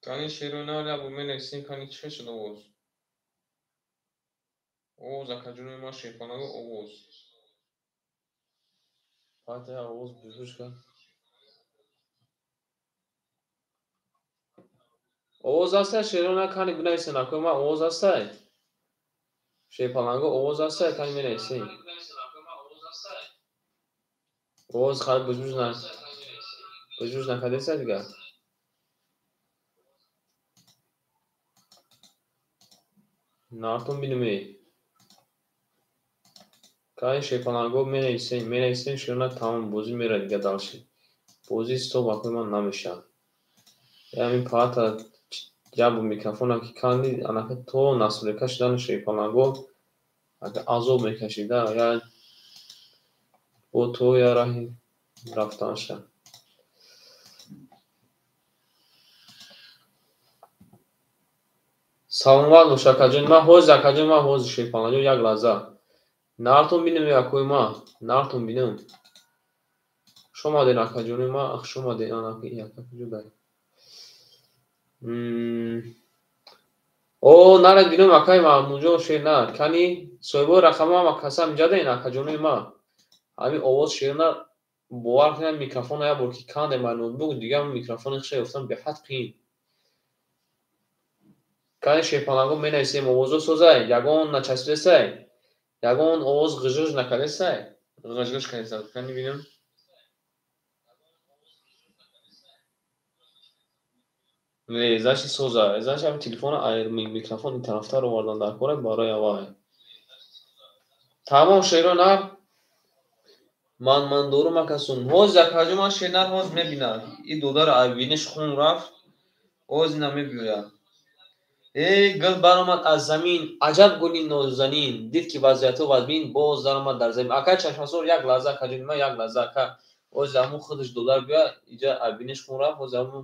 Кани шерои нар як бор менависем, кани чӣ шуд овоз? Овоз, акаҷонои ман, шерпаланго, овоз. Фатиҳа, овоз бузург кард. Овоз ҳастай, шерои нар, кани бинависен, акои ман, овоз ҳастай? Шерпаланго, овоз ҳастай, кани менависем. Овоз хали бузург на. Бузург накардеса дигар. Нартон бинем. Кани шерпаланго менависем, менависем, шерои нар, тамом, бозӣ меравад дигар дальше. Бозӣ стоп, акои ман, намешавад. Ҳамин палата як бор микрофона ки канди, анака то настройка шудани шерпаланго ака азоб мекашида, я бо то я раҳи рафтанша. Саломат бош, акаҷон. Ман ҳозир, акаҷон, ман ҳозир, шерпаланго, як лаҳза. Нартон бинем, акои ман, нартон бинем. Хуш омадед, акаҷони ман, хуш омадед, анака ака куҷо дай? О, наред бинем, акаи Маҳмудҷон, шер нар. Кани соҳибои рақамҳо ҳама касам инҷа даин, акаҷонои ман. Ҳамин овоз, шер нар, бовар кунед, микрофона як бор ки кандем бар ноутбук, дигар микрофони хиша ёфтан беҳад қиин. Кани шерпаланго менависем, овозо созай, ягон начаспидесай, ягон овоз ғижғиж накардесай, ғижғиж кардесай. Кани бинем. Не, значит соза, значит ҳамин телефона микрофон ин тарафтар овардан дар кора барои аввал. Тамом, шеро нар. Ман дорум, акасун. Ҳозир, акаҷон, ман шер нар ҳозир мебинам. И додари биниш хун рафт. Ҳозир ина мебиёяд. Эй, гул баромад аз замин, аҷаб гули нозанин, дид ки вазъиятҳо вазмин, боз даромад дар замин. Акай Чашмасор, як лаҳза, акаҷони ман, як лаҳза, ака. Ҳозир ҳамун худаш додар биёяд, иҷа биниш хун рафт, ҳозир ҳамун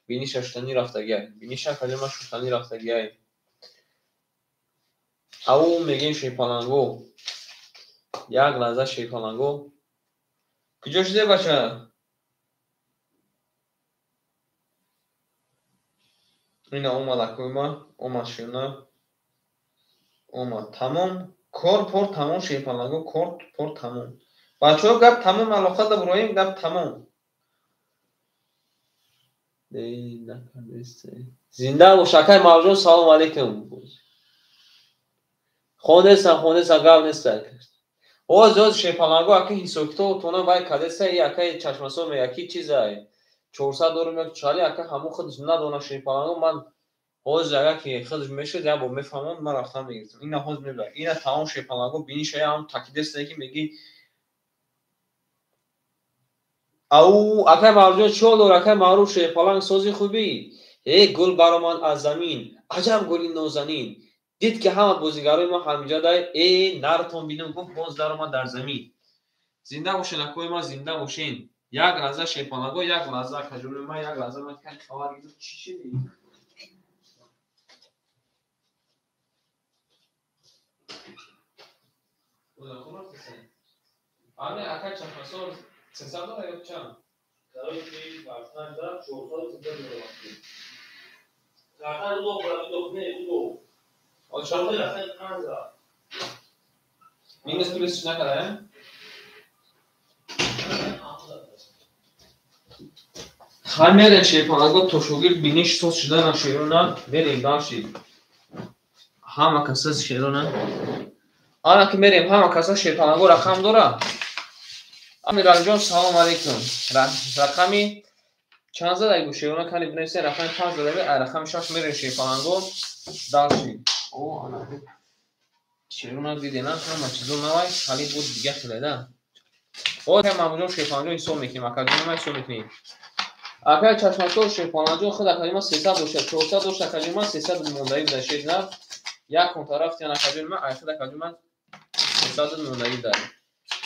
биниша шуштанӣ рафтагиай. Биниша, акаҷон, ман, шуштанӣ рафтагиай. Ау мегем, шерпаланго. Як лаҳза, шерпаланго. Куҷо шуде, бача? Ина омад, акои ман, омад шена. Омад. Тамом, кор пор тамом, шерпаланго, кор пор тамом. Бачаҳо, гап тамом, алоқа да буроем, гап тамом. Зинда бош, акай Мавҷон, салом алейкум. Хондестан, хондестан, гап нестан. Ҳозир, ҳозир, шерпаланго, ака ҳисобкитобтона вай кардеса, и акаи Чашмасор мега ки чизай 400 дорум ё чали, ака ҳамун худаш надона, шерпаланго. Ман ҳозир, агар ки худаш мешуд, як бор мефаҳмон, ман рафтан мегирифтам. Ина ҳозир мебарам. Ина тамом, шерпаланго, биниша ҳам такидеста ки меги. Ау, акай Мавҷон, чӣ ҳол дор, акай Маъруф, шерпаланг, сози, хубӣ? Э, гул баромад аз замин, аҷаб гули нозанин, дид ки ҳама бозигарои мо ҳаминҷа дай, э, нартон бинем, гуфт, боз даромад дар замин. Зинда бошен, акои ман, зинда бошен. Як лаҳза, шерпаланго, як лаҳза, акаҷони ман, як лаҳза, ман кани хабар гирифт, чӣ шиди? Ане, акай Чашмасор, 300 дора ё чанд? Короче, картан да 400 300 дора. Картан ду брат, ду не ду. О, чанд? Панза. Минус плюс накарда, э? Хай, мерем, шерпаланго, то шогирд биниш соз шудана, шерона, мерем дальше. Ҳама каса, шерона. Ана ки мерем, ҳама каса, шерпаланго, рақам дора. Амиралиҷон, салом алейкум. Рақами чанд зада гу, шерона, кани бинависен, рақами 5 зада, ай рақами 6 мерем, шерпаланго, дальше. О, ана шерона, дидена, ҳама чизо навай, хали буд дига хеледа. О, Маҳмудҷон, шерпаланго, ҳисоб мекунем, акаҷони ман, ҳисоб мекунем. Акай Чашмасор, шерпаланҷон, худ акаҷони ман 300 дошта, 400 дошта, акаҷони ман, 300 мондаги буда, шер нар. Як конта рафтиян, акаҷони ман, ай худ акаҷони ман 300 мондаги буда.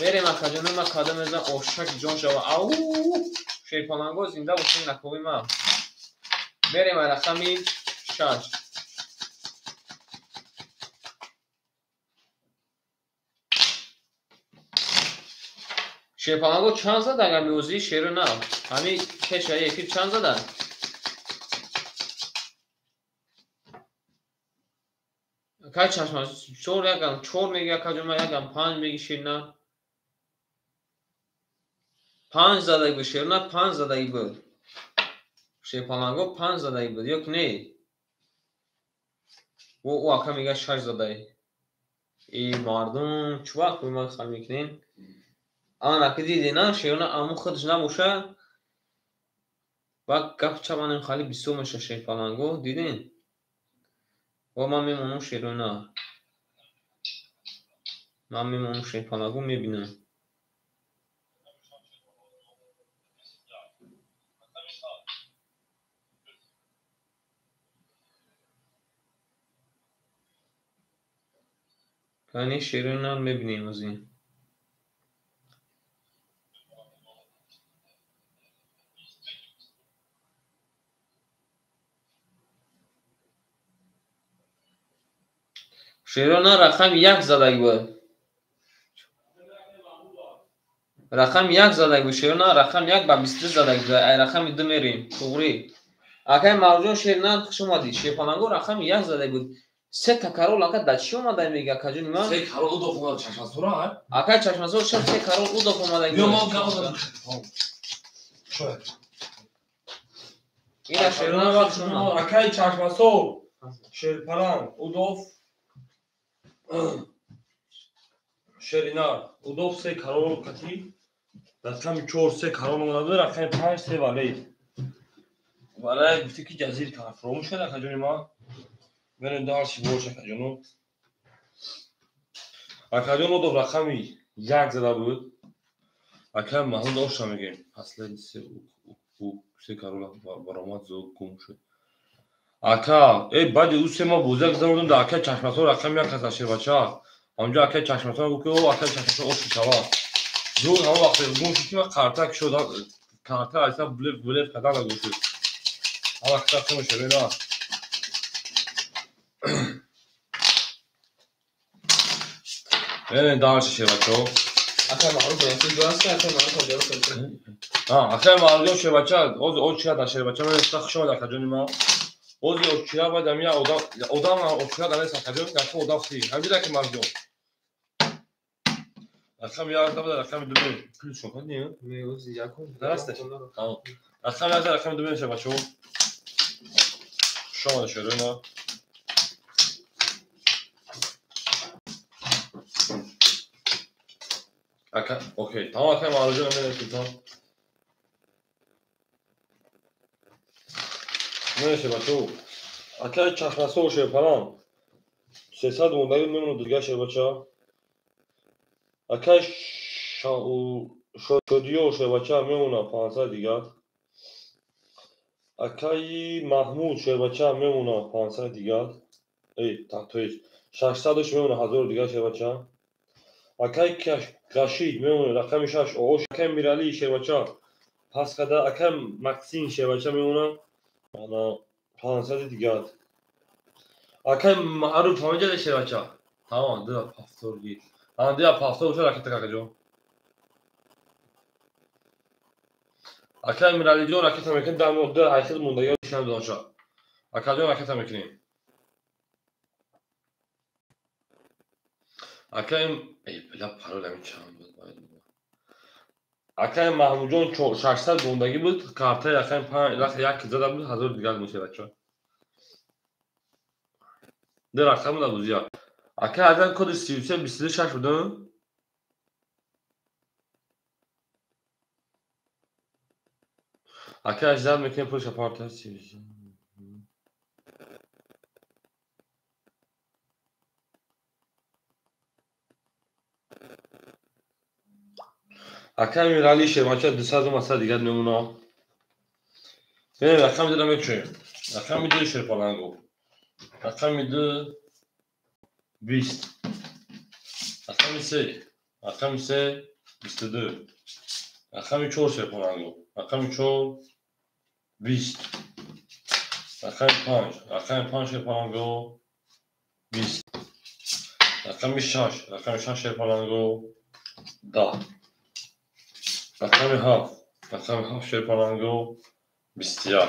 Мерем, акаҷони ман, кадом мезан ошак ҷон шава. Ау, шерпаланго, зинда бошед, накови ман. Мерем ай рақами 6. Шерпаланго, чанд зад, агар меозӣ, шеру нав? Ҳами пешаи эфир чанд зада? Акай Чашмасор якам 4 меги, акаҷон ман якам 5 меги ширна. 5 задаги буд шерна, 5 задаги буд. Шерпаланго 5 задаги буд, ё ки не? О, ака мега 6 задаи. Э мардум, чӣ вақт ман хал мекунем? Ана ки диде на, шерна аму худш набоша. Баъд гап чабанем хали бисёр меша шерпаланго, диден? О ман мемонам шерона. Ман мемонам шерпаланго мебинам. Кани шерона мебинем аз ин. Шерона рақами 1 задаги буд. Рақами 1 задаги буд. Шерона рақами 1 ба 22 задаги буд. Ай рақами 2 мерем. Туғри. Акай Марҷон шерна хуш омадӣ. Шерпаланго рақами 1 задаги буд. Се та карол ака да чӣ омада мега акаҷони ман? Се карол удоф омада Чашмасора, а? Акай Чашмасор шаб се карол удоф омада. Биё ман гап шояд. Ина шерона вақт шумо. Акай Чашмасор шерпаланг удоф шеринар удоф се карол кати рақами 4 се карол омада, рақами 5 се вале. Вале гуфти ки ҷазир кард. Фаромӯш кард акаҷони ман. Мерем дарси бош акаҷону. Акаҷон удоф рақами 1 зада буд. Акай Маҳмуд оша мегем. Последний се се карол баромад зуд гум шуд. Ака, баъди ӯ се моҳ бозия гузарондем да акай Чашмасор рақами 1 каса шербача. Ҳамҷо акай Чашмасор гуфт ки о акай Чашмасор ош шава. Зуд ҳамон вақте гум шуд ки ман карта кушодам, карта айса блеф блеф кардан гум шуд. Ҳама кита хун шуд, на. Дарси шербачо. Акай Маъруф ҷо аст, акай Маъруф ҷо аст. Акай Маъруф шербача, оз очира да шербача, ман хуш омад акаҷони ман. Ози очира баъд ами одам одам очира да нест акаҷон, яко одам хи. Ҳамида ки Марҷон. Рақами 1 да рақами 2 плюс шо кад не? Не, ози якум. Дараст. Рақами 1 рақами 2 шербачо. Хуш омад шерона. Ака, окей. Тамом акай Марҷон мерем султон. Меше бачо. Акай Чашмасор шерпалан. 300 мондаги мемонад дигар шербача. Акай Шодиё шербача мемонад 500 дигар. Акай Маҳмуд шербача мемонад 500 дигар. То есть 600 мемонад 1000 дигар шербача. Акай Рашид мемонад рақами 6 ош. Акай Мирали шербача пас када. Акай Максим шербача мемонад ана 500 дигар. Акай Маъруф ҳаминҷа шербача. Тамом, ду пафторги. Ана ду пафтор боша ракета какаҷон. Акай Миралиҷон ракета мекунем, дар ду айхид мондаги шам донша. Акаҷон ракета мекунем. Акай била парол ҳамин чанд буд. Акай Маҳмудҷон 600 мондагӣ буд, картаи рақами 5 1 зада буд, 1000 дигар мешавад бача. Ду рақам буда бузия. Акай азан коди 33 22 6 буд? Акай аждад мекунем пулша парта 33. Акай Мирали шербача 200 маса дигар мемона. Бе рақами 2 мекушем. Рақами 2 шерпаланго. Рақами 2 20. Рақами 3. Рақами 3 22. Рақами 4 шерпаланго. Рақами 4 20. Рақами 5. Рақами 5 шерпаланго 20. Рақами 6. Рақами 6 шерпаланго 10. Рақами 7. Рақами 7 шерпаланго 21.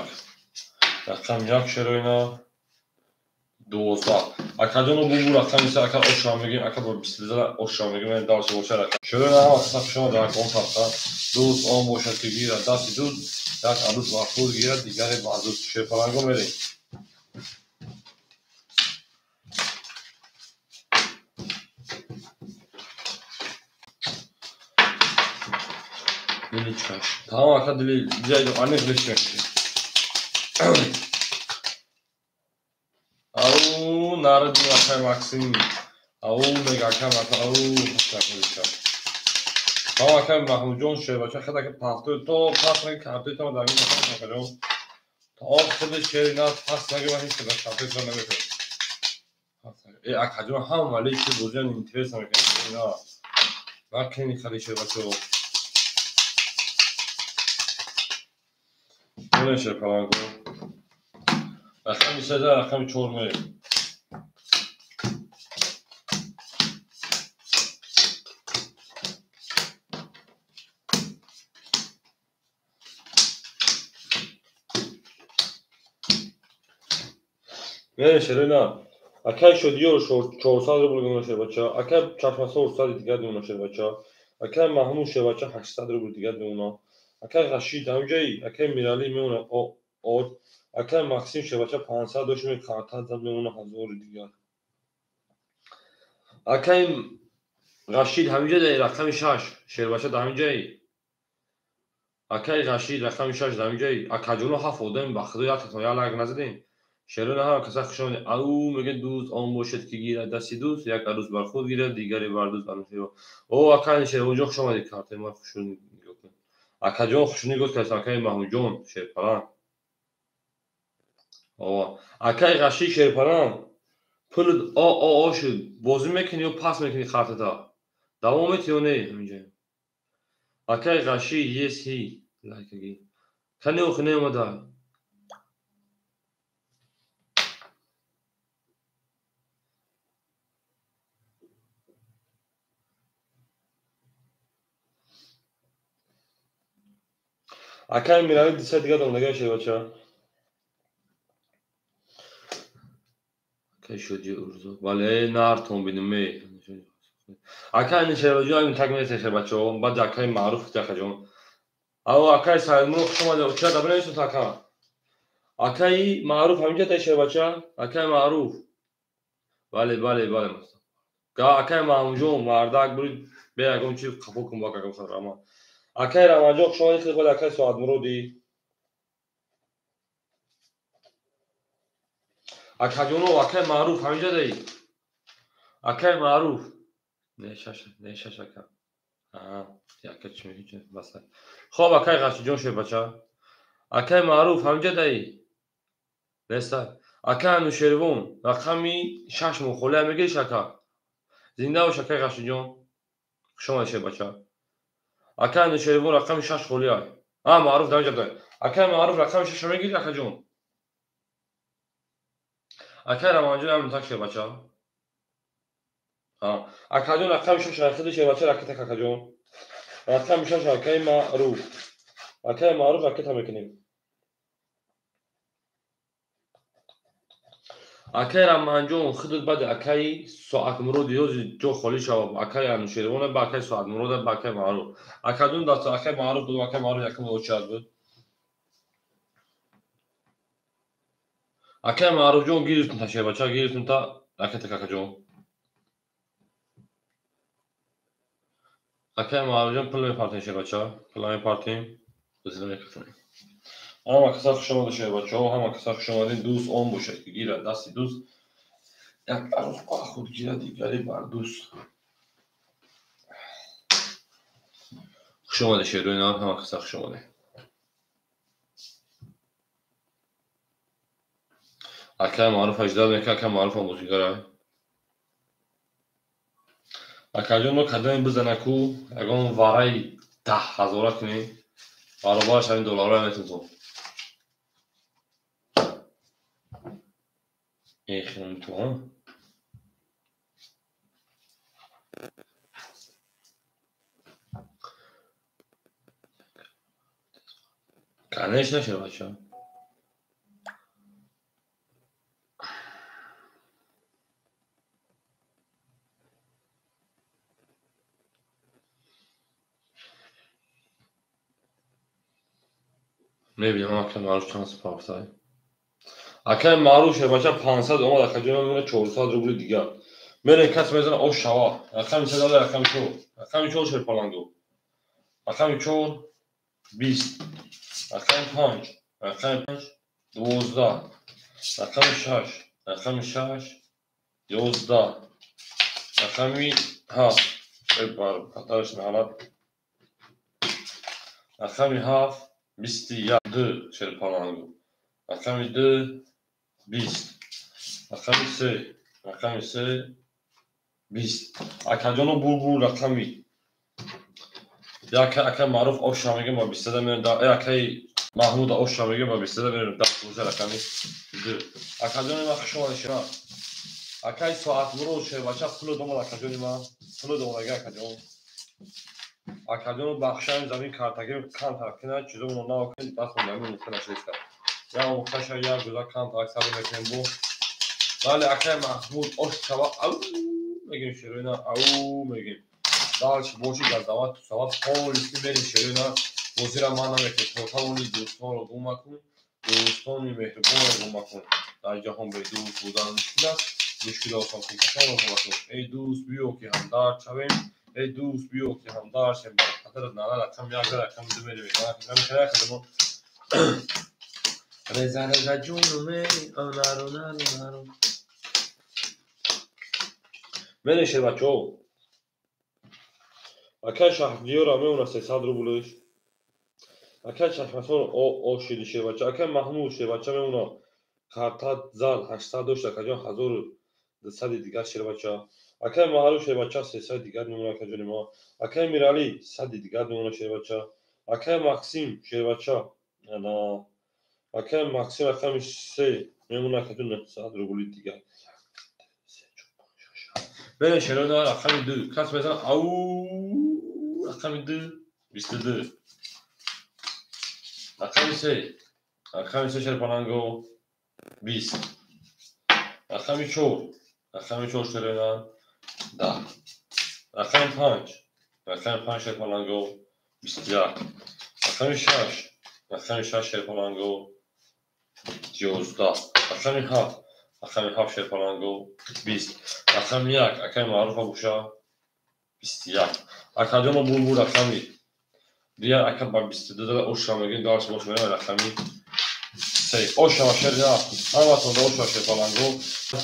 Рақами 1 шероина 12. Акаҷоно бубу рақами се, ака ошро мегем, ака бо 22 ошро мегем, дальше бошад рақам. Шӯро на ҳама каса хуш омад, он тарафа. Дӯст он бошад ки гирад дасти дӯст, як арӯс ба худ гирад, дигаре ба дӯст. Шерпаланго мерем. Дили чаш. Тамом ака дили ҷай аниқ бишем. Ау, наради акай Максим. Ау, мега акай Максим. Ау, хашакмиша. Тамом акай Маҳмудҷон шербача хед ака пафту то пас наги картои тама дар мин акаҷон. То худи шери на пас наги ма ҳеч када картои тама наметавонам. Э акаҷон ҳама вале чи бозиан интерес намекунад. На. Накунӣ хари шербачо. Мерем шерпаланго. Рақами 3 рақами 4 мерем. Мерем шерина. Акай Шодиёр 400 рубл мемона шербача. Акай Чашмасор 100 дигар мемона шербача. Акай Маҳмуд шербача 800 рубл дигар мемона. Акай Рашид ҳамҷои, акай Миралӣ мемона од. Акай Максим шербача 500 дошт мекартад зад мемона 1000 дигар. Акай Рашид ҳамҷои рақами 6 шербача дар ҳамҷои. Акай Рашид рақами 6 дар ҳамҷои. Акаҷоно 7 одам ба худо як татон як лайк назадем. Шерона ҳама каса хуш омадед. Ау мега дӯст он бошад ки гирад дасти дӯст, як арӯс бар худ гирад, дигаре бар дӯст арӯс. О акай Шервонҷон хуш омадед, картаи ма хуш нигоҳ кунед. Акаҷон хуш нигоҳ кунед, акай Маҳмудҷон шерпалан. О акай Рашид шерпалан. Пул о о о шуд. Бозӣ мекунӣ ё пас мекунӣ картата? Давом метӣ ё не ҳаминҷо? Акай Рашид ес ҳи лайкаги. Кани охи неомада. Акай Миралӣ 200 дигар домдагар шербача. Акай Шоди Урзо. Бале, нартон бинем ме. Акай шербаҷон ҳамин так месе шербачо. Баъд акай Маъруф акаҷон. Ау акай Саидмурод хуш омадед. Ча даба нависед ака? Акай Маъруф ҳаминҷа тай шербача? Акай Маъруф. Бале, бале, бале. Га акай Маҳмудҷон мардак бурид бе ягон чи қафо кун ба акам рама. Акай Рамаҷон хуш омадед, хеле акай Соатмуродӣ. Акаҷоно, акай Маъруф ҳаминҷа даи. Акай Маъруф. Не шаш, не шаш ака. Аа, ака чӣ мегӣ баса. Хоб акай Ғашиҷон шербача. Акай Маъруф ҳаминҷа даи. Неста. Акай Анушервон рақами 6 мухолия мегириш ака. Зинда бош акай Ғашиҷон. Хуш омадед шербача. Акай Анушервон рақами 6 холия. А, Маъруф дар инҷа дай. Акай Маъруф рақами 6 мегирӣ акаҷон? Акай Рамаҷон ҳамин так шербача. А, акаҷон рақами 6 рақиди шербача ракета акаҷон. Рақами 6 акай Маъруф. Акай Маъруф ракета мекунем. Акай Рамаҷон худат баъд акай Соатмурод ёзи ҷо холӣ шава. Акай Анушервон ба акай Соатмурод ба акай Маъруф. Акаҷон даст акай Маъруф буд, акай Маъруф якум очад буд. Акай Маъруфҷон гирифтум та шербача, гирифтум та ракета акаҷон. Акай Маъруфҷон пул мепартем шербача, пул мепартем. Бизда мекунем. Ҳама каса хуш омадед шербачаҳо, ҳама каса хуш омадед. Дӯст он бошад ки гирад дасти дӯст, як арӯс ба худ гирад, дигаре бар дӯст. Хуш омадед шерӯи нар, ҳама каса хуш омадед. Акай Маъруф 18 мека, акай Маъруф ҳам бозигарай. Акаҷон мо кадаме бизанаку ягон вараи 10 ҳазора кунем, баробараш ҳамин долларро метунтон. Эхм то. Конечно, шербача. Мебинам акай Маъруф чанд спартай. Акай Маъруф шербача 500 омад, акаҷон мемона 400 рубли дигар. Мерем кас мезана ош шава. Рақами 3 дала рақами 4. Рақами 4 шерпаланго. Рақами 4 20. Рақами 5. Рақами 5 12. Рақами 6. Рақами 6 11. Рақами 7. Бар қатараш наҳалат. Рақами 7 21 шерпаланго. Рақами 2 20. Рақами 3. Рақами 3 20. Акаҷоно булбул рақами як акай Маъруф оша мегем ба 20 мерем. Акай Маҳмуд оша мегем ба 20 мерем. Даст боза рақами 2. Акаҷони ман хуш омадед шера. Акай Соатмурод шербача пуло домад акаҷони ман. Пуло домадага акаҷон. Акаҷоно бахшаем замин картагим камтар кина чизомоно навакин дастмон замин нуқта нашиста. Я мухташа я гуза камтар сабр мекунем бо. Бале акай Маҳмуд ош шава ау мегим шероина ау мегим. Дальше боши газдават тусава полностью мерим шероина. Бозира ман намекунем. То тавони дӯстонро гум макун, дӯстони меҳрубонро гум макун. Дар ҷаҳон бе дӯст будан мушкил аст, мушкил осон кун касонро гум макун. Эй дӯст биё ки ҳамдард шавем, эй дӯст биё ки ҳамдард шавем. Қатарат нала рақам як рақам ду мерем. Рақам реза реза ҷунуме нару нару нару. Мерем шербачаҳо. Акай Шаҳдиёра мемона 300 рублш. Акай Чашмасон ошиди шербача. Акай Маҳмуд шербача мемона карта зад 800 дошт акаҷон 1200 дигар шербача. Акай Маъруф шербача 300 дигар мемона акаҷони ма. Акай Миралӣ 100 дигар мемона шербача. Акай Максим шербача. Ана акай Максим рақами 3 мемона акаҷон 900 рубли дигар. Мерем шерона рақами 2. Кас мезана ау рақами 2 22. Рақами 3. Рақами 3 шерпаланго 20. Рақами 4. Рақами 4 шерона 10. Рақами 5. Рақами 5 шерпаланго 21. Рақами 6. Рақами 6 шерпаланго 11. Рақами 7. Рақами 7 шерпаланго 20. Рақами 1 акай Маъруфа буша 21. Акаҷоно булбул рақами дигар ака ба 22 дада оша мегем дальше бош мерем рақами 3. Оша шерина ҳаматон оша шерпаланго.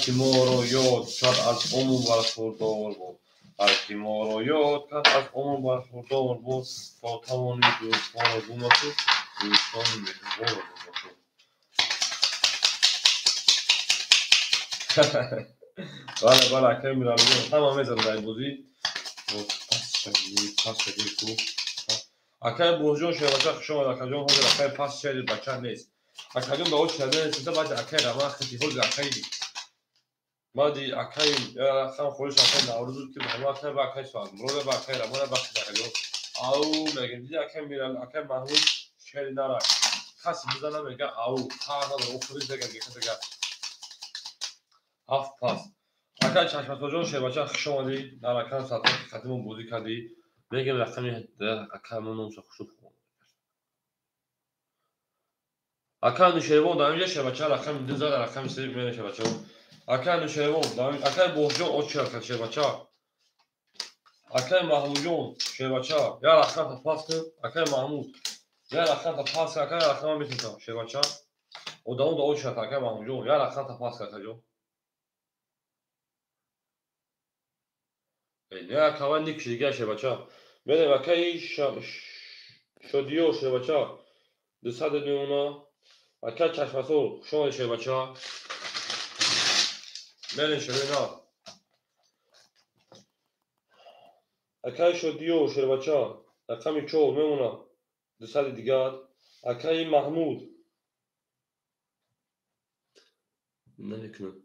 Ки моро ёд кард аз умр бархурдор буд. Ҳар ки моро ёд кард аз умр бархурдор буд. То тавони дӯстонро гум накун, дӯстони меҳрубонро гум накун. Бале бале акай Миралиҷон ҳама мезанад дар бозӣ. Пас шади ку. Акай Боҳҷон шербача хуш омад акаҷон. Ҳозир акай пас шади бача нест. Акаҷон ба очи нест. Баъди акай Раман хити ҳозир акай баъди акай рақам холиш акай Наврӯз ки ҳама акай ба акай Соатмурод ба акай Раман ба акаҷон. Ау мегем диди акай Мирал акай Маҳмуд шери нара. Каси бизана мега ау ҳар надора охири дега дега. Ҳафт пас. Акай Чашмасоҷон шербача хуш омадӣ. Дар рақами сатҳи хатимон бозӣ кардӣ. Мегем рақами акай мо номша хушуд. Акай Нушервон дар инҷа шербача рақами 2 зад рақами 3 мерем шербача. Акай Нушервон дар акай Боҳҷон очи шербача. Акай Маҳмудҷон шербача я рақамта пас кун. Акай Маҳмуд я рақамта пас кун. Акай рақама метунам шербача. Одамо да очи акай Маҳмудҷон я рақамта пас кун акаҷон. Не акава никши дигар шербача. Мерем акай Шодиё шербача 200 мемона. Акай Чашмасор хуш омадед шербача. Мерем шерина. Акай Шодиё шербача рақами 4 мемона 200 дигар. Акай Маҳмуд намекунам.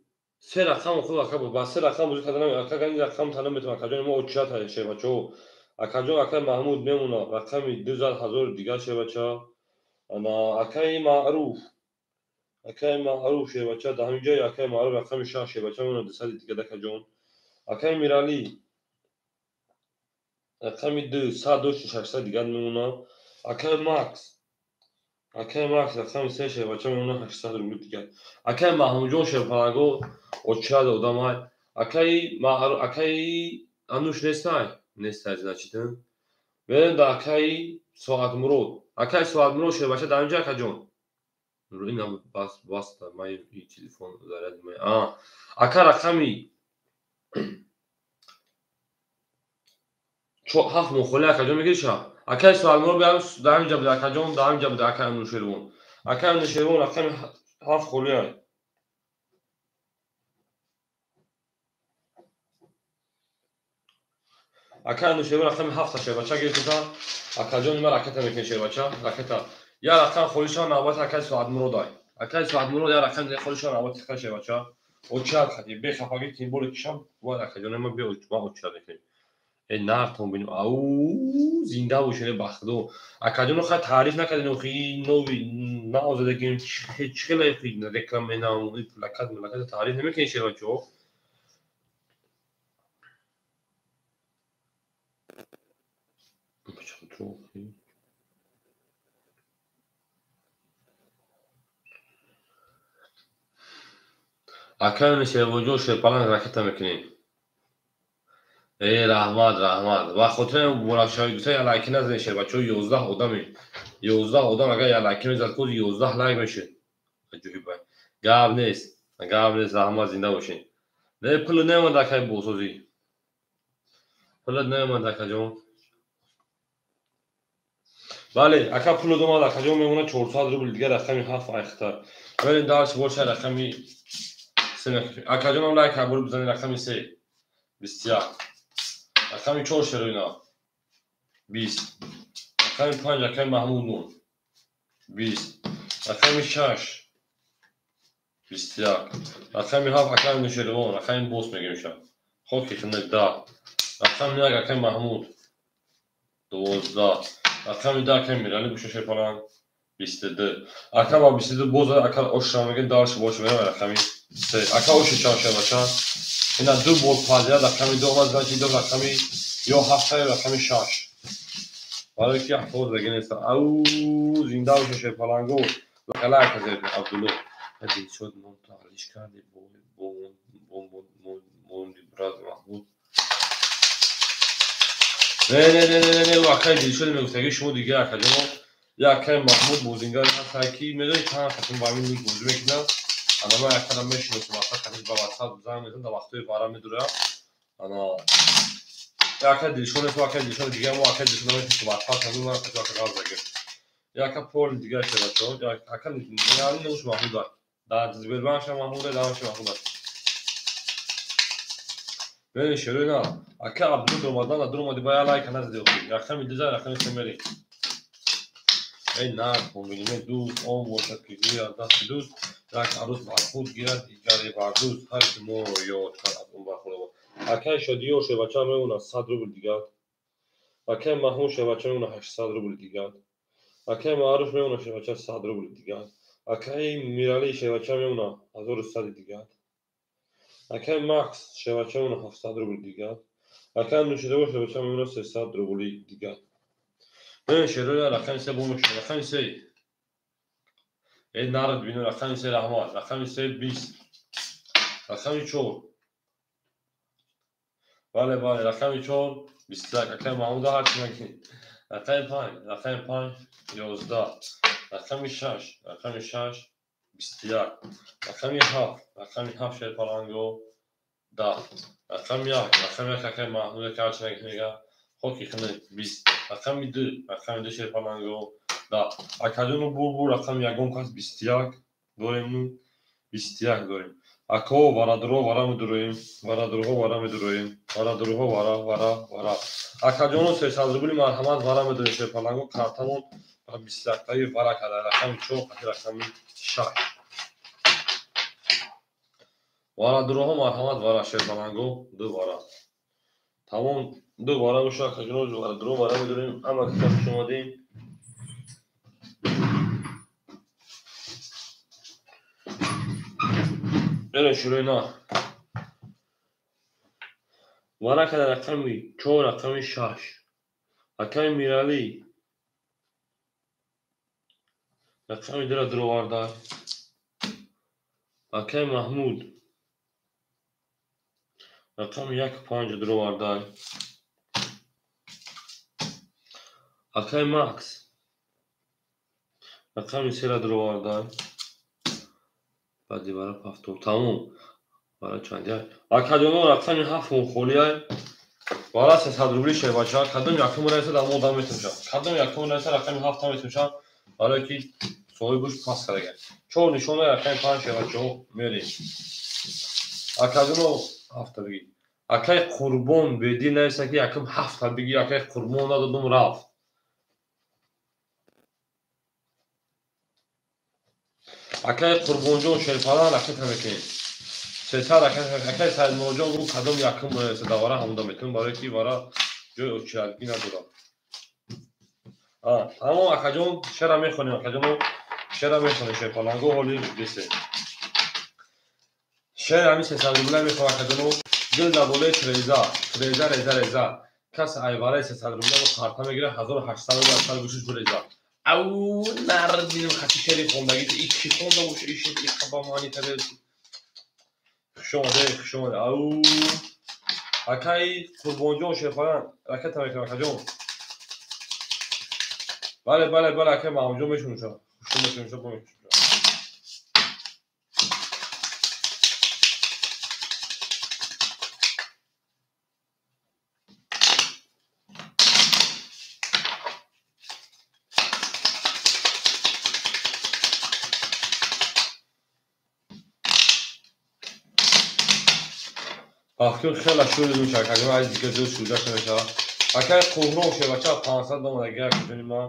Се рақам худ ака ба се рақам бозӣ карда намекунам. Ака ин рақам та наметавонам. Акаҷони мо очият шербачаҳо. Акаҷон акай Маҳмуд мемона рақами 200 дигар шербача. Ана акай Маъруф. Акай Маъруф шербача дар ҳамин ҷои акай Маъруф рақами 6 шербача мемона 200 дигар акаҷон. Акай Миралӣ рақами 2 100 дошти 600 дигар мемона. Акай Макс. Акай Макс рақами се шербача мемона 800 рубли дигар. Акай Маҳмудҷон шерпаланго очад одамай. Акай Ануш нестай? Нестай, значит. Мерем да акаи Соатмурод. Акаи Соатмурод шербача дар инҷа, акаҷон. Ина бас бас май телефон заряд май. Ака рақами ҳафт мохоли акаҷон мегириша? Акаи Соатмурод дар инҷа буда, акаҷон, дар инҷа буда, акаи Анушервон. Акаи Анушервон рақами ҳафт холи ай. Акаи Анушервон рақами ҳафта шербача гирифта. Акаҷон ма ракета мекунӣ шербача, ракета. Я рақам холи шава, навбати акаи Соатмурод ай. Акаи Соатмурод я рақам холи шава, навбати акаи шербача. Очад хати бехафагӣ тимболи кишам, бояд акаҷон ма бе очад мекунем. Э нартон бинем. Ау зинда бошед ба худо. Акаҷоно хай таъриф накардем, охи нови наозадагим чӣ хеле реклама на плакат млакат таъриф намекунед шербачо. Акаи Шервонҷон шерпаланг ракета мекунем. Э раҳмат, раҳмат. Ба хотири муборакшавӣ гуфта я лайки назанед шербачо, 11 одаме. 11 одам агар я лайки мезад, куз 11 лайк мешуд. Аҷоиб. Гап нест. Гап нест, раҳмат, зинда бошед. Не пул намемонд акаи босозӣ. Пул намемонд акаҷон. Бале, ака пул омад, акаҷон мемонад 400 рубл дигар рақами 7 айхтар. Мерем дарс боша рақами 3. Акаҷонам лайк ҳабур бизанед рақами 3. 21. Рақами 4 шероина. 20. Рақами 5 акаи Маҳмудмон. 20. Рақами 6. 21. Рақами 7 акаи Нушервон, рақами бос мегирем ша. Хоки хинак 10. Рақами 1 акаи Маҳмуд. 12. Рақами 10 акаи Мирали буша шерпаланг. 22. Ака ба 22 боз ака ошра мегем, дарш бош мерам рақами 3. Ака оши чанд шербача? Ина ду бор пазия рақами 2 омад, значит ду рақами ё 7 ё рақами 6. Барои ки ҳафт заги нест. Ау зинда боша шерпаланго. Лайк зед Абдулло. Дилшод ном таълиш карди бо монди брат Маҳмуд. Не не не не не акаи Дилшод мегуфтаги шумо дигар акаҷоно. Я акаи Маҳмуд бозингари ҳастае ки медонед чанд қасм ба ҳамин лиг бозӣ мекунад. Ана ман якара мешиносам, ака қасм ба WhatsApp занг мезанам, дар вақтҳои вара медурам. Ана ака Дилшод нест, акаи Дилшод дигар мо акаи Дилшод намешиносам, WhatsApp занг мезанам, ака ака ғарз загир. Яка пол дигар шербачо, ака яъне нуш Маҳмуд ай. Дар Сбербанк ша Маҳмуд ай, дар ша Маҳмуд ай. Бери шероина, ака Абдулло омадан, дар омади ба я лайк назади охи. Рақами 2 рақами 3 мери. Эй нарх комбиниме дӯст, он бошад ки гӯяд дасти дӯст, як арӯс бар худ гирад, дигаре бар дӯст, ҳар ки моро ёд кард аз он бархӯрда. Акаи Шодиё шербача мемонад 100 рубл дигар. Акаи Маҳмуд шербача мемонад 800 рубл дигар. Акаи Маъруф мемонад шербача 100 рубл дигар. Акаи Мирали шербача мемонад 1100 дигар. Акаи Макс шербача мемонад 700 рубл дигар. Акаи Нушервон шербача мемонад 300 рубли дигар. Не шероя рақами 3 бо мешавад. Рақами 3. Э нард бино рақами 3 раҳмат. Рақами 3 20. Рақами 4. Бале бале рақами 4 21. Акаи Маҳмуд ҳар чӣ накунӣ. Рақами 5, рақами 5 11. Рақами 6, рақами 6 21. Рақами 7, рақами 7 шерпаланго 10. Рақами 1, рақами 1 акаи Маҳмуд ҳар чӣ накунӣ мега. Хоки хинак 20. Рақами 2, рақами 2 шерпаланго 10. Акаҷону бурбур рақами ягон кас 21 дорем, ну 21 дорем. Ако варадуро вара медуроем, варадуроҳо вара медуроем, варадуроҳо вара вара вара. Акаҷону 300 рубли марҳамат вара медурем шерпаланго, картамон 21-таи вара карда, рақами 4 қати рақами 6. Варадуроҳо марҳамат вара шерпаланго, 2 вара. Тамом ду вара мешавад, акаҷону варадуро вара медурем. Ҳама каса хуш омадем. Берем шуроина. Вара карда рақами 4, рақами 6. Акаи Миралӣ Рақами дура дуроварда. Акай Маҳмуд рақами 1-5 дуроварда. Акай Макс рақами 3 дуроварда. Баъди вара повтор. Тамом. Вара чанд як. Акаҷоно рақами 7 холиай. Вара 300 рубли шербача. Кадом якум раиса дар мо дам метумша. Кадом якум раиса рақами 7 метумша. Барои ки соҳибаш пас карда. 4 нишона рақами 5 шербачаҳо мерем. Акаҷоно 7 бигӣ. Акай Қурбон бедил нависа ки якум 7 бигӣ. Акай Қурбон надодум рафт. Акай Қурбонҷон шерпалан ракета мекунем. 300 ракета. Акай Саидмуроджон гу кадом якум давара ҳамуда метунем, барои ки вара ҷои очирадгӣ надорам. Тамом акаҷон, шера мехонем, акаҷоно шера мехонем, шерпаланго ҳоли бесе. Шер ҳамин 300 рубля мехонем, акаҷоно. Дил дар болои треза, треза, реза, реза. Кас айвараи 300 рубля бо карта мегирад, 1800 рубля сар гӯшиш буреза. Ау, нардинам хати шери хондагӣ, и чӣ хонда боша, и шер, и қаба маъни каде. Хуш омаде, хуш омаде. Ау, акай Қурбонҷон шерпалан ракета мекунам, акаҷон. Бале, бале, бале, акай Маҳмудҷон мешунуша. Хуш мешунуша, бо мешунуша. Бахтиёр хеле шур мешавад, акаҷон, аз дигар ҷо шурда намешавад. Акай Қуҳрон шербача 500 омада, акаҷони ман.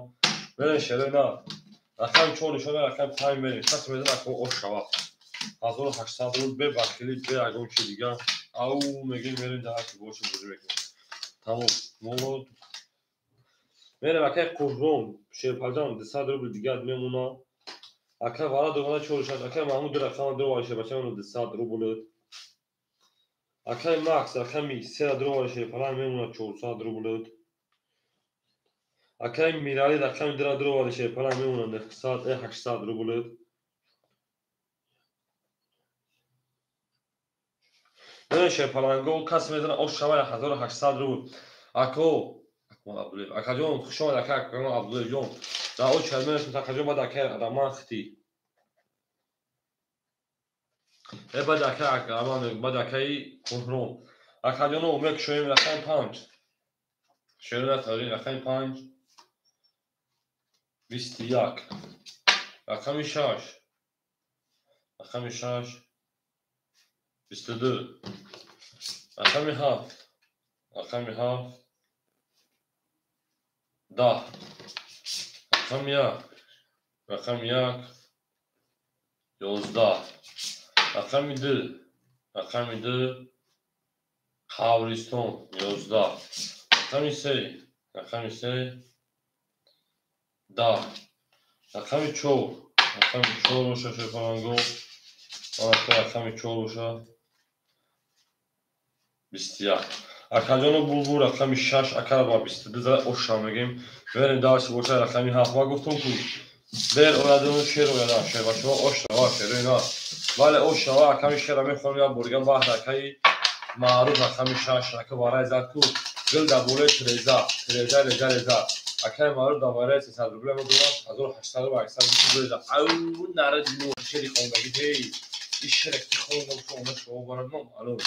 Мерем шерои на. Рақами 4 нишона, рақами 5 мерем. Кас медонад, ака ош шавад. 1800 рубл бе бахилӣ, бе ягон чи дигар. Ау, мегӯем, мерем дар ҳар ки бошем бозӣ мекунем. Тамом. Мо мерем акай Қуҳрон шерпалҷон 200 рубл дигар мемонад. Акай вара догона 4 шаш, акай Маҳмуд ду рақама дуровари шербача мемонад 200 рубл. Акай Макс рақами 3 дуровари шерпалан мемонад 400 рубл. Акай Мирали рақами 2 дуровари шерпалан мемонад 800 рубл. Мерем шерпаланго, кас медонад ош шавад 1800 рубл. Ако, Акмал Абдуллаев, акаҷон, хуш омад, ака Акмал Абдуллаевҷон. Дар оч мерасем, акаҷон, баъд акай Раман хити. Баъд акай Раман, баъд акай Қуҳрон. Акаҷоно, мекушоем рақами 5. Шерона тағйир рақами 5. 21. Рақами 6. Рақами 6. 22. Рақами 7. Рақами 7. 10. Рақами 1. Рақами 1. 11. Рақами 2. Рақами 2. Қабристон 11. Рақами 3. Рақами 3. 10. Рақами 4. Рақами 4 боша шерпаланго. Рақами 4 боша 21. Акаҷоно булбул рақами 6, акара ба 22 зада оша мегем. Мерем дарси боша рақами 7. Ма гуфтум ку бер оядону шер ояда шербачаҳо ош шава шерои на. Бале ош шава, аками шера мехонем як борга баҳр акаи Маъруф рақами 6, ака варай зад ку гил дар болои треза, треза, реза, реза. Акаи Маъруф дар вараи 300 рубля медонад 1800 рубл 800 рубл. Ау, нара дину шери хондагӣ, эй, ин шере ки хонда боша, омад шумо барад ман маълум.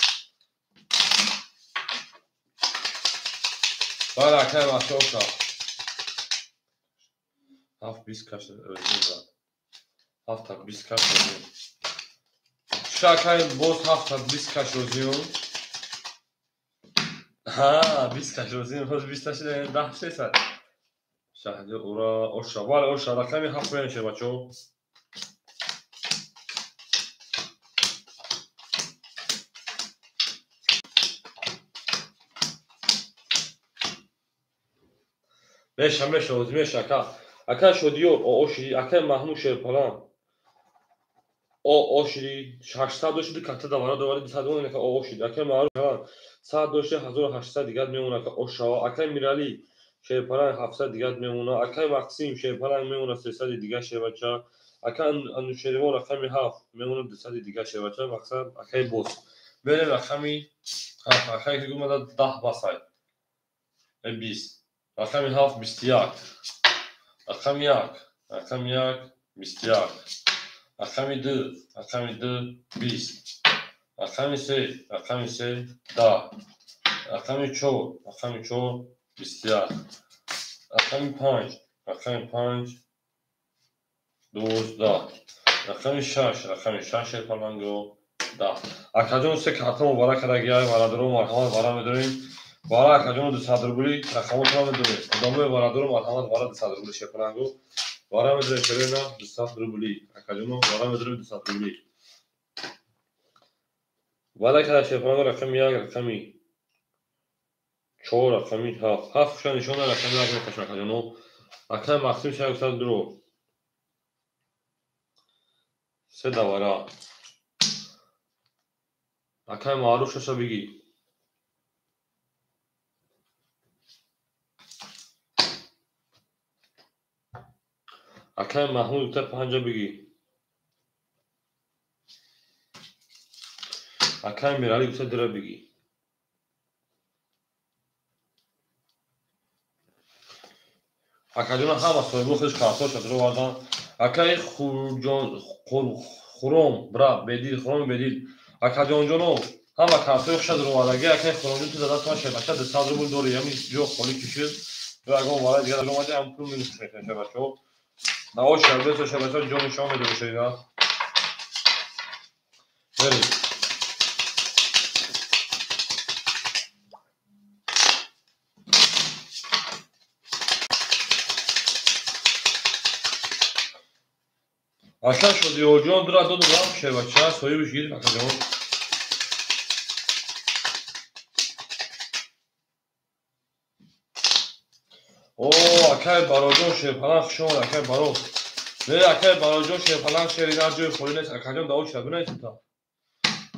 Бале, акаи Маҳшо оша. 7 20 каш зад. 7 20 каш розиён. Шакай боз 7 20 каш розиён. Ҳа, 20 каш розиён, ҳоз 20 та шида, 10 шеса. Шаҳди ура оша. Бале, оша, рақами 7 мерем шербачаҳо. Меша, меша, оз меша, ака. Ака Шодиёр, ошири, акай Маҳмуд шерпалан. Ошири, 800 дошти, ката давара довари 200 монад, ака ошири. Акай Маъруф шерпалан, 100 дошти, 1800 дигар мемонад, ака ошава. Акай Мирали, Шерпаланг 700 дигар мемона. Акай Максим шерпаланг мемона 300 дигар шербача. Ака Анушервон рақами 7 мемона 200 дигар шербача. Мақсад акай боз. Мерем рақами 7. Акай ки гумада 10 басай. 20. Рақами 7 21. Рақами 1. Рақами 1 21. Рақами 2. Рақами 2 20. Рақами 3. Рақами 3 10. Рақами 4. Рақами 4 21. Рақами 5. Рақами 5 12. Рақами 6. Рақами 6 шерпаланго 10. Акаҷон се карта муборак карагиай бародаро марҳамат вара медорем. Вара акаҷон 200 рубли рақамотро медорем. Одамои бародаро марҳамат вара 200 рубли шерпаланго. Вара медорем шерена 200 рубли. Акаҷоно вара медорем 200 рубли. Вара кара шерпаланго рақами 1 рақами 4 рақами 7. 7 хуша нишона рақами 1 мекашам акаҷоно. Акай Максим шай дро. Се давара. Акай Маъруф шаша бигӣ. Акай Маҳмуд гуфта 5 бигӣ. Акай Миралӣ гуфта 2 бигӣ. Акаҷона ҳама соҳибо худш картоша дуровардан. Акай Хуром бра бедил Хуром бедил. Акаҷонҷоно ҳама картои хуша дуровардаги. Акай Хуромҷон ту задаст ман шербача 200 рубл дори. Ҳамин ҷо холӣ кишид. Ё ягон варай дигар омади ҳам пул минус мекунем шербачаҳо. Наво шербесо шербачаҳо ҷони шумо медоришед. Мерем. Ака Шодиёрҷон дура доду рафт шербача соҳибиш гирифт акаҷон. О, акай Бароҷон шерпаланг хуш омад, акай Баро. Не, акай Бароҷон шерпаланг шерина ҷои холӣ нест. Акаҷон даво шад бинависем та.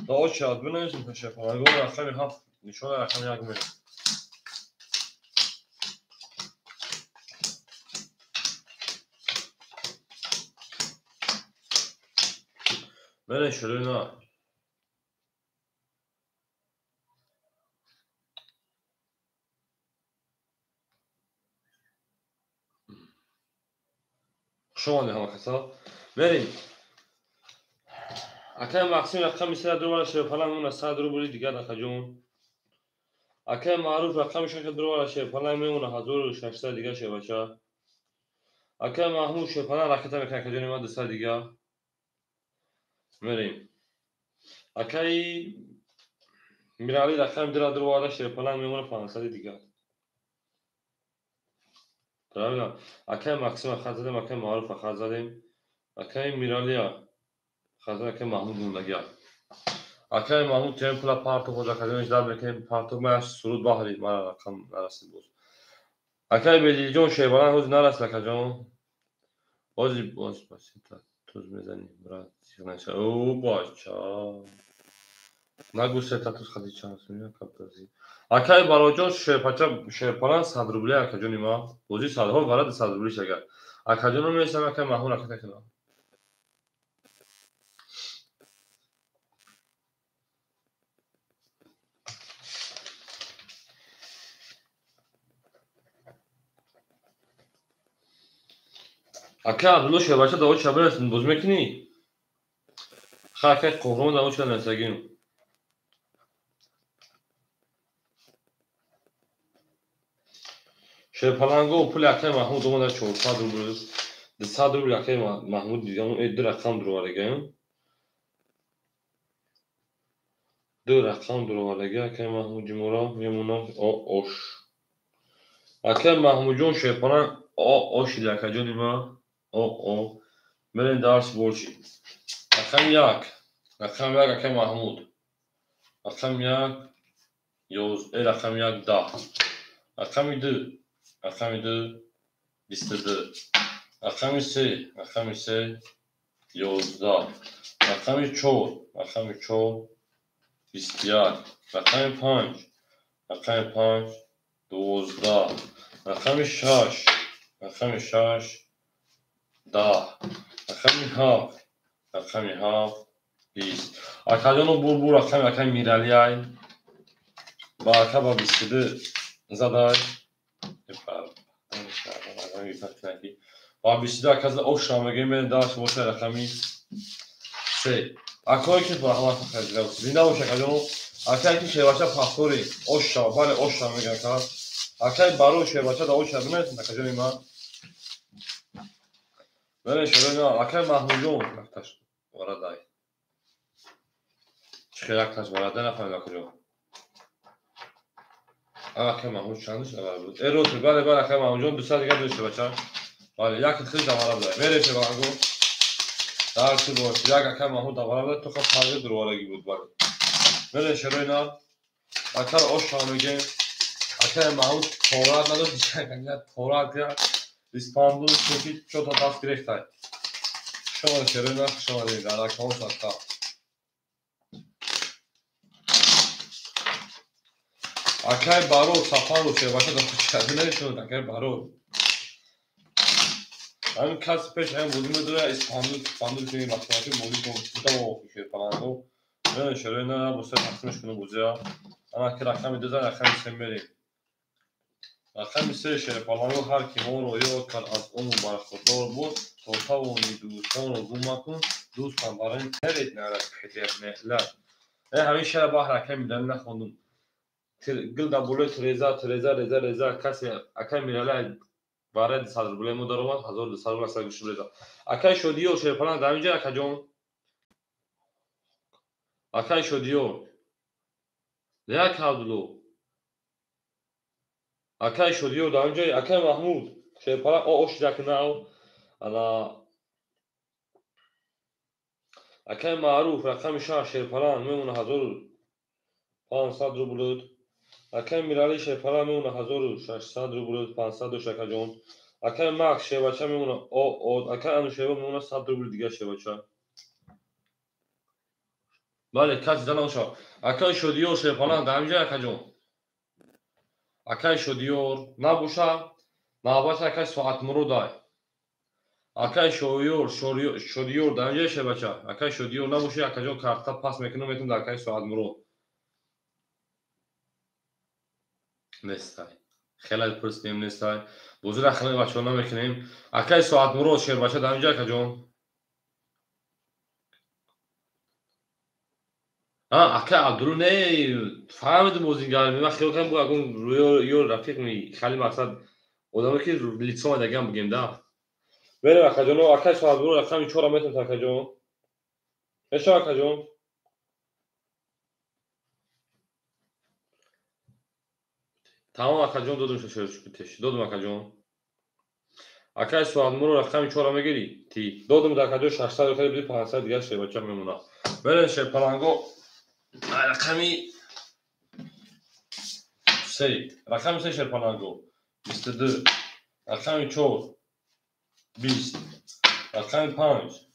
Даво шад бинависем та шерпаланг. Рақами 7 нишона рақами 1 мерем. Мерем шерина. Хуш омадед ҳама каса. Мерем. Акай Максим рақами 3 дуровара шерпаланг мемона 100 рубли дигар акаҷон. Акай Маъруф рақами 6 дуровара шерпаланг мемона 1600 дигар шербача. Акай Маҳмуд шерпаланг ракета мекунад акаҷони ман 200 дигар. Мерем. Акай Миралӣ рақами 2 дуровара шерпаланг мемона 500 дигар. Правильно. Акай Максима хат задем, акай Маъруфа хат задем. Акай Миралия хат задем, акай Маҳмуд мондагия. Акай Маҳмуд тем пула партов хоҷа акаҷониш дар мекунем партов маяш суруд баҳри мара рақам нарасид боз. Акай Бедилҷон шербаланг ҳозир нарасид акаҷон. Ҳозир боз басита туз мезанӣ брат зиқ наша. О бача. Нагу сета туз хади чанд сумия каптази. Акай Бароҷон шерпача шерпаланг 100 рубли акаҷони ма. Бозӣ садҳо варад 100 рубли шагар. Акаҷоно меистам акай Маҳмуд ракета кунам. Акай Абдулло шербача даво чабирас боз мекунӣ? Ха акай Қоҳрон даво ча насагим. Шерпаланго пули акай Маҳмуд омада 400 рубл. 200 рубл акай Маҳмуд дигам ду рақам дуровардагаем. Ду рақам дуровардаги акай Маҳмуди моро мемонам ош. Акай Маҳмудҷон шерпаланг ошиди акаҷони ма. О. Мерем дарс борчи. Рақами 1. Рақами 1 акай Маҳмуд. Рақами 1 11, рақами 1 10. Рақами 2. Рақами 2 22. Рақами 3. Рақами 3 11. Рақами 4. Рақами 4 21. Рақами 5. Рақами 5 12. Рақами 6, рақами 6, 10, рақами 7, рақами 7, 20. Акаҷоно бур рақами акаи Миралиай. Ба ака ба 22 задай. Ба 22 ака зада оша мегӯем, мерем даш боша рақами 3. Акое ки раҳмат зинда бош акаҷоно. Акае ки шербача пастори оша, бале оша мегӯям ака. Акаи баро шербача да оша бинависед акаҷони ман. Бале шерои ман, акаи Маҳмудҷон якташ варадай. Чӣ хел якташ варадай нафаҳмидам акаҷон. Акаи Маҳмуд чандаш аввал буд? Э рост, бале бале акаи Маҳмудҷон 200 дигар дошт шербача. Бале, як хел давара будай. Мерем шербаго. Дарси бош, як акаи Маҳмуд давара будай, то ха фарқи дурварагӣ буд, бале. Мерем шерои нар. Акаро оша мегем. Акаи Маҳмуд торат надошт, як торат кард. Испанбул чунки чота даст гирифтай. Шумо шерои нар хуш омадед дар акаҳо садқа. Акаи Баро Сафаров шербача дохил акаи Баро. Ҳамин каси пеш ҳамин бозӣ медорад Испанбул, Испанбул чунки математик бозӣ компюта шерпаланго. Мерем шерои нар бо се тақсимш кунем бозиа. Ана ки рақами 2 зад, рақами 3 мерем. Рақами 3 шерпаланго ҳар ки моро ёд кард аз умр бархурдор буд, то тавони дӯстонро гум макун, дӯстам барои неред нарад педернелат. Э ҳамин шеъра баҳр акаи Миралӣ нахондум. Гил дар болои Тереза, Тереза, Реза, Реза, касе акаи Миралӣ барои 200 рубле мо даромад, 1200 рубл асар гӯшт Реза. Акаи Шодиёр шерпаланг дар инҷа акаҷон. Акаи Шодиёр. Як Абдулло. Акаи Шодиёр дар инҷа, акаи Маҳмуд шерпаланг о ош як нав. Ана акаи Маъруф рақами 6 шерпаланг мемона 1500 рубл. Акаи Миралӣ шерпаланг мемона 1600 рубл, 500 дошт акаҷон. Акаи Макс шербача мемона о о, акаи Анушервон мемона 100 рубл дигар шербача. Бале, каси зана оша. Акаи Шодиёр шерпаланг дар инҷа акаҷон. Акаи Шодиёр набоша, навбат акаи Соатмуродай. Акаи Шодиёр, Шодиёр дар инҷа шербача. Акаи Шодиёр набоша, акаҷон карта пас мекунам, метавонам дар акаи Соатмурод. Нестай. Хеле пурсидем нестай. Бозиро хеле бачаҳо намекунем. Акаи Соатмурод шербача дар инҷа акаҷон. Акаи Абдулло не, фаҳмидем бозингар. Ман хиёл кардам бо ягон ё рафиқ ми хеле мақсад одаме ки лицо дагам бигем да. Мерем акаҷоно, акаи Соатмурод рақами 4 метавонад акаҷон. Мешава акаҷон? Тамом акаҷон додум шашпитеш. Додум акаҷон. Акаи Соатмурод рақами 4 мегирӣ? Ти. Додум акаҷон 600 рубл биди 500 дигар шербача мемона. Мерем шерпаланго рақами 3. Рақами 3 шерпаланго 22. Рақами 4 20. Рақами 5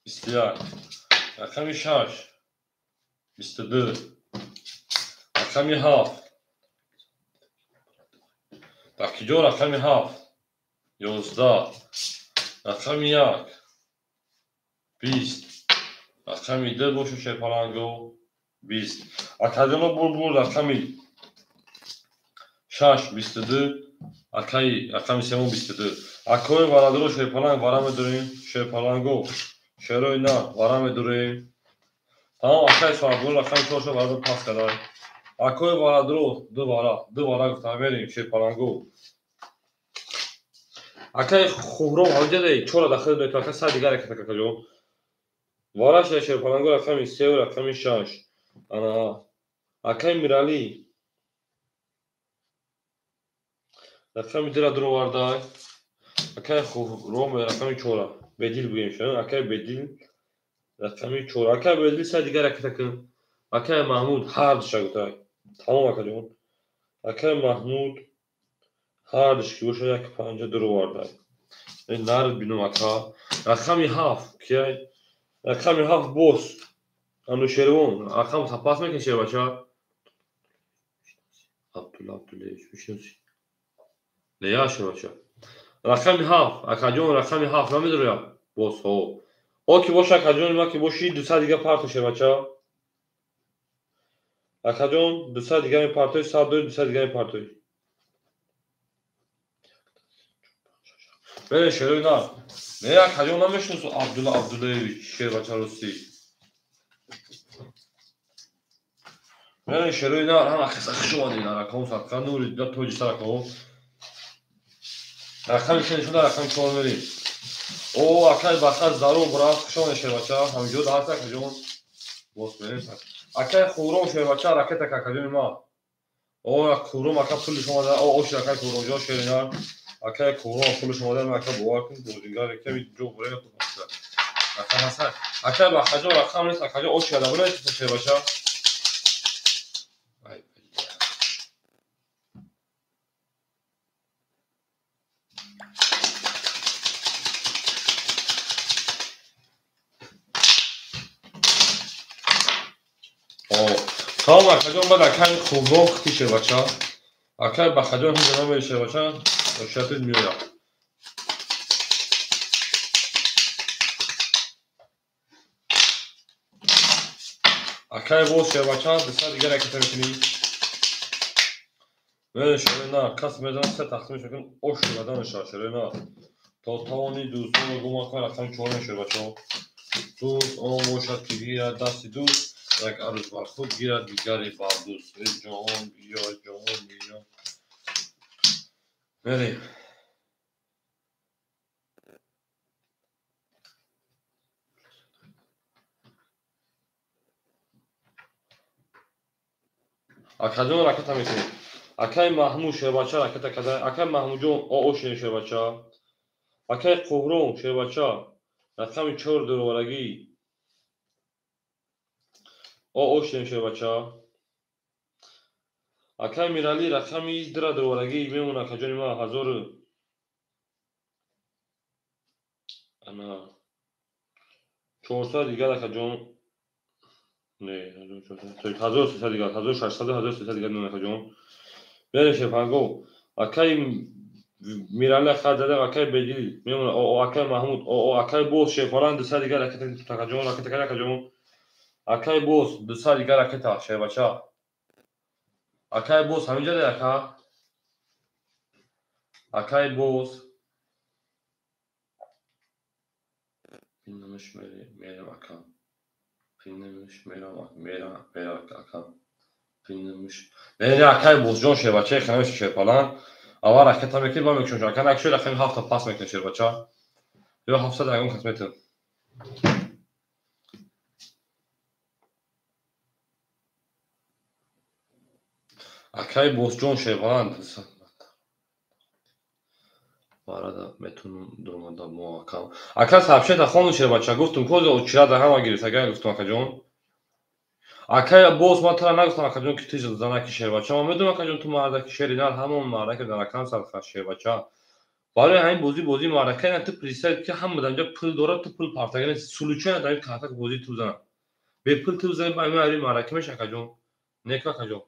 21. Рақами 6 22. Рақами 7 дар киҷо рақами 7 11. Рақами 1 20. Рақами 2 бошу шерпаланго 20. Акаҷоно бур рақами 6 22. Акаи рақами 3 22. Акои варадро шерпаланг вара медорем. Шерпаланго шерои на вара медорем. Тамом акаи Соатмурод рақами 4 ша варадро пас кардай. Акои варадро ду вара гуфтам мерем шерпаланго. Акаи Хуҳром ҳоҷадай 4 дахил метавонад, ака сад дигар акаҷон. Вара шерпаланго рақами 3 рақами 6. Ана акаи Миралӣ рақами 2 дуровардай. Акаи Хуҳром рақами 4. Бедил бигӯем шо. Акаи Бедил рақами 4. Акаи Бедил сад дигар акатакун. Акаи Маҳмуд ҳар душа гуфтай. Тамом акаҷон. Акаи Маҳмуд ҳар душ ки боша 1.50 дуровардай. Нард бинум ака. Рақами 7 кияй? Рақами 7 боз. Анушервон. Рақам сапас мекунӣ шербача? Абдулла Абдуллаевич мешиносӣ? Не шербача. Рақами 7, акаҷон рақами 7 намедроям. Боз ҳо. О ки боша акаҷон ма ки боши 200 дига парто шербача. Акаҷон 200 дига мепартои, 100 дори 200 дига мепартои. Бере шерои нар. Не акаҷон намешиносу Абдулла Абдуллаевич шербача рости. Бере шерои нар, ҳама хеса хуш омадед аракаҳо садқа нури да тоҷи саракаҳо. Рақами се нишон рақами 4 мерем. О, акай бахар зарур брат, хуш омадед шербача. Ҳамҷо даҳаст акаҷон. Боз мерем. Акай Хурром шербача ракета акаҷони ма. О, Хурром ака пули шумо да. О, оши акай Хурром ҷо шери нар. Акай Хурром пули шумо да, ака бовар кун, бозингар ками ҷо бурем худо. Ака ҳасан. Акай бахаҷон рақам нест, акаҷон оши ада булай шербача. Тамом акаҷон, баъд акай Хурром хити шербача. Акай Бахаҷон ҳеҷ намери шербача, ошиятид меояд. Акай боз шербача, 200 дига ракета мекунӣ. Мере шерои на, кас мезанад се тақсимеш мекунӣ, ош шуда мешавад шерои на. То тавони дӯстонро гум накунад, рақами 4 мешавад бачаҳо. Дӯст он бошад ки гирад дасти дӯст, як арӯс бар худ гирад, дигаре бар дӯст. Эй ҷон, биё, ҷон, биё. Мерем. Акаҷон ракета мекунем. Акай Маҳмуд шербача ракета када. Акай Маҳмудҷон оо шербача. Акай Қуҳром шербача рақами 4 дуроварагӣ. Оо шербача. Акай Миралӣ рақами 2 дуроварагӣ мемонад акаҷони ма 1000 ана 400 дигар акаҷон. Не, 1300 дигар, 1600, 1300 дигар мемонад акаҷон. Берем шерпанго. Акай Миралӣ акай зада, акай Бедил мемонад. О, акай Маҳмуд, о, акай Боз шерпалан 200 дигар ракета акаҷон, ракета када акаҷон. Акай Боз 200 дигар ракета шербача. Акай Боз ҳаминҷа де ака. Акай Боз. Пинамеш мерам ака. Пинамеш мерам мерам ака. Пинамеш. Не, акай Бозҷон шербача, ханамеш шерпалан. Аввал ракета мекунӣ, ба мекушон. Ака накушед, рақами 7 пас мекунӣ шербача. Ё 700 ягон кас метавон. Акай Бозҷон шерпалан. Барада метунум дуромада мо акам. Ака сообщение хонду шербача, гуфтум кози очирада ҳама гирифт, агар гуфтум акаҷон. Акай Боз ман тура нагуфтам акаҷон ки ту занаки шербача. Ман медонам акаҷон ту мардаки шери нар, ҳамон мардаки занакам садқа шербача. Барои ҳамин бозӣ бозии мардака ина ту представь ки ҳама дар инҷа пул дорад, ту пул партага нест, случайно дар ин картак бозӣ ту занад. Бепул ту занӣ ба ин мардаки меша акаҷон. Неку акаҷон.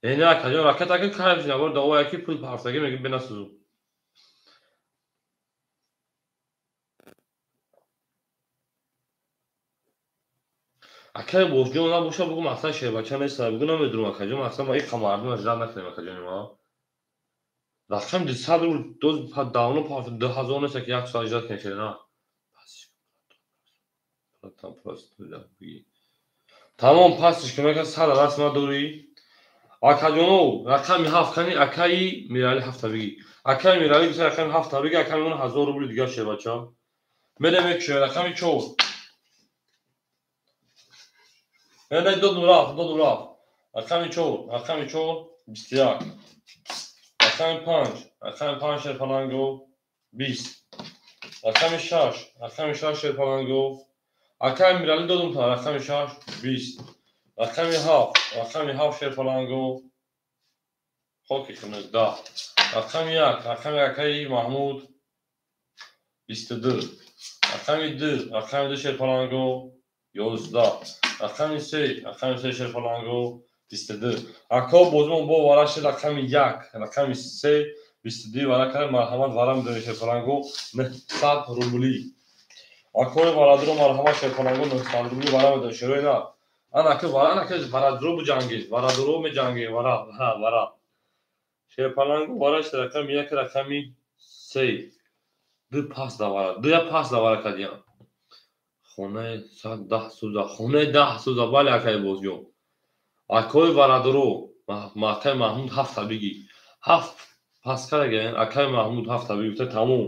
Не акаҷон ракета ки кайф набор давое ки пул партага мегӣ бенасузу. Акай Бозҷон набоша бугу мақсад шербача нест, бугу намедонам акаҷон, мақсад ма иқа мардум ажрат накунем акаҷони ма. Рақам 200 рубл доз давно парт 2000 нест ки як соат ажрат кунем шери на. Тамом пасиш ки мека 100 раст ма дорӣ. Акаҷоно рақами 7 кани акаи Миралӣ 7 бигӣ. Акаи Миралӣ гуфта рақами 7 бигӣ, акаи мон 1000 рубл дигар шербача. Мерем мекушем рақами 4. Не, додум рафт, додум рафт. Рақами 4, рақами 4, 21. Рақами 5, рақами 5 шерпаланго 20. Рақами 6, рақами 6 шерпаланго. Акаи Миралӣ додум та рақами 6, 20. Рақами 7, рақами 7 шерпаланго. Хоки хунук 10. Рақами 1, рақами акаи Маҳмуд 22. Рақами 2, рақами 2 шерпаланго 11. Рақами 3, рақами 3 шерпаланго 22. Ако бозмон бо вараши рақами 1, рақами 3, 22 вара кардем, марҳамат вара медорем шерпаланго 900 рубли. Акои варадро марҳамат шерпаланго 900 рубли вара медорем шерои на. Анаки вара, анаки варадро буҷангед, варадро меҷангед, вара, ҳа, вара. Шерпаланго вараш рақами 1, рақами 3. Ду пас давара, ду я пас давара кардиям. Хонаи 10 сӯза, хонаи 10 сӯза, бале акай бозҷон. Акои варадро, акай Маҳмуд ҳафта бигӣ. Ҳафт пас кардаген, акай Маҳмуд ҳафта бигӣ, гуфта тамом.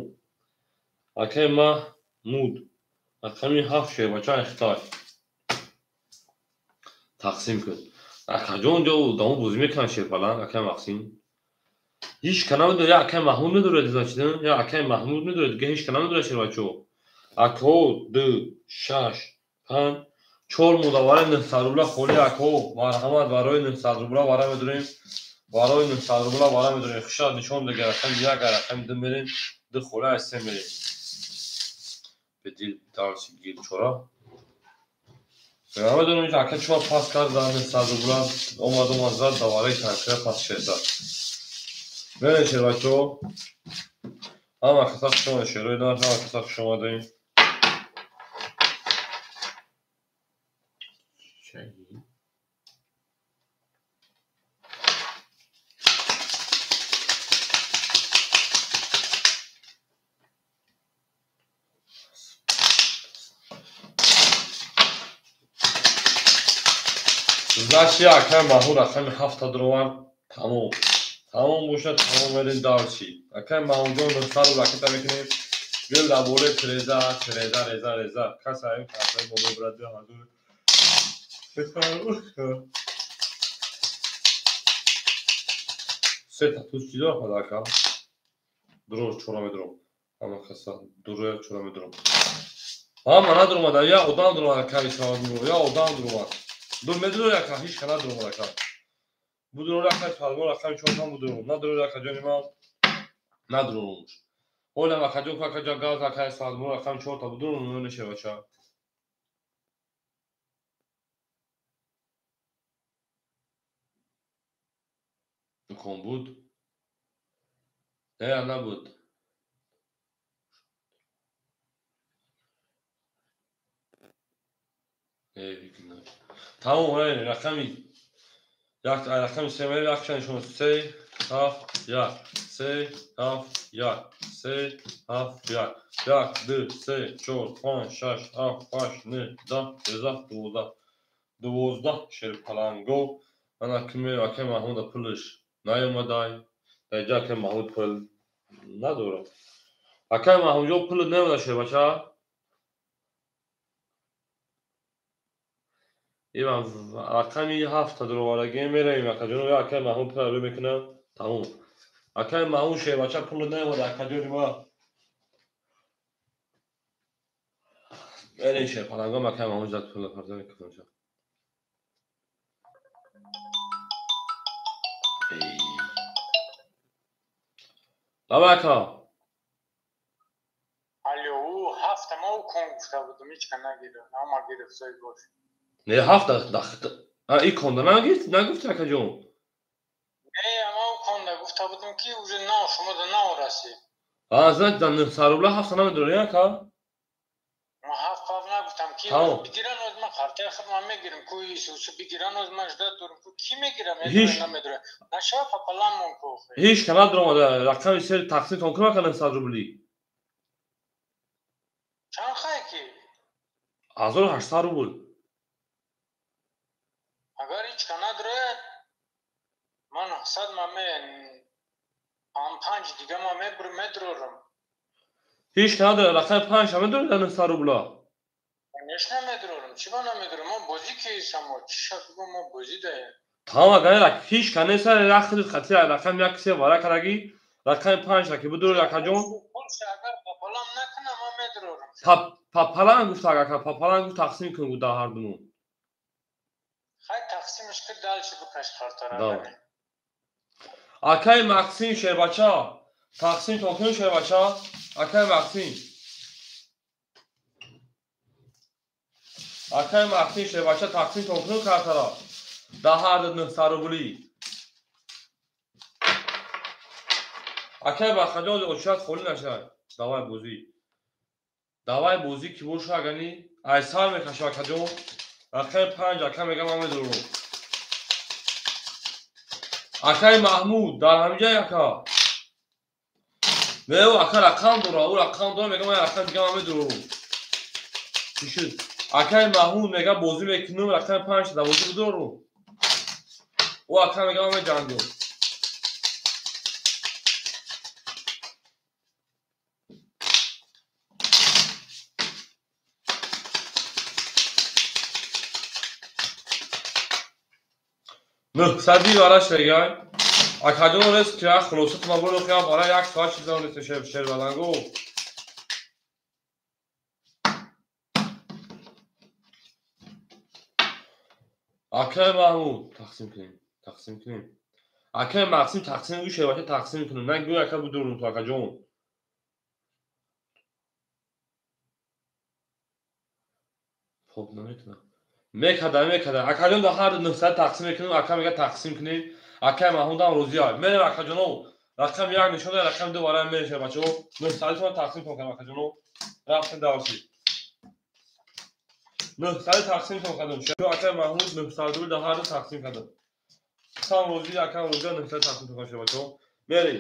Акай Маҳмуд, рақами 7 шербача Хитой. Тақсим кун. Акаҷон ҷо одамо бозӣ мекунанд шерпаланг, акай Мақсим. Ҳеҷ ка намедонад, я акай Маҳмуд медорад, значит, я акай Маҳмуд медорад, дига ҳеҷ ка намедорад шербачо. Ако 2, 6, 5, 4 мода вараи 900 рубла холи ако, марҳамат барои 900 рубла вара медорем, барои 900 рубла вара медорем. Хушад нишон дега рақами 1, рақами 2 мерем, 2 холи аз 3 мерем. Бедил дарси гир чора. Намедонам ки ака чума пас кард дар 900 рубла, омад омад зад давараи конкрет пас шед зад. Мерем шербачо. Ҳама каса хуш омадед шерои нар, ҳама каса хуш омадед. Значит, акай Маҳмуд рақами 7 дуровард, тамом. Тамом бошад, тамом мерем дарчи. Акай Маҳмудҷон 900 рубл ракета мекунем. Гул дар бораи Тереза, Тереза, Реза, Реза. Кас аим касаи мо мебарад 2000. Сета туз чӣ дорад ака? Дуро чора медурам. Ҳама каса дуро чора медурам. Ҳама надуромада, я одам дуромада каи савадмуро, я одам дуромад. Дур медуро яка, ҳеҷ ка надуромад ака. Будуро рака фармо рақами 4 ҳам будуро. Надуро рака ҷони ман надуром. Ҳолам ака ҷон ака ҷон газ ака савадмуро рақами 4 та будуро нешевача. Кон буд? Не, набуд. Тамом, рақами як, рақами се мерем, якчанд нишон 3, 7, 1, 3, 7, 1, 3, 7, 1, 1, 2, 3, 4, 5, 6, 7, 8, 9, 10, 11, 12, 12 шерпаланго. Ана киме акай Маҳмуда пулаш наёмадай. Дар ҷа акай Маҳмуд пул надорад. Акай Маҳмудҷон пул наёмада шербача. Иван рақами 7 дуровардаги меравем акаҷон, акай Маҳмуд пул рӯй мекунад, тамом. Акай Маҳмуд шербача пул наёмада акаҷони ма. Мерем шерпалангом акай Маҳмуд зад пул парда мекунад. Давай ака. Алло, ҳафта ма кон гуфта будам, ҳеҷ ка нагирифт, ҳама гирифт сои бош. Не, ҳафта и конда нагирифт, нагуфти акаҷон? Не, ма конда гуфта будам ки уже нав шумо да нав расид. А, значит, да 900 рубла ҳафта намедорӣ ака? Ма ҳафт пав нагуфтам ки бигиран, оз ман қартаи худ ман мегирам, ку исусу бигиран, оз ман ждат дорам, ку ки мегирам, намедорам. Наша папалам мон ку. Ҳеҷ ка надоромада, рақами се тақсим тон кун ака 900 рубли. Чанд хай ки? 1800 рубл. Агар ҳеҷ ка надорад, ман 900 ма ме панҷ дига ма мебурам, медорам. Ҳеҷ ка надорад, рақами 5 ҳам медорад 900 рубла. Конечно медорам, чӣ ба намедорам? Мо бозӣ ки само, чӣ шак бигӯ, мо бозӣ даем. Тамом, агар ҳеҷ ка нест, рақами хати рақами 1 се вара кардаги, рақами 5 ки бидорад акаҷон. Агар папалам накунам, ман медорам. Папалам гуфт ака, папалам гуфт тақсим кун гуфт дар ҳар думон. Хай тақсимаш кун, дальше бикаш қартара. Акай Максим шербача, тақсим тон кун шербача, акай Максим. Акай Максим шербача тақсим тон кун картара. Даҳарду 900 рубли. Акай Бахаҷон очият холӣ нашавад. Давай бозӣ. Давай бозӣ ки боша агани айсар мекаша акаҷон. Рақами 5 ака мегам ман медорам. Акай Маҳмуд дар ҳамиҷай ака. Не, ӯ ака рақам дора, ӯ рақам дора, мегам ман рақам дига ман медорам. Чӣ шуд? Акай Маҳмуд мега бозӣ мекунам, рақами 5 дар бозӣ бидорам. Ӯ ака мега ман меҷангам. Нӯҳсади вараш мегай. Акаҷон рест ки як хулоса тума боро ки бара як соат чиза рест шербаланго. Акай Маҳмуд тақсим кунем, тақсим кунем. Акай Максим тақсим гӯ шербача тақсим кунем. На гӯ ака будурум ту акаҷон. Хоб намекунам. Мекада, мекада. Акаҷон да ҳар 900 тақсим мекунем, ака мега тақсим кунем. Акай Маҳмудам розия. Мерем акаҷоно. Рақам 1 нишон дай, рақам 2 барам мерем бачаҳо. 900 сомон тақсим кунем акаҷоно. Рафтем дарси. 900 тақсим кардам. Акай Маҳмуд 900 рубл да ҳар ду тақсим кардам. Сам розия, акам розия 900 тақсим кардам бачаҳо. Мерем.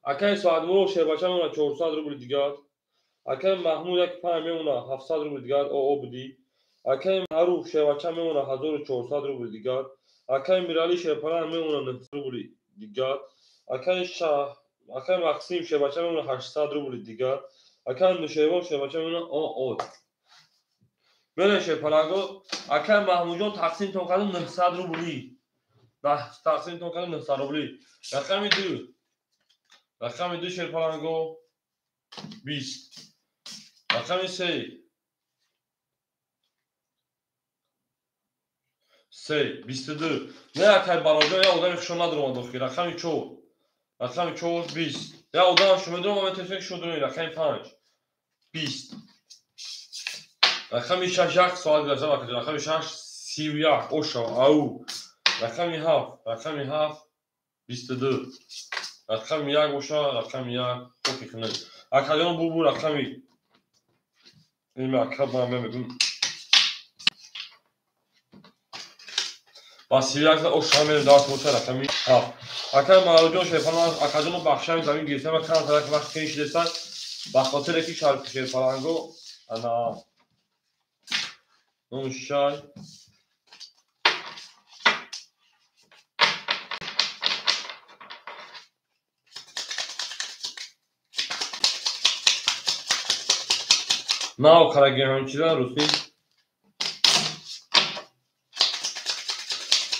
Акай Соатмуров шербача мемона 400 рубл дигар. Акай Маҳмуд 15 мемона 700 рубл дигар. О буди. Акай Маъруф шербача мемона 1400 рубл дигар. Акай Мирали шерпалан мемона 900 рубл дигар. Акай Максим шербача мемона 800 рубл дигар. Акай Нушервон шербача мемона о. Мерем шерпаланго. Акай Маҳмудҷон тақсимтон кардам 900 рубли. Тақсимтон кардам 900 рубли. Рақами 2. Рақами 2 шерпаланго 20. Рақами 3. 3, 22. Не акай Бароҷон, я одами хушо надорам дохил. Рақами 4. Рақами 4, 20. Я одам шумо медорам, ман телефон шумо дорам. Рақами 5. 20. Рақами 6 як соат гузашта акаҷон. Рақами 6 31. Оша, ау. Рақами 7, рақами 7 22. Рақами 1 боша, рақами 1 хоки кунед. Акаҷон бу рақами ин ака ба ман мегӯм. Ба 31 оша мерем дарс боша рақами 7. Акай Маъруфҷон шерпаланг акаҷоно бахшами замин гирифтам ва кам тарак вақт кин шидесан ба хотире ки шерпаланго ана нушай нав караги ҳамин чиза русӣ.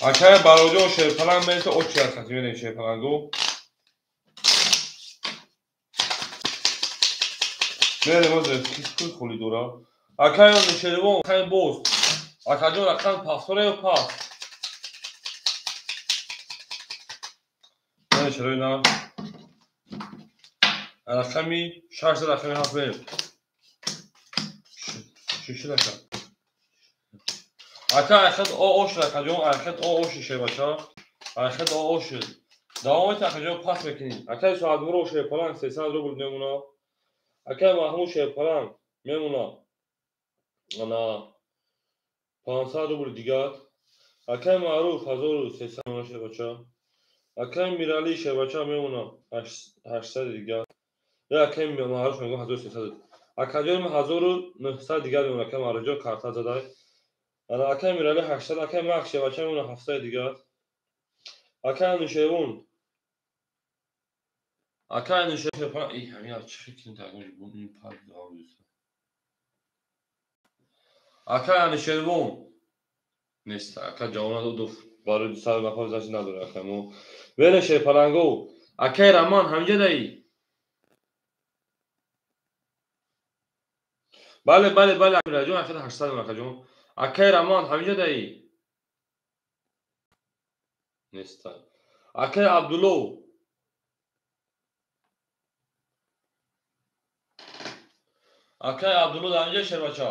Акай Бароҷон шерпаланг мереса очи аст хати мерем шерпаланго. Мерем озер кис холи дора. Акай Нушервон, акай боз. Акаҷон рақам пасора ё пас? Мерем шерои нав. Рақами 6 рақами 7 мерем. Чӣ шуд ака? Ака айхет о шуд акаҷон, айхет о шуд шербача. Айхет о шуд. Давом мети акаҷон пас мекунӣ. Акай Соатмуров шерпаланг 300 рубл мемона. Акай Маҳмуд шерпаланг мемона. Ана 500 рубл дигар. Акай Маъруф 1300 мемона шербача. Акай Мирали шербача мемона 800 дигар. Я акай Маъруф мегӯ 1300. Акаҷон 1900 дигар мемона. Акай Маъруфҷон карта задай. Ана акай Мирали 800, акай Макс шербача мемона 700 дигар. Акай Нушервон. Акай Нушервон, эй, ҳамин чӣ хикин тагош бун ин пад дависа. Акай Нушервон. Нест, ака ҷавоб надод, барои 200 нафар заши надора акай мо. Вере шерпаланго. Акай Раман ҳамиҷа даи. Бале, бале, бале, Акай ҷон, 800 акаҷон. Акай Раман ҳамиҷа даи. Нест. Акай Абдулло. Акай Абдулло дар ҳамиҷа шербача.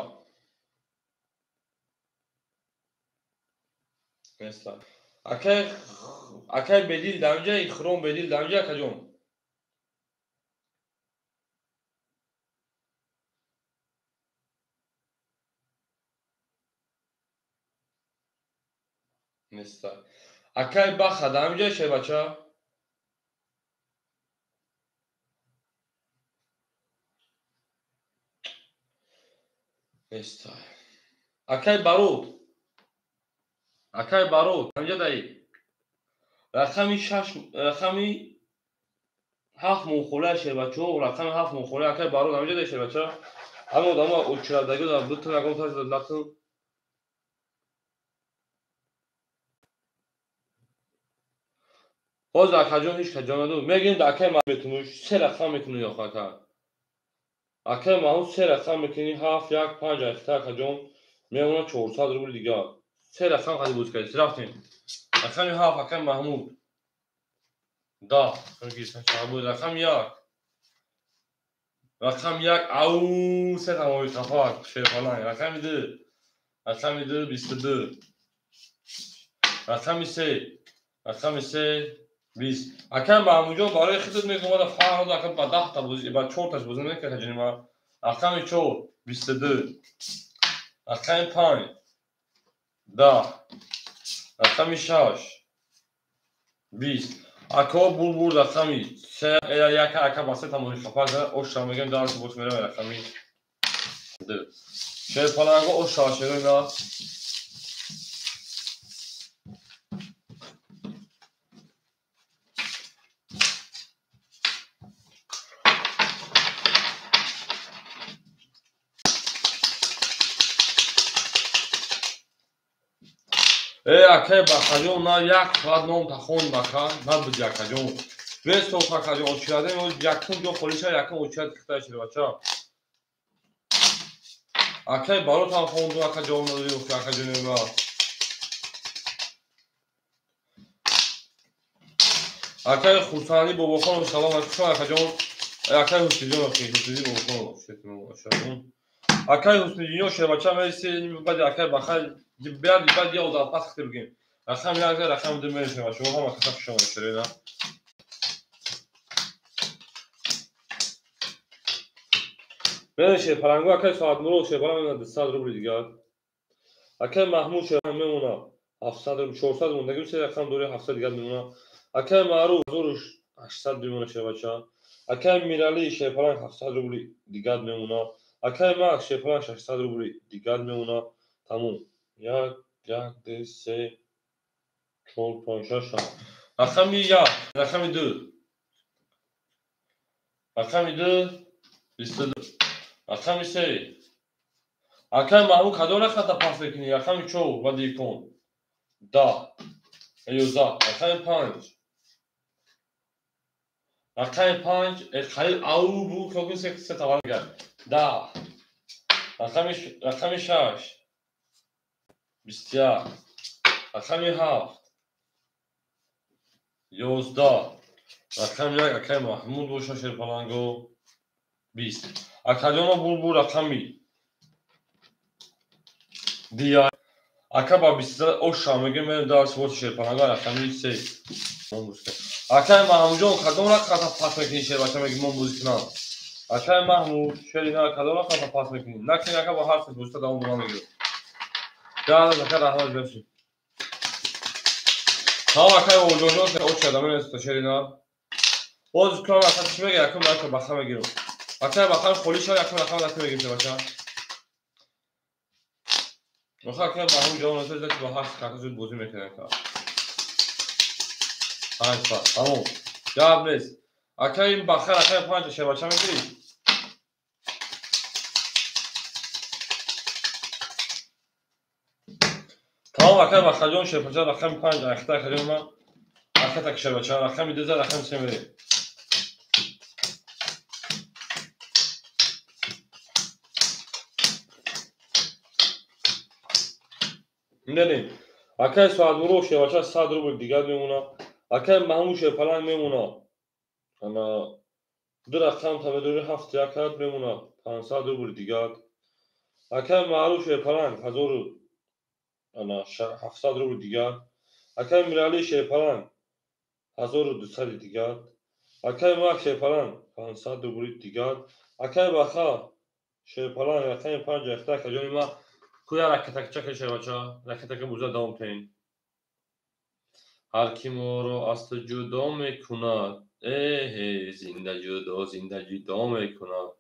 Неста. Акай Бедил дамҷа, Ихром Бедил дамҷа, акаҷон. Неста. Акай Баха дамҷа, шербача. Неста. Акай Барод. Акай Барод, дамҷа даи. Рақами 6, рақами 7 мухола шербачо, рақами 7 мухола акай Барод дамҷа даи шербача. Ҳама одамо очирадагӣ дар бутун ягон тарз латун. Ҳозир акаҷон ҳеч кас ҷо надод. Мегирем да акай метунуш, се рақам мекунӣ ё ака. Акай Маҳмуд се рақам мекунӣ, 7 1 5 айхта акаҷон мемонад 400 рубли дигар. Се рақам қади боз кардӣ. Рафтем. Рақами 7 акай Маҳмуд. 10. Рақами 1. Рақами 1 ау се тамоми қафак шерпаланг. Рақами 2. Рақами 2 22. Рақами 3. Рақами 3 20. Акай Маҳмудҷон барои худат мегӯям ода фарқ ака ба 10 та бозӣ ба 4 таш бозӣ намекард ҷони ман. Рақами 4 22. Рақами 5 10. Рақами 6 20. Ако булбур рақами 3 1 ака ба се тамоми қафак оша мегӯям дарс боз меравам рақами 2. Шерпаланго оша шерона. Акай Бахаҷон, на як соат ном тахон баха, набуди акаҷон. Бесоф акаҷон, очирадем, якум ҷо холиша, якум очирад китай шербача. Акай Баротам хонду, ака ҷавоб надоди, акаҷони ма. Акай Хурсандӣ Бобохонов, салом алейкум, акаҷон. Акай Ҳусниҷон, Ҳусниҷон Бобохонов, акай Ҳусниҷон шербача мерси, баъди акай Баха баъд я одам пас хите бигем. Рақами 1 рақами 2 мерешем. Шумо ҳама каса хуш омадед шерина. Мере шерпаланго акай Соатмурод шерпаланг мемонад 200 рубли дигар. Акай Маҳмуд шерпаланг мемонад 700 рубли, 400 мондаги се рақам дори 700 дигар мемонад. Акай Маъруф 1800 мемонад шербача. Акай Мирали шерпаланг 700 рубли дигар мемонад. Акай Макс шерпаланг 600 рубли дигар мемонад. Тамом. 1 1 2 3 4 5 6 7. Рақами 1, рақами 2. Рақами 2 22. Рақами 3. Акай Маҳмуд кадом рақамта пас мекунӣ? Рақами 4 ва дикон. 10. 11. Рақами 5. Рақами 5 қариб ау бу кокун се тавар дигар. 10. Рақами 6. 21. Рақами 7. 11. Рақами 1 акай Маҳмуд боша шерпаланго 20. Акаҷоно булбул рақами 2. Ака ба 20 оша мегем мерем дарс бош шерпаланго рақами 3. Акай Маҳмудҷон кадом рақамта пас мекунӣ шербача меги мон бозӣ кунам. Акай Маҳмуд шерина кадом рақамта пас мекунӣ? Накунӣ ака ба ҳар се бозита давом дода мегирам. Ҷа ака раҳмат бошӣ. Ҳа акай Оҷонҷон оча да мереста шерина. Боз кунам ака чӣ меги? Якум ака баха мегирам. Акай баха холӣ шава якум рақам дасти мегирам шербача. Оха акай Маҳмуд ҷавоб надод, ки ба ҳар се карта зуд бозӣ мекунад ака. 5 пас. Тамом. Ҷавоб нест. Акай ин баха рақами 5 шербача мегирӣ? Тамом акай Бахаҷон шербача рақами 5 айхта акаҷон ма ака так шербача рақами 2 за рақами 3 мерем. Мерем. Акай Соатмурод шербача 100 рубл дигар мемонад. Акай Маҳмуд шерпаланг мемонад. Ана ду рақам табедори 7 1 мемонад 500 рубл дигар. Акай Маъруф шерпаланг 1000 ана 700 рубл дигар. Акай Миралӣ шерпаланг 1200 дигар. Акай Мак шерпаланг 500 рубли дигар. Акай Баха шерпаланг рақами 5 яхта акаҷони ма куя ракетакчака шербача ракетака буза давом кунем. Ҳар ки моро аз ту ҷудо мекунад, эҳе, зинда ҷудо, зинда ҷудо мекунад.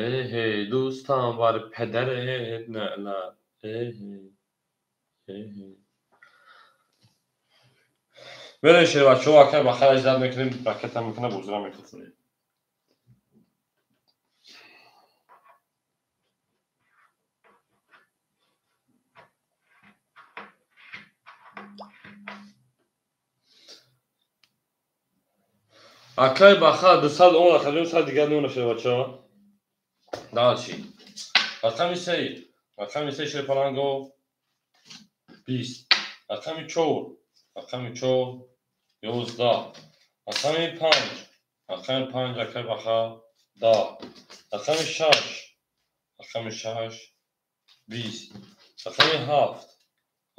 Эҳе, дӯстам бар падарет наълат. Эҳе, эҳе. Мерем шербачаҳо, акай Бахара издат мекунем, ракета мекунад, бозира мекунем. Акай Баха 210 рақами 100 дигар мемона шербача. Дальше. Рақами 3, рақами 3 шерпаланго 20. Рақами 4, рақами 4 11. Рақами 5, рақами 5 акай Баха 10. Рақами 6, рақами 6 20. Рақами 7,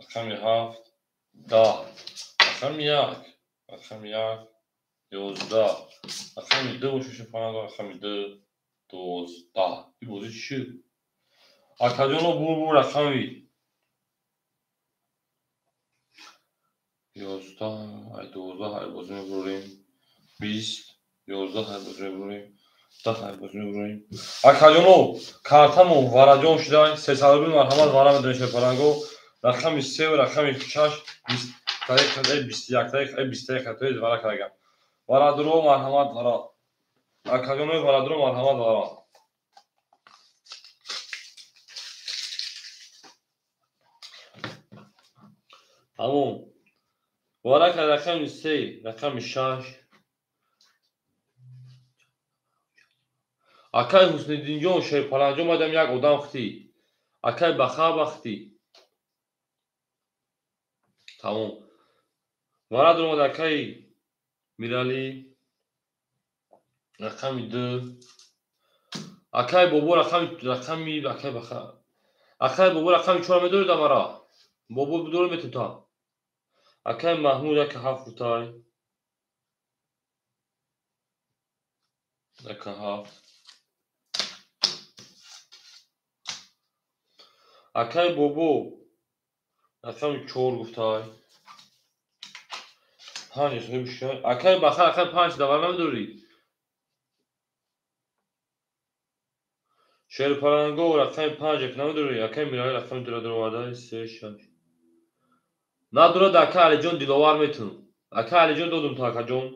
рақами 7 10. Рақами 1, рақами 1 11. Рақами 2 боша шерпаланго, рақами 2 12. Ин бозӣ чӣ шуд? Акаҷоно бур рақами 11, ай 12 ай бозӣ мебурем. 20, 11 ай бозӣ мебурем. 10 ай бозӣ мебурем. Акаҷоно картамо вараҷон шуда, 300 рубл марҳамат вара медонед шерпаланго. Рақами 3 ва рақами 6 20 тариқ, 21 тариқ, 21 хатои вара кардагам. Варадуро марҳамат вара. Акаҷонои варадуро марҳамат вара. Тамом. Варака рақами 3, рақами 6. Акай Ҳусниддинҷон шерпаланҷон мадам як одам хти. Акай Баха бахти. Тамом. Варадур омад акай Миралӣ рақами 2. Акай Бобо рақами акай Баха. Акай Бобо рақами 4 медоред амара? Бобо бидоред метунта. Акай Маҳмуд 1 7 футай. 1 7. Акай Бобо рақами 4 гуфтай. 5 ҳисоби. Акай Баха рақами 5 давар намедорӣ? Шерпаланго рақами 5 намедорӣ? Акай Миралӣ рақами 2 дароварда 3 6. Надорад ака Алиҷон Диловар метун. Ака Алиҷон додум то акаҷон.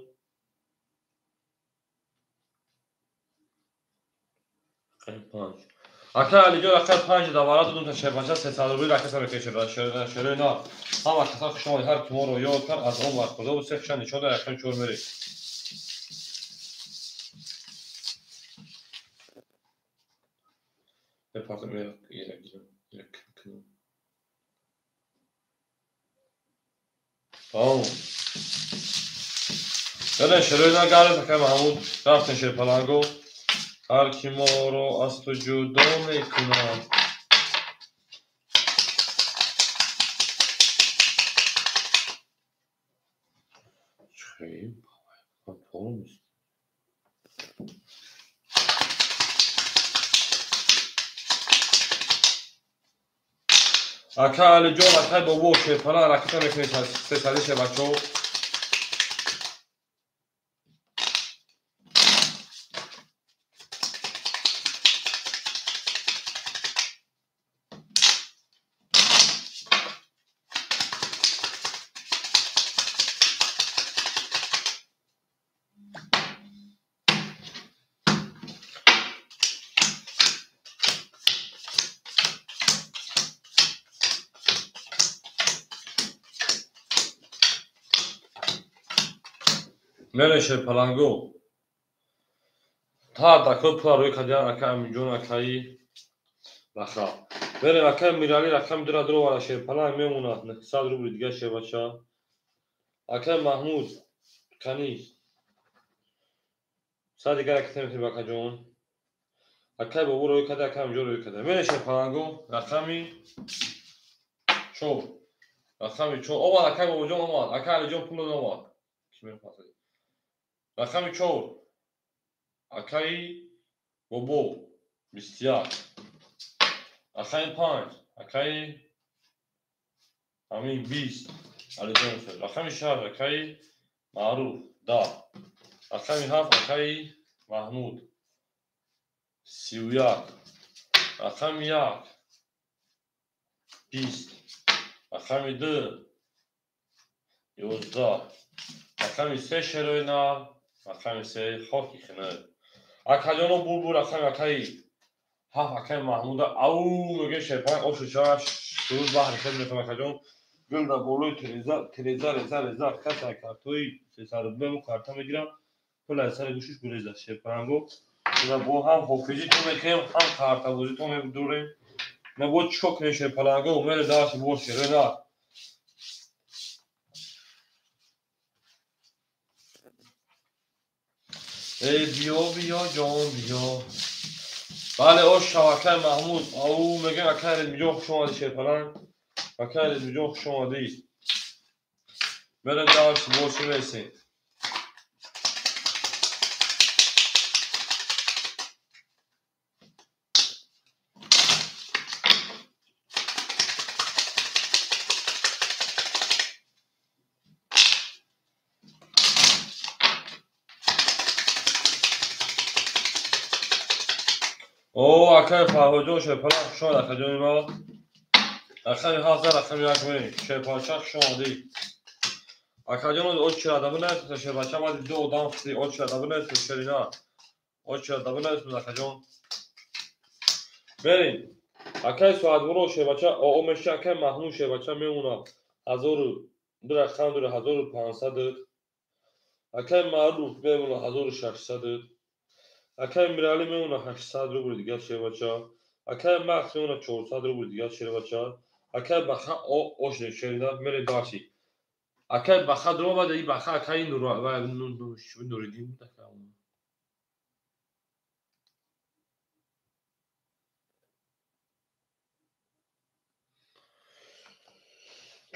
Рақами 5. Ака Алиҷон рақами 5 давара додум то шерпача 300 рубли ракета мекашад. Шерои на. Ҳама каса хуш омадед, ҳар ки моро ёд кард аз он бархӯрда буд, се хиша нишон дод, рақами 4 меред. Мепартам ира гирам, ира кунам. Тамом. Берен шерои на гард, акай Маҳмуд рафтем шерпаланго. Ҳар ки моро аз ту ҷудо мекунад. Ака Алиҷон, акай Бобо шерпаланг ракета мекунед сесади шербачаҳо. Мерем шерпаланго. Та дакои пула рӯй кардиан ака Аминҷон, акаи Баха. Мерем акаи Миралӣ рақами 2 дароварда шерпаланг мемонад 900 рубли дигар шербача. Акаи Маҳмуд кани 100 дигар ракета мекунем акаҷон. Акаи Бобо рӯй карда, акаи Аминҷон рӯй карда. Мерем шерпаланго рақами 4. Рақами 4 омад, акай Бобоҷон омад, акай Алиҷон пул омад. Ки мепасад? Рақами 4 акаи Бобо 21. Рақами 5 акаи Амин 20. Алиҷон шуд. Рақами 6 акаи Маъруф 10. Рақами 7 акаи Маҳмуд 31. Рақами 1 20. Рақами 2 11. Рақами 3 шерои нар, рақами 3 хоки хинак. Акаҷоно бурбур рақами акаи 7 акаи Маҳмуда ау меге шерпанг ошу чаш суруд баҳри хел мекунам акаҷон. Гул дар болои тереза тереза реза реза каса картои сесад рубле мо карта мегирам. Пул аз сари гӯшиш гуреза шерпанго. Ина бо ҳам ҳофизӣ то мекунем, ҳам картабозӣ то медурем. На бо чӣ кор кунем шерпаланго? Мере дарси бо шерои нар. Эй биё биё ҷон биё. Бале ош шав акай Маҳмуд. Ау мегӯям акай Резмиҷон хуш омадӣ шерпаланг. Акай Резмиҷон хуш омадӣ. Мерем дарси бо чӣ мересем. О, акай Фарҳодҷон шерпаланг хуш омад акаҷони ма. Рақами 7 рақами 1 мерем. Шерпалча хуш омадӣ. Акаҷон очи рада бинависед шербача баъди ду одам хси очи рада бинависед шерина. Очи рада бинависед акаҷон. Мерем. Акай Соатмурод шербача оо меша акай Маҳмуд шербача мемонад. 1002 рақам дора 1500. Акай Маъруф мемонад 1600. Акай Миралӣ мемонад 800 рубл дигар шербача. Акай Макс мемонад 400 рубл дигар шербача. Акай Баха ош шерина мерем дарси. Акай Баха дуромад и Баха акай Нуриддин буд ака.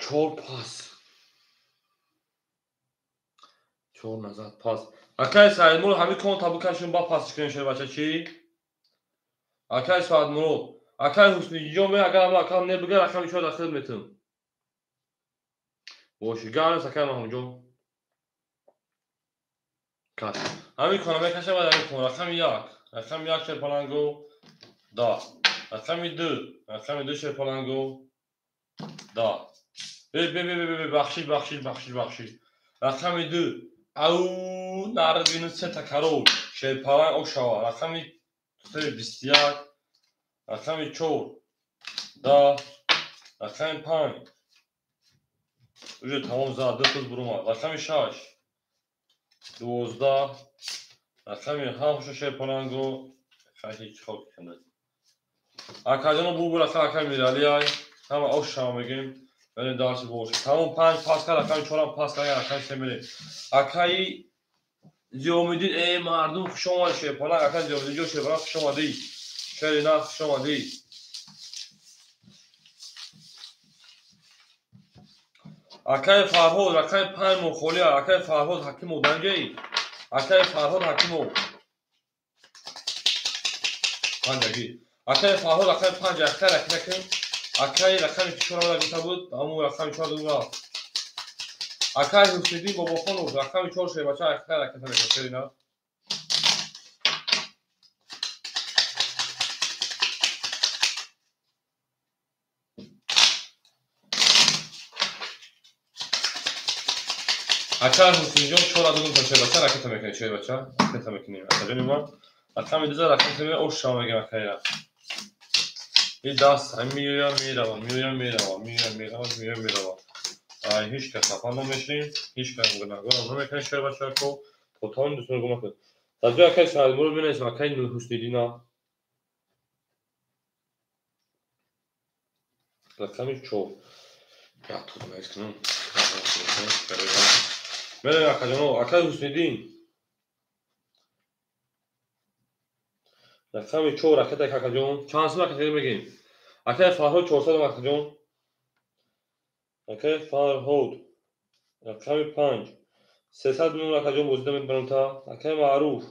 Чор пас. Чор назад пас. Акай Саидмурод ҳамин кон табукашон ба пас кунем шербача чӣ? Акай Саидмурод, акай Ҳусниҷон ме агар ама акам не бигар рақами 4 дахил метам. Боши гарс акай Маҳмудҷон. Каш. Ҳамин кона мекашам баъд ҳамин кон рақами 1. Рақами 1 шерпаланго 10. Рақами 2, рақами 2 шерпаланго 10. Бе бе бе бе бахшиш бахшиш бахшиш бахшиш. Рақами 2 ау нарбину сета карол шерпаланг ошава. Рақами 3 21. Рақами 4 10. Рақами 5 уже тамом зад, ду туз буромад. Рақами 6 12. Рақами 7 шерпаланго хай чӣ хок кунад. Акаҷоно бурбур рақам акай Миралӣ ай. Ҳама ош шава мегӯем. Мерем дарси бош. Тамом 5 пас кард, рақами 4 пас кард, рақами 3 мерем. Акаи Зиёмиддин, эй мардум хуш омадӣ шерпаланг, акаи Зиёмиддин ҷон шерпаланг хуш омадӣ. Шерина хуш омадӣ. Акаи Фарҳод, рақами 5 мо холӣ, акаи Фарҳод Ҳакимов данҷаи. Акаи Фарҳод Ҳакимов. Панҷагӣ. Акаи Фарҳод рақами 5 акаи ракета кун. Акаи рақами 4 омада гуфта буд, ҳамун рақами 4 ду рафт. Акаи Ҳусниddin Бобохонов рақами 4 шербача акаи ракета мекунад шерина. Акаи Ҳусниҷон 4 адад гуфта шербача ракета мекунад шербача ракета мекунем. Акаҷони ман рақами 2 рақами 3 ош шава мегӯям акая. И даст меоям меравам, меоям меравам, меоям меравам, меоям меравам. Ай ҳеҷ кас хафа намешавем, ҳеҷ кас гунаҳгорам намекунем шербачако. То тавон дӯстон гумон кунед. Дар ҷои акаи Саидмурод менависем акаи Ҳусниддина. Рақами 4. Як туз навис кунам. Меравем акаҷоно, акаи Ҳусниддин. Рақами 4 ракета акаҷон. Чанд сум ракета мегирем? Акаи Фарҳод 400 акаҷон. Акаи Фарҳод рақами 5 300 мемона акаҷон бозида мебарам та. Акаи Маъруф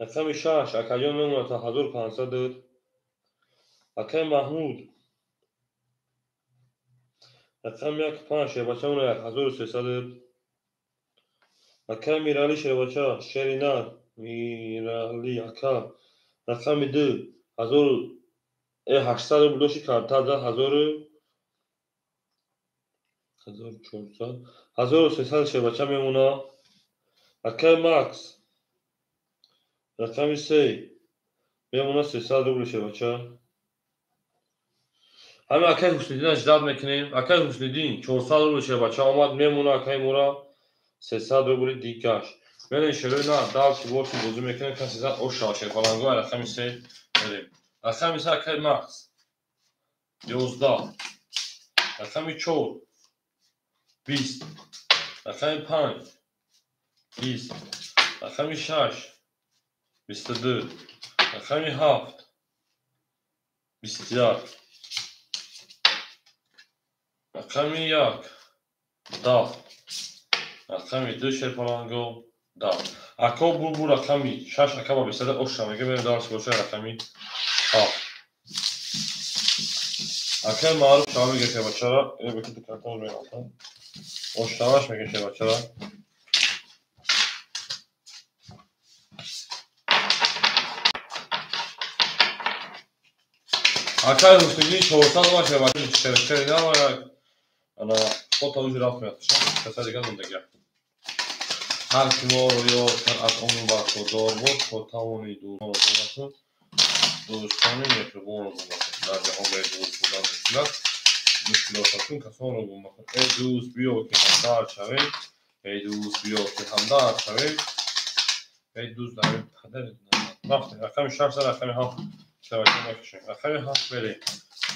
рақами 6 акаҷон мемона та 1500. Акаи Маҳмуд рақами 1 5 шербача мемона 1300. Акаи Миралӣ шербача Шеринар Миралӣ ака рақами 2 1800 рубл дошти карта за 1400 1300 шербача мемона. Акаи Макс рақами 3 мемона 300 рубл шербача. Ҳамин акаи Ҳусниддин ждат мекунем. Акаи Ҳусниддин 400 рубл шербача омад мемона акаи мора 300 рубли дигаш. Мерем шерои на дальше больше бозӣ мекунем касе зад оша шерпалангои рақами 3 мерем. Рақами 3 акаи Макс 11, рақами 4 20, рақами 5 20, рақами 6 22, рақами 7 21, рақами 1 10, рақами 2 шерпаланго 10. Ако бурбу рақами 6 ака ба 22 оша мега мерем дарс боша рақами 7. Акаи Маъруф шава мега шербачара, бекити картон меғалтам. Ошаваш мега шербачара. Акаи Ҳусниддин 400 ма шербача шерина ана фото уже рафт меаташа. Каса дигар мондагия. Ҳар ки моро ёд кард аз он бархурдор буд, то тавони дӯстонро гум дӯстони меҳрубонро гум макун. Дар ҷаҳон бе дӯст будан мушкил аст, мушкилотатун касонро гум макун. Эй дӯст биё ки ҳамдард шавем, эй дӯст биё ки ҳамдард шавем, эй дӯст дар рафтем. Рақами 6 рақами 7 шабака мекашем. Рақами 7 мерем.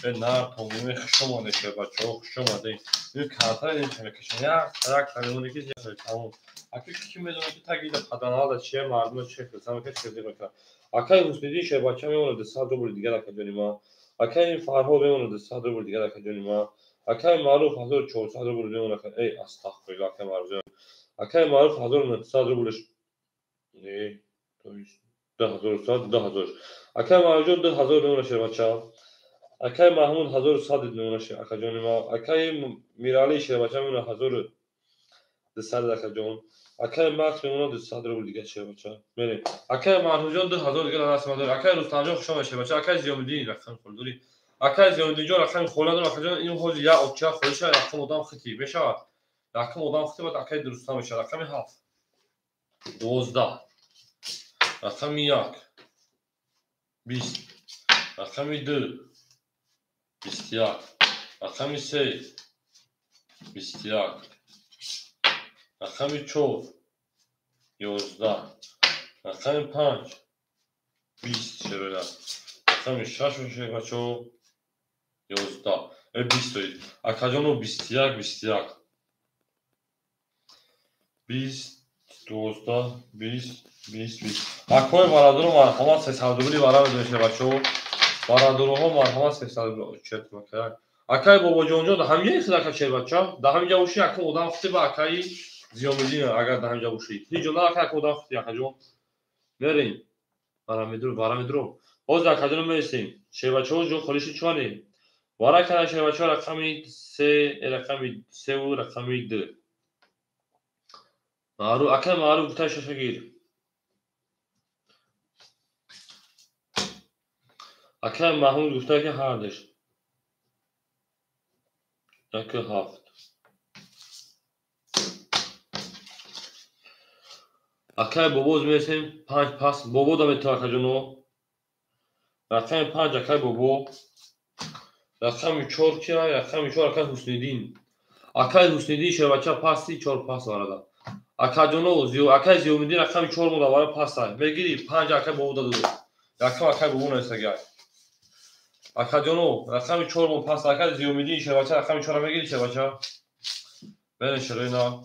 Э нар томони хуш омадед шабачаҳо, хуш омадед. Ин картаро мекашем. Як як мемоне ки тамом. Ака ки медонад ки тагида паданалда чия мардума че хирса мекард чӣ мекард. Акаи Ҳусниддин шербача мемонад 200 рубл дигар акаҷони ман. Акаи Фарҳод мемонад 200 рубл дигар акаҷони ман. Акаи Маъруф 1400 рубл мемонад. Эй астағфируллоҳ акаи Маъруф. Акаи Маъруф 1900 рублш. Не, то есть 2100 2000. Акаи Маъруфҷон 2000 мемонад шербача. Акаи Маҳмуд 1100 мемонад акаҷони ман. Акаи Миралӣ шербача мемонад 1200 акаҷон. Акаи Макс мемонад 200 рубл дигар шербача. Мерем. Акаи Маҳмудҷон 2000 дигар даст мадор. Акаи Рустамҷон хуш омадед шербача. Акаи Зиёмиддин рақами холдорӣ. Акаи Зиёмиддинҷон рақами холӣ надорам акаҷон. Ин ҳозир як оча холӣ шавад рақам одам хити мешавад. Рақам одам хити баъд акаи Рустам мешавад. Рақами 7 12, рақами 1 20, рақами 2 21, рақами 3 21, рақами 4 11, рақами 5 20 шероя, рақами 6 шербачаҳо 11, 20. Акаҷоно 21 21 20 12 20 20 20. Акои бародаро марҳамат 300 рубли вара медонед шербачаҳо. Бародароҳо марҳамат 300 рубли чет макая. Акаи Бобоҷонҷон да ҳамин ҷо ака шербача, да ҳамин ҷо бошӣ ака одам хити ба акаи Зиёмиддин агар да ҳамин ҷо бошӣ. Ҳеҷ ҷо на ака ака одам хити акаҷон. Мерем. Вара медуру. Ҳозир акаҷоно мересем. Шербачаҳо ҷо холиши чуане? Вара кара шербачаҳо рақами 3, рақами 3 ва рақами 2. Маъруф акаи Маъруф гуфта шашагир. Акаи Маҳмуд гуфта ки ҳардаш. 1 7. Акаи Бобоз мересем 5 пас. Бобо да метавад акаҷоно. Рақами 5 акаи Бобо. Рақами 4 ки рақами 4 акаи Ҳусниддин. Акаи Ҳусниддин шербача пасти 4 пас варада. Акаҷоно акаи Зиёмиддин рақами 4 монда вара пастай. Мегири 5 акаи Бобо да додо. Рақам акаи Бобо нависагай. Акаҷоно рақами 4 мон паст. Акаи Зиёмиддин шербача рақами 4 мегири шербача. Мерем шерои на.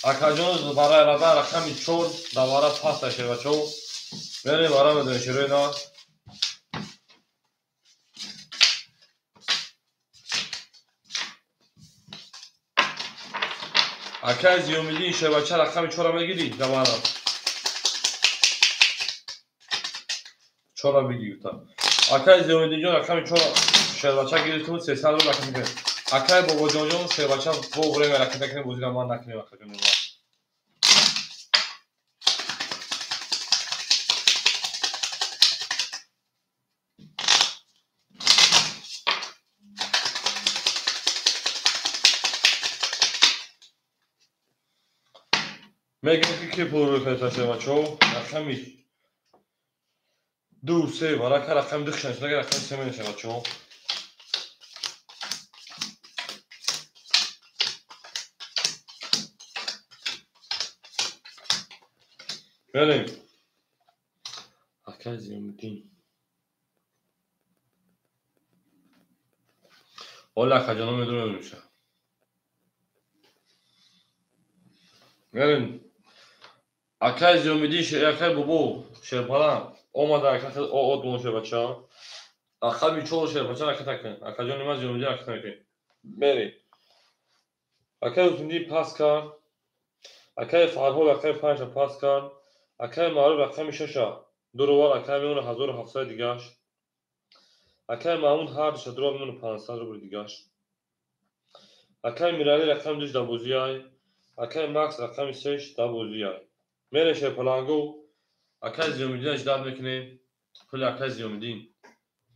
Акаҷоно барои рада рақами 4 да вара пастай шербачаҳо. Мерем вара медонем шерои на. Акай Зиёмиддин шербача рақами 4-ро мегирӣ? Давара. 4-ро бигир гуфтам. Акай Зиёмиддинҷон рақами 4 шербача гирифту 300 рубл ракета кунем. Акай Бобоҷонҷон шербача во время ракета кунем, бозиро ман накунем акаҷон. Мегӯям ки ки пул рӯй кардааст шербачаҳо? Рақами 2, 3 варака рақами 2 шанс, рақами 3 мене шербачаҳо. Мерем. Акай Зиёмиддин. Ола акаҷоно медонем меша. Мерем. Акай Зиёмиддин, акай Бобо шерпалан омада ака от шербача. Рақами 4 шербача ракета кун. Акаҷони ман Зиёмиддин ракета мекунем. Мерем. Акай Ҳусниddin пас кард. Акай Фарҳод рақами 5-ро пас кард. Акай Маъруф рақами 6-ро дуровар, акай мемона 1700 дигаш. Акай Маҳмуд ҳардуша дуровар мемона 500 рубл дигаш. Акай Миралӣ рақами 2 дар бозиай. Акай Макс рақами 3 дар бозиай. Мерем шерпалангу. Акай Зиёмиддин ждат мекунем. Пули акай Зиёмиддин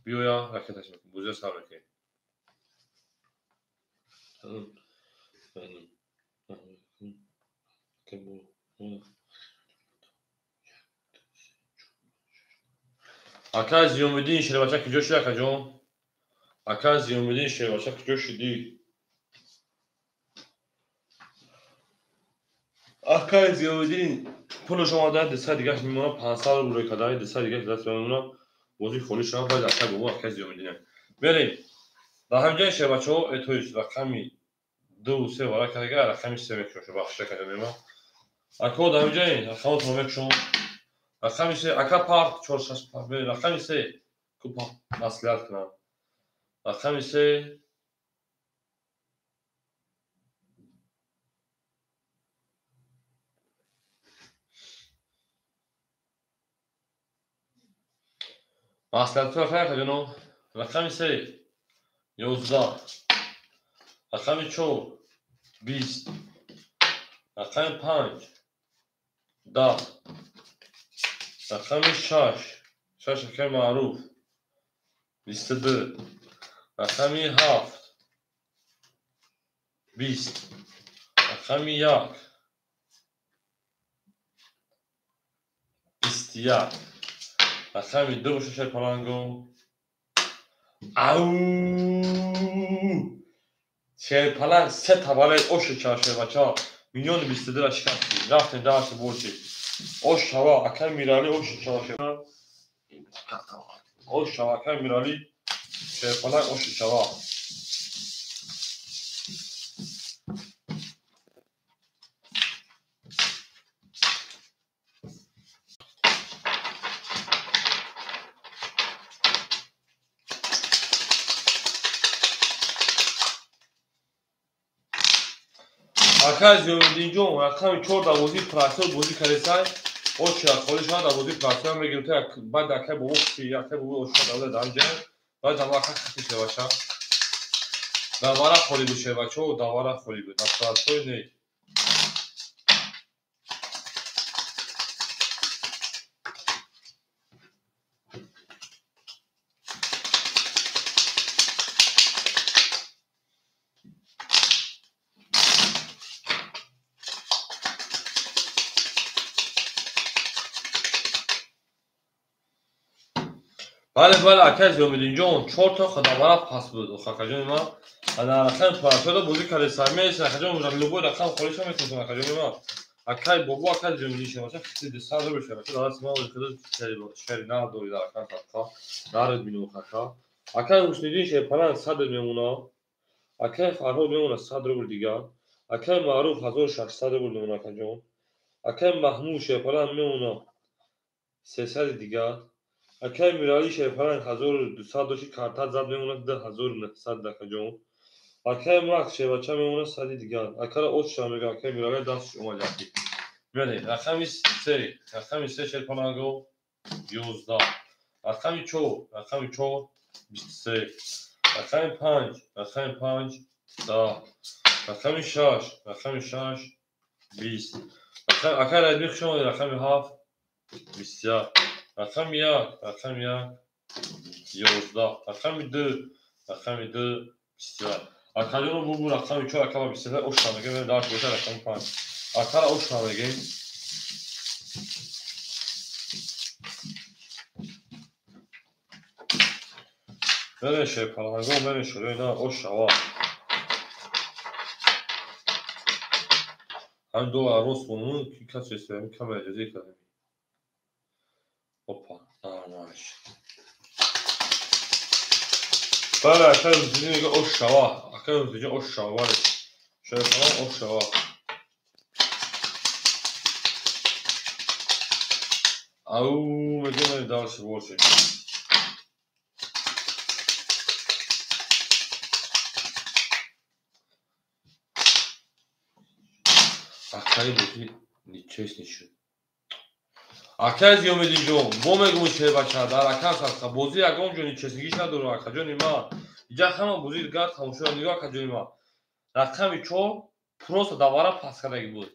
биёя ракеташ мекунем. Бозиро сар мекунем. Акай Зиёмиддин шербача куҷо шуд акаҷон? Акай Зиёмиддин шербача куҷо шудӣ? Акай Зиёмиддин пулаш омада, 200 дигаш мемона, 500 рубл рӯй карда, 200 дигаш даст мемона. Бозӣ холӣ шава, баъд акай бобо акай Зиёмиддин. Мерем. Дар ҳамин ҷои шербачаҳо этоис рақами 2 3 варака дигар рақами 3 мекушам. Бахшида акаҷон мема. Ако дар ҳамин ҷои рақамотро мекушам. Рақами 3 ака парт 4 6 парт мерем. Рақами 3 ку парт маслиҳат кунам. Рақами 3 маслиҳатҳо акаҷоно. Рақами 3 11, рақами 4 20, рақами 5 10, рақами 6 6 акай Маъруф 22, рақами 7 20, рақами 1 21, рақами 2 боша шерпаланго. Ау! Шерпаланг се табалаи оши чава шербача. Миллиони 22-ра шикастӣ. Рафтем дарси борчи. Ош шава акай Миралӣ оши чава шерпаланг. Ош шава акай Миралӣ шерпаланг оши чава. Акай Зиёмиддинҷон рақами 4 дар бозии прасёр бозӣ кардесай. Очи холӣ шава дар бозии прасёр мегирем. Баъд акай бобо акай бобо оши давла дар ҷа. Баъд ама ака хати шеваша. Давара холӣ буд шевачо, давара холӣ буд. Дар прасёр не. Бале, бале, акай Зиёмиддинҷон, 4 то хадавара пас буд. Акаҷони ман, дар рақами прасёрда бозӣ кардесай. Месен акаҷон, любой рақам холӣ шава метавонам акаҷони ман. Акай бобо, акай Зиёмиддин шевача, хити 200 рубл шевача, дар дасти ман хеле шери надори дар рақам садқа. Наред бинем хака. Акай Ҳусниddin шерпаланг 100 мемона. Акай Фарҳод мемона 100 рубл дигар. Акай Маъруф 1600 рубл мемона акаҷон. Акай Маҳмуд шерпаланг мемона 300 дигар. Акай Миралӣ шерпаланг 1200 дошти, карта зад мемонад 2900 акаҷон. Акай Макс шербача мемона сади дигар. Акара очша мега, акай Миралӣ дастш омад яки. Мерем, рақами се, рақами се шерпаланго 11. Рақами 4, рақами 4 23. Рақами 5, рақами 5 10. Рақами 6, рақами 6 20. Акай Радмир хуш омадед, рақами 7 21. Рақами 1, рақами 1 11. Рақами 2, рақами 2 21. Акаҷоно бубу рақами 4, акама 23 ошна мегем, даш боша рақами 5. Акара ошна мегем. Мерем шерпаланго, мерем шӯрои на ош шава. Ҳамин доллар рост монун, ки касе ҳамин камера иҷоза кардем. Опа, нормально. Бале, акай Рӯзиддин мега ош шава. Акай Рӯзиддин ош шава, бале. Шерпаланг ош шава. Ау, мега мерем дальше больше. Акай бозӣ нечестный шуд. Акай Зиёмиддинҷон, бо мегӯм шербача, дар акан садқа бозӣ ягон ҷо нечестнигиш надорад, акаҷони ман. Иҷа ҳама бозӣ гар тамошо нигоҳ, акаҷони ман. Рақами 4 просто давара пас кардаги буд.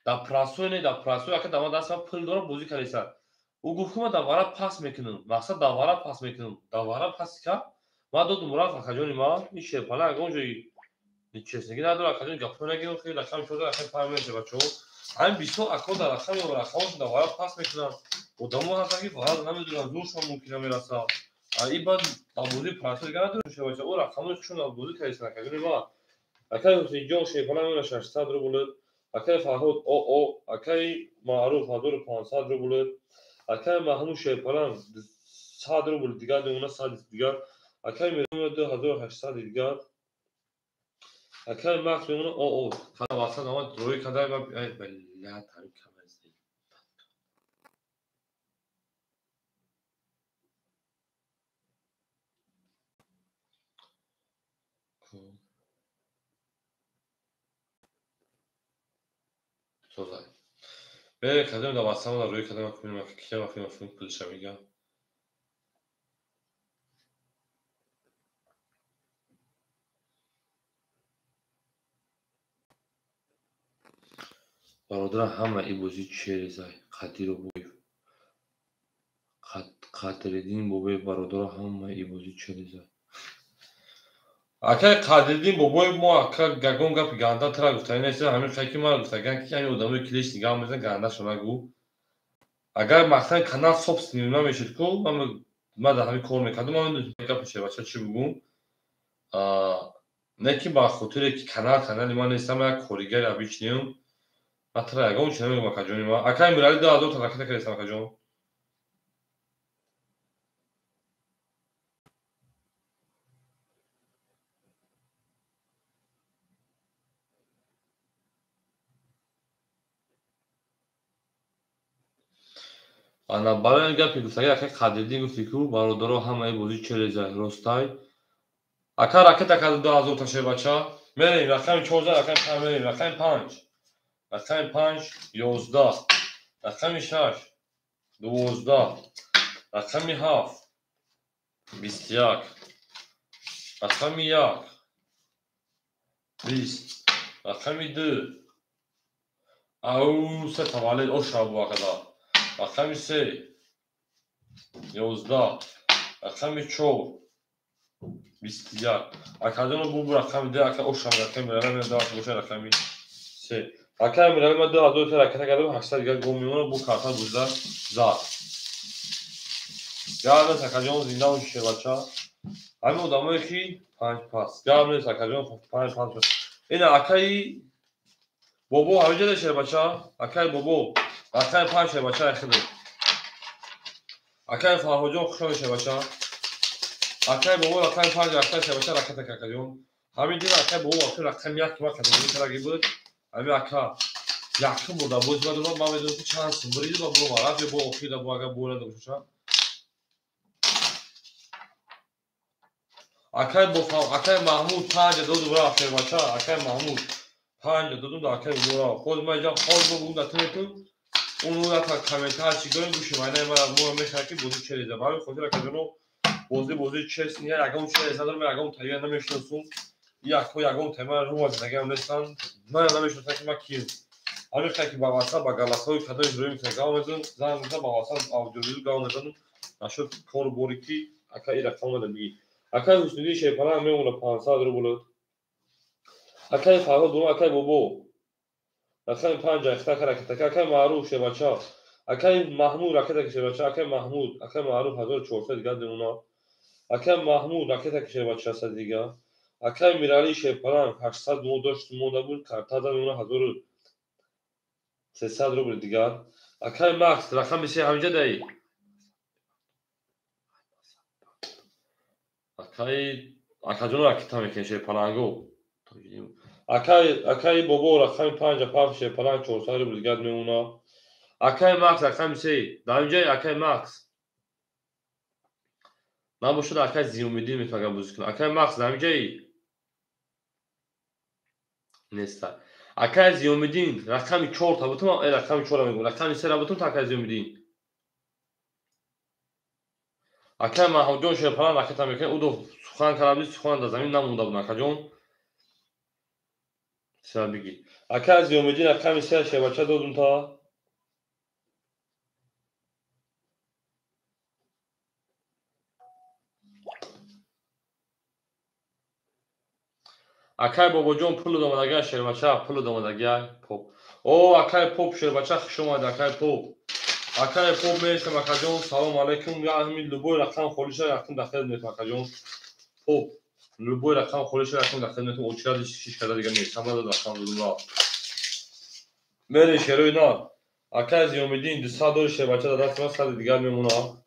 Дар прасой не, дар прасой ака дар ман даст ман пул дорам бозӣ кардеса. Ӯ гуфт ки ман давара пас мекунам. Мақсад давара пас мекунам. Давара пас кард. Ман додум рафт, акаҷони ман. Ин шерпала ягон ҷои нечестнигӣ надорад, акаҷон гапҳо нагирем, хеле рақами 4 рақами 5 мешавад бачаҳо. Ҳамин бисёр акҳо дар рақами рақамошон давара пас мекунанд. Одамо ҳастанд ки фақат намедонанд, зӯршон мумкин намерасад. И баъд дар бозии прасо дигар надорем шербача. Ӯ рақамои худшон дар бозӣ кардистанд, акаҷони ман. Акай Ҳусейнҷон шерпала мемона 600 рубл, акай Фарҳод ОО, акай Маъруф 1500 рубл, акай Маҳмуд шерпала 100 рубл дигар мемона 100 дигар, акай Мирон 2800 дигар. Акай Макс мемона ОО. Када васат омад рӯй када ва ай блядь, ҳамин камера зид. Созай. Бере кадем да васат омад рӯй када ва кунем ки кия вақт фун пулша мега. Бародарам ҳама ин бозӣ черезай Қадиров Бобоев. Қадриддин Бобоев бародарам ҳама ин бозӣ черезай. Акай Қадриддин Бобоев мо ака ягон гапи ганда тара гуфтани нест, ҳамин хай ки ман гуфтаган ки ҳамин одамои ки лишний гап мезананд гандаашро нагӯ. Агар мақсади канал собственный намешуд ку, ман дар ҳамин кор мекардам, ман медонистам гапи шербача чӣ бугӯм. Не ки ба хотире ки канал канали ман нест, ман як коригари обычныйам. Ман тара ягон чи намегӯм акаҷони ман. Акай Миралӣ 2000 та ракета кардистам акаҷон. Ана барои гапи гуфтагӣ акай Қадриддин гуфти ку бародаро ҳамаи бозӣ черезай ростай. Ака ракета карда 2000 та шербача. Мерем рақами 14, рақами 5 мерем, рақами 5. Рақами 5 11, рақами 6 12, рақами 7 21, рақами 1 20, рақами 2 ау се таваллуд оша бу акада. Рақами 3 11, рақами 4 21. Акаҷоно бубу рақами 2 ака оша рақами меравам дават боша рақами 3. Акай Миралӣ ман 2000 та ракета кардам, 800 дигар гом мемонад, бу карта бузда зад. Гап нест акаҷон, зинда боши шербача. Ҳамин одамое ки 5 пас. Гап нест акаҷон, 5 пас. Ина акаи Бобо ҳамин ҷода шербача, акаи Бобо, рақами 5 шербача айхеле. Акаи Фарҳодҷон хуш омадед шербача. Акаи Бобо рақами 5 рақами шербача ракета акаҷон. Ҳамин ҷода акаи Бобо вообще рақами 1 ки ман қадамӣ кардаги буд. Ҳамин ака якум бор дар бозӣ ман додам, ман медонам ки чанд сум буриду ва буро рафт ё бо охир да бо агар бура да бошад. Акай бофам, акай Маҳмуд 5 додум рафт шербача, акай Маҳмуд 5 додум да акай бобо рафт. Хоз ман иҷа хоз бо да тунетум. Он рафта комментар чӣ гӯем гӯши майнаи ман мо мехоҳад ки бозӣ череза. Ба ҳамин хотир акаҷоно бозӣ честни, ягон через надорам, ягон тайя намешиносум. Якҳо ягон тайма рӯ аз зиндагиам нестанд. Ман намешиносам ки ман кием. Ҳамин хай ки ба WhatsApp ба галасҳои кадои ҳирои мекунад гав мезанам, занг мезанам, ба WhatsApp аудиовизу гав мезанам. Нашуд кор бори ки ака и рақам надам бигӣ. Акай Ҳусниддин Шерпаланг мемонад 500 рубл. Акай Фарҳод Бобо, акай Бобо. Рақами 5 айхта ракетака, акай Маъруф шербача. Акай Маҳмуд ракетаки шербача, акай Маҳмуд, акай Маъруф 1400 дигар мемонад. Акай Маҳмуд ракетаки шербача 100 дигар. Акай Миралӣ Шерпаланг 800 мо дошт монда буд, картада мемонад 1300 рубл дигар. Акай Макс рақами 3 ҳаминҷа даи. Акай акаҷоно ракета мекунед шерпаланго. Акай Бобо рақами 5 паф шерпаланг 400 рубл дигар мемонад. Акай Макс рақами 3 дар ҳаминҷаи акай Макс. Набошад акай Зиёмиддин метавонад бозӣ кунад. Акай Макс дар ҳаминҷаи неста. Акай Зиёмиддин рақами 4 та бутум, рақами 4 мегӯям. Рақами 3 бутум та акай Зиёмиддин. Акай Маҳмудҷон Шерпаланг ракета мекунад. Ӯ сухан карда буд, сухан дар замин намонда буд акаҷон. Сира бигӣ. Акай Зиёмиддин рақами 3 шербача додум та. Акай Бобоҷон пул домадагиа шербача, пул домадагиа поп. О, акай поп шербача, хуш омадед акай поп. Акай поп мешам акаҷон, салом алейкум. Я ҳамин любой рақам холиша якум дахил метам акаҷон. Поп, любой рақам холиша якум дахил метам. Очеради шиш карда дигар нест. Ҳама рақам додум рафт. Мери шерои нар. Акай Зиёмиддин 200 дори шербача дар дасти ман 100 дигар мемонад.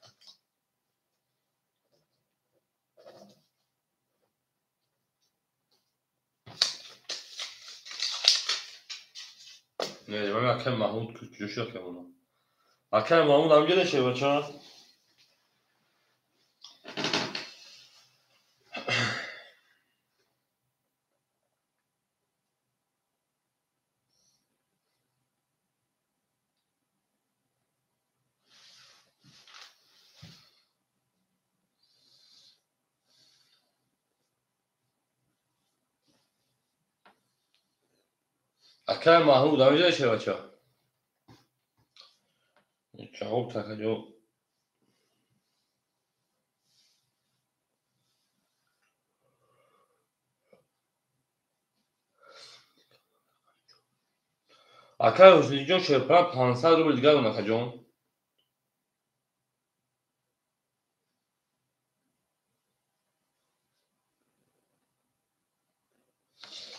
Не, ман акай Маҳмуд куҷо шуд акай Маҳмуд? Акай Маҳмуд ҳаминҷа не шербача? Акай Маҳмуд ҳаминҷа не шербача? Ҷавоб такаҷо. Акай Ҳусниддинҷон Шерпаланг 500 рубл дигар дод акаҷон.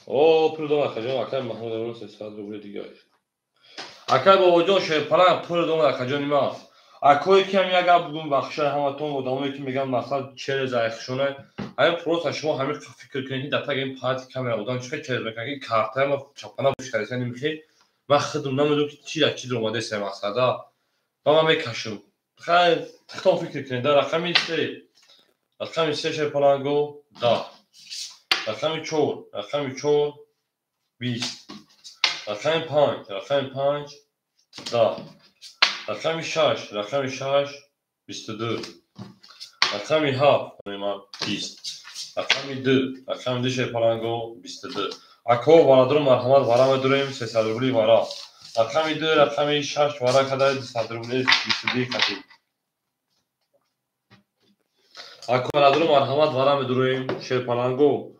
О, пул дод акаҷон, акай Маҳмуд 300 рубл дигар. Акай Бобоҷон Шерпаланг пул дод акаҷони ман. Акое ки ҳам як гап бугум бахшай ҳаматон одамое ки мегӯянд мақсад через айхшона. Ҳамин просто шумо ҳамин фикр кунед ки дар таги ин парти камера одам чӣ хел через мекунад ки картаи ма чапана бушкариса немихе. Ман худам намедонам ки чи дар чи дуромадеса мақсада. Ва ман мекашам. Хай худтон фикр кунед. Дар рақами 3, рақами 3 Шерпаланго 10. Рақами 4, рақами 4 20. Рақами 5, рақами 5 10. Рақами 6, рақами 6 22. Рақами 7, 20. Рақами 2, рақами 2 Шерпаланго 22. Ако варадро марҳамат вара медурем 300 рубли вара. Рақами 2, рақами 6 вара кадай 200 рубли 22 кати. Ако варадро марҳамат вара медурем Шерпаланго.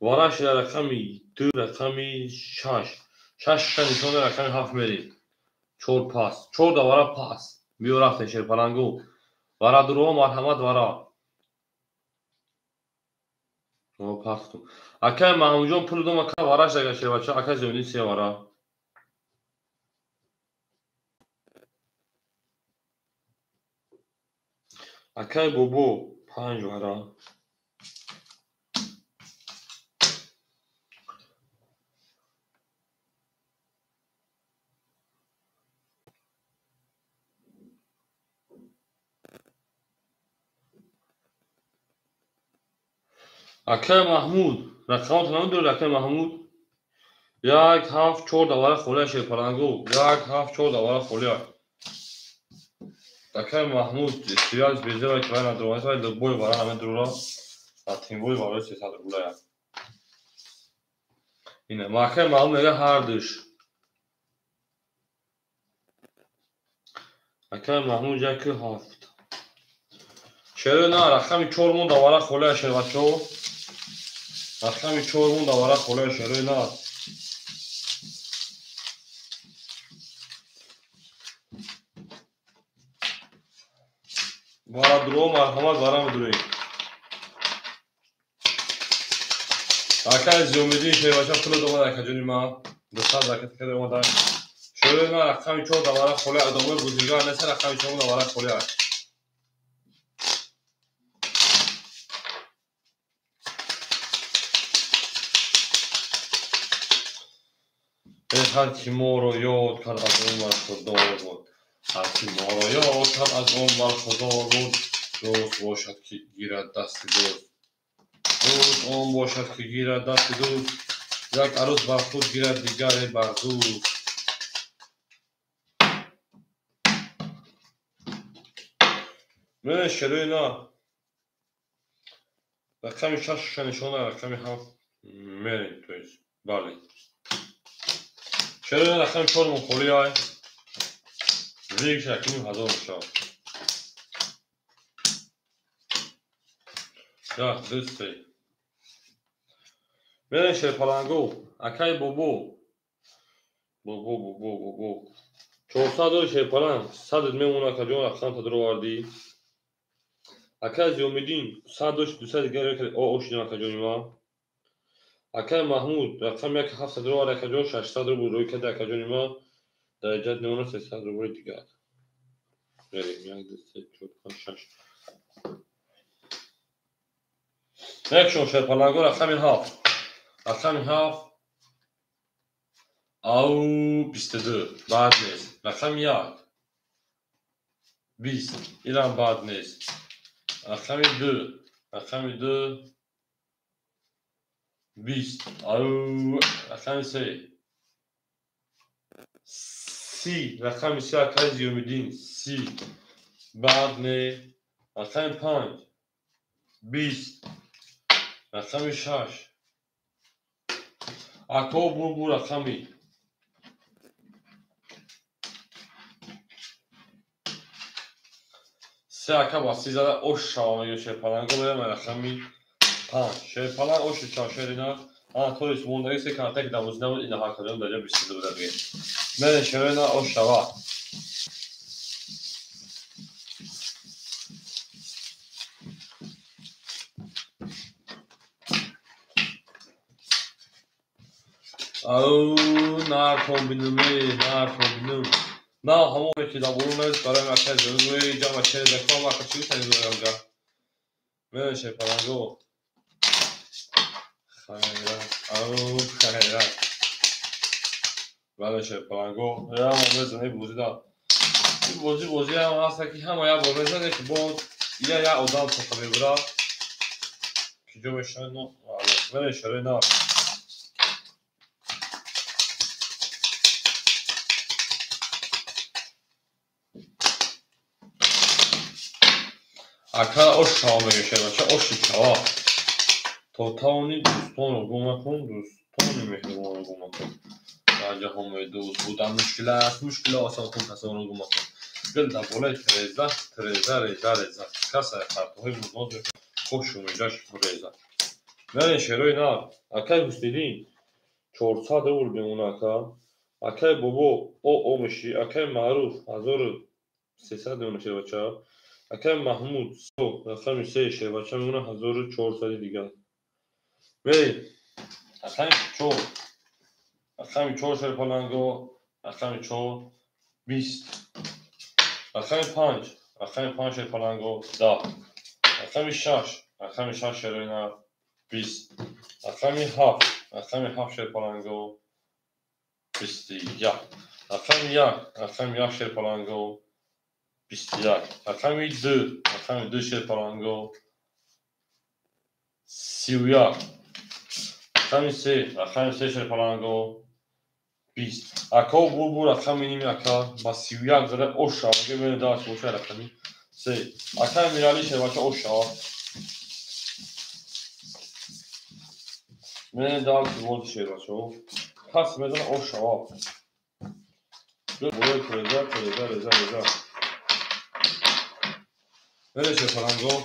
Вара шуда рақами 2, рақами 6. 6 ша нишон рақами 7 мерем. 4 пас. 4 да вара пас. Биё рафтем Шерпаланго. Варадро марҳамат вара. О, пахтум. Акай Маҳмудҷон пул дом ака вараш дага шербача, акай Зиёмиддин се вара. Акай Бобо 5 вара. Акай Маҳмуд, рақамото намедонед, акай Маҳмуд? 1 7 4 давара холия шерпаланго. 1 7 4 давара холия. Акай Маҳмуд, связь безева ки вай надорад, вай любой вара намедурра. Тимбои барои 300 рубля. Ина, акай Маҳмуд мега ҳардуш. Акай Маҳмуд 1 7. Шерои на, рақами 4 монда вара холия шербачо. Рақами 4 монда вара холия шерои на. Вара дуро марҳамат вара медурем. Акай Зиёмиддин шербача пул омад акаҷони ман. 200 закат карда омада. Шерои на, рақами 4 давара холия одамои бузургвор нест, рақами 4 давара холия. Ҳар ки моро ёд кард аз он бархурдор буд. Ҳар ки моро ёд кард аз он бархурдор буд. Дӯст бошад ки гирад дасти дӯст. Дӯст он бошад ки гирад дасти дӯст. Як арӯс бар худ гирад, дигаре бар дӯст. Мена шерои на. Рақами 6 нишона, рақами 7 мерем, то есть бале. Шерои на, рақами 4 мон холӣ ай. Зикр 1500 мешавад. 1 2 3. Мерем шерпаланго, акай бобо. Бобо, бобо, бобо. 400 дори шерпаланг, 100 мемона акаҷон, рақамта дуровардӣ. Акай Зиёмиддин, 100 дошт, 200 дигар ошидам акаҷони ман. Акай Маҳмуд, рақами 1 700 дуровард акаҷон, 600 рубл рӯй карда акаҷони ман. Дар иҷад мемона 300 рубли дигар. Мерем 1 2 3 4 5 6. Мекшон шерпаланго, рақами 7. Рақами 7 ау 22 бад нест. Рақами 1 20 инам бад нест. Рақами 2, рақами 2 20 ау рақами 3 30, рақами 3 акай Зиёмиддин 30 бад не. Рақами 5 20, рақами 6 ако бурбу рақами 3 ака ба 30 зада ош шава мегӯяд шерпаланго. Мерам рақами 5 шерпаланг оши чав шерина. Ана то есть мондаги се карта ки дамозӣ набуд, ина ҳар кадом дар ҷо 22 буда бигем. Мерем шерина ош шава. Ау нартон бинум, нартон бинум. На ҳамоне ки дар боло нест барои акай зӯргӯи ҷамъ шер заком ака чӣ гуфтани зӯрам га. Мерем шерпаланго. Хайрат, ау хайрат. Бале шерпаланго, ҳама мезанем бозӣ да. Ин бозӣ бозӣ ҳам ҳаст ки ҳама як бор мезанем ки бо я як одам соха мебурад. Ки ҷо мешавад, но мерем шерои на. Ака ош шава мегӯяд шербача, оши шава. То тавони дӯстонро гум накун, дӯстони меҳрубонро гум накун. Дар ҷаҳон дӯст будан мушкил аст, мушкило осон кун, касонро гум накун. Дил дар болои тиреза, тиреза, реза, реза. Касае партоҳои музноз хушу меҷаш реза. Мерем шерои на. Акай Ҳусниддин 400 рубл бемона ака. Акай бобо о мешӣ, акай Маъруф 1300 мемона шербача. Акай Маҳмуд рақами 3 шербача мемона 1400 дигар. Мерем рақами 4, рақами 4 шерпаланго, рақами 4 20, рақами 5, рақами 5 шерпаланго 10, рақами 6, рақами 6 шероина 20, рақами 7, рақами 7 шерпаланго 21, рақами 1, рақами 1 шерпаланго 21, рақами 2, рақами 2 шерпаланго 31. Рақами 3, рақами 3 шерпаланго 20. Ака бурбур рақами ними ака ба 31 зада оша. Мега даш боша рақами 3. Ака Мирали шербача оша. Мен даш бол шербача. Кас мезана оша. Боя реза реза реза реза. Мере шерпаланго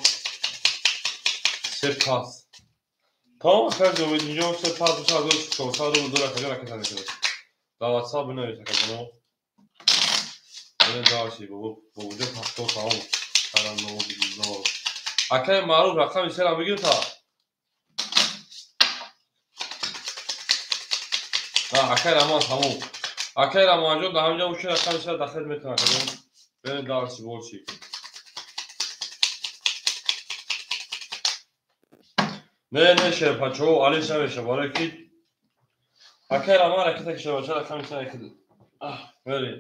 3 пас. Тамом хеле ҷовидинҷон 3 пас боша 1400 рубл дора каҷа ракета мекунад. Дар WhatsApp бинавис акаҷоно. Бинед даши бобо бобоҷон пахто тамом. Харам ноо. Акаи маъруф рақами 3-ро бигир та. Акаи Рамон тамом. Акаи Рамонҷон дар ҳаминҷо мушин рақами 3-ро дахил мекунад акаҷон. Бинед даши болчи. Не, не, шерпачо, алиш намеша, барои ки акаи Рамон ракета ки шербача рақами 3 ракета. Бери.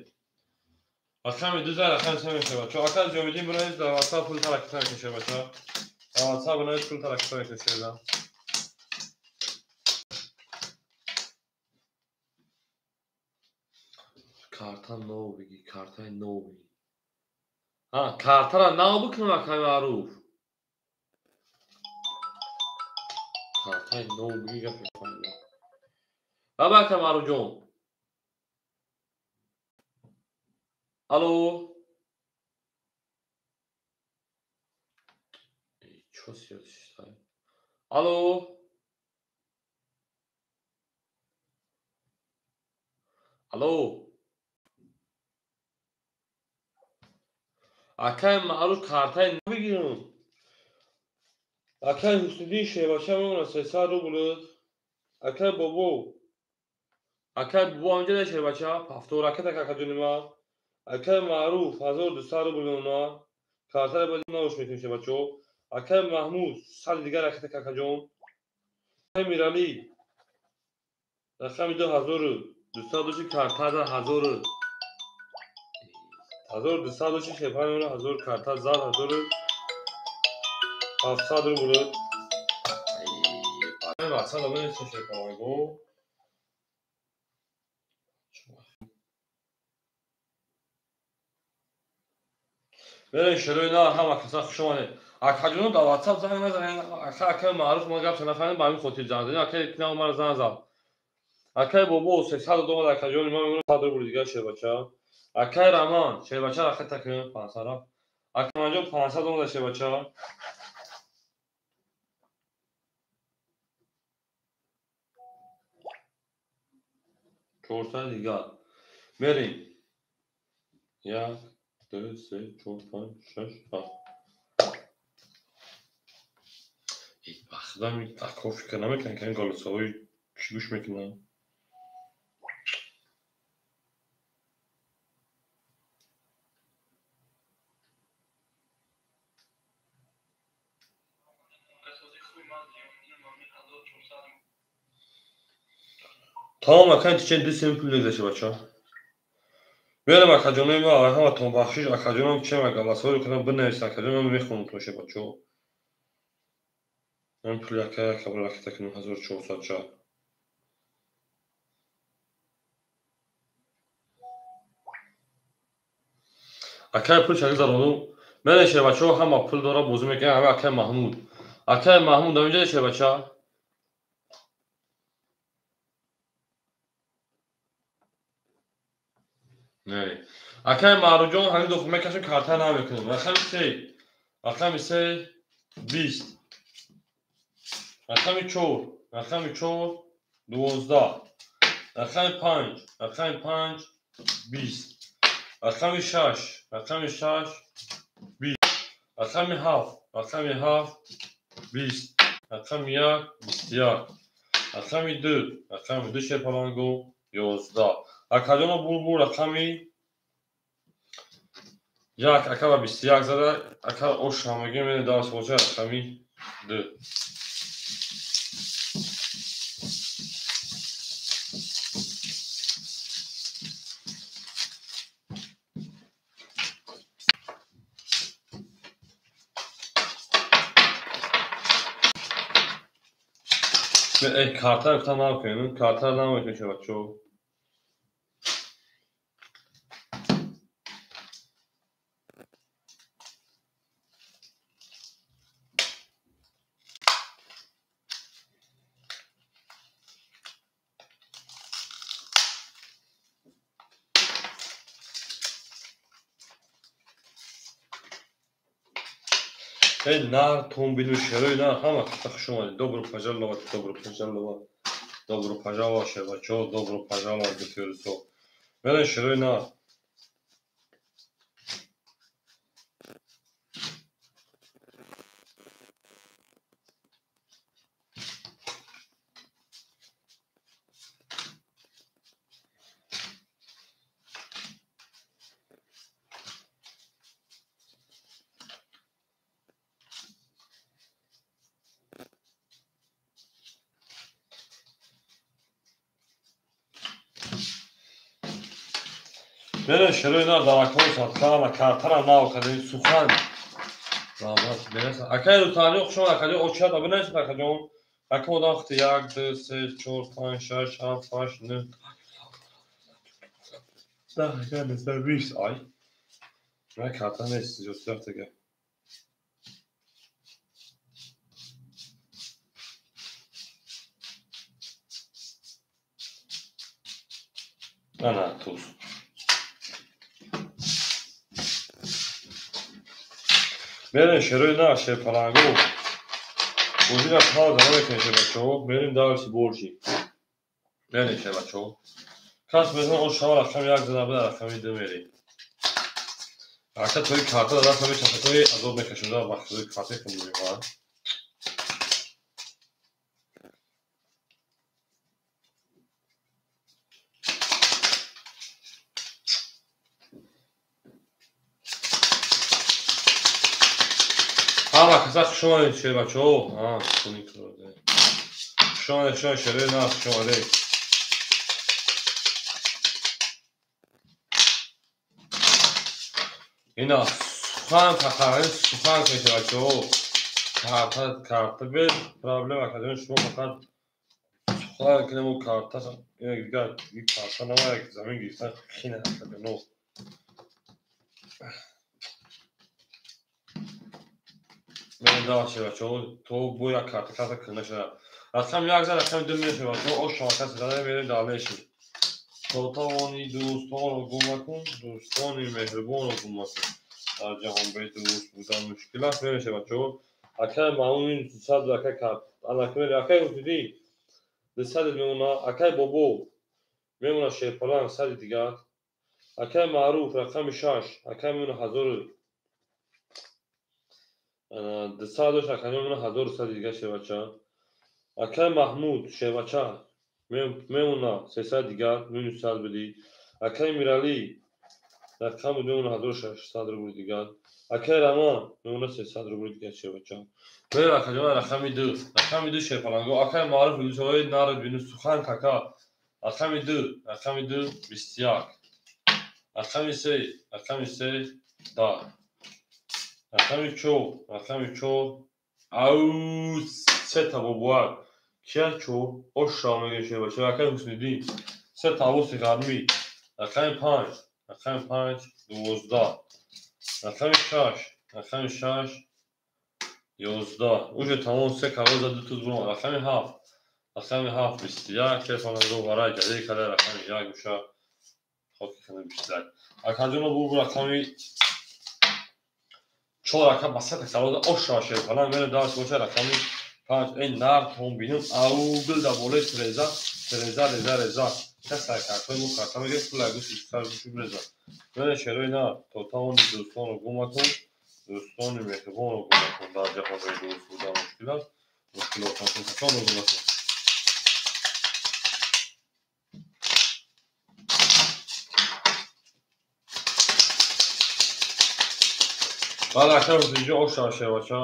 Рақами 2 рақами 3 мешавад. Чо ака ҷовидин бинавис дар WhatsApp пул ракета мекунад шербача. Дар WhatsApp бинавис пул ракета мекунад шерда. Карта нав бигӣ, картаи нав бигӣ. Ҳа, картаро нав бикунам акаи маъруф. Картаи нав бигӣ гап мефаҳмам. Баба акаи Маъруфҷон. Алло. Чо сиёд шитай? Алло. Алло. Акаи Маъруф картаи нав бигирам. Акаи Ҳусниддин шербача мемонад 300 рубл. Акаи Бобо. Акаи Бобо ҳаминҷа да шербача, ҳафтор ракета какаҷони ман. Акаи Маъруф 1200 рубл мемонад. Картаро бояд навош мекунем шербачо. Акаи Маҳмуд 100 дигар ракета какаҷон. Акаи Миралӣ рақами 2200 доши карта за 1000. 1200 доши шерпа мемонад 1000 карта зад 1700 рубл. WhatsApp бинависем шерпаланго. Берем шерои на ҳама каса хуш омадед. Акаҷоно дар WhatsApp занг назанед. Ака акаи Маъруф ма гапша нафаҳмид, ба ҳамин хотир занг задем. Акаи нав маро занг зад. Акаи Бобо 300 омад акаҷони ман мегӯям 100 рубл дигар шербача. Акаи Рамон шербача ракета кун 500 ра. Акаи Манҷон 500 омада шербача. Чорта дигар. Мерем. 1 2 3 4 5 6 7. Ба худам ако фикр намекунам ки ин голосовой чӣ гӯш мекунам. Тамом акаи тичен 2 пул мегузашта бача. Берем акаҷонои ма ҳаматон бахшиш акаҷонам чем голосовой кардам бинависед акаҷон ман мехонам тоше бачо. Ман пули ака як бор ракета кунам 1400 ча. Акаи пул шагир зарону. Мене шербачо ҳама пул дора бозӣ мекунад ҳама акаи Маҳмуд. Акаи Маҳмуд ҳаминҷа шербача. Не. Акаи Маъруфҷон ҳамин дохил мекашем карта намекунем. Рақами 3. Рақами 3 20. Рақами 4. Рақами 4 12. Рақами 5. Рақами 5 20. Рақами 6. Рақами 6 20. Рақами 7. Рақами 7 20. Рақами 1 21. Рақами 2. Рақами 2 шерпаланго 11. Акаҷоно булбул рақами 1 ака ба 21 зада ака ош ҳамагӣ мене дарс бошад рақами 2. Карта гуфтам накунем, карта намекунем шебачо. Нар томбину шерои нар ҳама каса хуш омадед. Добро пожаловать, добро пожаловать, добро пожаловать, шербачо, добро пожаловать, дӯстёрусо. Мерен шерои нар. Мерен шерои нар дар акои садқа ва картара нав кардем сухан. Раҳмат бераса. Акай Рустамҷон хуш омад акаҷон очата бинависед акаҷон. Ака одам хати 1 2 3 4 5 6 7 8 9 10 11 20 ай. Ман карта нест зиёд дига. Ана туз. Мерем шерои нар шерпаланго. Бозира пауза намекунем шербачаҳо. Мерем дальше больше. Мерем шербачаҳо. Кас мезанад он шава рақами 1 зада буда рақами 2 мерем. Ака тои карта дар даст намечаспад, тои азоб мекашем да вақти карта хун мемонад. Ҳама каса хуш омадед шербачаҳо. Хуш омадед, хуш омадед шерои нар, хуш омадед. Ина сухан фақат сухан кунед шербачаҳо. Карта карта без проблем акаҷон шумо фақат сухан кунем у карта ина дигар карта нама як замин гирифтан хина акаҷоно. Мерем дальше шербачаҳо то бо як карта карта кунда шуда. Рақами 1 зад рақами 2 мерем шербачаҳо. Ош шабака зада мерем дальше. То тавони дӯстонро гум макун, дӯстони меҳрубонро гум макун. Дар ҷаҳон бе дӯст будан мушкил аст. Мерем шербачаҳо. Акай Маъмун минус 100 акай карт. Анаки мерем акай Ҳусиддин 200 мемона, акай Бобо мемона шерпаланг 100 дигар. Акай Маъруф рақами 6, акай мемона 1000 200 дошт, акай мемона 1100 дигар шербача. Акай Маҳмуд шербача мемона 300 дигар, минус 100 буди. Акай Миралӣ рақам буд мемона 1600 рубли дигар. Акай Рамон мемона 300 рубли дигар шербача. Мерем акаҷон рақами 2, рақами 2 шерпаланго. Акай Маъруф Юнусовой народ бину сухан кака. Рақами 2, рақами 2 21. Рақами 3, рақами 3 10. Рақами 4, рақами 4 ау сета бобоак. Кия 4 ош шава мегӯем шербача. Акай Ҳусниддин сета авоси ғармӣ. Рақами 5, рақами 5 12. Рақами 6, рақами 6 11. Уже тамом се каро зад ду туз буром. Рақами 7, рақами 7 21. Шерпаланго варай ҷазир када рақами 1 уша хоки хана 21. Акаҷоно бу рақами 4 ака ба сета каро зад ош шава шерпаланг мерем дальше боша рақами 5. Эй нар томбинум ау гул дар болои треза, треза, реза, реза. Каса картои мо карта мегирем, пула гӯши сар гӯши реза. Мерем шерои нар то тавони дӯстонро гум макун, дӯстони меҳрубонро гум макун. Дар ҷаҳон бе дӯст будан мушкил аст, мушкилотро касонро гум макун. Баъд акар инҷо ош шава шербача.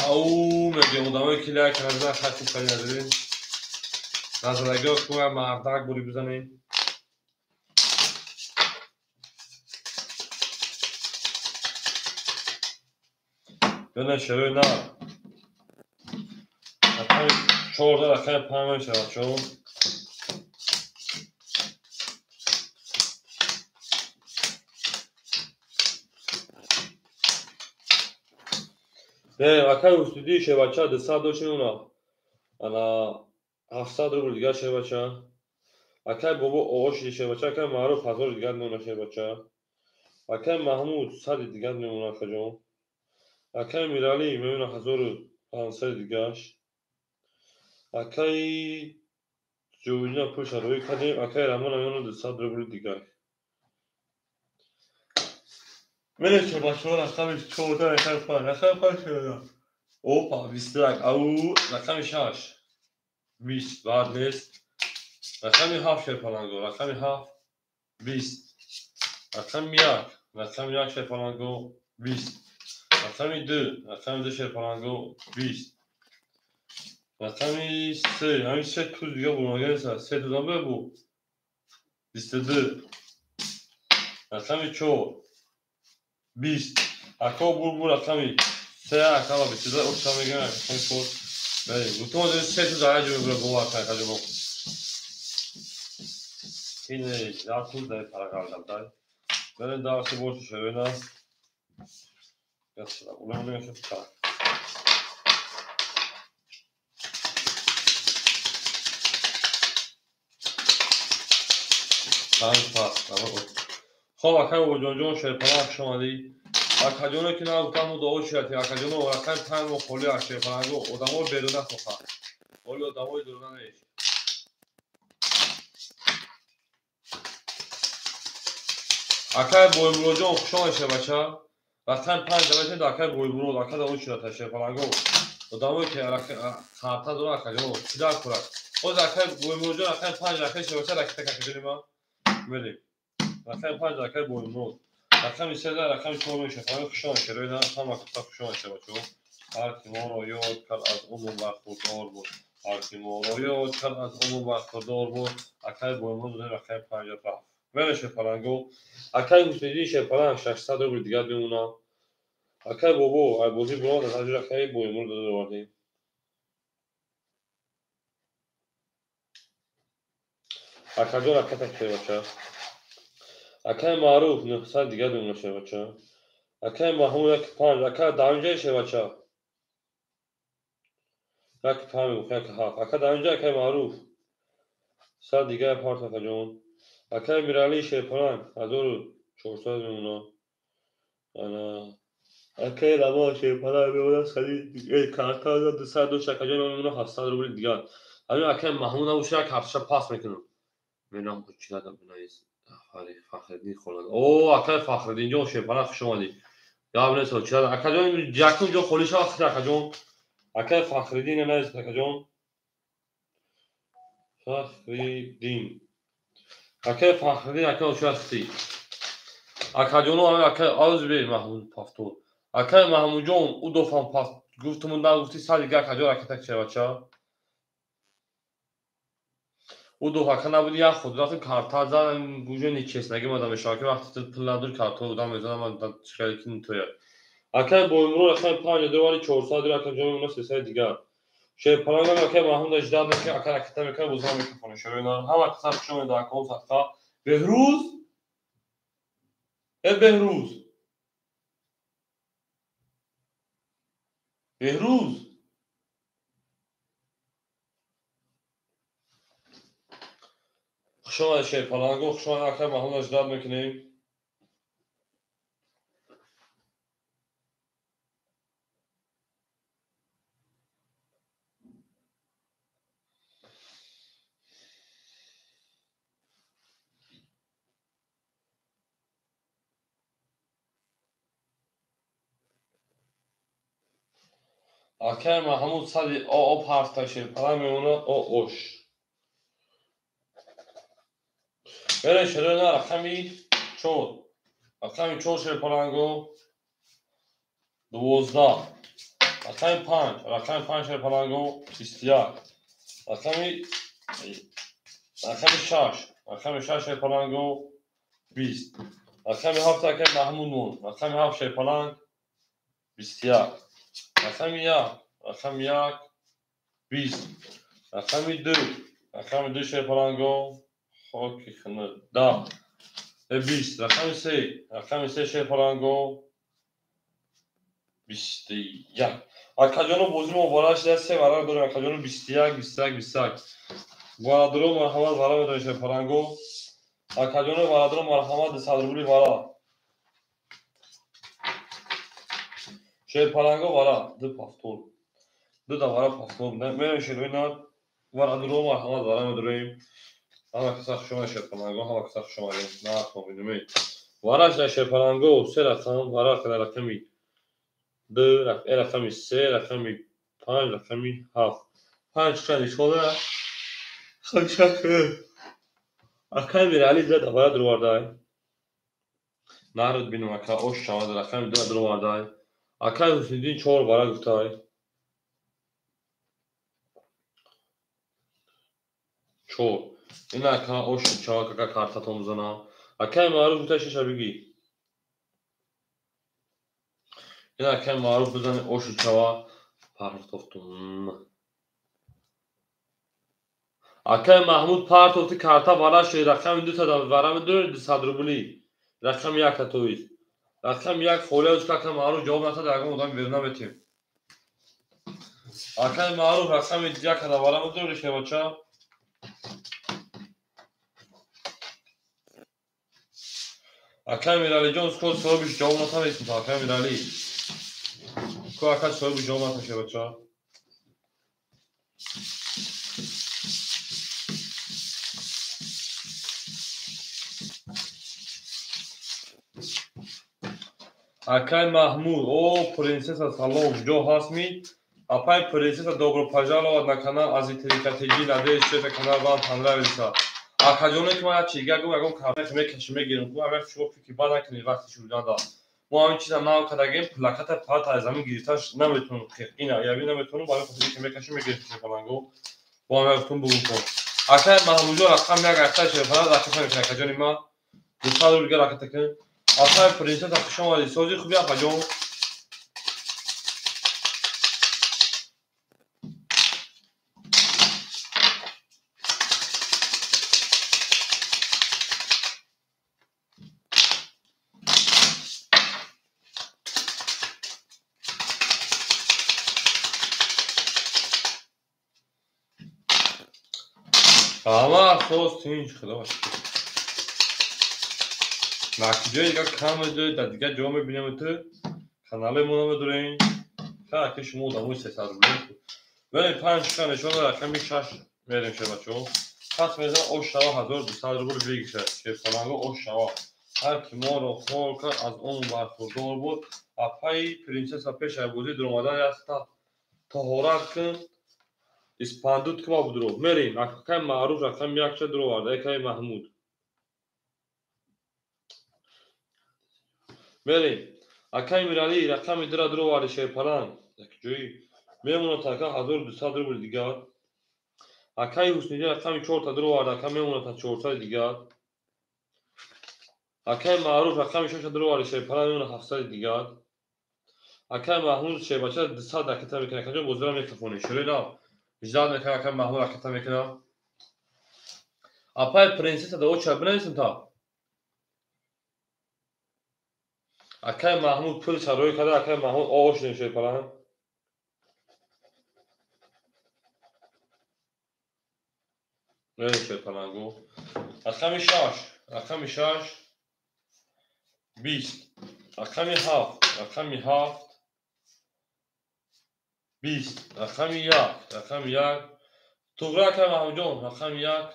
Ау мегӯям одамое ки лайк назан хати сари назарин. Назарагиҳо кӯя мардак бури бизанем. Бена шерои нар. Рақами 14 рақами 5 мешавад чо. Не, акай устудии шевача 200 дошт мемона. Ана 700 рубл дигар шевача. Акай бобо оғоши шевача, акай Маъруф 1000 дигар мемона шевача. Акай Маҳмуд 100 дигар мемона акаҷон. Акай Миралӣ мемона 1500 дигаш. Акай Ҷовидина пулша рӯй кардем, акай Рамона мемона 200 рубл дигар. Мерем бачаҳо рақами 14 рақами 5, рақами 5 шуда. Опа, 21, ау, рақами 6. 20 баъд нест. Рақами 7 шерпаланго, рақами 7 20. Рақами 1, рақами 1 шерпаланго 20. Рақами 2, рақами 2 шерпаланго 20. Рақами 3, ҳамин се туз дига бурмаганиста, се тузам бебу. 22. Рақами 4 20. Ако бурбур рақами 3 акала 22 оша мегирам рақами 4. Бале, гуфтам аз се туз аҷо мебура бовар кун акаҷоно. Ин як туз дар парагалдам дай. Бале, дарси бошу шевена. Ясра, улам мешад так. Панҷ пас. Хоб, акай Бобоҷонҷон шерпаланг хуш омадӣ. Акаҷоно ки нагуфтам дуо шуяти, акаҷоно рақами 5 мо холӣ аст шерпаланго, одамои беруна соха. Оли одамои беруна нест. Акай Боймуродҷон хуш омадӣ шербача. Рақами 5 даветед акай Боймурод, ака дуо шуяти шерпаланго. Одамое ки харта доранд акаҷоно, чӣ дар курад? Боз акай Боймуродҷон рақами 5 рақами шербача ракета акаҷони ман. Мерем. Рақами 5 акай Боймурод. Рақами 3 рақами 4 мешавад. Хуш омадед шерои ҳама каса хуш омадед шербачаҳо. Ҳар ки моро ёд кард аз умр бархурдор буд. Ҳар ки моро ёд кард аз умр бархурдор буд. Акай Боймурод рақами 5 рафт. Мерем шерпаланго. Акай Ҳусайниддин шерпаланг 600 рубл дигар мемонад. Акай бобо ай бозӣ бурад аз аҷри акай Боймурод дода овардем. Акаҷон ракета шербача. Акай Маъруф 900 дигар мемонад шербача. Акай Маҳмуд 1.5, ака дар инҷа шербача. 1.5 мегуфт, 1.7. Ака дар инҷа акай Маъруф 100 дигар парт акаҷон. Акай Миралӣ шерпаланг 1400 мемонад. Ана акай Рамон шерпаланг мемонад 100 карта 200 дошт акаҷон мемонад 700 рубл дигар. Ҳамин акай Маҳмуд набошад як ҳафташа пас мекунам. Менам чӣ дадам бинавис. Фахриддин холад. О, акай Фахриддинҷон шерпаланг хуш омадӣ. Гап нест, чӣ дадам. Акаҷон якум ҷо холӣ шавад хит акаҷон. Акай Фахриддин навис акаҷон. Фахриддин. Акай Фахриддин акай оча хити. Акаҷоно акай ауз бе Маҳмуд пафтор. Акай Маҳмудҷон ӯ дофам пас гуфтуму нагуфтӣ сар дига акаҷон ракета шербача. Ӯ ду ака набуди як худ рафтем карта задам уже нечестнагӣ мада мешавад ки вақте ту пул надори карта одам мезанам ман хеле ки нитояд. Акай Боймурод рақами 5 довари 400 дир акаҷон мемонад 300 дигар. Шерпалангам акай Маҳмуд ждат мекунад, ака ракета мекунад, бозам микрофон шероина. Ҳама каса хуш омадед акаҳо садқа. Беҳрӯз? Э Беҳрӯз. Беҳрӯз. Хуш омадед шерпаланго, хуш омадед акай Маҳмуд ждат мекунем. Акай Маҳмуд сади о парта шерпаланг мемонад о ош. Берем шероина рақами 4. Рақами 4 шерпаланго 12. Рақами 5, рақами 5 шерпаланго 21. Рақами 6, рақами 6 шерпаланго 20. Рақами 7 акай Маҳмуд монд. Рақами 7 шерпаланг 21. Рақами 1, рақами 1 20. Рақами 2. Рақами 2 шерпаланго. Хоки хина. 10. 20. Рақами 3. Рақами 3 шерпаланго. 21. Акаҷоно бозӣ мо вара шуда 3 вара дорем. Акаҷоно 21, 21, 21. Варадро марҳамат вара медорем шерпаланго. Акаҷоно варадро марҳамат 200 рубли вара. Шерпаланго вара 2 повтор. 2 да вара повтор. Мерем шероина варадро марҳамат вара медорем. Ҳама каса хуш омадед шерпаланго, ҳама каса хуш омадед. Нархо бинем. Вара шуда шерпаланго 3 рақам, вара рақами 2, рақами 3, рақами 5, рақами 7. 5 хеле шода. Хашак. Акай Мирали 2 вара дровардай. Нард бинем ака ош шавад рақами 2 дровардай. Акай Ҳусниddin 4 вара гуфтай. 4. Ин ака ош чава кака картатон бизанам. Акай Маъруф гуфтай 6 бигӣ. Ин акай Маъруф бизани ошу чава партофтум. Акай Маҳмуд партофти карта вара шуд. Рақами 2 та вара медоред 200 рубли. Рақами 1 та тоист. Рақами 1 холӣ аст, акай Маъруф ҷавоб натад, ягон одам берун наметем. Акай Маъруф рақами 1 та вара медоред шевача. Акай Миралиҷон скоро соҳибиш ҷавоб натавонистем. Акай Мирали. Ко ака соҳибиш ҷавоб натавонистем шевача. Акай Маҳмуд, о принсесса салом, ҷо ҳастми? Апай принсесса добро пожаловать на канал Азитрикатеги, надеюсь, что это канал вам понравится. Акаҷоне ки ман як чиз гӯям, ягон кардак мекашем мегирем, ку агар шумо фикри бад накунед вақти шурӯъ мо ҳамин чиза нав кардагем, плаката пат аз замин гирифташ наметавонем, ина яви наметавонем, барои хотире ки мекашем мегирем шерпаланго. Бо ҳам якутун бугум кун. Акай Маҳмудҷон рақам 1 актай шерпаланг ракета мекунад акаҷони ман. 200 рубл дига ракета кун. Апай принсесса хуш омадед. Сози хуби апаҷон. Ҳама соз тинч, худо шукр. Натиҷаи дигар кам медоред, дар дигар ҷо мебинем ту каналҳои мо намедорем. Ка шумо одамои 300 рубли. Вале 5 ка нишон рақами 6 мерем шебачо. Пас мезан ош шава 1200 рубл бигирад. Шерпаланго ош шава. Ҳар ки моро хор кард аз он бархурдор буд. Апаи принсесса пеш аз бозӣ дуромадан яста тоҳорат кун. Испандут кма будро. Мерем. Акай Маъруф рақами 1 ша дуровард. Акай Маҳмуд. Мерем. Акай Мирали рақами 2 дуровард шерпаланг. Як ҷои мемонад ака 1200 рубл дигар. Акай Ҳусниddin рақами 4 та дуровард, ака мемонад 400 дигар. Акай Маъруф рақами 6 та дуровард шерпаланг мемонад 700 дигар. Акай Маҳмуд шербача 200 ракета мекунад. Акаҷон бозира мекафонӣ. Шӯрӣ нав. Ждал мекунад акай Маҳмуд ракета мекунад. Апай принсесса да оча бинависем та. Акай Маҳмуд пул шарои карда, акай Маҳмуд ош шудем шерпаланг. Мерем шерпаланго. Рақами 6, рақами 6 20, рақами 7, рақами 7 20, рақами 1, рақами 1. Туғра акай Маҳмудҷон, рақами 1.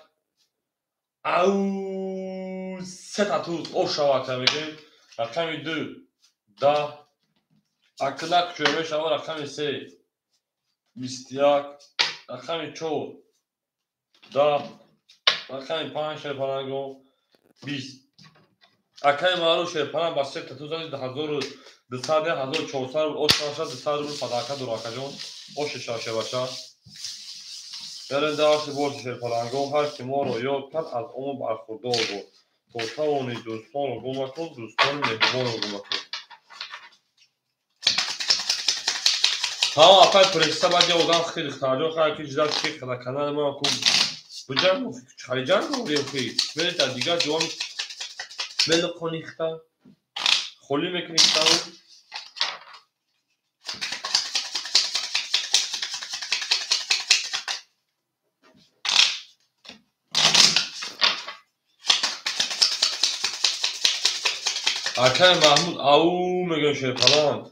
Ау, се та туз ош шава акай мегӯем. Рақами 2 10. Акла кӯча мешава рақами 3 21, рақами 4 10, рақами 5 шерпаланго 20. Акай Маъруф шерпаланг ба се та туз зади 1200 1400 рубл ош шава 200 рубл падарка дор акаҷон. Ош шава шербача. Берем дарси борси шерпаланго. Ҳар ки моро ёд кард аз он бархурдор буд. То тавонӣ дӯстонро гум макун, дӯстони меҳрубонро гум макун. Тамом апай принцесса баъд я одам хеле духтарҷон хай ки ждал чи қада канали мо ку буҷанг чали ҷанг орем хи. Меред дар дигар ҷоам мелоқонихта холӣ мекунӣ китабу. Акай Маҳмуд ау мегӯям шерпаланг.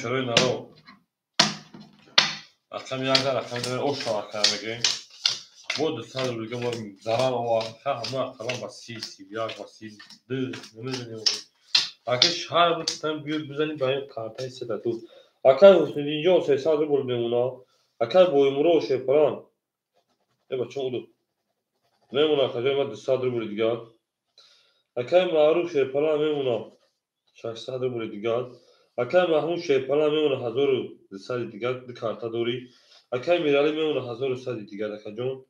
Шерои наро. Рақами як дар рақами ду оша акай мегӯем. Бо 200 рубл дига мо зарар овард. Ха ҳама ақаллан ба 30, 31, ба 32 намедонем. Акай ҳар бутан биёд бизанӣ ба ин картаи 3 2. Акай Ҳусниддинҷон 300 рубл мемонад. Акай Боимурод шерпаланг. Э бачон уду. Мемонад акаҷои ма 200 рубли дигар. Акай Маъруф шерпаланг мемонад 600 рубли дигар. Акай Маҳмуд шерпаланг мемонад 1200 дигар, ду карта дорӣ. Акай Миралӣ мемонад 1100 дигар акаҷон.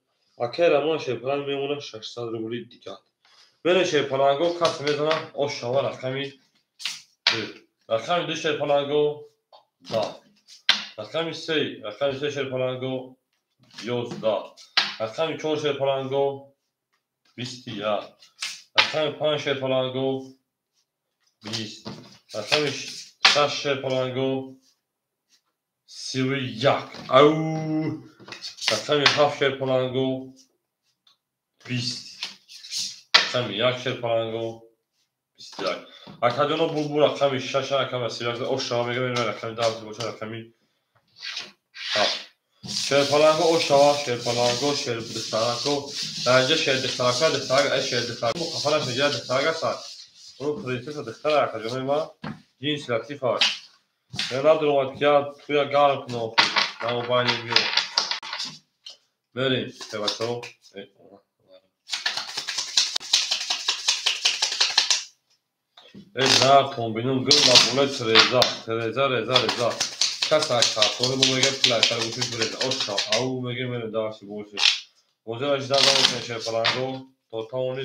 Акай Рамон шерпаланг мемонад 600 рубли дигар. Мерем шерпаланго кас мезанад ош шава рақами 2. Рақами 2 шерпаланго 10. Рақами 3, рақами 3 шерпаланго 11. Рақами 4 шерпаланго 21. Рақами 5 шерпаланго 20. Рақами 6 шерпаланго 31. Ау! Рақами 7 шерпаланго 20. Рақами 1 шерпаланго 21. Акаҷоно булбул рақами 6 рақами 31 ош шава мегӯям рақами 10 боша рақами 7. Шерпаланго ош шава шерпаланго шердухтарако дар инҷа шердухтарака духтарак ай шердухтарак қафанаш инҷа духтарак аст. Оно принсесса духтара акаҷонои ма ҷинси латиф аст. Я надорам ки я туя гарм кунам охи на мобайли миё. Мерем бачаҳо. Э нартон бинум гул наболе Тереза, Тереза, Реза, Реза. Кас картони мо мега пулай сар гӯшиш биреза. Оша, ау мега мерем дарси боше. Бозира ждал намекунем шерпаланго то тавонӣ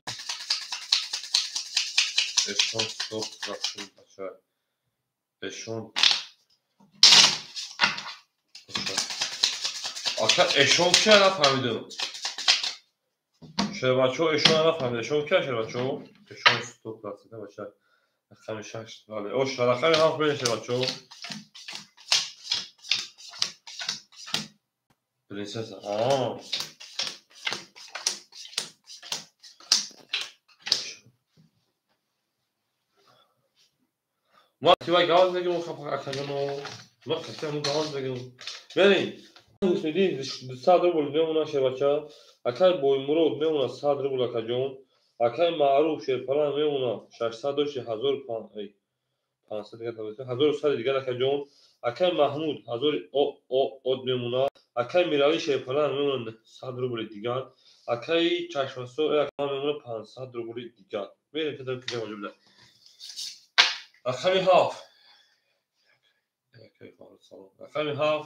эшон стоп рафтем бача. Эшон. Ака эшон кия нафаҳмидам. Шербачаҳо эшон нафаҳмид. Эшон кия шербачаҳо? Эшон стоп рафтем бача. Рақами 6 бале. Оша рақами 7 берин шербачаҳо. Принсесса. Аа. Ма тивай гаваз мегирам акаҷоно. Ма каси ҳамун гаваз мегирам. Берин. Ҳусниддин 200 рубл мемонад шербача. Акай Боимурод мемонад 100 рубл акаҷон. Акай Маъруф шерпаланг мемонад 600 дошти 1500 дигар 1100 дигар акаҷон. Акай Маҳмуд 1000 од мемонад. Акай Миралӣ шерпаланг мемонад 100 рубли дигар. Акай Чашмасо мемонад 500 рубли дигар. Мерем кадам кида мавҷуд. Рақами 7. Рақами 7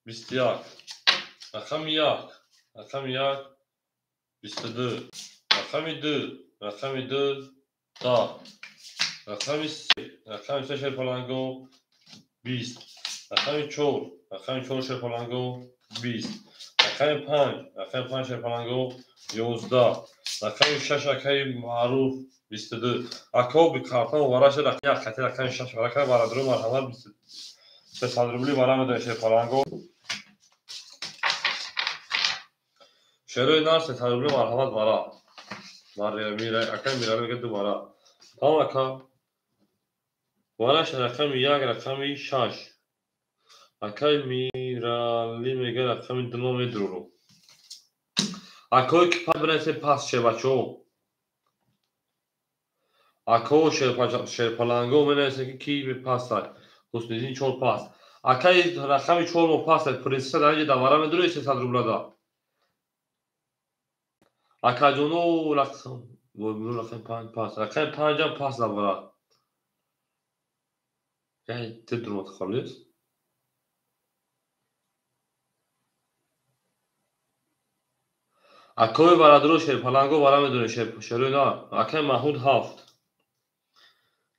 21. Рақами 1. Рақами 1 22. Рақами 2. Рақами 2 10. Рақами 3. Рақами 3 шерпаланго 20. Рақами 4. Рақами 4 шерпаланго 20. Рақами 5. Рақами 5 шерпаланго 11. Рақами 6 акаи Маъруф 22. Акао би картан вара шуд як хати рақами 6 вара кард бародару марҳамат 300 рубли вара медоем шерпаланго. Шерои нар 300 рубли марҳамат вара. Акаи Миралӣ мегӯяд ду вара. Тамом ака. Вараш рақами 1 рақами 6. Акаи Миралӣ мегӯяд рақами 2 мо медурорум. Акое ки пас бинависед пас шербачаҳо. Акао шерпаланго менависед ки ки пасад. Ҳусниддин 4 пас. Акаи рақами 4 мо пасад. Принсесса дар инҷа давара медуред 300 рублада. Акаҷоно рақам 5 пас. Рақами 5 ҳам пас давара. Яъне ти дурмат холис. Акои барадро шерпаланго вара медонем шерои на. Акаи Маҳмуд 7.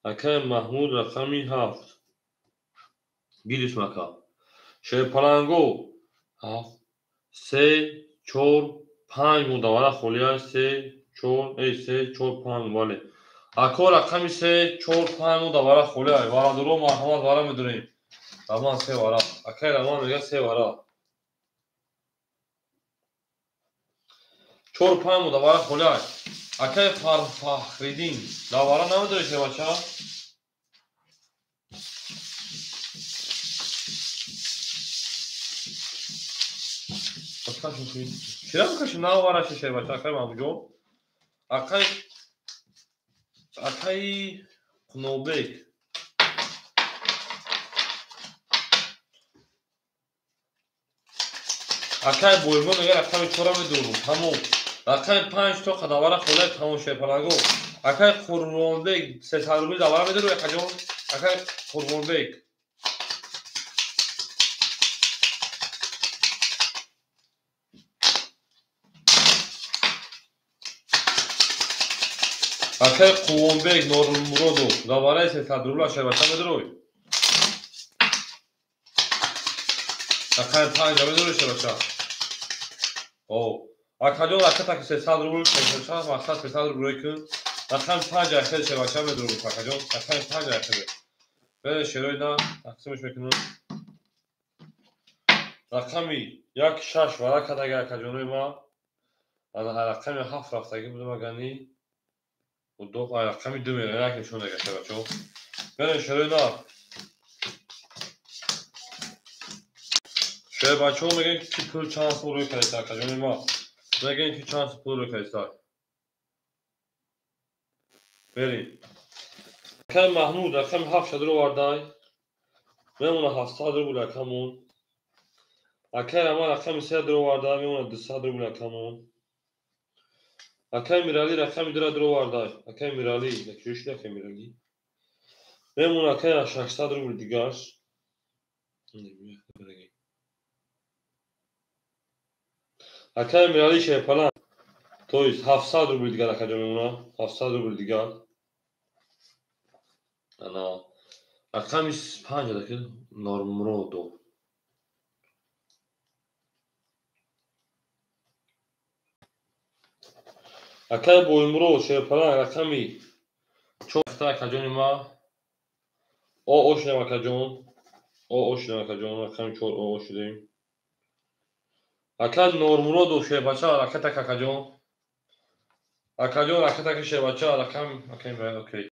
Акаи Маҳмуд рақами 7. Гирифтм ака. Шерпаланго 7 3 4 5 мо давара холия 3 4 3 4 5 бале. Ако рақами 3 4 5 мо давара холия. Варадро марҳамат вара медонем. Раман 3 вара. Акаи Раман мега 3 вара. 4 5 мо давара холия. Акаи Фахриддин давара намедонӣ шербача? Чира бикашем навараша шербача акаи Маҳмудҷон? Акаи Қунобек. Акаи Боймо мега рақами 4 медорум. Тамом. Рақами 5 то қадавара холия тамом шерпаланго. Акаи Қурбонбек 300 рубл давара медору акаҷон? Акаи Қурбонбек. Акаи Қурбонбек Нормуродов давараи 300 рубла шербача медорой? Рақами 5 медорой шербача? О, акаҷон раката ки 300 рубл шербача мақсад 300 рубл рӯй кун. Рақами 5 ахир шербача медорум акаҷон. Рақами 5 ахир. Бере шерои на тақсимаш мекунам. Рақами 1 6 вара кадага акаҷонои ма. Рақами 7 рафтагӣ будам агани. Удоб рақами 2 мерам як нишон дага шербачо. Бере шерои на. Шербачо мегӯянд ки пул чанд сум рӯй кардиста акаҷони ма. Мегӯянд ки чанд сум пул рӯй кардиста. Берем. Акаи Маҳмуд рақами 7 шадро овардай. Мемона 700 рубл акамон. Акаи Раман рақами 3 дро овардай, мемона 200 рубл акамон. Акаи Миралӣ рақами 2 дро овардай. Акаи Миралӣ, куҷо шуд акаи Миралӣ? Мемона акаи 600 рубл дигаш. Акаи Миралӣ шерпалан, то есть 700 рубл дигар акаҷон мемона, 700 рубл дигар. Ана рақами 5 адаки Нормуродов. Акаи Боймурод шерпалан рақами 4 акаҷони ма. О о шудем акаҷон. О о шудем акаҷон, рақами 4 о о шудем. Акаи Нормуродов шербача ракатак акаҷон. Акаҷон ракатаки шербача рақам акаи окей.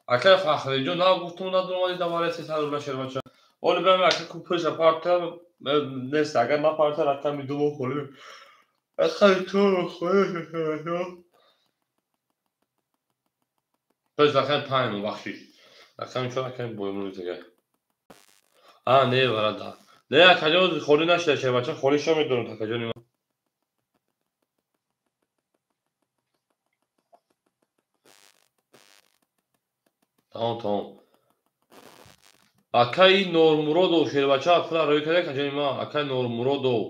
Акаи Фахриҷон нав гуфтум надуромади давараи 300 рубла шербача. Оли бам ака ку пулша парта нест, агар напарта рақами 2 мохӯрем. Рақами 2 мохӯрем шербача. То есть рақами 5 мо бахшиш. Рақами 4 рақами Боймурод дигар. А не варада. Не акаҷон холӣ нашуда шербача, холӣ шо медорам акаҷони ман. Тамом, тамом. Акаи Нормуродов шербача пула рӯй карда акаҷони ман, акаи Нормуродов.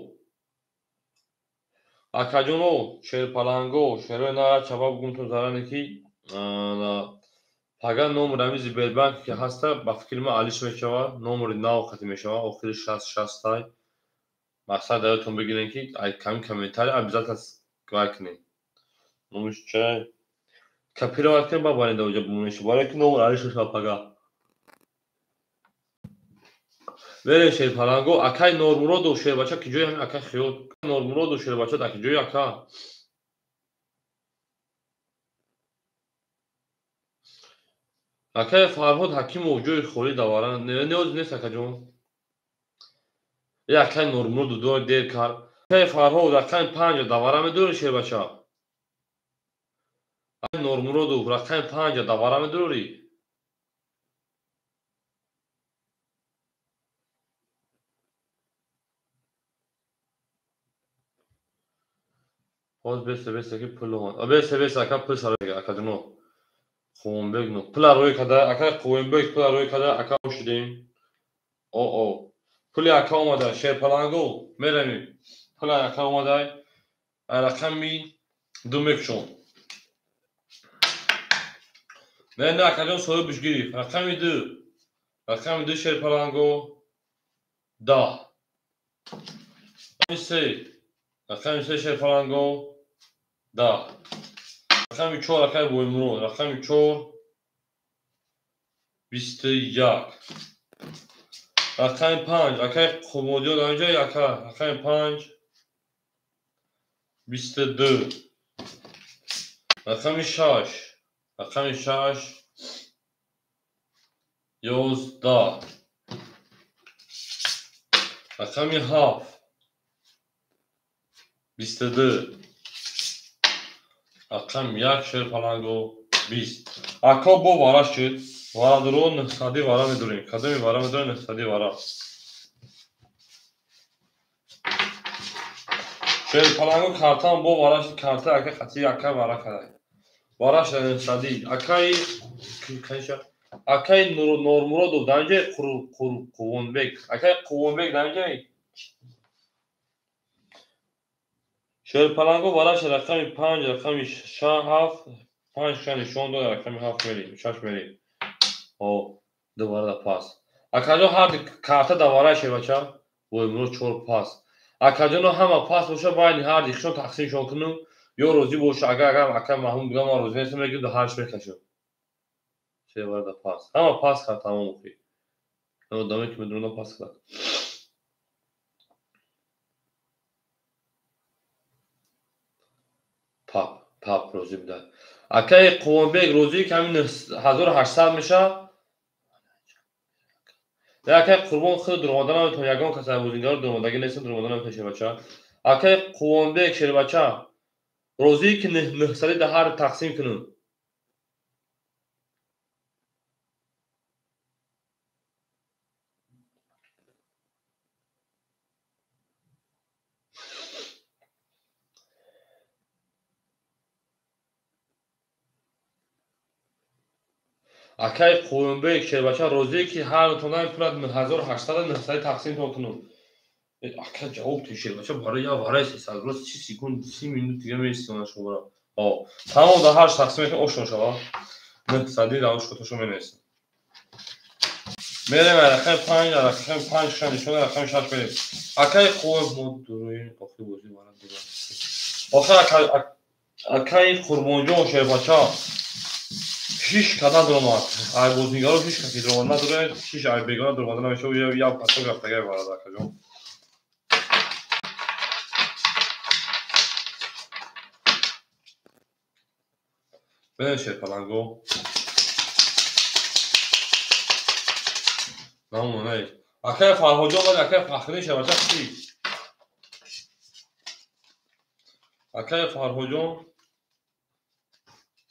Акаҷоно шерпаланго, шерои нара чаба бугумтон заране ки пага номер ҳами Сбербанк ки ҳаста, ба фикри ман алиш мешавад, номери нав қатӣ мешавад, охири 60 тай. Мақсад даётон бигирем ки ай ками комментарий обязательно вай кунем. Номиш чай? Копировать кунем, ба барин даоҷа бумонеш. Барои ки номер алиш мешавад пага. Берем шерпаланго, акаи Нормуродов шербача ки ҷои ҳами акаи хиёл Нормуродов шербача дар ки ҷои ака. Акаи Фарҳод Ҳакимов ҷои холӣ давара ниёз нест акаҷон. Е акаи Нормуродов дуо дер кард. Акаи Фарҳод рақами 5 давара медорӣ шербача? Акаи Нормуродов рақами 5 давара медорӣ? Ҳоз бесе бесе ки пул омад. Бесе бесе ака пул сар акаҷоно. Қуввонбек но. Пула рӯй карда, ака Қуввонбек пула рӯй карда, ака шудем. О о. Пули ака омада, шерпаланго меравем. Пула ака омада. Рақами 2 мекушон. Не, не, акаҷон соҳибш гирифт. Рақами 2. Рақами 2 шерпаланго 10. Рақами 3. Рақами 3 шерпаланго 10. Рақами 4 акай Боймурод. Рақами 4 21. Рақами 5 акай Қубодиён анҷа ака. Рақами 5 22. Рақами 6. Рақами 6 11. Рақами 7 22. Рақами 1 шерпаланго 20. Ако бо вара шуд. Вара дуро 900 вара медурем. Кадоми вара медурем 900 вара. Шерпаланго картам бо вара шуд. Карта ака қати ака вара кард. Вара шуд 900. Акаи канша акаи Нормуродов данҷа Қувонбек. Акаи Қувонбек данҷа шерпаланго вара шуд рақами 5, рақами 7, 5 ша нишон дод, рақами 7 мерем, 6 мерем. О, ду вара да пас. Акаҷон ҳар карта да вара шербача. Боймурод 4 пас. Акаҷоно ҳама пас боша, байни ҳар дихшон тақсимшон кунум. Ё розӣ боша, агар ака Маҳмуд бигам ман розӣ нестам, мегирам да ҳарш мекашам. Се вара да пас. Ҳама пас кард тамом охи. Одаме ки медурона пас кард. Пап, пап розӣ буда. Акаи Қувонбек розӣ ки ҳамин 1800 мешавад. Акаи Қурбон худ дуромада наметавон, ягон кас аз бозингаро дуромадагӣ нестам, дуромада наметавон шербача. Акаи Қувонбек шербача розӣ ки 900 да ҳар тақсим кунам. Акаи Қувонбек шербача розӣ ки ҳар тондаи пулат 1800 900 тақсим то кунам. Ака ҷавоб ту шербача барои я вараи 300 рост 30 секунд 30 минут дига мерасонад шуморо. О, тамом да ҳар тақсим мекунам ошно шава. 900 да ошко тошо менависам. Мерем рақами 5, рақами 5 ша нишон, рақами 6 мерем. Акаи Қувон мо дуруин охи бозӣ вара дура. Охир акаи Қурбонҷон шербача шиш када дуромад. Ай бозингаро шиш каки дуромад надорад, шиш ай бегона дуромада намешавад, я пасо гафтагай варад акаҷон. Бинед шерпаланго. Намуна. Акаи Фарҳодҷон вале акаи Фахриддин шербача хи. Акаи Фарҳодҷон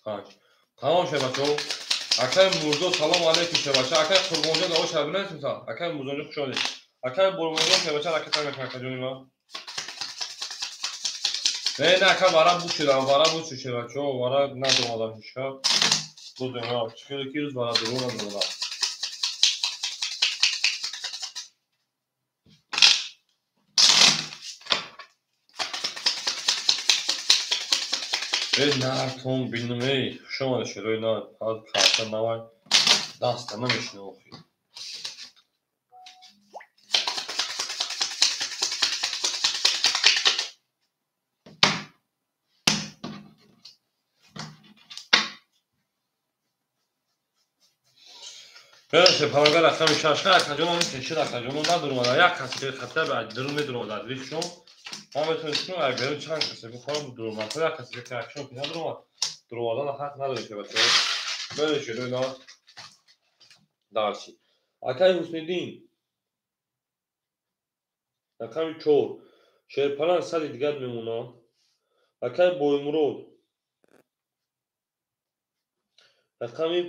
5. Тамом шербачаҳо. Акаи Мурзо салом алейкум шербача. Акаи Қурбонҷон даво шабинед мисал. Акаи Мурзоҷон хуш омадед. Акаи Бурбонҷон шербача ракета мекунад акаҷони ман. Не, не, ака вара буд шудам, вара буд шуд шербачаҳо, вара надомадам ҳеҷ Додем, хеле ки рӯз вара дурӯ надомадам. Эй, нартон бинам, эй, хуш омадед шерои нар, фақат карта навай, даста намешина охи. Бераше паланга рақами 6 акаҷон ҳамин хешид акаҷоно надуромада, як касе хатар ба дурун медуромада аз рихшон. Ман метавонистам ай берун чанд касе бихорам дуромад, як касе ки акшон ки надуромад, дуромадан ҳақ надорем шербачаҳо. Бераше шерои нар дарси. Акаи Ҳусниддин рақами 4 шерпаланг сади дигар мемонад. Акаи Боймурод рақами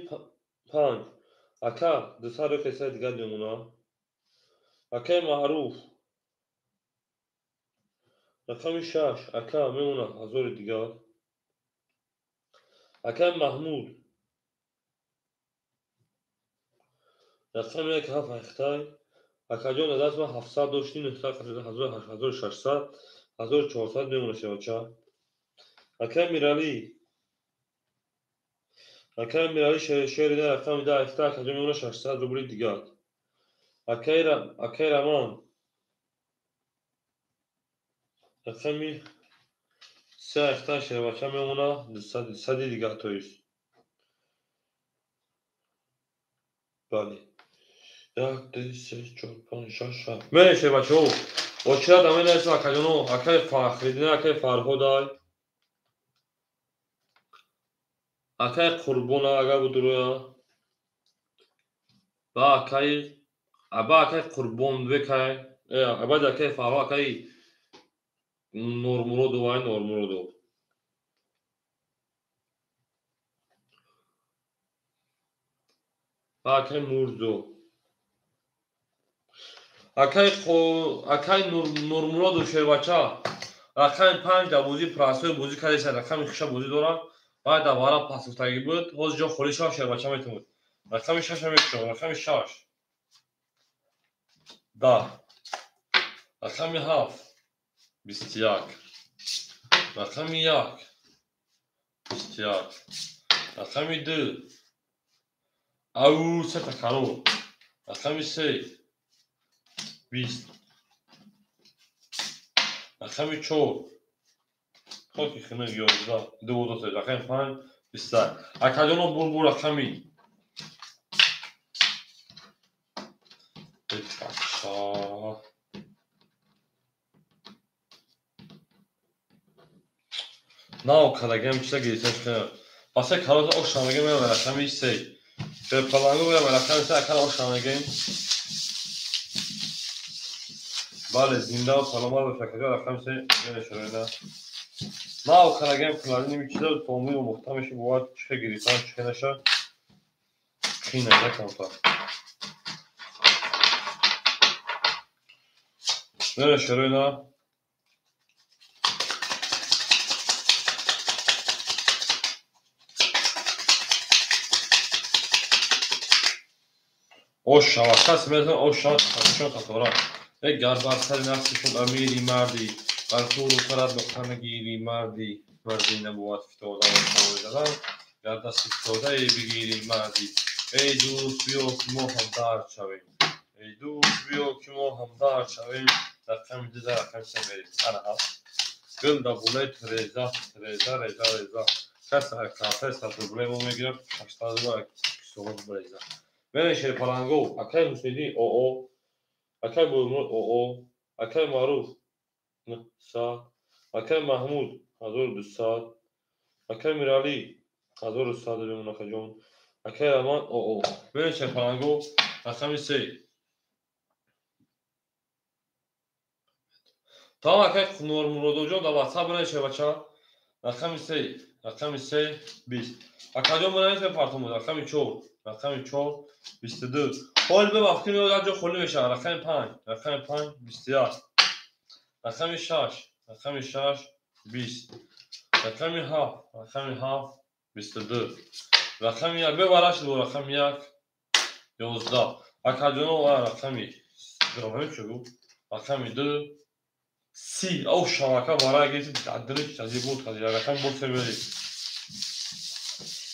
5 ака 200 рӯ сади дигар мемонад. Акаи Маъруф рақами 6 ака мемонад 1000 дигар. Акаи Маҳмуд рақами 1 7 ҳахтай. Акаҷон дар даст ман 700 доштӣ, 900 1600. 1400 мемона шербача. Акай Миралӣ. Акай Миралӣ шери на рақами 10 ахта акаҷон мемона 600 рубли дигар. Акай Раман. Рақами 3 ахта шербача мемона 200 дигар то есть. Бале. 1, 2, 3, 4, 5, 6, 7. Мерем шербачаҳо. Очират аменаиса акаҷоно, акай Фахриддин, акай Фарҳодай. Акай Қурбона агар будуроя. Ба акай Қурбонбекай. Баъд акай Фарҳод, акай Нурмуродовай, Нурмуродов. Ба акай Мурзо. Акай Нурмуродов шербача. Рақами 5 дар бозии прасои бозӣ кардеса, рақами хиша бозӣ дорад. Баъд дар вара пасуфтагӣ буд. Ҳозир ҷо холӣ шава шербача метавонад. Рақами 6 мекушам. Рақами 6. 10. Рақами 7. 21. Рақами 1. 21. Рақами 2. Ау, сета каро. Рақами 3. 20. Рақами 4. Хоки хинак 11. 2 3. Рақами 5. 21. Акаҷоно бурбур рақами. Нав калагам чиза гирифтан. Паса карота ошамагем рақами 3. Палангу рақами 3 акара ошамагем. Бале, зинда ва саломат бош акаҷон, рақами 3 менешавена. Нав калагам кларини чиза томил мухта меши бувад чихе гирифтан чихе наша. Хина закамта. Менешавена. Ош шава, касе метавонад ош шава чон қатора. Эй гар бар сари нафси худ амири марди, бар туру сарат нуқта нагири марди, марди набувад фитода ва шавои задан, гар дасти фитодае бигири марди. Эй дӯст биё ки мо ҳамдард шавем, эй дӯст биё ки мо ҳамдард шавем, рақами 2 дар рақами 3 мерем. Ана ҳаст. Гул да булет реза, реза, реза, реза. Кас кафе 100 рубле мо мегирад, 800 рубл кисоғот реза. Мерем шерпаланго, акай Ҳусниддин ОО, акай Боймурод ОО, акай Маъруф 900, акай Маҳмуд 1200, акай Миралӣ 1100 мемон акаҷон, акай Раман ОО. Мерем шерпаланго, рақами 3. Тамом акай Нурмуродовҷон дар WhatsApp бинавис шербача. Рақами 3, рақами 3 20. Акаҷон бинавис мепартомуд, рақами 4. Рақами 4 22. Ҳол ба вақти меояд як ҷо холӣ мешавад. Рақами 5, рақами 5 21. Рақами 6, рақами 6 20. Рақами 7, рақами 7 22. Рақами 1 бебараш бо рақами 1 11. Акаҷоно рақами 2 рақами 2 30. Ав шавака барай гирифти даддини чазибут хази. Рақами бо се бери.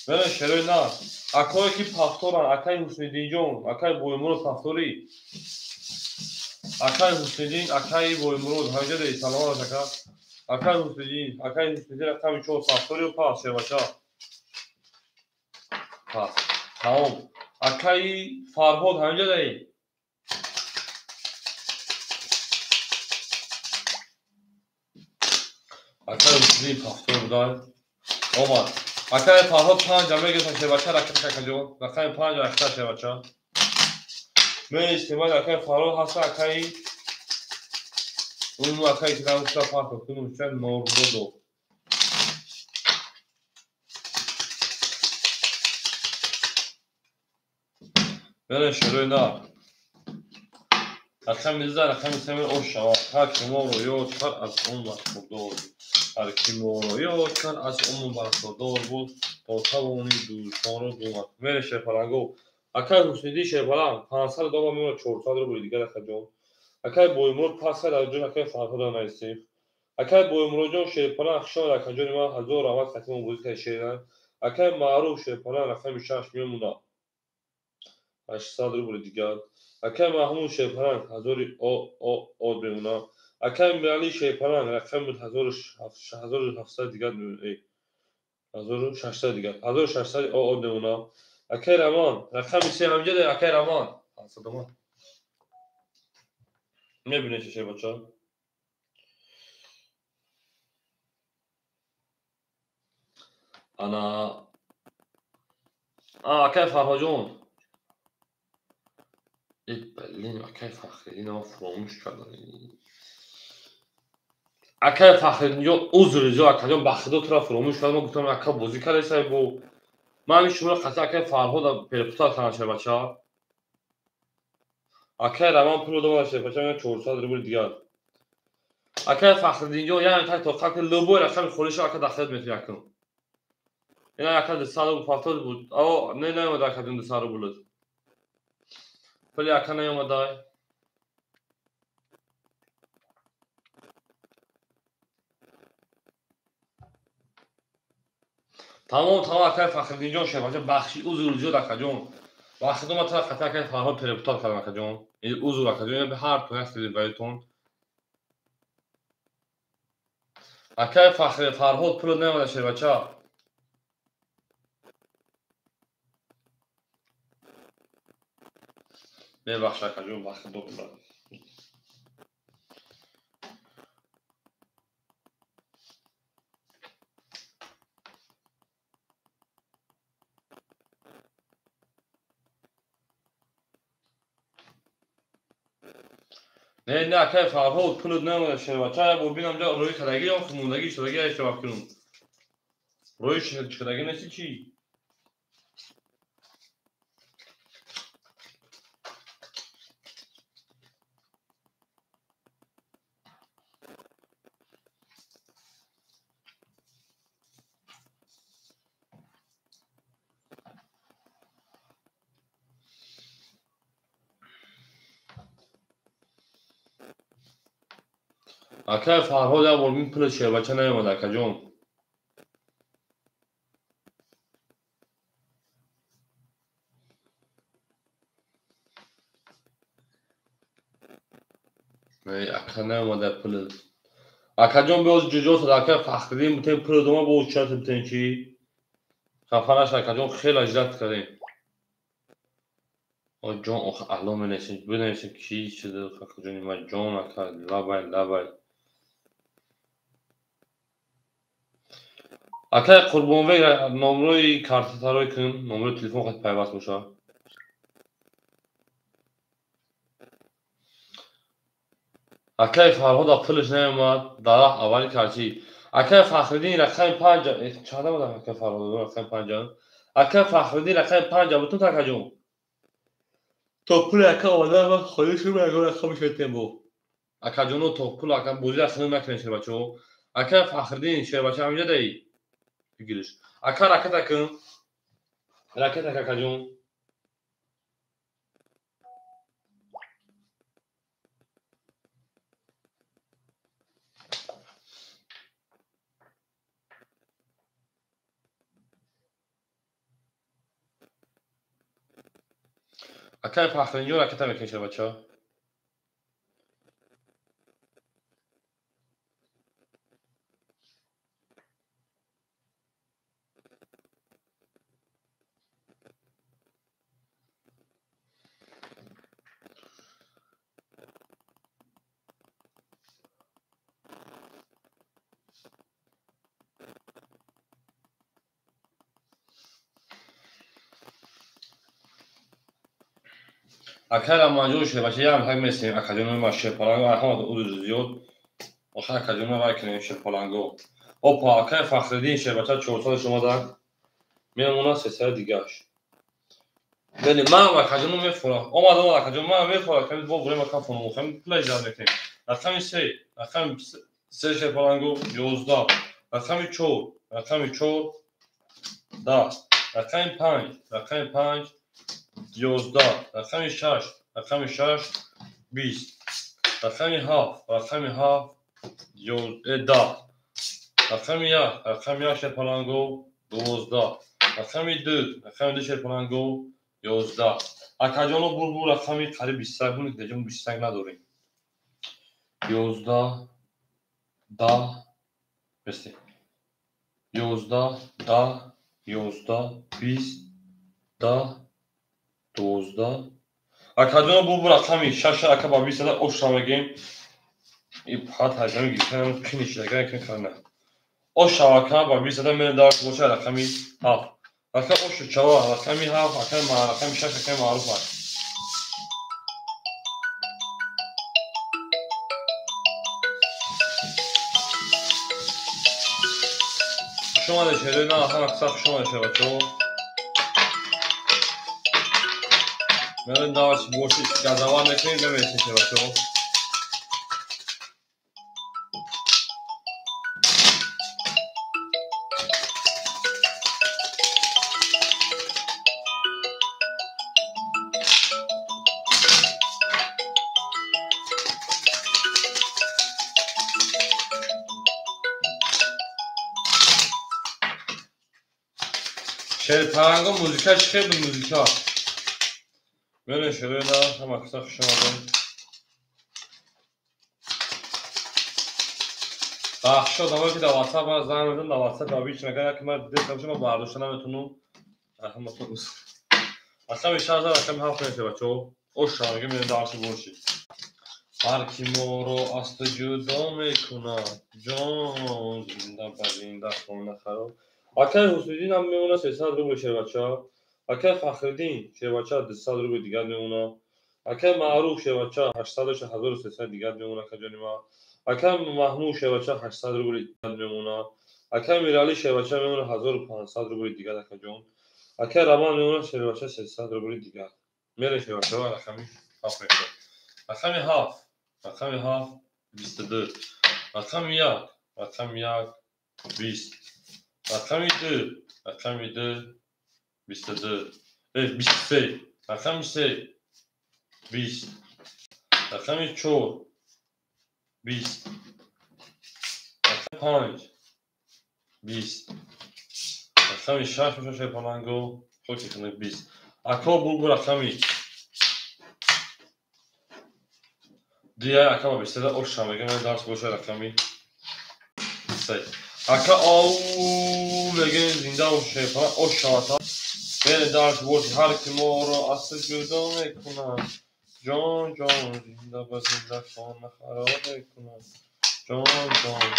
Мерем шерои на. Акое ки пахторан, акай Ҳусниддинҷон, акай Боймурод пахторӣ. Акай Ҳусниддин, акай Боймурод, ҳамиҷа деи, саломат бош ака. Акай Ҳусниддин, акай Ҳусниддин рақами 4 пахторӣ пас шербача. Пас. Тамом. Акай Фарҳод ҳамиҷа деи. Акай Ҳусниддин пахтор будан. Омад. Акай Фарҳод 5 мегирифтан шербача, ракета акаҷон. Рақами 5 ракета шербача. Меистем, акай Фарҳод ҳаста, акай он акай ки рамша парто кунум ча Нурмуродов. Мерем шерои на. Рақами 2 рақами 3 ош шава. Ҳар ки моро ёд кард аз он бархурдор. Ҳар ки моро ёд кард аз он бархурдор буд, то тавони дӯстонро гумад. Мерем шерпаланго. Акай Ҳусниддин шерпаланг 500 доллар мемонад 400 рубли дигар акаҷон. Акай Боймурод пас кард аз ҷои акай Фарҳода наистем. Акай Боимуроҷон Шерпалан хушомад акаҷони ман, ҳазор раҳмат қатимо бозӣ карди шеран. Акай Маъруф Шерпалан рақами 6 мемона 800 рубли дигар. Акай Маҳмуд Шерпалан ҳазори од мемона. Акай Миралӣ Шерпалан рақами 1700 дигар, 1600 дигар, 1600 од мемона. Акай Рамон рақами 3 ҳамҷа акай Рамон садома мебинед шербача. Ана акай Фарҳоҷон, блин, акай Фахриддин ман фуромӯш кардам. Акай Фахриддинҷон, узр зиёд акаҷон, ба худо тура фуромӯш кардам. Ман гуфтам ака бозӣ кардесай бо ман ҳамин шуморо қатъи акай Фарҳода перепутал кардам шербача. Акай Раман пул додам шербача, 400 рубли дигар. Акай Фахриддинҷон, яъне так тоқат ки любой рақами холиша ака дахлат метавонӣ акун. Ина ака 270 буд. Ао, не наомада акаҷон 200 рублит. Пули ака наомада. Тамом, тамом акай Фахриддинҷон шербача, бахши узр зиёд акаҷон. Ба худо ман тура қатъи акай Фарҳод перепутал кардам акаҷон. Узр акаҷон, ҳар то як бароитон. Акай Фарҳод пулот наомада шербача. Мебахш акаҷон, ба худо пула. Не, не, акай Фарҳод пулот наомада шербача. Як бор бинам ҷа рӯи кардагӣ ё мондагӣ шудагӣ иштибоҳ кунам. Рӯи шудагӣ нести чӣ? Акай Фарҳод як бор бин пули шербача наомада акаҷон. Ака наомада пули. Акаҷон биёз ҷуҷо шуд акай Фахриддин бутен пули дома бо чат бутен чӣ? Хафа нашад акаҷон, хеле ажрат кардем. О ҷон, ох ало менависем, бинависем кӣ шуда акаҷони ман ҷон ака, лабай лабай. Акай Қурбонбек номрои картатаро кун, номрои телефон қад пайваст боша. Акай Фарҳода пулаш наомад, дарахт аввали карчи. Акай Фахриддин рақами 5, чанд омад акай Фарҳод рақами 5? Акай Фахриддин рақами 5 бутун акаҷон. То пули ака омада ман холӣ шудам, ягон рақам шудем бо. Акаҷоно то пул ака бозиро хунук накунед шербачаҳо. Акай Фахриддин шербача ҳаминҷа даи? Бигириш. Ака ракета кун. Ракета акаҷон. Акай Фахриддинҷон ракета мекунед шербача. Акай Раманҷон шербача як ҳак месем акаҷонои ма шерпаланго, ҳама узр зиёд. Охир акаҷоно вай кунем шерпаланго. Опа, акай Фахриддин шербача 400 омада. Мемона 300 дигаш. Бели ман акаҷоно мефурам. Омад омад акаҷон, ман мефурам, ками бо бурем ака фоному, ками пула иҷозат мекунем. Рақами 3, рақами 3 шерпаланго 11, рақами 4, рақами 4 10, рақами 5, рақами 5 11, рақами 6, рақами 6 20, рақами 7, рақами 7 10. Рақами 1, рақами 1 шерпаланго 12. Рақами 2, рақами 2 шерпаланго 11. Акаҷоно бурбур рақами қариб 21 бунед, деҷа мо 21 надорем. 11 10 бисте. 11 10 11 20 10 12. Акаҷоно бурбур рақами 6 ака ба 20 ада оша мегем. И фақат ҳаҷами гирифтан қин шуда, агар кана. Оша ака ба 20 ада мерем дарс боша рақами 7. Ака оша чава рақами 7, ака рақами 6 ака маъруф аст. Хуш омадед шерои нав, ҳама қисса хуш омадед шербачаҳо. Мерем дарс боши газавар мекунем, мемесем шербачаҳо. Шерпаланго музика чӣ хел буд музика? Мерем шерои нав, ҳама қисса хуш омадед. Бахшо одамое ки дар WhatsApp ман занг мезананд, дар WhatsApp ҷавоб мекунанд, ки ман дид бошам, ман бардошта наметавонам. Раҳматулло узр. Рақами 6 рақами 7 мешавад бачаҳо. Оша мегӯем мерем дарси боши. Ҳар ки моро аз ту ҷудо мекунад, ҷон зинда ба зинда хона хароб. Акай Ҳусниддин ҳам мемонад 300 рубл шербача. Акай Фахриддин шербача 200 рубл дигар мемонад. Акай Маъруф шербача 800 1300 дигар мемонад акаҷони ман. Акай Маҳмуд шербача 800 рубл дигар мемонад. Акай Миралӣ шербача мемонад 1500 рубл дигар акаҷон. Акай Раман мемонад шербача 300 рубл дигар. Мерем шербачаҳо рақами 7 мешавад. Рақами 7, рақами 7 22. Рақами 1, рақами 1 20. Рақами 2, рақами 2 22. 23. Рақами 3 20. Рақами 4 20. Рақами 5 20. Рақами 6 мешавад шерпаланго, хоки хунук 20. Ако бурбур рақами 2 ака ба 23 оша мегӯям, ман дарс боша рақами 3. Ака ау мегӯем зинда боша шерпаланг оша вата. Мерем дарс боши ҳар ки моро аз ту ҷудо мекунад. Ҷон ҷон зинда ба зинда хона хароб мекунад. Ҷон ҷон.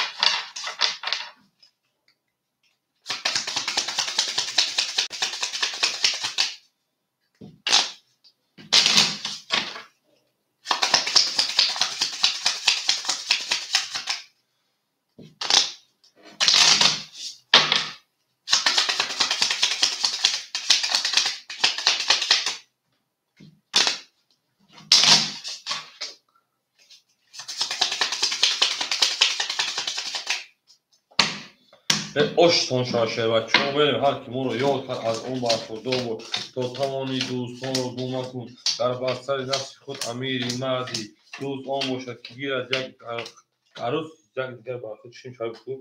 Оштон шава шербачаҳо, мерем ҳар ки моро ёд кард аз он бархӯрдор буд, то тавони дӯстонро гум макун. Дар барсари нафси худ амири марди дӯст он бошад, ки гирад як арӯс як дигар бар худ чишм шавад ку.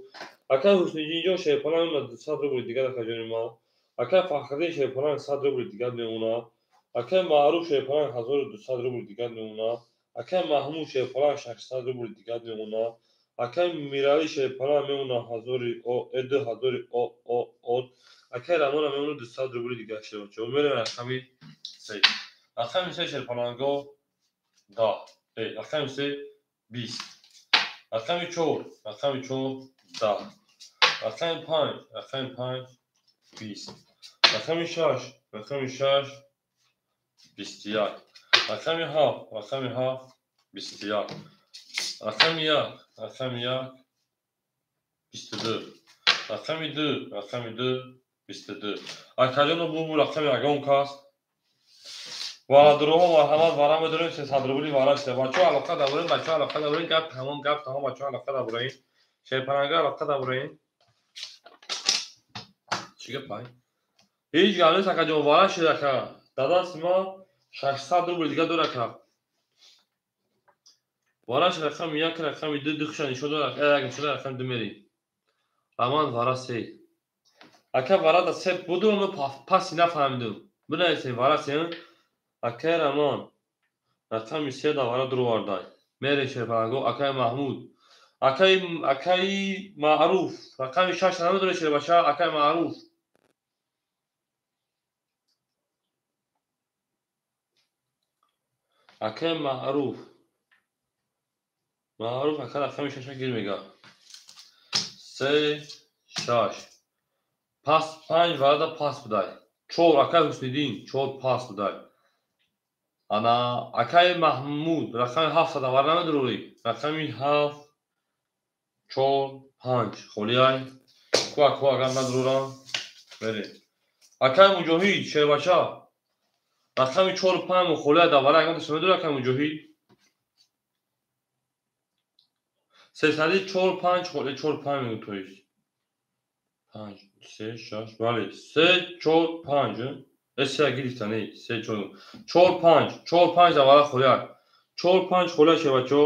Акай Ҳусниддинҷон шерпаланг мемонад 200 рубл дигар акаҷони ман. Акай Фахриддин шерпаланг 100 рубл дигар мемонад. Акай Маъруф шерпаланг 1200 рубл дигар мемонад. Акай Маҳмуд шерпаланг 600 рубл дигар мемонад. Акай Миралӣ шерпаланг мемонад 2000 о. Акай Рамона мемонад 200 рубли дигар шербачаҳо. Мерем рақами 3. Рақами 3 шерпаланго 10. Рақами 3 20. Рақами 4, рақами 4 10. Рақами 5, рақами 5 20. Рақами 6, рақами 6 21. Рақами 7, рақами 7 21. Рақами 1, рақами 1 22. Рақами 2, рақами 2 22. Акаҷоно бурбур рақами ягон кас. Валадуроҳо марҳамат вара медорем 300 рубли вара шуда. Бачаҳо алоқа дабурем, бачаҳо алоқа дабурем, гап тамом, гап тамом, бачаҳо алоқа дабурем. Шерпаланга алоқа дабурем. Чӣ гап ай? Ҳеҷ гап нест акаҷон, вара шуда ака. Дар дасти ман 600 рубл дигар дорад ака. Вараш рақами як, рақами ду, ду хуша нишон дод, як нишон дод, рақами ду мерем. Роман вара се. Ака варада се буду, но паси нафаҳмидум. Бинависем вара се. Акай Роман рақами се да вара дуровардай. Мерем шерпаланго, акай Маҳмуд. Акаи Маъруф рақами шаш намедонед шербача, акаи Маъруф. Акаи Маъруф. Маъруф ака рақами шаша гир мега. Се, шаш. Пас панҷ варада пас будай. Чор акаи Ҳусниддин, чор пас будай. Ана акаи Маҳмуд рақами ҳафт сада вара намедурорӣ. Рақами ҳафт, чор, панҷ. Холиай. Ку аку агар надурорам. Мерем. Акаи Муҷоҳид, шербача. Рақами чору панҷ холиай да вара ягон кас медурад акаи Муҷоҳид? Сесади чор панҷ холӣ, чор панҷ мегӯ то есть. Панҷ, се, шаш, бале, се, чор, панҷ. Э, се гирифта, не, се, чор. Чор, панҷ, чор, панҷ да вара холиай. Чор, панҷ холиай шербачо.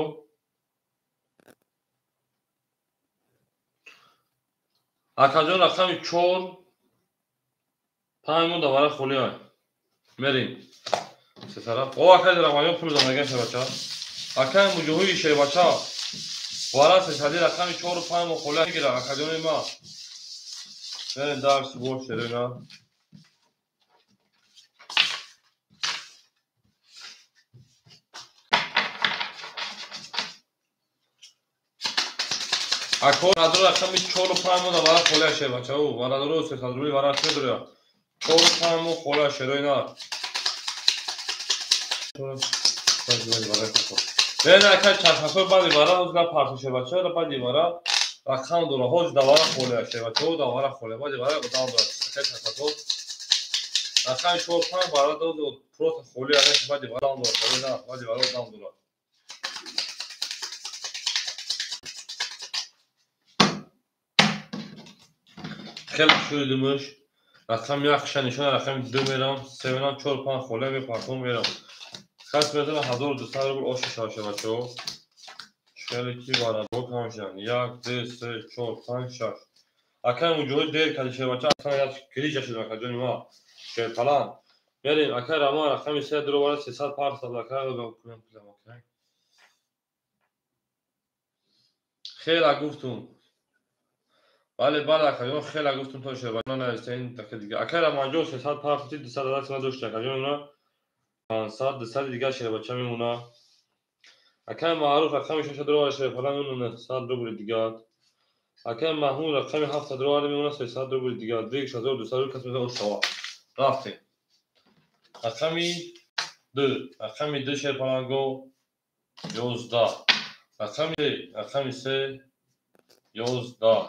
Акаҷон рақами чор, панҷ мо да вара холиай. Мерем. Сесара. О, акаи Рамаҷон пул додаган шербача. Акаи Муҷоҳиди шербача. Вара сесади рақами чору панҷ мо холиай мегира, акаҷони ма. Мерем дарс бош шерина. Ако радро рақами чору панҷ мо да вара холиай шербача. О, варадро сесад рубли вара медуря. Чору панҷ мо холиай шероина. Бена ака чашмакҳои баъди вара ҳоз напарто шербача, баъди вара рақам дора, ҳоз да вара холиай шербача, да вара холиай, баъди вара одам дора. Ака чашмакҳо рақами чор панҷ вара дод, просто холиай нест, баъди вара одам дора, холиай на, баъди вара одам дора. Хеле шуридимш. Рақами як хуша нишона, рақами ду мерам, се мерам, чор панҷ холиай мепартом мерам. Кас метавонад 1200 рубл ош шава шабачаҳо. Хеле ки варадо кам шуданд. Як, ду, се, чор, панҷ, шаш. Акаи Муҷоҳид дер карди шербача, аслан як грижа шуд акаҷони ма. Шерпалан. Мерем, акаи Раман рақами се дуровард, сесад парсад, акаи кунем пулам, акаи. Хела гуфтум. Бале, бале, акаҷон, хела гуфтум то шербача нависен таки дига. Акаи Раманҷон сесад парсад, дусад адад сема дошт, акаҷони ма. Пансад, дусади дигар шербача мемона. Акаи Маъруф рақами шаша дуровард, шерпалан мемона нӯҳсад рубли дигар. Акаи Маҳмуд рақами ҳафтсад дуровард, мемона сесад рубли дигар. Ду ҳазору дусад рубл кас метавонад шава. Рафтем. Рақами ду, рақами ду шерпаланго ёздаҳ. Рақами се, рақами се ёздаҳ.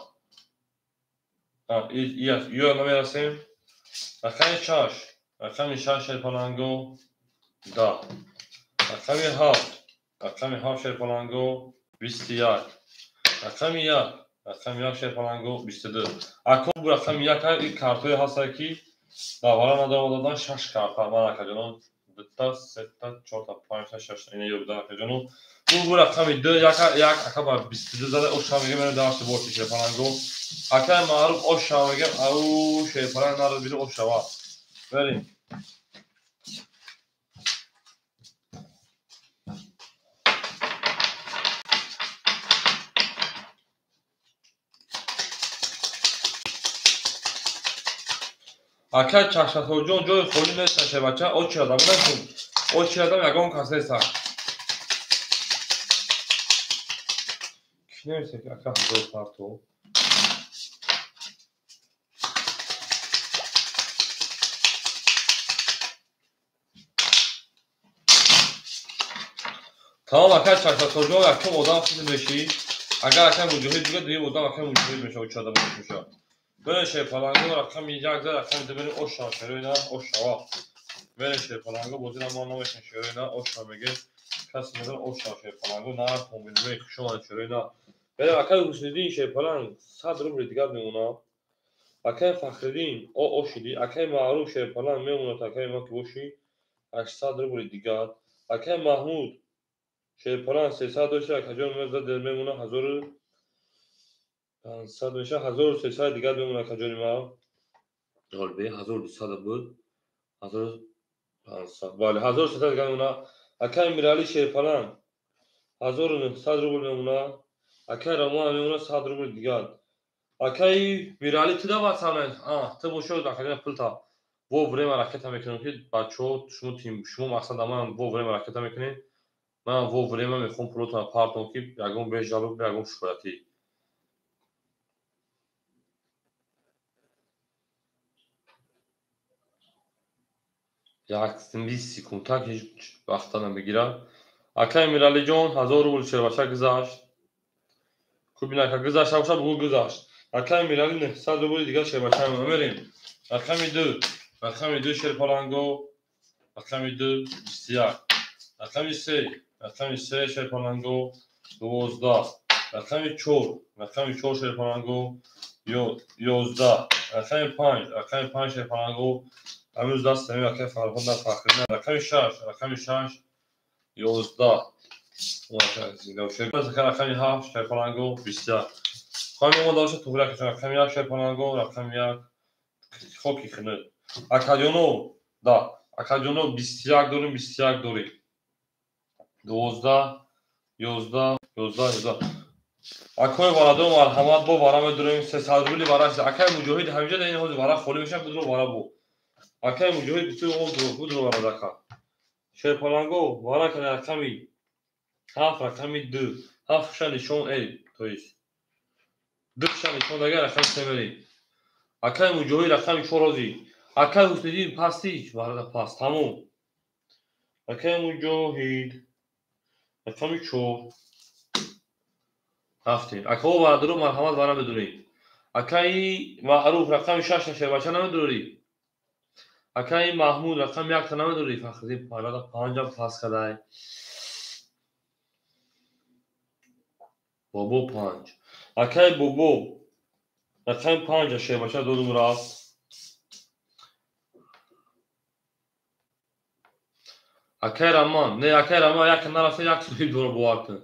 Ё намерасем. Рақами шаш, рақами шаш шерпаланго даҳ. Рақами ҳафт, рақами ҳафт шерпаланго бисту як. Рақами як, рақами як шерпаланго бисту ду. Ако бу рақами як ин картҳое ҳастанд ки дар вара надодадан шаш карта. Ман акаҷонон дута, сета, чорта, панҷта, шашта ина ё будан акаҷонон. Бу рақами ду, як, як ака ба бисту ду зада оша мегем, мена дарси боши шерпаланго. Акаи Маъруф оша мегем, ау шерпаланг наро бину ошава. Берем. Ака Чашмасоҷон ҷои холӣ нест шербача, очи адам накун. Очи адам ягон кас нест. Ки нависа ки ака ҳазор парто? Тамом ака Чашмасоҷон якум одам хиз мешӣ. Агар ака Муҷоҳид бигӯяд, дуюм одам ака Муҷоҳид мешавад, очи адам мешавад. Берем шерпаланго рақами як за рақами ду мерем оша шероина ошава. Берем шерпаланго бозира мо намешем шероина оша мегем. Касе медонад оша шерпаланго нар комбинзони хушомад шероина. Берем акаи Ҳусниддин шерпаланг сад рубли дигар мемонад. Акаи Фахриддин о ошиди, акаи Маъруф шерпаланг мемонад, акаи ма ки бошӣ ҳаштсад рубли дигар. Акаи Маҳмуд Шерпаланг 300 дошта, акаҷон мезад мемона 1500 меша, 1300 дигар мемона акаҷони ма. Ғолибе 1200 буд. 1500. Бале, 1300 дигар мемона. Акай Мирали Шерпаланг 1900 рубл мемона. Акай Роман мемона 100 рубл дигар. Акай Мирали ту дават савнай. А, ту бошо акаҷон пулта. Во время ракета мекунем ки бачаҳо шумо тим шумо мақсад ман во время ракета мекунем. Ман во время мехом пулотона партом ки ягон бежалоб, ягон шикоятӣ. Як 20 секунд так ҳеҷ вақта намегирад. Акай Миралиҷон 1000 рубл шербача гузашт. Кубинака гузашта бошад бугу гузашт. Акай Мирали 900 рубли дигар шербача мерем. Рақами 2, рақами 2 шерпаланго, рақами 2 21, рақами 3, рақами 3 шерпаланго 12, рақами 4, рақами 4 шерпаланго 11, рақами 5, рақами 5 шерпаланго ҳамин даст ҳамин акай Фарҳод на Фахрина, рақами 6, рақами 6 11, рақами 7 шерпаланго 21. Хоҳем омода бошад туғри акаҷон, рақами 1 шерпаланго, рақами 1 хоки хинуд. Акаҷоно, да, акаҷоно 21 дорем, 21 дорем. 12, 11, 11, 11. Акои варадо марҳамат бо вара медорем 300 рубли вара. Акай Муҷоҳид ҳаминҷа дар ин ҳозир вара холӣ мешавад, будро вара бо. Акай Муҷоҳид бисёр будро вара дака. Шерпаланго вара кана рақами 7, рақами 2. 7 ша нишон, то есть 2 ша нишон дага рақами 3 мерем. Акай Муҷоҳид рақами 4 ҳозир. Акай Ҳусниддин пасти варада паст, тамом. Акай Муҷоҳид рақами 4. Рафтем. Акао варадоро марҳамат вара медорем. Акаи Маъруф рақами 6 шербача намедорӣ. Акаи Маҳмуд рақами 1 намедорӣ. Фахриддин варада 5 пас кадай. Бобо 5. Акаи Бобо рақами 5 шербача додум рафт. Акай Роман, не акай Роман як нарафта як соҳиб дора бовар кун.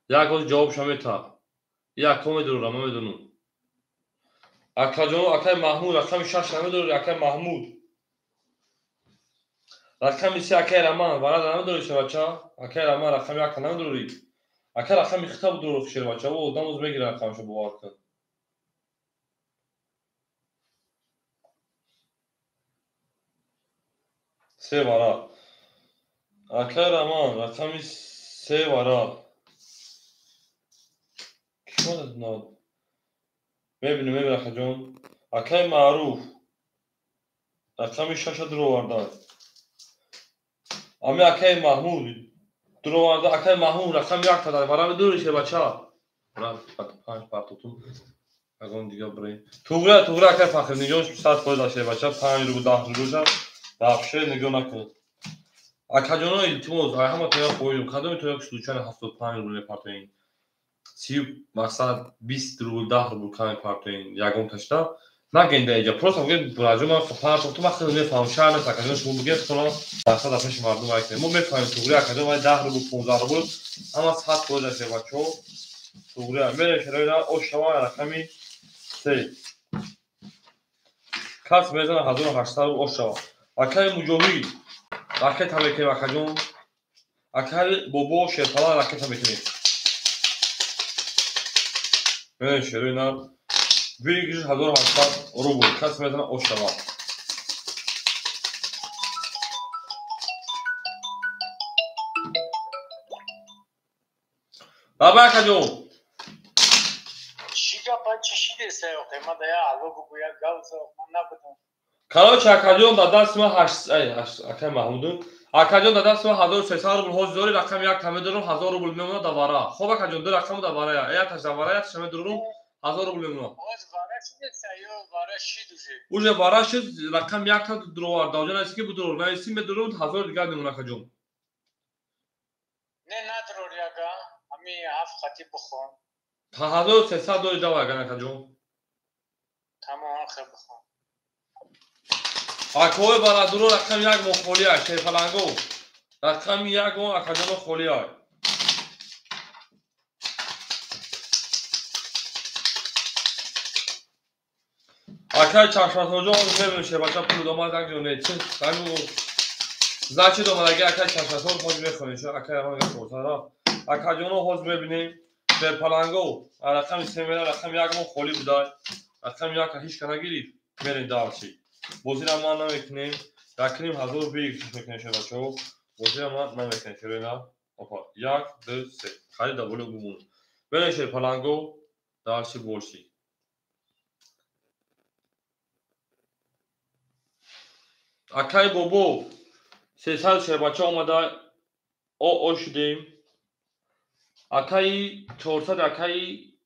Як ҳозир ҷавобша метаҳад. Як ко медорам, ман медонам. Акаҷон, акай Маҳмуд рақами 6 намедорӣ, акай Маҳмуд. Рақами 3 акай Роман, варада намедорӣ шербача? Акай Роман рақами 1 намедорӣ. Акай рақами хита будор шербача, о одам оз мегирад рақамша бовар кун. Се вара. Акай Роман рақами 3 вара. Мебинем, мебинем акаҷон. Акай Маъруф рақами 6 дуроварда. Ами акай Маҳмуд дуроварда. Акай Маҳмуд рақами 1 та вара медорӣ шербача? 5 партотум. Ягон дигар бирем. Туғра, туғра акай Фахриддинҷон 100% шербача 5 рубл 10 рубл вообще нигоҳ накунед. Акаҷоно илтимос, ай ҳама тоя хоҳишм, кадоми тоя случайно 75 рубл мепартоен. 30 мақсад 20 рубл 10 рубл кам мепартоен ягон ташта. Нагенда иҷа, просто бигӯед раҷо ман партохтум, ман хеле мефаҳмам, шаҳр нест акаҷон, шумо бигӯед худтон мақсад аз пеши мардум вай кунед. Мо мефаҳмем туғри акаҷон вай 10 рубл 15 рубл ҳама 100% аст бачаҳо. Туғри мерем шарои ош шава рақами 3. Кас мезанад 1800 рубл ош шава. Акаи Муҷоҳид ракета мекунем акаҷон. Акаи Бобо Шерпалан ракета мекунем. Мерем шерои нар. Выигрыш 1800 рубл. Кас мезанад ош шава. Баба акаҷон. Чӣ гапа чӣ шидеса охе? Ма да я алло бугу як гап зад, ман набудам. Короче, акаҷон дар дасти ман акай Маҳмуд, акаҷон дар дасти ман 1300 рубл ҳозир дорӣ, рақами 1 та медорам, 1000 рубл мемонад дар вара. Хоб акаҷон, ду рақаму дар вара, якташ дар вара, якташа медорам, 1000 рубл мемонад. Боз вара шидеса ё вара шид уже? Уже вара шид, рақами 1 та дуроварда. Оҷа нависи ки будур, нависи медорам, 1000 дигар мемонад акаҷон. Не надорор яга, ҳами ҳафт хати бихон. 1300 дори давай агар акаҷон. Тамом, хел бихон. Акои барадуро рақами 1 мо холиай, шерпаланго. Рақами 1 мо акаҷоно холиай. Акай чашмасоҷон мебинем шербача пул домад як ҷо не чи значит омадаги акай чашмасор ҳоз мехонем акай раман чорсад рафт. Акаҷоно ҳоз мебинем шерпаланго рақами се мера рақами як мо холӣ будай рақами яка ҳеч ка нагирифт мерем дальше. Бозира ман намекунем якним ҳазор выигрыш мекунем шербачаҳо бозира ман намекунем шерена опа як ду се харида боло бумон мерем шерпаланго дальше больше. Акай бобо 300 шербача омада о шудем. Акаи 400 акаи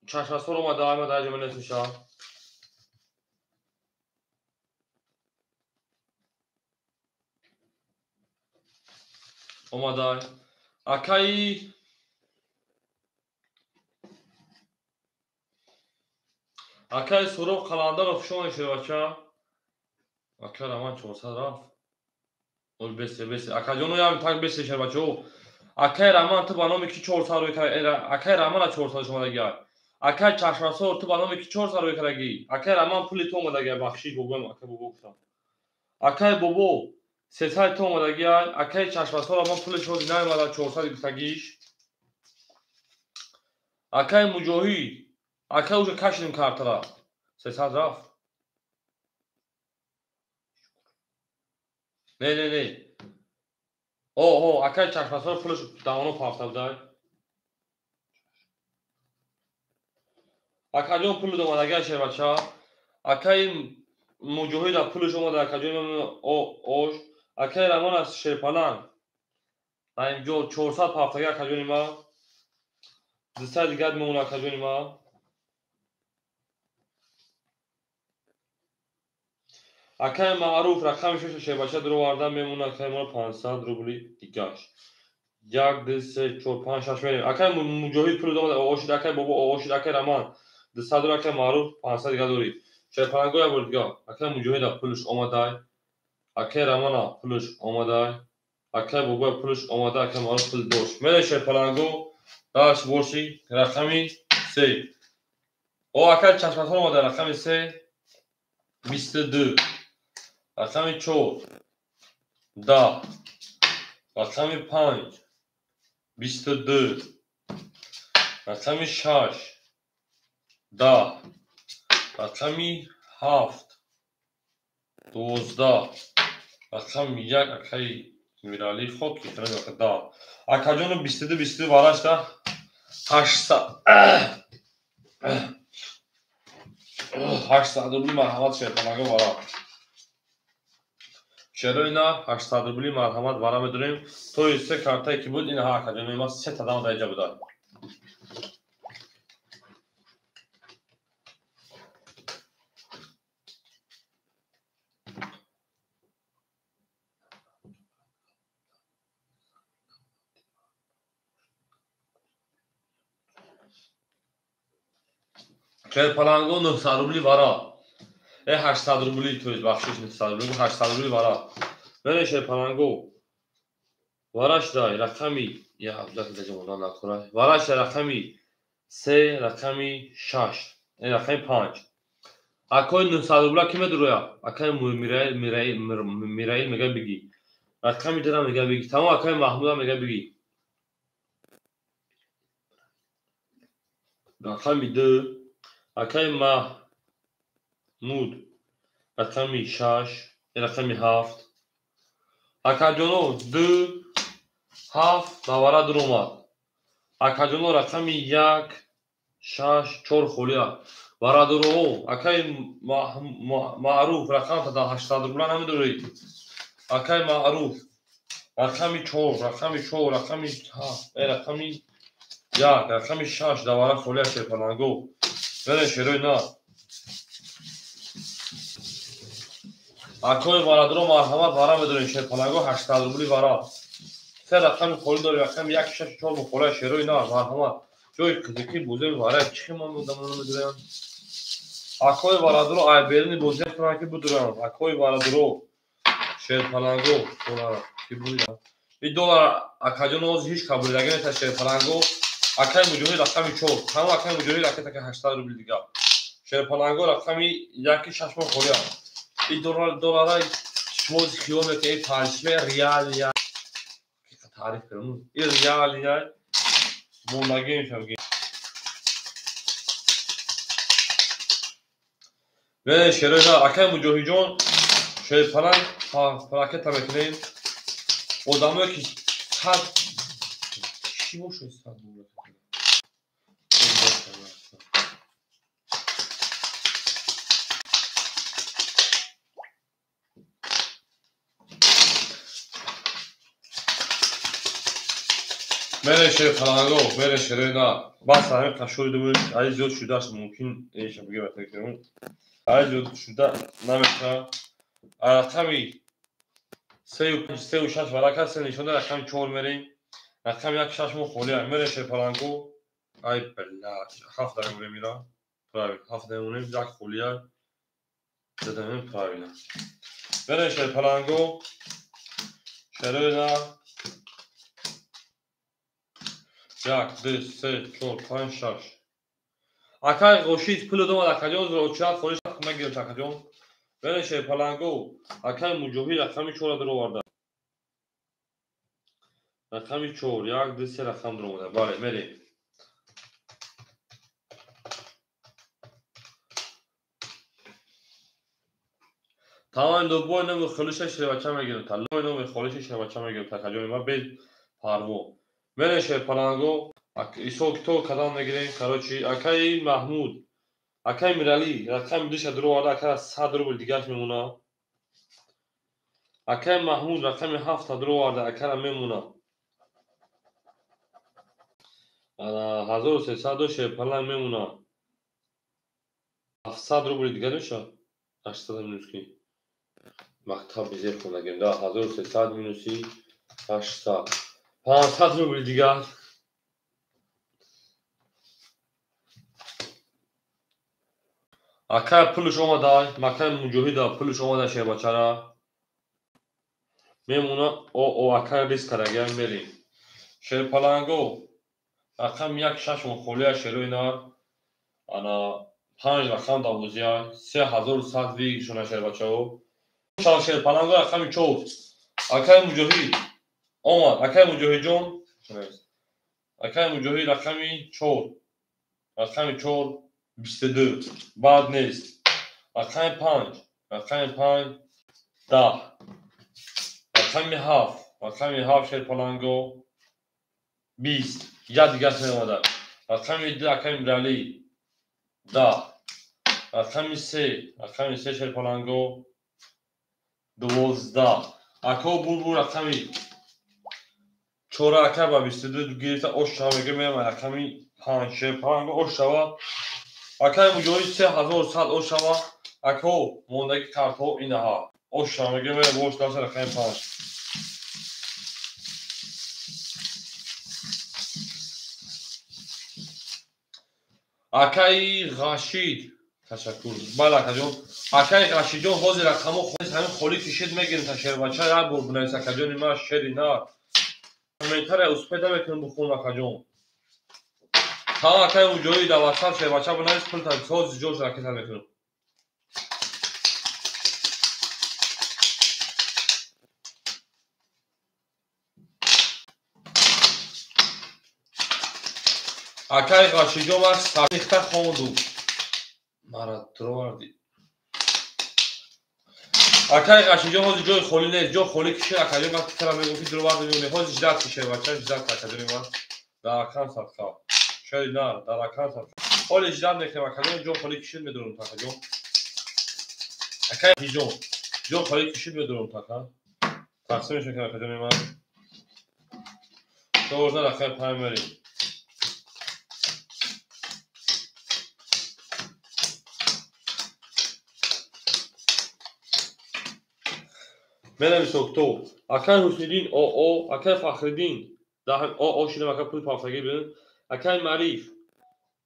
чашмасор омада омада ҷамъ меша. Омада акаи Суроб Қаландаров шумо шербача. Ака Раман 400 рафт. Ол бесе бесе. Акаҷоно ям так бесе шербачаҳо. Акай Раман ту ба номи ки 400 рӯй кара акай Рамана 400 омадагӣ. Акай Чашмасор ту ба номи ки 400 рӯй карагӣ. Акай Раман пули ту омадагӣ бахшиш бобоям акай бобо гуфтам. Акай бобо 300 ту омадагӣ. Акай Чашмасор ман пули шоди наомада 400 гуфтагиш. Акай Муҷоҳид акай уже кашидим картара. 300 рафт. Не не не. О, акай чашмасор пулаш давоно пафта будай. Акаҷон пул домадагӣ шербача. Акай Муҷоҳида пулаш омада акаҷон ош. Акай Рамон аз Шерпаланг. Раимҷо 400 пафтагӣ акаҷони ма. 200 дигар мемона акаҷони ма. Акай Маъруф рақами шаша шербача дуроварда мемонад акай мо 500 рубли дигаш. 1 2 3 4 5 6 мерем. Акай Муҷоҳид пул домад ошид акай бобо ошид акай Раман 200 дор акай Маъруф 500 дига дорӣ. Шерпаланго як бор дига. Акай Муҷоҳида пулш омадай. Акай Рамана пулш омадай. Акай бобоя пулш омада акай Маъруф пул дошт. Мерем шерпаланго даш боши рақами 3. О акай чашмасор омада рақами 3 22. Рақами 4 10. Рақами 5 22. Рақами 6 10. Рақами 7 12. Рақами 1 акаи Мирали хок 10. Акаҷоно 22 22 варашда 800 800 рубли марҳамат шерпаланго вара. Шерои на 800 рубли марҳамат вара медорем. То се картае ки буд ин ҳа акаҷонои ма се тадам дар инҷа буда. Шерпаланго 900 рубли вара. 800 рубли, то есть бахшиш 900 рубли, 800 рубли вара. Мерем шерпаланго. Вара шудай рақами я вара шудай рақами 3 рақами 6 рақами 5. Акои 900 рубла ки медуроя? Акаи Мираил мега бигӣ. Рақами 2 мега бигӣ. Тамом акаи Маҳмуда мега бигӣ. Рақами 2 акаи Маҳмуд рақами 6 рақами 7. Акаҷоно 2 7 давара дуромад. Акаҷоно рақами 1 6 4 холия. Барадуроҳо акаи Маъруф рақамта да 800 рубла намедорӣ. Акаи Маъруф рақами 4 рақами 4 рақами 7 рақами 1 рақами 6 давара холия шерпаланго. Мерем шерои на. Акои барадуро марҳамат вара медорем шерпаланго 800 рубли вара. Се рақами холӣ дорем рақами 1 6 4 мухолия шерои на марҳамат. Ҷои қизиқи бозии вара чӣ мо медорем? Акои барадуро ай берини бозӣ кунанд ки бидуранд. Акои барадуро шерпаланго доллар ки бурида. Ин доллар акаҷон ҳозир ҳеч қабулидаги нест шерпаланго. Акаи Муҷоҳид рақами 4. Тамом акаи Муҷоҳид акаи 800 рубли дига. Шерпаланго рақами яки шашмон холия. И доллара шумо хиёл мекунед, ин таҷриба реалия. Таъриф кардам. Ин реалия мондагӣ мешавад. Бе шерои акай Муҷоҳидҷон шерпаланг ракета мекунем. Одамое ки сад чӣ бошад сад мере шерпаланго, мере шерои на бас ҳамин қашори думуш ай зиёд шудаш мумкин эша бигем ай зиёд шуда намешавад. Рақами сею шаш варака се нишонда рақами чор мерем. Рақами як шаш мо холия. Мере шерпаланго. Ай бля, ҳафт дамемонем ира. Правильно, ҳафт дамемонем, як холия. Задамем правильно. Мере шерпаланго. Шерои як, ду, се, чор, панҷ, шаш. Акай Ғошид пул домад акаҷон, зурочият холиш мегирад акаҷон. Бере шерпаланго, акай Муҷоҳид рақами чора дуроварда. Рақами чор, як, ду, се рақам дуроварда. Бале, мерем. Тамоми дубой номи холиша шербача мегирад. Номи холиша шербача мегирад акаҷони ма бе парво. Мере шерпаланго, исо кито кадам мегирем, короче, акаи Маҳмуд, акаи Миралӣ рақами душа дуроварда, акара 100 рубл дигаш мемона. Акаи Маҳмуд рақами ҳафта дуроварда, акара мемона. 1300 шерпаланг мемона. 700 рубл дигар мешавад. 800 минус ки. Мактаб безер хондагем, да, 1300 минуси 800. 500 рубл дигар. Акай пулш омада, макай Муҷоҳида пулш омада шербачара. Мемона о акай риск карагия мерем. Шерпаланго рақам як шашмон холия шерои нар. Ана панҷ рақам давозия, 3100 вигшона шербачао. Шерпаланго рақами чор. Акай Муҷоҳид омад, акай Муҷоҳидҷон. Акай Муҷоҳид рақами чор. Рақами чор 22. Бад нест. Рақами панҷ. Рақами панҷ 10. Рақами ҳафт. Рақами ҳафт шерпаланго 20. Як дигар меомада. Рақами ду акай Миралӣ 10. Рақами се. Рақами се шерпаланго 12. Ако бурбур рақами чора ака ба 22 гирифта ош шава мегирем рақами панҷ шерпаланго ош шава. Акай Муҷоҳид 3100 ош шава. Ако мондаги картҳо инаҳа. Ош шава мегирем бош даста рақами панҷ. Акаи Ғашид ташаккур. Бале акаҷон. Акаи Ғашидҷон ҳозир рақамҳо ҳамин холӣ кишид мегирем та шербача як бор бинавис акаҷони ман шери нар. Комментария успед намекунем бихонам акаҷон. Тамом акаи Муҷоҳид дар WhatsApp шербача бинавис пул ҳозир ҷош ракета мекунем. Акаи Ғашидҷон ман сарихта хонду. Мара дуровардӣ. Акаи Ғашидҷон ҳозир ҷои холӣ нест. Ҷо холӣ кишид акаҷон ман тара мегӯм ки дуроварди мемонӣ. Ҳозир ждат ки шербача ждат акаҷони ман. Дар рақам садқа. Шери нар, дар рақам садқа. Ҳоле ждат мекунем акаҷон ҷо холӣ кишид медурам акаҷон. Акаи Ғашидҷон ҷо холӣ кишид медурам така. Тақсим мешавад акаҷони ман. 14 рақами панҷ мерем. Менависок то акай Ҳусниддин ОО, акай Фахриддин ОО шидам ака пул пафтагӣ бин. Акай Мариф,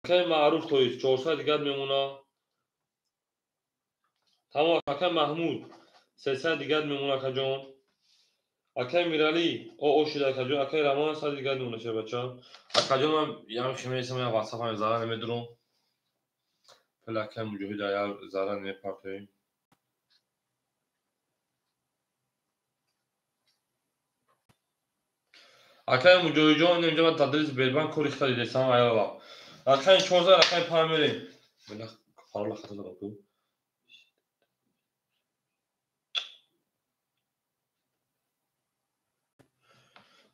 акай Маъруф тоист 400 дигар мемона. Тамом акай Маҳмуд 300 дигар мемона акаҷон. Акай Миралӣ ОО шида акаҷон, акай Рамон 100 дигар мемона шербача. Акаҷон ман ям химесам я WhatsApp-ам зарар намедурам. Пул акай Муҷоҳид як зарра мепартоем. Акай Муҷоҳидҷон, инҷа ма тадрис Сбербанк кори хита дидесам аялала. Рақами 14, рақами 5 мерем. Бела парола хато задам ку.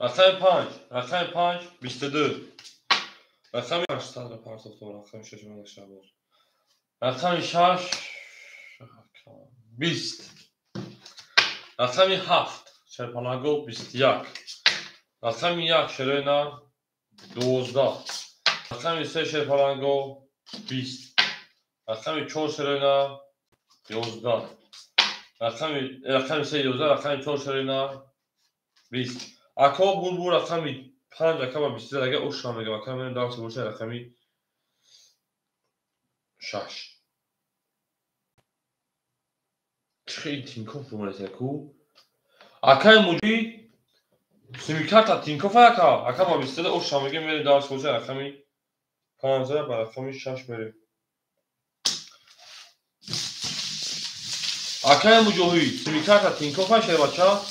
Рақами 5, рақами 5, 22. Рақами 800 партофтам, рақами 6 ман шабоз. Рақами 6, 20. Рақами 7, Шерпалаго 21. Рақами 1, Шерена 12. Рақами 3, Шерпаланго 20. Рақами 4, Шерена 11. Рақами 3 11, рақами 4 Шерена 20. Ако булбул рақами 5 ака ба 23 ага оша мегам, ака мен дарс боша рақами 6. Чӣ Тинкоф бумалеса ку? Акай Муҷоҳид симикарта Тинкоф ака, ака ба 23 оша мегам, мерем дарс боша рақами 5 ба рақами 6 мерем. Акай Муҷоҳид симикарта Тинкоф а шербача?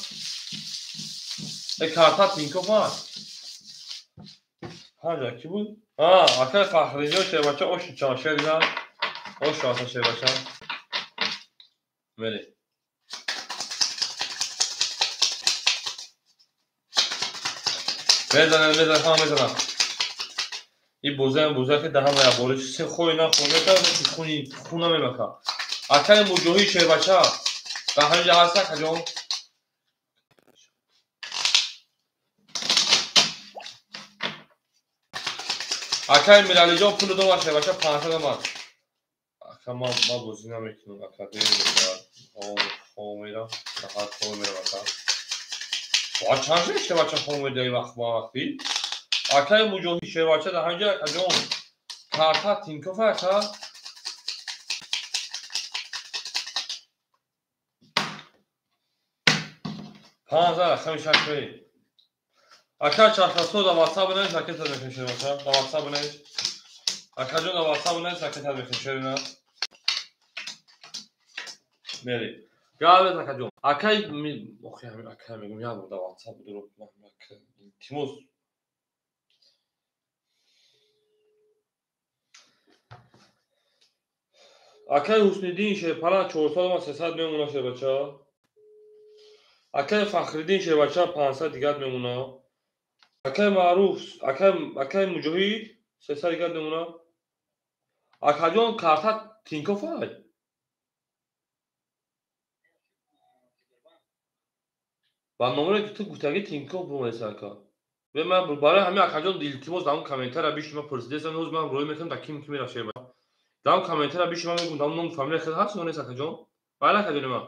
Карта Тинкоф аст. Панҷа ки буд? Акай Фахриҷон шербача оши ча шерина. Ош аса шербача. Мерем. Мезанам, мезанам, ҳама мезанам. И бозаям боза ки даҳам я бори се хой на хонда ки хуни хуна мебака. Акай Муҷоҳид шербача. Дар ҳаминҷа ҳаст акаҷон? Акай Миралиҷон пул додам шербача 500 омад. Ака ма бозӣ намекунам, ака дер хоб мерам, саҳар хоб мерам ака. Ва чанд шуд шербача хоб медаи вақт ба вақти? Акай Муҷоҳид шербача дар ҳаминҷа акаҷон карта Тинкоф ака? Панза рақами 6 мерем. Ака чаршасо дар WhatsApp бинавис, ракета мекунем шербача. Дар WhatsApp бинавис. Акаҷон дар WhatsApp бинавис, ракета мекунем шерина. Мерем. Гавет акаҷон. Акай охи ҳамин акай мегӯм як бор дар WhatsApp будуро илтимос. Акай Ҳусниддин Шерпалан 400 омад, 300 мемона шербача. Акай Фахриддин шербача 500 дигар мемона. Акай Маъруф, акай Муҷоҳид 300 дигар мемона. Акаҷон карта Тинкоф ай? Ба номере ки ту гуфтагӣ Тинкоф бумалеса ака. Бе ман барои ҳамин акаҷон илтимос дар он комментария биши ман пурсидесам, ҳозир ман рӯй мекунам дар ким ки мерафт шербача. Дар он комментария биши ман мегӯм дар он ному фамилия хел ҳаст ё нест акаҷон? Бале акаҷони ман.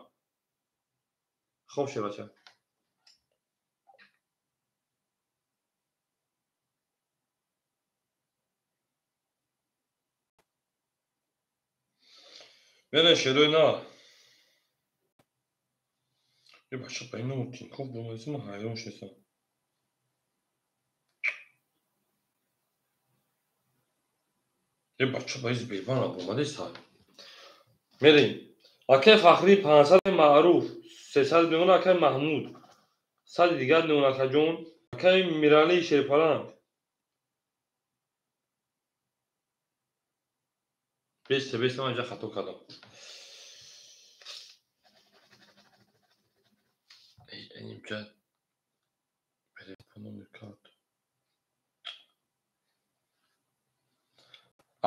Хоб шербача. Мерем шерои на. Е бача ба ин ному Тинкоф бумалеса ман ҳайрон шудам. Е бача ба из бебана бумалеса. Мерем. Акай Фахрӣ 500 Маъруф 300 мемона, акай Маҳмуд 100 дигар мемона акаҷон. Акай Миралӣ Шерпаланг беста беста ман инҷа хато кардам. Инҷа номер карт.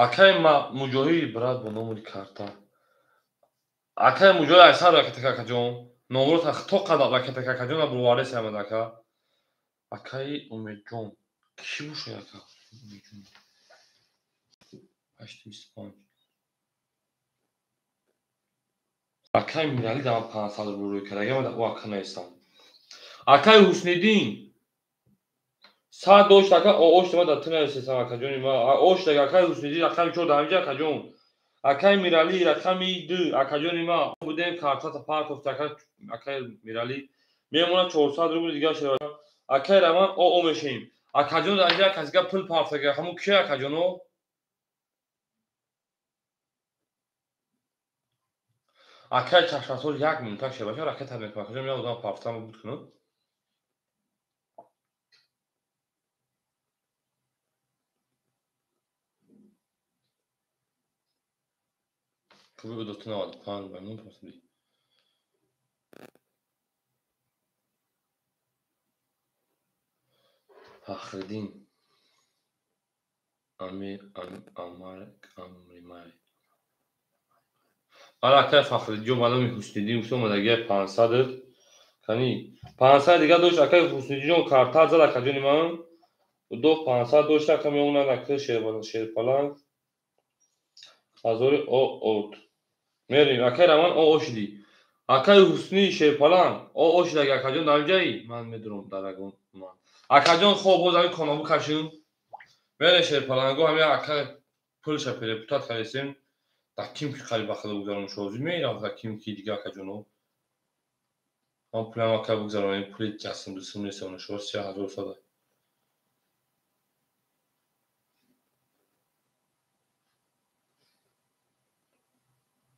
Акай Муҷоҳид брат бо номери карта. Акай Муҷоҳид айсар ракета акаҷон. Номро то қадар ракета акаҷон абрувареса омад ака. Акай Умедҷон. Кӣ бошад ака? Умедҷон. 825. Акай Миралӣ дар 500 рубл рӯй кард. Агар ман дар ӯ ака наистам. Акай Ҳусниддин 100 дошт ака, ош ма дар ту нависесам акаҷони ма. Ош дага акай Ҳусниддин рақами 4 дар ҳаминҷа акаҷон. Акай Миралӣ рақами 2 акаҷони ма. Будем картата партофт ака, акай Миралӣ мемонад 400 рубл дигар шава. Акай Раман оо мешавем. Акаҷон дар инҷа касига пул партага. Ҳамун кия акаҷоно? Акай чашмасор як минута шебача ракета мекунам. Акаҷон, я одам пафтам буд кунам. Кубы до 95 ба 9 пасди. Фахриддин Амир Амар Амримай. Ала акай Фахриддин ба номи Ҳусниддин гуфт омадагия 500. Кани 500 дига дошт акай Ҳусниддинҷон карта зад акаҷони ман. До 500 дошт ака меонад ака шерпаланг. Ҳазори о от. Мерим акай Раман о ошиди. Акай Ҳусни шерпаланг о ошидаги акаҷон дар ҷаи ман медурам дарагон ман. Акаҷон хоб боз ҳамин конобу кашим. Мере шерпаланго ҳамин ака пулша перепутат кардесем. Да ким ки қариб ба худо гузаронам шози мерафт да ким ки дига акаҷоно. Ман пулам ака бигзаронем пули ҷасм дусм нест он шо 3100.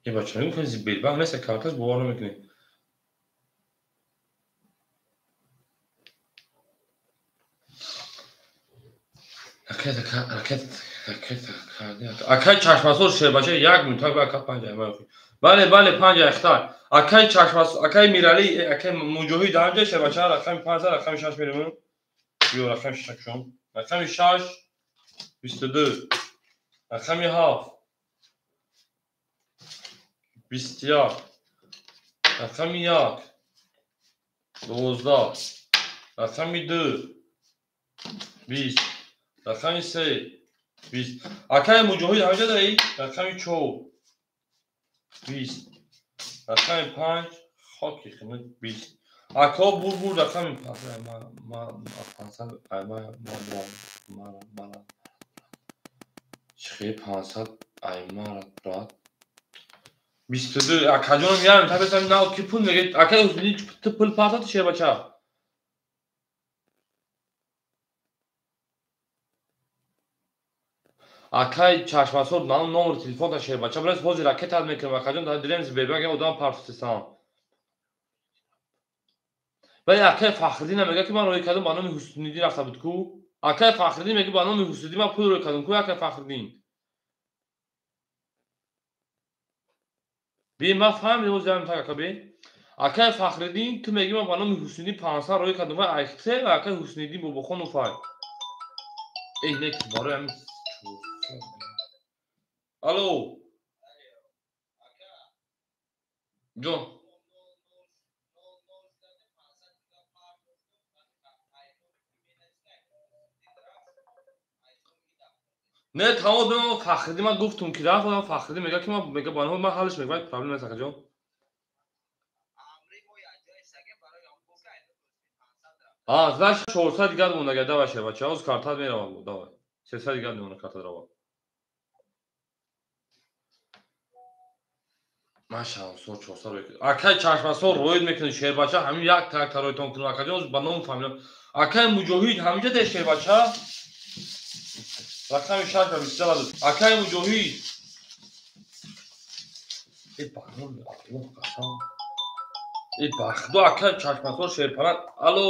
Е бача мегуфтем Сбербанк нест карташ бовар намекунӣ. Акай чашмасоз шербача як минута ба ака панҷ ай. Бале, бале, панҷ айхтар. Акай чашмасоз, акай Мирали, акай Муҷоҳид ҳамҷа шербача рақами 5 рақами 6 мерем. Ё рақами 6 кушом. Рақами 6 22. Рақами 7 21. Рақами 1 12. Рақами 2 20. Рақами 3 20. Акай Муҷоҳид ҳамҷа даи? Рақами 4 20. Рақами 5 хоки хинуд 20. Ако бур бур рақами 5 ма 500 ай ма ма ма чихе 500 ай ма брат 22. Акаҷонам ярм табесам на ки пул меги акай Ҳусни ту пул партати шербача. Акай чашмасор нам номер телефонта шербача брес ҳозир ракетат мекунам акаҷон дар дилем Сбербанк одам партусесам. Вале акай Фахриддин мега ки ман рӯй кардам ба номи Ҳусниддин рафта буд ку. Акай Фахриддин мега ба номи Ҳусниддин ман пул рӯй кардам ку акай Фахриддин. Би ман фаҳмидам ҳозир ҳам так ака би. Акай Фахриддин ту меги ман ба номи Ҳусниддин 500 рӯй кардам ва айхте ва акай Ҳусниддин Бобохонов ай. Эй не ки барои ҳамин. Алло. Ҷон. Не тамом ман Фахриддин ман гуфтум ки рафт Фахриддин мега ки ман мега ба ман ҳалш мекунам проблем нест акаҷон. А, значит 400 дигар монда давай шербача, ҳоз картат меравам давай. 300 дигар мемона картат равам. Ман шамсор 400 рӯй. Акай чашмасор рӯй мекунӣ шербача ҳамин як так таройтон кунам акаҷон ба ном фамилия. Акай Муҷоҳид ҳаминҷа де шербача. Рақами 6 ба 22. Акай Муҷоҳид. Э ба номи Аллоҳ қасам. Э ба худо акай чашмасор шерпаланг. Алло.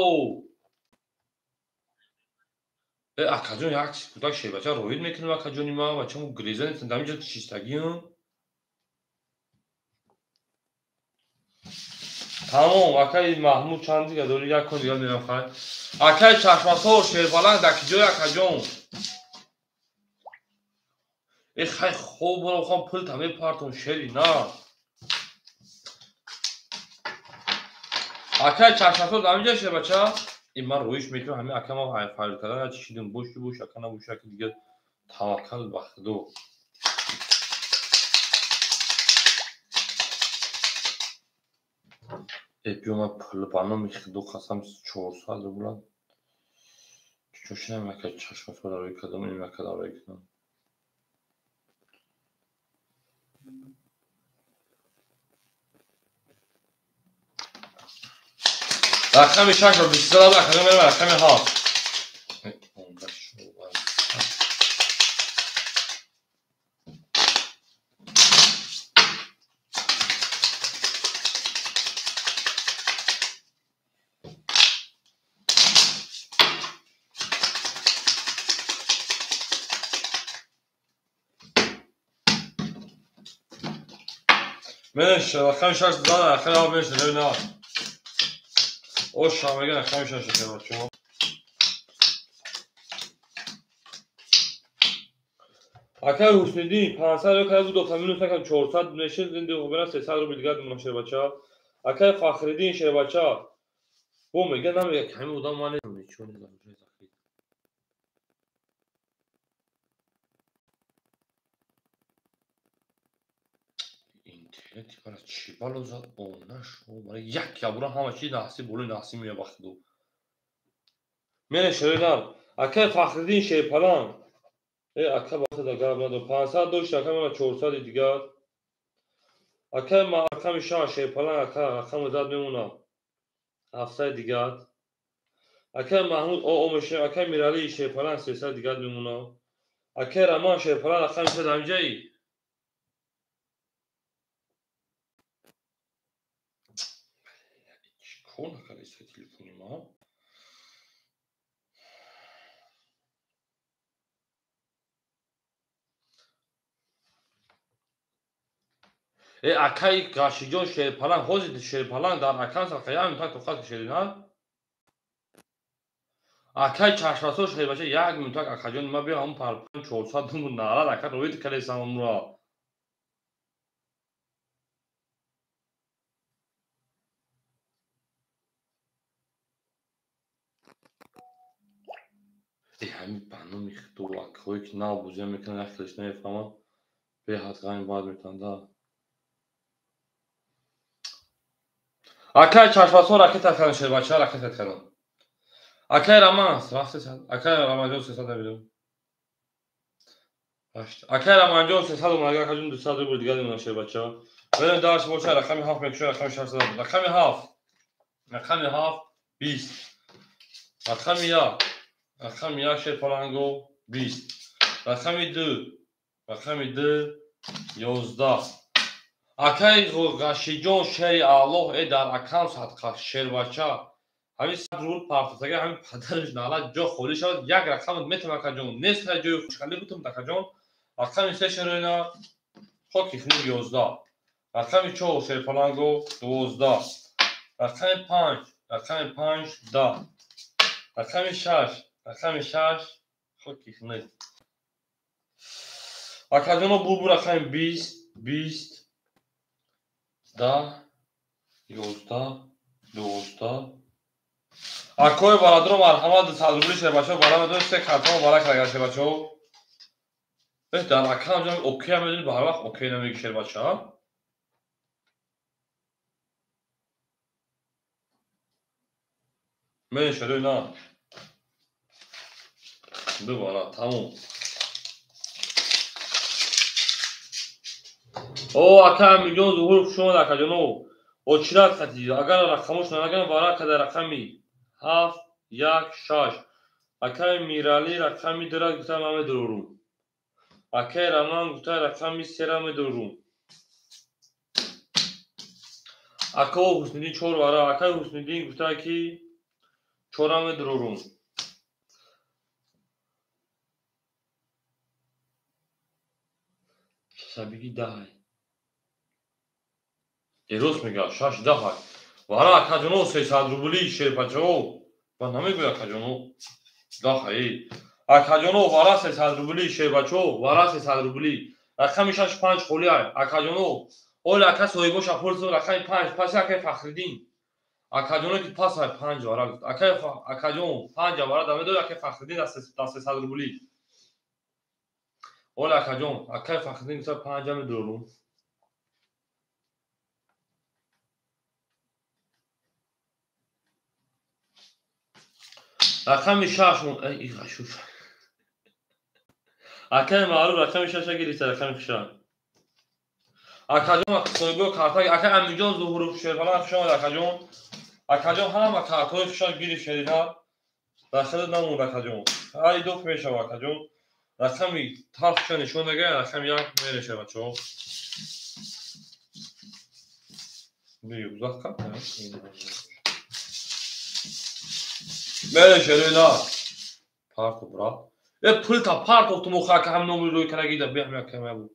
Э акаҷон як кӯдак шербача рӯй мекунам акаҷони ман бачамо греза нестам дар инҷа чистагиам. Тамом акай Маҳмуд чанд дига дори як кун дига мерам хай. Акай чашмасор шерпаланг дар киҷои акаҷон? Э хай хоб баро хом пул та мепартом шери на. Акай чашмасор дар инҷа шербача? Э ман рӯиш мекунам ҳамин ака ман файл кардан чи шидам бош бош ака набош ака дига таваккал ба худо. Э биё ман пул ба номи худо қасам 400 рубла. Чошинам ака чашмасор рӯй кардам ин ака рӯй кардам. Рақами 6 ба 22 рақами мерам рақами 7. Менеш рақами шаш зада, рақами ҳафт менеш на. Оша мега рақами шаш шербачо. Акай Ҳусниддин 500 ё када буд, минус накам 400 мешид, зинди хубена 300 рубл дигар мемонам шербача. Акай Фахриддин шербача. Бо мега намега ками одам ман нестам, ничего не знаю. Интернет мара чӣ бало зад? О, нашо, мара як ябура ҳама чи наҳси болои наҳси меябахтиду. Мене шеринам. Акай Фахриддин шерпалан. Ака бахта гап надор. 500 дошт, ака мана 400 дигар. Ака ма рақами шаш шерпалан, ака рақами зад мемонам. 700 дигар. Ака Маҳмуд о мешавам, ака Мирали шерпалан 300 дигар мемонам. Ака Раман шерпалан рақами 100 ҳамҷаи. Чикор накарда телефони ман? Акай Гашиҷон шерпалан, ҳозир шерпалан дар акан садқа як минутак тоқат кашедина. Акай чашмасо шербача як минутак акаҷон ма биё ҳамун парпан 400 рубл нарад ака роид кардесам амура. Ҳамин ба номи худо акҳое ки нав бозиа мекунанд як хелеш намефаҳмам, беҳад ғами бад метанда. Акай чашмасо ракета кардам шербача, ракета кардам. Акай Раман, акай Раманҷон 300 мебинам. Акай Раманҷон 300 омад, акаҷон 200 рубл дигар мемонам шербача. Берем дарш боша, рақами 7 мекушам, рақами 6 рақами 7. Рақами 7 20. Рақами 1. Рақами 1 шерпаланго 20. Рақами 2. Рақами 2 11. Акай Ғашиҷон шери Аллоҳ дар акам садқа шербача. Ҳамин 100 рубл партотага ҳамин падараш налат ҷо холӣ шавад, як рақамат метам акаҷон. Нест ҳай ҷои хушхалӣ бутам акаҷон. Рақами 3 шероина хоки хунук 11. Рақами 4 шерпаланго 12. Рақами 5, рақами 5 10. Рақами 6, рақами 6 хоки хунук. Акаҷоно бубу рақами 20, 20 10, 11, 12. Акои бародаро марҳамат 100 рубли шербачаҳо бара медонед, се картамо бара карда шербачаҳо. Дар акам ҷам окей медонед, ба ҳар вақт окей намеги шербача. Мен шерои на. Ду бара, тамом. О, ака Амирҷон Зуҳур хуш омад акаҷоно. Очират хати, агар рақамош наган вара када рақами 7 1 6. Акай Мирали рақами 2 гуфта ман медорум. Акай Раман гуфта рақами 3 медорум. Ака Ҳусниддин 4 вара, акай Ҳусниддин гуфта ки 4 медорум. Шабиги 10. Эрос мега 6 10. Вара акаҷоно 300 рубли шерпачаҳо. Ва намегӯй акаҷоно 10. Акаҷоно вара 300 рубли шербачаҳо, вара 300 рубли. Рақами 6 5 холӣ ай. Акаҷоно, оли ака соҳибоша пурсид рақами 5 паси акай Фахриддин. Акаҷоно ки пас ай 5 вара гуфт. Акай акаҷон 5 вара да медод акай Фахриддин да 300 рубли. Оли акаҷон, акай Фахриддин гуфта 5 медорум. Рақами 6 иғашуш. Акай маъруф рақами 6 гирифта, рақами 6. Акаҷон соҳибо карта, акай Амирҷон Зуҳуров шерпалан хуш омад акаҷон. Акаҷон ҳама картҳои хушон гирифт шерина. Рақами намонд акаҷон. Ҳар дох мешава акаҷон. Рақами тархша нишон дага, рақами 1 мереша бачаҳо. Бе, узақ карта. Мере шерина. Парто брат. Пулта парто ту муха ка ҳам номи рӯй карагида беҳм як кама буд.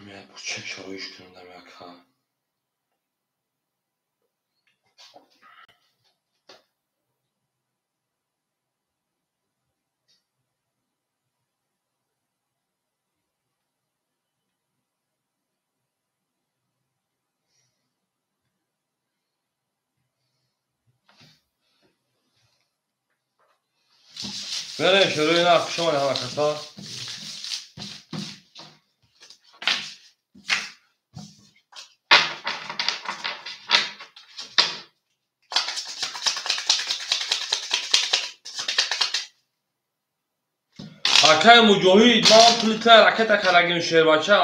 Ҳамин бо чек шароиш кунам дами ака. Мерем шӯрои на, хуш омадед ҳама каса. Акай Муҷоҳид, ман пули ту ҳараката кардагим, шербача.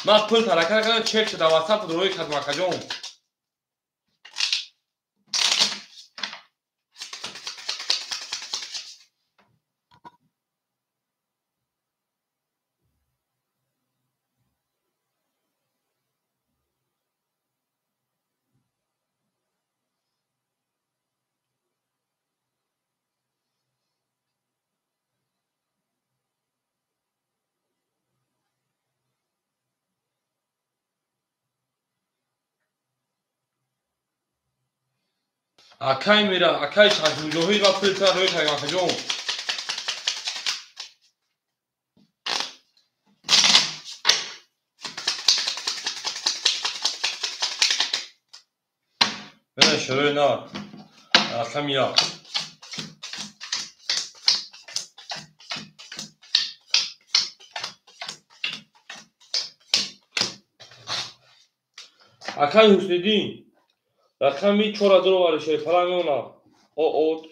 Ман пул ҳаракат кардам, чек шуда ватсап рӯй кардам, акаҷон. Акай мира, акай Шахмуҷоҳид ва пули тура рӯй кардем, акаҷон. Бина шӯрои на, рақами як. Акай Ҳусниддин, рақами чора дуровари шерпаланг мемонад. Оот.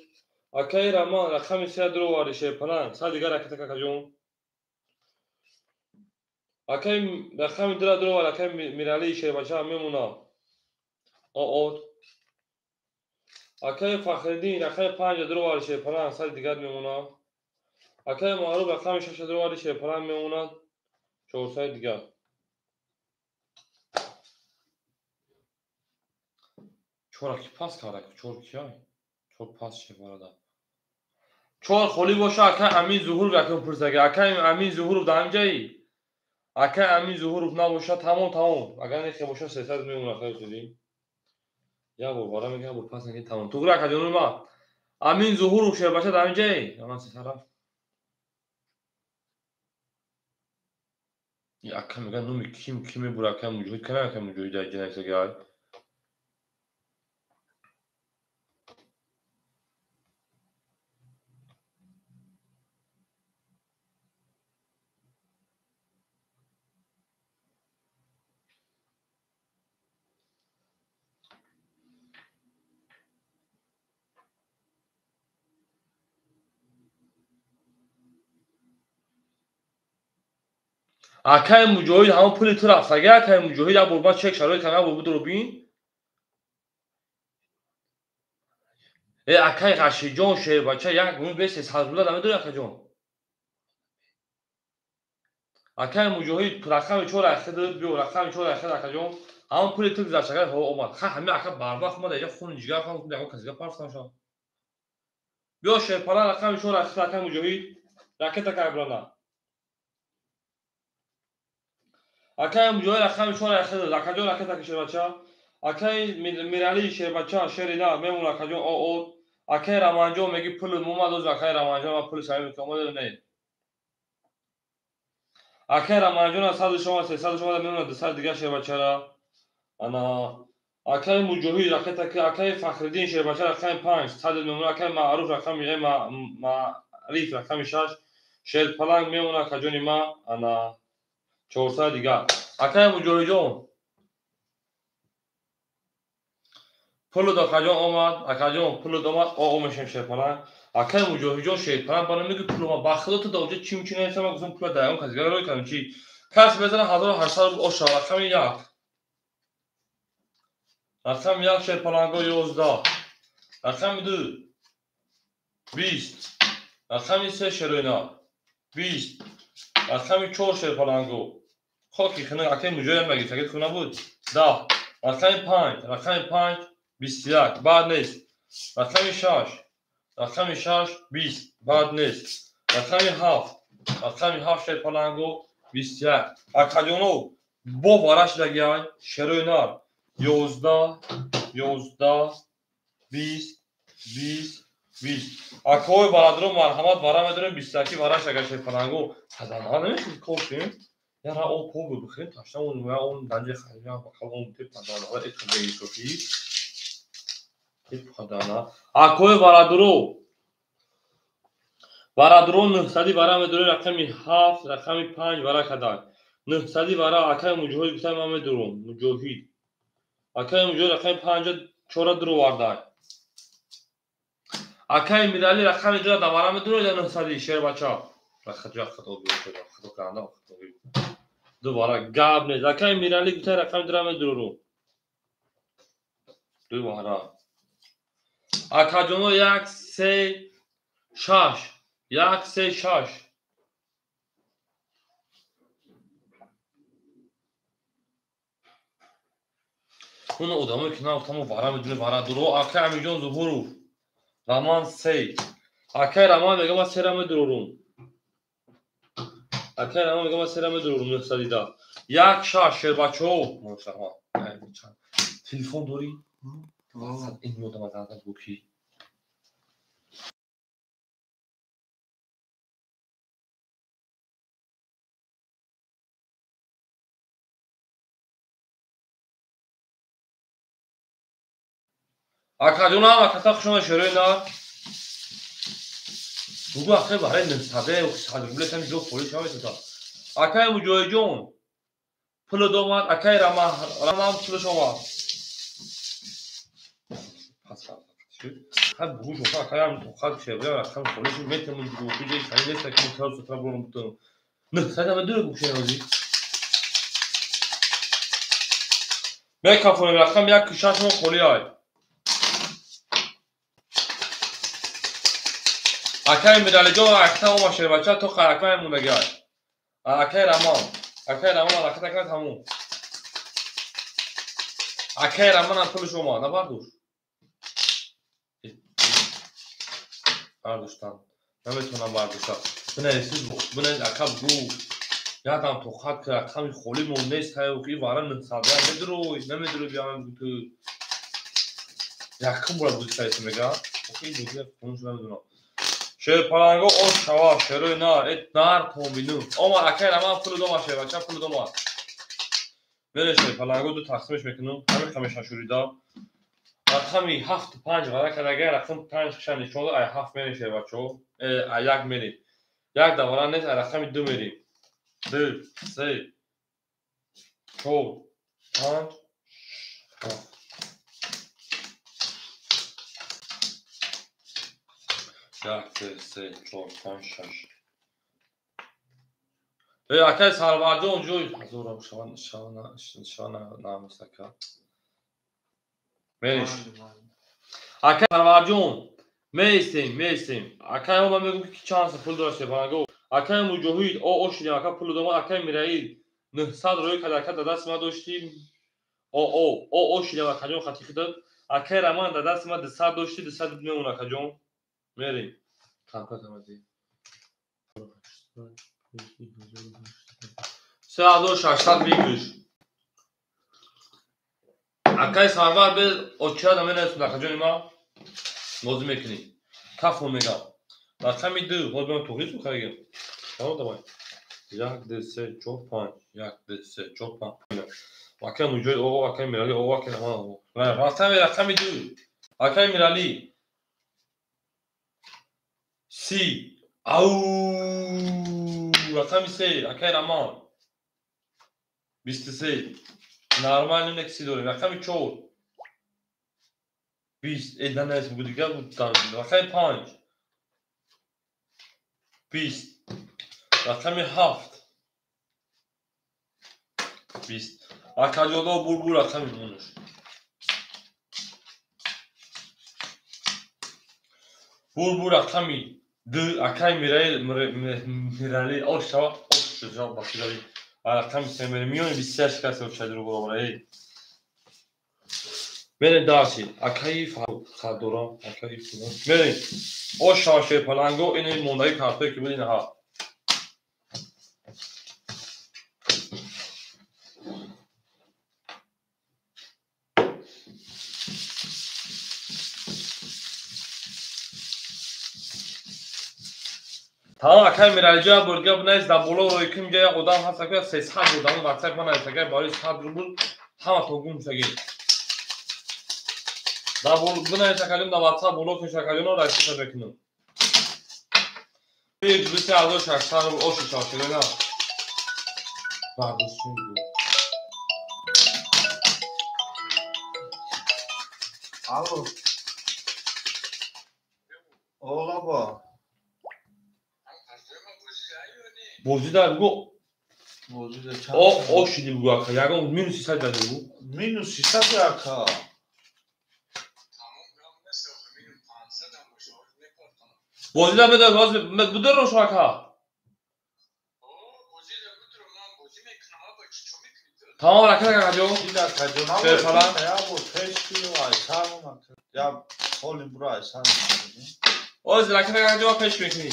Акаи Раман, рақами се дуровари шерпаланг. Са дигар ракета, акаҷон. Акаи рақами дура дуровари акаи Миралии шербача мемонад. Оот. Акаи Фахриддин, рақами панҷа дуровари шерпаланг, са дигар мемонад. Акаи Маъруф, рақами шаша дуровари шерпаланг мемонад. Чорсаи дигар. Чора ки пас карда, чор кия? Чор пас шефарада. Чор холӣ боша, акай Амин Зуҳуров якум пурсага. Акай Амин Зуҳуров дар ҳамҷаи? Акай Амин Зуҳуров набоша, тамом, тамом. Агар нехе боша, сесад мемонад, хайр судӣ. Як бор бара мегӯям, як бор пас накунӣ, тамом. Туғри акаҷони ма. Амин Зуҳуров шербача дар ҳамҷаи? Аман сесад рафт. Ака мегӯяд номи ким ким мебура, акай Муҷоҳид, кана акай Муҷоҳид дар ҷинайсагай? Акай Муҷоҳид, ҳамон пули ту рафтага, акай Муҷоҳид, як бор ман чек шароит кардам, як бор будро бин. Э, акай Рашидҷон, шербача, як минут бе сесад рубла намедори, акаҷон? Акай Муҷоҳид, рақами чор айхед, биё, рақами чор айхед, акаҷон. Ҳамон пули ту гузаштага, ҳо омад. Ха, ҳамин ака барвақт омад, иҷа хуни ҷигар хам, ягон касига парфтам шав. Биё шерпала, рақами чор айхед, акай Муҷоҳид, ракета кайбрана. Акай Муҷоҳид, рақами чор айхед, акаҷон, ракета ки шербача. Акай Миралии шербача, шерина мемон, акаҷон, оот. Акай Раманҷон меги пул момад, оз акай Раманҷон ман пули сами мекунам, омад не. Акай Раманҷон аз саду шумо, сесаду шумо мемонад, дусад дигар шербачара. Ана акай Муҷоҳид ракета ки, акай Фахриддин шербача рақами панҷ, сад мемонад, акай Маъруф рақами Маъриф рақами шаш, шерпаланг мемонад, акаҷони ма, ана чорсад дигар. Акай Муҷоҳидҷон, пулут акаҷон омад, акаҷон пулут омад, о мешем шерпаланг. Акай Муҷоҳидҷон шерпаланг бана мегӯ пул омад. Ба худо ту даоҷа чим чи наистам, ман гуфтам пула дар ягон кас дигар рӯй кардам чи. Кас мезана 1800 рубл оша, рақами як. Рақами як шерпаланго 11. Рақами ду 20. Рақами се шероина 20. Рақами чор шерпаланго. Хоки хинак акай Муҷоҳид мегирифт, агар хуб набуд 10. Рақами панҷ, рақами панҷ 21, баъд нест. Рақами шаш, рақами шаш 20, баъд нест. Рақами ҳафт, рақами ҳафт шерпаланго 21. Акаҷоно, Бо вара шидагиай шерои нар 11 11 20 20 20. Акои бародаро марҳамат вара медорем 21 вара шага шерпаланго. Хазанҳа намешид кор кунем. Яра об поб бихӯрем таштамон ва он данҷа харидам бақал он теп падана эт беисофи. Теп падана. Акои бародаро бародаро 900 вара медорем рақами 7 рақами 5 вара кадан. 900 вара акаи муҷоҳид гуфтам ман медорам муҷоҳид. Акаи муҷоҳид рақами 5 4 дуровардай. Акаи Мирали рақами 2 давара медорад 900 шербача. Рахаҷа хато хато канда хато. Ду вара гап нест. Акаи Мирали гуфта рақами 2 медорам. Ду вара. Акаҷоно 1 3 6 1 3 6. Он одамое ки нагуфтам вара медонӣ вара дуро. Акаи Амирҷон Зуҳуров Роман 3. Акаи Роман мегӯяд ман 3 медурорум. Акаи Роман мегӯяд ман 3 медурорум 910. 1 6 шербачаҳо. Мошаҳо. Телефон дорӣ? Ин ёдам аз назар бу ки. Акаҷонам акаса хуш омад шерои нар. Бугу ахе барои 900 100 рубле там ҷо холӣ шавад та. Акаи Муҷоҳидҷон пул домад, акаи Рамам пулаш омад. Пас ха бугу шофа акаям тоқат шерои рақам холӣ шуд метавонем бугу ҷои хари нест ки мутавассит сатра бурам бутам. 900 ама дур бугу шерози. Мекафонем рақам 1 6 мо холӣ ай. Акаи Миралиҷон акта ома шербача то қаракмай мондагиай. Акаи Рамон, акаи Рамон ҳаракат накард ҳамун. Акаи Рамонам пулаш омад, набардош. Бардоштам. Наметавонам бардоштам. Бинависед, бинавис ака бу. Ядам тоқат ки рақами холӣ мон нест, ҳай ки вара 900 медурой, намедурой биям гуту. Якум бора бузӣ кардӣ мега. Охи бузӣ хунш намедонам. Шерпаланго ош шава, шерои нар, эт нар комбину. Омад акаи Раман пул домад, шербача пул домад. Мере шерпаланго ду тақсимеш мекунам, ҳамин ҳамеша шурида. Рақами 7 5 вара кардага, рақам 5 шан нишон дод, ай 7 мерем шербачо, ай 1 мерем. 1 давара нест, ай рақами 2 мерем. 2 3 4 5 7. 1 2 3 4 5 6. Акаи Сарварҷон ҷой ҳазорам шава шава шава намус ака. Мериш. Акаи Сарварҷон меистем, меистем. Акаи ман мегӯм ки чанд пул дорад шерпаланго. Акаи Муҷоҳид о шидем ака пул домад, акаи Мираил 900 рӯй кард ака дар дасти ман доштӣ. О шидем акаҷон хати хидад. Акаи Раман дар дасти ман 200 доштӣ, 200 мемон акаҷон. Мерем. Камка тамади. 3600 бикуш. Акаи Сарвар бе оча наменасун акаҷони ма. Бозӣ мекунӣ. Кафон мегам. Рақами 2, ҳозир ман туғри су карагем. Тамом давай. 1 2 3 4 5 1 2 3 4 5. Акаи Муҷоҳид о, акаи Мирали о, акаи Раман о. Рақами 2. Акаи Мирали 30. Ау! Рақами 3, акаи Раман 23. Нормально не кси дорем. Рақами 4 20. Эда нест буд дигар буд. Рақами 5 20. Рақами 7 20. Акаҷоно бурбур рақами монуш. Бурбур рақами 2 акаи Мирали ош шава, ош шава бахшидали. Рақами 3 мерем. Миёни 28 касе очадиро баробар. Эй. Мерем дарси. Акаи Фарҳод акаи филон. Мерем. Ош шава шерпаланго ин мондаги картое ки буд инаҳа. Тамом акай Миралиҷон як бор дига бинавис дар боло рӯи ким ҷа як одам ҳаст ака 300 рубл дар WhatsApp ман навис агар барои 100 рубл ҳаматон гум шудагӣ. Дар боло бинавис акаҷон дар WhatsApp боло кун шакаҷоно раисиша мекунам. 3600 рубл оши шавшида на. Бардошт чӣ? Алло. Ола ба. Бозӣ дар бугу. Бозӣ дар чанд? О, ошиди бугу ака. Ягон минус 300 дар бугу. Минус 300 ака. Бозӣ дар беда, боз будар рошу ака. Тамом ракет ака ҷо. Ила каҷо на. Шерпалан. Я бо пеши ай сармон ака. Я холим бура ай сармон. Оз ракет ака ҷо пеш мекунӣ.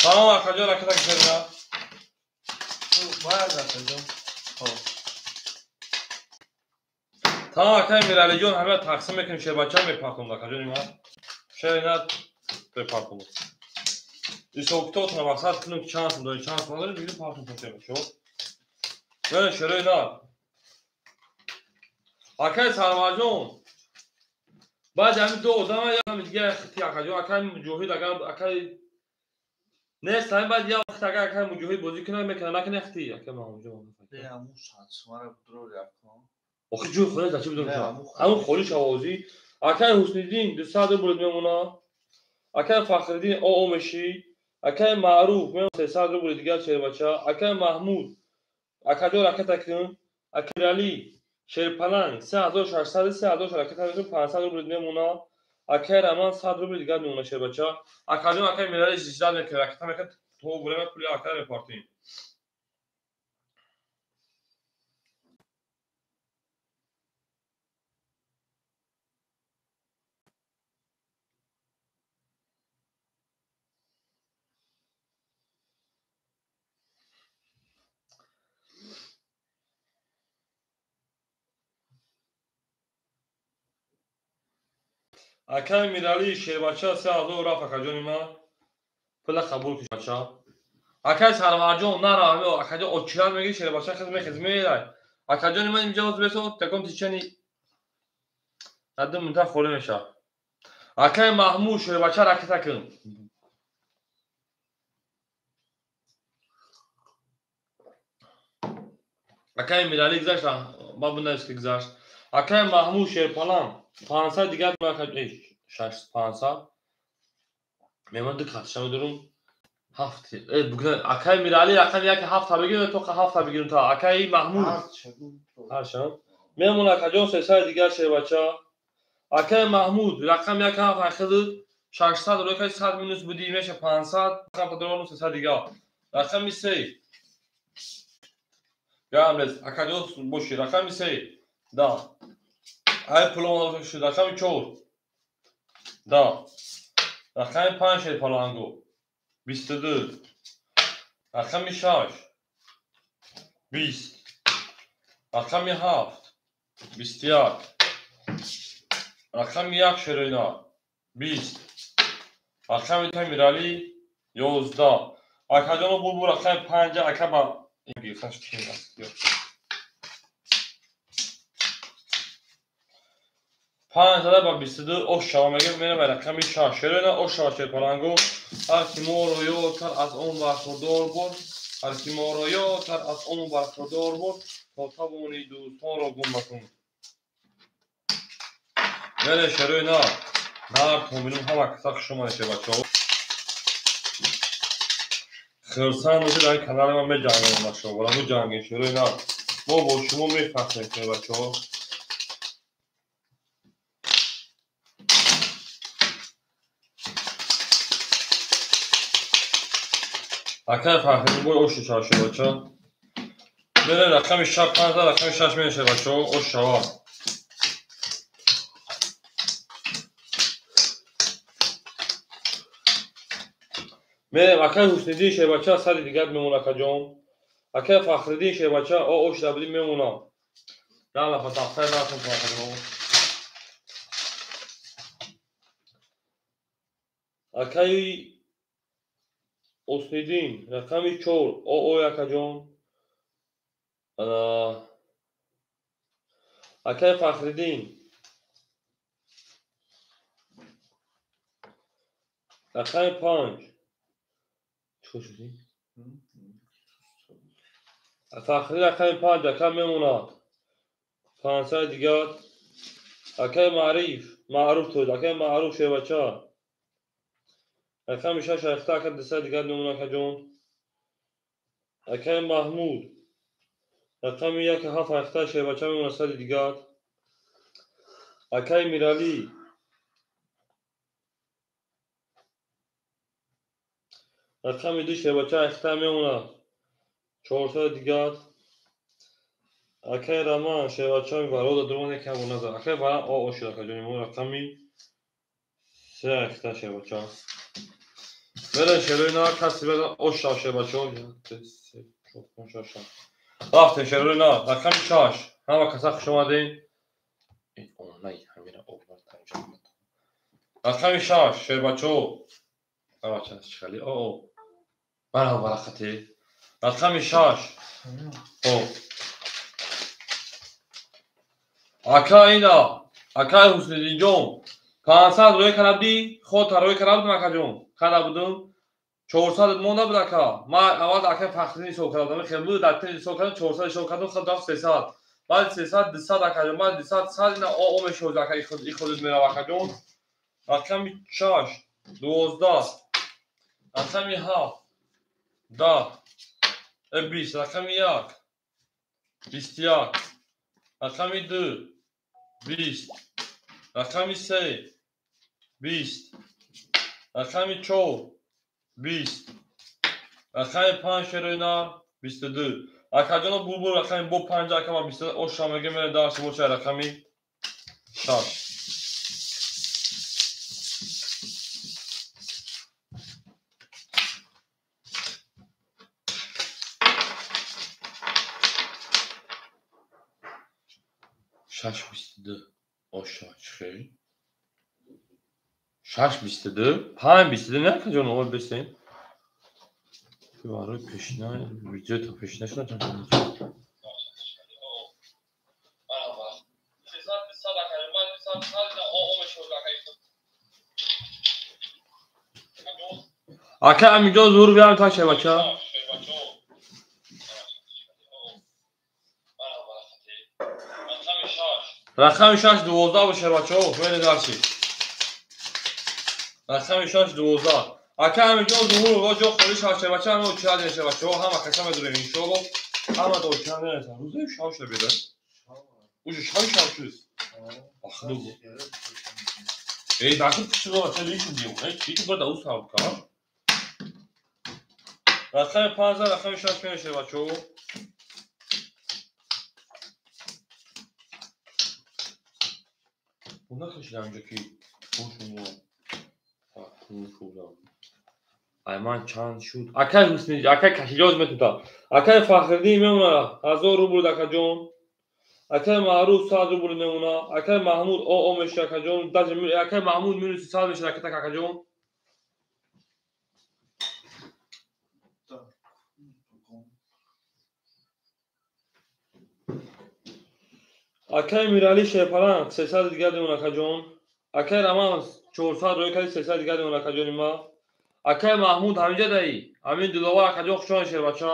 Тамом ака ҷо ракет ака шерна. Бояд ака ҷо. Хоб. Тамом акай Миралиҷон ҳама тақсим мекунем шербача мепартом акаҷони ман. Шерина мепартом. Ҳисобкитобтона мақсад кунем ки чанд сум дорем, чанд сум надорем, бигирем партом шербачо. Бе шерои на. Акай Сарварҷон баъди ҳамин ду одама як дига хити акаҷон акай Муҷоҳид агар акай нест ҳамин баъд як вақт агар акай Муҷоҳид бозӣ кунад мекунад накунад хити акай Маҳмудҷон. Не, аму сад сумара будрори ака. Охи ҷои холӣ дар чӣ Не, бидонам? аму Ҳамун холӣ шавозӣ. Акай Ҳусниддин 200 рубл мемона. Акай Фахриддин оо мешӣ. Акай Маъруф мемона 300 рубл дигар шербача. Акай Маҳмуд акаҷон ракета кун. Акай Миралӣ шерпаланг 3600 3000 ракета мекун 500 рубл мемона. Акай Раман 100 рубл дигар мемона шербача. Акаҷон акай Миралӣ ждать мекунад ракета мекунад то время пули акай мепартем. Акай Миралӣ шербача 3000 рафт акаҷони ман. Пула қабул кун шербача. Акай Сарварҷон нара акаҷон очират мегири шербача хез мехез мерай. Акаҷони ман инҷа ҳозир бесо такон тичани ду минута холӣ мешавад. Акай Маҳмуд шербача ракета кун. Акай Миралӣ гузашт, ба бинавис ки гузашт. Акай Маҳмуд шерпалан 500 дигар 500 мемон ду катша медорум ҳафт бугна акай Миралӣ рақами як ҳафта бигир то ҳафта бигирум та акай Маҳмуд ҳаршам мемон акаҷон 300 дигар шербача. Акай Маҳмуд рақам як ҳафт ахидуд 600 рӯкай 100 минус буди меша 500 рақам дорум 300 дигар рақами 3 гам рез акаҷон боши рақами 3 да ай пулон шуд рақами 4 да рақами 5 шерпалангу 22 рақами 6 20 рақами 7 21 рақами 1 шероина 20 рақами Миралӣ 11 акаҷоно бурбур рақами 5 ака ба панҷ зада ба 22 ош шава мегӯям мерам ба рақами 6 шероина ош шава шерпалангу. Ҳар ки моро ёд кард аз он бархурдор буд, ҳар ки моро ёд кард аз он бархурдор буд, то тавони дӯстонро гум макун. Мере шероина нар томинум ҳама каса хуш омадед шербачаҳо. Хурсанд бошед дар канали ман меҷангем бачаҳо, бола меҷангем шероина. Мо бо шумо мефахрем шербачаҳо. Акай Фахриддин бой оши шава шербача. Мере рақами 6 5 рақами 6 мере шербачаҳо ош шава. Мерем акай Ҳусниддин шербача сади дигар мемона акаҷон. Акай Фахриддин шербача о ош дабдӣ мемона. Як лафа дафтари натон акаҷон. Акаи Осниддин рақами 4 ОО акаҷон. Акаи Фахриддин рақами 5. Чӣ шудӣ? Фахри рақами 5 ака мемонад. 500 дигар. Акаи Маъриф, Маъруф тоид, акаи Маъруф шербача. Рақами 6 айхта ака 200 дигар мемонад акаҷон. Акаи Маҳмуд рақами 1 7 айхта шербача мемонад 100 дигар. Акаи Миралӣ рақами 2 шербача айхта мемонад 400 дигар. Акаи Раман шербача барода дурман якам назар. Акаи Баран ОО шуд акаҷони мо рақами 3 айхта шербача. Мерем шерои на каси беда оша шербачо. 1 2 3 4 5 6 7. Рафтем шерои на рақами 6. Ҳама каса хуш омадем. Ин онай ҳамира обар танҷа. Рақами 6 шербачо. Авача чхали ОО. Барам баракати. Рақами 6. Хоб. Ака ина, акаи Ҳусниддинҷон, 500 рӯй карда будӣ, хота рӯй карда будам акаҷон. Карда будам. 400 монда буд ака. Ман аввал акаи Фахриддин ҳисоб карда будам. Хел буд, дар тел ҳисоб кардам, 400 ҳисоб кардам, хел рафт 300. Баъд 300, 200 акаҷон, баъд 200, 100 ина ОО мешавад ака, ихудуд мерава акаҷон. Рақами 6, 12, рақами 7, 10, 20, рақами 1, 21, рақами 2, 20, рақами 3, 20, рақами 4, 20, рақами 5 шероина 22. Акаҷоно булбул рақами бо 5 акама 22 оша меге мере дарси боша рақами 6. Шаш бисту ду оша чихел? Шаш бисту ду, панҷ бисту ду не акаҷон, овоз бесем. Барои пешина видеото пешина шуда. Ака Аминҷон зуҳур биям та шербача. Рақами 6 12 бо шербачаҳо, мере дарси. Рақами 6 12. Ака Аминҷон зуҳур ва ҷо холӣ шав шербача, ҳама учиҳад шербачаҳо, ҳама каса медонем иншоалло. Ҳама до учиҳад мерасанд. Рӯзаи шав шуда беда. Уже шав шав шуд. Ахду. Эй, даку пушти бача лишин дием. Эй, чи ту бада усав ка? Рақами 5 рақами 6 мере шербачаҳо. Накашидам инҷо ки бошум. Ай ман чанд шуд? Акай Ҳусни, акай кашилёз метуда. Акай Фахриддин мемона 1000 рубл акаҷон. Акай Маъруф 100 рубл мемона. Акай Маҳмуд ОО меша акаҷон. Даже акай Маҳмуд минус 100 меша акай акаҷон. Акай Миралӣ Шерпаланг 300 дигар мемона акаҷон. Акай Раман 400 рӯй карди 300 дигар мемона акаҷони ма. Акай Маҳмуд ҳаминҷа даи. Ҳамин Диловар акаҷон хушон шербача.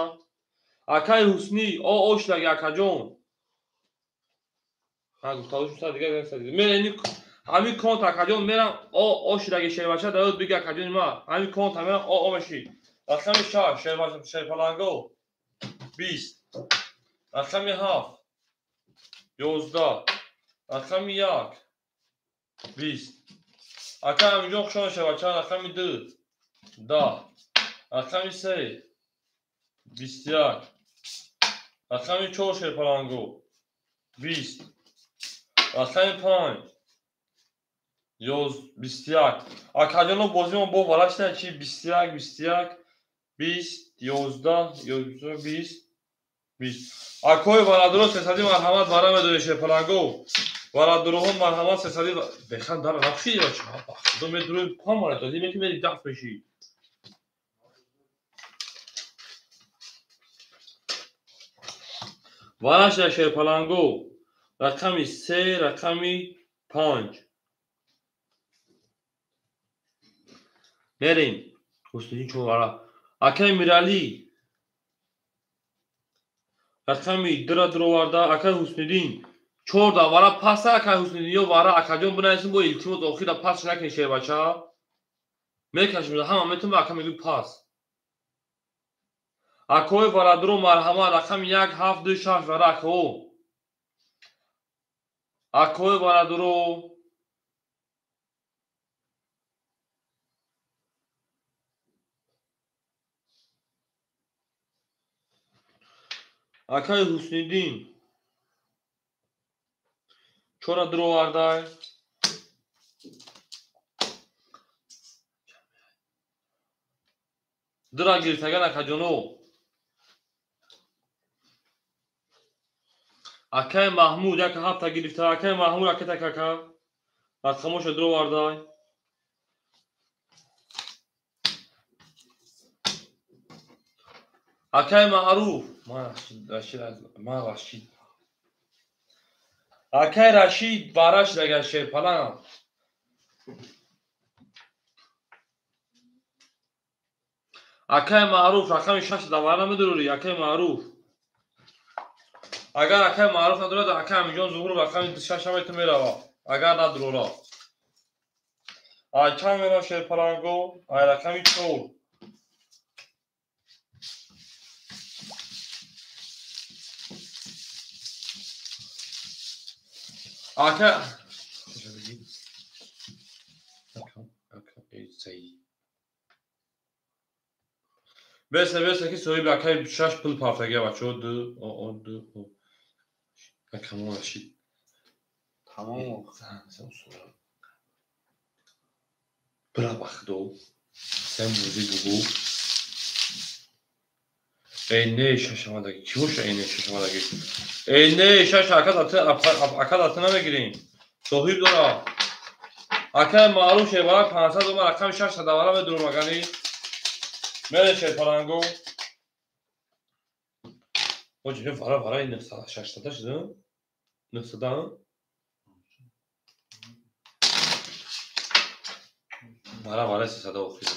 Акай Ҳуснӣ ОО шудаги акаҷон. Ҳа гуфтаду 100 дигар 100 дигар. Мер ини ҳамин конт акаҷон мерам ОО шудаги шербача даёд биги акаҷони ма. Ҳамин конт мерам ОО меши. Рақами 6 шербача Шерпаланго 20. Рақами 7 11, рақами 1 20. Ака Аминҷон хушон шербача, рақами 2 10, рақами 3 21, рақами 4 шерпаланго 20, рақами 5 21. Акаҷоно бозимон бо варашта чи 21 21 20 11 11 20 20. Акои бародаро сесади марҳамат бара медоред шерпаланго. Варадуроҳо марҳамат сесади бехан дара напушиди бача. Худо медурои памара додӣ меки мери дафт мешӣ. Вараша шерпаланго рақами 3, рақами 5. Мерем. Ҳусниддин чор вара. Акай Миралӣ рақами 2-ра дуроварда. Акай Ҳусниддин 4 вара паса акай Ҳусниддин ё вара акаҷон бинависем бо илтимос охира пасш накунед шербача. Мекашем ҳама метавон ака мегӯй пас. Акои варадуро марҳамат рақами 1 7 2 6 вара акао. Акои варадуро акаи Ҳусниддин чора дуровардай. Дура гирифтаган акаҷоно. Акаи Маҳмуд 1 7 гирифта. Акаи Маҳмуд акатак ака рақамоша дуровардай. Акаи Маъруф ман Рашид. Акаи Рашид бараш дагар шерпалан. Акаи Маъруф рақами 6 давара медурӣ акаи Маъруф. Агар акаи Маъруф надурад акаи Амиҷон Зуҳуров рақами 6 метр мерава. Агар надурора. Ай чанд мерава шерпаланго? Ай рақами 4. Ака беса беса ки соҳиби акаи 6 пул партага бачаҳо 2 о 2 о акамо Рашид. Тамом. Бира ба худо сен бузӣ бугӯ. Эй не шашамадаги чӣ боша эй не шашамадаги. Эй не шаш ака дата намегирем. Соҳиб дора. Акаи Маъруф шербалак 500 омад рақами 6 давара медурам агани. Мере шерпаланго. Оҷи вара вара 600 шуда? 900? Вара вара 300 охир.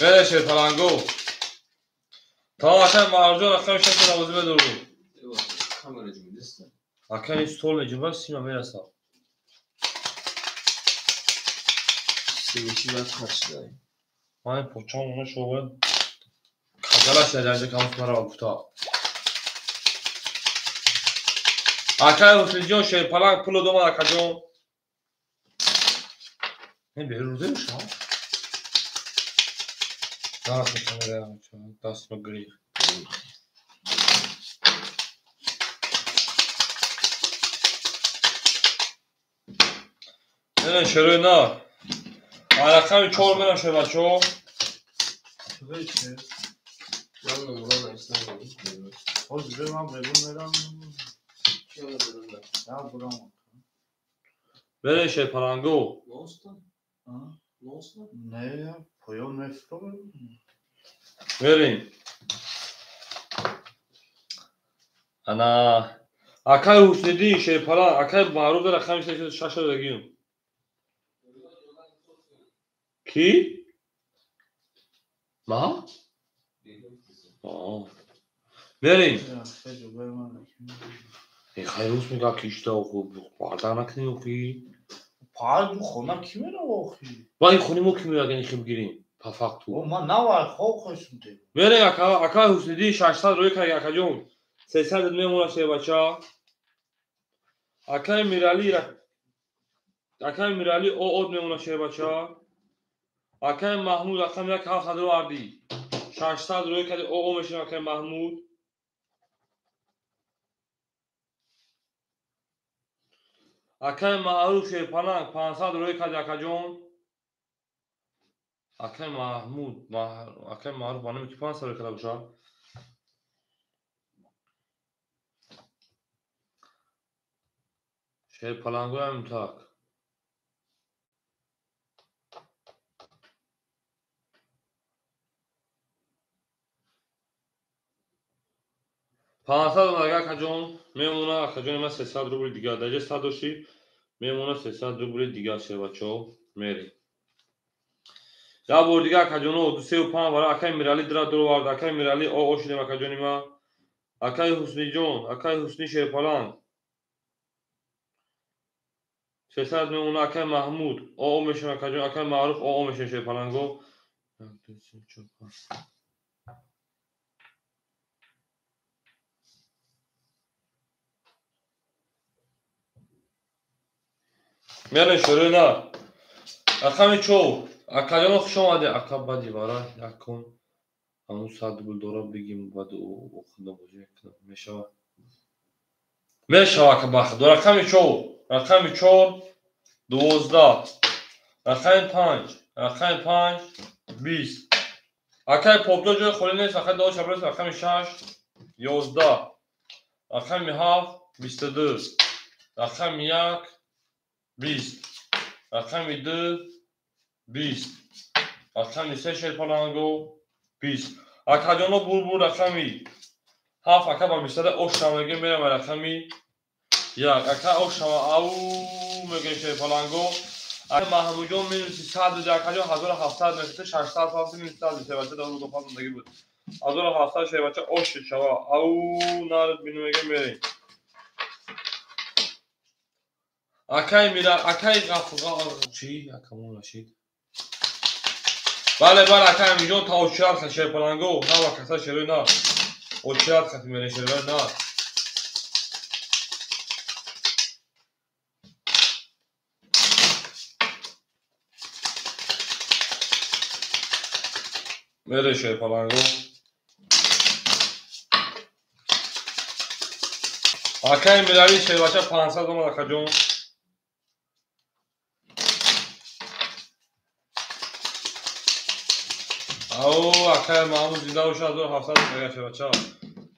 Мере шерпаланго. Та акаи Маъруфҷон рақами 6 давозӣ медурам. Камера ҷумидаста. Акаи стол меҷумба сима мераса. Севиши баъд хат шудай. Ман почам она шова казалаш дараҷа камс марава гуфта. Акаи Ҳуснидҷон шерпаланг пуло домад акаҷон. Не берӯзе ша? Даст камера даст гирифт. Не шерои на. Рақами 4 мерам шербачаҳо. Берен шерпаланго. Берем. Ана акаи Ҳусниддин шерпаланг акаи Маъруф рақами 6 дагиюм. Ки? Ма? Мерем. Хай рӯз мега ки ишта оху парда накунӣ охи. Парду хона ки мерава охи? Ва ин хони мо ки мерава агар ихи бигирем? По факту. О ман навай хохошум те. Мерем ака акаи Ҳусниддин 600 рӯй кард акаҷон. 300 мемона шербача. Акаи Миралӣ ООД мемона шербача. Акаи Маҳмуд рақами 1 7 овардӣ. 600 рӯй карди ОО мешавад акаи Маҳмуд. Акаи Маъруф шерпаланг 500 рӯй карди акаҷон. Акаи Маҳмуд акаи Маъруф ба номи ки 500 рӯй карда бошад? Шерпалангоям так. 500 омад акаҷон, мемона акаҷони ман 300 рубли дигар. Даҷа 100 дошти, мемона 300 рубли дигар шербачаҳо. Мерем. Як бор дигар акаҷоно 2 3 5 вара акаи Мирали дира дуровард, акаи Мирали о шудем акаҷони ман. Акаи Ҳусниҷон, акаи Ҳусни Шерпаланг. 300 мемона акаи Маҳмуд, о мешем акаҷон, акаи Маъруф о мешем шерпаланго. 1 2 3 4 5. Мерем шӯрӯи на. Рақами 4. Акаҷоно хуш омадед. Ака баъди вара якун ҳамун 100 рубл дора бигим, баъд худо бозӣ мекунам. Мешава. Мешава ака бахт. Рақами 4. Рақами 4 12. Рақами 5. Рақами 5 20. Акаи Попдо ҷои холӣ нест. Акаи Доо Шабрес рақами 6 11. Рақами 7 22. Рақами 1 20. Рақами 2 20. Рақами 3 шерпаланго 20. Акаҷоно бурбур рақами 7 ака ба мисада оша мегем, мерам рақами 1. Ака ошама ау мегем шерпаланго. Ака Маҳмудҷон минуси 100 буд, акаҷон 1700 мешуда, 600 ҳафт минус 100 шербача дар рӯз фазондагӣ буд. 1700 шербача ош шава. Ау нард бину мегем мерем. Акай Мира, акай Ғафғар чӣ? Акамон Рашид. Бале, бале, акай Амиҷон та очият хат шерпаланго, на ва каса шерои на. Очият хат мере шерои на. Мере шерпаланго. Акай Мирали шербача 500 омад акаҷон. Ау, акай Маҳмуд зинда бошад, 1700 мега шербача.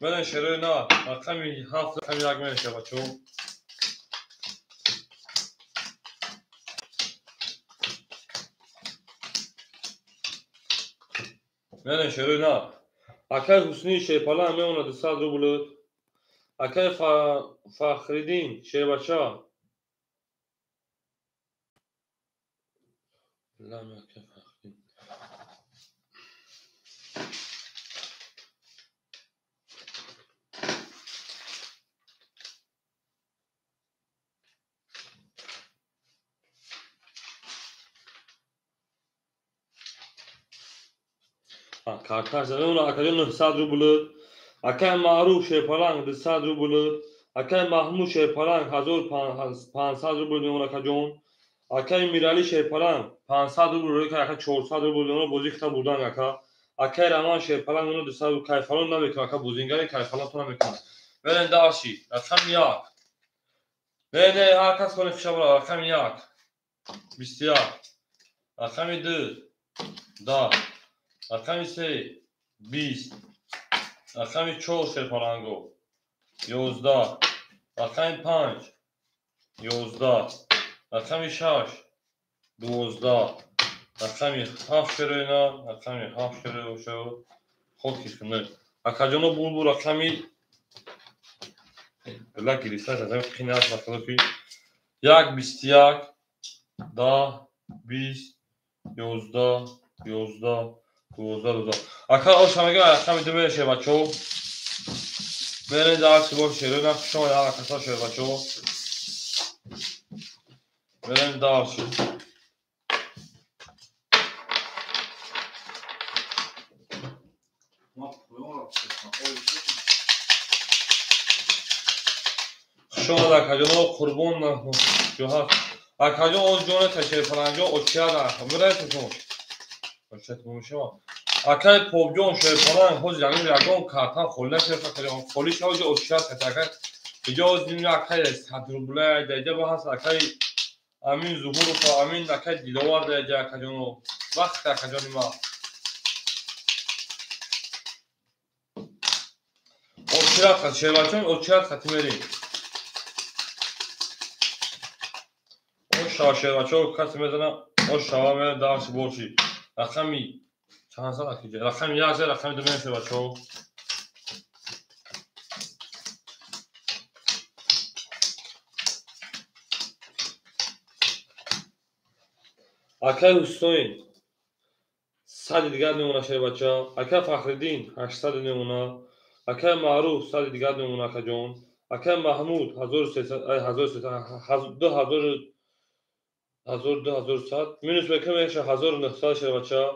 Мерем шерои на, рақами 7, рақами 1 мерем шербачаҳо. Мерем шерои на. Акай Ҳусни Шерпаланг мемонад 200 рубл. Акай Фахриддин шербача. Лам акай Фахриддин. Карташ мемона акаҷон 900 рубл. Акай Маъруф Шерпаланг 200 рубл. Акай Маҳмуд Шерпаланг 1500 рубл мемона акаҷон. Акай Мирали Шерпаланг 500 рубл рӯй кард, ака 400 рубл мемона бозӣ хита бурдан ака. Акай Раман Шерпаланг мемона 200 рубл. Кайфалон намекунад ака, бозингари кайфалон то намекунад. Мерем дарши. Рақами 1. Не, не, ҳар кас кони хиша бара. Рақами 1 21. Рақами 2 10. Рақами 3 20. Рақами 4 шерпаланго 11. Рақами 5 11. Рақами 6 12. Рақами 7 шерои на, рақами 7 шерои шеро хоки хунак. Акаҷоно булбул рақами била гирифта рақами қинаш рақами 1 21 10 20 11 11 12 12. Ака оша мегӯям рақами 2 мерем шербачаҳо. Мерем дарси бо шерои на, хуш омадед ҳама каса шербачаҳо. Мерем дарси. Хуш омадед акаҷоно, Қурбон ҷоҳат. Акаҷон оз ҷоне та шерпаланҷон очият ака. Мерем тушон. Очият мешава. Акай Попҷон Шерпаланг ҳозир ягон ягон картан холӣ нашуд, акаҷон. Холӣ шава ҷо очият хат ака. Иҷо ҳозир динӣ акай 100 рубла даҷа ба ҳаст акай Амин Зуҳуров, Амин акай Диловар даҷа акаҷоно. Вақт акаҷони ма. Очият хат шербачон, очият хати мерем. Ош шава шербачо, касе мезана ош шава мерем дарси борчи. Рақами чанд сад акиҷа? Рақами як зад, рақами ду мерем шербачо. Акай Ҳусейн сади дигар мемона шербача. Акай Фахриддин 800 мемона. Акай Маъруф сади дигар мемона акаҷон. Акай Маҳмуд 1300 1300 2000 2100 минус мекунем меша 1900 шербача.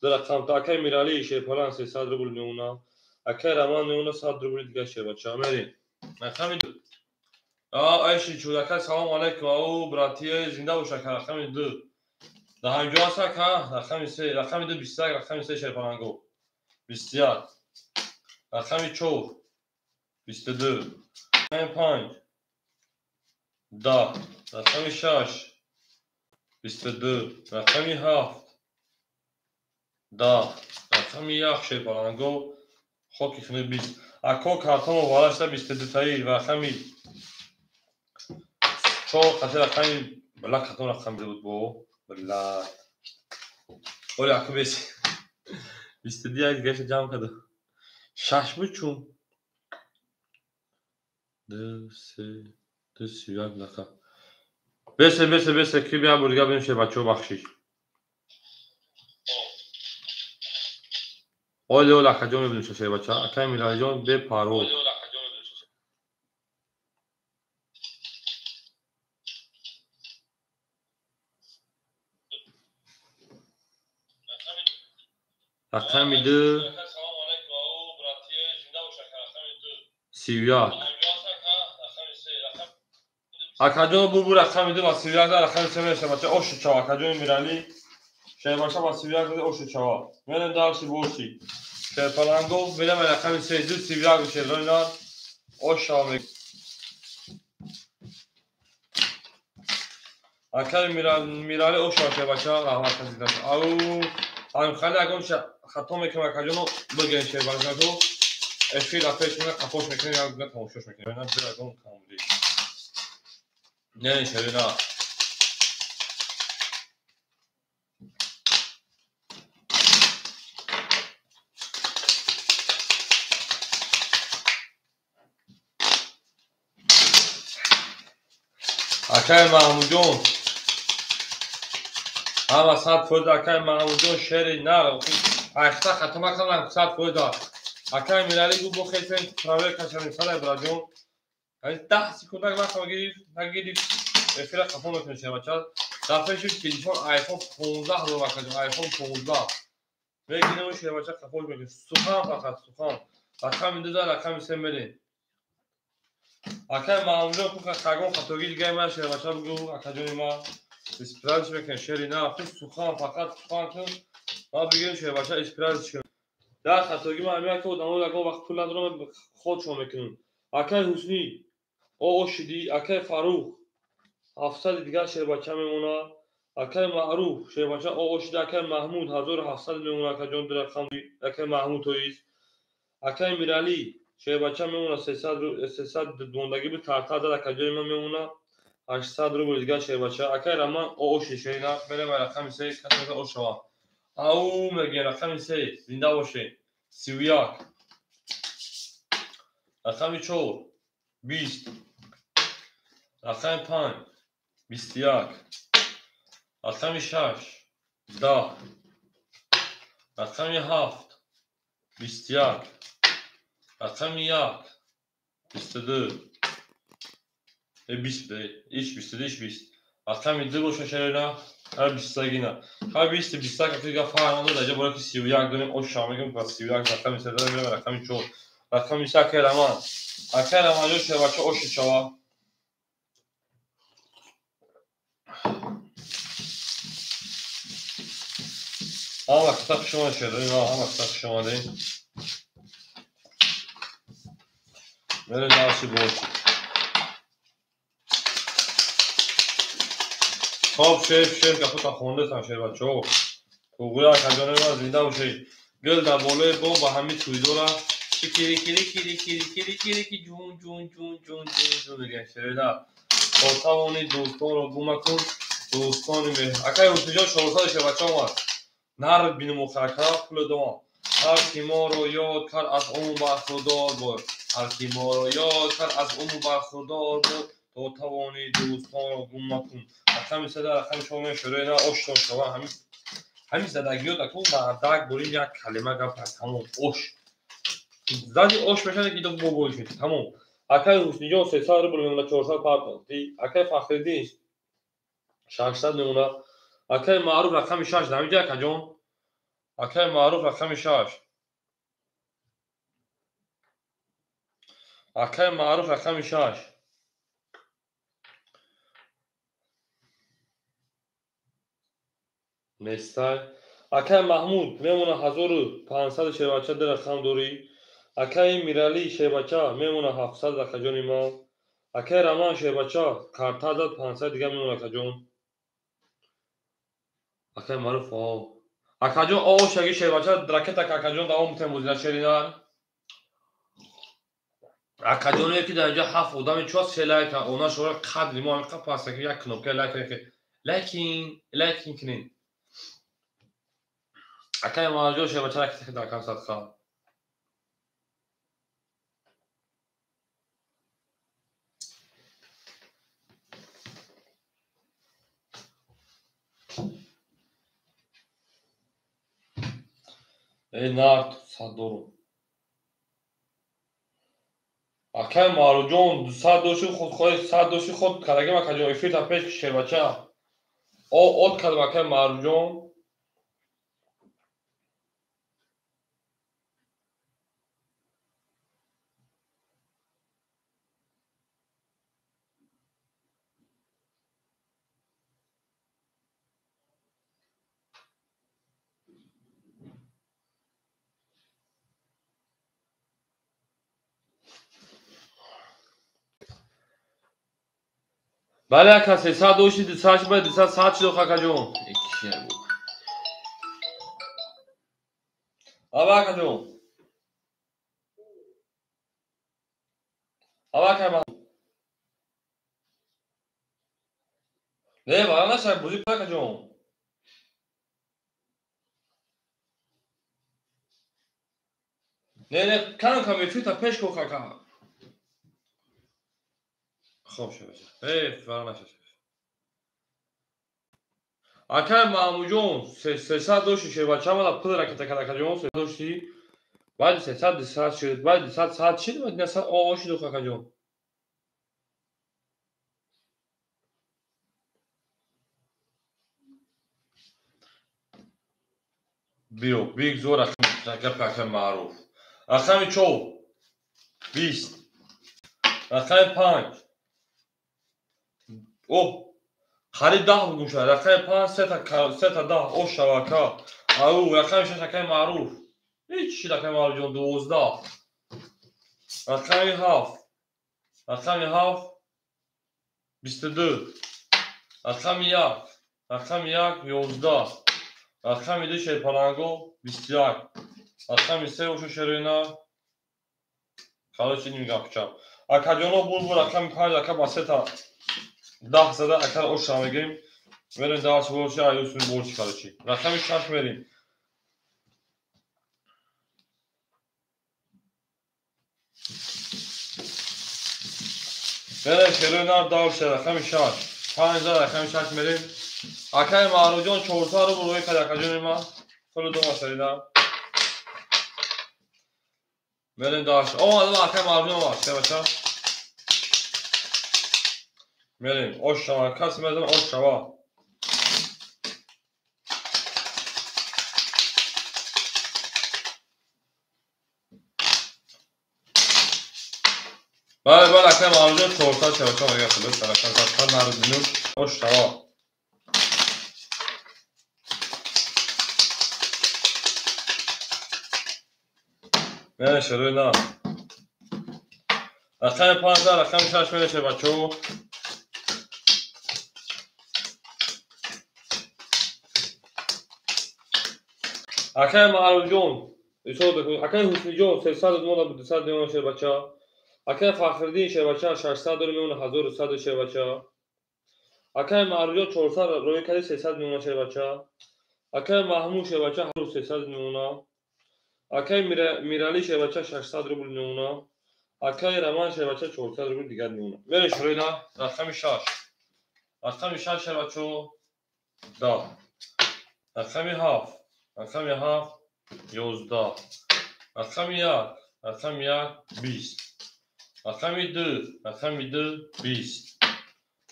Ду рақамта акай Мирали шерпалан 300 рубл мемона. Акай Раман мемона 100 рубли дигар шербача. Мерем. Рақами ду. Айши чуд акай салом алейкум. Ау братие зинда бош ака рақами ду. Дар ҳамҷо аст ака рақами се, рақами ду 21, рақами се шерпаланго 21, рақами чор 22, рақами панҷ 10, рақами шаш 22, рақами ҳафт 10, рақами як шерпаланго хоки хунук 20. Ако картомо варашта 22 таи рақами чор қати рақами била кадом рақам буд бо била оли аку беси 22 як дигаша ҷамъ карда шаш буд чун ду се ду 31 нака бесе бесе бесе ки бия бурдига бинем шербачаҳо бахшиш. Оли оли акаҷон мебинем шербача. Акай Миралиҷон бепарво. Рақами ду 31. Акаҷон бубу рақами ду ба 31 за рақами се мерем шербача. Ошу чава акаҷони Миралӣ шербача ба 31 за ошу чава. Мерем дарси борси. Шерпаланго мерем рақами се ду 31 шербача. Ош шава мег. Акаи Миралӣ ош шава шербача раҳмат азизам. Ау ҳамхали ягон хато мекунем акаҷоно бигӯем шербачако. Эфир апеш мена қафош мекунем як дигар тамошош мекунем. Ина бир ягон камбудӣ. Не шерина. Акаи Маҳмудҷон ҳама 100% акаи Маҳмудҷон шери нар айхта хато накардам 100%. Акаи Миралӣ гуфт мо хестем проверка шавем садай браҷон. Яъне 10 секундак вақтам гирифт нагирифт эфира қафо мекунем шербача. Дар пеши телефон iPhone 15 дорам акаҷон iPhone 15 мегирем шербача қафош мекунем. Сухан фақат сухан. Рақами ду за рақами се мерем. Акаи Маҳмудҷон ку хагон хатогӣ дигаи ман шербача бигӯ акаҷони ман исправиш мекунем шери на сухан фақат сухан кун ман бигирем шербача исправиш кунем. Дар хатогӣ ман ҳамин ки одамо ягон вақт пул надорам худшон мекунем. Акаи Ҳуснӣ ошидӣ, акаи Фарух 700 дигар шербача мемона. Акаи Маъруф шербача ошида, акаи Маҳмуд 1700 мемона акаҷон ду рақам акаи Маҳмуд тоиз. Акаи Миралӣ шербача мемона 300 мондагӣ буд тартар зад акаҷони ман мемона 800 рубл дигар шербача. Акаи Раман оши шерина мерем рақами се касе ош шава. Ау мегӯем рақами се зинда бошед 31, рақами чор 20, рақами панҷ 21, рақами шаш 10, рақами ҳафт 21, рақами як 22, 20 иш 22 иш 20. Рақами ду боша шерина ҳар бистагина. Ҳар 20 21 акига фарқ надорад. Аҷа бора ки 31 дорем ош шава мегӯем ба 31 рақами се дорем мерем рақами чор. Рақами се акаи Раман. Акаи Раманҷон шербача оши шава. Ҳама киса хуш омадед шердорин, ҳама киса хуш омадед. Мерем дарси борчи. Хоб шер шер гапота хондесам шербачаҳо. Туғри акаҷони ман зинда бошед. Гул дар болои бом ба ҳамин туйдора кири кири кири кири кири кири ки ҷун ҷун ҷун ҷун ҷун ҷун мегӯям шерина. То тавонӣ дӯстонро гум макун. Дӯстони меҳ. Акай Ҳусниҷон 400 шербача омад. Нар бинем охир ака пуло домам. Ҳар ки моро ёд кард аз умр бархурдор бод. Ҳар ки моро ёд кард аз умр бархурдор бод. То тавонӣ дӯстонро гум макун. Рақами седа рақами чор мешӯрӯи на ош шава ҳамин задагиёт аку мардак бурин як калима гап аст тамом ош. Зади ош мешавад ки бобоиш мешавад тамом. Акай Ҳусниҷон 300 рубл мемона 400 партон. Акай Фахриддин 600 мемона. Акай Маъруф рақами 6 намиҷа акаҷон. Акай Маъруф рақами 6. Акай Маъруф рақами 6. Нестай. Акай Маҳмуд мемона 1500 шербача ду рақам дорӣ. Акай Миралӣ шербача мемона 700 акаҷони ман. Акай Раман шербача карта зад 500 дига мемона акаҷон. Акай Маъруф о. Акаҷон ошаги шербача ракета акаҷон давом битем бозина шеринар. Акаҷоне ки дар инҷа 7 одами чо се лайк она шора қадри мо ҳамин паст ки як кнопка лайк лайкин лайкин кунин. Акай Маъруф шербача ракета дар кам садқа. Эй нард саддору. Акай Маъруфҷон 200 доши худ хоҳи 100 доши худ кардагим акаҷон эфир та пеш шербача. О от кардам акай Маъруфҷон. Бале ака 300 дошти 200 ши баъд 200 100 шидо акаҷон. Аба акаҷон. Аба ака. Не, вара наша бозӣ акаҷон. Не, не, кам кам эфирта пеш ко ака. Хоб шуд. Эй, вара наша. Акай Маҳмудҷон 300 дошти шербача мада пул ракета кард акаҷон 300 дошти. Баъд 300 200 шуд, баъд 200 100 шуд, баъд 200 о шуд акаҷон. Биё, бигзор гапи акай Маъруф. Рақами 4 20. Рақами 5 О, қариб 10 бугум шуд. Рақами 5 сета 10 ош шава ака. Ау, рақами 6 акай Маъруф. Ҳеҷ шид акай Маъруфҷон 12. Рақами 7. Рақами 7 22. Рақами 1. Рақами 1 11. Рақами 2 шерпаланго 21. Рақами 3 ошу шерина. Короче, ним гапча. Акаҷоно бур рақами 5 ака ба сета 10 зада акар оша мегирим. Мерем дарс борчи аюсун борчи короче. Рақами 6 мерим. Мерем шерина дарс рақами 6. 5 зада рақами 6 мерим. Акай Маъруфҷон 400 рубл рӯй кард акаҷони ман. Пулу дома сарида. Мерем дарс. О, акай Маъруфҷон омад, шербача. Мерем, ош шава, каси мезанам ош шава. Бале, бале, акай Маъруфҷон 400 шербача мега хулос, рақам садқа нарудину ош шава. Не, шерӯи на. Рақами 5 рақами 6 мерем шербачаҳо. Акай Маъруфҷон, акай Ҳусниҷон 300 мона 200 мемона шербача. Акай Фахриддин шербача 600 мемона 1100 шербача. Акаи Маъруфҷон 400 роя карди 300 мемона шербача. Акаи Маҳмуд шербача 1300 мемона. Акаи Миралӣ шербача 600 рубл мемона. Акаи Раман шербача 400 рубл дигар мемона. Мерем шуроина рақами 6. Рақами 6 шербачо 10. Рақами 7. Рақами 7 11. Рақами 1. Рақами 1 20. Рақами 2. Рақами 2 20.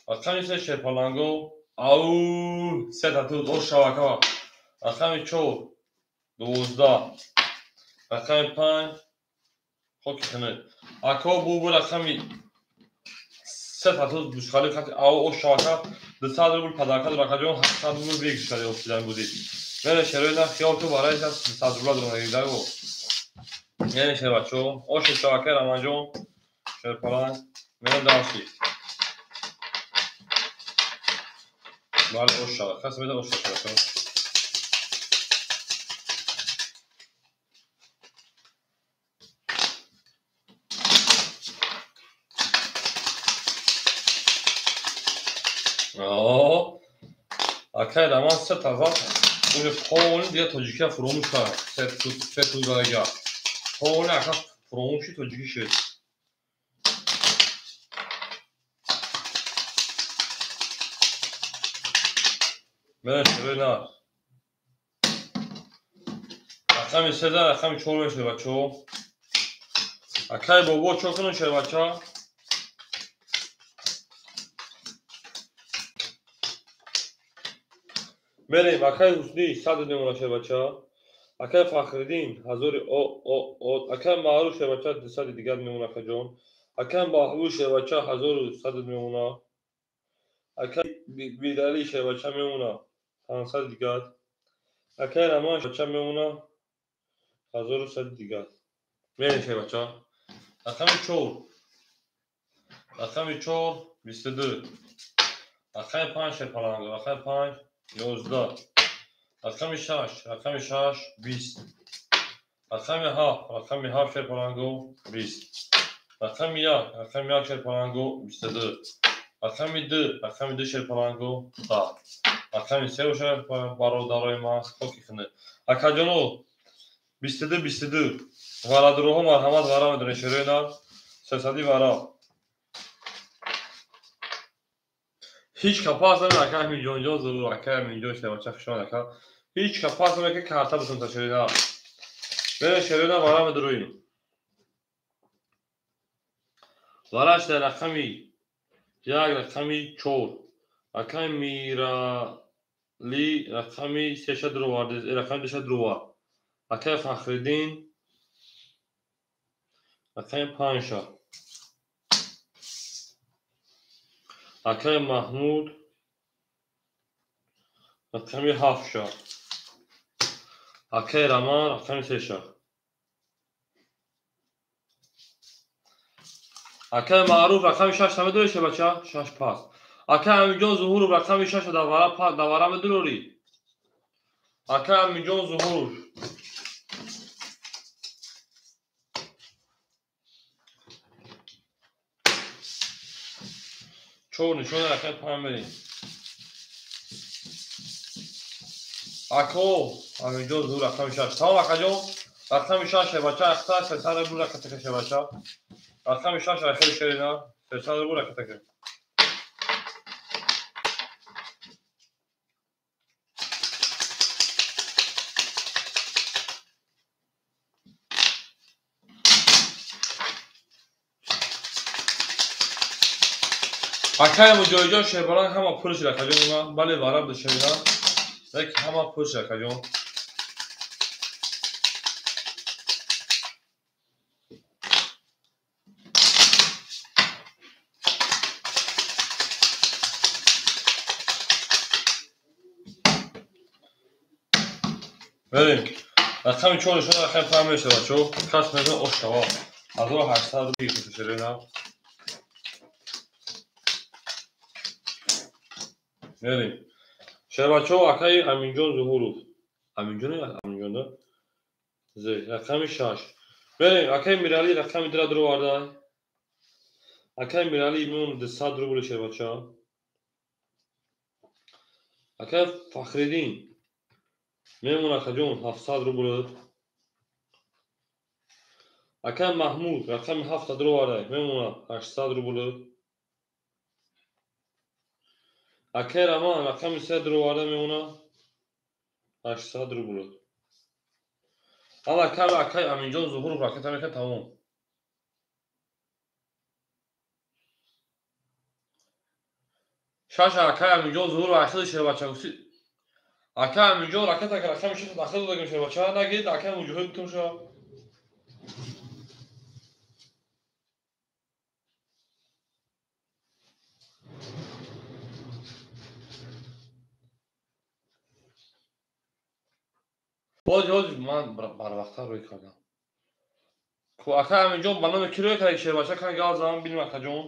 Рақами 3 шерпаланго ау се тату ош шавака. Рақами 4 12. Рақами 5 хоки хинак. Ако бу рақами се тату душхали хати ау ош шавака 200 рубл падарка рақаҷон 700 рубл бегишкади офтидан буди. Мере шероина хиёл ку барои 100 рубла дронагидаго. Мере шербачо ош шавака Раманҷон шерпаланг мере дарши. Бале ош шава. Хас меда ош шава. Акай Раман се таза уже полни дига тоҷикия фуромӯш кард. Се тузадага. Полни ака фуромӯши тоҷикӣ шуд. Мере на. Рақами 3 рақами 4 мешавад бачо. Акай бобо чо кунун шербача? Мерем акай Ҳуснӣ 100 мемона шербача. Акай Фахриддин 1000 о акай Маъруф шербача 200 дигар мемона акаҷон. Акай Маҳбуб шербача 1100 мемона. Акай Бидалӣ шербача мемона 500 дигар. Акай Раман шербача мемона 1100 дигар. Мерем шербача. Рақами 4. Рақами 4 22. Рақами 5 шерпаланг. Рақами 5 11. Рақами 6. Рақами 6 20. Рақами 7. Рақами 7 шерпаланго 20. Рақами 1. Рақами 1 шерпаланго 22. Рақами 2. Рақами 2 шерпаланго 10. Рақами 3 бошад бародарои ман хоки хинак. Акаҷоно 22 22. Варадроҳо марҳамат вара медонед шероина 300 вара. Ҳеҷ ка пас намед ака Аминҷонҷон зарур ака Аминҷон шербача хушомад ака. Ҳеҷ ка пас намед ки карта бутун та шероина. Мерем шероина вара медроим. Вараш дар рақами 1 рақами 4. Акаи Миралӣ рақами 3 дуровард, рақами 2 дуровард. Акаи Фахриддин рақами 5. Акаи Маҳмуд рақами 7. Акаи Раман рақами 3. Акаи Маъруф рақами 6 намедорӣ шебача? 6 пас. Акаи Аминҷон Зуҳуров рақами 6 давара медорӣ? Акаи Аминҷон Зуҳуров 4 нишона рақами 5 мерем. Ако Аминҷон Зуҳур рақами 6. Салом акаҷон. Рақами 6 шебача ахта 300 рубл рақатака шебача. Рақами 6 рақами шерина 300 рубл рақатака. Акаи Муҷоҳидҷон шербаланд ҳама пур шуд акаҷон ман. Бале вара бишавида. Лекин ҳама пур шуд акаҷон. Мерем. Рақами 4 шуд рақами 5 мешавад бачо. Кас мезан ош шава. 1800 рубл шерина. Мерем. Шербачо акаи Аминҷон Зуҳуров. Аминҷон Аминҷон да? Зе рақами 6. Мерем акаи Миралӣ рақами 2 дуроварда. Акаи Миралӣ мемон 200 рубл шербача. Акай Фахриддин мемон акаҷон 700 рубл. Акай Маҳмуд рақами 7 дуроварда мемонад 800 рубл. Акай Раман рақами 3 дуроварда мемонад 800 рубл. Ана акай Аминҷон Зуҳуров ракета мекунад тамом. Шаш акай Аминҷон Зуҳуров ахири шербача. Акай Аминҷон ракета ки рақами 6 ахир додагим шербача нагирид, акай Муҷоҳид бутун шава. Ҳози ман барвақттар рӯй кардам. Акай Аминҷон ба номи ки рӯй кард шербача? Кани гал замон бинем акаҷон.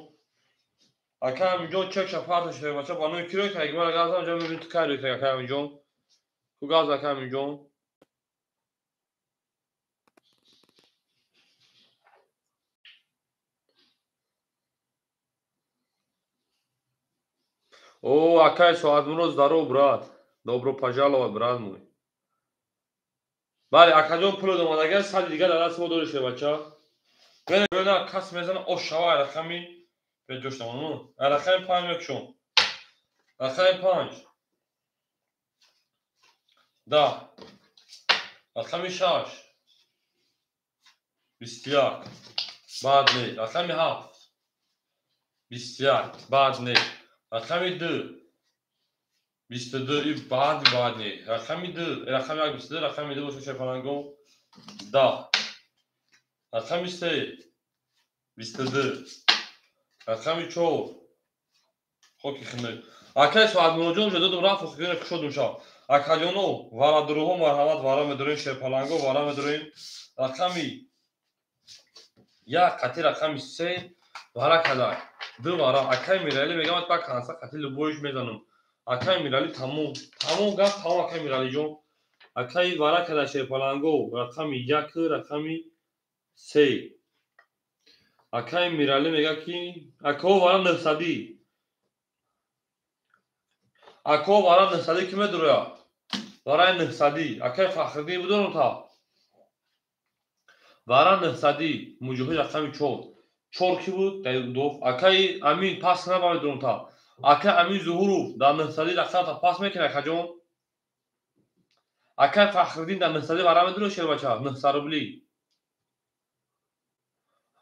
Акай Аминҷон чекша парта шербача ба номи ки рӯй кард? Мара гал замон ҷо мебинем ту кай рӯй кард акай Аминҷон. Ку гал за акай Аминҷон. О, акай Соатмуроз, здорово, брат. Добро пожаловать, брат мой. Бале, акаҷон пул омадагар, сади дигар дар даст мо дори шербача. Бена кас мезана ошава рақами беҷоштамон. Рақами 5 мекушом. Рақами 5. 10. Рақами 6. 21. Баъд не. Рақами 7. 21. Баъд не. Рақами 2. 22 и баъд не. Рақами 2, рақами 1 22, рақами 2 боша шерпаланго 10. Рақами 3 22. Рақами 4 хоки хинак. Акай Соатмуроҷон уже додум рафт, охирина кушодум шав. Акаҷоно, варадуруҳо марҳамат, вара медорем шерпаланго, вара медорем. Рақами 1 қати рақами 3 вара кадак. 2 вара. Акай Мирали мегам ба канса қати любоиш мезанам. Акай Мирали тамом, тамом гап тамом акай Миралиҷон. Акай вара када шерпаланго рақами 1 рақами 3. Акай Мирали мега ки ако вара 900. Ако вара 900 ки медуроя? Вараи 900. Акай Фахриддин будорам та. Вара 900 Муҷоҳид рақами 4. 4 ки буд? Дайдов. Акай Амин пас набамедурам та. Акай Амин Зуҳуров дар 900 рақамта пас мекунад акаҷон. Акай Фахриддин дар 900 вара медурояд шербача 900 рубли.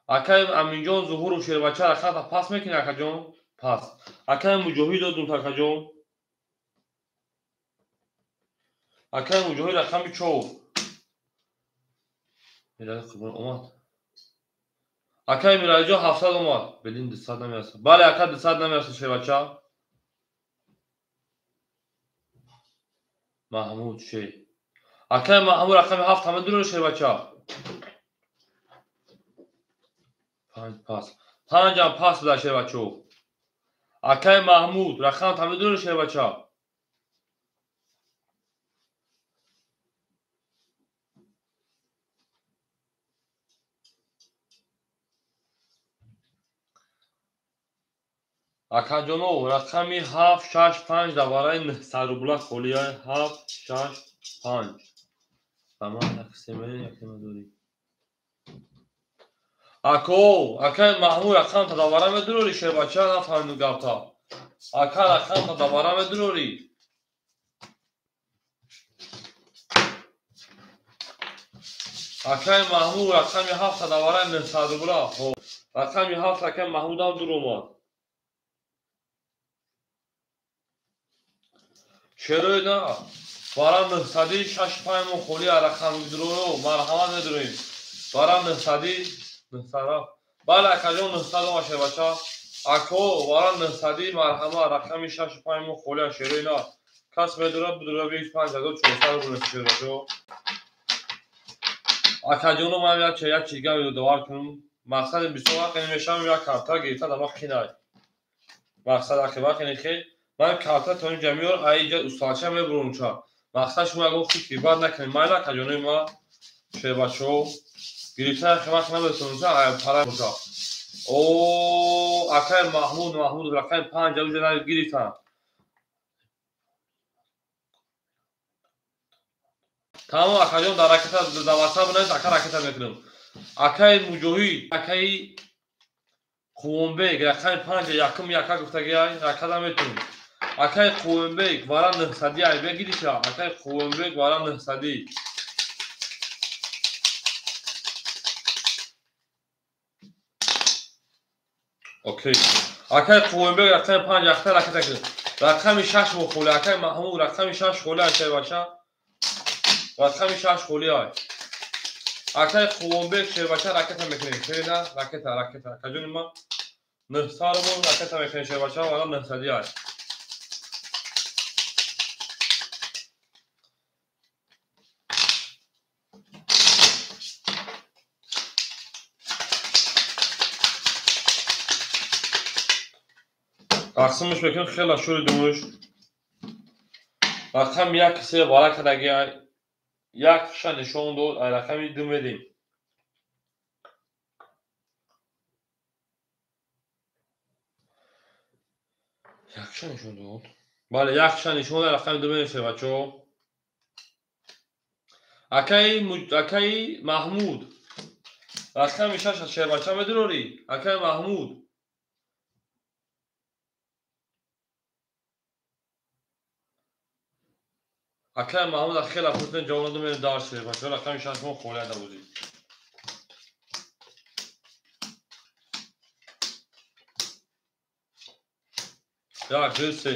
Акай Аминҷон Зуҳуров шербача рақамта пас мекунад акаҷон. Пас. Акай Муҷоҳид додум та акаҷон. Акай Муҷоҳид рақами 4. Мирали Қурбон омад. Акай Миралиҷон 700 омад. Белин 200 намерасад. Бале, ака 200 намерасад шербача. Маҳмуд шей. Акай Маҳмуд рақами 7 ҳама дуро шербача. 5 пас. 5 ҳам пас буда шербачо. Акай Маҳмуд рақам ҳама дуро шербача. Акаҷоно, рақами 7 6 5 дар барои 900 рубла холия 7 6 5. Ба ман як семери як надорӣ. Ако, акай Маҳмуд рақамта дар бара медурорӣ шербача нафаҳмиду гапта. Ака рақамта дар бара медурорӣ. Акай Маҳмуд рақами 7 дар барои 900 рубла. Хо. Рақами 7 акай Маҳмудам дур омад. Шерои на бара 900 6 5 мо холи рақам дуро марҳамат медурем. Бара 900 900. Бале акаҷон 900 омад шербача. Ако бара 900 марҳамат рақами 6 5 мо холи шерои на. Кас медурад будура 25400 рубл шербачо. Акаҷоно ман як чига ёдовар кунам. Мақсади бисёр вақт мешавам як карта гирифта дар вақт қинай. Мақсад ахи вақт хе ман карта то инҷа меёр, ай инҷа усталча мебурам ча. Мақсад шумо ягон фикри бад накунед. Майла акаҷонои ма шербачо гирифта ахи вақт намерасонам ча, ай пара ча. О, акай Маҳмуд рақами 5 уҷа гирифтан. Тамом акаҷон, дар ракета дар ватсап бинавис, ака ракета мекунам. Акаи Муҷоҳид, акаи Қувонбек, рақами панҷа якум яка гуфтагиай, ракета метунем. Акаи Қувонбек вара нӯҳсадӣ ай бегидиша, акаи Қувонбек вара нӯҳсадӣ. Окей. Акаи Қувонбек рақами панҷ якта ракета кунем. Рақами шаш мохоли, акаи Маҳмуд рақами шаш холи ай шербача. Рақами шаш холи ай. Акаи Қувонбек шербача ракета мекунем. Хеле ракета, ракета. Акаҷони ман нӯҳсад рубл ракета мекунем шербача, вара нӯҳсадӣ ай. Тақсимш мекунем хела шури думуш. Рақами як се вара кадаги ай. Як ша нишон дод, ай рақами ду медем. Як ша нишон дод. Бале, як ша нишон дод, рақами ду медем шербачо. Акаи Маҳмуд. Рақами шаш шербача медурорӣ? Акаи Маҳмуд. Акаи Маҳмуд хела пурсидем, ҷавоб надод, мерем дар шербачо. Рақами шаш мо холия дабудӣ. Як, ду, се.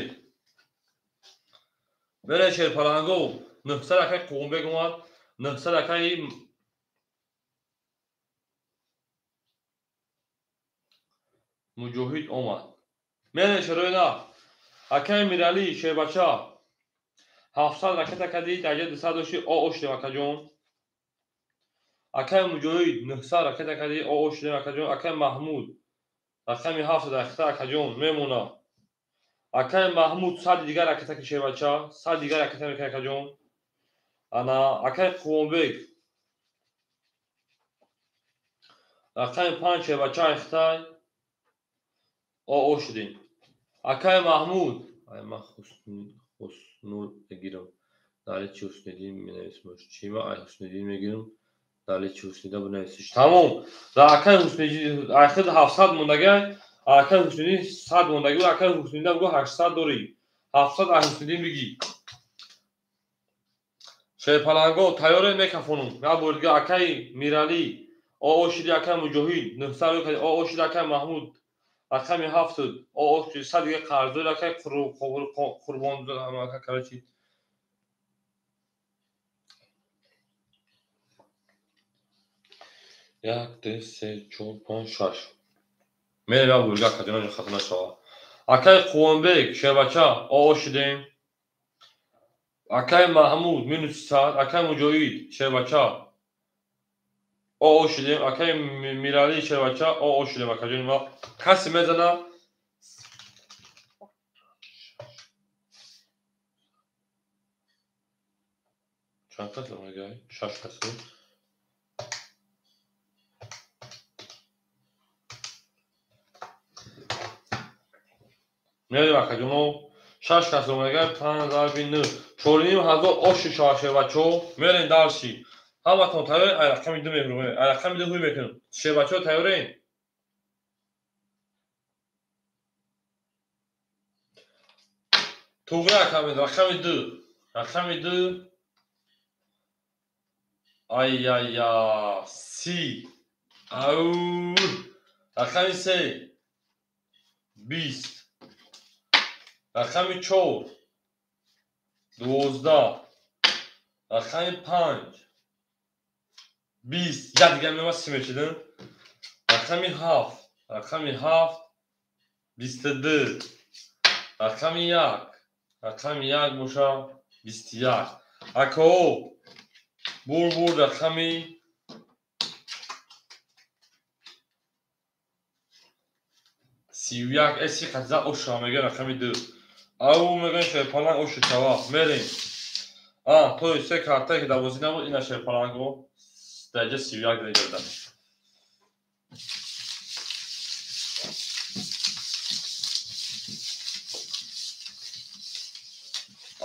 Мерем шерпаланго. Нӯҳсад акаи Қувонбек омад. Нӯҳсад акаи Муҷоҳид омад. Мерем шерои на. Акаи Миралӣ шербача. Ҳафтсад ракета кардӣ, дарҷа дусад дошти, оо шудем акаҷон. Акаи Муҷоҳид нӯҳсад ракета кардӣ, оо шудем акаҷон. Акаи Маҳмуд рақами ҳафтсад ракета акаҷон мемона. Акаи Маҳмуд сади дигар ракета ки шербача, сад дигар ракета мекунад акаҷон. Ана акаи Қувонбек рақами панҷ шербача айхтай, оо шудем. Акаи Маҳмуд, ай ман Ҳуснул мегирам. Далечи Ҳусниддин менависмош. Чи ма ай Ҳусниддин мегирам? Далечи Ҳуснидда бинависиш. Тамом. Дар акаи Ҳусниддин айхид ҳафтсад мондагай, акаи Ҳусниддин сад мондагӣ, акаи Ҳусниддин бугӯ ҳаштсад дорӣ. Ҳафтсад ай Ҳусниддин бигӣ. Шерпаланго тайёре мекафонум. Як бори дига акаи Миралӣ, оо шиди акаи Муҷоҳид, нӯҳсад рӯ кардӣ, оо шиди акаи Маҳмуд, рақами ҳафтуд, оо шиди сад дига қарздор акаи Қурбон ака короче. Як, ду, се, чор, панҷ, шаш. Мерем як бори дига акаҷон хато нашава. Акаи Қувонбек шербача, оо шидем. Акаи Маҳмуд минус сад, акаи Муҷоҳид шербача, оо шидем. Акаи Миралӣ шербача, оо шидем акаҷони ма. Касе мезана чанд кас омадагай? Шаш кас. Мерем акаҷоно. Шаш кас омадагай, панҷ зарби нӯ. Чорним ҳазор оши шава шербачо. Мерем дарши. Ҳаматон тайёрен? Ай рақами ду мебурем. Ай рақами ду ҳуй мекунем. Шербачо тайёрен? Туғри акамед, рақами ду. Рақами ду. Ай ай я си. Ау. Рақами се. Бист. Рақами чор. Дувоздаҳ. Рақами панҷ. Бист. Як дигар меомад си мешидем. Рақами ҳафт. Рақами ҳафт. Бисту ду. Рақами як. Рақами як боша бисту як. Акао бур бур рақами сию як. Э си қатза оша мега рақами ду. Ау мегӯем шерпаланг ошу шава. Мерем. А, то се картае ки дар бозӣ набуд, ина шерпаланго дараҷа сию як дараҷа.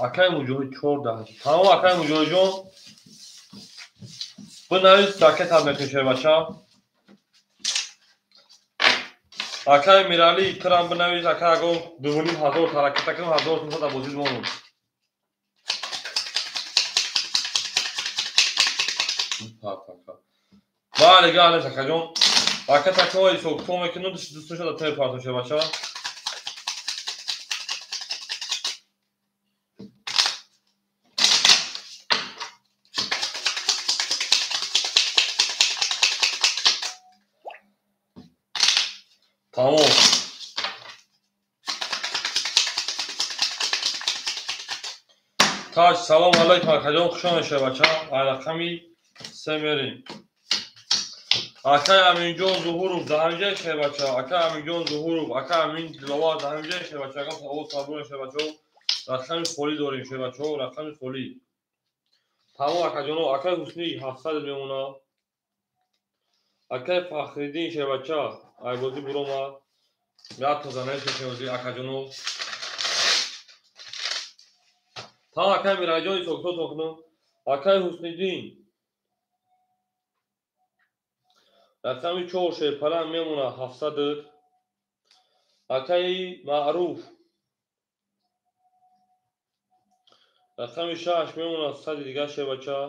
Акаи Муҷоҳид чордаҳ. Тамом акаи Муҷоҳидҷон, Бинавис, ракета мекунем, шербача. Акай Мирали, тирам бинавис, акай, ягон 2500 та ракета кунем, 1500 та бозид монум. Бале, гап нест, акаҷон. Ракета кунем, ҳисоб-китоб мекунем, дустон шуда мепартом, шербача. Тамом. Таҷ, салом алайкум, акаҷон, хуш омадед, шербача. Ай рақами се мерем. Акай Аминҷон Зуҳуров, дар ҳаминҷаи шербача. Акай Аминҷон Зуҳуров, акай Амин Диловар, дар ҳаминҷаи шербача. Ягон савол сабур, шербачаҳо. Рақами холӣ дорем, шербачаҳо, рақами холӣ. Тамом, акаҷоно, акай Ҳуснӣ 700 мемонад. Акай Фахриддин, шербача, айбозӣ буромад. Як тоза нестем, акаҷоно. Тамом, акай Мираҷон, ҳисоб-китоб кунам. Акай Ҳусниддин. Рақами 4 шерпалан мемонад 700. Акаи Маъруф. Рақами 6 мемонад 100 дигар, шербача.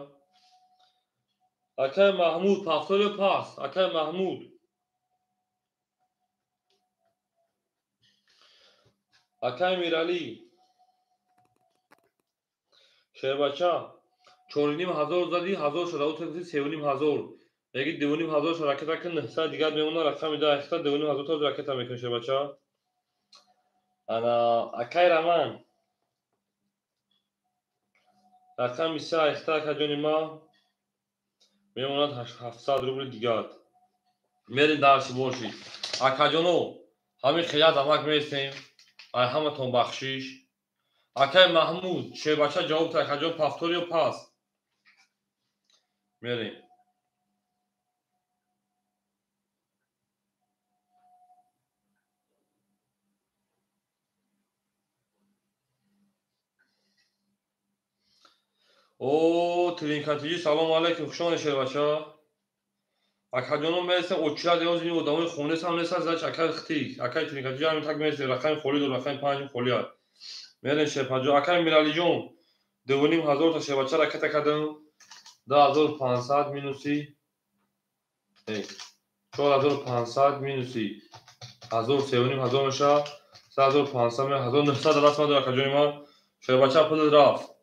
Акаи Маҳмуд, повтор ё пас? Акаи Маҳмуд. Акаи Миралӣ. Шербача, 4500 задӣ, 1000 шуда, ӯ 3500. Яги 2500 ша ракета кун, 900 дигар мемонад, рақами 10 ахта 2500 та ракета мекунем, шербача. Ана, акаи Раман. Рақами 3 ахта, акаҷони ма, мемонад 700 рубли дигар. Мерем дарси боши. Акаҷоно, ҳамин хеле дамак мересем. Ай ҳаматон бахшиш. Акаи Маҳмуд, шербача ҷавоб та, акаҷон, повтор ё пас? Мерем. О, Тринкатиҷи, салом алайкум, хуш омадед, шербача. Акаҷоно, мересем, очират ёз ини одамои хонесам нестанд, зач акаи хти, акаи Тринкатиҷи ҳамин так мересем, рақами холӣ дор, рақами 5 холӣ аст. Мерем, шерпаҷо. Акаи Миралиҷон, 2500 та шербача ракета кардам, 2500 минуси 4500 минуси 1000 3500 мешавад, 3500 1900 даст мадор, акаҷони ман. Шербача, пул рафт.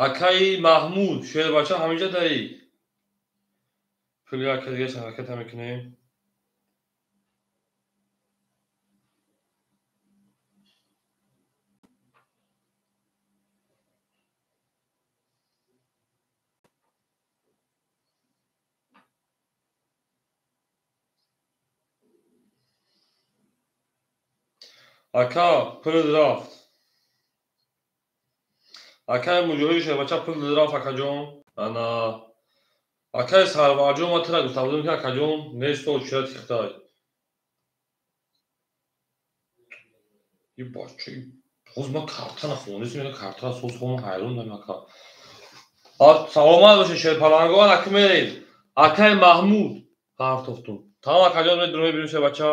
Акаи Маҳмуд, шербача, ҳаминҷа даӣ. Пули ака дигаша ҳараката мекунем. Ака, пул рафт. Акаи Муҷоҳид, шербача, пул рафт, акаҷон. Ана, акаи Сарварҷон, ман тира гуфта будам, ки акаҷон несто очирати хитай. И бача, ҳоз ман карта нахондесем, ина картара соз хонам, ҳайрон дам, ака. Саломат бошед, шерпалангон, ака мерем. Акаи Маҳмуд, партофтум. Тамом, акаҷон, медурем, мебинем, шербача.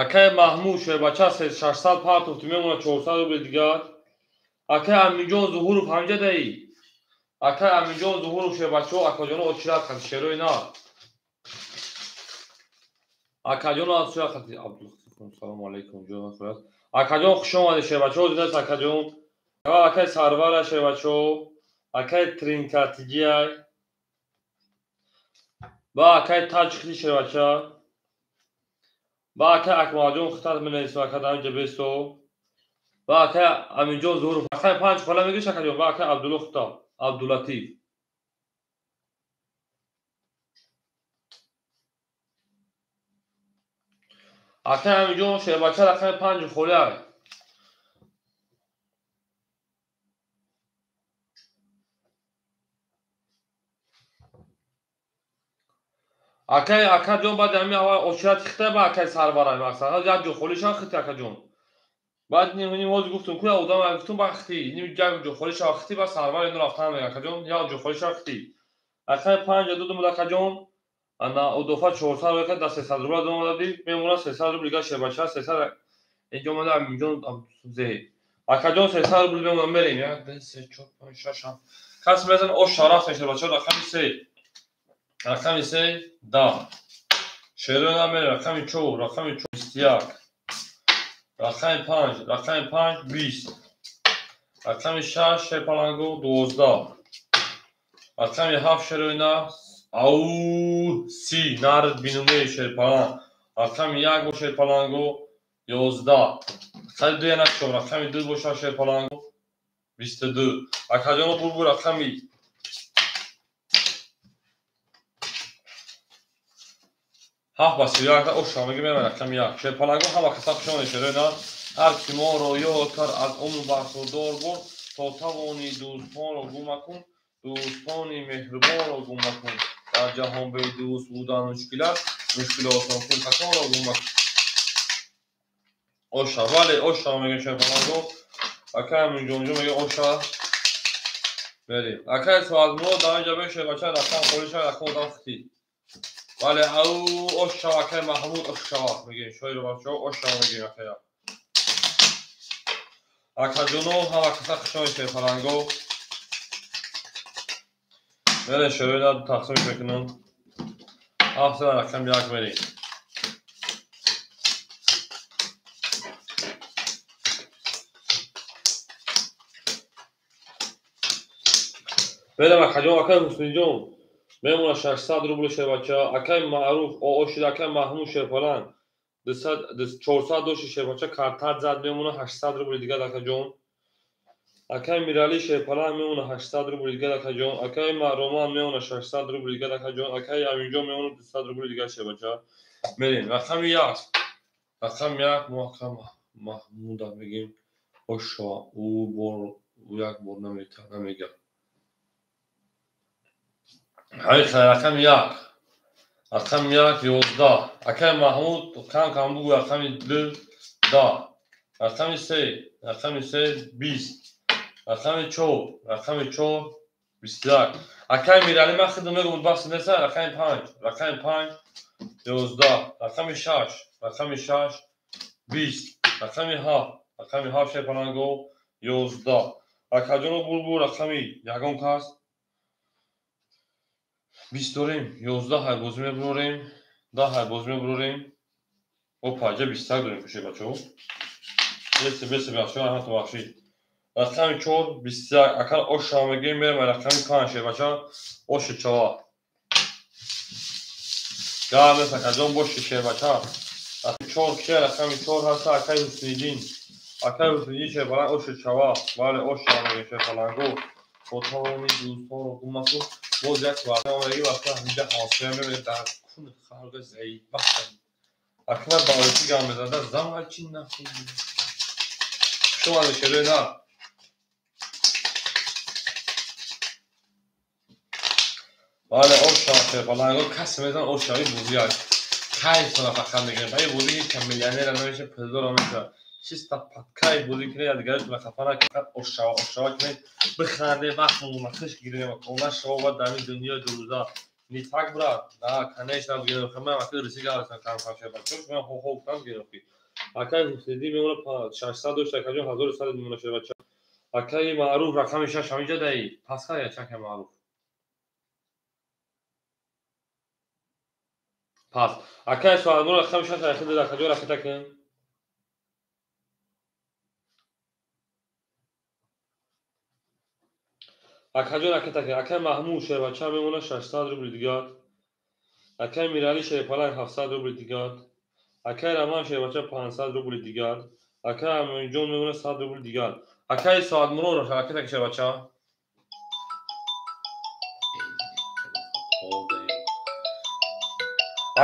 Акаи Маҳмуд, шербача, 600 партофтӣ, мемонад 400 рубли дигар. Акаи Аминҷон Зуҳуров, ҳаминҷа даӣ. Акаи Аминҷон Зуҳуров, шербачаҳо, акаҷоно, очират хати, шерои на. Акаҷоно, аз чира хати? Абдулхатиф, салому алайкум, ҷон хуш. Акаҷон, хуш омадед, шербачаҳо, зинат, акаҷон. Акаи Сарвара, шербачаҳо, акаи Тринкатиҷиай. Ба акаи Таҷ хити, шербача. Ба акаи Акмалҷон хитат менависам, ака дар инҷа бесто. Ба акаи Аминҷон Зуҳуров, акаи 5 хола мегириш, акаҷон, ба акаи Абдулло хита, Абдулатиф. Акаи Аминҷон, шербача, рақами 5 холӣ ай. Акай акаҷон баъд ҳамин аввал очират хита ба акай сарварай мақсад. Як ҷо холӣ шава хити акаҷон. Баъд ним ҳозир гуфтум ку одам гуфтум ба хити. Ним як ҷо холӣ шава хити ба сарвар ино рафтан мега акаҷон. Як ҷо холӣ шава хити. Акай 5 додум акаҷон. Ана удофа 400 рубл да 300 рубл додум мемона 300 рубл дига шербача 300 инҷо омада аминҷон зе. Акаҷон 300 рубл мемона мерем. 1 2 3 4 5 6 7. Кас мезан ош шараф шербача рақами 3. Рақами 3 10. Шерона мерем рақами 4, рақами 4 21. Рақами 5, рақами 5 20. Рақами 6 шерпаланго 12. Рақами 7 шерона ау 30 нард бинуме шерпалан. Рақами 1 бо шерпаланго 11. Рақами 2 яна 4, рақами 2 боша шерпаланго 22. Акаҷоно бурбур рақами 7 ба 31 оша меги мерам рақами 1. Шерпаланго ҳама каса хушомадед шерона. Ҳар ки моро ёд кард аз умр бархурдор буд, то тавони дӯстонро гум макун, дӯстони меҳрубонро гум макун. Дар ҷаҳон бедӯст будан мушкил аст, мушкил осон кун касонро гум макун. Оша, вале оша мегӯем шерпаланго. Акай Аминҷонҷон мегӯ оша. Мерем. Акай Соатмурод дар инҷа бешед бача рақам холӣ шавад, рақам одам хити. Вале ау ош шава акай Маҳмуд ош шава мегӯем. Шоиро бачаҳо ош шава мегӯем акая. Акаҷоно ҳама каса хушомед шерпаланго. Мерем шероина тақсим мекунам. 7 рақам 1 мерем. Мерем акаҷон, акай Ҳусниҷон. Мемона 600 рубл шербача. Акай Маъруф оошид, акай Маҳмуд шерпаланг. 400 дошти шербача картат зад мемона 800 рубл дигар акаҷон. Акай Мирали шерпаланг мемона 800 рубл дигар акаҷон. Акай Роман мемона 600 рубл дигар акаҷон. Акай Аминҷон мемона 200 рубл дигар шербача. Мерем. Рақами 1. Рақами 1 мо ака Маҳмуда мегем. Оша ӯ бор як бор намега. Ҳай рақами 1. Рақами 1 11. Акай Маҳмуд кам кам бугӯ рақами 2 10. Рақами 3, рақами 3 20. Рақами 4, рақами 4 21. Акай Мирали ман худам мегӯм бас нест рақами 5, рақами 5 11, рақами 6, рақами 6 20, рақами 7, рақами 7 шерпаланго 11. Акаҷоно бурбур рақами ягон кас 20 дорем, 11 ҳайбозӣ мебурорем, 10 ҳайбозӣ мебурорем. Опа, ҷа 21 дорем кушед бачаҳо. Бесе, бесе, бахшед, раҳмату бахшид. Рақами 4 21. Акал оша мегӯем, мерем рақами 5 шербача. Оши чава. Гап нест акаҷон боши шербача. Рақами 4 кия? Рақами 4 ҳаста акай Ҳусниддин. Акай Ҳусниддин шерпаланг оши чава. Бале, оша мегӯем шерпаланго. Бо тавони дӯстонро гум макун. Боз як варда омадаги вақта ҳаминҷа ҳамсоя мебинед дар куни халқи заифбахт. Акна ба оити гап мезанад, замалчи нахӯ. Шумо шерои нар. Бале, оша шерпаланго кас мезан ошави бозӣ як. Кайф кунад фақат мегирем. Ба ин бозӣ ҳеҷ кам миллионера намеша, пулдор намеша. Чисто под кайф бозӣ кунед, якдигарро хафа накунед, фақат ошава, ошава кунед, бихандед, вақтмонро хуш гирем, хона шава дар ин дунёи дурӯза. Не так, брат? Да, конечно, гирем. Ман вақти русӣ гап мезанам, кам кам шербача. Ман хо хо гуфтам гирем. Акай Ҳусниddin мемона 600 дошт, акаҷон 1100 мемона шербача. Акаи Маъруф рақами 6 ҳаминҷа даи. Пасха я чака Маъруф. Пас. Акаи Соатмурод рақами 6 рақами акаҷон ракета кун. Акаҷон ракета кун. Акаи Маҳмуд шербача мемона 600 рубл дигар. Акаи Мирали шерпаланг 700 рубл дигар. Акаи Роман шербача 500 рубл дигар. Акаи Аминҷон мемона 100 рубл дигар. Акаи Соатмурод ракета кун шербача.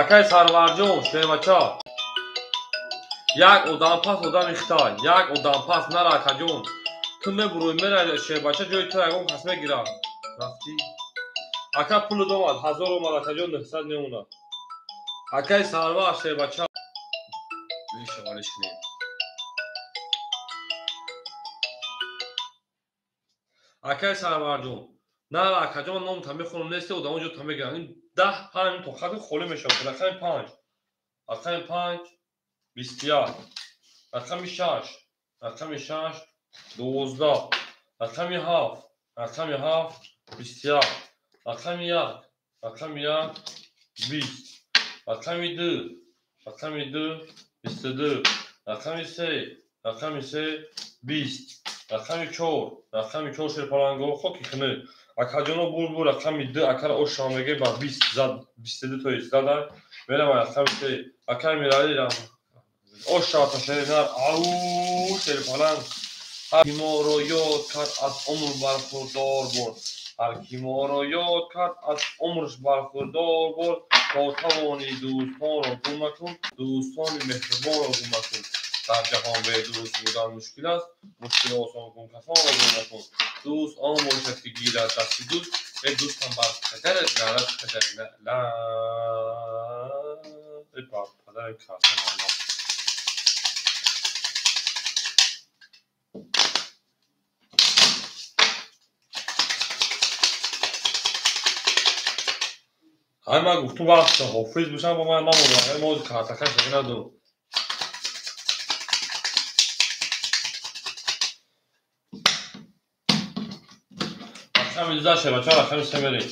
Акаи Сарварҷон шербача. Як одам пас одами хита, як одам пас нара акаҷон. Ту мебурӯй, мера шербача ҷои ту ягон кас мегирад. Рафтӣ? Ака пулут омад, 1000 омад акаҷон 900 мемонад. Акай Сарвар шербача. Мешавалиш кунем. Акай Сарварҷон, на акаҷон ман номта мехонам, нести одамо ҷо та мегиранд. Ин 10 5 то хати холӣ мешавад. Рақами 5. Рақами 5 21. Рақами 6. Рақами 6 12. Рақами 7. Рақами 7 21. Рақами 1. Рақами 1 20. Рақами 2. Рақами 2 22. Рақами 3. Рақами 3 20. Рақами 4. Рақами 4 шерпаланго хоки хинӣ. Акаҷоно бур рақами 2 акара оша меге ба 20 зад 22 то зада. Мерам рақами 3. Акай Мирали оша та шернар ау шерпаланг. Ҳар ки моро ёд кард аз умр бархурдор буд. Ҳар ки моро ёд кард аз умрш бархурдор буд. То тавонӣ дӯстонро гум макун, дӯстони меҳрубонро гум макун. Дар ҷаҳон бедӯст будан мушкил аст, мушкил осон кун, касонро гум макун. Дӯст он бошад ки гирад дасти дӯст, э дӯстам бар падарат лаънат падар бар падари касон лаънат. Ҳай ман гуфтум вақт ҳофиз бошам, ба ман намонам. Ҳай мо картакаш надорам. Рақами 12 шербача, рақами 3 мерем.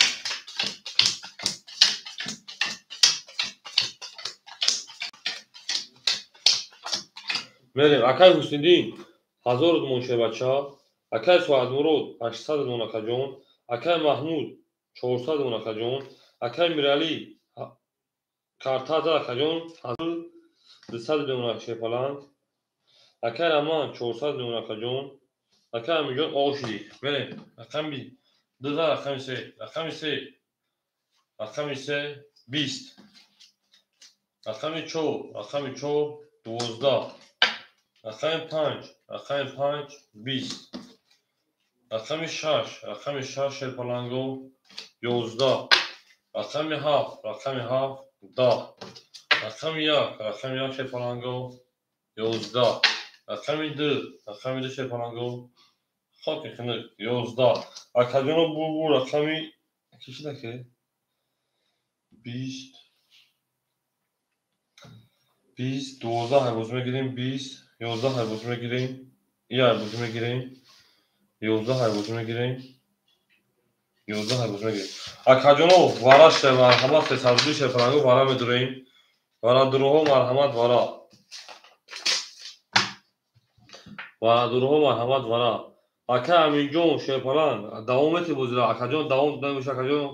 Мерем. Акай Ҳусниддин 1000 сомон шербача, акай Соатмурод 800 сомон акаҷон, акай Маҳмуд 400 сомон акаҷон, акай Миралӣ карта зад акаҷон 1200 сомон шерпаланг, акай Раман 400 сомон акаҷон, акай Амирҷон ошидӣ. Мерем. Рақами 2 зад, рақами 3. Рақами 3. Рақами 3 20. Рақами 4. Рақами 4 12. Рақами 5. Рақами 5 20. Рақами 6. Рақами 6 шерпаланго 11. Рақами 7. Рақами 7 10. Рақами 1. Рақами 1 шерпаланго 11. Рақами 2. Рақами 2 шерпаланго хоки хинӣ 11. Акаҷоно бур рақами кишида ки 20 20 12 ҳайбоз мегирем, 20 11 ҳайбоз мегирем, и ҳайбоз мегирем, 11 ҳайбоз мегирем, 11 ҳайбоз мегирем. Акаҷоно вара ше марҳамат, 302 шерпаланго вара медурем. Вара дуруҳо марҳамат вара. Вара дуруҳо марҳамат вара. Акай Аминҷон шерпаланг давом мети бозира. Акаҷон давом намеша акаҷон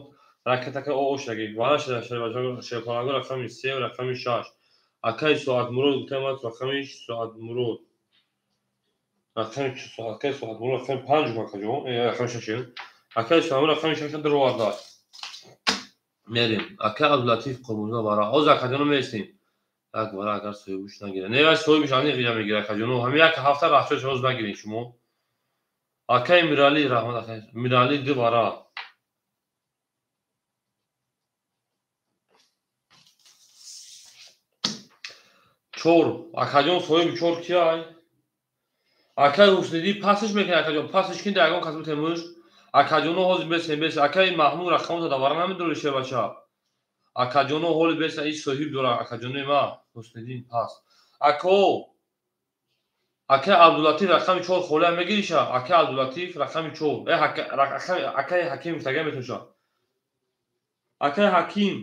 ракетака ош наги. Вара шерпаланго рақами 3 рақами 6. Акай Соатмурод гуфтам рақами Соатмурод. Рақами акай Соатмурод рақами 5 акаҷон, рақами 6. Акай Соатмурод рақами 6 дароварда. Мерем. Акай Абдулатиф Қурбонзода вара. Ҳозир акаҷоно мересем. Як вара агар соҳибуш нагира. Не, вай соҳибиш аниқ ира мегира акаҷоно. Ҳамин як ҳафта рахчош ҳоз нагирин шумо. Акай Миралӣ раҳмат акай Миралӣ 2 вара. Чор. Акаҷон соҳиби 4 киай? Акай Ҳусниддин пасиш мекунад акаҷон. Пасиш кин дар ягон кас битемуш. Акаҷоно ҳозир бесем бес. Акай Маҳмуд рақамото дар вара намедорӣ шербача. Акаҷоно ҳоли беса ин соҳиб дора акаҷонои ма Ҳусниддин пас. Ако акай Абдулатиф рақами 4 холиам мегириша? Акай Абдулатиф рақами 4. Э акай Ҳаким гуфтага метоша. Акай Ҳаким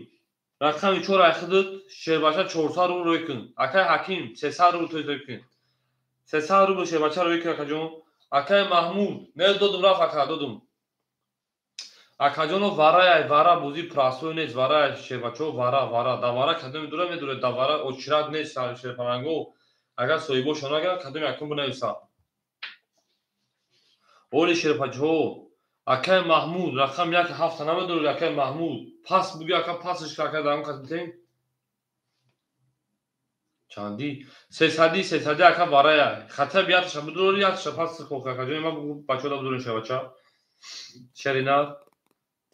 рақами 4 ай худат шербача 400 рубл рӯй кун. Акай Ҳаким 300 рубл той кун. 300 рубл шербача рӯй кун акаҷон. Акай Маҳмуд не додум рафт ака додум. Акаҷоно варай вара бозӣ простой нест, варай шербачо вара вара. Да вара кадоми дура медуред, да вара очират нест шерпаланго. Агар соҳибошон нагиранд кадоми якум бинависа. Оли шерпачо акай Маҳмуд рақами 1 7 намедоред акай Маҳмуд. Пас бугӯ ака пасиш ка ака дар он кас битем. Чанди? 300 300 ака варая. Хата бияташа бидорӣ яташа пас кок акаҷони ман бугӯ бачо да бидорем шербача. Шерина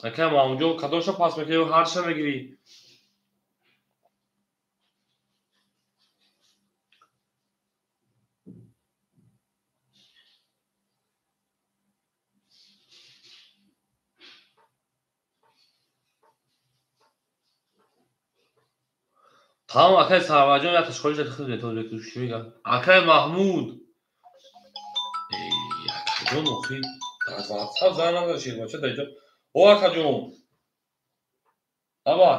акай Маҳмудҷон кадомша пас мекунӣ ҳарша мегирӣ. Тамом, акай Сарварҷон, як ташхолиша хид метавонед чӣ мегӯяд? Акай Маҳмуд. Эй, акаҷон, охи дар WhatsApp занг назад шербача дар инҷо. О, акаҷон. Давай.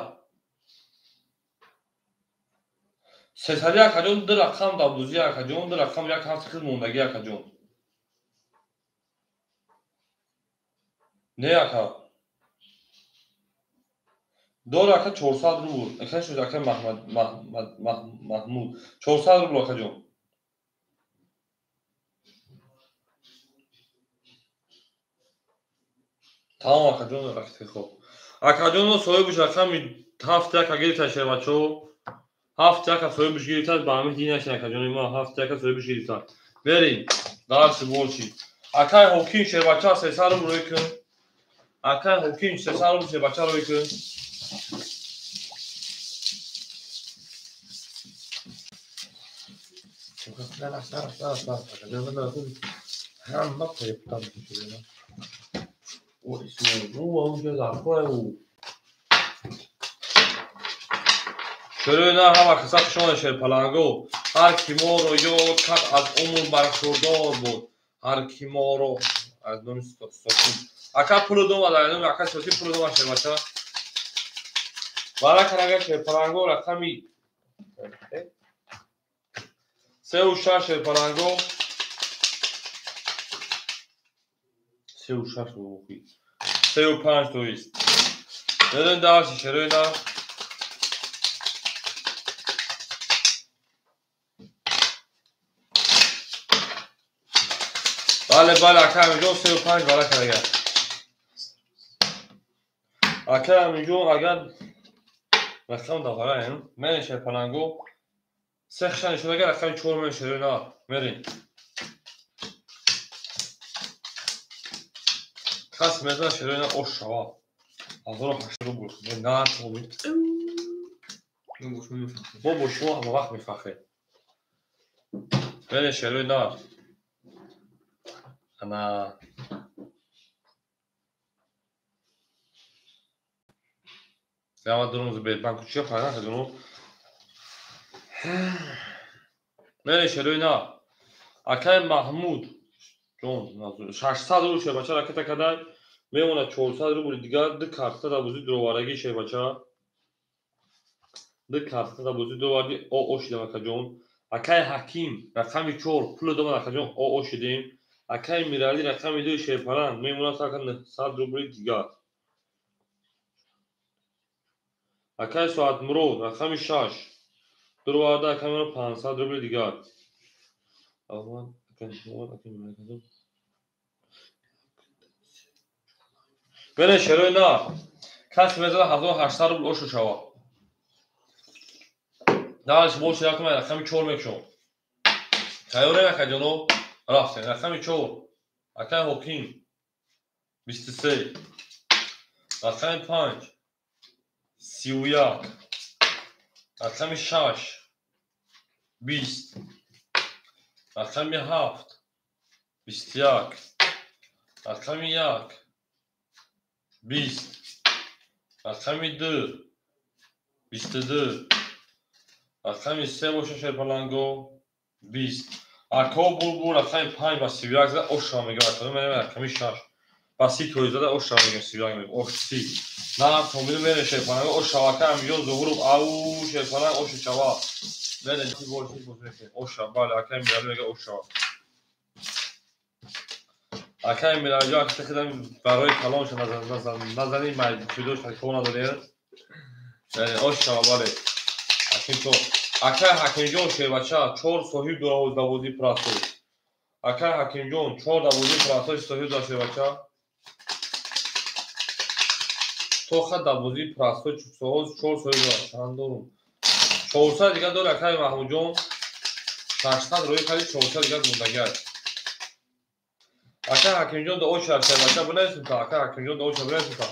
Сесади акаҷон, ду рақам дабузӣ акаҷон, ду рақам як ҳафти хид мондагӣ акаҷон. Не ака. Дор ака 400 рубл. Ака шуд ака Маҳмуд. 400 рубл акаҷон. Тамом акаҷон, ракти хоб. Акаҷон соҳибаш рақами 7 яка гирифта шербачо. 7 яка соҳибаш гирифта, ба ҳамин дин нашин акаҷони ма, 7 яка соҳибаш гирифта. Берин, дарси болши. Акай Ҳоким шербача 300 рубл рӯй кун. Акай Ҳоким 300 рубл шербача рӯй кун. Ҳама фиребтан шуда. Шерӯи ҳама каса хушона шерпаланго. Ҳар ки моро ёд кард аз умр бархӯрдор буд. Ҳар ки моро аз номи сокин. Ака пулу дома дар номи ака сокин пулу дома шербача. Барака нага шерпаланго рақами 3 6 шерпаланго. 3 6 охи. 3 5 то есть. Берин дарси шерӯи на. Бале, бале, ака Амиҷон 3 5 барака нага. Ака Амиҷон агар рақам давараем, мен шерпаланго се хиша нишонага рақами 4 мен шерӯи на. Мерин. Кас мезана шерӯи на ош шава. 1800 рубл. На тоби. Мо бо шумо ҳама вақт мефахрем. Мерин шерӯи на. Ана Яма дурум Сбербанку чия файда кардем? Мерин шерӯи на. Акай Маҳмуд ҷон 600 рубл шербача ракета кадай, мемонад 400 рубли дигар, ду карта дар бозии дуроварагӣ шербача. Ду карта дар бозии дуроварагӣ о шидам акаҷон. Акай Ҳаким рақами 4 пул домад акаҷон о шидем. Акай Миралӣ рақами 2 шерпаланг мемонад ака 900 рубли дигар. Акай Соатмурод рақами 6 дуроварда ака мемонад 500 рубли дигар. Берин шерӯи на. Касе мезана 1800 рубл ошу шава. Дальше больше рақами рақами 4 мекушом. Тайёрем акаҷоно? Рафтем. Рақами 4. Акай Ҳоким 23. Рақами 5 31. Рақами 6 20. Рақами 7 21. Рақами 1 20. Рақами 2 22. Рақами 3 боша шерпаланго 20. Ако булбул рақами 5 ба 31 зада ош шава мегӯям. Акаҷон мерем рақами 6 ба 30 тои зада ош шава мегӯям 31 мегӯям. Ош 30. На томиду мерем шерпаланго ош шава. Ака Амиҷон Зуҳуров ау шерпаланг ош шава. Мерем ош шава. Бале, акай Миралӣ мегӯяд ош шава. Акай Миралиҷон ака хидам барои калонша назани майдош такор надоред. Ош шава бале. Ҳакимҷон. Акай Ҳакимҷон шербача 4 соҳиб дорад дар бозии простой. Акай Ҳакимҷон 4 дар бозии простой соҳиб дорад шербача. То хат дар бозии простой 4 соҳиб дорад. Чанд дорум? 400 дигар дорад акай Маҳмудҷон. 600 рӯй карди 400 дигар мондагӣ аст. Акай Ҳакимҷон да ош шербача бинависем та. Акай Ҳакимҷон да ош бинависем та.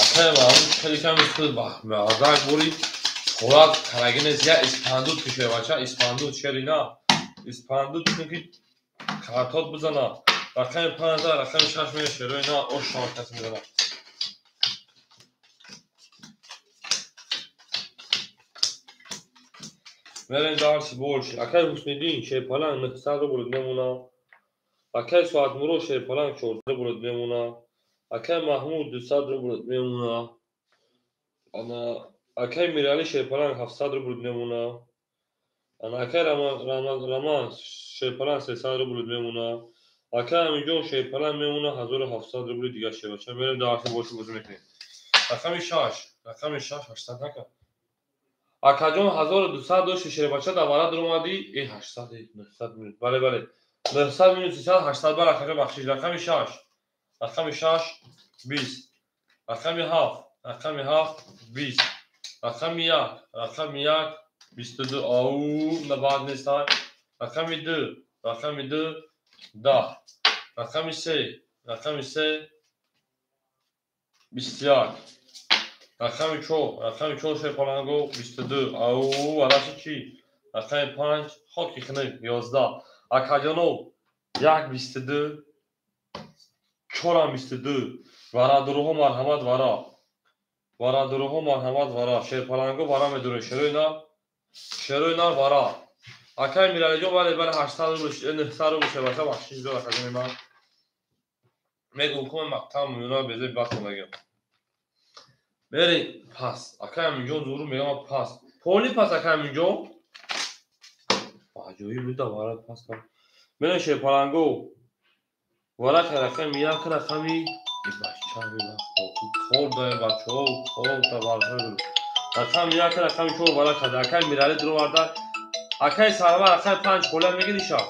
Акай Маҳмуд хеле кам худ баъзак бури хӯрак карагӣ нест. Я испандуд ки шербача, испандуд шери на. Испандуд чунки Картот бизана. Рақами 5 рақами 6 мея шерои на ош шава каси мезана. Мерем дарси больше. Акай Ҳусниддин Шерпаланг 900 рубл мемона. Акай Соатмурод Шерпаланг 400 рубл мемона. Акай Маҳмуд 200 рубл мемона. Ана акай Мирали Шерпаланг 700 рубл мемона. Ана акай Раман Шерпаланг 300 рубл мемона. Акай Аминҷон Шерпаланг мемона 1700 рубли дигар шербача. Мерем дарси больше бозӣ мекунем. Рақами 6, рақами 6 800 нака. Акаҷон 1200 дошти шербача дар вара дуромадӣ. 800 900 минут. Бале, бале. 900 минут 300 800 бар акаҷон бахшиш. Рақами 6. Рақами 6 20. Рақами 7, рақами 7 20. Рақами 1, рақами 1 22. Ау, на баъд нестай. Рақами 2, рақами 2 10. Рақами 3, рақами 3 21. Рақами 4, рақами 4 Шерпаланго 22. Ау, араши чӣ? Рақами 5 хоки хинак 11. Акаҷонов 1 22, 4 22. Варадуруҳо марҳамат вара. Варадуруҳо марҳамат вара. Шерпаланго вара медурем. Шерои нар, шерои нар вара. Акай Миралиҷон бале, бале 800 рубл, 900 рубл шербача бахшиш дод акаҷони ман. Мегум куме мактаб миёна безе бахт мегем. Мери пас. Акай Аминҷон зуру мегам пас. Поли пас акай Аминҷон. Аҷоиб буда вара пас кар. Мерем Шерпаланго. Вара рақами 1 рақами бача била кор дае бачаҳо кор да бархӯр. Рақами 1 рақами 4 вара карда. Акай Мирали дуроварда. Акай Сарвар рақами 5 хола мегири ша.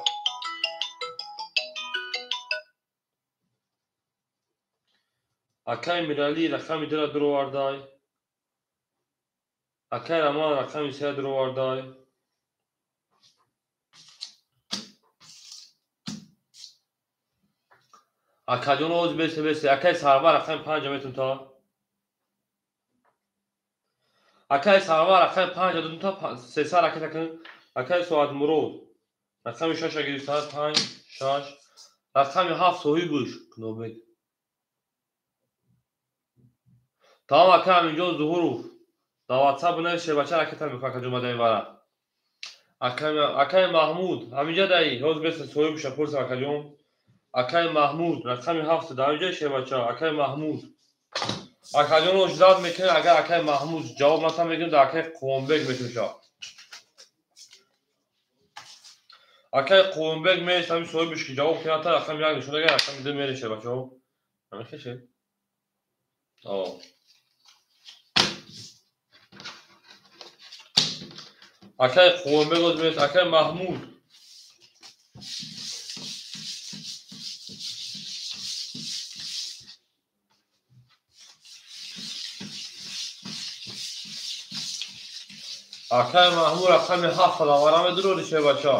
Акай Мирали рақами 2 дуровардай. Акай Раман рақами 3 дуровардай. Акаҷон оз бесе бесе. Акай Сарвар рақами 5 метун та. Акай Сарвар рақами 5 додум та 300 ракета кун. Акай Соатмурод рақами 6 гирифта 5 6 рақами 7 соҳибуш кнобек. Тамом акай Аминҷон Зуҳуров. Дар WhatsApp бинавис шербача ракета мекунад акаҷон мадаи вара. Акай Маҳмуд ҳаминҷа даи ҳоз бесе соҳибуша пурсам акаҷон. Акай Маҳмуд рақами 7 дар ҳаминҷа шербача. Акай Маҳмуд. Акаҷон ождат мекунем агар акай Маҳмуд ҷавоб натам мегирем дар акай Қувонбек метуша. Акай Қувонбек мест ҳамин соҳибуш ки ҷавоб кунад рақами 1 нишон дагар рақами 2 мере шербачаҳо. Ҳамин хеше? О. Акай Қувонбек оз мест. Акай Маҳмуд. Акай Маҳмуд рақами 7 лавара медурори шербача.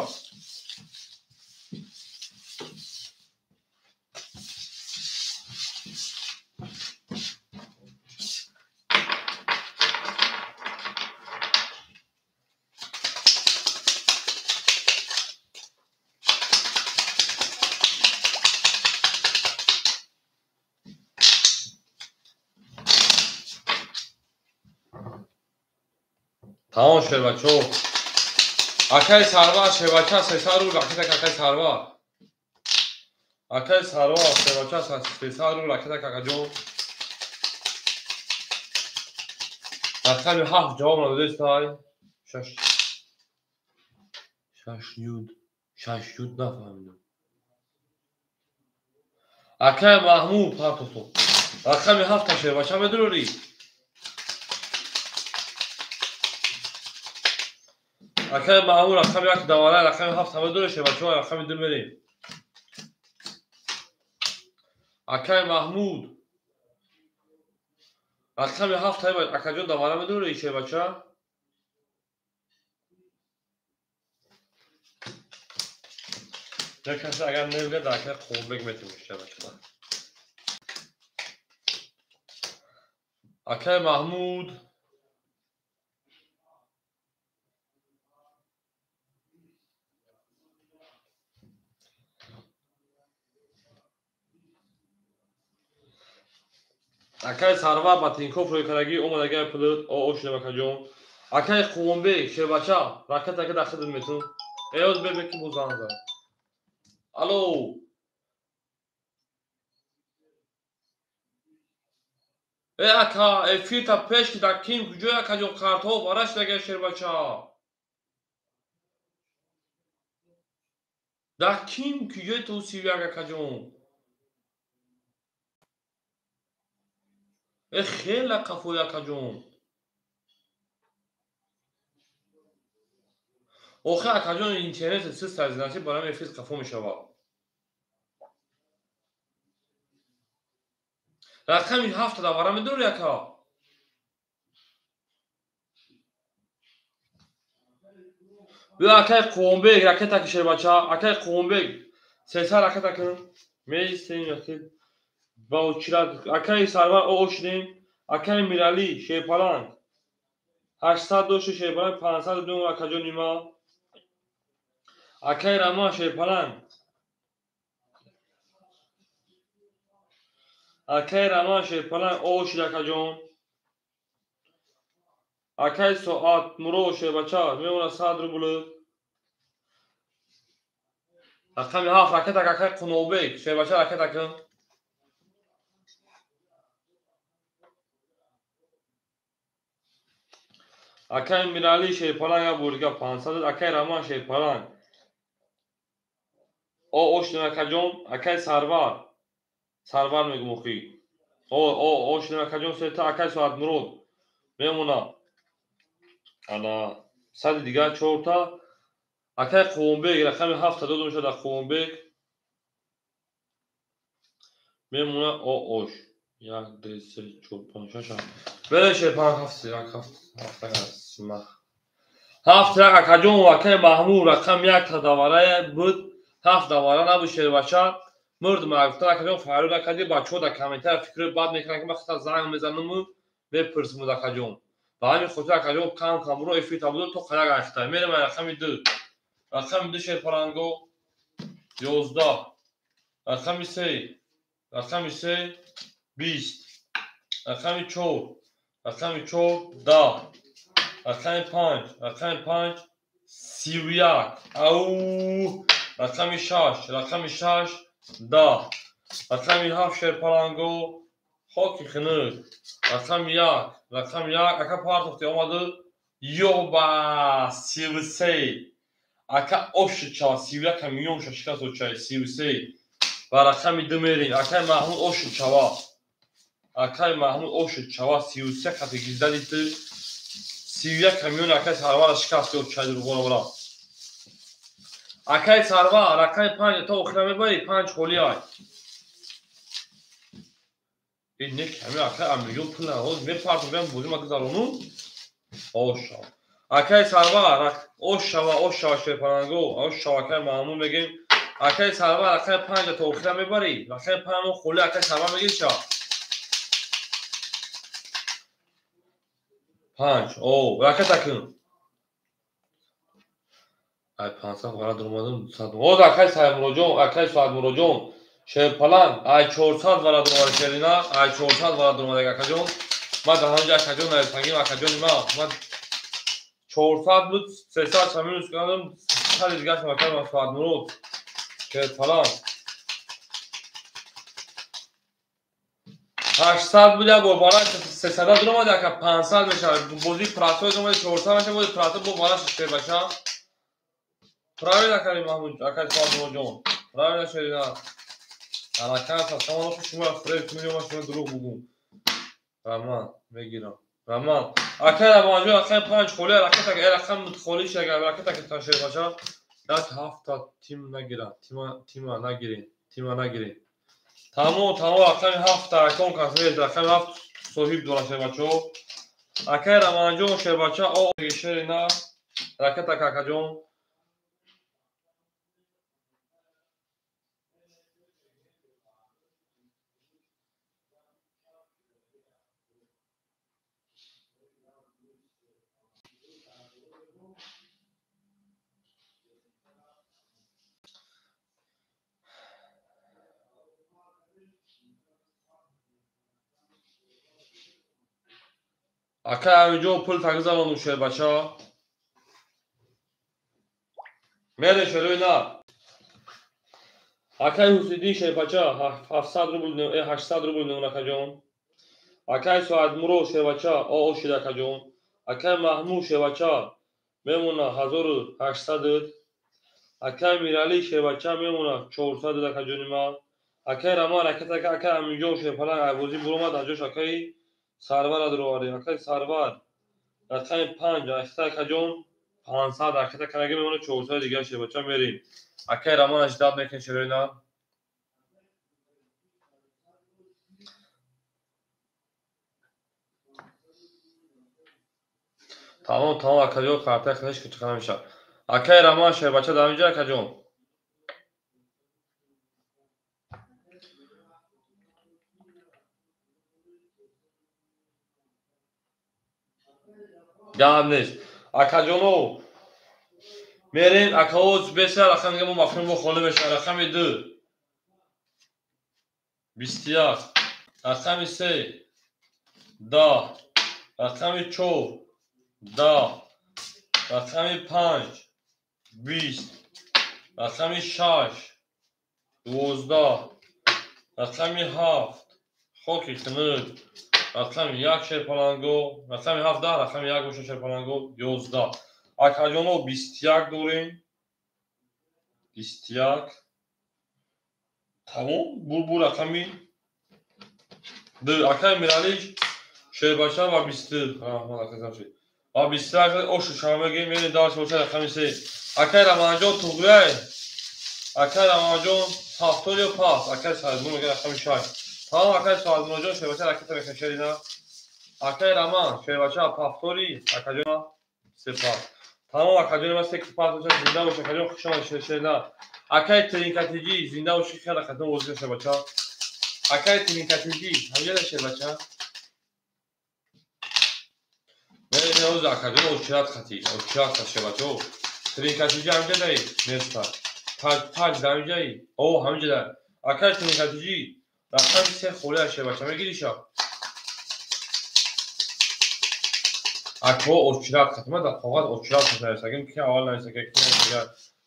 Тамом шербачо. Акай Сарвар шербача 300 рубл ракета акай Сарвар. Акай Сарвар шербача 300 рубл ракета акаҷон. Рақами 7 ҷавоб надодестай. 6 6 юд 6 юд нафаҳмидам. Акай Маҳмуд партофто. Рақами 7 шербача медурорӣ. Акай Маҳмуд рақами 1 давара рақами 7 ҳама дуре шербачаҳо рақами 2 мерем. Акай Маҳмуд рақами 7 акаҷон давара медуре шербача. Як касе агар небигад дар акай Қувонбек метавонад шербача. Акай Маҳмуд Акай Сарвар ба Тинькофф рӯй кардагӣ омадагай пулут ошидем акаҷон. Акай Қувонбек шербача ракета ки дар хидмат метун. Эоз бебе ки бо занг зад. Алло. Э ака, эфирта пеш ки дар ким куҷои акаҷон картҳо вара шидагай шербача. Дар ким куҷои ту 31 акаҷон? Э хела қафои акаҷон. Охи акаҷон интернет сист азинаши барои эфир қафо мешавад. Рақами 7 давара медори ака? Биё акай Қувонбек ракета ки шербача, акай Қувонбек 300 ракета кун. Меистем яхел ба очират. Акай Сарвар ошидем, акай Мирали шерпаланг 800 дошти шерпаланг 500 дум акаҷони ма. Акай Раман шерпаланг. Акай Раман шерпаланг ошид акаҷон. Акай Соат Муро шербача мемона 100 рубл. Рақами 7 ракета акай Қунобек шербача ракета кун. Акай Мирали шерпаланг бурга 500, акай Раман шерпаланг. Ошидем акаҷон, акай Сарвар. Сарвар мегум охи. Ошидем акаҷон сета, акай Соатмурод мемона. Ана сади дигар 4та. Акай Қувонбек рақами 7 дода мешавад дар Қувонбек. Мемона ош. 1 2 3 4 5 6 7. Бере шерпаланг 7 1 7 7 7 акаҷон акай Маҳмуд рақам 1 та даварая буд. 7 давара набуд шербача. Мурд магуфтан акаҷон фарёд накарди бачаҳо дар комментария фикрҳои бад мекунанд ки ман хата занг мезанаму мепурсимуд акаҷон. Ба ҳамин хотир акаҷон кам кам буро эфир табудо то қаяк айхта. Мерем рақами 2. Рақами 2 шерпаланго 11. Рақами 3. Рақами 3 20. Рақами 4. Рақами 4 10. Рақами 5. Рақами 5 31. Ау! Рақами 6. Рақами 6 10. Рақами 7 шерпаланго хоки хунук. Рақами 1. Рақами 1 ака партофти омаду ёба 33. Ака ошича 31 камиён шашкас очай 33. Ва рақами 2 мерем. Акай Маҳмуд ошичава. Акай Маҳмуд ошичава 33 қати гиздади ту 31 камиён акай Сарвар шикаст очай дуруғона. Акай Сарвар рақами 5 то охира мебари 5 холӣ ай. Ин не ками акай Амирҷон пул ҳоз мепартом бям бозӣ ма гузарону. Ошава. Акай Сарвар ошава ошава шерпаланго ошава акай Маҳмуд мегем. Акай Сарвар рақами 5 то охира мебари. Рақами 5 мо холӣ акай Сарвар мегир ша. 5 о ракета кун. Ай 500 вара дуромадам 200. Оз акай Саймуроҷон, акай Соатмуроҷон шерпаланг ай 400 вара дуромада шерина, ай 400 вара дуромада акаҷон. Ман дар ҳаминҷо акаҷон нависангим, акаҷони ма. Ман 400 буд, 300 ша минус кардам, 100 дигар шама кардам Соатмурод шерпаланг. 800 буд, як бор бара 300 дуромада, ака 500 мешавад. Бозии прасои дуромада 400 мешавад, бози прасо бо бара шербача. Правильно, акай Маҳмуд, акай Соатмуроҷон. Правильно шерина. Алакан сасамон охи шумо фрейм кунед, ман шумо дурӯғ бугум. Раман мегирам. Раман. Акай Раманҷон, акай 5 холӣ, ракета рақам холӣ шага, ракета ки та шербача. Як ҳафта тим нагирад, тима нагиред, тима нагиред. Тамом, тамом, рақами 7 акон кас нест, рақами 7 соҳиб дорад шербачаҳо. Акай Раманҷон шербача, о шерина, ракета какаҷон. Ака ҳаминҷо пул тагзарону шербача. Мере шерои на. Акай Ҳусиддин шербача 700 рубл, 800 рубл мемон акаҷон. Акай Соатмуро шербача о шид акаҷон. Акай Маҳмуд шербача мемона 1800. Акай Миралӣ шербача мемона 400 акаҷони ман. Акай Раман ракетака акай Аминҷон шерпаланг айбозӣ буромад аҷош акаи Сарвар адроварӣ. Акай Сарвар рақами 5 ракета акаҷон 500 ракета канаги мемона 400 дигар шербача мерем. Акай Раман аждад мекунем шерои на. Тамом тамом акаҷон картаи хелеш кучиқа намешавад. Акай Раман шербача дар инҷо акаҷон. Гап нест. Акаҷоно мерем акаоз беса рақам дига мо мафҳум бо холӣ мешавад. Рақами 2 21, рақами 3 10, рақами 4 10, рақами 5 20, рақами 6 12, рақами 7 хоки хунук, рақами 1 шерпаланго, рақами 7 10, рақами 1 боша шерпаланго 11. Акаҷоно 21 дорем. 21. Тамом бурбур рақами 2. Акай Миралич шербача ва 20. Раҳмат акаҷон шид. Ва 21 ошу шава мегем, мерем дарс боша рақами 3. Акай Рамазонҷон туғрай. Акай Рамазонҷон 70 ё пас. Акай Саидмур мега рақами 6. Тамом акай Саидмурҷон шербача ракета мекунем шерина. Акай Раман шербача пафтори акаҷон 3 пас. Тамом акаҷони ман 3 пас боша зинда боша акаҷон хуш омадед шерина. Акай Тринкатиҷи зинда боши хеле акаҷон бозӣ шербача. Акай Тринкатиҷи ҳамҷода шербача. Мерем акаҷон очират хати, очират хат шербача. Тринкатиҷи ҳамҷодаи неста. Таҷ ҳамҷодаи. О ҳамҷода. Акай Тринкатиҷи рақами 3 холӣ аст шербача мегириша. Ако очират хат, ман дар коғаз очират хат нависагим, ки аввал нависага, ки нависага.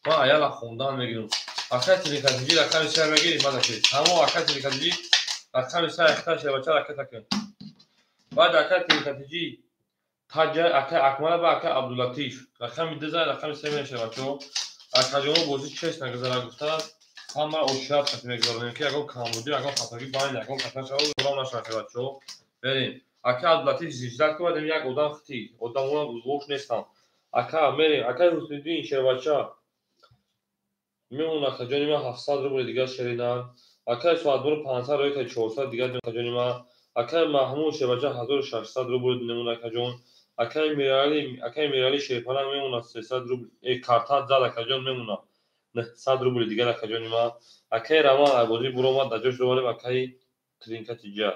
Ман аяла хондан мегирам. Акай Тринкатиҷи рақами 3 мегири, ман дашед. Тамом акай Тринкатиҷи рақами 3 ахта шербача ракета кун. Баъд акай Тринкатиҷи таҷа акай Акмала ба акай Абдулатиф рақами 2 зан рақами 3 мешавад шербачо. Акаҷоно бозӣ чест нагузара гуфтааст. Ҳама очират хат мегузаронем, ки ягон камбудӣ, ягон хатогӣ байни ягон хато шавад, урам нашавад шербачо. Берем. Ака Абдулатиф зиждат кунад, як одам хити, одамон узвош нестанд. Ака мерем, акай Ҳусниddin шербача мемон акаҷони ман 700 рубли дигар шеринан. Акай Соатбор 500 рубли 400 дигар акаҷони ман. Акай Маҳмуд шербача 1600 рубли мемон акаҷон. Акай Миралӣ шерпаланг мемонад 300 рубл, картат зад акаҷон мемонад 900 рубли дигар акаҷони ман. Акай Раман айбозӣ буромад, дар ҷош доварем акай Тринкатиҷа.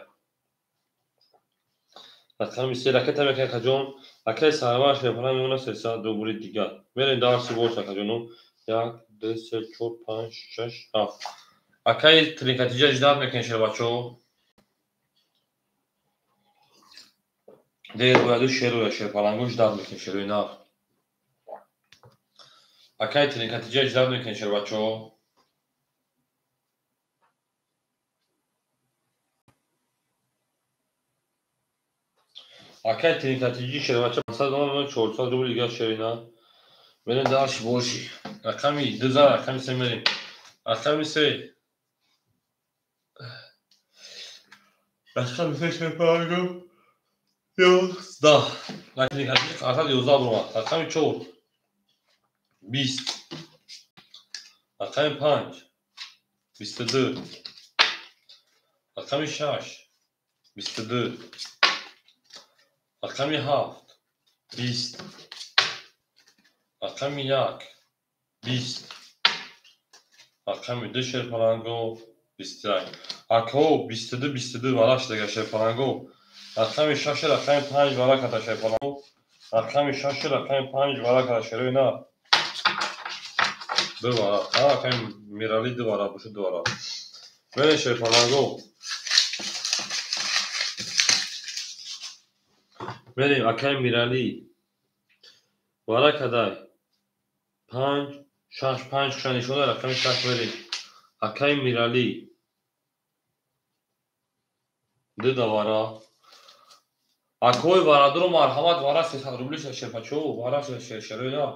Рақами 3 ракета мекунад акаҷон. Акай Сарвар шерпаланг мемонад 300 рубли дигар. Мерем дарси бош акаҷоно. 1 2 3 4 5 6 7. Акай Тринкатиҷа ждат мекунед шербачо. Дер бояду шероя шерпаланго ждат мекунед шерои нав. Акай Тринкатиҷа ждат мекунед шербачо. Акай Тринкатиҷи шербача 500 доллар 400 рубл дигар шерина. Мерем дарси боши. Рақами 2 зан рақами 3 мерем. Рақами 3. Рақами 3 шерпаланго 11. Тринкатиҷи қартат 11 буромад. Рақами 4 20. Рақами 5 22. Рақами 6 22. Рақами 7 20. Рақами 1 20. Рақами 2 шерпаланго 21. Ако 22 22 вараш дага шерпаланго. Рақами 6 рақами 5 вара ката шерпаланго. Рақами 6 рақами 5 вара ката шерои на. 2 вара. Рақами Миралӣ 2 вара боша 2 вара. Мерем шерпаланго. Мерем акай Миралӣ. Вара кадай. 5 6 5 хуша нишонда рақами 6 мерем. Акай Миралӣ. 2 давара. Акои варадоро марҳамат вара 300 рубли шерпачо, вара шерои на.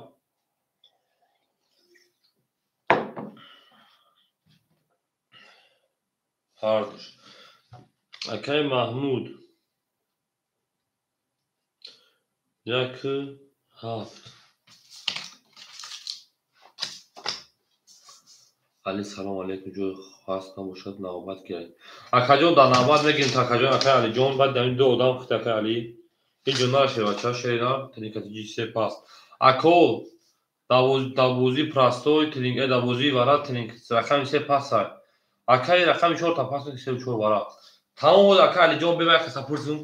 Ҳардуш. Акай Маҳмуд. 1 7. Али салом алейкум, ҷой ҳаст набошад навбат гиред. Акаҷон дар навбат мегирем акаҷон, акай Алиҷон, баъд дар ин ду одам хит акай Али. Ин ҷо нара шербача, шерина тринкатиҷи се пас. Ако дар бозии простой тринк, дар бозии вара тринк рақами се пасай. Акай рақами 4 та пас мекунӣ 3 4 вара. Тамом ҳозир акай Алиҷон бебай каса пурсум.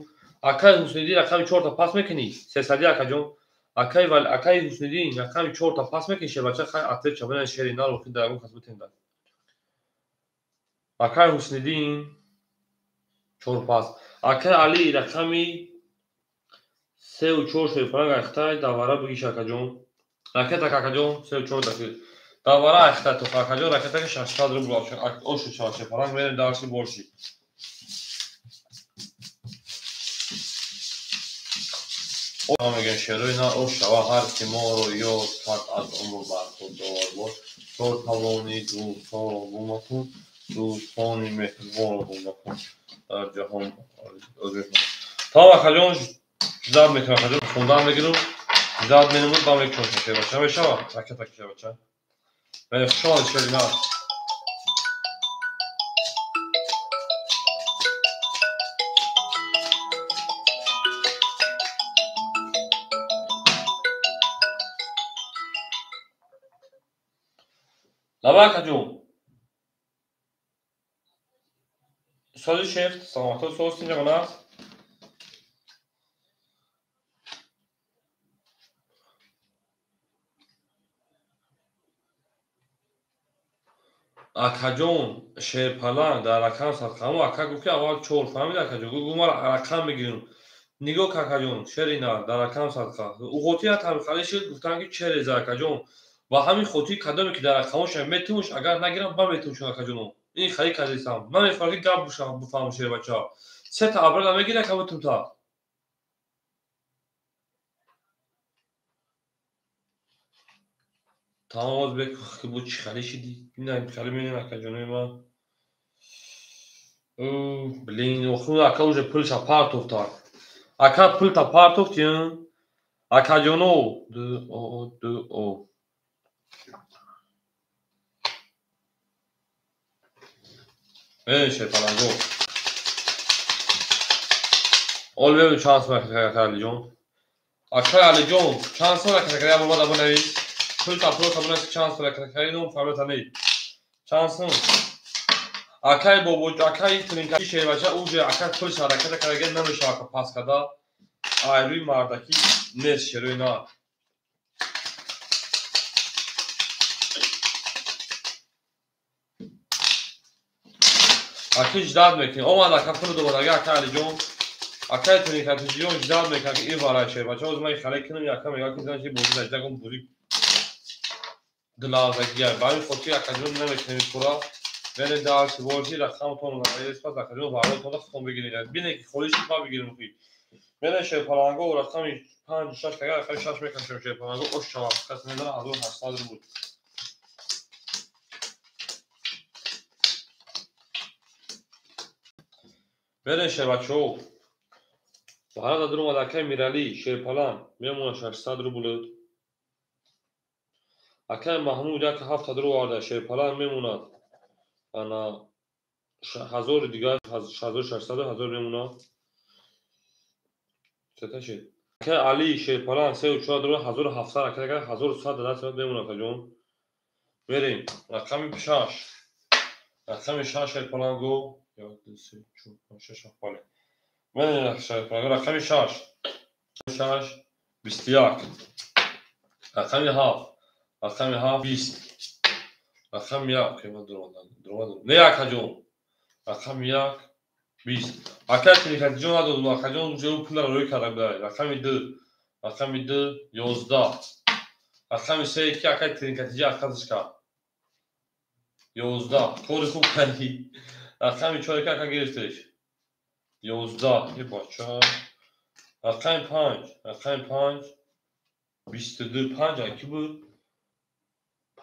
Акай Ҳусниди рақами 4 та пас мекунӣ? 300 акаҷон. Акай вал акай Ҳусниди рақами 4 та пас мекунӣ шербача хай атлет чабана шерина рӯхи дар ягон кас битенда. Акай Ҳусниддин 4 пас. Акай Али рақами 3 4 шерпаланг айхтай давара бигиш акаҷон. Ракета акаҷон 3 4 дақиқа. Давара айхтай то акаҷон ракета 600 рубл ошу чава шерпаланг мерем дарси борши. Мегӯям шерои на ош шава ҳар ки моро ёд кард аз умр бархурдор бод. То тавони дӯстонро гум макун, дӯстони меҳрубонро гум макун. Дар ҷаҳон тамом акаҷон ждат мекунам акаҷон хондан мегирам ждат менамуд ба мекушам шербача мешава ракета шербача. Хуш омадед шерина. Лаба акаҷон. Сози шефт, саломатӣ соз синҷагона аст. Акаҷон шерпаланг дар рақам садқамо ака гуфт ки аввал 4 фаҳмид акаҷон гуфт ма рақам мегирем. Нигоҳ ка акаҷон шерина дар рақам садқа. Уғотия тамихалӣ шуд гуфтанд ки череза акаҷон. Ба ҳамин хотир кадоме ки дар рақамоша метумуш агар нагирам ба метумушон акаҷоно. Ин хари кардисам. Намефаҳмам ки гап бифаҳмам шербача. Сета абрада мегирӣ ака бутумта. Тамом оз бек ки бу чӣ хали шидӣ? Ина хали менем акаҷонои ман. Блин, охир ака уже пулша партофта. Ака пулта партофти, акаҷоно. 2 о 2 о. Шерпаланго. Ол бебин чанд сум ракета акай Алиҷон. Акай Алиҷон чанд сум ракета кард? Як бор баъд бинавис. Пулта пулта бинавис чанд сум ракета кард? Ном фамилията не. Чанд сум? Акай бобо, акай тринкаи шербача уже акай пулша ракета карда намешава ака пас карда. Ай рӯи мардакӣ нест шерои на. Аки ждат мекунем. Омад ака пулу добадага ака Алиҷон. Акай тринкатиҷон ждат мекунад ки ин варай шербача. Ҳозир ман хале кунам, ака мегӯяд ки значи бозӣ даҷда кун, бозӣ дилавзагия. Ба ҳамин хотир акаҷон намекунем ин кора. Мерем дарси борши рақамтон пас акаҷон варотонда худтон бигиред. Бинед ки холӣ шуд ма бигирем охи. Мерем шерпаланго рақами 5 6 кага рақами 6 мекашем шерпаланго ош шавад. Кас медонад 1800 рубл. Мерем шербачаҳо. Вара дар омад акай Миралӣ шерпаланг мемонад 600 рубл. Акай Маҳмуд 1 7 оварда шерпаланг мемонад. Ана 1000 дигар 1600 1000 мемонад. Чета шид? Акай Али шерпаланг 3 4 1700 акай 1100 даст мемонад акаҷон. Мерем рақами 6. Рақами 6 шерпаланго 1 2 3 4 5 6 7 бале. Мерем рақами 6. 6 21. Рақами 7. Рақами 7 20. Рақами 1 ки ман дуромадам. Не акаҷон. Рақами 1 20. Акай Тринкатиҷон надодум, акаҷон уже пулро рӯй карда буда. Рақами 2, рақами 2, 11. Рақами 3 ки акай Тринкатиҷи отказаш кард. 11. Кори хуб кардӣ. Рақами 4 ки ака гирифтеш. 11. Е бача. Рақами 5, рақами 5, 22, 5 аки буд?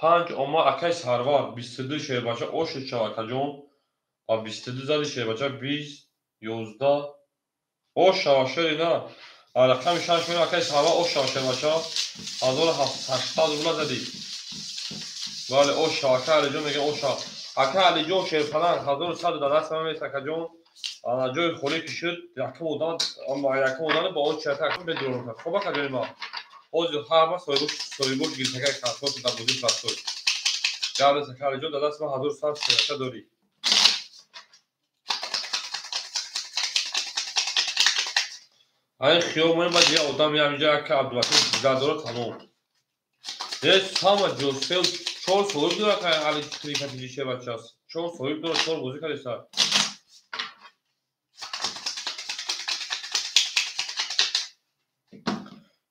5 омад акай Сарвар, 22 шербача ошуд шав акаҷон. Ва 22 зади шербача 20, 11. Ош шава шери на. Рақами 6 меояд акай Сарвар ош шава шербача. 1800 рубла зади. Бале ош шава акай Алиҷон мегӯяд ош шава. Акай Алиҷон шерпаланг 1100 дар даст ман меояд акаҷон. Ана ҷои холӣ ки шуд, якум одам бо ош чарта акам медурам. Хоб акаҷони ман. Ҳозир ҳар ма соҳибош гирифтакай картош дар бозии простой. Гаврес ака Алиҷон дар даст ман 1100 шербача дорӣ. Айн хиёл монем баъд я одам я инҷа ака Абдулатиф зида дорад тамом. Не сама ҷо се чор соҳиб дорад ака Али Тринкатиҷи шербача. Чор соҳиб дорад, чор бозӣ кардеса.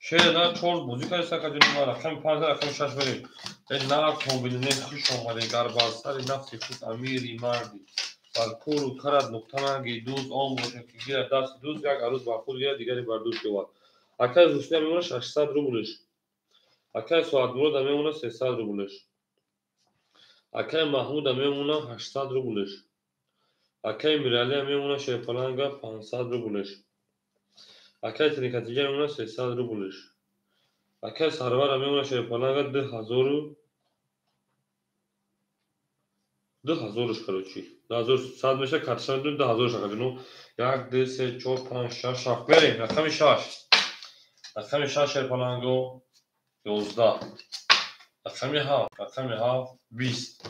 Шер на чор бозӣ кардеса акаҷони ман. Рақами 5, рақами 6 мерем. Э на комбине хуш омадед гар бар сари нафси худ амири марди. Бар кору карат нуқта наги дӯз он бошад ки гирад дасти дӯз як арӯз бар худ гирад дигаре бар дӯш ёбад. Акай Ҳусния мемонад 600 рублеш. Акай Соатмурода мемонад 300 рублеш. Акай Маҳмуда мемонад 800 рублеш. Акай Миралия мемонад шерпаланга 500 рублеш. Акай Тринкатиҷа мемонад 300 рублеш. Акай Сарвара мемонад шерпаланга 2000 2000 короче. 2100 меша карташа медонем 2000 акаҷоно. 1 2 3 4 5 6 7 мерем. Рақами 6. Рақами 6 шерпаланго 11. Рақами 7, рақами 7 20.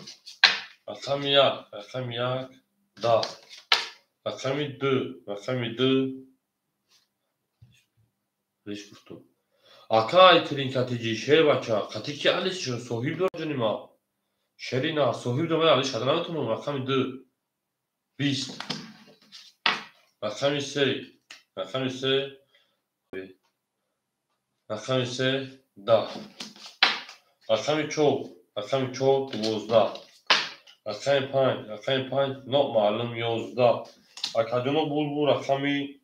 Рақами 1, рақами 1 10. Рақами 2, рақами 2 реш гуфтум. Акай Тринкатиҷи шербача, қати ки алис соҳиб дорад ҷони ман. Шери на соҳиб дорад, алиш шада наметавонам. Рақами 2 20. Рақами 3, рақами 3, рақами 3 10. Рақами 4, рақами 4 12. Рақами 5, рақами 5 номаълум 11. Акаҷоно булбул рақами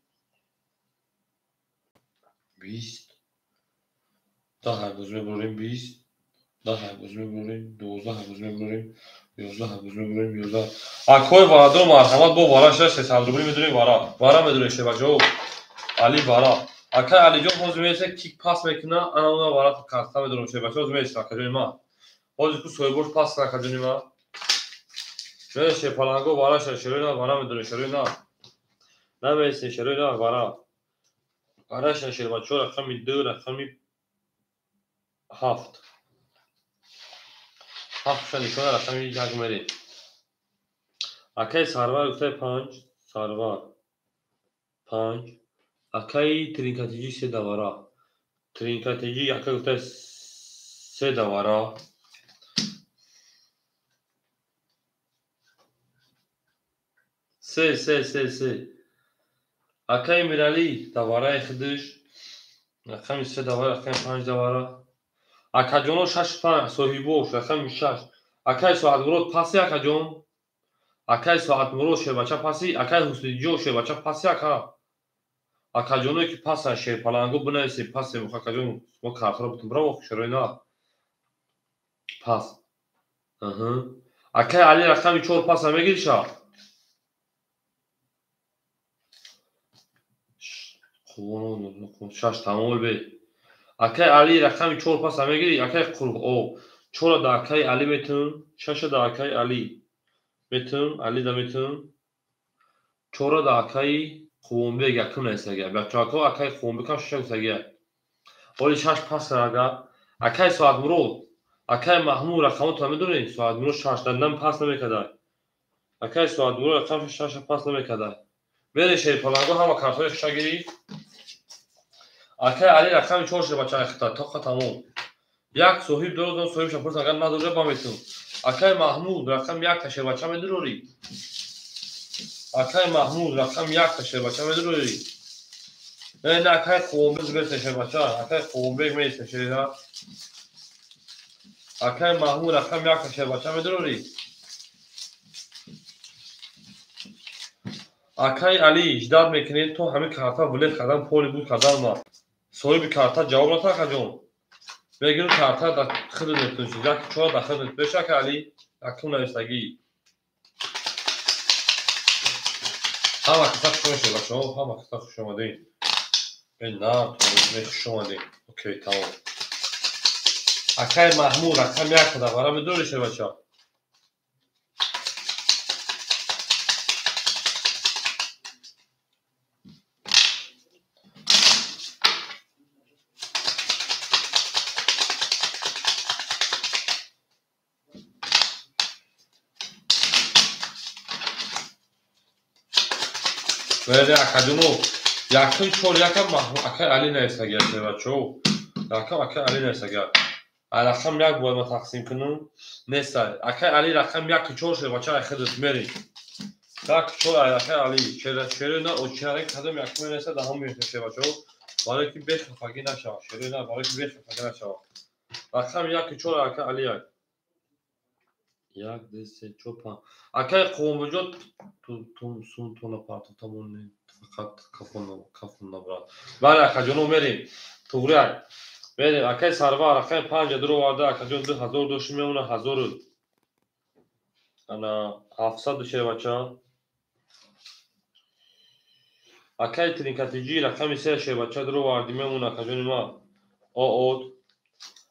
20. 10 ҳагоз мебурем 20. 10 ҳагоз мебурем 12 ҳагоз мебурем 11 ҳагоз мебурем 11. Акои варадор марҳамат бо вара шуда 300 рубли медурем вара. Вара медурем шебаҷо. Али вара. Акай Алиҷон ҳозир меса кик пас мекуна, ана уна вара карта медурам шебаҷо ҳозир меса акаҷони ман. Ҳозир ку соҳибош пас кана акаҷони ман. Меса шерпаланго вара ша шерои на вара медурем шерои на. Намеса шерои на вара. Вара ша шербачо рақами 2, рақами 7. 7 ша нишона рақами 1 мерем. Акай Сарвар гуфтаи 5, Сарвар 5. Акай Тринкатиҷи 3 давара. Тринкатиҷи ака гуфтаи 3 давара. Се, се, се, се. Акай Мирали давараи худаш. Рақами 3 давара, рақами 5 давара. Акаҷоно 6 5 соҳибош рақами 6. Акай Соатмурод паси акаҷон. Акай Соатмурод шербача паси, акай Ҳусниҷон шербача паси ака. Акаҷоное ки пасан шерпаланго бинависед пасе акаҷон мо картаро бутун браво шерои на. Пас. Аҳа. Акай Али рақами 4 паса мегириша? Қуввон 6 тамом бе. Акай Али рақами 4 паса мегири? Акай Қурбо. 4 да акай Али метун, 6 да акай Али метун, Али да метун. 4 да акай Қуввонбек якум нависага. Бачаҳо акай Қуввонбек ҳам 6 гуфтага. Оли 6 пас ага. Акай Соатмурод, акай Маҳмуд рақамотро медонед? Соатмурод 6 дандан пас намекарда. Акай Соатмурод рақами 6 пас намекарда. Мере шерпаланго ҳама картҳои хуша гирифт. Акай Али рақами 4 шербача хита тоқа тамом. Як соҳиб дорад, он соҳибша пурс агар надора ба метун. Акай Маҳмуд рақами 1 та шербача медурорӣ? Акай Маҳмуд рақами якта шербача медурӣ? Не, не, акай Қувонбек меиста шербача. Акай Қувонбек меиста шерина. Акай Маҳмуд рақами якта шербача медурӣ? Акай Али ждат мекунед то ҳамин карта вилет кардан, поли буд кардан ма. Соҳиби карта ҷавоб натан акаҷон. Мегиру карта дар хидмат метунши. Як чора дар хидмат. Беш акай Али, якум нависагӣ. Ҳама каса хуш омадед бачаҳо, ҳама каса хуш омадед. Э на, хуш омадед. Окей, тамом. Акай Маҳмуд рақами як дар бара медорӣ шербача? Бале акаҷоно, якум чор якам акай Али нависагия шербачаҳо. Рақам акай Али нависагия. Рақам як бояд ман тақсим кунам. Нестай. Акай Али рақам як чор шербача ай худат мери. Як чор ай акай Али. Шерои на очаре кадом якум неста даҳум мешава шербачаҳо. Барои ки бехафагӣ нашава. Шерои на барои ки бехафагӣ нашава. Рақам як чор акай Али як. Як, ду, се, чор, панҷ. Акай Қувонбеҷон сумтона партофтамон фақат кафон набрад. Бале акаҷоно мерем. Туғри ай. Мерем. Акай Сарвар рақами панҷа дур оварда. Акаҷон 2000 дошти мемона ҳазору. Ана ҳафтсаду шербача. Акай Тринкатиҷӣ рақами се шербача дур оварди мемона акаҷони ма. Оот.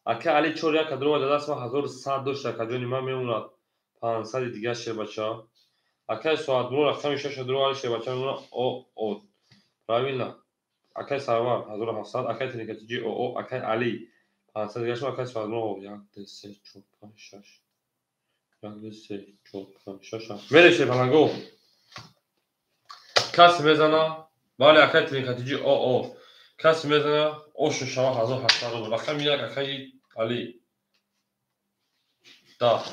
Акай Али чор яка дур оварда даст ма 1100 дошт акаҷони ма мемонад 500 дигар шербача. Акай Соатмуро рақами шаша дур оварди шербача мемонад оот. Правильно. Акай Сарвар 1700, акай Тринкатиҷӣ оо, акай Али 500 дигар шуд, акай Соатмуро 1 2 3 4 5 6. 1 2 3 4 5 6 7. Мере шерпаланго. Касе мезана? Бале акай Тринкатиҷӣ оо. Касе мезана? Ошу шава 1800 рубл. Рақами як акай Али. Да.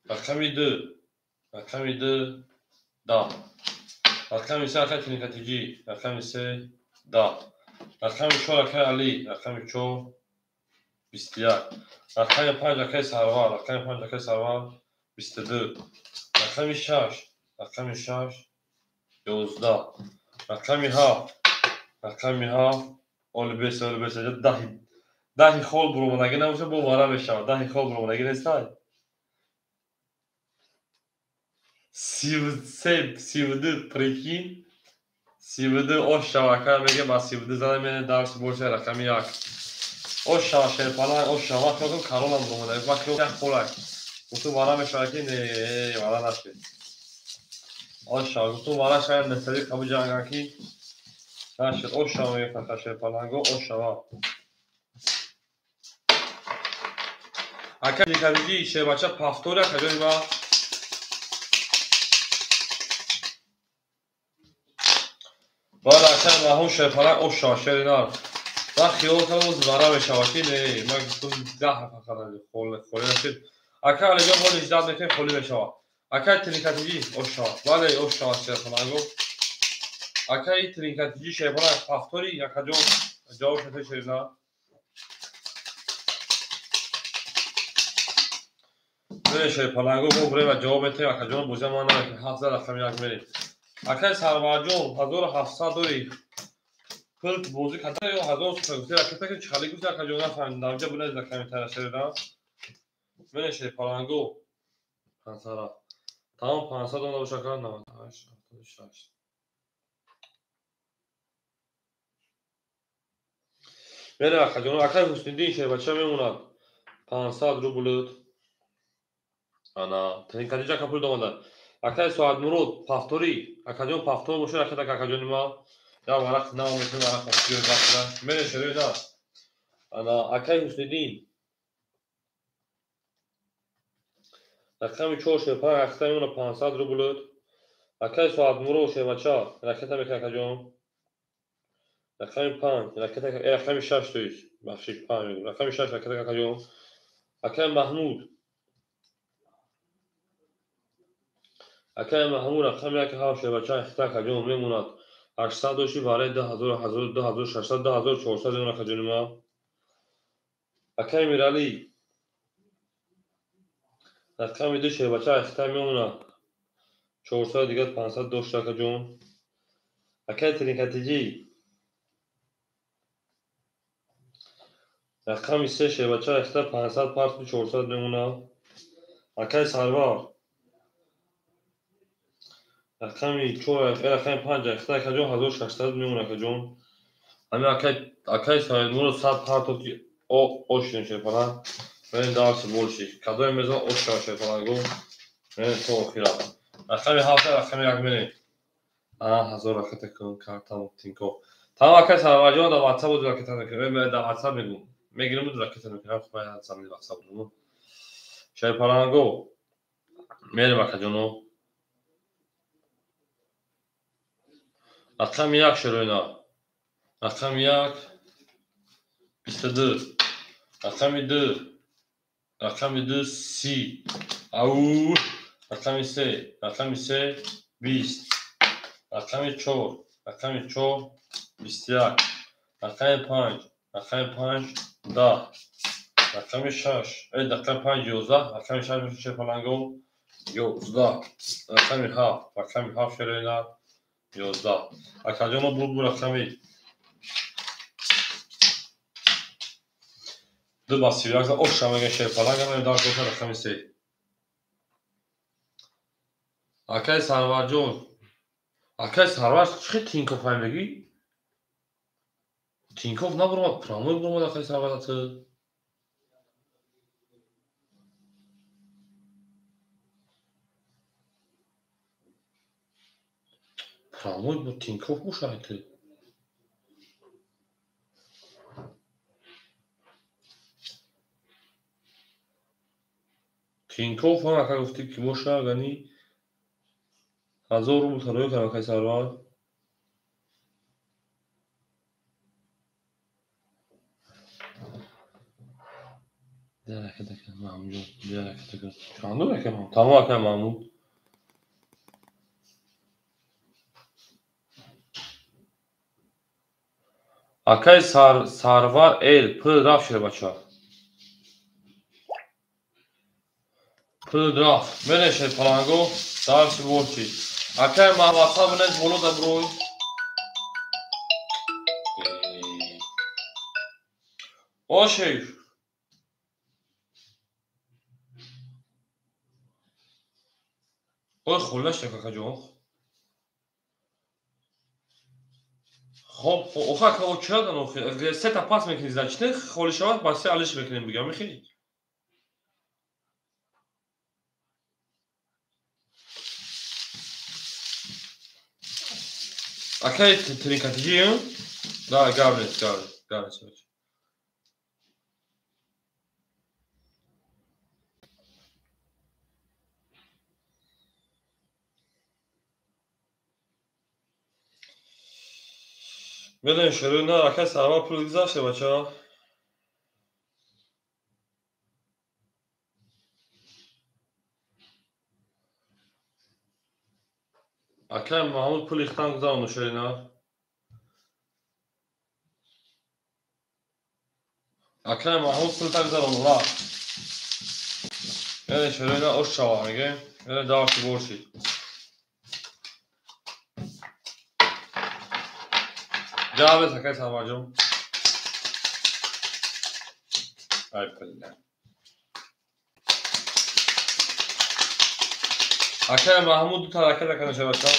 Рақами ду. Рақами ду. Да. Рақами се акай Тринкатиҷӣ. Рақами се. Да. Рақами чор акай Али. Рақами чор. 21. Рақами панҷ акай Сарвар. Рақами панҷ акай Сарвар. 22. Рақами шаш. Рақами шаш. 11. Рақами ҳафт. Рақами ҳафт. Оли бес, оли бес. Даҳи хол буромадагӣ набошад, бо вара мешавад. Даҳи хол буромадагӣ нестай? 33, 32, прикинь. 32 ош шава, ака мегем ба 32 зана мене дарс боша рақами як. Ош шава шерпаланг, ош шава. Ман хиёл кунам каролам буромада. Ман хиёл як холак. Гуфтум вара мешавад ки не, вара нашед. Ош шава, гуфтум вара шава, несади қабул ҷанган ки нашед. Ош шава мегем фақат шерпаланго, ош шава. Ака Никабиҷӣ шербача пафтори акаҷони ма. Бале акай Маҳмуд шерпаланг ош шава шери нар. Ман хиёл кардам боз вара мешавад ки не, ман гуфтум даҳ фақат холӣ нашед. Акай Алиҷон боз иждат мекунем холӣ мешавад. Акай Тринкатиҷӣ ош шава. Бале ош шава шерпаланго. Акай Тринкатиҷӣ шерпаланг пафтори акаҷон ҷавоб шуда шери нар. Мерем шерпаланго бо время ҷавоб метаҳем акаҷон бозиам ман намекунем. 7 рақами як мерем. Акай Сарварҷон 1700 дори пул бозӣ карда ё 1000 гуфти ракета ки чӣ гуфти акаҷон нафаҳмидам. Дар инҷа бинед дар комментария шерина. Мерем шерпаланго 500 рафт. Тамом 500 омада боша ака 98 76. Мерем акаҷон. Акай Ҳусниddin шербача мемонад 500 рубл. Ана Тринкатиҷа ака пул домада. Акай Соатмурод пафтори. Акаҷон пафтор бошад ракета акаҷони ма. Я варақ нав мекунем варақ ҷой рафта. Мерем шерои на. Ана акай Ҳусниddin. Рақами чор шерпаланг ракета мемонад 500 рубл. Акай Соатмурод шербача ракета мекунад акаҷон. Рақами панҷ ракета рақами шаш то есть бахшиш панҷ мегӯям. Рақами шаш ракета акаҷон. Акай Маҳмуд. Акай Маҳмуд рақами як ҳафт шербача хита акаҷон мемонад. 800 дошти барои 2000, 2600, 2400 мемонад акаҷони ма. Акай Миралӣ рақами ду шербача хита мемонад. 400 дигар 500 дошт акаҷон. Акай Тринкатиҷӣ рақами се шербача хита 500 парту 400 мемонад. Акай Сарвар рақами чор, рақами панҷ хита акаҷон 1600 мемонад акаҷон. Ҳамин акай Саидмурод 100 парту ки ошидем шерпаланг. Мерем дарси больше. Кадоме мезан ош шава шерпалангу. Мерем то охира. Рақами ҳафт, рақами як мерем. 1000 ракета кун картам Тинькофф. Тамом акай Сарварҷон дар WhatsApp буд ракета мекунем. Дар WhatsApp мегӯм. Мегирем буд ракета мекунем. Хуб, WhatsApp буд. Шерпаланго. Мерем акаҷоно. Рақами як шероина. Рақами як 22. Рақами ду. Рақами ду 30. Ау. Рақами се. Рақами се 20. Рақами чор. Рақами чор 21. Рақами панҷ. Рақами панҷ 10. Рақами шаш. Рақами панҷ 11. Рақами шаш мешавад шерпаланго 11. Рақами ҳафт. Рақами ҳафт шероина 11. Акаҷоно буд рақами ду ба 31 оша мегӯяд шерпаланг ам дар боша рақами се. Акай Сарварҷон. Акай Сарвар чӣ Тинькофф ай мегӯӣ? Тинькофф набуромад, прямой буромад акай Сарвар ту. Прямой бу Тинькофф боша ай ту. Тинькофф ҳам ака гуфтӣ ки боша, гани 1000 рубл тароё кардам акай Сарвар. Чанд дор акай Маҳмуд? Тамом акай Маҳмуд. Акай Сарвар эл пул рафт шербача. Пул рафт. Мерем шерпаланго дарси борчи. Акай Маҳмадха бинед боло да брой. Ошей. Ой холӣ нашуда акаҷон. Хоб, оха ака чирадан охи? Сета пас мекунӣ, значит, холӣ шавад, ба се алиш мекунем бигам мехи. Акай Тринкатиҷӣ? Да, гап нест, гап нест, гап нест. Медонем шероина акай Сарвар пул гузаште бача. Акай Маҳмуд пули хитам гузарону шероина. Акай Маҳмуд пул та гузарону ра. Медонем шероина ош шава мегӯем. Медонем дарси борши. Ҷавоб акай Сарварҷон. Ай бля. Акай Маҳмуд ду та ракета кардем шербача.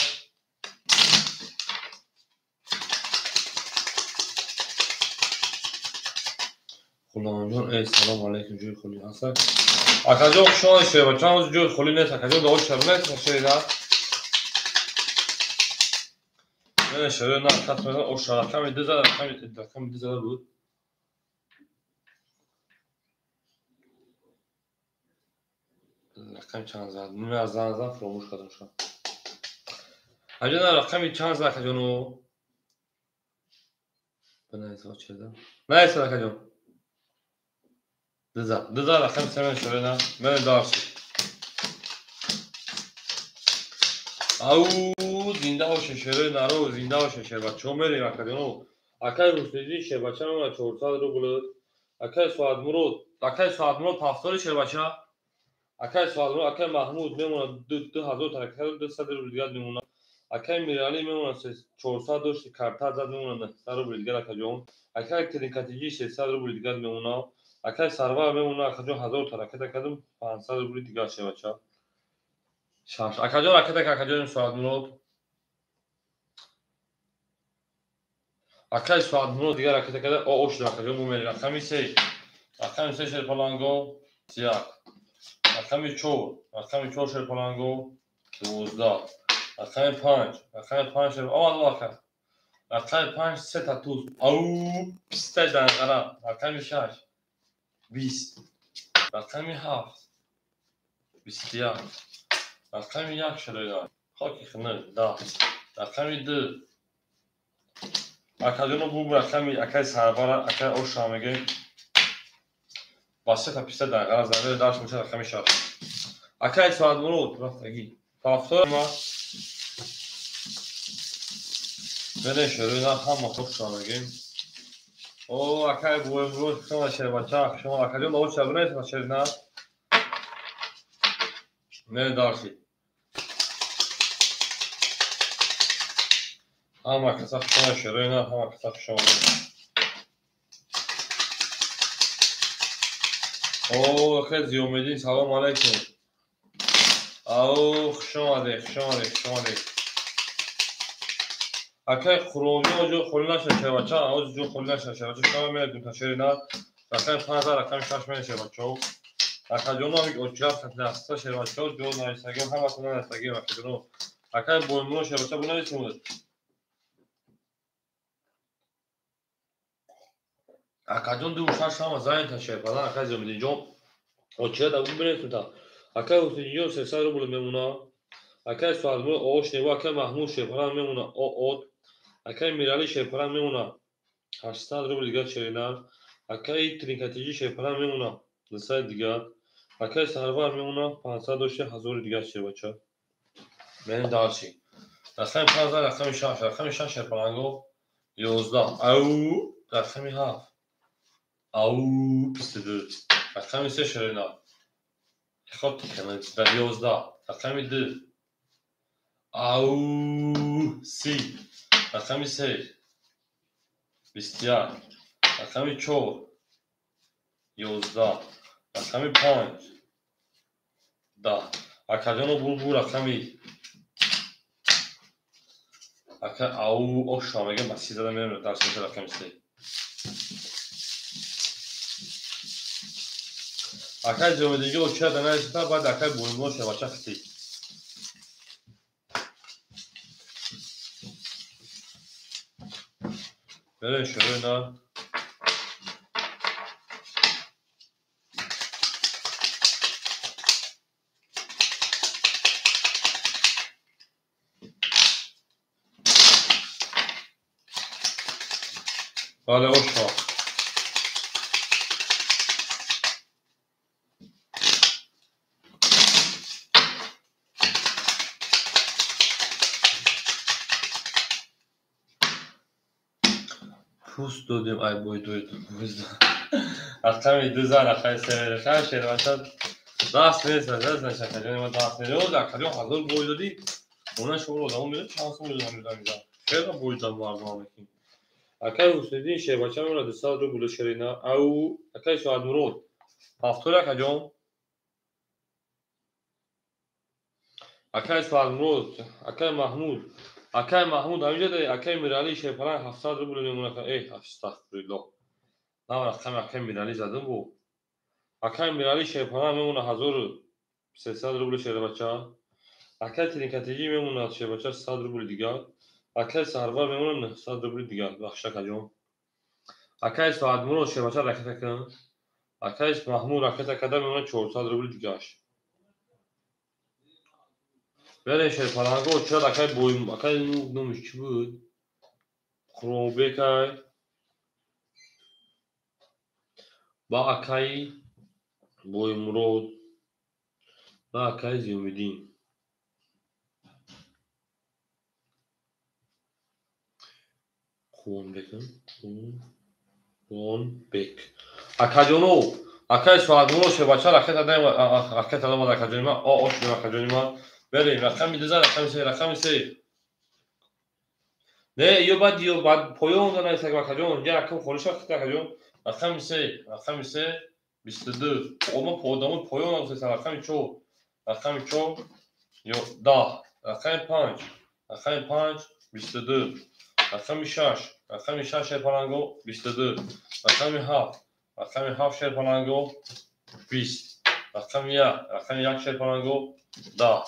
Ғуломҷон, эй салом алейкум, ҷои холӣ ҳаст? Акаҷон хуш омадед шербача. Ҳозир ҷои холӣ нест акаҷон, дуо шаб нест шерина. Не, шерина кас мезан оша рақами ду зада, рақами ду зада буд. Рақами чанд зад? Нима аз зан зад фаромӯш кардам ша. Аҷон рақами чанд зад акаҷоно? Бинависо чеда. Нависо акаҷон. Ду зад. Ду зад рақами се мен шерина. Мен дарси. Ау, зинда боше шерои наро, зинда боше шербачаҳо. Мерем акаҷоно. Акаи Ҳусниддин шербача мемонад 400 рубл. Акаи Соатмурод, акаи Соатмурод ҳафтори шербача. Акаи Соатмурод, акаи Маҳмуд мемонад 2000 тараката 200 рубл дигар мемонад. Акаи Миралӣ мемонад 400 дошти карта зад мемонад 900 рубл дигар акаҷон. Акаи Тринкатиҷӣ 300 рубл дигар мемонад. Акаи Сарвар мемонад акаҷон 1000 тараката кардам 500 рубл дигар шербача. Шаш. Акаҷон ракета акаҷон Соатмурод. Акаи Соатмурод дигар ракета карда о шуд акаҷон бумерем. Рақами 3. Рақами 3 шерпаланго 1. Рақами 4. Рақами 4 шерпаланго 12. Рақами 5. Рақами 5 шер омад ака. Рақами 5 се та туз. Ау, писта данғара. Рақами 6 20. Рақами 7 21. Рақами 1 шероя. Хоки хинак 10. Рақами 2. Акаҷоно бу рақами акаи Сарвара, акаи Оша мегӯем. Ба се та писта данғара замер дарш мешавад рақами 6. Акаи Соатмурод рафтагӣ. Ҳафтор ма мерем шерои на ҳама хоша мегӯем. О, акаи Боимурод шумо шербача, шумо акаҷон оша бинависед шерина. Мерем дарши. Ҳама каса шумо шерои на, ҳама каса шумо. О, акаи Зиёмиддин, салом алайкум. Ау, хуш омадед, хуш омадед, хуш омадед. Акаи Қурбонҷон ҷо холӣ нашад шербача, оз ҷо холӣ нашад шербача, шумо мередум та шерина. Рақами 5 рақами 6 меред шербачаҳо. Акаҷоно ҳамин очират хатнаста шербачаҳо ҷо нависагиам, ҳаматон нависагиам акаҷоно. Акаи Боимурод шербача бинависед. Акаҷон 2 6 ҳама занята шерпалан, акаи Зиёмиддинҷон. Очират абу бинависед та. Акаи Ҳусниддинҷон 300 рубл мемонад. Акаи Соатмурод ош нево, акаи Маҳмуд шерпалан мемонад от. Акаи Миралӣ шерпалан мемонад 800 рубл дигар шерина. Акаи Тринкатиҷӣ шерпалан мемонад 200 дигар. Акаи Сарвар мемонад 500 дошти 1000 дигар шербача. Мерем дарши. Рақами 5 рақами 6, рақами 6 шерпаланго 11. Ау, рақами 7. Ау, 22. Рақами 3 шерина. Хоб тикана 11. Рақами 2. Ау, 30. Рақами 3. 21. Рақами 4. 11. Рақами 5. 10. Акаҷоно булбу рақами ака ау оша мегӯям ба 30 зада мерем дарс мешавад рақами 3. Акаи Зиёмиддинҷон очират нависед, баъд акаи Боимурод шербача хитӣ. Мерем шерои на. Бале, оша. Пӯст додем, ай бой додем. Рақами 2 зан, рақами 3 рақами шербача даст нест, даст нест, акаҷон ма даст нест. Акаҷон 1000 бой додӣ. Она шуморо одамо медод, чанд сум медодам. Хеле бой додам мардум лекин. Акаи Ҳусниддин шербача мемонад 200 рубл шерина. Ау, акаи Соатмурод ҳафтор акаҷон. Акаи Соатмурод, акаи Маҳмуд, акаи Маҳмуд ҳаминҷа дар акаи Миралӣ шерпаланг 700 рубл мемонад. Э, астағфируллоҳ. На рақами акаи Миралӣ задам бу. Акаи Миралӣ шерпаланг мемонад 1300 рубл шербача. Акаи Тринкатиҷӣ мемонад шербача 100 рубл дигар. Акаи Сарвар мемонад 900 рубл дигар. Бахш акаҷон. Акаи Соатмурод шербача ракета кун. Акаи Маҳмуд ракета карда мемонад 400 рубл дигараш. Берем шерпаланго очират акаи Боим, акаи номиш чӣ буд? Қурбонбекай ба акаи Боимурод ба акаи Зиёмиддин. Қурбонбек. Қурбонбек. Акаҷоно, акаи Соатмурод шербача ракета даем, ракета омад акаҷони ман, о шудем акаҷони ман. Берем, рақами 2, рақами 3, рақами 3. Не, ё баъд ё баъд поён занайсак акаҷон, я акам холиш вақт акаҷон. Рақами 3, рақами 3, 22. Ома одамо поён омадасан, рақами 4, рақами 4, ё 10, рақами 5, рақами 5, 22, рақами 6, рақами 6 шерпаланго 22, рақами 7, рақами 7 шерпаланго 20, рақами 1, рақами 1 шерпаланго 10,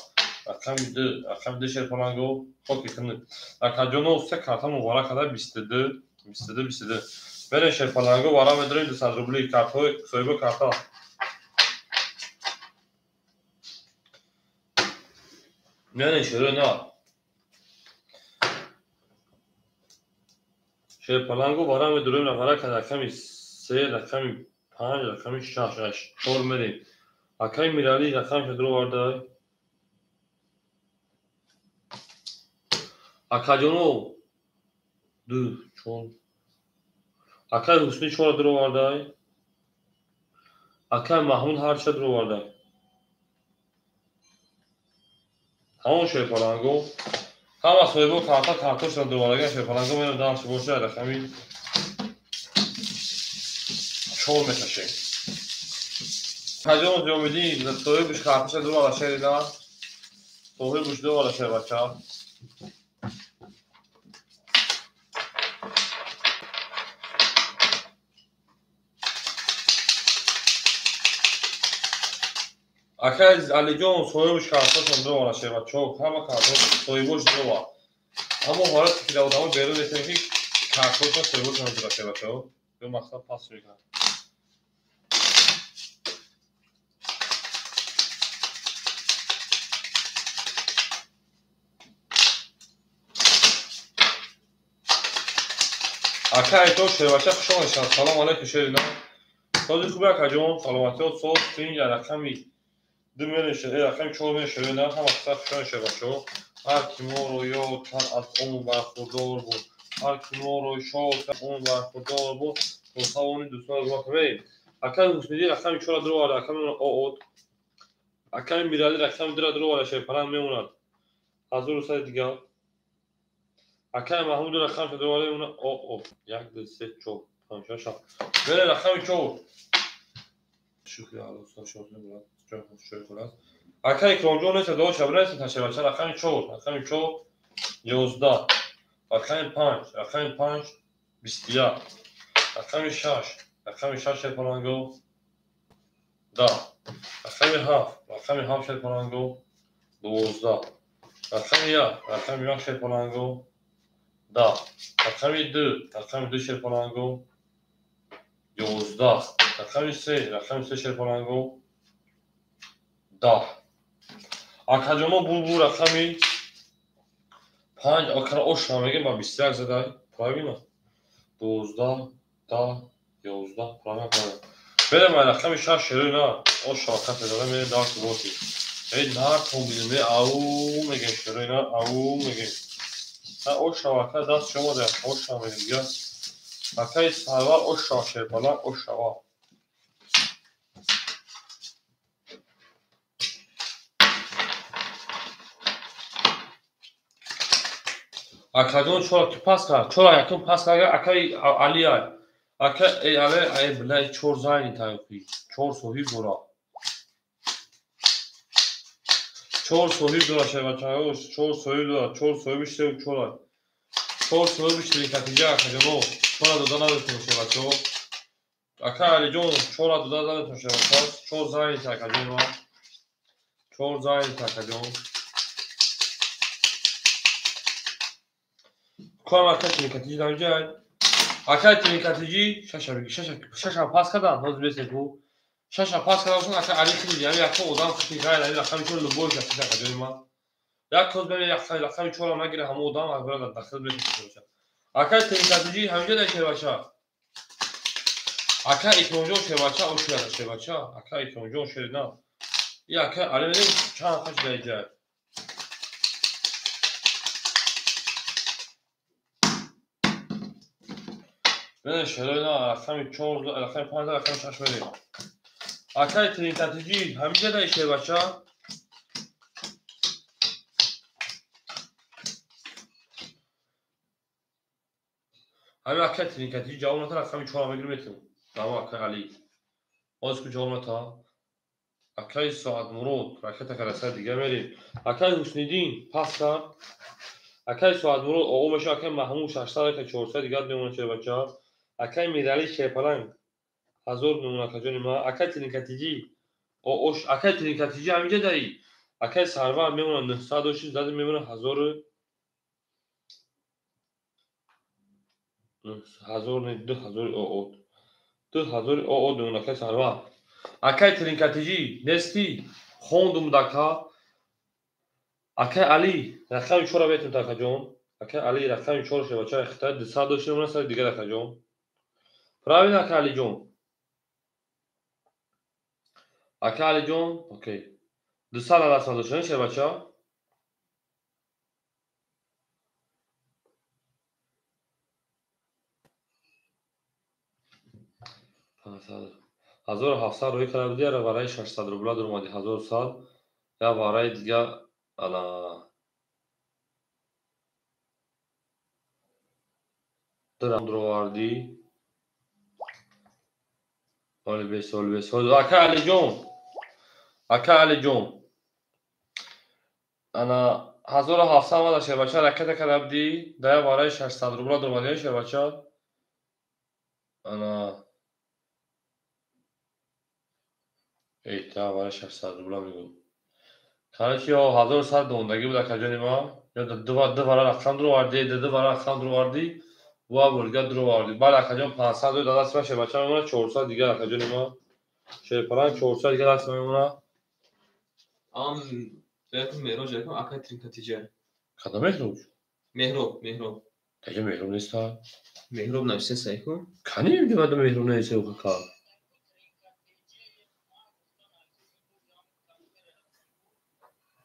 рақами 2, рақами 2 шерпаланго хоки хинук. Акаҷоно се карта муборак карда 22, 22, 22. Берем шерпаланго вара медорем 200 рубли картҳои соҳиби карта. Яъне шерои на. Шерпаланго вара медорем вара карда рақами 3, рақами 5, рақами 6, 8, 4 мерем. Акаи Мирали рақамашо дуровардай. Акаҷоно 2, 4. Акаи Ҳусни 4 дуровардай. Акаи Маҳмуд ҳарча дуровардай. Ҳамон шерпаланго. Ҳама соҳибо карта картошро дуровардаган шерпаланго мерам дарси боша рақами 4 мекашем. Акаҷон Ҷомиддин соҳибаш карташа дувара шерина. Соҳибаш дувара шербача. Акаи Алиҷон соҳибаш карташон дувара шербачо. Ҳама картош соҳибош дувара. Ҳамон ҳолате ки дар одамо берун месем ки картошон соҳибошон дувара шербачо. Ё мақсад пас мекунад. Ака Айтор шербача хуш омадед. Салом алайкум шерина. Сози хуби акаҷон, саломатиёт соз, тинҷ рақами 2 мерем шер, рақами 4 мерем шерина, ҳама қисса хуш омадед шербачо. Ҳар ки моро ёд кард аз он бархурдор буд. Ҳар ки моро шод кард он бархурдор буд. То тавони дӯстон гумон кунед. Акаи Ҳусниди рақами 4 дуровард, рақами ОО. Акаи Мирали рақами 2 дуровард, шерпаланг мемонад. 1100 дигар. Акаи Маҳмуд рақами дуровард мемонад ОО. 1 2 3 4 5 6 7. Бере рақами 4. Шукри Аллоҳ, шод мебарад. Ҷой хуш ҷой хулас. Акаи Икромҷон нест, дуо шаб нест, ташабача рақами 4, рақами 4 11, рақами 5, рақами 5 21, рақами 6, рақами 6 шерпаланго 10, рақами 7, рақами 7 шерпаланго 12, рақами 1, рақами 1 шерпаланго 10, рақами 2, рақами 2 шерпаланго 11, рақами 3, рақами 3 шерпаланго 10. Акаҷоно булбул рақами 5, акара оша мегем ба 21 задай. Правильно? 12, 10, 11, правильно, правильно. Берем ай рақами 6 шерои на. Оша вақат зада мерем дарси боти. Эй нар тон бидем, ау мегем шерои на, ау мегем. Оша вақат даст шумо да, оша мегем дигар. Акаи Сарвар оша шерпаланг ошава. Акаҷон чора ки пас кард, чора якум пас кард, акаи Алия. Ака эй Але, ай билай чор зайни тайқи, чор соҳиб дора. Чор соҳиб дора шербачаҳо, чор соҳиб дора, чор соҳибиш се чора. Чор соҳибиш трикатиҷа акаҷоно, чора дода наметавон шербачаҳо. Ака Алиҷон чора дода наметавон шербачаҳо, чор зайни акаҷони ман. Чор зайни акаҷон. Ком ака трикатиҷи дамҷай. Ака трикатиҷи шаша бигӣ, шаша пас кардан, ҳозир бесеку. Шаша пас кардан, ака Али хили, яъне яко одам хили ғайр, яъне рақами чор любой кас акаҷони ман. Як тоз бе як рақами чора нагира ҳама одам акбара дар дахил бесеку. Ака трикатиҷи ҳамҷа дар шербача. Ака Икромҷон шербача, ошуяд шербача. Ака Икромҷон шерина. И ака Али медем чанд хаш дар ҷай. Бина шерои на рақами 4, рақами 5, рақами 6 мерем. Акай тринкатиҷӣ ҳамиҷа дай шербача. Ҳамин акай тринкатиҷӣ ҷавоб ната, рақами 4 мегирем метем. Дамо акай Али. Боз ку ҷавоб ната. Акай Соатмурод ракета караса дига мерем. Акай Ҳусниддин пас кард. Акай Соатмурод оғо меша, акай Маҳмуд 600, акай 400 дигар мемонад шербача. Акай Мирали Шерпаланг 1000 мемонад акаҷони ман. Акай Тринкатиҷӣ ош, акай Тринкатиҷӣ ҳамиҷа даи. Акай Сарвар мемонад 900 дошти, зада мемонад 1000 1000 не 2000 оот. 2000 оот мемонад акай Сарвар. Акай Тринкатиҷӣ нести хондум дака. Акай Али рақами 4 бетум акаҷон. Акай Али рақами 4 шевача хита 200 дошти мемонад сари дигар акаҷон. Правильно, акай Алиҷон? Акай Алиҷон, окей. 200 даст дошта шевача. Ҳазору ҳафтсад рӯй карда буди, яра вараи 600 рубла дуромади, 1100, я вараи дига ана дирам дуровардӣ. Оли бес, оли бес. Акай Алиҷон, акай Алиҷон, ана 1700 мада шербача ракета карда будӣ, да я вараи 600 рубла дуромади шербача. Ана эйта вараи 600 рубла мегӯ. Короче, ё 1100 дондагӣ буд акаҷони ман. Ё ду вара рақам дуровардӣ, ду вара рақам дуровардӣ, ва бурга дуровардӣ. Бале акаҷон, 500 ду даст ман шербача мемонад, 400 дигар акаҷони ман. Шерпаланг 400 дигар даст мемонад. Ам бекум Меҳроб ҷакум акай Тринкатиҷа. Кадом Меҳроб? Меҳроб, Меҳроб. Таҷа Меҳроб неста? Меҳроб нависта сайку? Кани мебинад Меҳроб нависта ка?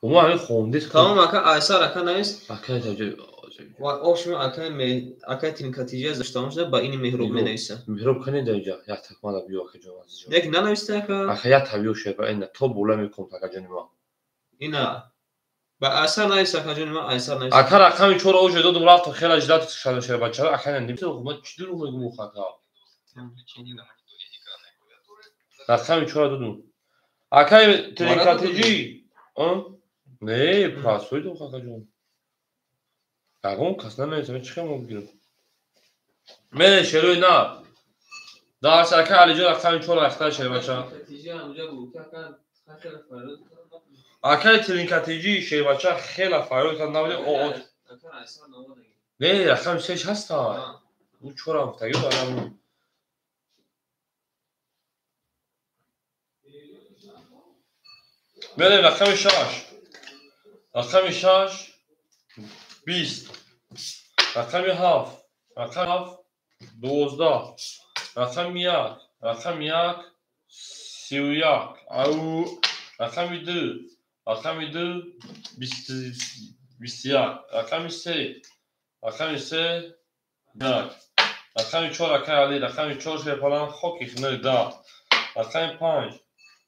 Мо ҳамин хондис. Тамом ака Айсар ака навист. Акай таҷа ва ошми акай акай Тринкатиҷа заштамон шуда ба ини Меҳроб менависа. Меҳроб кани даҷа? Як такмада биё акаҷон азизҷон. Як нанависта ака? Ака як табиё шеба ина то бола мекунам акаҷони ман. Ина ба Айсар навист акаҷони ман, Айсар навист. Ака рақами 4 ожа додум рафт хела ждат шада шеба чара ака ним. Ман чӣ дурӯғ мегӯм ака? Рақами 4 додум. Акай Тринкатиҷӣ, а? Не, простой дод акаҷон. Ягон кас наменависам, чӣ хел мо бигирам? Мене шерои на. Дарс акай Алиҷон рақами 4 рахта шербача. Акай Тринкатиҷӣ шербача хела фарёд кард набуди оот. Не, рақами 3 ҳаста. Ӯ 4 гуфтагӣ барам. Мерем рақами 6. Рақами 6 20. Рақами 7, рақами 7 12. Рақами 1, рақами 1 31. Ау, рақами 2, рақами 2 21. Рақами 3, рақами 3 1. Рақами 4 акай Али, рақами 4 шерпаланг хоки хинак 10. Рақами 5,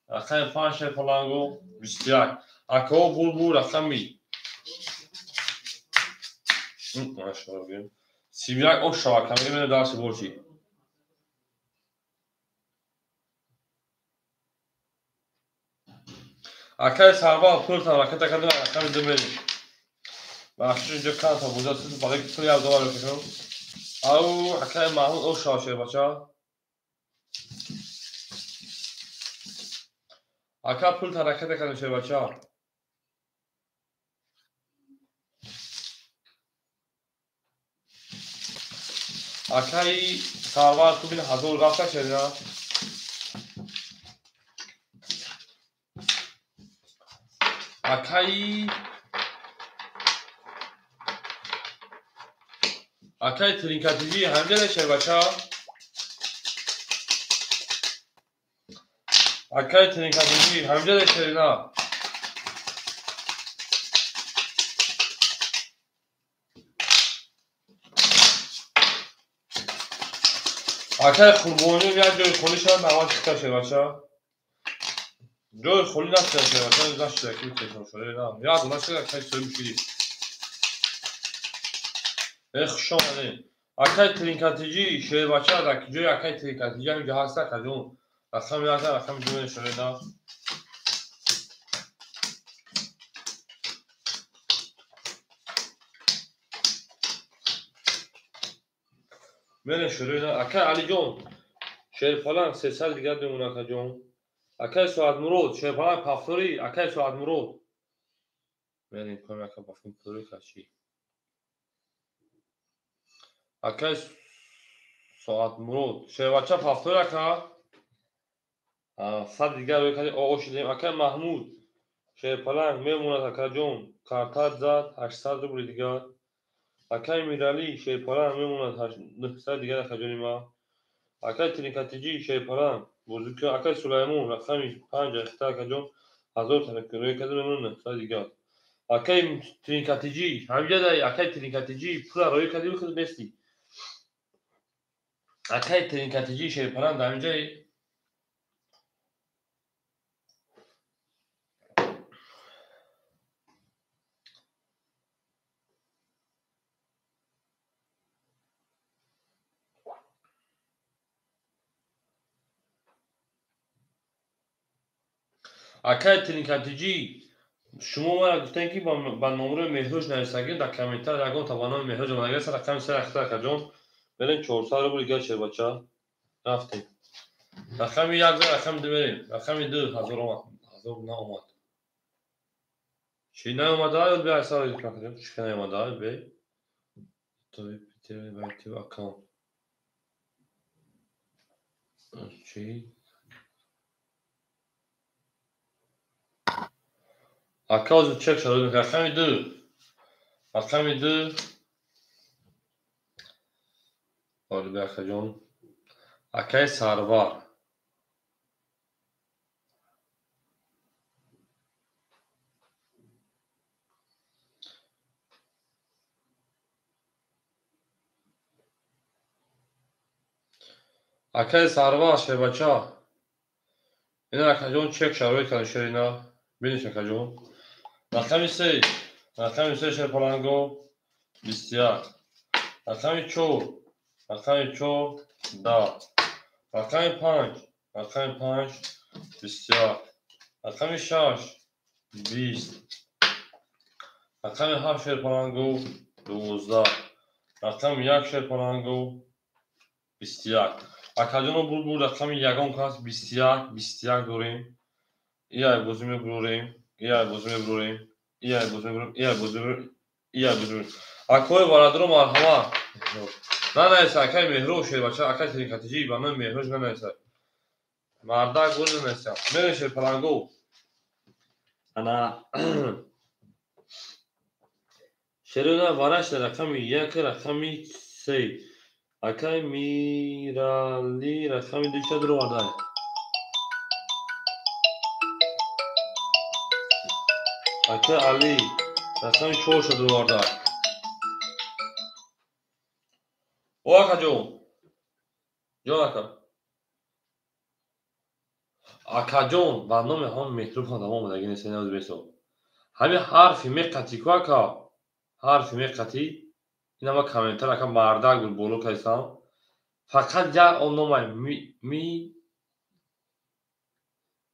рақами 5 шерпалангу 21. Акао булбул рақами 31 ош шава камеги мене дарси борчи. Акай Сарвар пултан ракета кардем, рақами 2 мерем. Бахшиш инҷо канта буда, сис бале ки пул як доллар мекунам. Ау, акай Маҳмуд ош шава шербача. Ака пултан ракета кардем шербача. Акай Сарвар ту бин 1000 рафта шерина. Акай Тринкатиҷӣ ҳамҷа шербача. Акай Тринкатиҷӣ ҳамҷа шерина. Акай Қурбониён як ҷои холӣ шавад, 90 хита шербача. Ҷои холӣ нашуда шербача, нашуда ки битешам шуда. Як дона шуда акай соҳиби шудӣ. Э хуш омадед. Акай Тринкатиҷӣ шербача дар ҷои акай Тринкатиҷӣ ҳаминҷо ҳаст акаҷон. Рақами як, рақами ду шуда. Мерем шуруъ. Акай Алиҷон шерпаланг 300 дигар бимон акаҷон. Акай Соатмурод шерпаланг пафтори, акай Соатмурод. Мерем кам ака пафтори каши. Акай Соатмурод шербача пафтори ака. 100 дигар рӯй кардем, оғоз шудем. Акай Маҳмуд шерпаланг мемонад акаҷон. Картат зад 800 рубли дигар. Акай Миралӣ шерпаланг мемонад 900 дигар акаҷони ман. Акай Тринкатиҷӣ шерпаланг бозӣ кун. Акай Сулаймон рақами 5 ахта акаҷон 1000 рӯй карда мемонад 900 дигар. Акай Тринкатиҷӣ ҳамҷа дай акай Тринкатиҷӣ пула рӯй кардӣ худ нестӣ. Акай Тринкатиҷӣ шерпаланг дар ҳамҷаи. Акай Тринкатиҷӣ шумо мара гуфтем ки ба номрои Меҳроҷ нависагӣ дар комментар ягон та ба номи Меҳроҷ омадагӣ рақами се ахта акаҷон. Мерем 400 рубл дигар шербача. Рафтем. Рақами як за рақами ду мерем. Рақами ду 1000 омад. 1000 наомад. Чӣ наомада? Бе айсар чӣ наомада? Бе. То питер байтив аккаунт. Чӣ? Акаузу чек шуд. Рақами ду. Рақами ду. Оли акаҷон. Акай Сарвар. Акай Сарвар шербача. Ина акаҷон чек шароит кардем шерина. Биниш акаҷон. Рақами се. Рақами се шерпаланго 21. Рақами 4. Рақами 4 10. Рақами 5. Рақами 5 21. Рақами 6 20. Рақами 7 шерпаланго 12. Рақами 1 шерпаланго 21. Акаҷоно бур рақами ягон кас 21 21 дорем. Ия бозӣ мебурорем. Ия бозӣ мебурорем. Ия бозӣ мебурорем. Ия бозӣ мебурорем. Ия бозӣ мебурорем. Акои бародаро марҳамат. Нанависа акай Меҳроб шербача, акай Тринкатиҷӣ ба номи Меҳроҷ нанависа. Мардак бур нанависа. Мерем шерпаланго. Ана шерона вараш рақами 1 рақами 3. Акай Миралӣ рақами 2 ча дуровардай. Акай Алӣ рақами 4 ша дуровардай. О акаҷон. Ҷон ака. Акаҷон ба номи ҳамон Меҳруб хон омадагӣ нест, навз бесо. Ҳамин ҳарфи меқати ку ака? Ҳарфи меқати ин ама комментар ака мардак буд боло кайсам. Фақат як он номай ми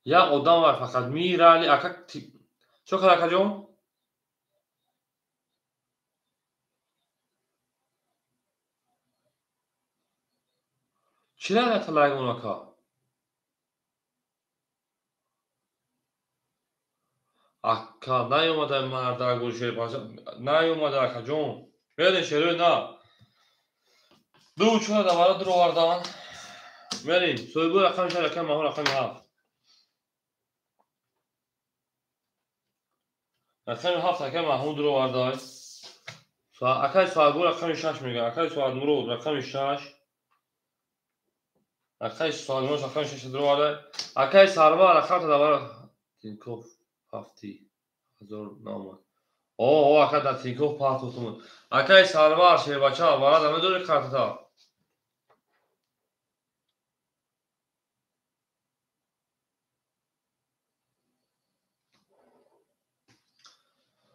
як одам фақат Миралӣ ака чо кард акаҷон? Чӣ лайк мон ака? Ака наёмада мардак буд шерпаша наёмада акаҷон. Мерем шерои на. Ду чора давара дуровардан. Мерем соҳиби рақами 6 рақами Маҳмуд рақами 7. Рақами 7 акай Маҳмуд дуровардай. Акай Соатмурод рақами 6 мегӯяд. Акай Соатмурод рақами 6. Акай Соатмурод рақами 6 дуровардай. Акай Сарвар рақами давара Тинков ҳафти 1000 наомад. О, ака дар Тинков партотумуд. Акай Сарвар шербача варада медори картата.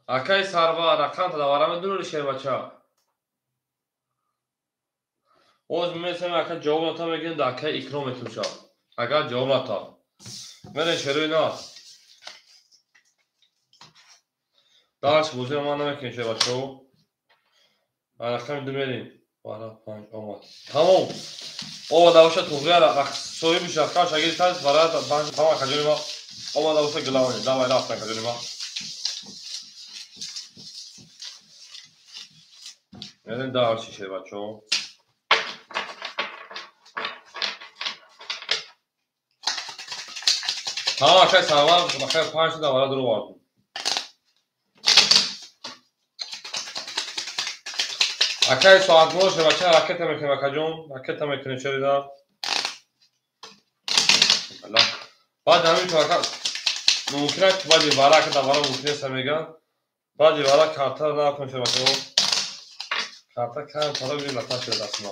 Акаи Сарвар, рақамта давара медурури шербача. Оз месем ака ҷавоб ната мегирем, да акаи Икром метумша. Агар ҷавоб ната. Мерем шерои на. Дарш бозиро ман намекунем шербачао. Рақами 2 мерем. Вара 5 омад. Тамом. Омада боша туғрия соҳиби рақам шагирд вара 5 тамом акаҷони ма. Омада боша главный. Давай рафтан акаҷони ма. Мерем дарши шербачао. Тамом акаи Сарвар, акаи 5 та вара дуровардем. Акаи Соатмуро шербача ракета мекунем акаҷон, ракета мекунем шерида. Баъд ҳамин то ака мумкин аст баъди вара ака давара мумкин аст меган. Баъди вара картаро накунем шербачао. Карта кам пара бинем лата шуда дасти мо.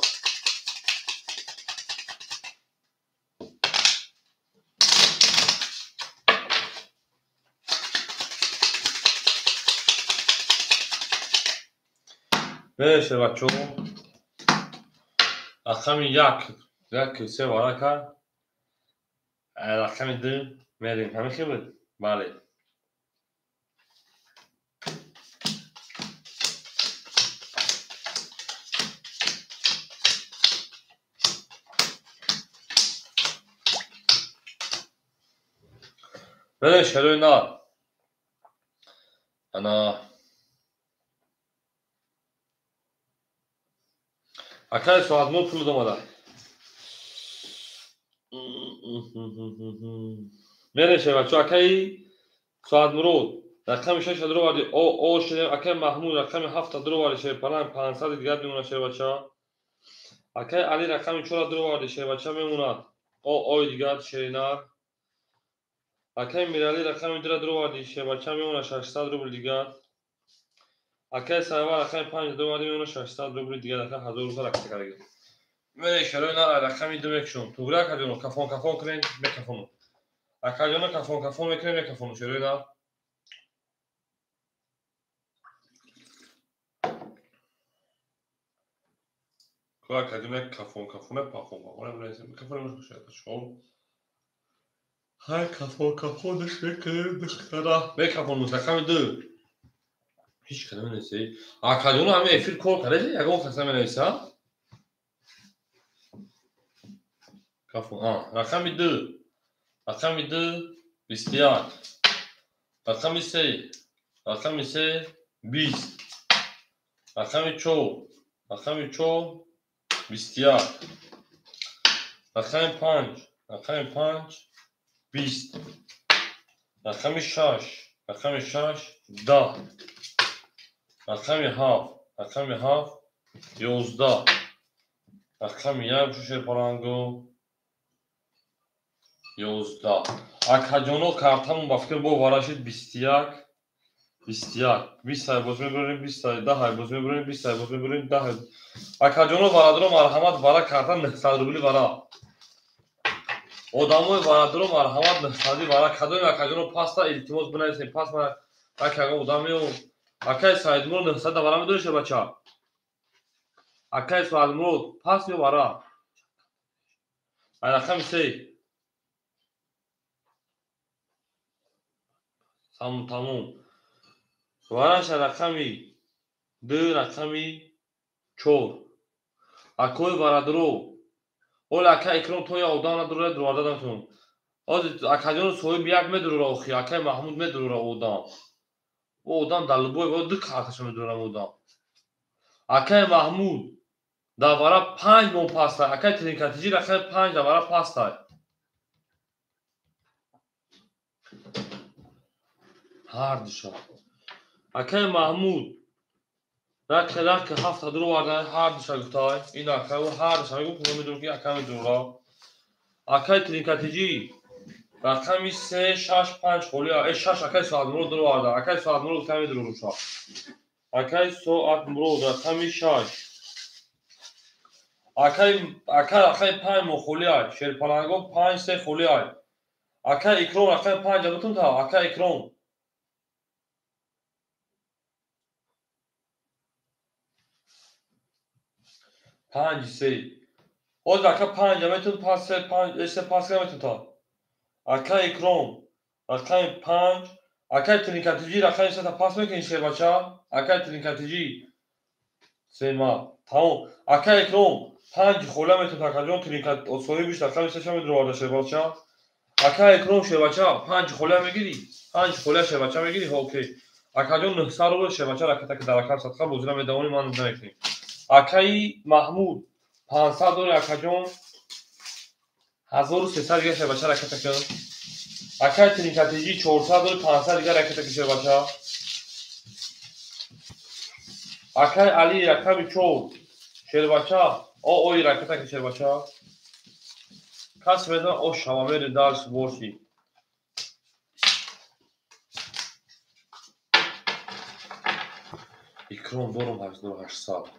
Мерем шербачао. Рақами 1, 1 3 вара кард. Рақами 2 мерем. Ҳамин хел буд? Бале. Мерем шерои на. Ана акаи Соатмур пул омада. Мерем шербачо. Акаи Соатмурод рақами 6 дуроварди. О шерем. Акаи Маҳмуд рақами 7 дуроварди шерпаланг 500 дигар мемонад шербача. Акаи Али рақами 4 дуроварди шербача мемонад. О ой дигар шеринар. Акаи Мирали рақами 2 дуроварди шербача мемонад 600 рубл дигар. Акаи Сарвар рақами 5 дуроварди мемонад 600 рубли дигар. Ака 1000 рубл ракета карда. Мерем шерои на рақами 2 мекушам. Туғри акаҷоно кафон кафон кунем мекафону. Акаҷоно кафон кафон мекунем мекафону шерои на. Ко акаҷоно кафон кафоне пафон пафоне мекафоне мекафоне. Ҳай кафон кафон мекунем духтара. Мекафону рақами 2. Ҳеҷ кас наменависа. Акаҷоно ҳамин эфир кор карда, ягон кас наменависа. Кафон. Рақами 2. Рақами 2 21. Рақами 3. Рақами 3 20. Рақами 4. Рақами 4 21. Рақами 5. Рақами 5 20. Рақами 6. Рақами 6 10. Рақами 7. Рақами 7 11. Рақами 1 шерпаланго 11. Акаҷоно картамон ба фикр бо варашид 21 21. 20 ай боз мебурем, 20 ай, 10 ай боз мебурем, 20 ай боз мебурем, 10 ай. Акаҷоно варадро марҳамат вара карта 900 рубли вара. Одамои варадро марҳамат 900 вара. Кадоми акаҷоно паста илтимос бинависем. Пас ма акаго одамио акаи Саидмурод 900 вара медонӣ шербача? Акаи Саидмурод пас ё вара? Ай рақами 3. Тамом. Вараша рақами 2, рақами 4. Акои варадро. Ола ака Икром то я одам надурад, дурварда наметавонам. Ҳозир акаҷоно соҳиби як медурора охи, акаи Маҳмуд медурора одам. О одам дар любой во ду карташа медурора одам. Акаи Маҳмуд дар вара 5 мон пастай. Акаи Тринкатиҷи рақами 5 дар вара пастай. Ҳар душа. Акаи Маҳмуд рак 7 дуроварда ҳар душа гуфтай. Ин акаи ҳар душа мегӯ, худо медонам ки ака медурора. Акаи Тринкатиҷи рақами 3 6 5 холӣ. 6 акаи Соатмурод дуроварда. Акаи Соатмурод гуфта медуруша. Акаи Соатмурод рақами 6. Акаи рақами 5 мо холӣ. Шерпаланго 5 3 холӣ. Акаи Икром рақами 5 ҷабутум та. Акаи Икром 5 3. Ҳозир ака 5 метавон пас 3 5 3 пас метавон та. Ака Икром рақами 5, акай Тринкатиҷи рақами 3 та пас мекунӣ шербача? Акай Тринкатиҷи сема. Тамом. Акай Икром 5 хола метавон акаҷон Тринкат соҳибиш рақами 3 медуроварда шербача. Акай Икром шербача 5 хола мегирӣ? 5 хола шербача мегирӣ? Ҳо, окей. Акаҷон 900 рубл шербача раката ки дар рақам садқа бозира медавонӣ ман намекунем. Акаи Маҳмуд 500 дори акаҷон 1300 дигар шербача раката кун. Акаи Тринкатиҷи 400 дори 500 дигар раката ки шербача. Акаи Али рақами 4 шербача оои раката ки шербача. Кас медона ош шава мерем дарс борси. Икром дорам 8800.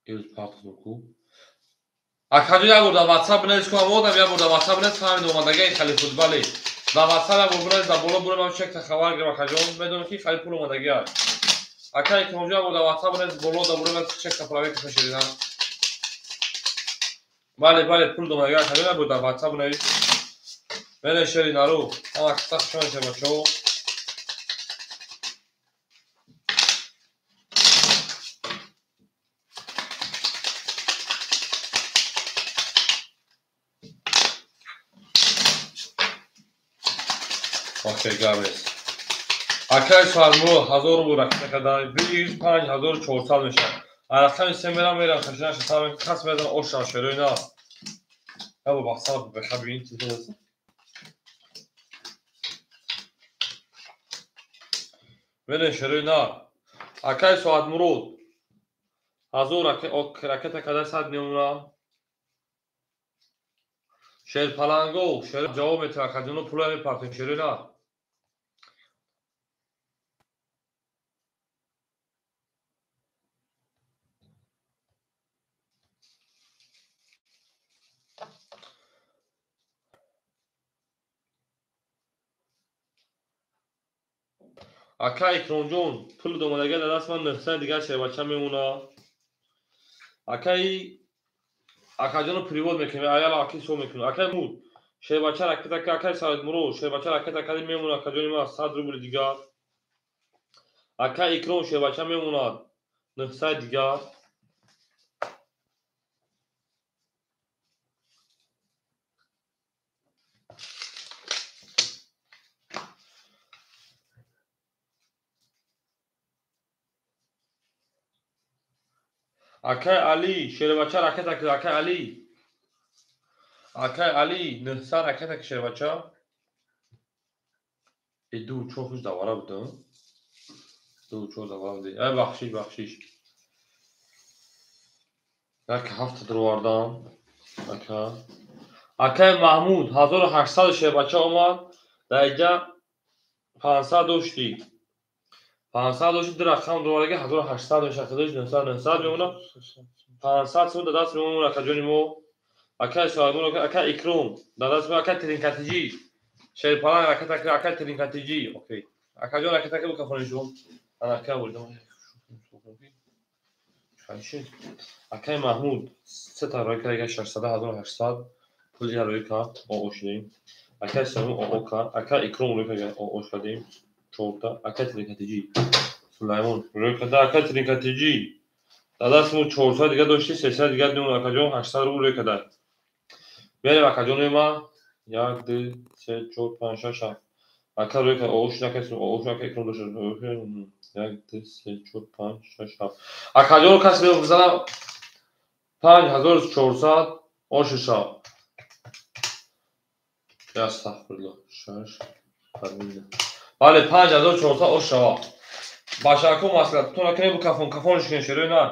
Ил парту ку. Акаҷо як бор дар WhatsApp бинавис ку одам як бор дар WhatsApp бинавис фаҳмид омадагаи хали футболе. Дар WhatsApp як бор бинавис дар боло бурем чекта хабар гирем акаҷон медонам ки хали пул омадаги аст. Ака Икромҷон як бор дар WhatsApp бинавис боло дар бурем чекта проверка кашидан. Бале бале пул омадаги акаҷон як бор дар WhatsApp бинавис. Мене шери нару. Ама киса хушон шебачо. Окей, гап нест. Акай Сармуро 1000 рубл ракета кардан, 25400 мешавад. Рақами 3 мерам мерам хашина шасам кас медам оша шерои на. Я бо бахсар беха бибин телефон аст. Мерем шерои на. Акай Соатмурод 1000 ракета кардан 100 мемона. Шерпаланго шер ҷавоб метавад акаҷоно пула мепартем шерои на. Ака Икромҷон пул домадага дар даст ман 900 дигар шербача мемона. Акаи акаҷоно привод мекунем, аяла аки ҳисоб мекунем. Акаи Муд шербача ракета акаи Саидмурод шербача ракета кади мемона акаҷони ман 100 рубли дигар. Акаи Икром шербача мемонад 900 дигар. Акай Али шербача ракета ки акай Али. Акай Али 900 ракета ки шербача. 2 4 хуш давара буд. 2 4 давара буд. Ай бахшиш бахшиш. Як ҳафта дровардам. Ака. Акай Маҳмуд 1800 шербача омад. Дар инҷа 500 доштӣ. 500 дошти ду рақам дровардаги 1800 мешавад. Худош 900 900 мемонад. 500 сум дар даст мемонад акаҷони мо. Акай Соҳибмурод, акай Икром дар даст мемонад, акай Тринкатиҷи. Шерпаланг ракета акай Тринкатиҷи. Окей. Акаҷон ракета ки букафонишон. Ана акай бурдам. Акай Маҳмуд се та рӯй кард, 600 1800 пул я рӯй кард, оо шудем. Акай Соҳибмурод оо кард, акай Икром рӯй кард, оо шудем. 4 та акай Тринкатиҷи. Сулаймон рӯй карда, акай Тринкатиҷи. Дар даст мо 400 дигар дошти, 300 дигар мемонад акаҷон, 800 рубл рӯй карда. Мерем акаҷони ман 1 2 3 4 5 6 7. Ака рӯй кард, оо шуд, акай оо шуд, акай Икром дошт. 1 2 3 4 5 6 7. Акаҷон кас мезанам 5400 ош шав. Астағфируллоҳ. 6 5. Бале 5400 ош шава. Башако маслиҳататон накунед, бу кафон кафонш кунед шерои на.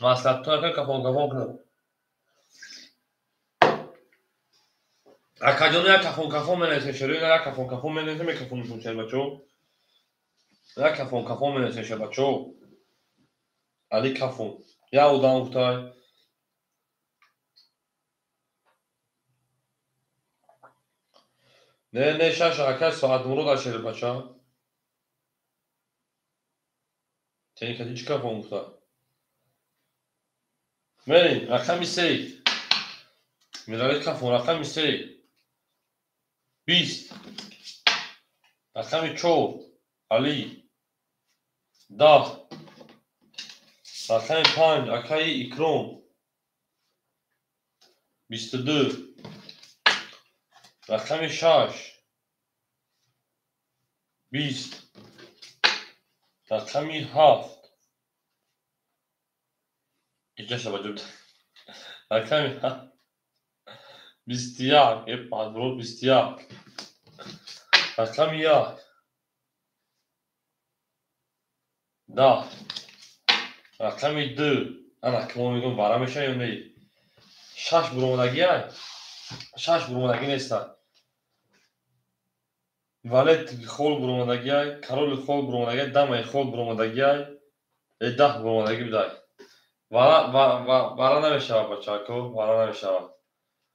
Маслиҳататон накунед, кафон кафон кунед. Акаҷон як кафон кафон менависед шерои на, як кафон кафон менависед, мекафонушон шербачо. Як кафон кафон менависед шербачо. Али кафон. Як одам гуфтай. Не, не, шаш акай Соатмурод аз шербача. Техника чӣ кафон гуфта? Мерем рақами се. Мирали кафон рақами се. 20. Рақами 4. Али. 10. Рақами 5. Акаи Икром. 22. Рақами 6. 20. Рақами 7. Иҷаша ба ҷо. Рақами 7. 21. Эпадро 21. Рақами 1. 10. Рақами 2. Ана ки мо мегӯем вара мешава ё не? 6 буромадагиай? 6 буромадагӣ нестанд. Валет хол буромадагиай, короли хол буромадагиай, дамаи хол буромадагиай, 10 буромадагӣ будай. Вара намешавад бачако, вара намешавад.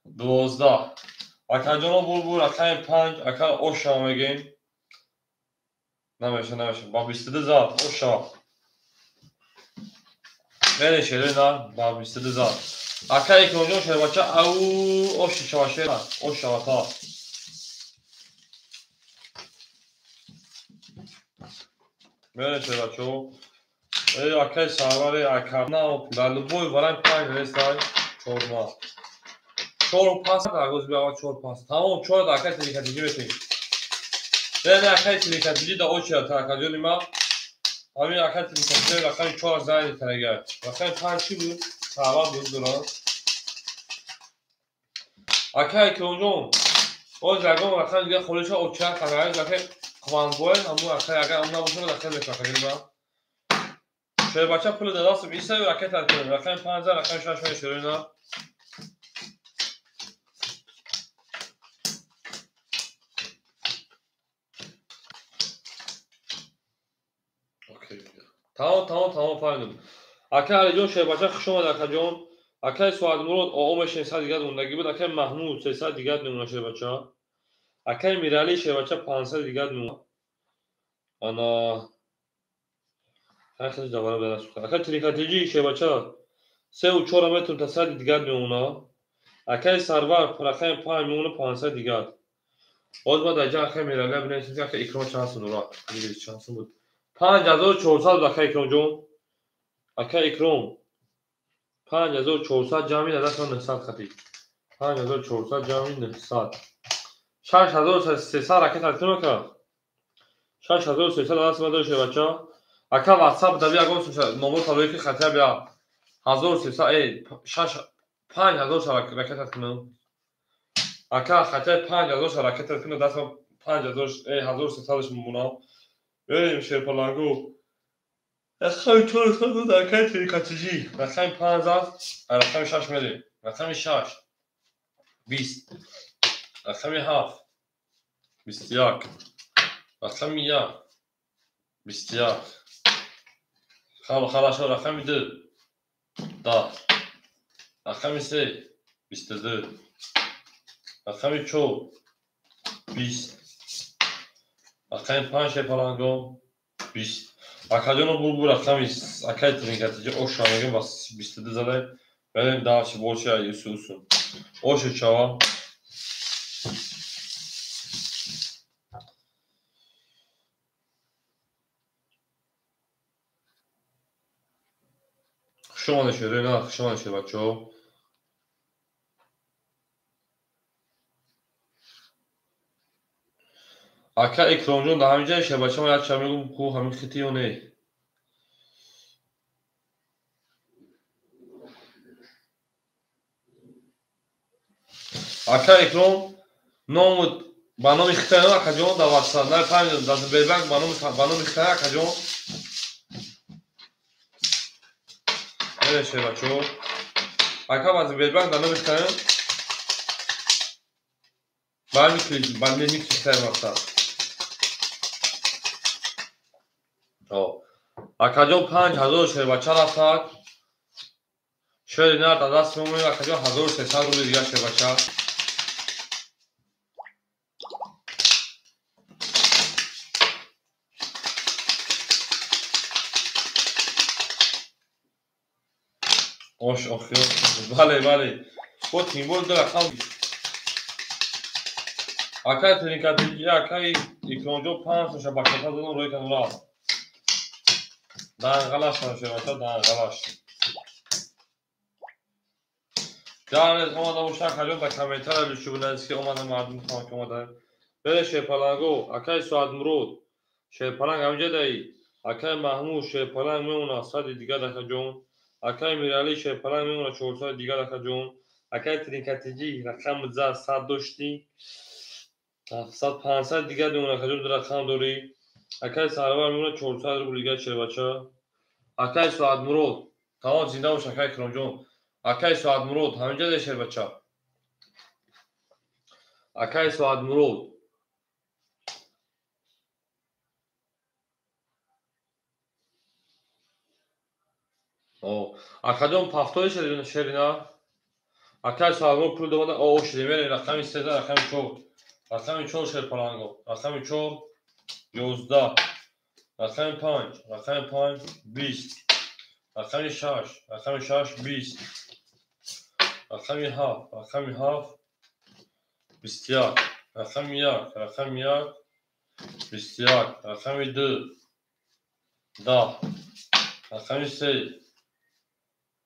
12. Акаҷоно булбул рақами 5, ака ошава мегӯем. Намеша, намеша. Ба 22 зад, ошава. Мере шерои на, ба 22 зад. Ака Икромҷон шербача ау оши шава шер, ошава та. Мере шербачо. Акай Сарваре, ака на, дар любой вариант 5 нестай, 4 ма. 4 пас, агоз биава 4 пас. Тамом 4 да акай теликатиҷи метем. Не, акай теликатиҷи да очи та акаҷони ма. Ҳамин акай теликатиҷи рақами 4 зайни тарагай. Рақами 5 чӣ буд? Сарвар буд дуран. Акай Икромҷон, оз ягон рақами дига холиша очи харай, акай қуванбой, ҳамун акай агар ам набошад, акай мешава акаҷони ма. Шербача пули дадастам иса ё ракета кунем. Рақами 5, рақами 6 мешавад шероина. Окей. Тамом, тамом, тамом фаҳмидам. Акай Алиҷон шербача хуш омад акаҷон. Акай Суадмурод оо мешавем 100 дигар мондагӣ буд. Акай Маҳмуд 300 дигар мемонад шербача. Акай Мирали шербача 500 дигар мемонад. Ана хеле ҷавона ба даст. Акай Трикатиҷи шербача 3 ва 4 метр та 100 дигар мемонад. Акай Сарвар рақами 5 мемонад 500 дигар. Боз ма дар ҷа акай Мирали бинависем ки акай Икром чанд сум дорад. Чанд сум буд? 5400 буд акай Икромҷон. Акай Икром 5400 ҷамъи дар даст 900 хати. 5400 ҷамъи 900. 6300 ракета кунам ака. 6300 дар даст ма дорад шербача. Ака WhatsApp да бия гом номер талои ки хатия бия 1300 6 5000 ракета кунам. Ака хатия 5000 ракета кунам даст 5000 1300 мемонам. Эй шерпалангу. Рақами 400 акай трикатиҷи. Рақами 5 рақами 6 мерем. Рақами 6 20. Рақами 7 21. Рақами 1 21. Хорошо, рақами 2 10. Рақами 3 22. Рақами 4 20. Рақами 5 шерпалангон 20. Акаҷоно булбул рақами акай тринкатиҷи оша мегӯем ба 22 задай. Берем дальше больше юсу усу. Оши чава. Хуш омадед шероина, хуш омадед шербачаҳо. Ака Икромҷон дар ҳамин ҷои шербача ма як ча мегӯм ку ҳамин хити ё не? Ака Икром ному ба номи хитаё акаҷон дар WhatsApp нафаҳмидам дар Сбербанк ба номи хитаё акаҷон. Шербачо. Ака ба Сбербанк дар номи хитаё ба ник хитаё мақсад. Акаҷон 5000 шербача рафтак. Шери нар дар даст мемонем акаҷон 1300 рубли дигар шербача. Ош охир. Бале, бале. Бо тимбол ду рақам. Акай тринкатиҷи, акай Икромҷон 5 таша ба ката додам рӯи кан рафт. Данғалаш шербача, данғалаш. Ҷанез омада боша, акаҷон дар комментария лучи бинавис ки омада мардум бифаҳмад ки омада. Бере шерпаланго, акай Соатмурод, шерпаланг ҳаминҷа даи. Акай Маҳмуд шерпаланг мемона 100 дигар акаҷон. Акай Миралӣ шерпаланг мемона 400 дигар акаҷон. Акай Тринкатиҷи рақам за 100 доштӣ. 700 500 дигар мемона акаҷон, ду рақам дорӣ. Акай Сарвар мемона 400 рубл дигар шербача. Акай Соатмурод, тамом зинда бош акай Икромҷон. Акай Соатмурод, ҳаминҷа даи шербача. Акай Соатмурод. Акаҷон пафтои шерина. Акай Соатмурод пул домада, о шиди мерем рақами 13, рақами 4. Рақами 4 шерпаланго. Рақами 4 11. Рақами 5, рақами 5 20. Рақами 6, рақами 6 20. Рақами 7, рақами 7 21. Рақами 1, рақами 1 21. Рақами 2 10. Рақами 3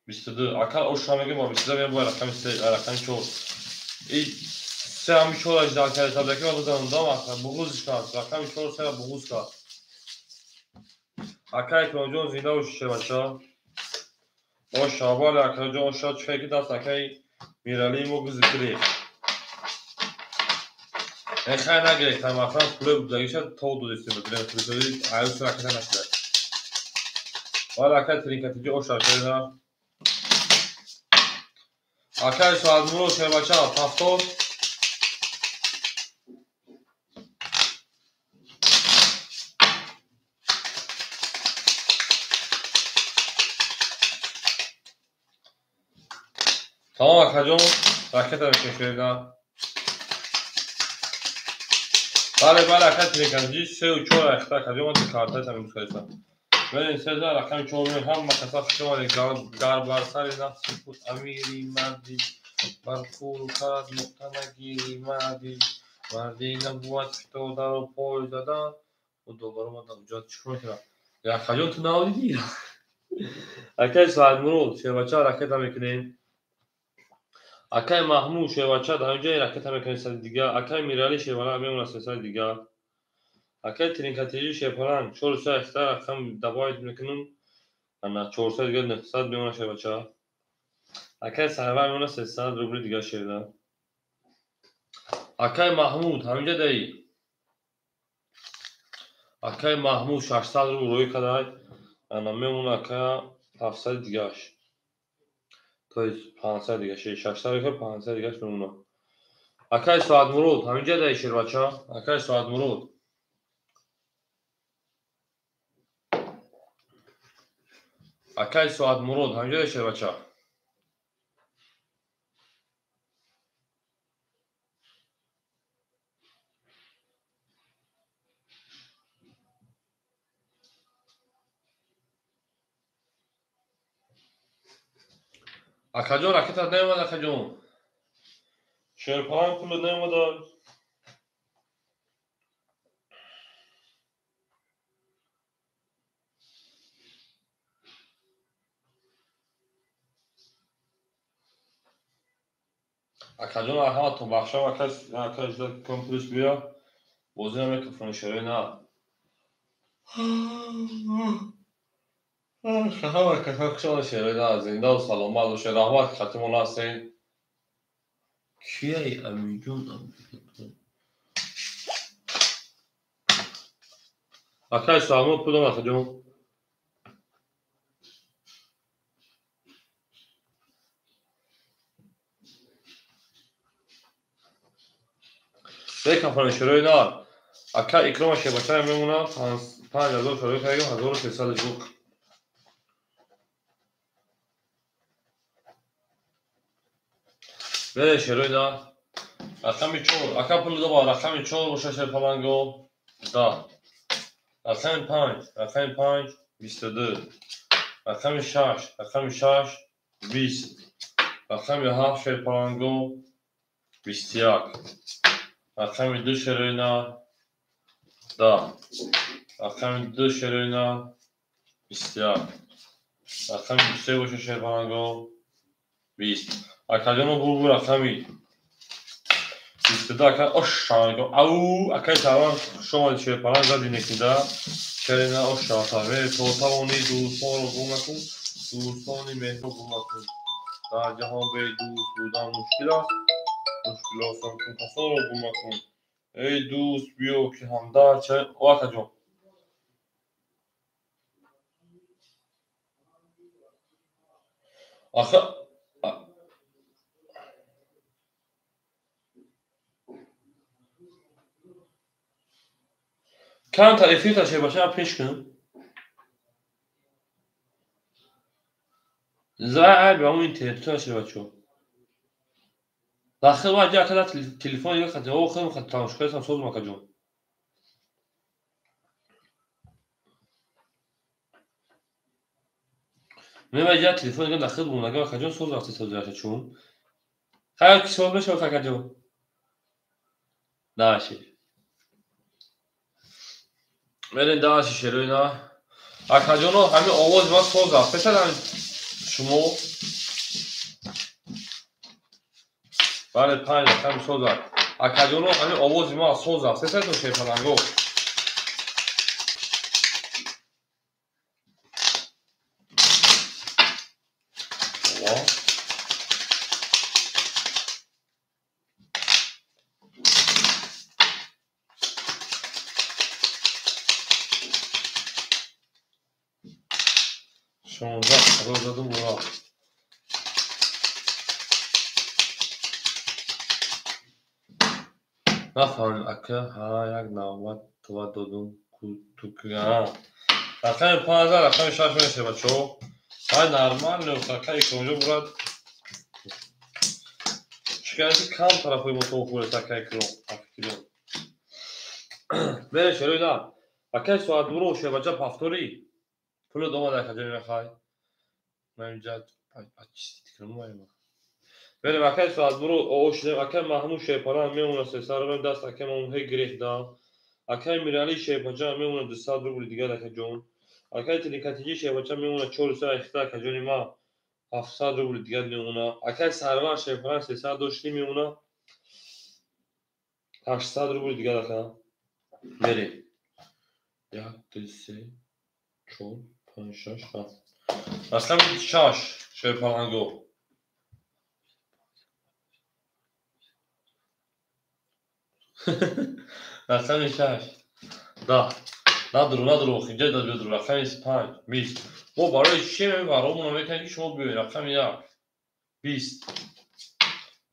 22. Ака оша мегем ба 22 мегем бояд рақами 3, рақами 4. И се ҳами 4 ажда карда табдаки ва бизанам дам ака буғуз кард. Рақами 4 се буғуз кард. Ака Икромҷон зинда боши шербача. Оша бале акаҷон оша чӣ ки даст акаи Миралии мо гузикри. Хай нагирехтам мафрам пуле будагиша то додистем бирем пулисоди аюс ракета нашуда. Бале акаи Тринкатиҷи оша шерина. Акаи Соатмурод шербача 70. Тамом акаҷон, ракета мекашем. Бале, бале ака Тринкатиҷи 3 4 ахта акаҷон ман карта тамим кардам. Бирем 3 рақами 4 мем ҳама каса хуш омадед. Гар бар сари нафси худ амири марди, бар куру карат нуқта нагири марди, марди набувад фитодаро пой задан. О доллар омада уҷа чӣ кор мекунад? Акаҷон ту навдидӣ? Акаи Соатмурод шербача ракета мекунем. Акай Маҳмуд шербача дар ҳамин ҷо ракета мекунем 100 дигар. Акай Миралӣ шербаланг мемона 300 дигар. Акай Тринкатиҷи шерпаланг 400 ахта рақам добавить мекунем. Ана 400 дигар 900 мемона шербача. Акай Сарвар мемона 300 рубли дигар шерда. Акай Маҳмуд ҳамин ҷо даи. Акай Маҳмуд 600 рубл рӯй кадай. Ана мемона ака 700 дигарш. То есть 500 дигар, 600 рӯй 500 дигарш мемона. Акай Соатмурод ҳамин ҷо даи шербача. Акай Соатмурод. Акай Соатмурод ҳамин ҷо даи шербача. Акаҷон ракета наомад акаҷон. Шерпаланг пуло наомада. Акаҷон ҳаматон бахшам ака ака комплекс бия. Бозӣ намекунем шерои на. Ҳама каса хуш омадед шерои на. Зинда ва саломат бошед. Раҳмат ки хатимон ҳастед. Кияи Аминҷон? Акаи Соатмурод пул дом акаҷон. Бекафони шерои на. Ака Икрома шербача мемона 5000 шерои кардем 1300 жук. Бере шерои на. Рақами 4, ака пул доба рақами 4 боша шерпаланго 10. Рақами 5, рақами 5 22. Рақами 6, рақами 6 20. Рақами 7 шерпаланго 21. Рақами 2 шероина 10. Рақами 2 шероина 21. Рақами 3 боша шерпаланго 20. Акаҷоно бурбу рақами 22 ака ошшанго. Ау, акай сарван хуш омадӣ шерпаланг зади некида. Шерина ошшата. То тавонӣ дӯстонро гум накун, дӯстони меҳрро гум накун. Дар ҷаҳон бе дӯст будан мушкил аст, мушкил осон кун, касонро гум накун. Эй дӯст, биё ки ҳамдард шавем. О, акаҷон. Аха камтар эфирта шербача пеш кун. Зай айби ҳамон интернетуна шербачо. Дахил ва ҷа акада телефон дига хати о худам хати тамошо созм акаҷон. Мева ҷа телефон дига дахил бумнага акаҷон соз рафти созираша чун. Хайр ки соз мешавад акаҷон. Даши. Мерем даши шероина. Акаҷоно ҳамин овози ман соз рафт. Пешад ҳамин шумо бале 5 рақами соз аст. Акаҷоно ҳамин овози ман соз аст. Сесайтон шерпаланго. Шонздаҳ ҳазор задум ура. Нафаҳмидам ака, ҳа як навбат това додум ту. Рақами 5 рақами 6 мешавад бачаҳо. Ҳай нормально ака икромҷон бурад. Чӣ кардӣ кам тарафҳои мо то хӯред ака икром. Афикрон. Мере шероина. Акай соатбуро шербача пафторӣ. Пулот омад акаҷони мехай. Ман инҷа почистить кунам. Мерем акай соатбуро ошидем. Акай Маҳмуд шерпаланг мемона 300 рубл даст акай Маҳмуд ҳей гирифта. Акай Мирали шерпача мемона 200 рубл дигар акаҷон. Акай Теликатиҷи шерпача мемона 400 ахта акаҷони ма 700 рубл дигар мемона. Акай Сарвар шерпаланг 300 дошти мемона 800 рубл дигар ака. Мерем. 1 2 3 4 5 6 7. Рақами 6 шерпаланго. Рақами 6. Да. Надуру, надуру, инҷа да биёдуру. Рақами 5, 20. Мо барои чӣ баромона мекунем ки шумо биёед. Рақами 1, 20.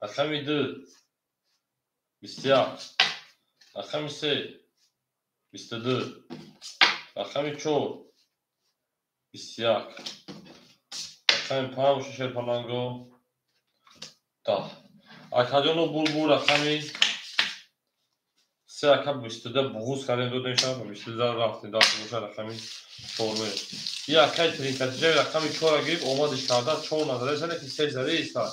Рақами 2, 21. Рақами 3, 22. Рақами 4, 21. Рақами 5 шерпаланго 10. Акаҷоно булбул рақами 3 ака 22 буғуз кардем додем шава 22 рафтем даст боша рақами 4 мерем. И акай тринкатиҷа рақами 4 гирифт омадиш карда 4 назареса ки 3 заре истад.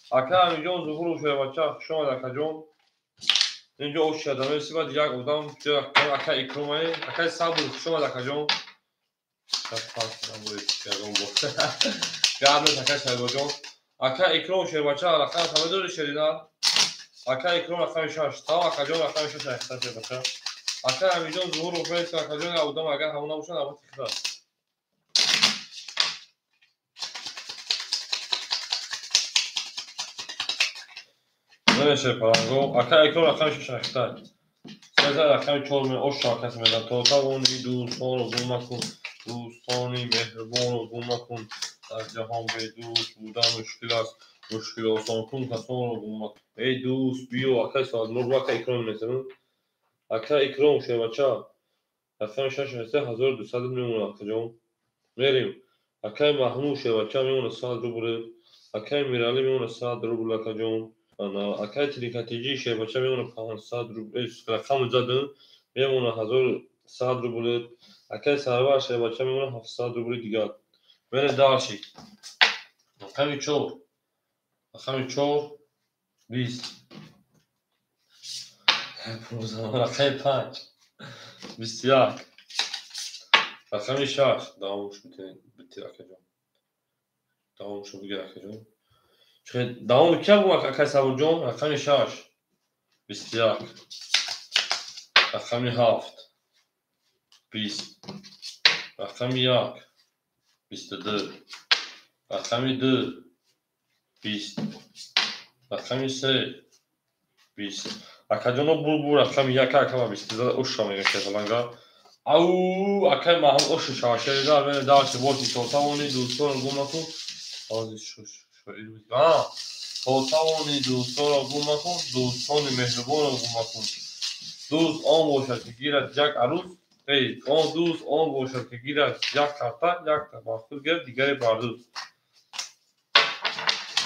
Ака Амиҷон Зуҳуров шербача хуш омад акаҷон. Инҷо ош шуда мерси баъд як одам ака Икромае акай Сабр хуш омад акаҷон. Гап нест акай Саидбоҷон. Ака Икром шербача рақам хамедори шерина. Ака Икром рақами 6. Тамом акаҷон рақами 6 ахта шербача. Ака Амиҷон Зуҳуров мерси акаҷон як одам агар ҳамон набошад навбати худо аст. Шерпаланго. Ака Икром рақами 6 ахта. Сезар рақами 4 ме ош акас медам. То тавони дӯстонро гум накун, дӯстони меҳрубонро гум накун. Дар ҷаҳон бе дӯст будан мушкил аст, мушкил осон кун, касонро гум накун. Эй дӯст, биё акай соатмург ака Икром месанам. Ака Икром шербача рақами 6 се 1200 мемонад акаҷон. Мерем. Акай Маҳмуд шербача мемонад 100 рубл. Акай Миралӣ мемонад 100 рубл акаҷон. Акай Трикатиҷи шербача мемонад 500 рубл. Рақам задам мемонад 1100 рубл. Акай Сарвар шербача мемонад 700 рубли дигар. Мерем дальше. Рақами 4. Рақами 4 20. Рақами 5 21. Рақами 6. Давомш бити акаҷон. Давомшо бигир акаҷон. Давом кия бу акай Сабурҷон? Рақами 6 21. Рақами 7 20. Рақами 1 22. Рақами 2 20. Рақами 3 20. Акаҷоно бур рақами 1 акама 22 оша мега шерпаланга. Ау акай маҳмуд оша шава шерида мене дальше боси то тавони дӯстонро гум накун. Ҳозир шоир буд. То тавони дӯстонро гум накун, дӯстони меҳрубонро гум накун. Дӯст он бошад ки гирад як арӯс, эй он дӯст он бошад ки гирад як карта, якта бар худ гирад, дигаре бар дӯст.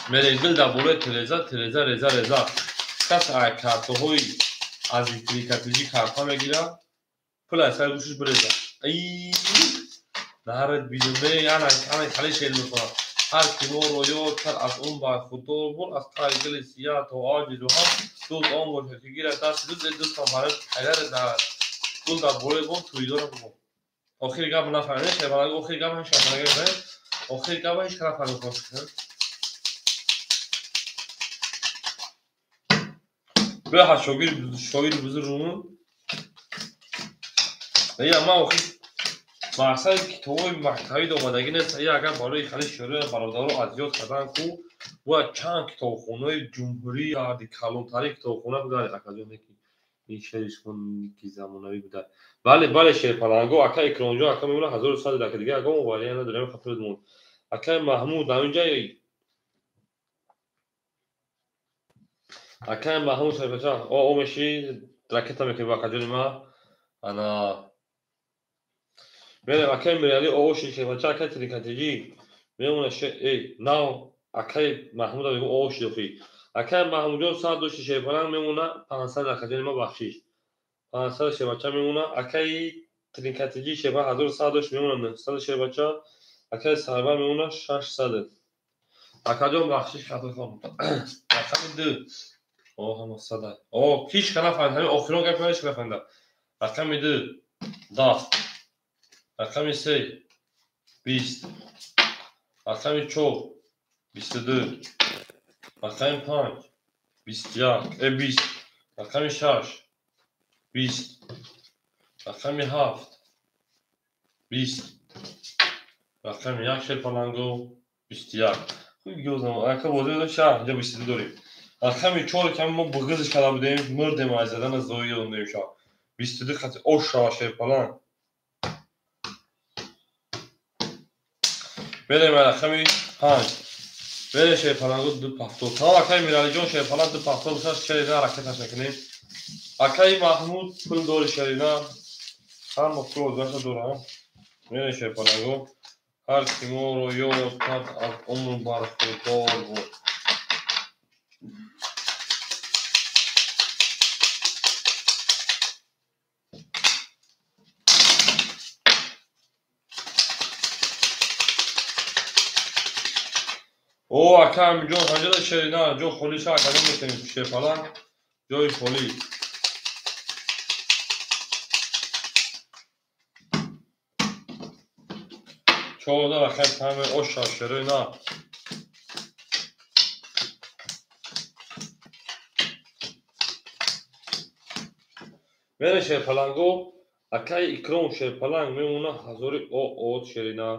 Мерем дил дар болои тереза, тереза реза реза. Кас ай картаҳои аз трикатиҷӣ карта мегирад, пул аз сари гӯшаш биреза. Ай нарад бидуме, ана ана хали шеър мехонад. Ҳар ки моро ёд кард аз он бархӯрдор буд, аз қаъри дили сиёҳ то оҷи дуҳам. Дӯст он бошад ки гирад дасти дӯст, э дӯстам барои хайрат дар гул дар болои бом тӯйдорам бо. Охири гап нафаҳмид, шерпаланг охири гап ҳам шерпаланг мефаҳмид. Охири гап ҳеҷ кас нафаҳмид. Беҳад шогирди бузургмон. Я ман охир мақсади китобҳои мактабӣ омадагӣ нест. Я агар барои хали шеърҳои бародаро аз ёд кардан ку бояд чанд китобхонаи ҷумҳурӣ ҳадди калонтарин китобхона будари акаҷон ки ин шеъри шумо ки замонавӣ буда. Бале, бале шерпаланго ака Икромҷон ака мемона 1100 ака дига ягон вариант надорем хатир мон. Акаи Маҳмуд ҳаминҷа акаи Маҳмуд шерпача о меши ракета мекунӣ ба акаҷони ма. Ана мерем акаи Миралӣ ооши шерпача акаи Трикатиҷӣ мемона эй нав акаи Маҳмуда мегӯм ооши дохӣ. Акаи Маҳмудҷон 100 дошти шерпаланг мемона 500 акаҷони ма бахшиш. 500 шербача мемона. Акаи Тринкатиҷӣ шерпаланг 1100 дошт мемона 900 шербача. Акаи Сарвар мемона 600. Акаҷон бахшиш хатохон. Рақами 2. О ҳама 100. О ҳеҷ кас нафаҳмид. Ҳамин охирон гапи ман ҳеҷ кас нафаҳмида. Рақами 2 10. Рақами 3 20. Рақами 4 22. Рақами 5 21 20. Рақами 6 20. Рақами 7 20. Рақами 1 шерпаланго 21. Хуй ёзам ака бозӣ ша инҷа 22 дорем. Рақами 4 ки мо буғизш карда будем, мурдем аз задан зои ёдем ша. 22 хати ош шава шерпаланг. Мерем рақами 5. Мерем шерпаланго 2.70. Тамом акаи Миралиҷон шерпаланг 2.70 бошад, шерина ракеташ мекунем. Акаи Маҳмуд пул дори шерина. Ҳама пул озаша дорам. Мерем шерпаланго. Ҳар ки моро ёд кард аз умр бархӯрдор буд. О ака Амиҷон ҳанҷода шерина ҷо холӣ ша акаҷон метавонем шерпаланг ҷои холӣ. Чорда рақами панҷ оша шерина. Мере шерпаланго акаи Икром шерпаланг мемона 1000 оот шерина.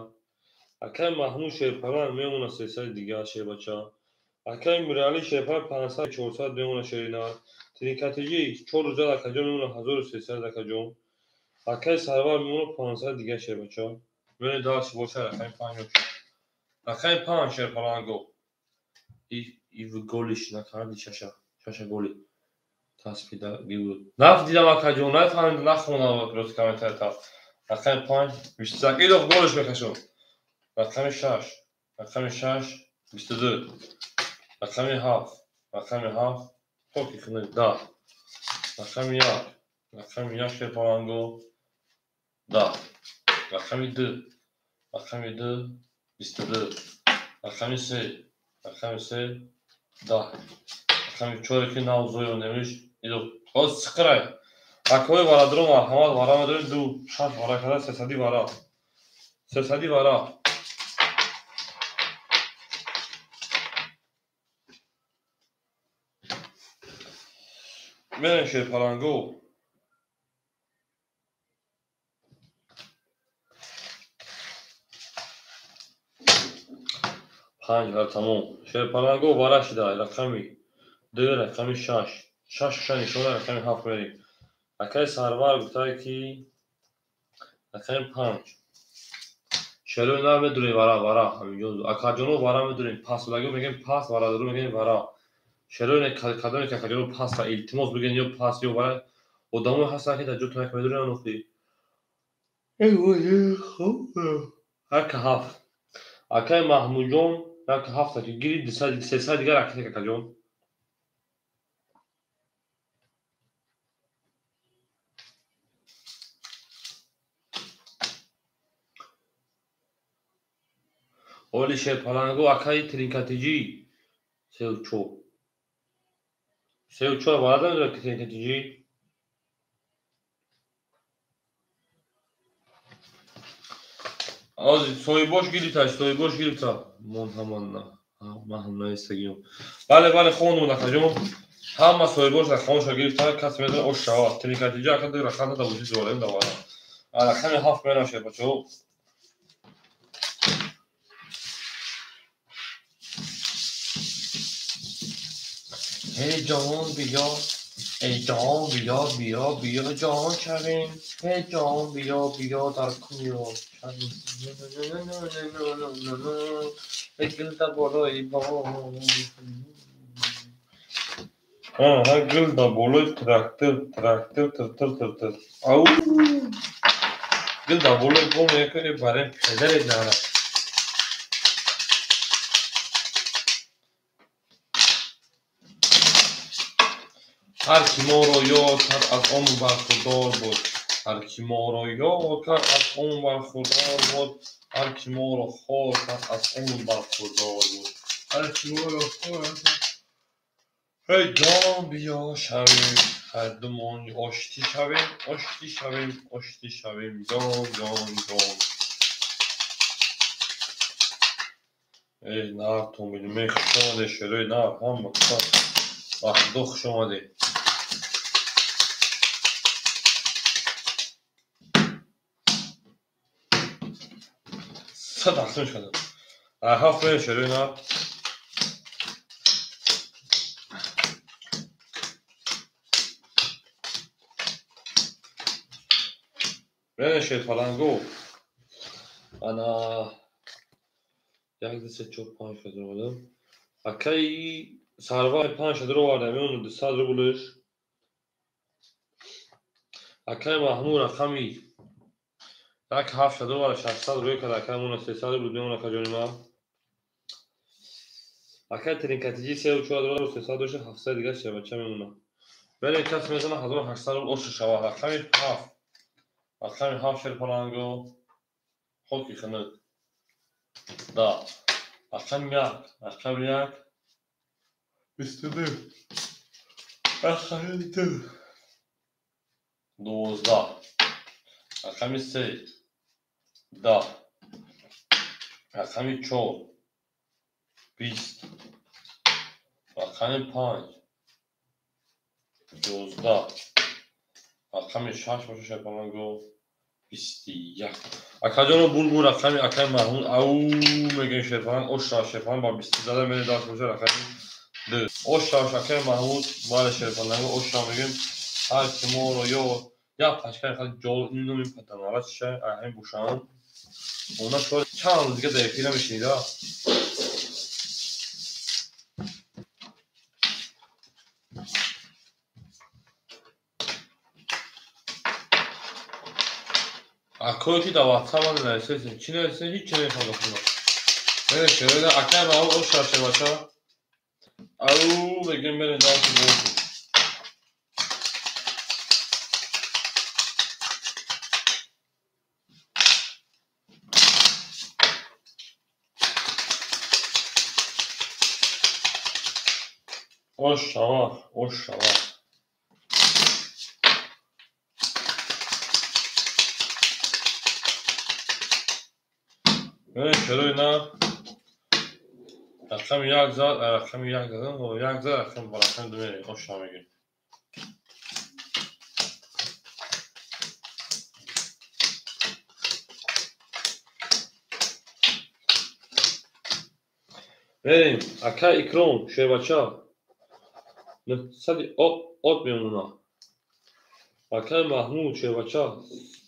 Акаи Маҳмуд шерпаланг мемона 300 дигар шербача. Акаи Миралӣ шерпаланг 500 400 мемона шерина. Тринкатиҷӣ 400 акаҷон мемона 1300 акаҷон. Акаи Сарвар мемона 500 дигар шербача. Мерем дальше боша рақами 5 ёб. Рақами 5 шерпаланго. И в голиш накарди шаша. Шаша голи. Таспида гибуд. Наф дидам акаҷон, нафаҳмидам, нахондам рост комментарията. Рақами 5 21. Идох голиш мекашам. Рақами 6, рақами 6 22. Рақами 7, рақами 7 токи хунӣ 10. Рақами 1, рақами 1 шерпаланго 10. Рақами 2, рақами 2 22, рақами се, рақами се, 10, рақами чоре ки нав зоё немиш, идо ҳоз сиқирай. Акои варадро марҳамат, вара медорем, ду, шаш вара када, сесади вара. Сесади вара. Мерем шерпаланго. Панҷ вара тамом. Шерпаланго вара шида, рақами ду, рақами шаш. Шаш ша нишона, рақами ҳафт мерем. Акаи Сарвар гуфтае ки рақами панҷ. Шерои нар медурем вара, вара. Ҳаминҷо акаҷоно вара медурем. Пас будаги мегем пас, варадару мегем вара. Шерои кадоме ки акаҷоно пас илтимос бигӯен ё пас ё вара. Одамое ҳастанд ки дар ҷо тояк медурем нухти. Як ҳафт. Акаи Маҳмудҷон як ҳафта ки гири сесад дигар акатек акаҷон. Оли шерпаланго акаи Тринкатиҷӣ сеу чор. Сеу чор варада медорад ки Тринкатиҷӣ? Ҳозир соҳибош гирифта, соҳибош гирифта. Мон ҳамон ман ҳам наистагиём. Бале, бале, хондум акаҷон. Ҳама соҳибош рақамошро гирифта, касе медонад ош шавад. Тринкатиҷӣ ака ду рақам дада боши зорем давара. Рақами ҳафт мерам шербачаҳо. Эй ҷон биё, эй ҷон биё, биё, биё ҷон шавем. Эй ҷон биё, биё дар куё шавем. Эй гул дар болои бом. Ҳа, гул дар болои трактор, трактор, тир-тир, тир-тир. Ау! Гул дар болои бом яке барем падаре нарад. Ҳар ки моро ёд кард аз он бархурдор буд. Ҳар ки моро ёд кард аз он бархурдор буд. Ҳар ки моро хор кард аз он бархурдор буд. Ҳар ки моро хор кард. Эй ҷон биё шавем, ҳардумон оштӣ шавем, оштӣ шавем, оштӣ шавем, ҷон, ҷон, ҷон. Эй нар томилме хуш омадед, шерои нар, ҳама кас ба худо хуш омадед. Сад тақсим шуда. Ҳафт мерем шерои нар. Мерем шерпаланго. Ана як, ду, се, чор, панҷ шуда омадам. Акаи Сарвар панҷ шуда овардам, меону дусад рублш. Акаи Маҳмуд рақами як ҳафт шуда овард, шашсад рӯй кард, акаи мона сесад рубл меона акаҷони ман. Акаи Тринкатиҷӣ сеу чор доллар сесад дошта, ҳафтсад дигар шебача мемона. Берем кас мезана 1800 рубл ошу шавад. Рақами ҳафт. Рақами ҳафт шерпаланго. Хоки хунук. Да. Рақами як. Рақами як. 22. Рақами ду. 12. Рақами се. 10. Рақами чор. 20. Рақами панҷ. 11. Рақами шаш боша шерпаланго. 21. Акаҷоно булбул рақами акаи Маҳмуд ау мегӯем шерпаланг ош шава шерпаланг ба 20 зада мере даст боша рақами ду. Ош шава акаи Маҳмуд бале шерпаланг ош шава мегӯем. Ҳар ки моро ё як пачкаи хали ҷол ин номи патанара чиша ҳамин бошанд. Она шояд чанд рӯз дига дар эфир намешнида. Акое ки дар ватсап ман нависесем, чӣ нависем, ҳеҷ чи намефаҳмам худо. Мерем шерои акаи Маҳмуд ош шава шербача. Ау мегӯем мерем дарси бозӣ. Ош шава, ош шава. Шерои на рақами як зад, рақами як задан, як зад, рақам ба рақами ду мерем, ош шава мегирем. Мерем, ака Икром, шербача, 900 от мемона. Акаи Маҳмуд, шербача,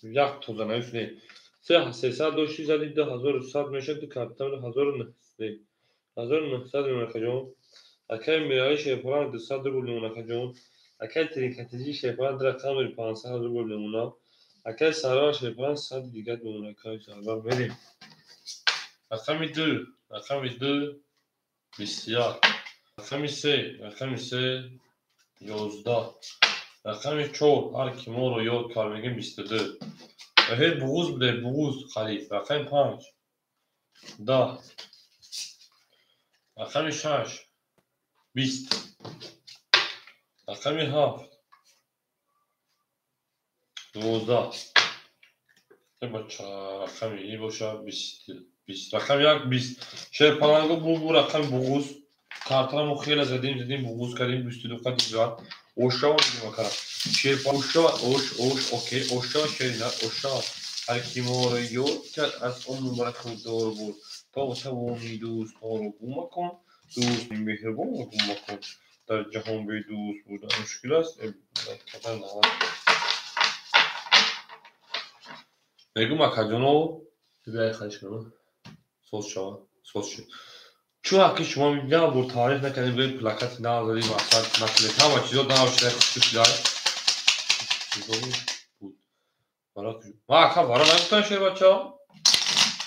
як тоза нависне. 300 дошти зади 2100 мешад, ду картам 1900. 1900 мемона акаҷон. Акаи Мирали шерпаланг 200 рубл мемона акаҷон. Акаи Тринкатиҷи шерпаланг ду рақам дори 500 рубл мемона. Акаи Сарвар шерпаланг 100 дигар мемона. Акаи Сарвар мерем. Рақами ду, рақами ду 21. Рақами се, рақами се 11. Рақами чор, ҳар ки моро ёд кард мегӯем 22. Ҳе буғуз буде, буғуз харид. Рақами панҷ 10. Рақами шаш 20. Рақами ҳафт 12. Бача рақами и боша 20. Рақами як 20. Шерпаланго бу рақами буғуз. Картара мо хеле задем, задем буғуз кардем, 22 қати зад. Ошава мегӯем акара. Шерпа ошава, ош, ош, окей, ошава шерина, ошава. Ҳар ки моро ёд кард аз он муборак худдор буд. То тавони дӯстҳоро гум макун, дӯсти меҳрубонро гум макун. Дар ҷаҳон бедӯст будан мушкил аст. Мегӯм акаҷоно, биёй хариш кунам. Соз шава, соз шуд. Чун аки шумо як бор таъриф накардем, гӯем плакати нав задем, мақсад накунед. Ҳама чизо нав шуда, хушку шуда. Буд. Ма ака вара нагуфтам шербача?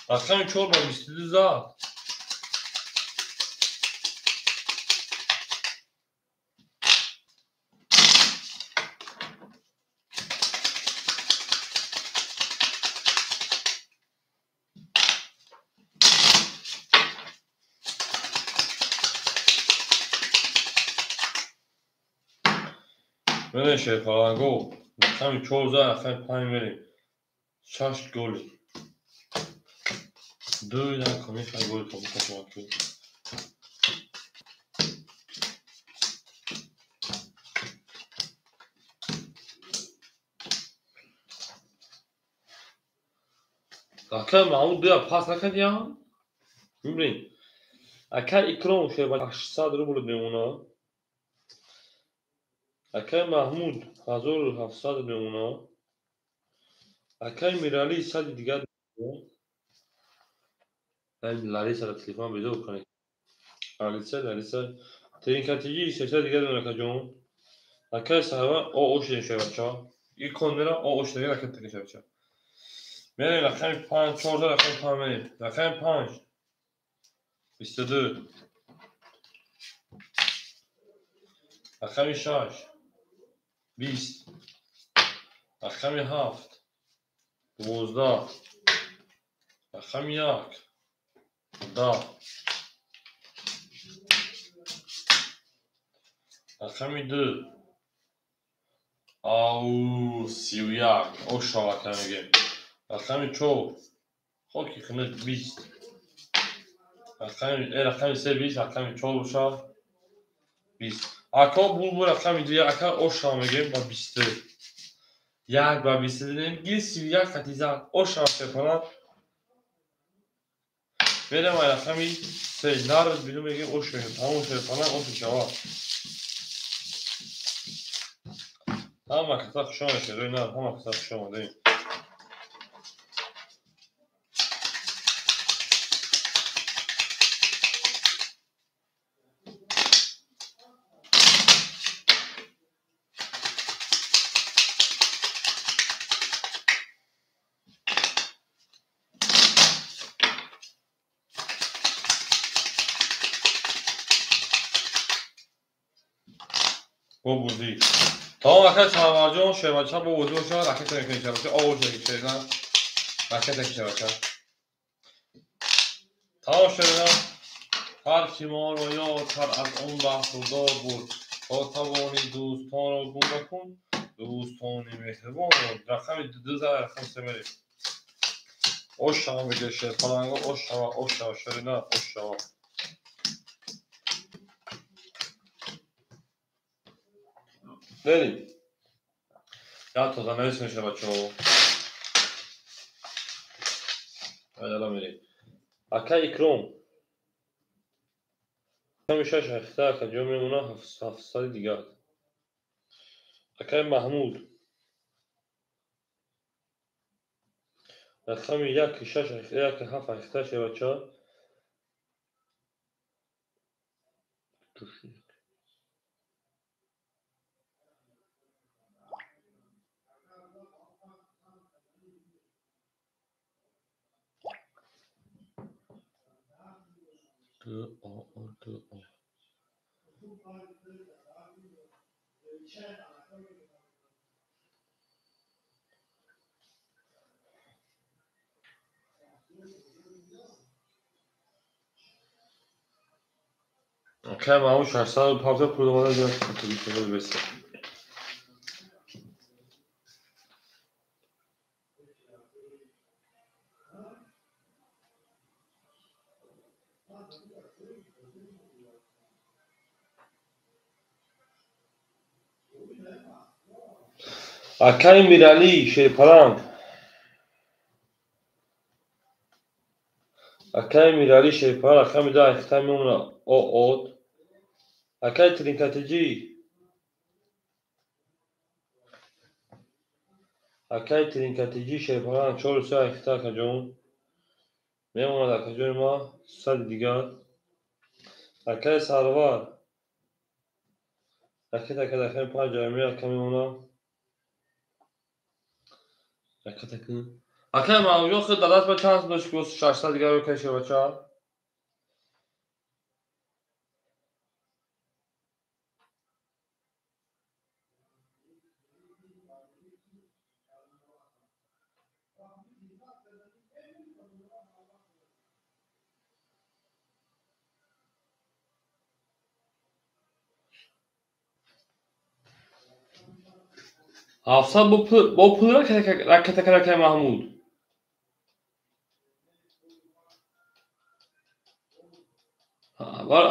Рақами чор ба 22 зад. Мерем шерпаланго, рақами чор зад, рақами панҷ мерем. Шаш голи. Ду як мехай голи тамошо кунад. Акаи Маҳмуд дуя пас накардиям? Бибин. Акаи Икром шерба 800 рубл мемонад. Акаи Маҳмуд 1700 мемонад. Акаи Мирали 100 дигар мемонад. Лариса телефон безор кунед. Лариса, Лариса. Тринкатиҷи 300 дигар мемонад акаҷон. Акаи Сарвар о ошидем шербача. Икон мера о ошидем акаи таки шербача. Мерем рақами панҷ, чор рақами панҷ мерем. Рақами панҷ 22. Рақами шаш 20. Рақами ҳафт 12. Рақами як 10. Рақами ду ау 31. Ошава ака мегӯем. Рақами чор хоки хунук 20. Рақами се 20, рақами чор боша 20. Ака булбу рақами ду ака ошава мегӯем ба 22. Як ба 22 дидем, гир 31 қати зад. Ошава шерпаланг. Мерем ай рақами се нар билу мегӯем ош мешавад. Тамом шерпаланг ош мешавад. Ҳама каса хуш омадед, шерои нар, ҳама каса хуш омадед. Бо бузӣ. Тамом акай Сарварҷон, шербача бо бузӣ бошад, ракета мекунед шербача, овоз мекунед шерна. Ракета шербача. Тамом шерна. Ҳар ки моро ёд кард, аз он бархурдор буд. То тавонӣ дӯстонро гум накун, дӯстони меҳрибонро. Рақами ду зад, рақами се мерем. Ош шава мега шерпаланго, ош шава, ош шава, шерина, ош шава. Мерем. Як тоза навис меша бачаҳо. Айдала мерем. Ака Икром. Рақами шаш ҳақиқта акаҷон мемона ҳафтсади дигар. Акаи Маҳмуд. Рақами як шаш як ҳафт ҳақиқта шевача. Д О О Д О. Акаи Маҳмуд 650 пул омада ҷо беса. Акаи Миралӣ Шерпаланг. Акаи Миралӣ Шерпаланг рақами ду ҳақиқта мемона Оот. Акаи Тринкатиҷӣ. Акаи Тринкатиҷӣ Шерпаланг чору се ҳақиқта акаҷон. Мемонад акаҷони ма сади дигар. Акаи Сарвар. Ракета ака рақами панҷ ҷамъи ака мемона. Акаи Маҳмудҷон худ дар даст ба чанд сум дошт ки боз 600 дигарро каши бача? Ҳафтсад бо пул ракета кард акаи Маҳмуд.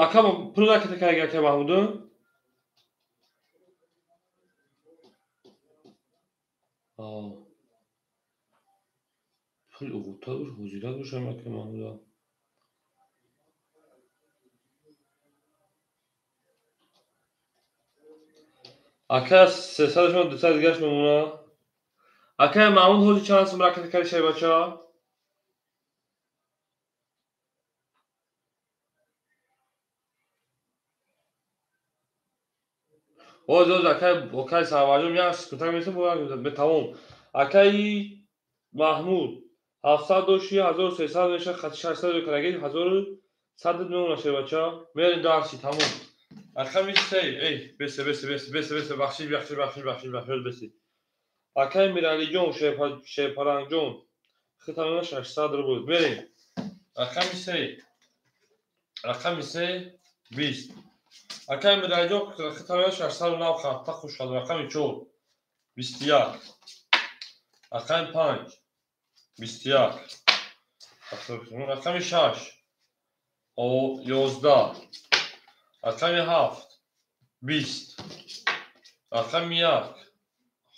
Ака пул ракета кард акаи Маҳмуд? Пул уғута ҳозира бошам акаи Маҳмуда. Ака сесадашон дусад дигараш мемона. Акаи Маҳмуд ҳозир чанд сум ракета карди шербача? Ҳозир ҳозир акаи Сарварҷон як секундак месам бетавом. Акаи Маҳмуд 700 дошти 1300 меша хати 600 кардаги 1100 мемона шербача. Мерем дарси тамом. Рақами се, эй, бесе, бесе, бесе, бесе, бесе, бахшиш, бахшиш, бахшиш, бахшиш, бахшиш, бесе. Акаи Миралиҷон, Шерпалангҷон, хитамона 600 рубл. Мерем. Рақами се, рақами се, 20. Акаи Миралиҷон, хитамона 609 хатта хуш шуд. Рақами 4, 21. Рақами 5, 21. Рақами 6, 11. Рақами 7, 20. Рақами 1,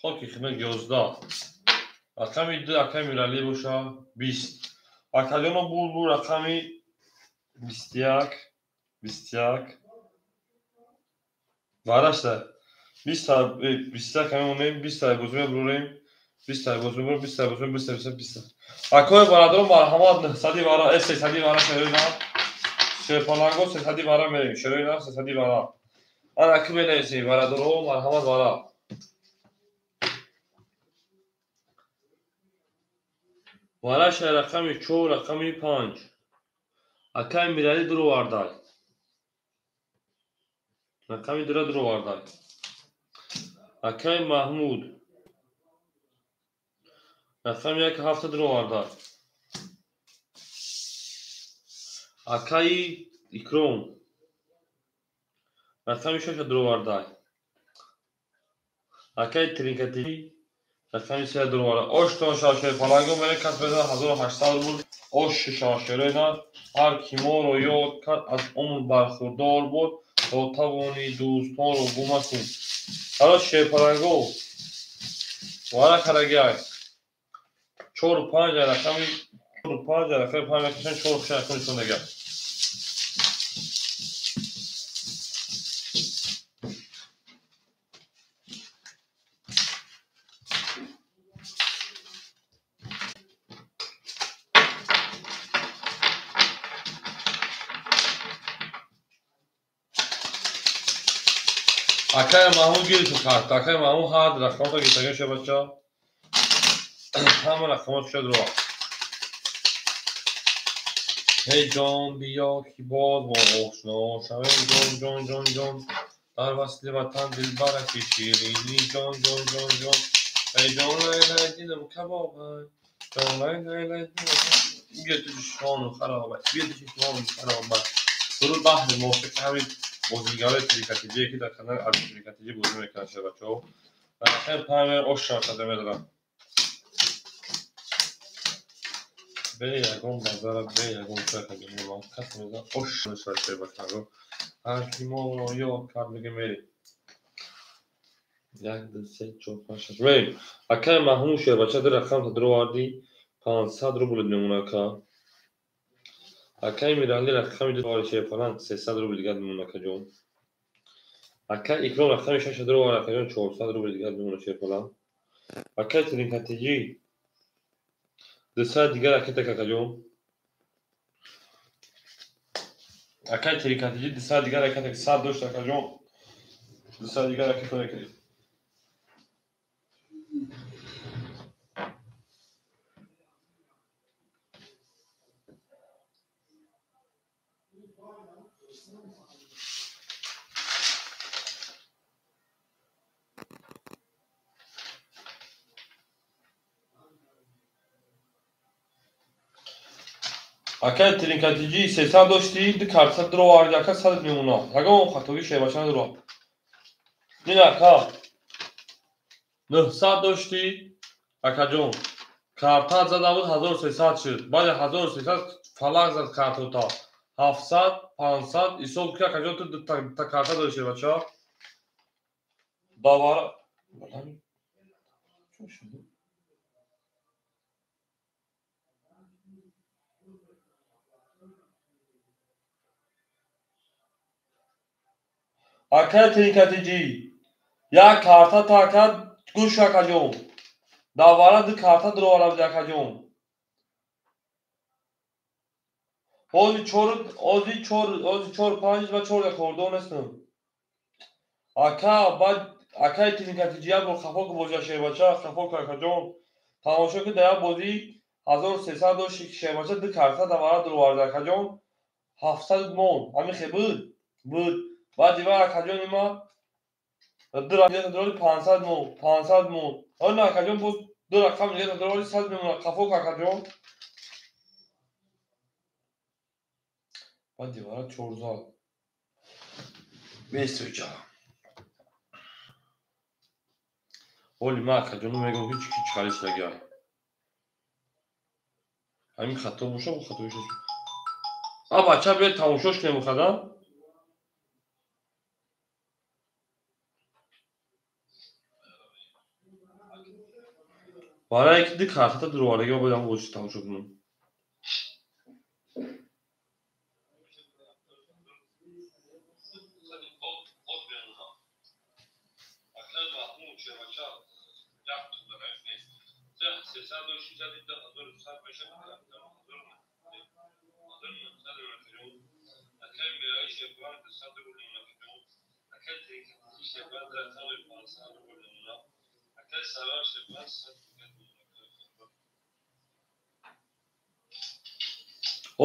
хоки хинак 11. Рақами 2 акаи Миралӣ боша 20. Акаҷоно буд рақами 21, 21. Варашта 20 21 мемонем, 20 боз мебурем, 20 боз мебурем, 20 боз мебурем, 20 20. Акои бародарон марҳамат 900 вара, 300 вара шерина. Шерпаланго 300 вара мерем, шерина 300 вара. Ана ки менависем бародаро марҳамат вара. Вараша рақами 4, рақами 5. Акаи Миралӣ дуровардай. Рақами дура дуровардай. Акаи Маҳмуд рақами 1 7 дуровардай. Акаи Икром рақами шаша дуровардай. Акаи Тринкатиҷӣ рақами сея дуроварда. Оштон шавшерпаланго мере кас мезанад 1800 рубл. Ош шавшероина ҳар ки моро ёд кард аз умр бархурдор буд, то тавони дӯстонро гум макун. Ҳало шерпаланго вара карагиай. Чору панҷ рақами чору панҷ рақами панҷ мекашанд, чору шаш рақами нишон. Акай Маҳмуд гирифту карт. Акай Маҳмуд ҳар рақамото гирифтагӣ шуда бача. Ҳама рақамот шуд ро. Эй ҷон, биё ки боз мо ошно шавем, ҷон ҷон ҷон ҷон. Дар васли ватан дилбараки ширини, ҷон ҷон ҷон ҷон. Эй ҷон, лай лай дилам кабоб, ҷон лай лай лай дилам. Биё ту чишмону харобай, биё ту чишмону харобай. Суруд баҳри мувофиқи ҳамин бозигарои Трикатиҷие ки дар канали Арзи Трикатиҷӣ бозӣ мекунанд шуда бачаҳо. Рақами панҷ ош шавката медодам. Бе ягон базара, бе ягон чакаҷон кас мезанад ош мешавад бачаҳо. Ҳар ки моро ёд кард мега мерем. Як, ду, се, чор, панҷ, шаш. Мерем. Акаи Маҳмуд шербача ду рақамта дуровардӣ, 500 рубл мемона ака. Акаи Миралӣ рақами ду оварди шерпаланг, 300 рубл дигар мемона акаҷон. Акаи Икром рақами шаша дуровард акаҷон, 400 рубл дигар мемона шерпаланг. Акаи Тринкатиҷӣ 200 дигар ракета акаҷон. Акаи Тринкатиҷӣ 200 дигар ракета, 100 дошт акаҷон. 200 дигар ракета мекунем. Акаи Тринкатиҷӣ 300 доштӣ, ду картса дуроварди, ака 100 мемона. Ягон хатогӣ шербача надорад. Ин ака 900 доштӣ, акаҷон. Картат зада буд 1300 шуд. Баъди 1300 фалак зад картота. 700, 500 ҳисоб ки акаҷон ту дута карта дори шербача. Давара Акаи Тринкатиҷӣ як карта та ака гӯш акаҷон. Давара ду карта дуроварда буди акаҷон. Ҳози чор, ҳози чор, ҳози чор панҷ ва чор кордор нестам. Ака баъд акаи Тринкатиҷӣ як бор хафо ку бозия шербача, хафо ку акаҷон. Тамошо ки дар як бозӣ 1300 дошти шербача ду карта давара дуроварда акаҷон. 700 мон. Ҳамин хе буд? Буд. Баъди ва акаҷони ма ду рақам дига дуроварди 500 мон, 500 мон. Ҳоли акаҷон боз ду рақам дига дуроварди 100 мемонад. Хафо ку акаҷон. Баъд дивара 400. Бесӯҷа. Ҳоли ман акаҷону мегӯям ки чӣ чӣ харид шудагиай. Ҳамин хато боша, бо хатои шуд. А бача биёед тамошош кунем хада. Барои ки ду картата дуровардагӣ бояд ҳам бозӣ тамошо кунам.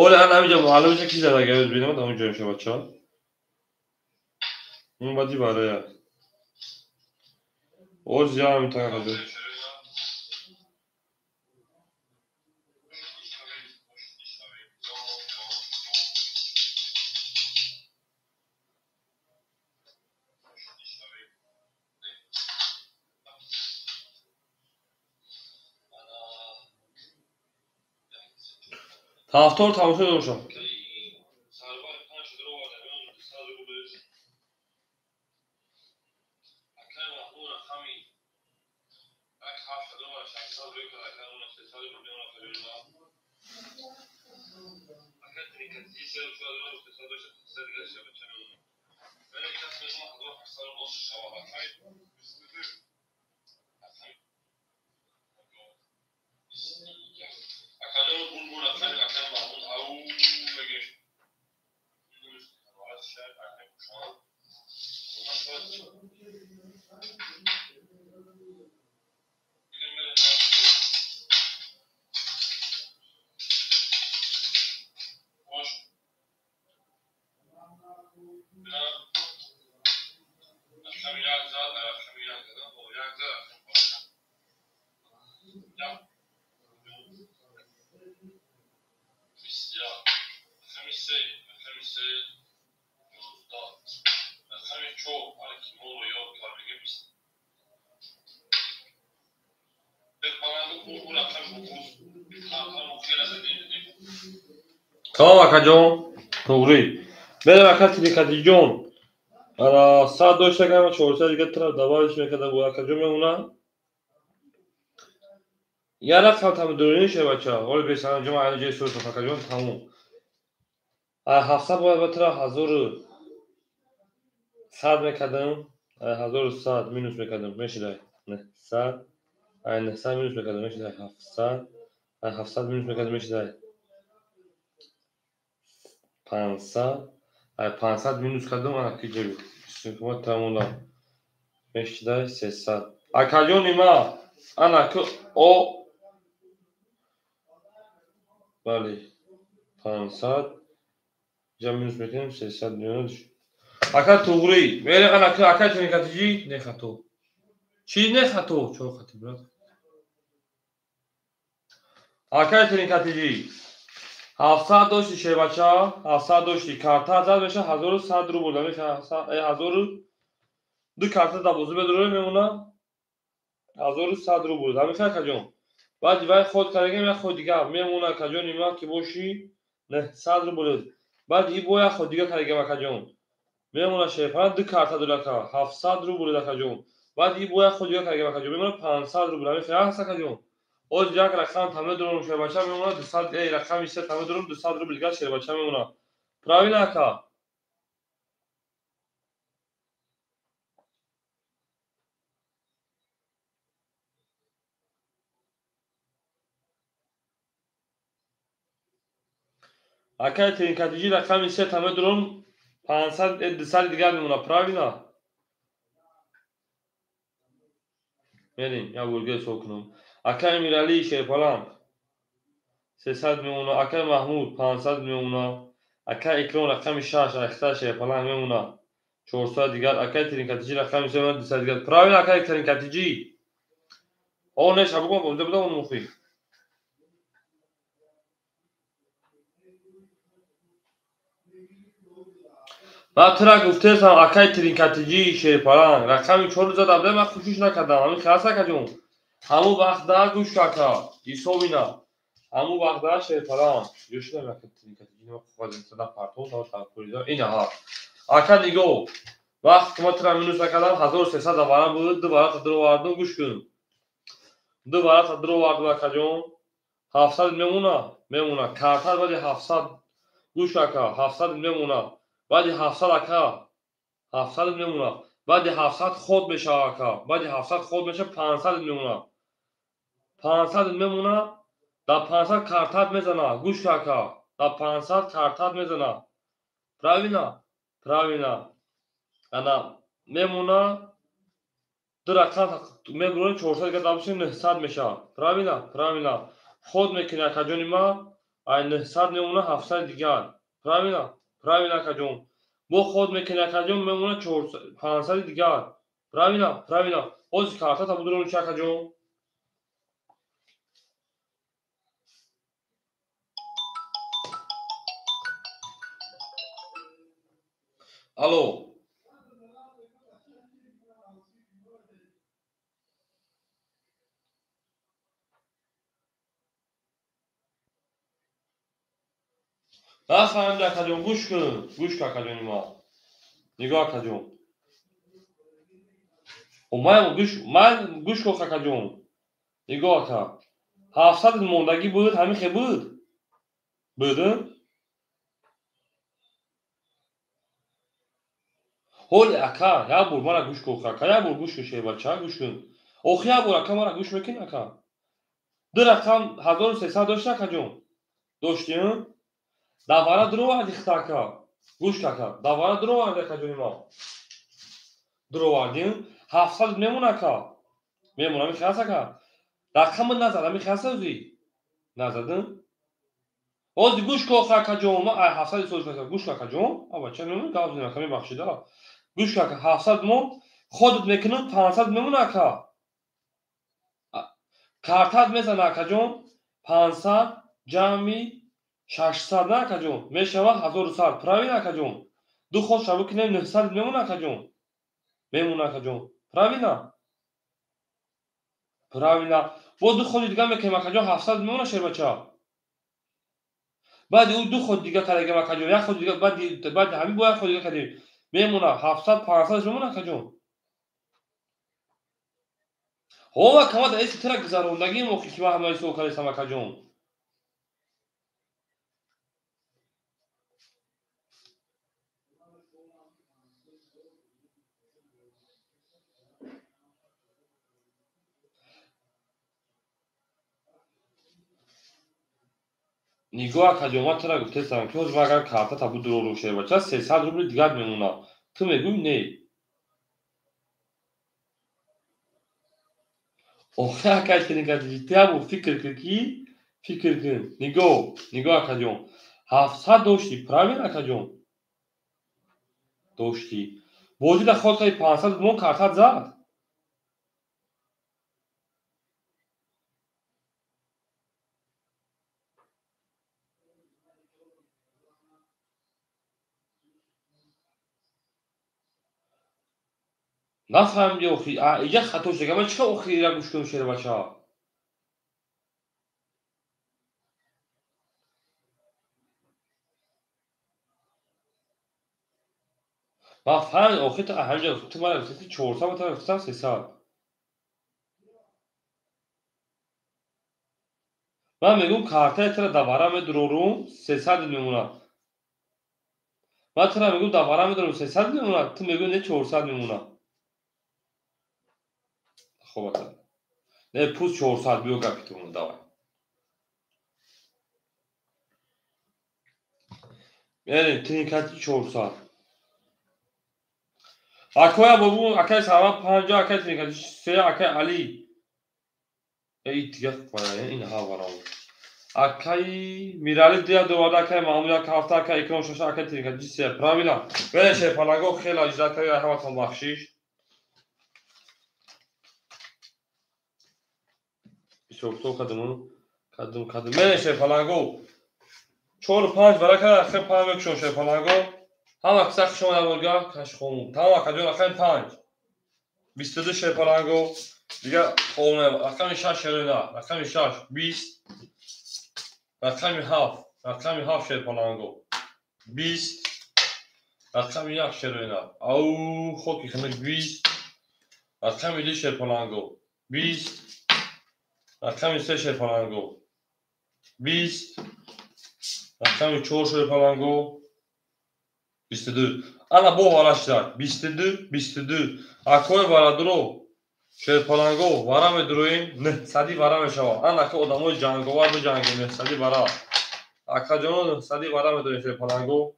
Оля ан ҳаминҷа маълум ки задага бинам ҳаминҷо меша бача. Ин баъди бароя. Оз я ҳамин тарафа. Тарафдор тамошо дошам. Тамом акаҷон, туғрӣ. Мерем ака Тиликатиҷон. Ана 100 дошта гама 400 дига тра давариш мекарда бу акаҷон мемона. Я рақам там дурини шебача. Оли бесанҷум ай ҷои сур акаҷон тамом. Ай 700 бояд ба тра 1100 мекардам. Ай 1100 минус мекардам. Мешидай. 900. Ай 900 минус мекардам. Мешидай 700. Ай 700 минус мекардам. Мешидай 500. Ай 500 минус кардам, ана ки ҷаби. Сукумат тамонам. Мешидай 300. Акаҷони ма, ана ки о бале 500 ҷа минус мекунем 300 миёнад. Ака туғрӣ, мере ана ки ака ченикатиҷи не хато. Чӣ не хато? Чо хати брат? Ака ченикатиҷи 700 дошти шебача, 700 дошти карта зад меша 1100 рубл меша 1000 ду карта да бозӣ бедорем мемона 1100 рубл. Ҳамиша акаҷон. Баъди вай ход кардагем як ход дига мемона акаҷони ма ки боши 900 рубл. Баъди и бо як ход дига кардагем акаҷон. Мемона шефа ду карта дора ака 700 рубл акаҷон. Баъди и бо як ход дига кардагем акаҷон мемона 500 рубл. Ҳамиша ҳаст акаҷон. Оз як рақам таме дорум шербача мемона 200 эй рақами се таме дорум 200 рубл дига шербача мемона. Правильно ака? Акай тринкатиҷи рақами се таме дорум 500 200 дига мемона. Правильно? Мерим, я бурге ҳисоб кунам. Акай Мирали Шерпаланг 300 мемона, акай Маҳмуд 500 мемона, акай Икром рақами 6 Ахта Шерпаланг мемона 400 дигар, акай Тринкатиҷи рақами 3 мемона 200 дигар. Правильно акай Тринкатиҷи? О, не, шабукон, бомда буда он мухи. Ман тура гуфтесам акай Тринкатиҷи Шерпаланг рақами 4 зада буда, ман хушуш накардам. Ҳамин хас акаҷон. Ҳамун вақт да гӯш ака, ҳисобина. Ҳамун вақт да Шерпаланг. Ё шудам ака Тринкатиҷи ма қоғаз партов та таркурида. Ина ҳа. Ака нигоҳ. Вақт ки ман тура минус накардам 1300 давара буд, ду варақа дуровардум, гӯш кун. Ду варақа дуровардум акаҷон. 700 мемона, мемона. Карта баъди 700 гӯш ака, 700 мемона. Баъди 700 ака, 700 мемона. Баъди 700 ход мешава ака. Баъди 700 ход мешава 500 мемона. 500 мемона, дар 500 картат мезана, гӯш ака. Дар 500 картат мезана. Правильно? Правильно. Ана мемона ду рақам мебурем 400 дига дабушем 900 мешава. Правильно? Правильно. Ход мекунӣ акаҷони ма, ай 900 мемона 700 дигар. Правильно? Правильно акаҷон. Бо ход мекунӣ акаҷон мемона 500 дигар. Правильно? Правильно. Ҳозир картата будурем чи акаҷон? Алло. Нафаҳмиди, акаҷон, гӯш кун, гӯш кун, акаҷони ман. Нигоҳ, акаҷон. Ман гӯш, ман гӯш кун, акаҷон. Нигоҳ, ака. 700 мондагӣ буд, ҳамин хе буд? Буд? Ҳоли ака, як бор мара гӯш кун, ака, як бор гӯш кун, шербача, гӯш кун. Охи як бор ака мара гӯш мекунӣ, ака? Ду рақам 1300 дошти, акаҷон? Дошти, давара дуроварди хита, ака. Гӯш кун, ака, давара дуроварди, акаҷони ман. Дуроварди, 700 мемона, ака. Мемона, мехоҳаст, ака? Рақамат назад, мехоҳаст ӯзи? Назад? Ҳозир гӯш кун, охи, акаҷон, ман 700 соз кардам. Гӯш кун, акаҷон. А бача мемон гап занам, ака, мебахшид, а. Гӯш кун, ака, 700 мон, ходат мекунам, 500 мемона, ака. Картат мезана, акаҷон, 500 ҷамъи 600, на, акаҷон, мешавад 1100. Правильно, акаҷон? Ду ход шабу кунем, 900 мемона, акаҷон. Мемона, акаҷон. Правильно? Правильно. Бо ду ходи дига мекунем, акаҷон, 700 мемона, шербача. Баъди ӯ ду ход дига кардагем, акаҷон, як ход дига, баъди ҳамин бо як ход дига кардем. Мемона, 700, 500 мемона, акаҷон. Ҳо, ака, ма дар эси тира гузарондагим, охи ки ман ҳама ҳисоб кардастам, акаҷон. Нигоҳ, акаҷон, ман тира гуфтестам, ки ҳозир ман агар картата будурорум, шербача, 300 рубли дигар мемона. Ту мегӯӣ не. Охи, акай, ту як бор фикр кун, ки фикр кун. Нигоҳ, нигоҳ, акаҷон. 700 доштӣ, правильно, акаҷон? Доштӣ. Бозида ход кардӣ, 500 мон, картат зад. Нафаҳмиди, охи, иҷа хато шуда. Ман чӣ хел охи ира гӯш кунам, шербача? Ман фаҳмидам, охи, ту ҳаминҷа ту мара гуфтӣ 400, ман тура гуфтам 300. Ман мегӯм, картаи тура давара медурорум, 300 мемонад. Ман тура мегӯм, давара медурорум, 300 мемонад, ту мегӯӣ не, 400 мемонад. Хоб, ака. Не, пусть 400 биё гапи ту, давай. Мерем, тринкати 400. Акоя бобу, акай Сарвар 50, акай тринкати 3, акай Али. Эй, дига ин ҳа варам. Акай Мирали дия дуварда, акай Маҳмуд як ҳафта, акай Икром шаша, акай тринкати 3. Правильно. Берем, шерпалаго, хеле иҷозат кардед, ҳаматон бахшиш. Бисёр кадам, кадам, кадам. Мерем, шерпалаго. 4 5 вара када, хел 5 мекушон, шерпалаго. Ҳама киса хуш омада бурга, каш хомун. Тамом, акаҷон, рақами 5. 22 шерпаланго. Дига хомун, рақами 6 шерона, рақами 6 20. Рақами 7, рақами 7 шерпаланго. 20. Рақами 1 шерона. Ау, хоки хинак 20. Рақами 2 шерпаланго. 20. Рақами 3 шерпаланго. 20. Рақами 4 шерпаланго. 22. Ана бо вара шидак. 22, 22. Акои варадуро шерпаланго вара медуроем, 900 вара мешавад. Ана ака одамои ҷанговар биҷангем, 900 вара. Акаҷоно, 900 вара медуроем, шерпаланго.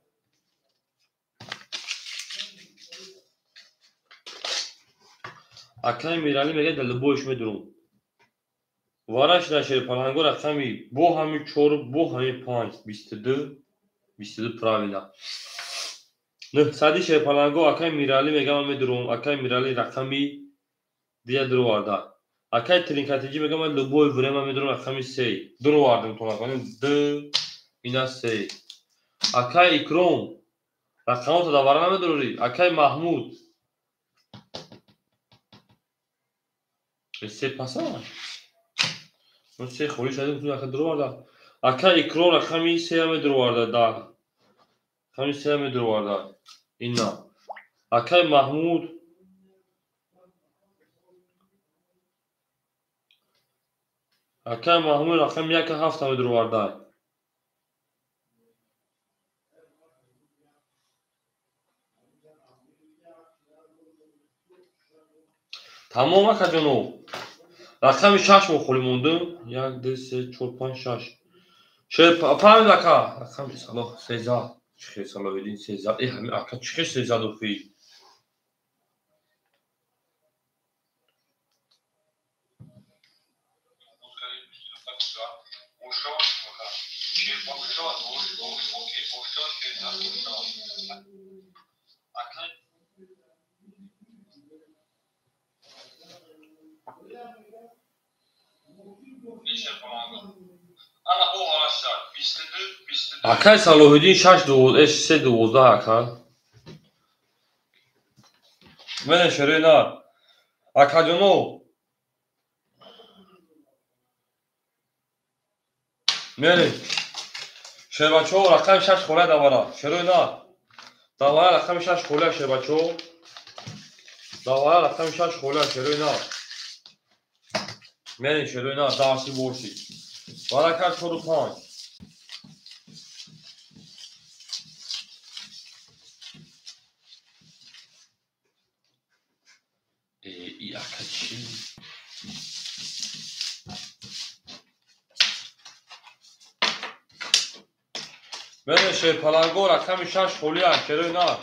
Акаи Миралӣ мегӯяд, дар лубоиш медурам. Вара шида, шерпаланго, рақами бо ҳами 4, бо ҳами 5, 22, 22, правильно. 900 шерпаланго, акаи Миралӣ мегӯяд, ман медурам. Акаи Миралӣ рақами дия дуроварда. Акаи Тринкатиҷӣ мегӯяд, ман любое время медурам, рақами 3. Дуровардем то рақами 2, ина 3. Акаи Икром, рақамото давара намедурорӣ. Акаи Маҳмуд. Се паса? Се холӣ шудем, ту ака дуроварда. Акаи Икром рақами 3 медуроварда. Да. Рақами се медуроварда. Инна. Акай Маҳмуд рақами 1 7 медуроварда. Тамом акаҷоно. Рақами 6 мо холӣ мондем. 1 2 3 4 5 6. Фаҳмид ака? Рақами Салоҳ 13. Чӣ хел Салоҳиддин 13? Э ҳами ака чӣ хел 13 охӣ? Акай Салоҳиддин 6 12 3 12 ака. Мене шерои нар. Акаҷоно. Мерем. Шербачо рақами 6 холия давара. Шерои нар. Давара рақами 6 холия шербачо. Давара рақами 6 холия шерои нар. Мерем шерои нар дарси борши. Баракат 4 5. Мене шерпаланго рақами 6 холия шерои нар.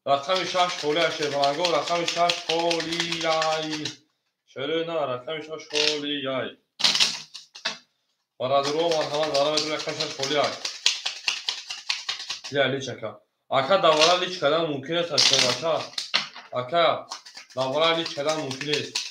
Рақами 6 холия шерпаланго рақами 6 холияй. Шерои нар рақами 6 холияй. Бародаро марҳамат барои рақами 6 холияй. Я лич ака. Ака давара лич кардан мумкин аст шербача. Ака давара лич кардан мумкин аст.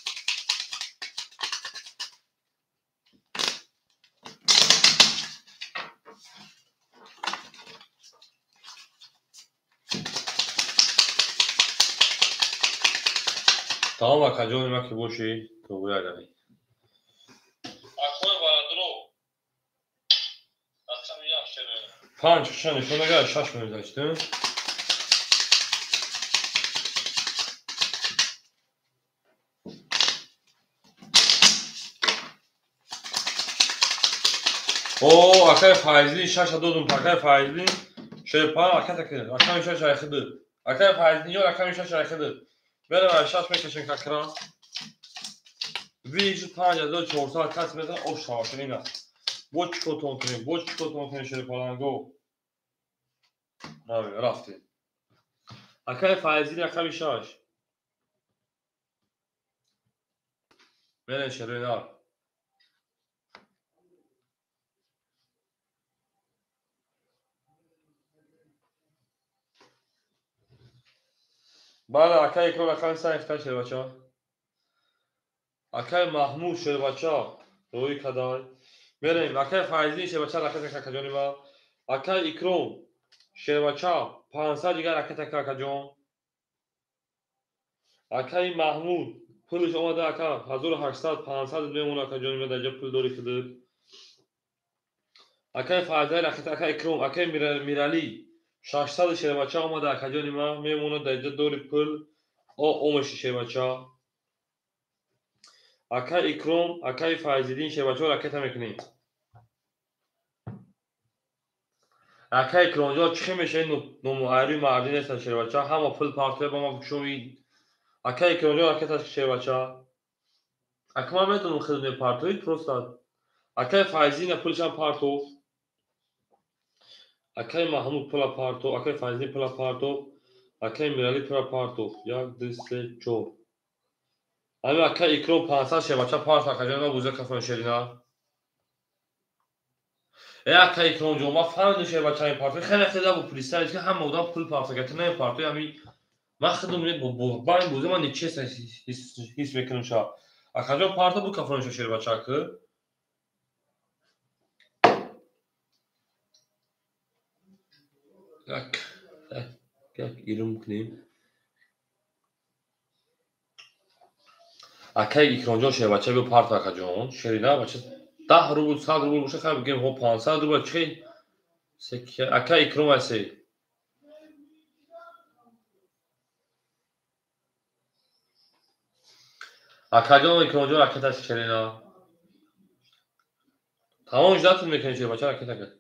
Тамом акаҷони ма ки бошӣ тоғри агари. Акои бародаро рақами 1 шерои. 5 шаша нишон агар 6 мегузаштем. О, акай Файзлин 6 додум, акай Файзлин шерпа ака такир, рақами 6 айхиды. Акай Файзлин ё рақами 6 айхиды. Меравам 6 мекашем как раз. Вижу 5400 кас мезан ош шавашин ина. Бо чӣ котон кунем, бо чӣ котон кунем шерпаланго. Рафтем. Акай Файзин рақами 6. Мерем шерои нар. Бале, акай Икром рақами 3 ихта шербача. Акай Маҳмуд шербача рӯи кадай. Мерем, акай Файзин шербача ракета акаҷони ма. Акай Икром шербача 500 дигар ракета акаҷон. Акай Маҳмуд пулш омада ака 1800 500 мемона акаҷони ма дар ҷо пул дори худат. Акай Файзин ракета акай Икром, акай Мирали 600 шербача омада акаҷони ма мемонад дар ҷо дори пул омаши шербача. Акай Икром, акай Файзиддин шербачо ракета мекунем. Акай Икромҷон чӣ хел мешавед номуайри мардӣ нестанд шербача, ҳама пул партоя ба ма бикушоми. Акай Икромҷон ракета шербача. Ака ман медонам хел мепартоид просто. Акай Файзиддин пулшам партов. Акай Маҳмуд пула партов, акай Файзиддин пула партов, акай Мирали пула партов. 1 2 3 4. Ами акай Икром 500 шербача партов акаҷон ма буза кафон шерина. Э акай Икромҷон ма фаҳмидам шербача ин партов. Хеле хеле бо представить ки ҳама одам пул партов, агар ту намепартои ами ман худам ба ин буза ман нечестно ҳис мекунам ша. Акаҷон партов бу кафон шербача ака. Як, як ирум кунем. Акай Икромҷон шербача биё партов акаҷон. Шерина бача 10 рубл 100 рубл боша хай бигем ҳо 500 рубл чӣ? Акай Икром асе. Акаҷон Икромҷон ракеташ черина. Тамом ждатун мекунем шербача ракета кард.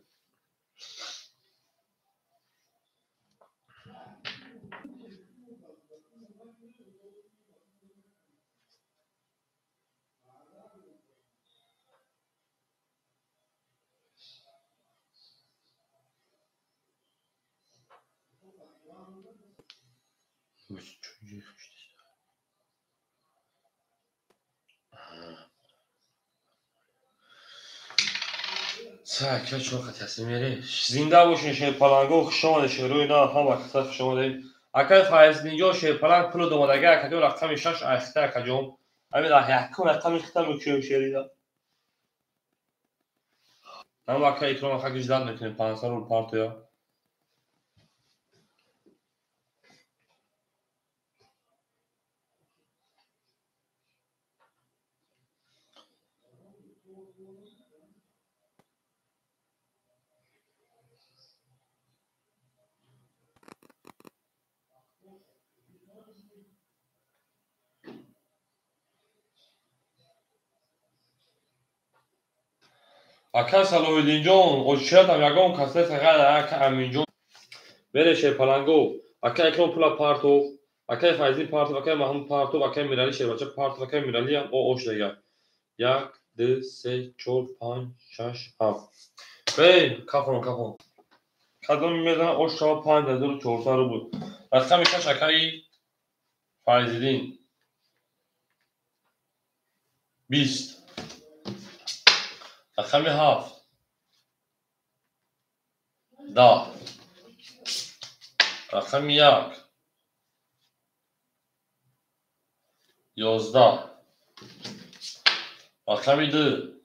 Сака чор қати мере. Зинда бошин шерпаланго, хуш омадед шерои на, ҳама каса хуш омадед. Акай Файзиддинҷон шерпаланг пул домадага, акаҷон рақами 6 айхта акаҷон. Ҳамин якум рақами хита мекушем шерина. Ҳама ака Икром ака ждат мекунем 500 рубл партия. Ака Салоҳиддинҷон, очиятам ягон касеса ғайр ака Аминҷон. Бере шерпаланго, ака Икром пула партов, акаи Файзӣ партов, акаи Маҳмуд партов, акаи Миралӣ шербача партов, акаи Миралиам ош дега. 1, 2, 3, 4, 5, 6, 7. Бей, кафон, кафон. Кадом мезана ош шава 5400 рубл. Рақами 6 акаи Файзиддин. 20. Рақами 7. 10. Рақами 1. 11. Рақами 2.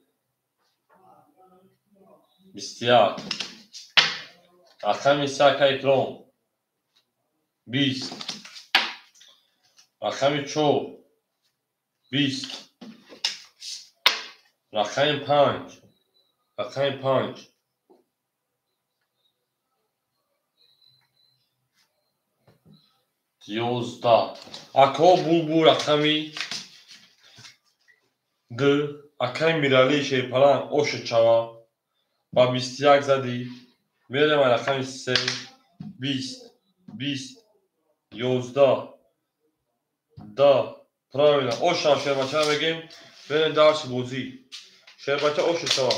21. Рақами 3 ака Икром. 20. Рақами 4. 20. Рақами 5. Рақами 5. 11. Ако булбул рақами 2. Акаи Миралӣ шерпаланг ошу чава. Ба 21 задӣ. Мерем рақами 3. 20. 20. 11. 10. Правильно. Ошам шербача мегем. Берем дарси бозӣ. Шербача ошу чава.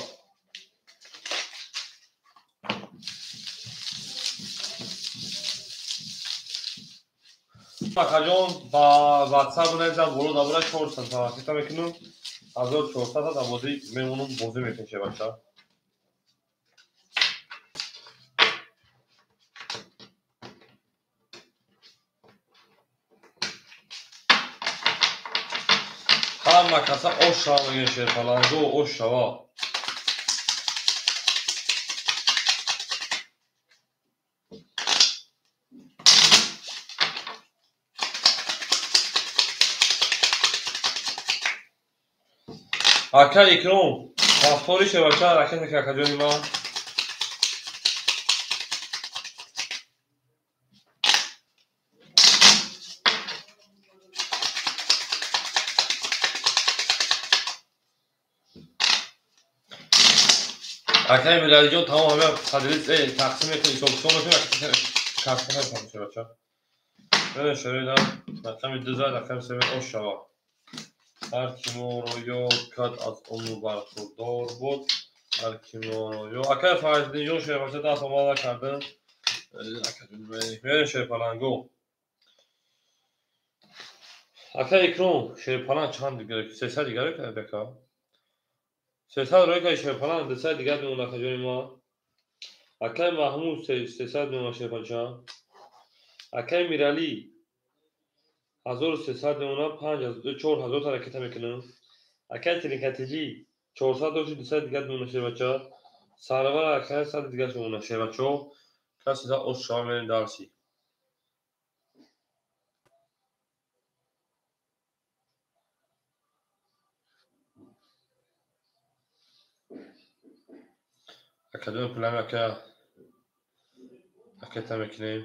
Акаҷон ба WhatsApp нависам боло дабора 400 ракета мекунам. 1400 та бозӣ мемонам, бозӣ мекунем шербача. Ҳама каса ош шава мегӯем шерпаланго, ош шава. Ака Икром, ҳафтори шербача ракета ки акаҷони ман. Акаи Миралиҷон тамом ҳама тадрис тақсим мекунем, ҳисоб-китоб мекунем, касб шербача. Берем шероида рақами 2 зад, рақами 3 ош шава. Ҳар ки моро ёд кард аз он бархурдор буд. Ҳар ки моро ёд. Акаи Файзиддинҷон шербача даст омада кардем. Берем шерпаланго. Акаи Икром шерпаланг чанд дигар? 300 дигар кард ака. 300 рӯй кард шерпаланг, 200 дигар мемонад акаҷони ма. Акаи Маҳмуд 300 мемонад шербача. Акаи Миралӣ 1300 мемонад, 4000 та ракета мекунам. Акаи Тиликатиҷӣ 400 дошти, 200 дигар мемонад шербача. Сарвар акаи 100 дигар мемонад шербачо. Каси да ош шава мерем дарси. Акаҷон пулами ака ракета мекунем.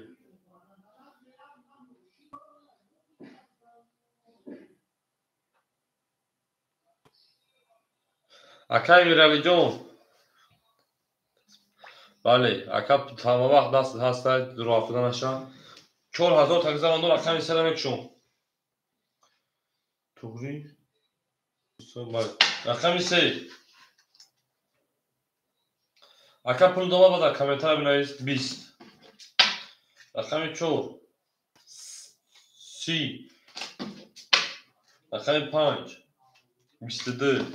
Акай Миралиҷон. Бале, ака ҳама вақт даст ҳаста, роҳ афтода наша. 4000 та гузарондум, рақами сера мекушом. Туғри? Бале. Рақами се. Ака пул дома ба дар комментария бинавис 20. Рақами 4. 30. Рақами 5. 22.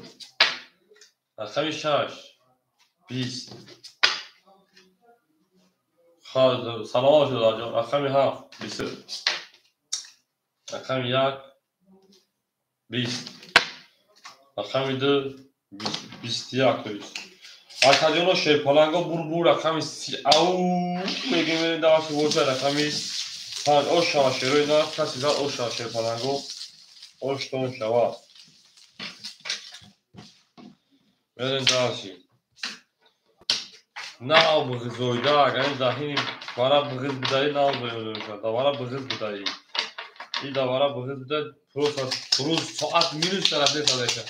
Рақами 6. 20. Саломат бошед, Додарҷон. Рақами 7. 20. Рақами 1. 20. Рақами 2. 21 то есть. Акаҷоно шерпаланго бурбур рақами 30. Ау мегем даваши боша рақами 5. Ош шава шерои на каси зад ош шава шерпаланго. Оштон шава. Мерем дальше. Нав бғизоида, агар ин даҳини вара бғиз бидаи, нав зоида, давара бғиз бидаи. И давара бғиз бидаи, просто рӯз соат минус тараф садака.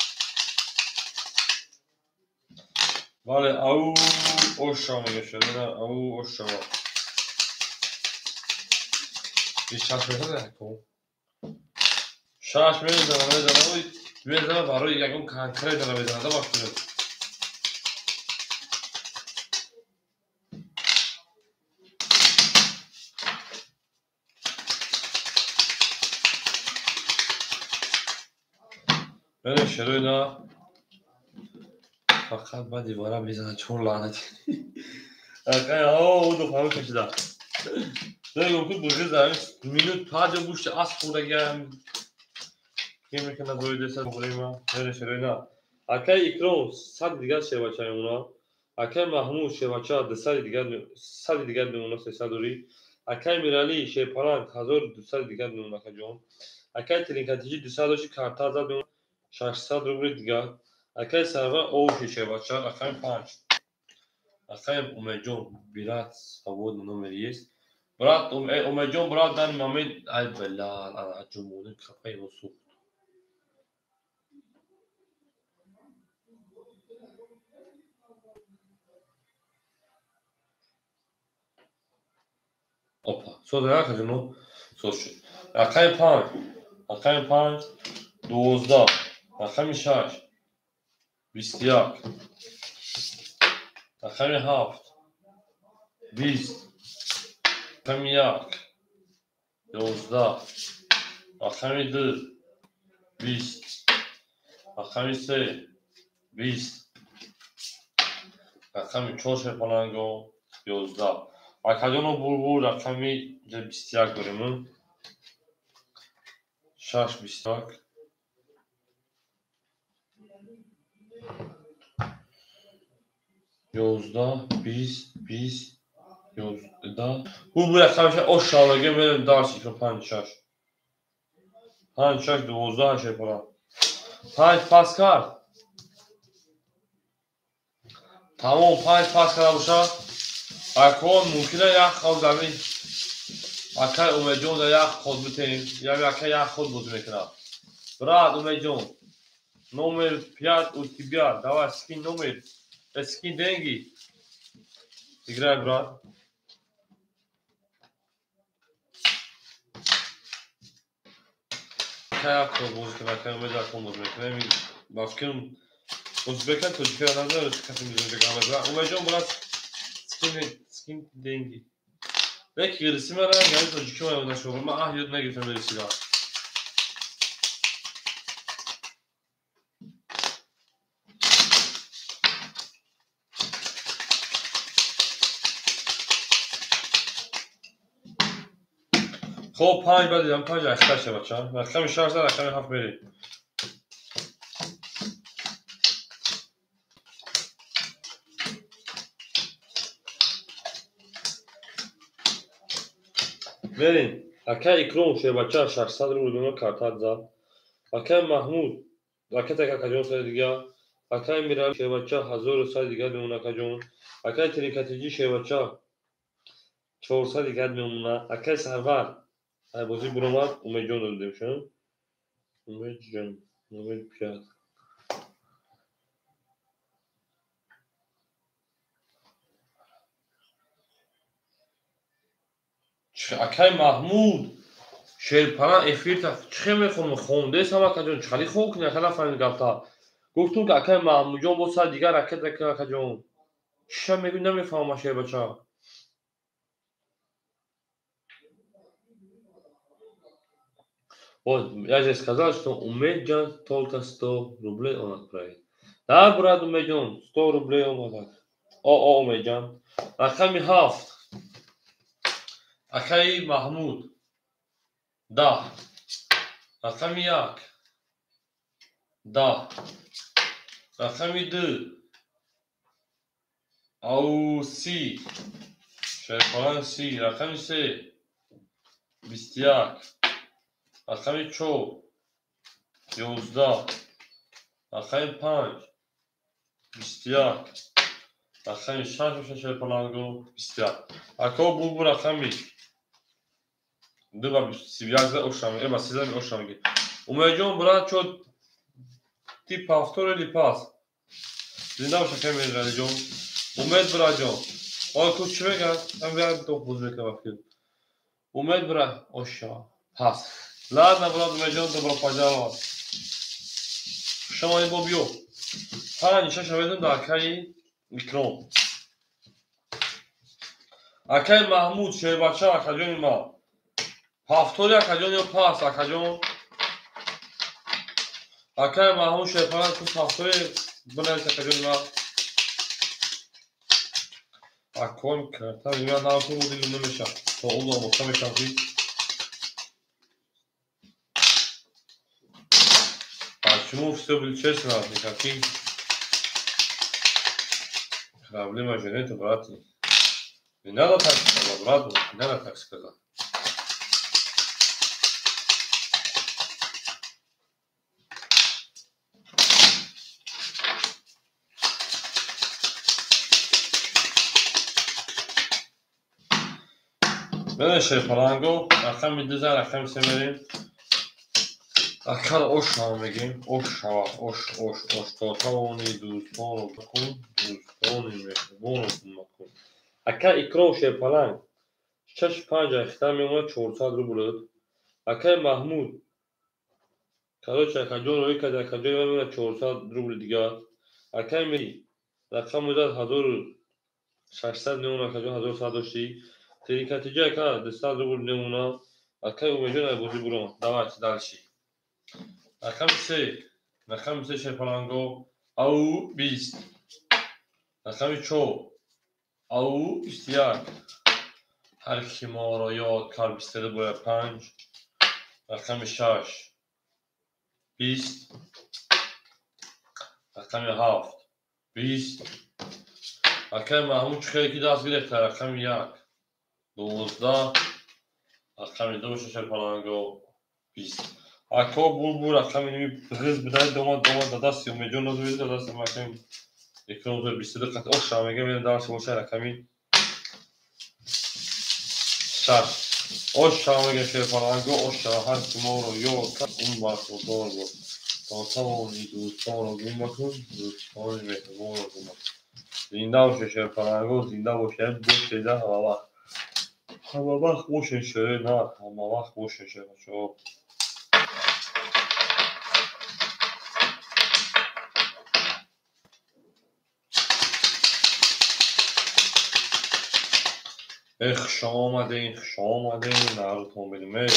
Бале, ау оша мегашад, ау оша. И шаш мезанад ку. Шаш мезанад, мезанад, мезанад барои ягон конкретно мезанад, да бахшед. Бere шерои на фақат ба девора мезанад чор лаънат. Акай о ду фаҳм кашида. Дагум ку буғиз минут паҷа гӯшти асп хӯрдагиам. Ки мекунад зоидеса буғрима. Бере шерои на. Акай Икром сад дигар шевача мемона. Акай Маҳмуд шевача 200 дигар 100 дигар мемона 300 дори. Акай Мирали шерпаланг 1200 дигар мемона акаҷон. Акай Тилинкатиҷи 200 доши карта зад мемона 600 рубли дигар. Акай Сарвар овши шевача рақами 5. Акай Умедҷон брат свободный номер есть. Брат Умедҷон брат дар момент ай бля аҷумони капаи мо сӯхт. Опа, соз акаҷоно соз шуд. Рақами 5. Рақами 5 12. Рақами 6 21. Рақами 7 20. Рақами 1 11. Рақами 2 20. Рақами 3 20. Рақами 4 шерпаланго 11. Акаҷоно бурбур рақами 21 дорем. 6 21. 11, 20, 20, 11. Bu rəqəmi o şalaqə verim dars 5 6. 5 6 12 şey falan. 5 Pascal. Tamam 5 Pascal боша. Акон мумкина як ход замин. Акай Умедҷон да як ход битем. Я акай як ход бозӣ мекунад. Брат Умедҷон, номер 5 у тебя. Давай скинь номер. Скинь деньги. Играй, брат. Як ход бозӣ кунад, акай Умед як ход бозӣ мекунад. Ба фикрам ӯзбека тоҷика назар касе мезанад. Умедҷон брат скинь деньги. Бек гирси мара яъне тоҷики ма нашо. Ма аҳ ёд нагирифтам русиро. Хоб 5 баъд дидам 5 8 шава ча. Рақами 6 рақами 7 мерем. Мерем. Акай Икром шевача 600 рубл дона картат зад. Акай Маҳмуд ракета акаҷон сади дигар. Акай Мирали шевача 1100 дигар мемона акаҷон. Акай Тиликатиҷи шевача 400 дигар мемона. Акай Сарвар ай бозӣ буромад Умедҷон додем шун. Умедҷон номер 5. Акай Маҳмуд шерпалан эфирта чӣ мехонам? Хондесам акаҷон, чӣ хали хон кунӣ, ака нафаҳмид гапта. Гуфтум ки акай Маҳмудҷон бо сар дигар ракета ка акаҷон. Чиша мегӯй намефаҳмам шербача. Вот, я же сказал, что Умедҷан только 100 рублей он отправит. Да, брат Умедҷон, 100 рублей омадак. О, Умедҷан. Рақами 7. Акаи Маҳмуд. 10. Рақами 1. 10. Рақами 2. Ау 30. Шерпалан 30. Рақами 3. 21. Рақами 4. 11. Рақами 5. 21. Рақами 6 боша шерпаланго 21. Ако бу рақами 2 ба 31 за ошам, ба 13 ошам. Умедҷон брат, чо ти повтор или пас? Зинда боша акай Меҳралиҷон. Умед братҷон. Ой ку чӣ мегӯяд? Ам як то буз мекунам фикр. Умед брат, оша. Пас. Ладно, брат Умедҷон, добро пожаловать. Шумо бо биё. 5 6 ведем да акаи Икром. Акаи Маҳмуд шербача акаҷони ма. Повтори акаҷон ё пас акаҷон? Акаи Маҳмуд шерпалан ту повтори бинавис акаҷони ма. Акон карта ман навку буди намеша. То он омода мешам ки Почему все было честно, никаких проблем же нету, брат. Не надо так сказать, брат, не надо так сказать. Бене шерпаланго, рақами 2 за рақами 3 мерем. Акар ош шава мегем, ош шава, ош, ош, ош. То тавони дӯстонро бикун, дӯстони меҳрубонро гум макун. Ака Икром шерпаланг 6 5 ахта мемонад 400 рубл. Акаи Маҳмуд, короче, акаҷон роӣ кард, акаҷон мемонад 400 рубл дигар. Акаи Мери рақам мезад 1600 мемонад, акаҷон 1100 доштӣ. Терикатиҷа ака 200 рубл мемонад. Акаи Умедҷон ай бозӣ буром. Давайте дальше. Рақами 3. Рақами 3 шерпаланго. Ау 20. Рақами 4. Ау 21. Ҳар ки моро ёд кард 22 бояд 5. Рақами 6. 20. Рақами 7. 20. Акаи Маҳмуд чӣ хеле ки даст гирифта. Рақами 1. 12. Рақами 2 боша шерпаланго 20. Ако булбу рақами ними ғиз бидай дома дома да дасти Умедҷон назовид да дасти маками Икром зо 22 қат оша мегем мен дарси боша рақами 6. Оша мегем шерпаланго оша ҳар ки моро ёд кард ун бархурдор буд. То тавони дӯстонро гум макун, дӯстони меҳрубонро гум макун. Зинда боше шерпаланго, зинда боше, бошеда ҳама вақт. Ҳама вақт бошен шере нар, ҳама вақт бошен шербачаҳо. Эх, хуш омадем, хуш омадем, нарутон бинем, эй.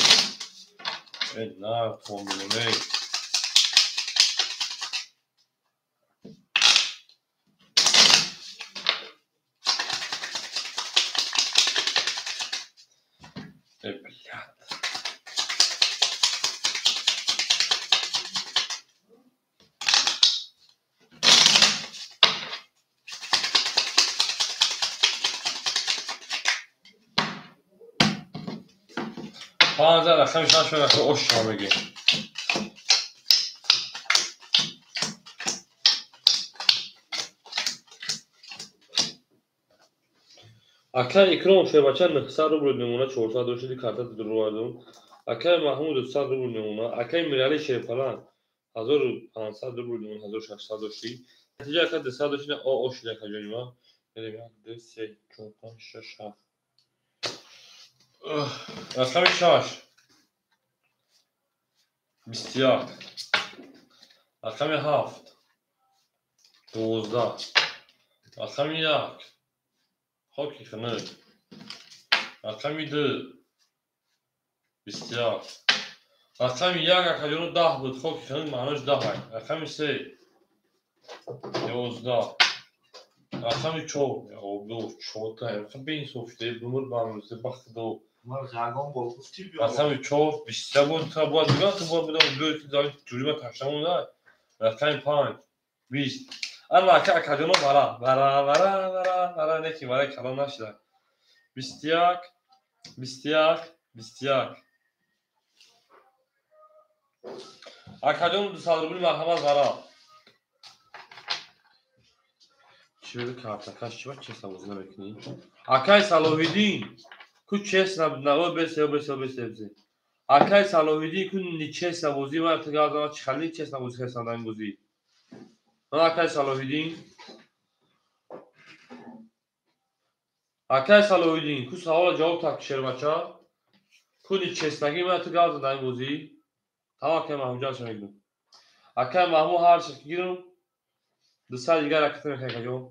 Эй, нарутон бинем, эй. Эй, блядь. 5 рақами 6 рақами ош мегем. Акай Икром шербача 900 рубл мемона, 400 дошти карта дурвардум. Акай Маҳмуд 200 рубл мемона, акай Мирали шерпалан 1500 рубл мемона, 1600 дошти. Натиҷа ака 200 дошти, о ош акаҷони ма. 1 2 3 4 5 6 7. Рақами 6 21. Рақами 7 12. Рақами 1 хоки хунук. Рақами 2 21. Рақами 1 акаҷоно 10 буд, хоки хунук маънош 10. Рақами 3 11. Рақами 4 обдо 4 беинсоф шуда бумур бамузе бахтдо. Рақами 4 21 буд, та бояд бигам, ту бояд бидам бӯ ки дар ҷурима ташамонда. Рақами 5 20. Ана ака акаҷоно вара вара вара вара вара неки вара калон нашуда. 21 21 21. Акаҷон 200 рубли марҳамат вара. Чӣ картакаш чӣ ба честно бозӣ намекунӣ? Акай Салоҳиддин ку честно наво бесе бесе бесе бесе. Акай Салоҳиддин ку нечестно бозӣ ва тига чӣ хали честно бозӣ хестан дар ин бозӣ. Акай Салоҳиддин. Акай Салоҳиддин ку савола ҷавоб так шербача. Ку нечестнагӣ ва тига дар ин бозӣ. Тамом акай Маҳмудҷон ча мегӯм. Акай Маҳмуд ҳар чиз ки гирам 200 дигар ракета мехоҳӣ акаҷон.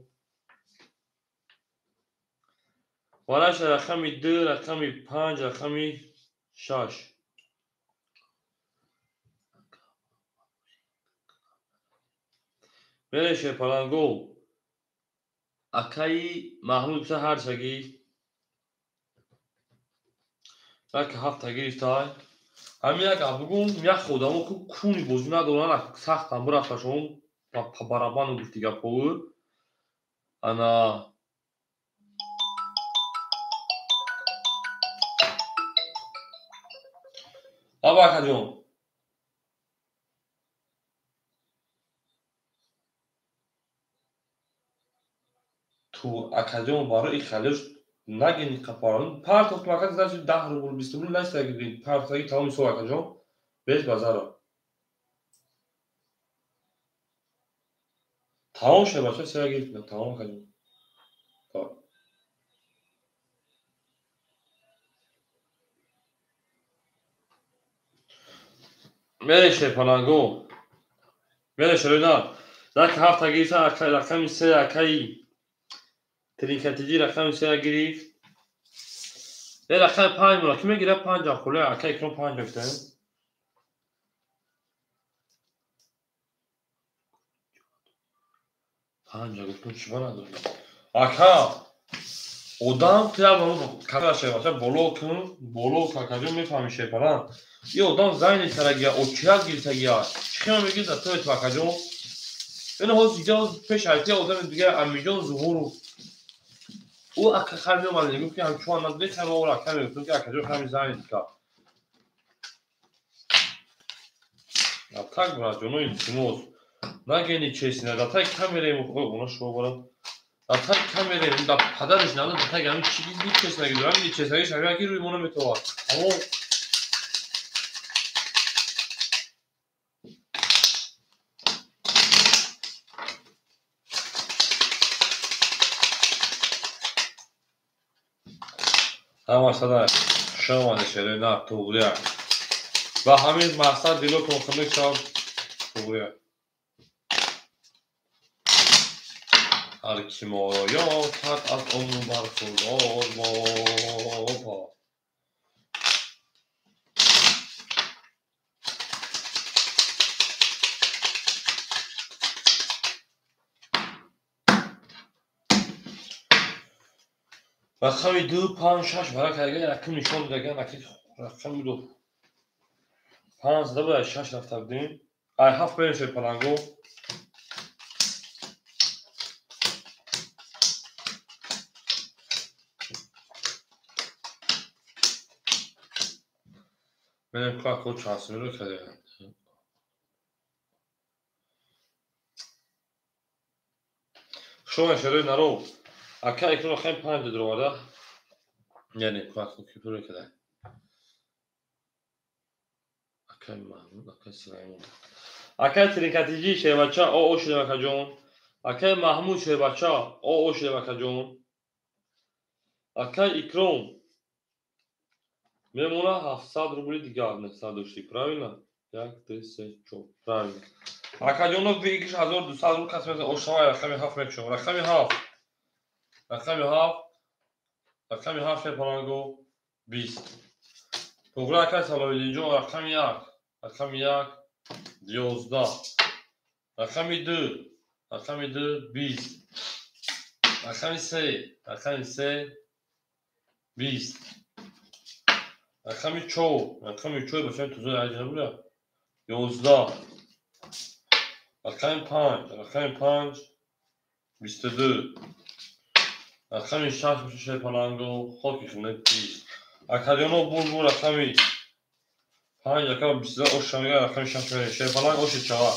Вараша рақами 2, рақами 5, рақами 6. Мере шерпаланго. Акаи Маҳмуд гуфта ҳар чаги. Рака 7 гирифтай. Ҳамин як бугум як одамо ку куни бозӣ надоранд, сахтам бурафташон ба барабану гуфти гапҳо. Ана аба акаҷон. Ту акаҷон барои халёш нагин қапарон. Партофт мака значит 10 рубл 20 рубл настагиди. Партофтаги тамоми сол акаҷон. Без базара. Тамом шуд бача, сера гирифт. Тамом акаҷон. Мере шерпаланго. Мере шерона. Зак 7 гирифт, рақами 3 акаи Тринкатиҷи рақами 3 гирифт. Рақами 5 мура. Ки мегирад 5 хуле? Акаи Икром 5 гирифта. 5 гуфтум чӣ надорӣ? Ака, одам ту як кара шербача боло кун, боло какаҷон мефаҳми шерпалан. И одам зайни карагия, очирак гирифтагия. Чӣ хема мегирд за ту акаҷон? Ин ҳоз иҷо пеш айти одами дигар Амиҷон Зуҳуров. Ӯ ака хар меомад, мегуфт ки ҳамчун надодӣ, хай ма ӯро ака мегуфтум ки акаҷон хами зайни ка. Так браҷоно илтимос. Нагени честина, да тай камераи она шумо барам. Да тай камераи да падараш надод, да тай ҳамин чӣ нечестнаги дорам, нечестнаги шавия ки рӯи мо наметовад. Тамом. Ҳама сада шомаде шерои на туғрия. Ба ҳамин мақсад дилотон хунук шав туғрия. Ҳар ки моро ёд кард аз он бархӯрдор бобо. Рақами 2, 5, 6 варақ карда якум нишон додаган аки рақами 2. 5 зада буд, 6 рафта будем. Ай 7 берем шерпаланго. Берем ку чанд сумиро карда. Шумо шерои наро. Ака Икром рақами 5 дароварда. Яъне купюра када. Акаи Маҳмуд, акаи Сулаймон. Акаи Тринкатиҷи шербача о шудем акаҷон. Акаи Маҳмуд шербача о шудем акаҷон. Акаи Икром Мемона 700 рубли дигар 900 дошти, правильно? 1, 2, 3, 4, правильно. Акаҷонов выигрыш 1200 рубл кас мезанад. Ошавай рақами 7 мекушам. Рақами 7. Рақами 7. Рақами 7 шерпаланго 20. Тоғра акай Салоҳиддинҷон рақами 1. Рақами 1 11. Рақами 2. Рақами 2 20. Рақами 3. Рақами 3 20. Рақами 4. Рақами 4 бошад тузои аҷна буда. 11. Рақами 5. Рақами 5 22. Рақами 6 бошад шерпаланго хоки хунак 20. Акаҷонов бурбур рақами 5 рақами 22 оша мега рақами 6 мега шерпаланг оши чава.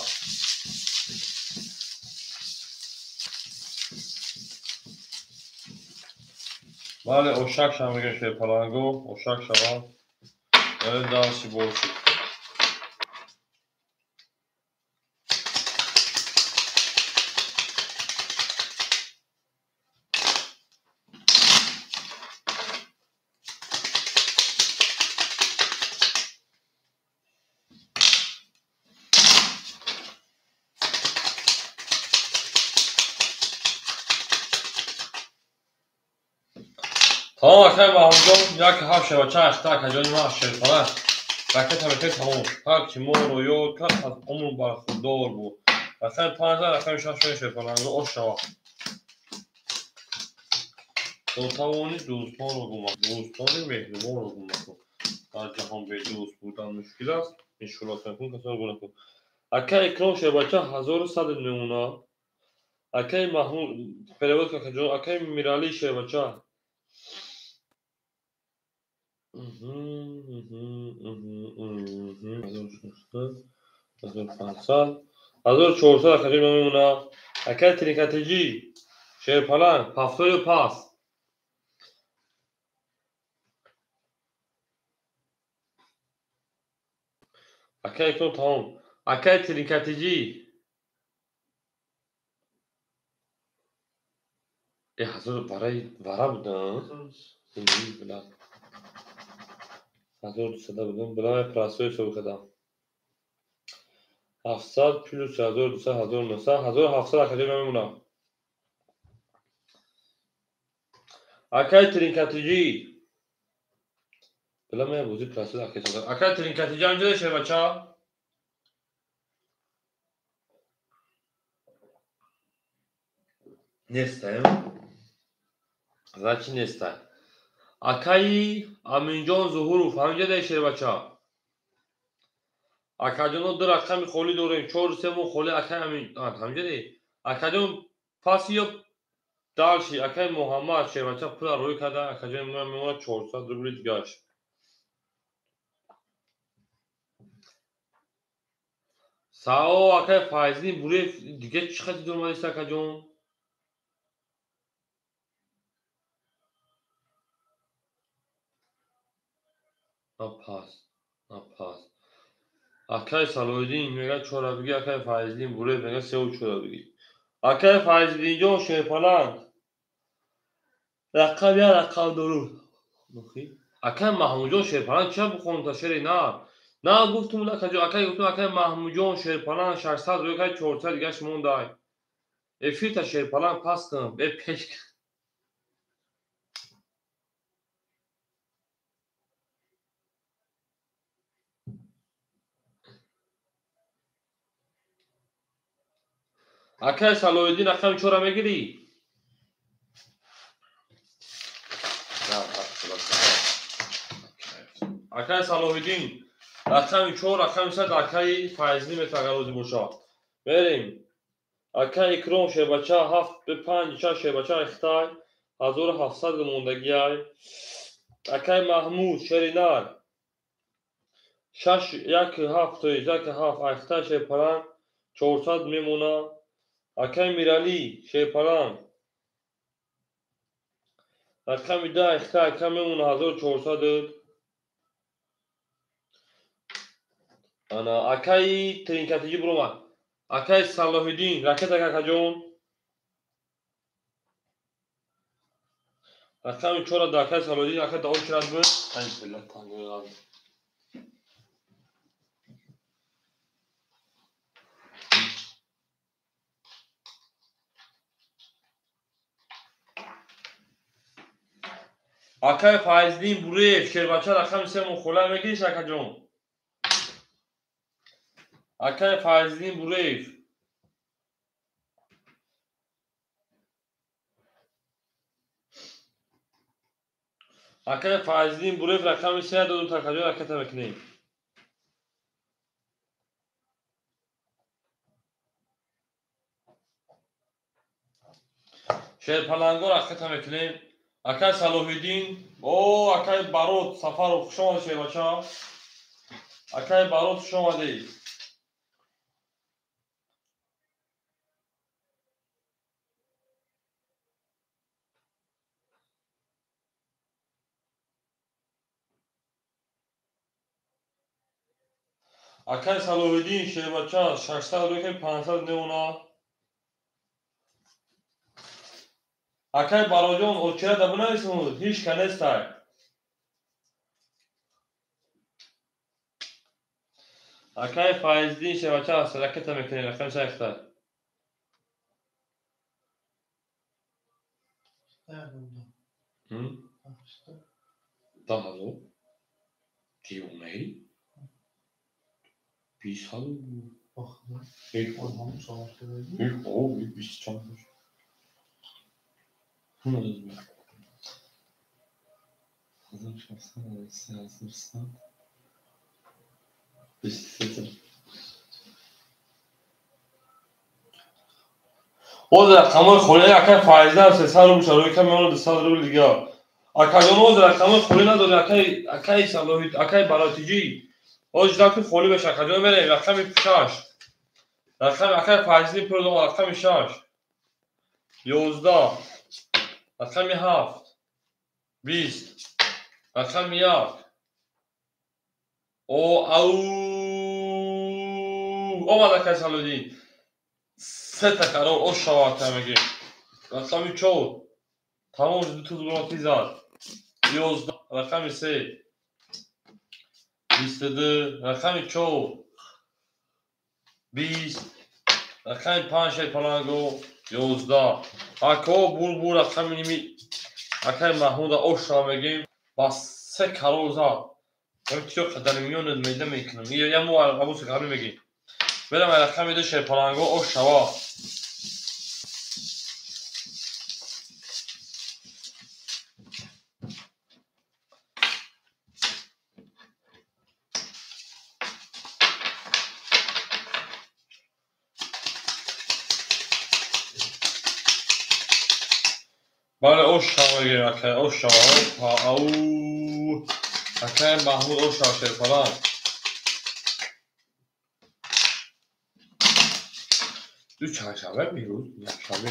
Бале ошак ша мега шерпаланго ошак шава. Дальше больше. Тамом акай Маҳмудҷон, як ҳафт шевача ахта акаҷони ман шерпаланг. Ракета мекунед тамом. Ҳар ки моро ёд кард, аз умр бархурдор буд. Рақами 5 рақами 6 шерпаланго ош шава. То тавонӣ дӯстонро гум макун, дӯстони меҳрубонро гум макун. Дар ҷаҳон бедӯст будан мушкил аст, мушкилот накун, касоро гум накун. Акай Икром шербача 1100 мемона. Акай Маҳмуд перевод акаҷон, акай Мирали шербача 1600, 1400 акаҷон мемона. Акай Трикатиҷӣ шерпаланг повтор ё пас? Акай Икром тамом. Акай Трикатиҷӣ ҳазор барои вара будам. 1200 будам. Билам простой ҳисоб кардам. 700 плюс 1200 1900 1700 акаҷон мемонам. Акай Тринкатиҷӣ билам я бозӣ простой акай. Акай Тринкатиҷӣ ҳамҷода шербача? Нестаем. Значит нестаем. Акаи Аминҷон Зуҳуров ҳамҷода шербача? Акаҷоно ду рақами холӣ дорем. 4 3 мо холӣ акай Амин ҳамҷода. Акаҷон пас ё дальше акай Муҳаммад шербача пула рӯй карда акаҷон мемонад 400 рубли дигаш. Сао акай Файзиддин Буриев дига чӣ хати дуромадист акаҷон? Пас, пас. Акай Салоҳиддин мега чора бигӣ, акай Файзиддин Буриев мега сеу чора бигӣ. Акай Файзиддинҷон шерпаланг. Рақам як рақам дору. Акай Маҳмудҷон шерпаланг ча бухонта шери на? На гуфтум акаҷон, акай гуфтум акай Маҳмудҷон шерпаланг 600 рӯй кай 400 дигаш мондай. Эфирта шерпаланг пас кун, э пеш кун. Акай Салоҳиддин рақами 4 мегирӣ? Акай Салоҳиддин рақами 4 рақами 3 акаи Файзиддин метагар розӣ бошад. Мерем. Акай Икром шербача 7 5 6 шербача Хитай 1700 мондагиай. Акай Маҳмуд шеринар 6 1 7 1 7 Хитай шерпаланг 400 мемона. Акай Мирали шерпаланг рақами 10 Хитай ака мемона 1400. Ана акаи Тринкатиҷӣ буромад. Акаи Салоҳиддин ракета акаҷон. Рақами 4 да акай Салоҳиддин ака да очират буд. Ай била танги. Акай Файздин Буреев шербача рақами 3 мухола мегириш акаҷон. Акай Файздин Буреев. Акай Файздин Буреев рақами 3 додум такаҷон ракета мекунем. Шерпаланго ракета мекунем. Акай Салоҳиддин, о акай Барот Сафаров хуш омадед шербача. Акай Барот хуш омадед. Акай Салоҳиддин шербача 600 рӯй 500 неона. Акай Бароҷон очира да бинависмуд, ҳеҷ ка нестай. Акай Файздин шербача ракета мекунем, рақами шайхта. 10,000. Девонаи? 20,000. Бист чанд бош. Оз рақамҳои холӣ акай Файздан 300 рубл шарои кам меона 200 рубл дигар. Акаҷон оз рақамҳои холӣ надори акай акай Салоҳид акай Баротиҷӣ. Оз жда ки холӣ беша акаҷон мерем рақами 6. Рақами акай Файздин пур дом рақами 6. 11 рақами 7 20 рақами 1 о ау омад акай Салоҳиддин. Се та қарор ош шава акай мегӣ. Рақами 4 тамом шуд ду туз зад. 11 рақами 3 22 рақами 4 20 рақами 5 шерпаланго 11 ако булбул рақами ними акай Маҳмуда ош шава мегем ба се карор зад. Чиё қадар миёнат мейда мекунам. Я мо абуси ғарбӣ мегем. Берам рақами 2 шерпаланго ош шава. Бале ош шава мегем акай ош шава. Ау акай Маҳмуд ош шава шерпаланг. Ду чандшанбе бирӯз якшанбе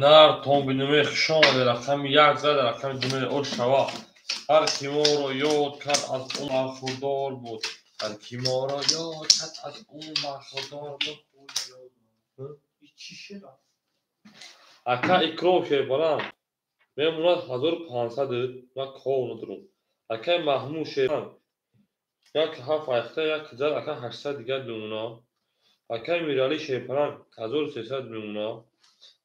нар томбинуме хуш омадед рақами 1 зад рақами 2 ош шава. Ҳар ки моро ёд кард аз он бархурдор буд. Ҳар ки моро ёд кард аз он бархурдор буд. Ака Икром шербаланд мемонад 1500 ман кор надорам. Акай Маҳмуд шербаланд як ҳафт айхта як зад ака 800 дигар мемонад. Акай Миралӣ шербаланд 1300 мемонад.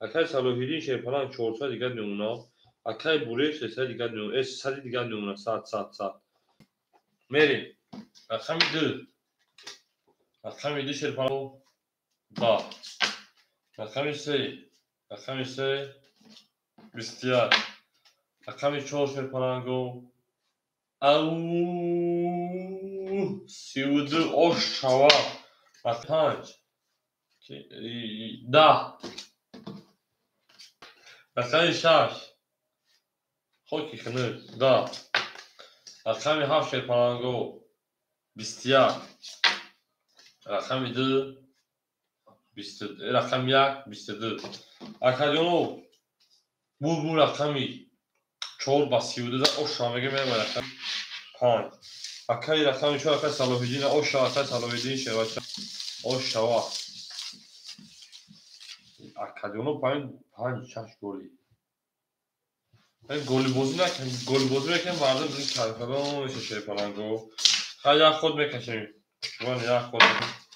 Акай Салоҳиддин шербаланд 400 дигар мемонад. Акай Буреев 300 дигар мемонад. 100 дигар мемонад. 100 100 100. Мерем. Рақами 2. Рақами 2 шербаланд 10. Рақами 3. Рақами 3 21. Рақами 4 шерпаланго ау 32 ош шава. 5 10. Рақами 6 хоки хунук 10. Рақами 7 шерпаланго 21. Рақами 2 Рақами 1 22. Акаҷоно булбул рақами 4 ба 32 за оша мега мерем рақами 5. Акаи рақами 4 акаи Салоҳиддин оша акаи Салоҳиддин шербача ошава. Акаҷоно 5 6 голи. Голибозӣ накунем, голибозӣ мекунем, мардум зин калкалон меша шерпаланго. Хай як ход мекашем. Шумо як ход мекашем.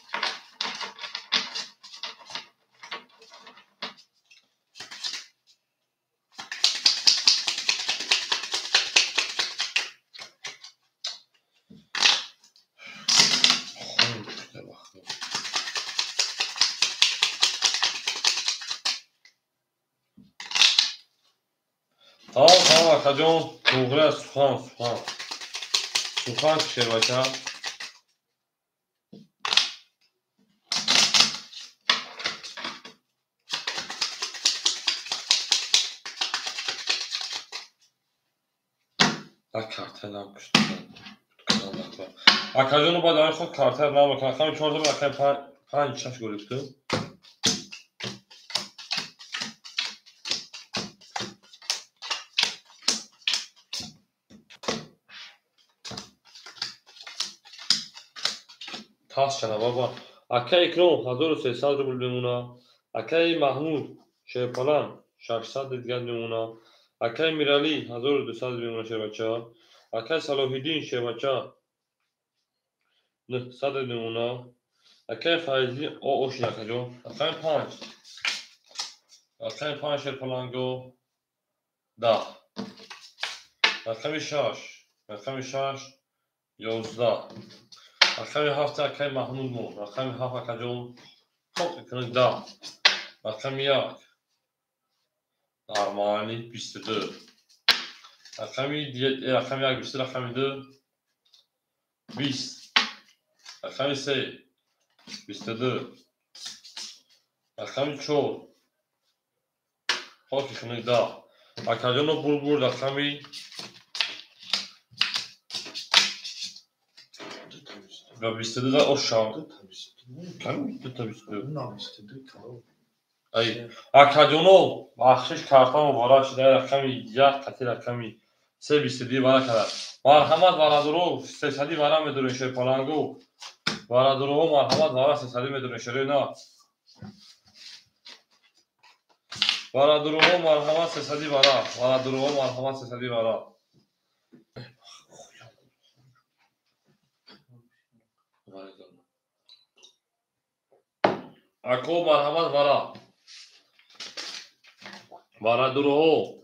Тамом, тамом, акаҷон, туғри сухан, сухан. Сухан шербача. Як карта нам кушт. Акаҷону баъд ай худ карта нам мекунад. Рақами 4 зад, рақами 5 6 гол куту. Тас шана баба. Акаи Икром 1300 рубл мемона. Акаи Маҳмуд Шерпалан 600 дигар мемона. Акаи Миралӣ 1200 мемона шербача. Акаи Салоҳиддин шербача 900 мемона. Акаи Файзиддин ошин акаҷон. Рақами 5. Рақами 5 шерпаланго 10. Рақами 6. Рақами 6 11. Рақами 7 акаи Маҳмуд мон. Рақами 7 акаҷон хоб кунед 10. Рақами 1 нормали 22. Рақами 1 22, рақами 2 20. Рақами 3 22. Рақами 4 хоки кунед 10. Акаҷоно булбул рақами ва 22 за оша. Ками дута 22. На 22 кало. Ай, акаҷоно бахшиш карта муборак шуда рақами 1 қати рақами 3 22 вара кард. Марҳамат бародаро, 300 вара медорем шерпаланго. Бародаро марҳамат вара 300 медорем шерои на. Бародаро марҳамат 300 вара. Бародаро марҳамат 300 вара. Ако марҳамат вара. Бародаро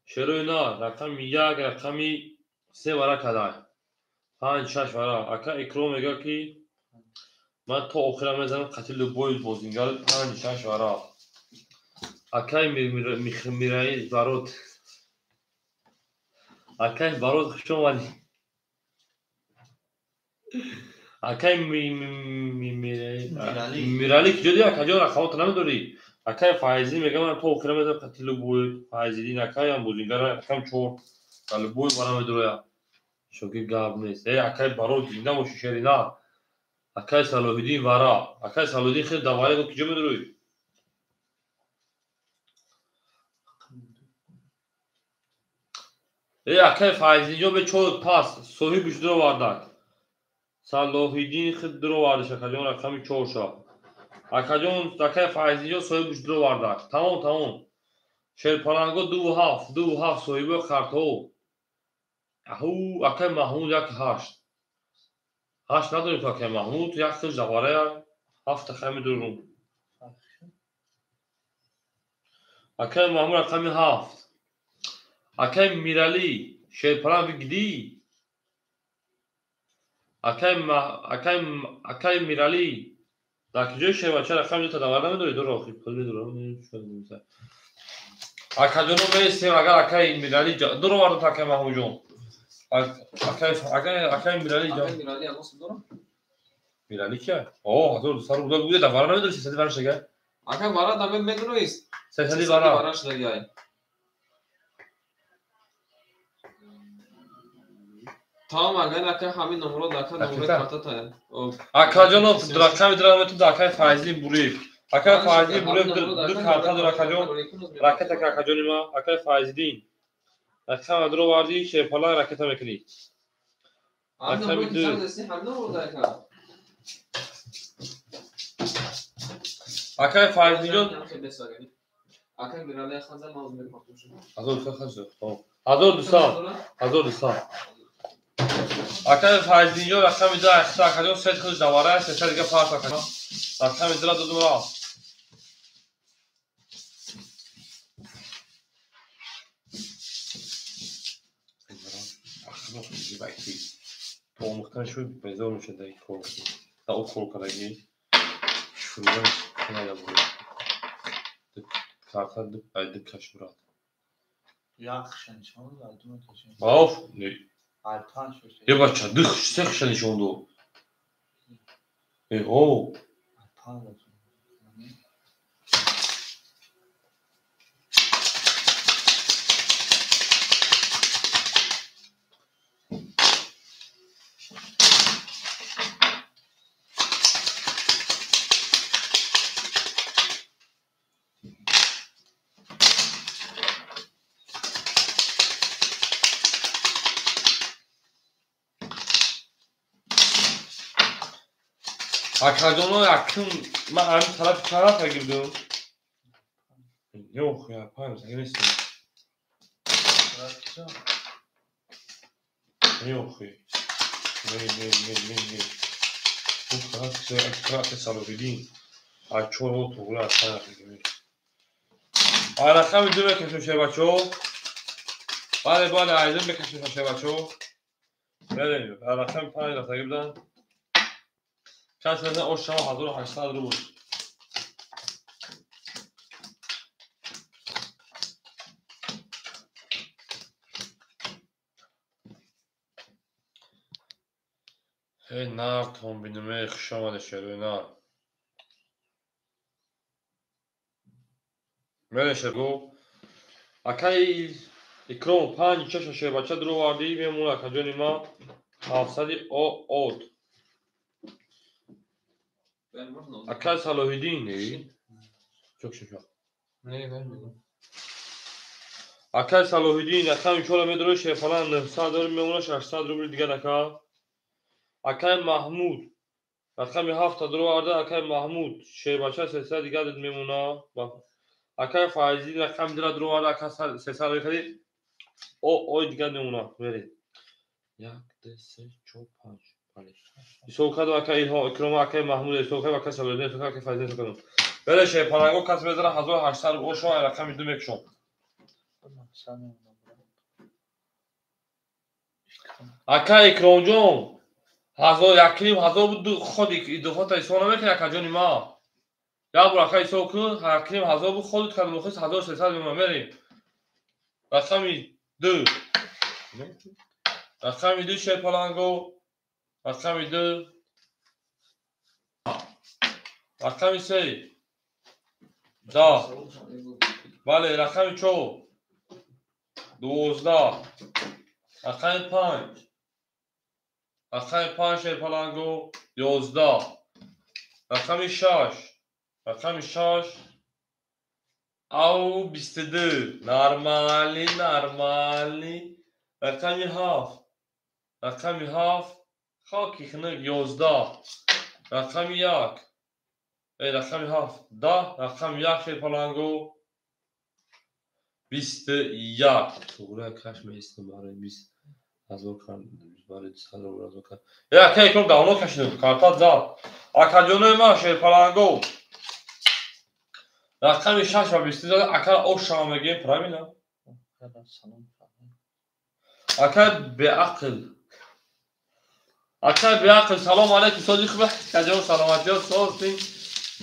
шерои на рақами 1 рақами 3 вара кадай. 5 6 вара. Ака Икром мега ки ман то охира мезанам қати любой бозингар 5 6 вара. Акай Мираи Барот. Акай Барот хуш омадӣ. Акай Миралӣ куҷо дӣ? Акаҷон рақамотро намедорӣ? Акай Файзӣ мега ман то охира мезанам қати любой Файзиддин акаям бозингар рақам 4 дар любой вара медороя. Шогир гап нест. Э акай Барот зинда бошӣ шери на. Акай Салоҳиддин вара. Акай Салоҳиддин хеле даварӣ гуфт куҷо медорӣ? Э акай Файзиддинҷон бе чор пас соҳибаш дуровардак. Салоҳиддин хел дуровардаш акаҷон рақами 4 ша. Акаҷон акай Файзиддинҷон соҳибаш дуровардак. Тамом тамом. Шерпаланго 2 7 2 7 соҳиби картҳо. Аҳу акай Маҳмуд 1 8. 8 надорем ту акай Маҳмуд як хел заварая 7 хай медорум. Акай Маҳмуд рақами 7. Акай Миралӣ шерпаланг бигидӣ? Акай Миралӣ дар куҷои шербача рақами дута давар намедорӣ? Дуро охи пул медорам. Акаҷоно меистем агар акай Миралӣ дуровардат акай Маҳмудҷон. Акай Миралӣ ҷон. Акай Миралӣ ягон сум дорам? Миралӣ кия? О, 1200 рубл буд, давара намедорӣ 300 вара шага? Акай вара да медонӣ? 300 вара. Вара шудагиай. Тамом агар ака ҳамин номро дака номрои картата. Акаҷоно рақами дорамету да акай Файзиддин Буриев. Акай Файзиддин бурев ду карта дор акаҷон. Ракета ка акаҷони ма. Акай Файзиддин. Рақам дро варди шерпаланг ракета мекунӣ. Рақами ду. Акай Файзиддинҷон. 1200 1200. Акай Файзиддинҷон рақами ду айхта акаҷон сет худш давара сета дига парт акаҷон. Рақами дура додум рафт. Омӯхтан шуд безор мешад дар кор. Дар о кор кардагӣ шурудан канада буд. Карта ду ай ду каш бурад. Як нишон дод, ду каш. Оф, не. Ай панҷ шуд. Е бача, ду се хша нишон дод. Э, о. Ай панҷ. Акаҷоно якум ман ҳамин тарафи тарафа гирдум. Ёх, я панҷ нестам. Ёх. Не, не, не, не, не. Тарафи Салоҳиддин. А чор о туғри аз тараф гирдум. А рақами ду мекашем шербачо. Бале, бале, айду мекашем шербачо. Бале, рақами панҷ рафтагӣ будан. Кас мезан ош шава 1800 рубл. Эй нар тонбинуме хуш омаде шерои нар. Мере шерго. Акай Икром панҷ чаша шербача дуро вардӣ мемона акаҷони ма 700 од. Акай Салоҳиддин не? Чок шуд. Не, не. Акай Салоҳиддин рақами чора медорад шерпаланг 900 дорад мемона 600 рубл дигар ака. Акай Маҳмуд рақами 7 дуроварда акай Маҳмуд шербача 300 дигар мемона. Акай Файзиддин рақами 2 дуроварда ака 300 рубл о ой дигар мемона. Меред. 1 2 3 4 5. Бале. Ҳисоб кардам акай Илҳом Икром акай Маҳмуд ҳисоб кардам акай Салоҳиддин ҳисоб кардам акай Файзиддин ҳисоб кардам. Бале шерпаланго кас мезанад 1800 рубл ошо рақами 2 мекушам. Акай Икромҷон ҳазор якним ҳазор буд худ идофата ҳисоб намекунӣ акаҷони ма. Як бор ака ҳисоб кун якним ҳазор буд худут кардам охир 1300 мемонад мерем. Рақами 2. Рақами 2 шерпаланго. Рақами 2. Рақами 3. 10. Бале, рақами 4. 12. Рақами 5. Рақами 5 шерпаланго 11. Рақами 6. Рақами 6. Ау 22. Нормали, нормали. Рақами 7. Рақами 7. Хоки хунук 11. Рақами 1. Рақами 7. 10. Рақами 1 шерпаланго 21. Туғри каш меистам барои 20 ҳазор кард, барои 200 ҳазор кард. Э, акай икром давно кашидам, карта зад. Акаҷонои ман шерпаланго. Рақами 6 ва 22 зада, ака ош шава мегӯем, правильно? Акай беақл. Акай беақл, салом алейкум, сози хуб, акаҷон, саломатиё, созтин.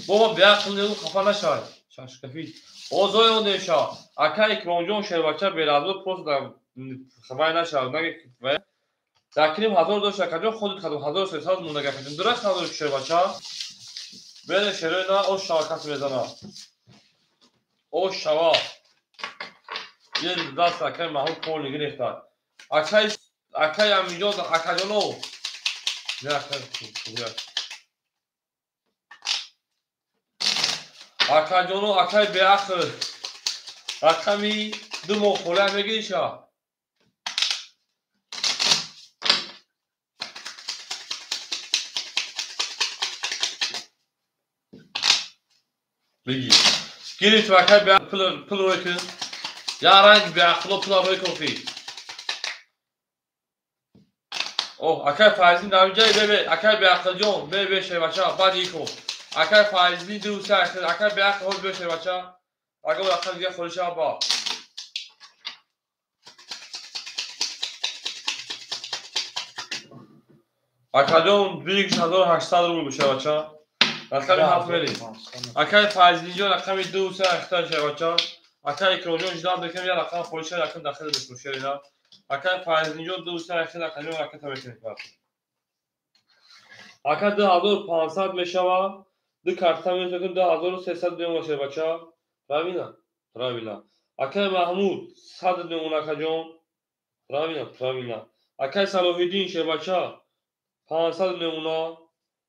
Бобо беақл негу хафа нашавед. Шашкафи. Озои он деша. Акай Икромҷон шербача беразбо просто хабар нашавад. Наги якним ҳазор дошт акаҷон худут кардам 1300 монда акаҷон. Дураст надорӣ шербача? Бере шерои на ош шава кас мезана. Ош шава. Е даст акай Маҳмуд пол гирифта. Акай акай Аминҷон акаҷоно. Не акай. Акаҷоно, акай беақл. Рақами 2 моҳ хола мегириша. Бигир. Гирифт акай беақл пул рой кун. Я ранг беақло пул рой кун фи. О, акай Файзин навиҷай бебе, акай беақлҷон, бебе шербача, баъд икон. Акай Файзин 2 3 акай беақл ҳоз бе шербача. Агар рақам дига холӣ шава ба. Акаҷон 1800 рубл бишавача. Рақами 7 мерем. Акай Файзинҷон рақами 2 3 8 шавача. Акай Икромҷон ждам бекем я рақам холӣ шава рақам дахил бишавача. Акай Файзинҷон 2 3 8 рақамҷон ракета мекунем. Ака 2500 мешава. Ду карта мешавад 2300 мемона шавача. Правильно? Правильно. Акай Маҳмуд 100 мемона акаҷон. Правильно? Правильно. Акай Салоҳиддин шербача 500 мемона.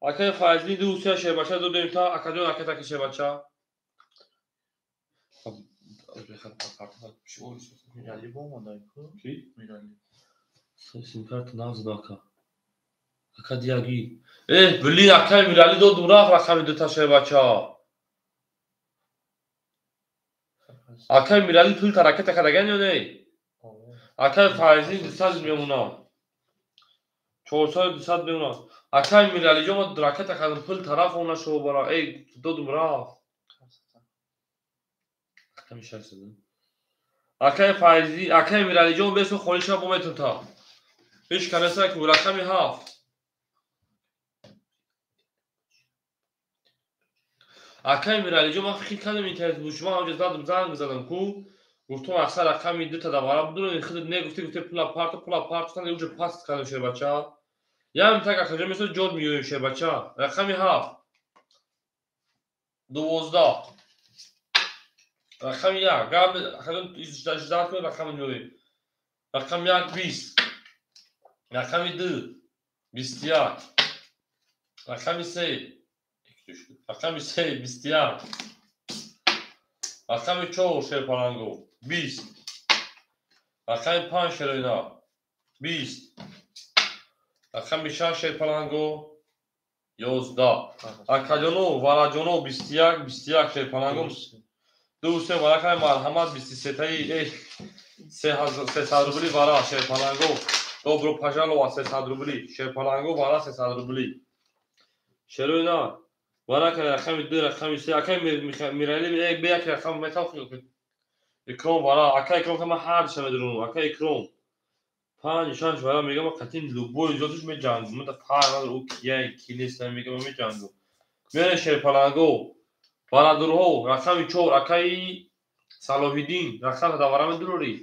Акай Файзли 200 шербача додем та акаҷон акатаки шербача. Мирали бомодай ку? Ки? Мирали. Сим-карта назад ака. Ака диаги. Э, блин, акай Мирали додум рафт рақами дута шербача. Акай Мирали пул таракета кардаган ё не? Акай Файзин 200 мемона. 400 200 мемона. Акай Миралиҷон ма ракета кардам пул тараф она шо бара. Эй, додум рафт. Рақами 600. Акай Файзи, акай Миралиҷон бесо холӣ шава бо метун та. Ҳеҷ канеса ку рақами 7. Акай Миралиҷон ман фикр кардам интернет буд. Шумо ҳамҷо задам занг задам ку. Гуфтам аксар рақами дута давара будун, худат не гуфти, гуфти пула парто, пула парто, тан уже пас кардам шербача. Ям так акаҷон месо ҷод меёем шербача. Рақами 7. 12. Рақами 1. Гап акаҷон ждат кун рақами меёем. Рақами 1 20. Рақами 2 21. Рақами 3 рақами 3 21. Рақами 4 шерпаланго 20. Рақами 5 шероина 20. Рақами 6 шерпаланго 11. Акаҷоно вараҷоно 21 21 шерпаланго 2 3 варақаи марҳамат 23-таи 300 рубли вара шерпаланго. Добро пожаловать 300 рубли шерпаланго вара 300 рубли. Шероина варака рақами 2 рақами 3 акай Мирали бе як рақам метавхи Икром вара акай Икром кама ҳар ша медурум акай Икром 5 6 вара мегам қатин любой ҷотуш меҷангум ман фарқ надорам ӯ кияй ки нест мегам меҷангум. Мере шерпаланго барадурҳо рақами 4 акай Салоҳиддин рақам давара медурори.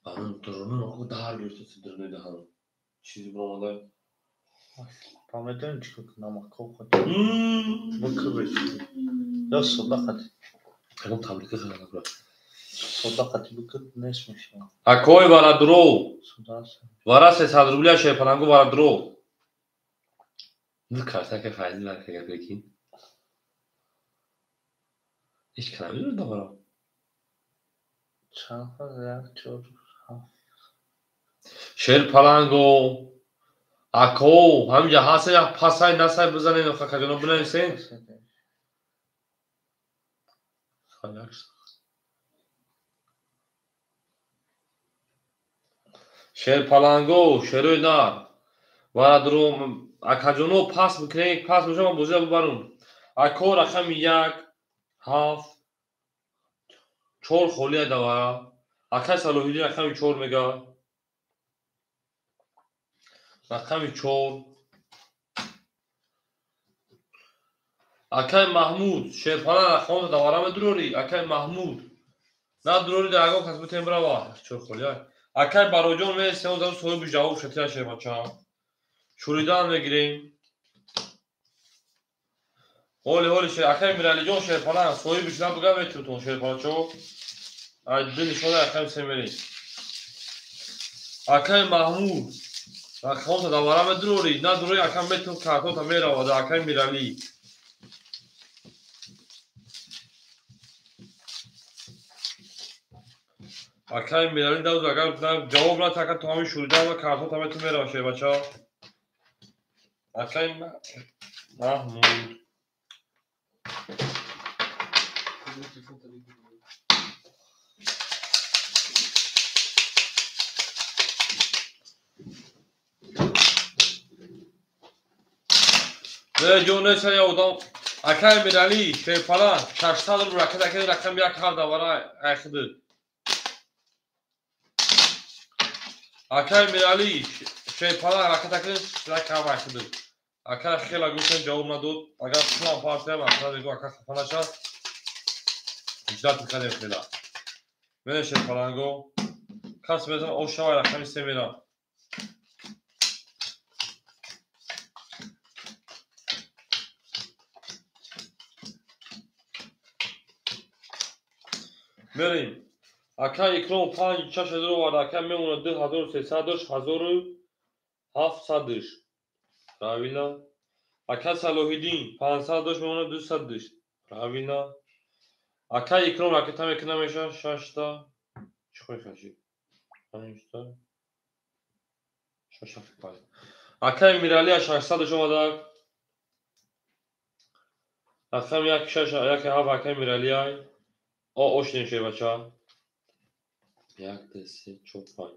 Барон дурну дар гирифта дурну даҳан чизи баромада. Памятаем чӣ кунам аков хат. Букве. Я сода хат. Ягон таблика хара бра. Сода хат букв нест мешава. Акой варадро. Сода. Вара 300 рубля шерпаланго варадро. Ну карта ка файзи на ка прикинь. Ҳеҷ кара медонад давара. Чанд 1 4 7. Шерпаланго ако ҳамҷа ҳаст як пасай насай бизанед хакаҷоно бинависен. Шерпаланго шерои нар варадро акаҷоно пас бикунед пас бошам ман бозиро бибарам. Ако рақами 1 7 4 холия давара. Акай Салоҳиддин рақами 4 мега. Рақами 4. Акай Маҳмуд шерпала рақамото давара медурорӣ. Акай Маҳмуд надурорӣ дар ягон кас битем бирава. 4 холия. Акай Бароҷон месем зан соҳиби ҷавоб шатия шербача. Шуридан мегирем. Ҳоли ҳоли шер акай Миралиҷон шерпала соҳибиш набуга метутон шерпалачо. Ай ду нишона рақами 3 мерем. Акай Маҳмуд рақамото давара медурорӣ. Надурорӣ акам метун картота меравад акай Миралӣ. Акай Мирали Давуд, агар ҷавоб надиҳад, ака то ҳамин шуридан ва картҳо тамету мерава шербача. Акай Маҳмуд. Не ҷон нест, я одам. Акай Мирали, шерпалан, 600 рубл ракет, акай рақам як ҳафт давара айхидид. Акай Мирали, шерпалан, ракет акай як ҳафт айхидид. Ака хела гуфтем ҷавоб надод. Агар пулам партиям, ака мегӯ ака хафа нашад. Ҳиҷрат мекардем хела. Мене шерпаланго. Кас мезан ош шавай рақами се мерам. Мерем. Ака Икром 5 6 ҳазор овард, ака мемонад 2300 дошт, 1700 дошт. Правильно. Ака Салоҳиддин 500 дошт, мемонад 200 дошт. Правильно. Ака Икром ракета мекунад меша 6 та. Чӣ хоҳӣ хашид? 5 та. 6 7 5. Ака Мирали 600 дошт омадак. Рақами 1 6 1 7 ака Мирали ай. О ошнем шербача. 1 2 3 4 5.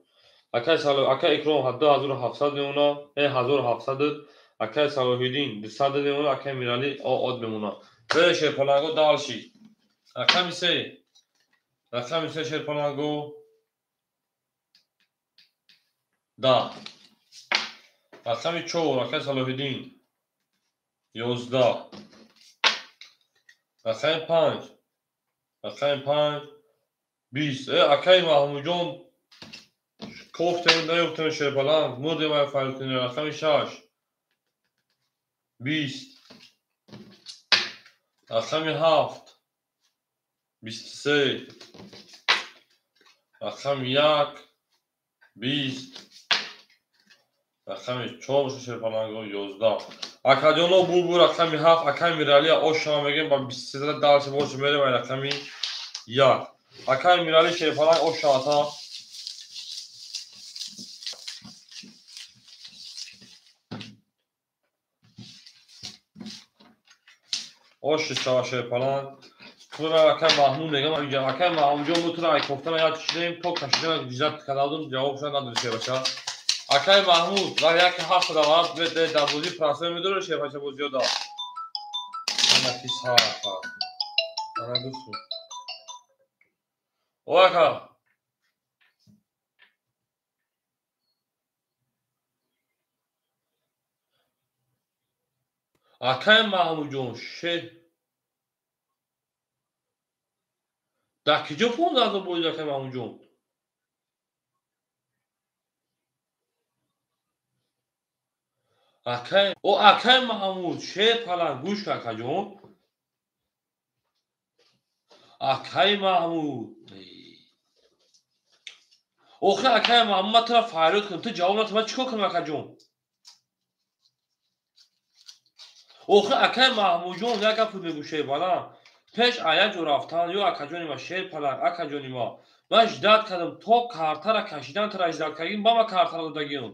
Акай Сало, ака Икром 2700 мемона, 1700. Акай Салоҳиддин 200 мемона, акай Мирали од мемона. Бере шерпаланго дальше. Рақами 3. Рақами 3 шерпаланго. 10. Рақами 4 акай Салоҳиддин 11. Рақами 5. Рақами 5 20. Акай Маҳмудҷон кофтем наёфтем шерпаланг, мурдем ай файл кунем. Рақами 6 20. Рақами 7 23. Рақами 1 20. Рақами 4 шерпаланго 11. Акаҷоно бурбу рақами 7 акай Мирали ошама мегем ба 23 дальше бош мерем ай рақами 1. Акай Мирали шерпаланг ошавата. Оши шава шерпаланг. Тура акай Маҳмуд мегам, акай Маҳмудҷон мо тура ай кофтана як шидем, то кашидана ҳиҷрат кардам, ҷавобша надод шербача. Акай Маҳмуд, ва як ҳафт давар дар бозӣ прасои медорад шербача боз зиёда. Ана ки сафа. Ана гусу. О ака. Акай Маҳмудҷон шер дар киҷо 15 ҳазор боз акай Маҳмудҷон? Акай, о акай Маҳмуд, шер паланг гӯш кун акаҷон. Акай Маҳмуд. Охи акай Маҳмуд, ман тура фарёд кунам, ту ҷавоб надиҳӣ, ман чӣ кор кунам акаҷон? Охи акай Маҳмудҷон як гап мегӯ шерпаланг. Пеш як ҷо рафтан, ё акаҷони ма шерпаланг, акаҷони ма. Ман ждать кардам, то картара кашидан тура ждать кардем, ба ман картара додагиам.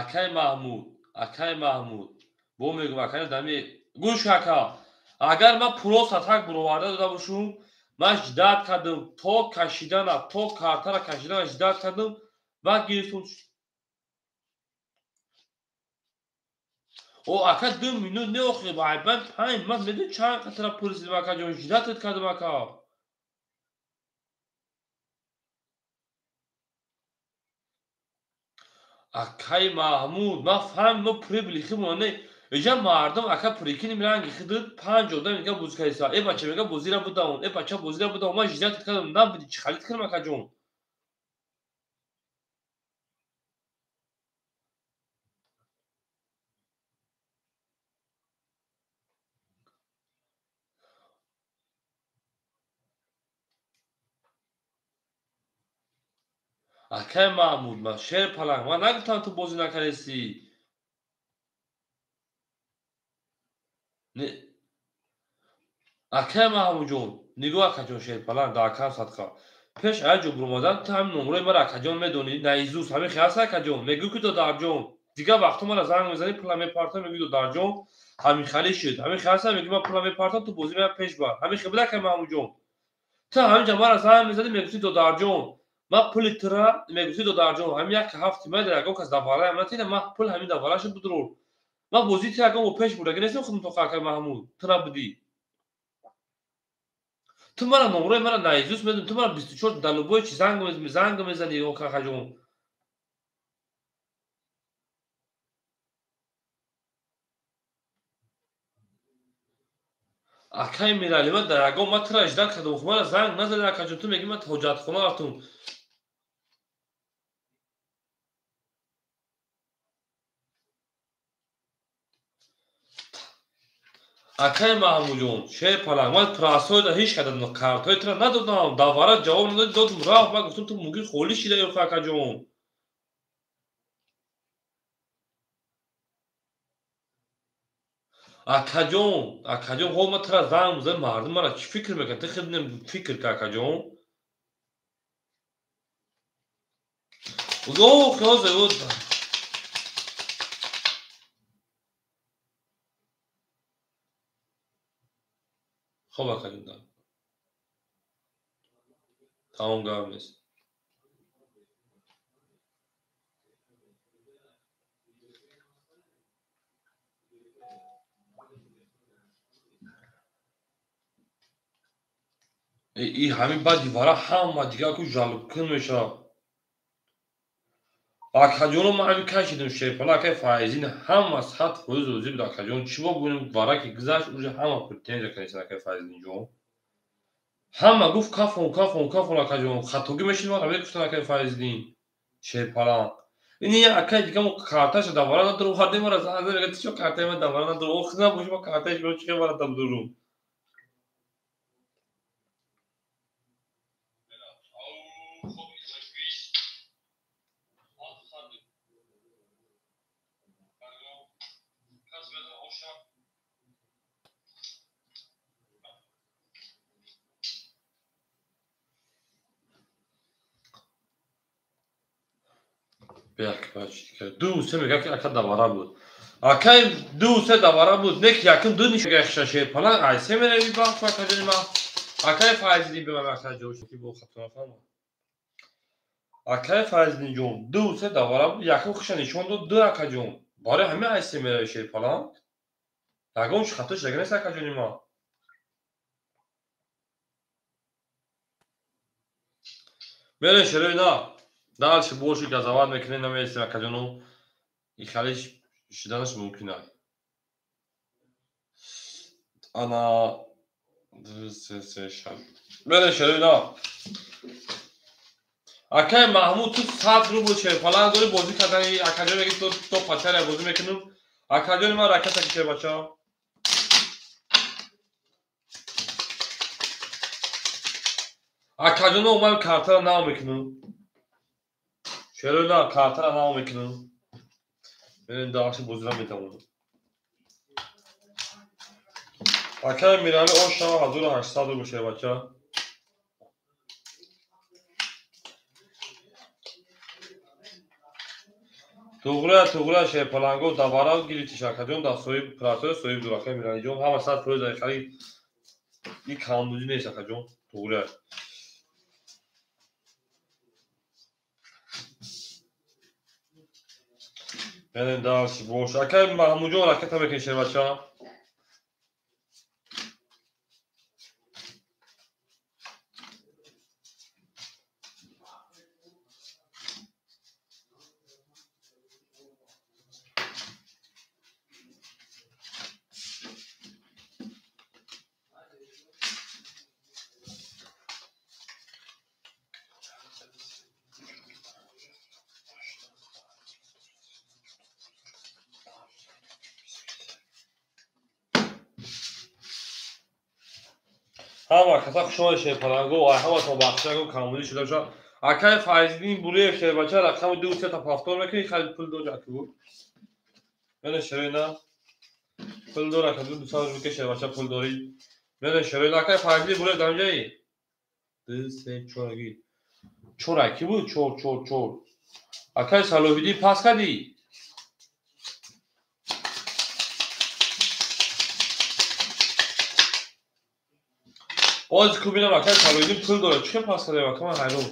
Акай Маҳмуд, акай Маҳмуд. Бо мегӯм акай дами гӯш ака. Агар ман просто так буроварда дода бошум, ман ждать кардам, то кашидана, то картара кашидана ждать кардам, баъд гирифтум. О ака 2 минут не охи, баъд 5 ман медонӣ чанд қатра пурсидам акаҷон, ждать кардам ака. Акай Маҳмуд, ман фаҳмидам, мо прибыли химона не. Иҷа мардум ака прикинь ранги хидид 5 одам мега бозӣ кардиса. Э бача мега бозира будаун, э бача бозира будаун. Ман ждать кардам, набуди чӣ халид кардам акаҷон. Акай Маҳмуд, ман шер паланг, ман нагуфтам ту бозӣ накардеси. Акай Маҳмудҷон, нигоҳ акаҷон шерпаланг, дар акам садқа. Пеш ая ҷо буромадан ту ҳамин номрои мара акаҷон медонӣ, наизус, ҳамин хел аст акаҷон, мегӯй ки додарҷон. Дигар вақтҳо мара занг мезанӣ, пула мепартам, мегӯй додарҷон, ҳамин хали шуд. Ҳамин хел аст, мегӯй ман пула мепартам, ту бозӣ мея пеш бар. Ҳамин хел буда акай Маҳмудҷон. Ту ҳаминҷа мара занг мезанӣ, мегӯфтӣ додарҷон, ман пули тура мегӯфтӣ додарҷон, ҳамин як ҳафти ман дар ягон кас давараям натида, ман пул ҳамин давара шуд будрур. Ман бозии ту ягон бо пеш бурдаги нестам худам тоқа акай Маҳмуд, ту набудӣ. Ту мара номрои мара наизус медонӣ, ту мара 24 дар любой чи занг мезанӣ акаҷон. Акай Мирали, ман дар ягон ман тура ждат кардам, мара занг назадӣ акаҷон, ту мегӣ ман ҳоҷатхона рафтам. Акай Маҳмудҷон, шер паланг, ман прасоида ҳеҷ када картҳои тура надодам, давара ҷавоб надодӣ, додум рафт, ман гуфтам ту мумкин холӣ шида ё акаҷон. Акаҷон, акаҷон, ҳол ман тура занг мезанам, мардум мара чӣ фикр мекунад? Ту хел фикр кар акаҷон. Ох, ҳозир хоб акаҷон, тамом гап нест. И ҳамин баъди вара ҳама дигар ку жалобкун мешавад. Акаҷоно ман ҳамин кашидам шерпала акай Файзин ҳама 100% розӣ буд акаҷон. Чӣ бо гӯем вара ки гузашт, уже ҳама претензия карданд акай Файзинҷон. Ҳама гуфт кафон, кафон, кафон акаҷон. Хатогӣ мешид ман мегуфтам акай Файзин шерпала. Ин я акай дигар мо карташа давара надорум, ҳадди мара занг мегӯяд ту чо картаи ман давара надорум? Ох набоши ман картаи шумо чӣ хел вара дорум? Ду се мегӯяд ки ака давара буд. Акай ду се давара буд. Не ки якум ду нишга шерпаланг ай се мерави бахт акаҷони ман. Акай Файзиддин бе ман акаҷон ки бо хато нафаҳмам. Акай Файзиддинҷон ду се давара буд, якум хуша нишон дод ду акаҷон. Барои ҳамин ай се мерави шерпаланг. Ягон чи хато шуда нест акаҷони ман. Мерем шерои на. Дальше больше газоват мекунем, намересем акаҷону. И халиш шуданаш мумкин аст. Ана 2 3 3 6. Мерем шерои на. Акай Маҳмуд, ту 100 рубл шерпаланг дорӣ бозӣ кардани. Акаҷон мегӣ то пачаря бозӣ мекунам. Акаҷони ман ракета ки шербача. Акаҷоно ман картара нав мекунам. Шерои на картара нав мекунам. Бинем дальше бозира метавонам. Акай Мирали оша 1800 рубл шербача. Туғрия, туғрия шерпаланго давара гирифтиш акаҷон, дар соҳиб прасои соҳиб дур акай Миралиҷон. Ҳама 100% ай хари и камбудӣ нест акаҷон. Туғрия. Мерем дальше бош. Акай Маҳмудҷон ракета мекунӣ шербача. Ҳама каса хушомад шерпаланго, ай ҳаматон бахшидаго камбудӣ шуда боша. Акай Файзиддин Буриев шербача рақами 2 3 та повтор мекунӣ, хали пул дор аку. Мене шерина. Пул дор ака 200 рубл ке шербача пул дорӣ. Мене шерина акай Файзиддин Буриев дамҷаи. 2 3 4 аги. 4 аки буд? 4 4 4. Акай Салоҳиддин пас кардӣ? Боз ку бинам акай Салоҳиддин пул дорад. Чӣ пас кардем ака ман ҳайрон.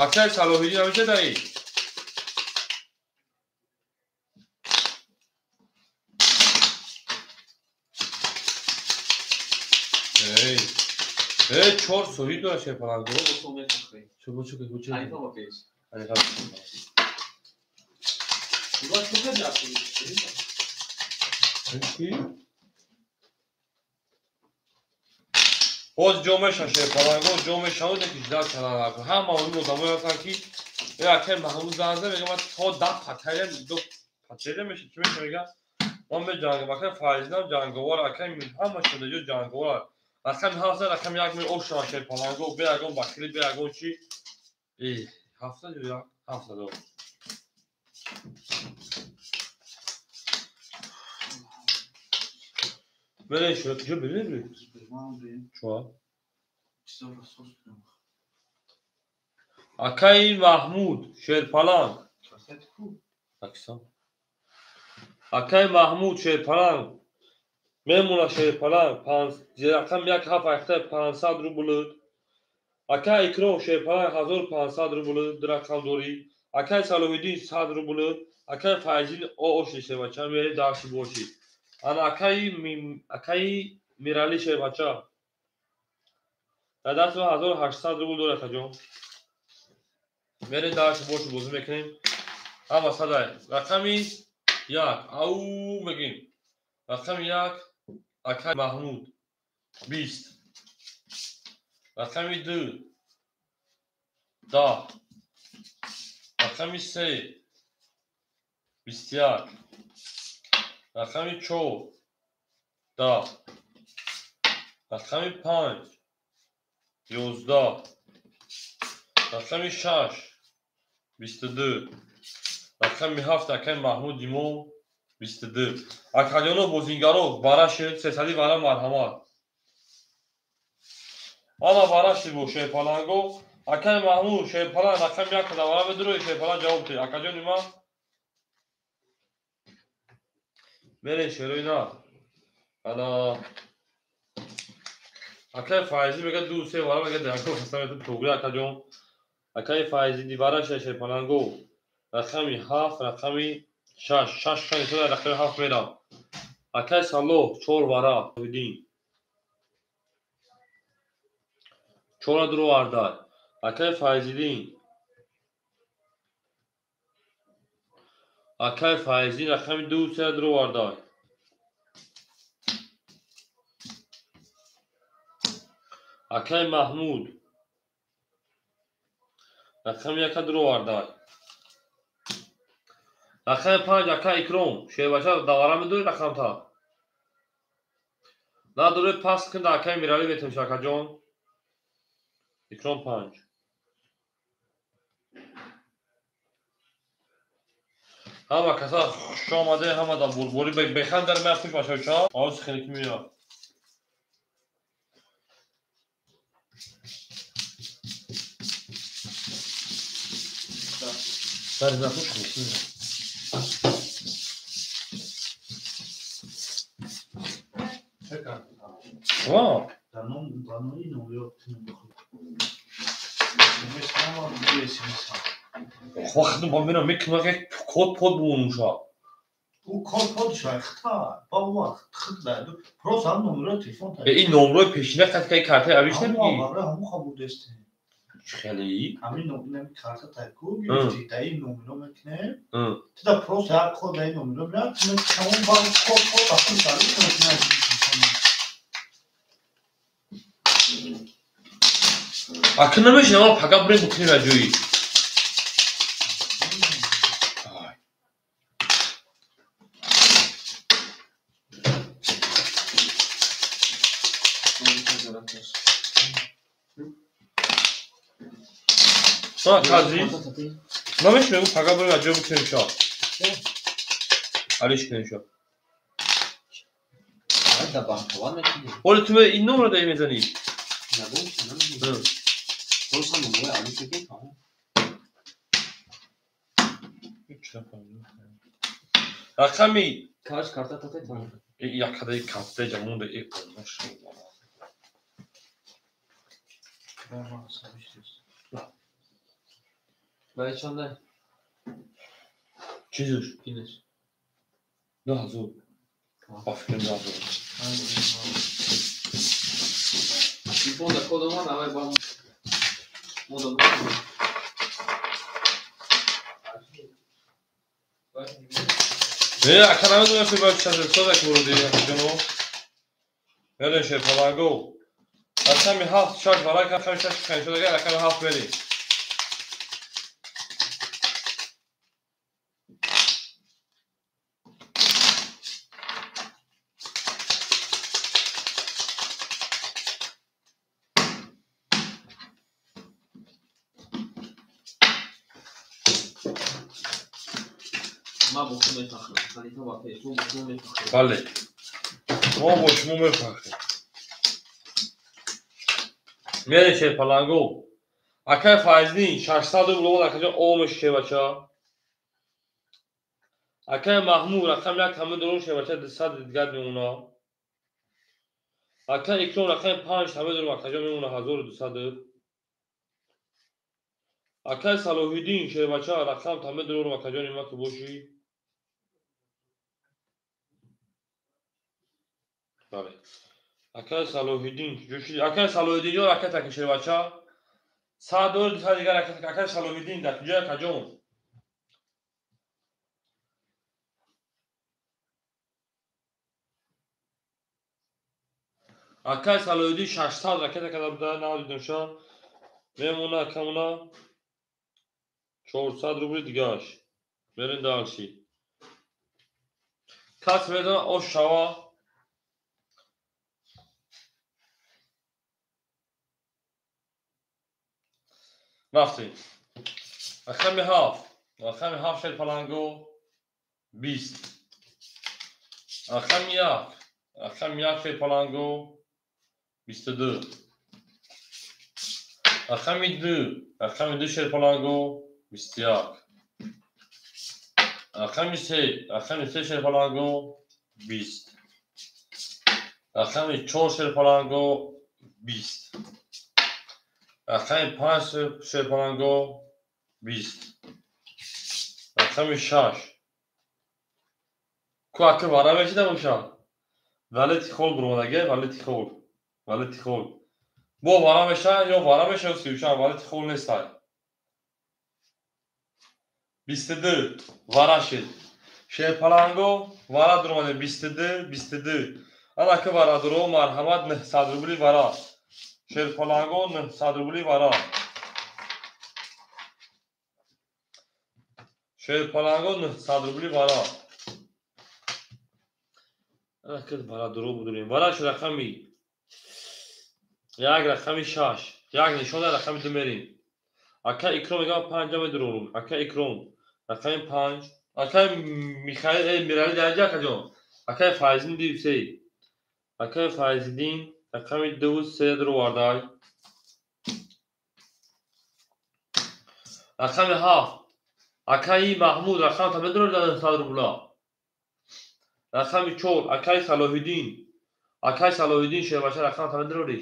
Акай Салоҳиддин ҳамеша даи. Эй. Эй, 4 соҳиб дорад шерпаланго. Чӣ бо чӣ бо чӣ? Алифа ба пеш. Алифа. Чӣ? Боз ҷо меша шерпаланго, ҷо мешавад, ки ждат карданд. Ҳама он одамое ҳастанд, ки акай Маҳмуд занг зад, мегӯяд ман то 10 патаям, 2 патаям меша, чӣ меша мегӯяд? Ман меҷангам, акай Файзидам ҷанговар, акай ҳама шудаҷо ҷанговар. Рақами 7 рақами 1 меошава шерпаланго, бе ягон бахилӣ, бе ягон чӣ. 7 ё 1? 7. Мере шуд, ҷо бибин? Чо? Акай Маҳмуд шерпаланг. Аксан. Акай Маҳмуд шерпаланг. Мемона шерпаланг 5 рақам 1 7 8 500 рубл. Акай Икром шерпаланг 1500 рубл рақам дорӣ. Акай Салоҳиддин 100 рубл. Акай Файзиддин ооши шербача мере дарши бошӣ. Ана акай Мирали шербача. Дар дасти 1800 рубл дорад акаҷон. Мере дарши бошӣ бозӣ мекунем. Ҳама садай. Рақами 1 ау мегим. Рақами 1 акай Маҳмуд 20. Рақами 2 10. Рақами 3 21. Рақами 4 10. Рақами 5 11. Рақами 6 22. Рақами 7 акай Маҳмуди мо 22. Акаҷоно бозингаро бара шуд, 300 вара марҳамат. Ана бара шуд бо шерпаланго. Акай Маҳмуд шерпаланг рақами 1 да вара бидурои шерпаланг ҷавоб диҳ. Акаҷони ман мере шерои на. Ана акай Файзӣ мегӯяд 2 3 вара мегӯяд дако хастам мету туғри акаҷон. Акай Файзӣ дивара шерпаланго. Рақами 7 рақами 6 6 шан рақами 7 мерам. Акай Салоҳ 4 вара дин. 4 дуро ардар. Акай Файзиддин. Акай Файзиддин рақами 2 3 дуро ардар. Акай Маҳмуд рақами 1 дуро ардар. Рақами 5 акай Икром шербача давара медорӣ рақамта? Надорӣ пас кун да акай Миралӣ метавонӣ акаҷон. Икром 5. Ҳама каса хуш омаде, ҳама да бурборӣ бехан дар меяд хуш башав ча? Овоз хеле ки меяд. Дар на хуш мешин. Ва? Вақт ба мена мекунам як код под бумонуша. У код под шахта, ба вақт хидла. Просто ҳам номерои телефон та. Ин номерои пешина қат кай картаи авиш намегӣ? Ҳамон ҳамон хабуд аст. Хеле? Ҳамин номер карта тай ку гирифти, да ин номеро мекунем. Ту да просто ҳар код да ин номеро меяд, ту ҳамон ба код код ахир сари мекунем. Аки намешинам, пага бурем букунем аз ҷои. На кази. Намеш мегу пага бурем аҷо бикунем ша. Алиш кунем ша. Да банковат мекунем. Оли ту ин номро дай мезани? Набу, намезанам. Просто номро алиш кунем тамом. Рақами каш карта татай тамом. Як кадаи карта ҷамонда э Баъд чанда? Чизуш? Пинаш. 2000. Ба фикрам 2000. Телефон да код омад, аввал ба мода. Не, ака намедонам ки бояд чанд сода ки буроди акаҷоно. Мерем шерпаланго. Рақами 7 6 варак рақами 6 5 шудага рақами 7 мерем. Ма бо шумо мефахрам. Халифа ба пеш, мо бо шумо мефахрем. Бале. Мо бо шумо мефахрем. Мерем шерпаланго. Акай Файзлин 600 рубл омад акаҷон омеш шербача. Акай Маҳмуд рақами 1 ҳама дорум шербача 200 дигар мемона. Акай Икром рақами 5 ҳама дорум акаҷон мемона 1200. Акай Салоҳиддин шербача рақам ҳама дорум акаҷон има ки бошӣ. Бале. Акай Салоҳиддин ҷӯши акай Салоҳиддин ё ракета ки шербача 100 доллар 200 дигар ракета акай Салоҳиддин дар куҷо акаҷон? Акай Салоҳиддин 600 ракета карда буда надидамша. Мемона акамона 400 рубли дигараш. Мерем дальше. Кас медона ош шава. Рафтем. Рақами 7. Рақами 7 шерпаланго 20. Рақами 1. Рақами 1 шерпаланго 22. Рақами 2. Рақами 2 шерпаланго 21. Рақами 3. Рақами 3 шерпаланго 20. Рақами 4 шерпаланго 20. Рақами 5 шерпаланго 20. Рақами 6. Ку ака вара мешида боша? Валети хол буромадаге, валети хол. Валети хол. Бо вара меша ё вара меша ё сиючан, валети хол нестай. 22 вара шид. Шерпаланго вара дуромаде 22 22. Ана ки вара дуро марҳамат 900 рубли вара. Шерпаланго 900 рубли вара. Шерпаланго 900 рубли вара. Ана ки вара дуро будурем. Вара ши рақами 1 рақами 6. 1 нишона рақами 2 мерем. Ака Икром мегӯяд 5 медурорум. Ака Икром рақами 5. Акай Михаил Мирали дар инҷа акаҷон. Акай Файзиддин 2 3. Акай Файзиддин рақами 2 3 дуровардай. Рақами 7. Акаи Маҳмуд рақам та медурор дар 900 рубла. Рақами 4. Акаи Салоҳиддин. Акаи Салоҳиддин шербача рақам та медурорӣ.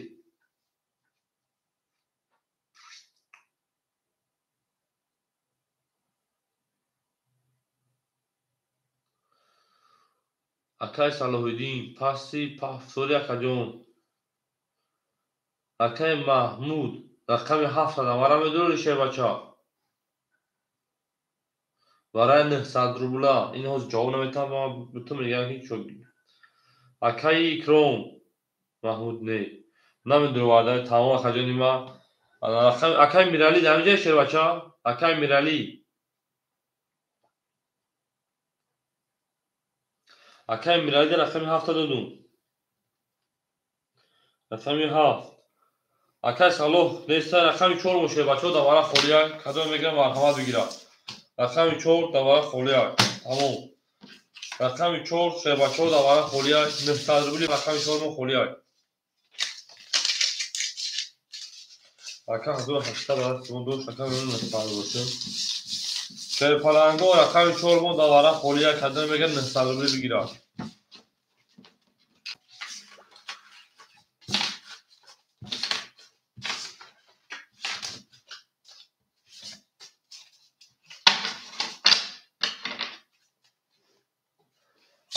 Акаи Салоҳиддин пасти пафтори акаҷон. Акаи Маҳмуд рақами 7 вара медурори шербача. Вараи 900 рубла. Ин ҳозир ҷавоб наметавонам, ман бутун мегӯям ки чо. Акаи Икром Маҳмуд не. Намедуроварда тамом акаҷони ма. Акаи Мирали дар инҷа шербача. Акаи Мирали. Акаи Мирали рақами 7 додум. Рақами 7. Акай Салоҳ неста, рақами 4 мо шербачаҳо давара холия, кадом мегирам марҳамат бигира. Рақами 4 давара холия. Тамом. Рақами 4 шербачаҳо давара холия, 900 рубли рақами 4 мо холия. Ака 1800 барат симон дошт, ака 900 бошем. Шерпаланго рақами 4 мо давара холия, кадом мегирам 900 рубли бигира.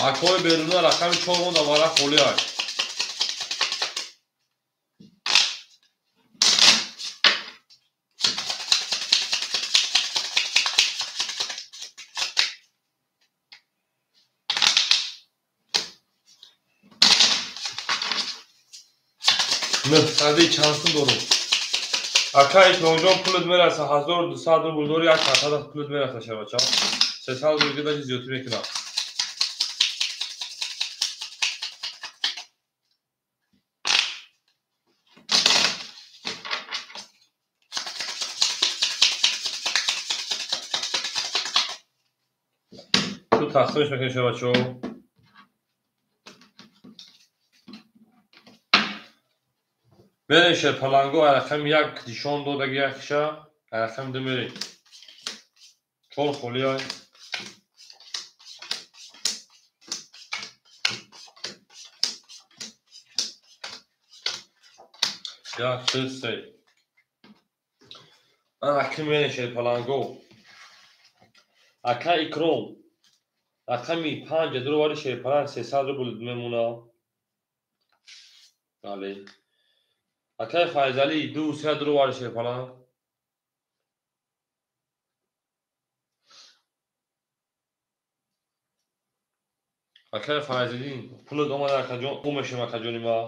Акои беруна рақами 4 мо давара холия. Нӯҳсади чанд сум дорум? Ака Икромҷон, пулат мераса, 1200 рубл дори, як картада пулат мераса шербача. 300 рубл даже зиёдтӣ мекунам. Ту тақсимш мекунӣ шербачаҳо. Мерем шерпаланго, рақами 1 нишон додаги якша, рақами 2 мерем. 4 холия. Як, ду, се. Аки мерем шерпаланго. Ака Икром. Рақами 5 дуровари шерпаланг 300 рубл мемона. Бале. Акай Файзалӣ 2-3 дуровари шерпаланг. Акай Файзалӣ пулат омада акаҷон, ӯ мешем акаҷони ма.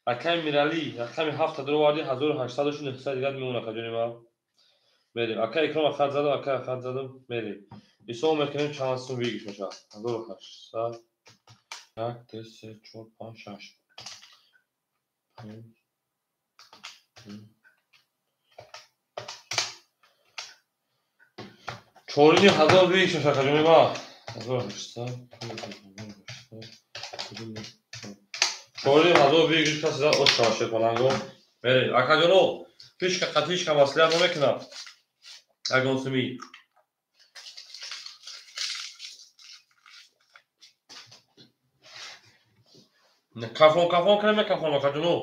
Акай Миралӣ рақами 7 дуроварди 1800 900 дигар мемона акаҷони ма. Мерем. Акай Икром хат задам, акай хат задам, мерем. Ҳисоб мекунем чанд сум выигрыш мешавад. 1800 1 2 3 4 5 6 4500 выигрыш мешавад акаҷони ма. 1800 4500 выигрыш касида ош шавад шерпаланго. Мерем. Акаҷоно, фишка қатишка маслиҳат намекунам. Ягон суми. Кафон кафон кунем, кафон акаҷоно.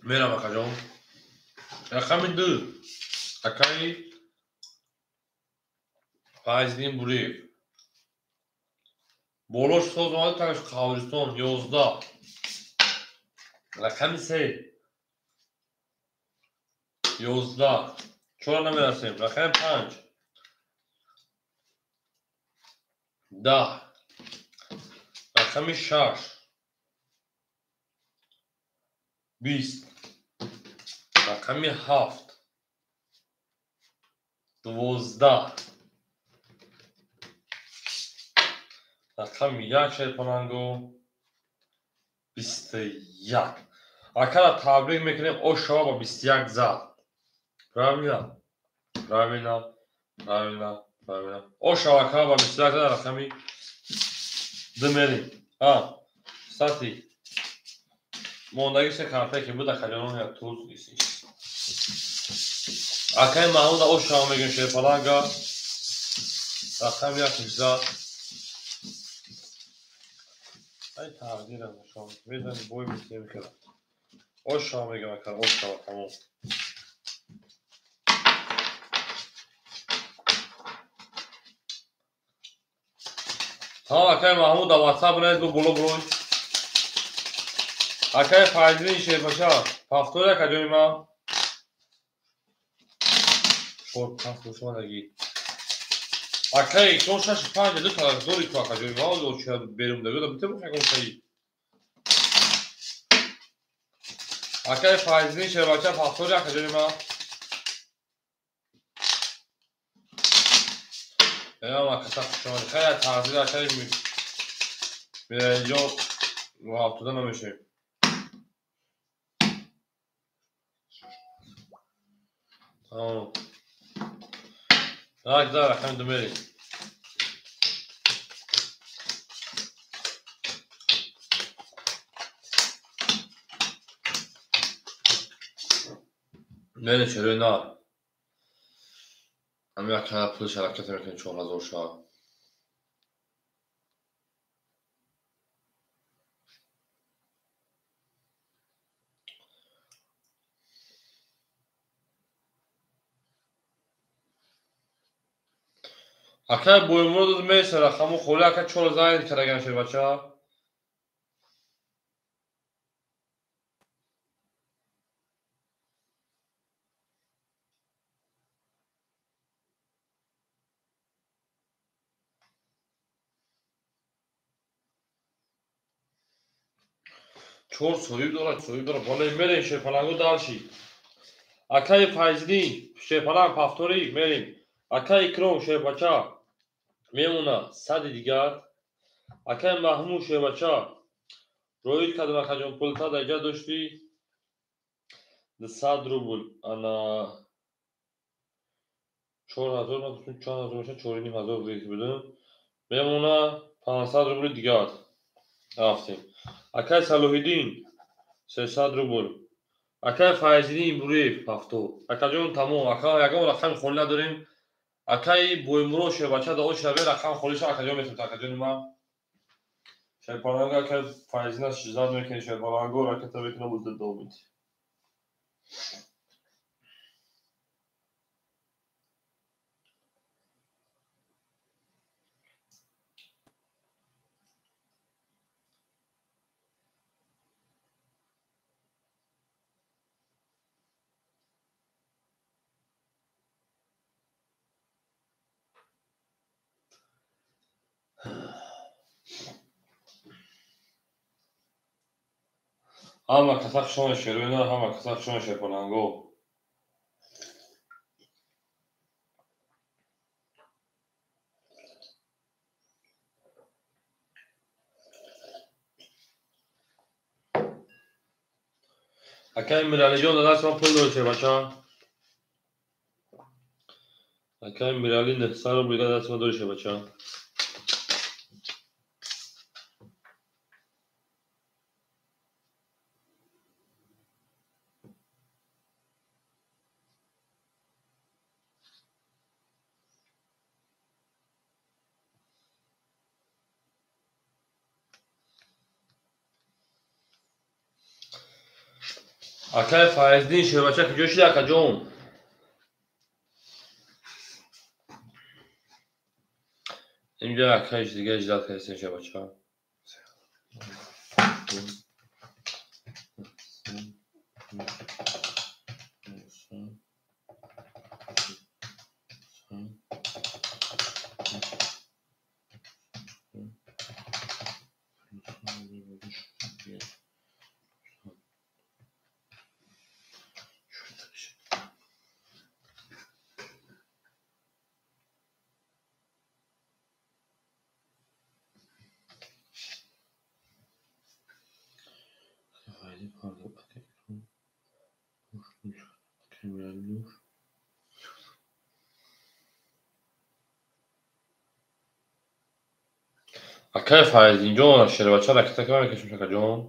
Мерам акаҷон. Рақами 2. Акаи Файзиддин Буриев. Болош соз омада тагаш Қабристон 11. Рақами 3. 11. Чора намерасем. Рақами 5. 10. Рақами 6. 20. Рақами 7. 12. Рақами 1 шерпаланго 21. Акара табрик мекунем, ош шава ба 21 зад. Правильно? Правильно, правильно, правильно. Ош шава акара ба 21 зад, рақами 2 мерем. А, кстати, мондаги се картае ки буд акаҷонон як туз исиш. Акаи Маҳмуда ош шава мегӯем шерпаланга. Рақами 1 зад. Ай тақдирам шом. Мезани бой мекунем хела. Ош шава мегӯям акара, ош шава тамом. Тамом акаи Маҳмуд дар WhatsApp навис бо боло брой. Акаи Файзиддин шерпаша, повтор акаҷони ман. 4 5 бошомадаги. Акаи Икром 6 5 ду тараф дори ту акаҷони ман, о чия берун дагода бите бош ягон шаи. Акаи Файзиддин шербача, повтор акаҷони ман. Ҳама каса хушомадӣ. Хеле таъзир акаи Миралиҷон роҳ афтода намешавем. Тамом. Так, да, рақами ду мерем. Мерем шерои нар. Ҳамин як кана пулиш ҳаракат мекунем 4000 шава. Акай Боимуродов меса рақаму холи ака 4000 караган шербача. Чор соҳиб дорад, соҳиб дорад. Боле мерем шерпалангу далши. Акаи Файзиддин, шерпаланг пафтори мерем. Акаи Икром шербача мемона сади дигар. Акаи Маҳмуд шербача роид кардам акаҷон пулта дар иҷа доштӣ 200 рубл. Ана 4000 ман гуфтам чанд ҳазор мешавад? 4500 гирифта будам. Мемона 500 рубли дигар. Рафтем. Акаи Салоҳиддин 300 рубл. Акаи Файзиддин Буриев 70. Акаҷон тамом. Ака ягон рақами холӣ надорем. Акаи Боимурод шербача да ош раве рақам холиша акаҷон метавонад акаҷони ман. Шерпаланго акаи Файзиддин зад мекунед шерпаланго ракета мекунад боз давом медиҳ. Ҳама каса хушомад шероина, ҳама каса хушомад шерпаланго. Акаи Миралиҷон дар даст ман пул доред шербача. Акаи Мирали 900 рубл дар даст ман доред шербача. Акаи Файздин шербача куҷо шуди акаҷон? Инҷа акаи дига ждат кардастем шербача. Акаи Файздинҷон шербача ракета кама мекашем акаҷон.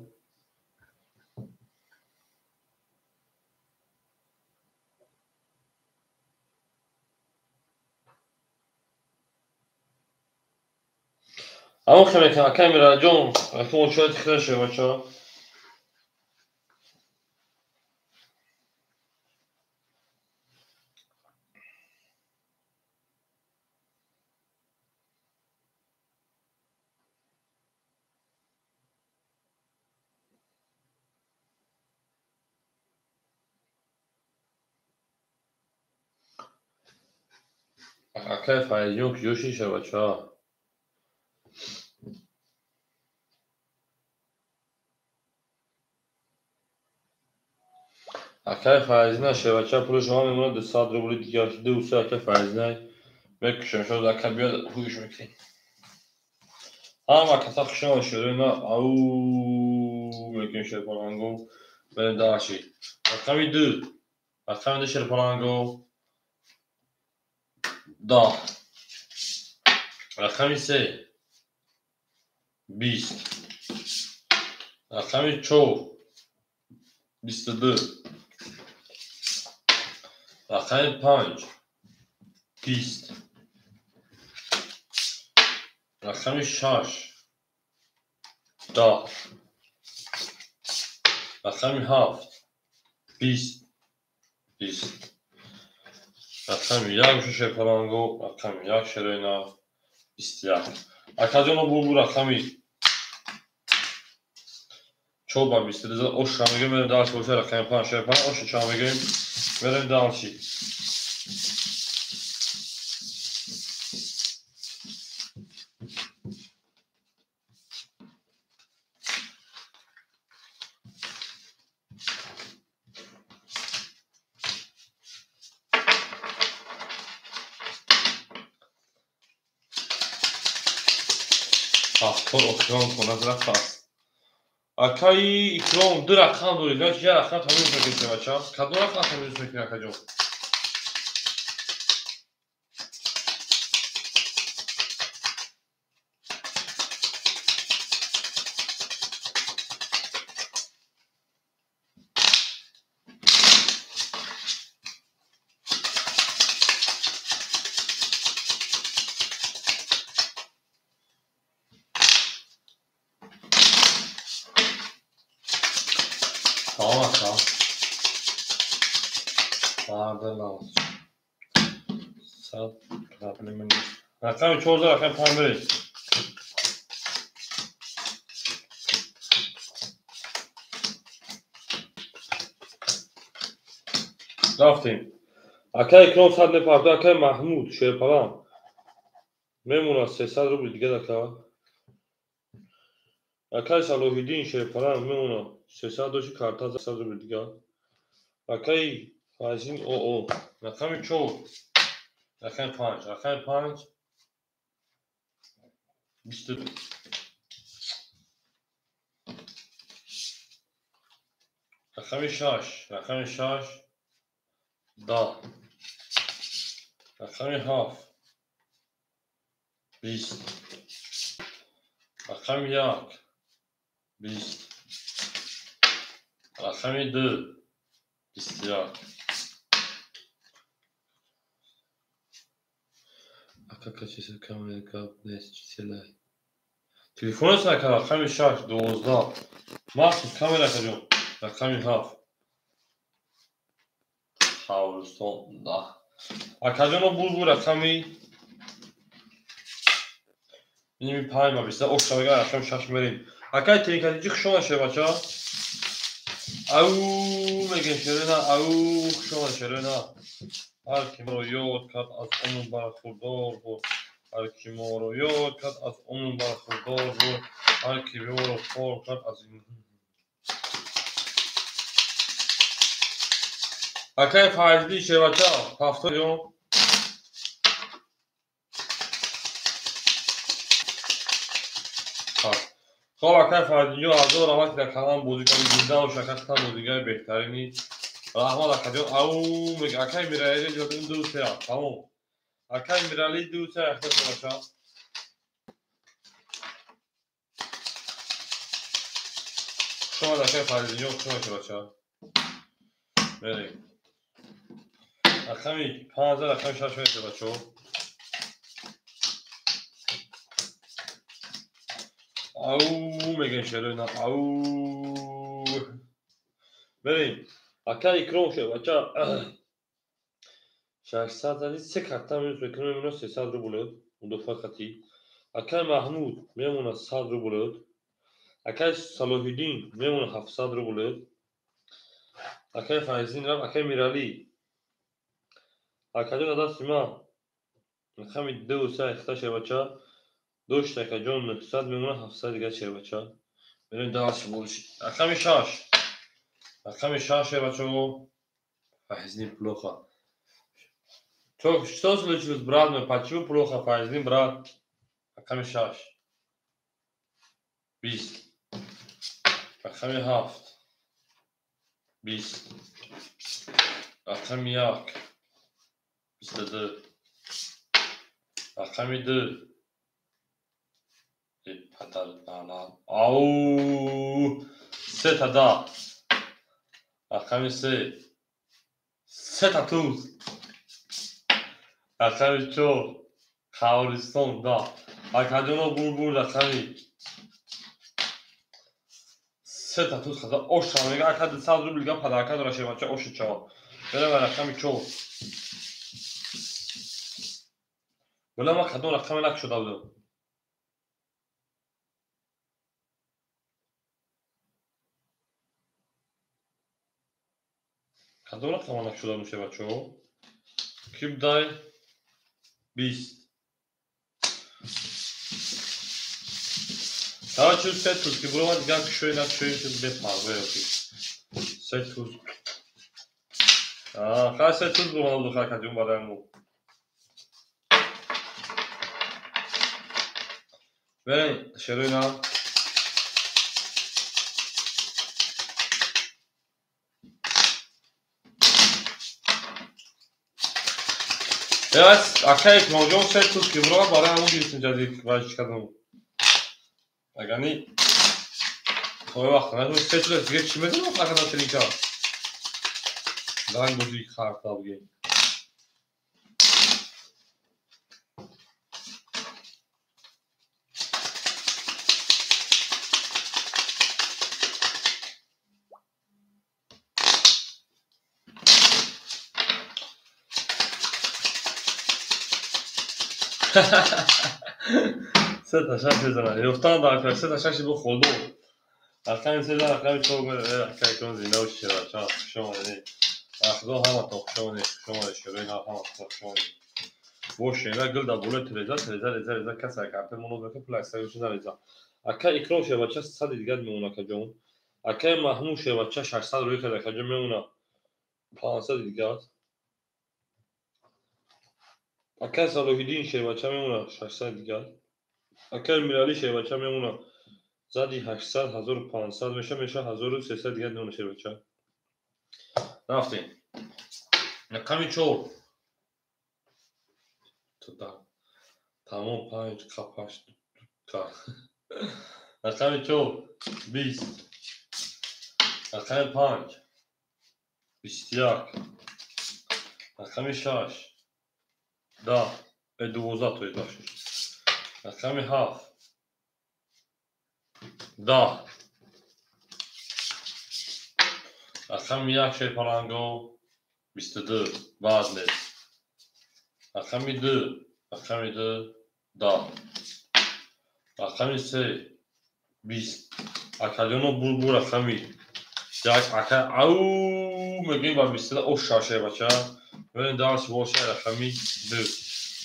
Амон хе мекунам акаи Миралиҷон, акаи очояти хеле шербача. Акаи Файзиҷон куҷо шуди шербача? Акаи Файзина шербача пули шумо мемонад 200 рубли дигар. Ду се акаи Файзина Мекушем, шо ака биёд ҳуш мекунем. Ҳама каса хушон шерона ау мекунем шерпаланго. Берем дальше. Рақами 2. Рақами 2 шерпаланго. 10. Рақами 3. 20. Рақами 4. 22. Рақами 5. 20. Рақами 6. 10. Рақами 7. 20. 20. Рақами 1 шерпаланго, рақами 1 шероина 21. Акаҷоно бу рақами 4 ба 22 оша мегӯем, мерем дальше боша рақами 5 шерпаланг оша ча мегӯем, мерем дальше. Ҳафткор охирон хона рафт аст. Акаи Икром ду рақам доред, як рақам тамиз мекунед бача. Кадом рақам тамиз мекунед акаҷон? Салом ака. Сад проблема нест. Рақами 14 рақами 5 беред. Рафтем. Акаи Икром 100 мепартояд, акаи Маҳмуд шерпалан мемонад 300 рубл дигар ака. Акаи Салоҳиддин шерпалан мемонад 300 доши карта 300 рубл дигар. Акаи Файзин ОО. Рақами 4. Рақами 5. Рақами 5. 22. Рақами 6. Рақами 6. 10. Рақами 7. 20. Рақами 1. 20. Рақами 2. 21. Ака качество камера гап нест чизелай. Телефонаш ака рақами 6 12. Махсус камера акаҷон. Рақами 7. Ҳавлустон 10. Акаҷоно буд рақами ними 5 ба 20 оша мега рақами 6 мерем. Акай техникаҷи хушона ше бача. Ау мегем шерена, ау хушона шерена. Ҳар ки моро ёд кард аз он бархурдор буд. Ҳар ки моро ёд кард аз он бархурдор буд. Ҳар ки моро хор кард аз ин. Акай Файзиддин шербача, ҳафтод ё Хоб акай Файзиддин ҳазор раҳмат ки дар каналам бозӣ кардӣ, зинда бош ака, худам бозигари беҳтаринӣ. Раҳмат акаҷон. Ау мега акай Миралӣ ҷотин 2 3 тамом. Акай Миралӣ 2 3 ахта бача. Шумо акай Файзиддин шумо бача. Мерем. Рақами 5 рақами 6 мерем бачо. Ау мегем шерона ау. Мерем. Ака Икром шед бача. 600 зади се карта минус мекунем мемонад 300 рубл мудофиа хати. Акаи Маҳмуд мемонад 100 рубл. Акаи Салоҳиддин мемонад 700 рубл. Акаи Файзиддин рафт, акаи Миралӣ. Акаҷон дасти ман рақами 2 3 ихта шербача. Дошт акаҷон 900 мемонад 700 дигар шербача. Мерем дальше больше. Рақами 6. Рақами 6 шербачао. Файзиддин плохо. Что случилось, брат мой? Почему плохо, Файзлин, брат? Рақами 6. 20. Рақами 7. 20. Рақами 1. 22. Рақами 2. Падар ау сета да. Рақами 3. Сета туз. Рақами 4. Қабристон да. Акаҷоно бурбур рақами сета туз хаза оша мега ака 200 рубл га падарка дора шербача оши чава. Берем рақами 4. Била ма кадом рақами накушода будам. Кадом рақама накушода будам шербачаҳо? Ки будай? 20. Короче, се туз ки буромад дигар кушои накушои бепарво ёки. Се туз. Хай се туз буромад буду хай кадиум барои мо. Берем шерои нав. Ака Икромҷон се туз ки буромад барои ҳамон гирифтем ҷадид варзиш кардам. Агар ни то вақт накун се туз дига чӣ медонам фақат тринка. Ранг бозии харта бигем. Сета шаш мезанад. Ёфтан дар сета шаши бо холдо. Рақами се рақами чор меравад. Ака Икром зинда боши шербача. Хуш омадед. Худо ҳаматон хуш омадед. Хуш омадед шерои нав ҳаматон хуш омадед. Боше, ина гил дар болои тереза, тереза, реза, реза, каса карта моно мекунад, пул аксар шуда реза. Ака Икром шербача 100 дигар мемонад акаҷон. Акаи Маҳмуд шербача 600 рӯй кард акаҷон мемонад 500 дигар. Акаи Салоҳиддин шербача мемонад 600 дигар. Акаи Миралӣ шербача мемонад зади 800, 1500 меша, меша 1300 дигар мемонад шербача. Рафтем. Рақами 4. Тамом 5 қапаш ка. Рақами 4 20. Рақами 5 21. Рақами 6 10 12 то бахшиш. Рақами 7 10. Рақами 1 шерпаланго 22 баъд нест. Рақами 2 рақами 2 10. Рақами 3 20. Акаҷоно бурбур рақами 1 ака ау мегӯем ба 22 оша шербача. Берем дарс боша рақами 2.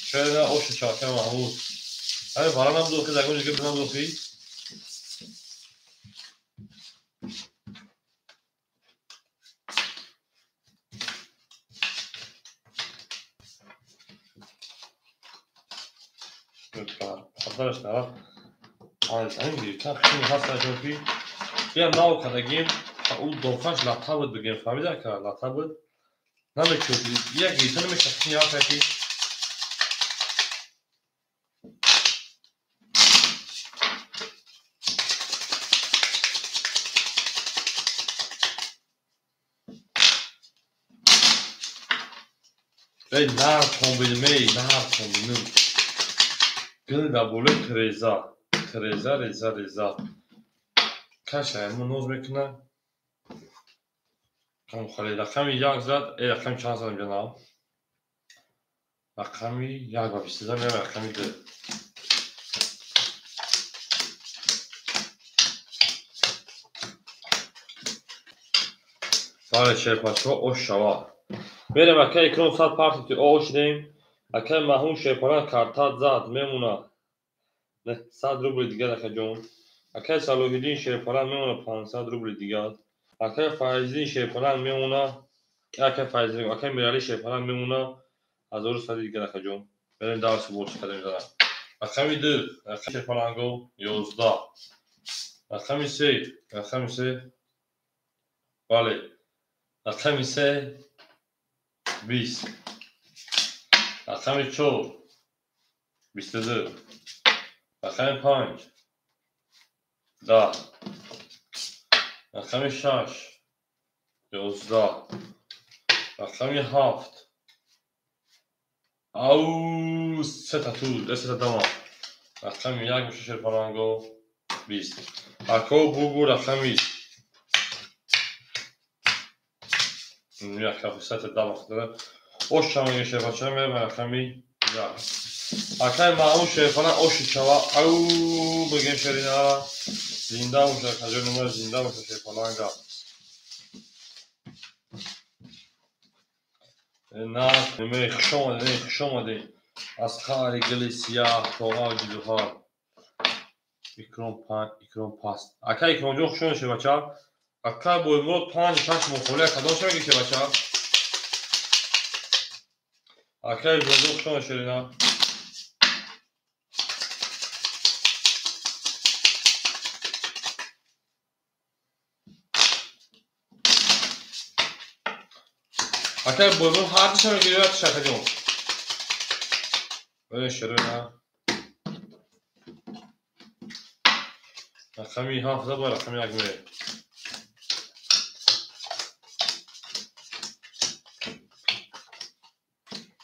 Чера оша чака Маҳмуд. Ҳай бара набудохи ягон ҷига набудохи. Падараш нара. Ай, гирифтан хеле ҳаст ки биям нав кардагим, ӯ дохаш лата буд бигем, фаҳмида ка лата буд. Намекӯд, як гирифта намешавад хеле ҳаст ки эй нархон бинем, эй нархон бинем. Гил дар болои тереза, тереза, реза, реза. Каша мо ноз мекунад. Хеле рақами 1 зад, э рақами чанд задам ҷаноб? Рақами 1 ба 22 меравад рақами 2. Бале шерпачаҳо ош шавад. Мерем акаи Икром 100 партити ош дем. Акаи Маҳмуд шерпалан карта зад мемонад 100 рубли дигар акаҷон. Акаи Салоҳиддин шерпалан мемонад 500 рубли дигар. Акаи Файзиддин шерпалан мемонад, акаи Файзиддин, акаи Миралӣ шерпалан мемонад 1100 дигар акаҷон. Берем дарси борчи кадем зада. Рақами 2, рақами шерпаланго 11. Рақами 3, рақами 3. Бале. Рақами 3 20. Рақами 4 22. Рақами 5 10. Рақами 6 11. Рақами 7 ау сета ту, сета дама. Рақами 1 меша шерпаланго 20. Ако бугу рақами як сета дама худара. Ош чамега шерпача мерам рақами 1. Акай маъмул шерпана оши чава ау бигем шерина. Зинда боша акаҷон нумар зинда боша шерпаланга. На, не хуш омадед, хуш омадед. Аз қаъри гили сияҳ то авҷи зуҳал. Икром панҷ, икром паст. Ака Икромҷон хуш омадед шербача. Ака Боймурод 5 6 мохоли кадом шава мегиред шербача? Ака Икромҷон хуш омадед шерина. Ака Боймурод ҳар чиша мегиред акаҷон. Берем шерина. Рақами 7 ба рақами 1 мерем.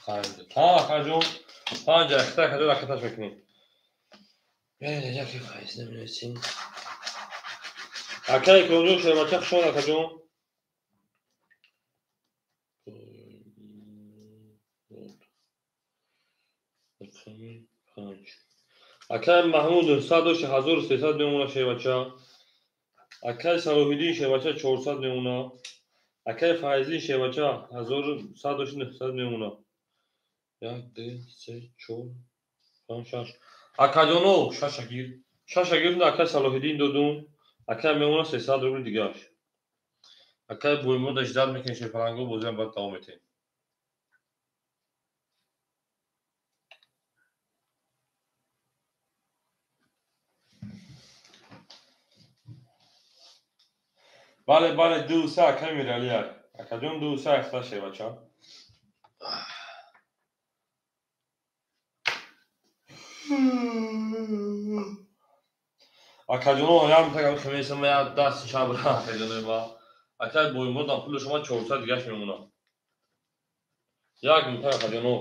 Панҷ. Та акаҷон, панҷ ахта акаҷон ракаташ мекунем. Яке файз намерасем. Ака Икромҷон шербача хуш омад акаҷон. Рақами 5. Акай Маҳмуд 108 1300 мемона шербача. Акай Салоҳиддин шербача 400 мемона. Акай Файзин шербача 1108 900 мемона. 1 2 3 4 5 6. Акаҷоно шаша гир. Шаша гирфтун акай Салоҳиддин додун. Акай мемона 300 рубли дигаш. Акай Боймурод ждат мекунем шерпаланго бозиам баъд давом метем. Бале, бале, 2 3 акай Миралӣ ак. Акаҷон 2 3 ахта шербача. Акаҷоно як митак хемесам як даст шабра акаҷоно ма. Акай Боймуродам пули шумо 400 дигаш мемона. Як митак акаҷоно.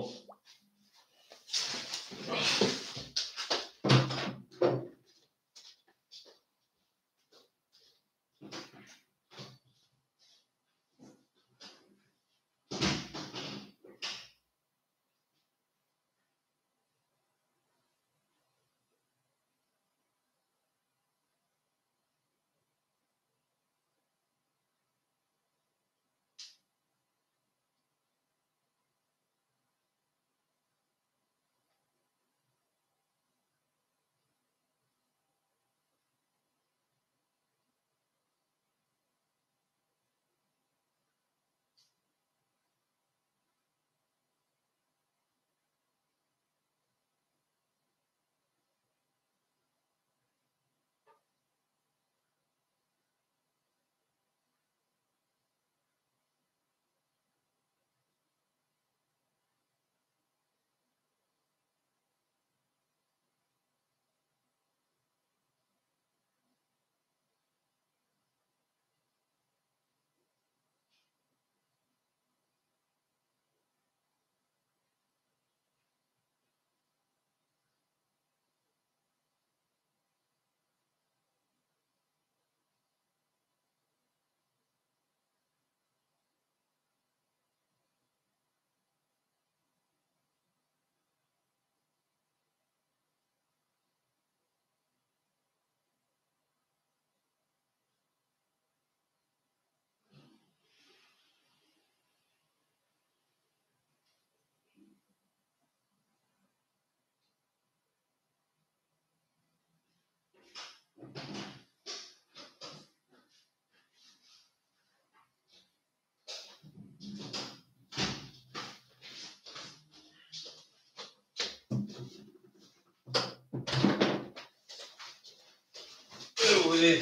рубли.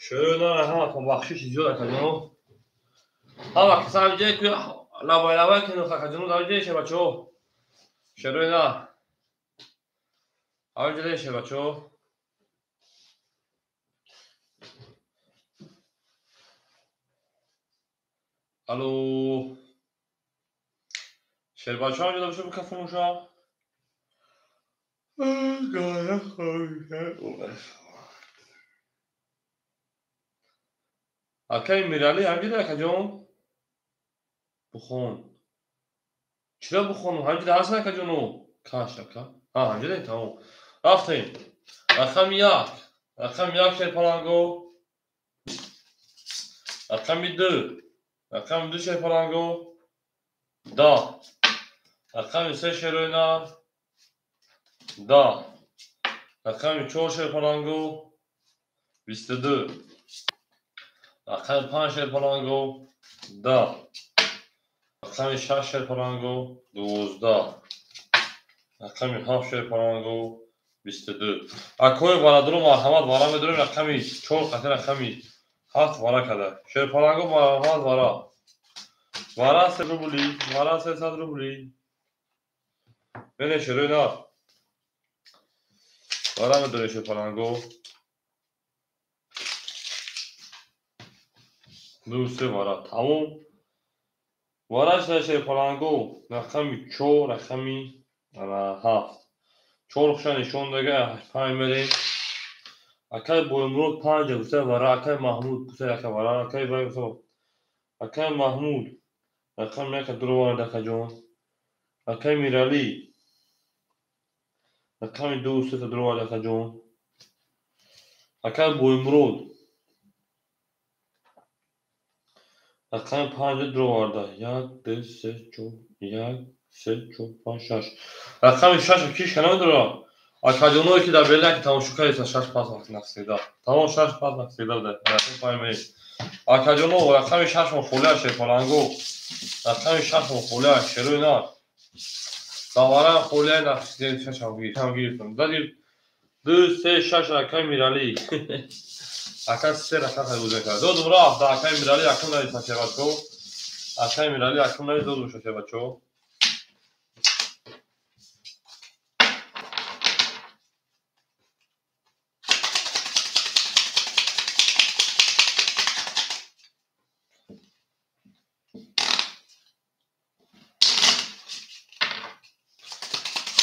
Шӯна ҳаматон бахшиши зиёд акаҷоно. Ҳама каса ҳамҷое ки лабай лабай кину акаҷоно ҳамҷое шебачо. Шероина. Ҳамҷое шебачо. Алло. Шербачо ҳамҷода бошо бикафонуша. Акаи Миралӣ ҳамҷода акаҷон? Бухон. Чиро бухонам? Ҳамҷода ҳастан акаҷоно? Каш ака. Ҳа, ҳамҷода тамом. Рафтем. Рақами як. Рақами як шерпаланго. Рақами ду. Рақами ду шерпаланго. 10. Рақами се шероина. 10. Рақами чор шерпаланго. 22. Рақами панҷ шерпаланго. 10. Рақами шаш шерпаланго. 12. Рақами ҳафт шерпаланго. 22. Акои бародаро марҳамат вара медорем рақами чор қати рақами ҳафт вара када. Шерпаланго марҳамат вара. Вара 3 рубли, вара 300 рубли. Мене шерои нар. Вара медорем шерпаланго. 2 3 вара. Тамом. Вара шуда шерпаланго рақами 4, рақами 7. 4 хуша нишон дага 5 мерем. Акай Боимурод 5 гуфта вара, акай Маҳмуд гуфта яка вара, акай вай гуфта. Акай Маҳмуд рақами яка дуровард акаҷон. Акай Миралӣ рақами 2 3 дуровард акаҷон. Акай Боимурод рақами 5 дуроварда. 1 2 3 4 1 3 4 5 6. Рақами 6 киш намедорад. Акаҷоное ки дар берун ки тамошо кардед 6 пас вақт нақсида. Тамом 6 пас нақсида буда. Рақами 5 мерем. Акаҷоно рақами 6 мо холия шерпаланго. Рақами 6 мо холия шерои нар. Давара холия нақсида 6 ҳам гирифтам. Ҳам гирифтам. Дади 2 3 6 акаи Миралӣ. Ака 3 рақам хайбуза кард. Додум рафт акаи Миралӣ акм нависа шербачо. Акаи Миралӣ акм навис додум шербачо.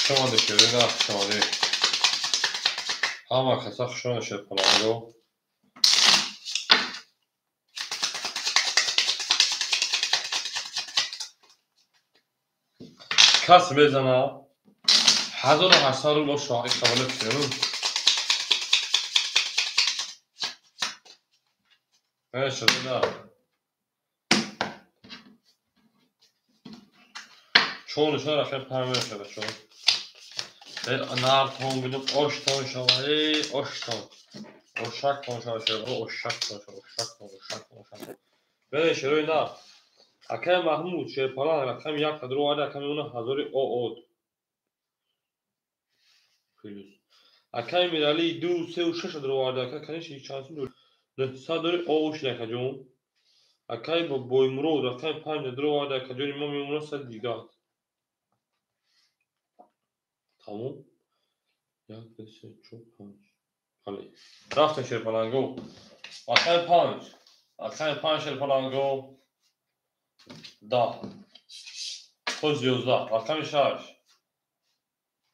Шумода шероина шумода. Ҳама каса хушона шерпаланго. Кас мезана 1800 рубл шоҳи қабул кунем. Шероина. Чор нишон рақами 5 мешава чор. Нартон бинем оштон шава, эй оштон. Ошактон шава шеро, ошактон шава, ошактон, ошактон, ошактон. Бене шерои нар. Акаи Маҳмуд шерпаланг рақами 1 қадро рақами 1000 ООД. Плюс. Акаи Миралӣ 2 3 6 қадро ака каниши чанд сум 900 дори ОО шуда акаҷон. Акаи Боимурод рақами 5 қадро акаҷони мо мемонад 100 дигар. Тамом. 1 2 3 4 5. Бале. Рафтем шерпаланго. Рақами 5. Рақами 5 шерпаланго. 10. То 11. Рақами 6.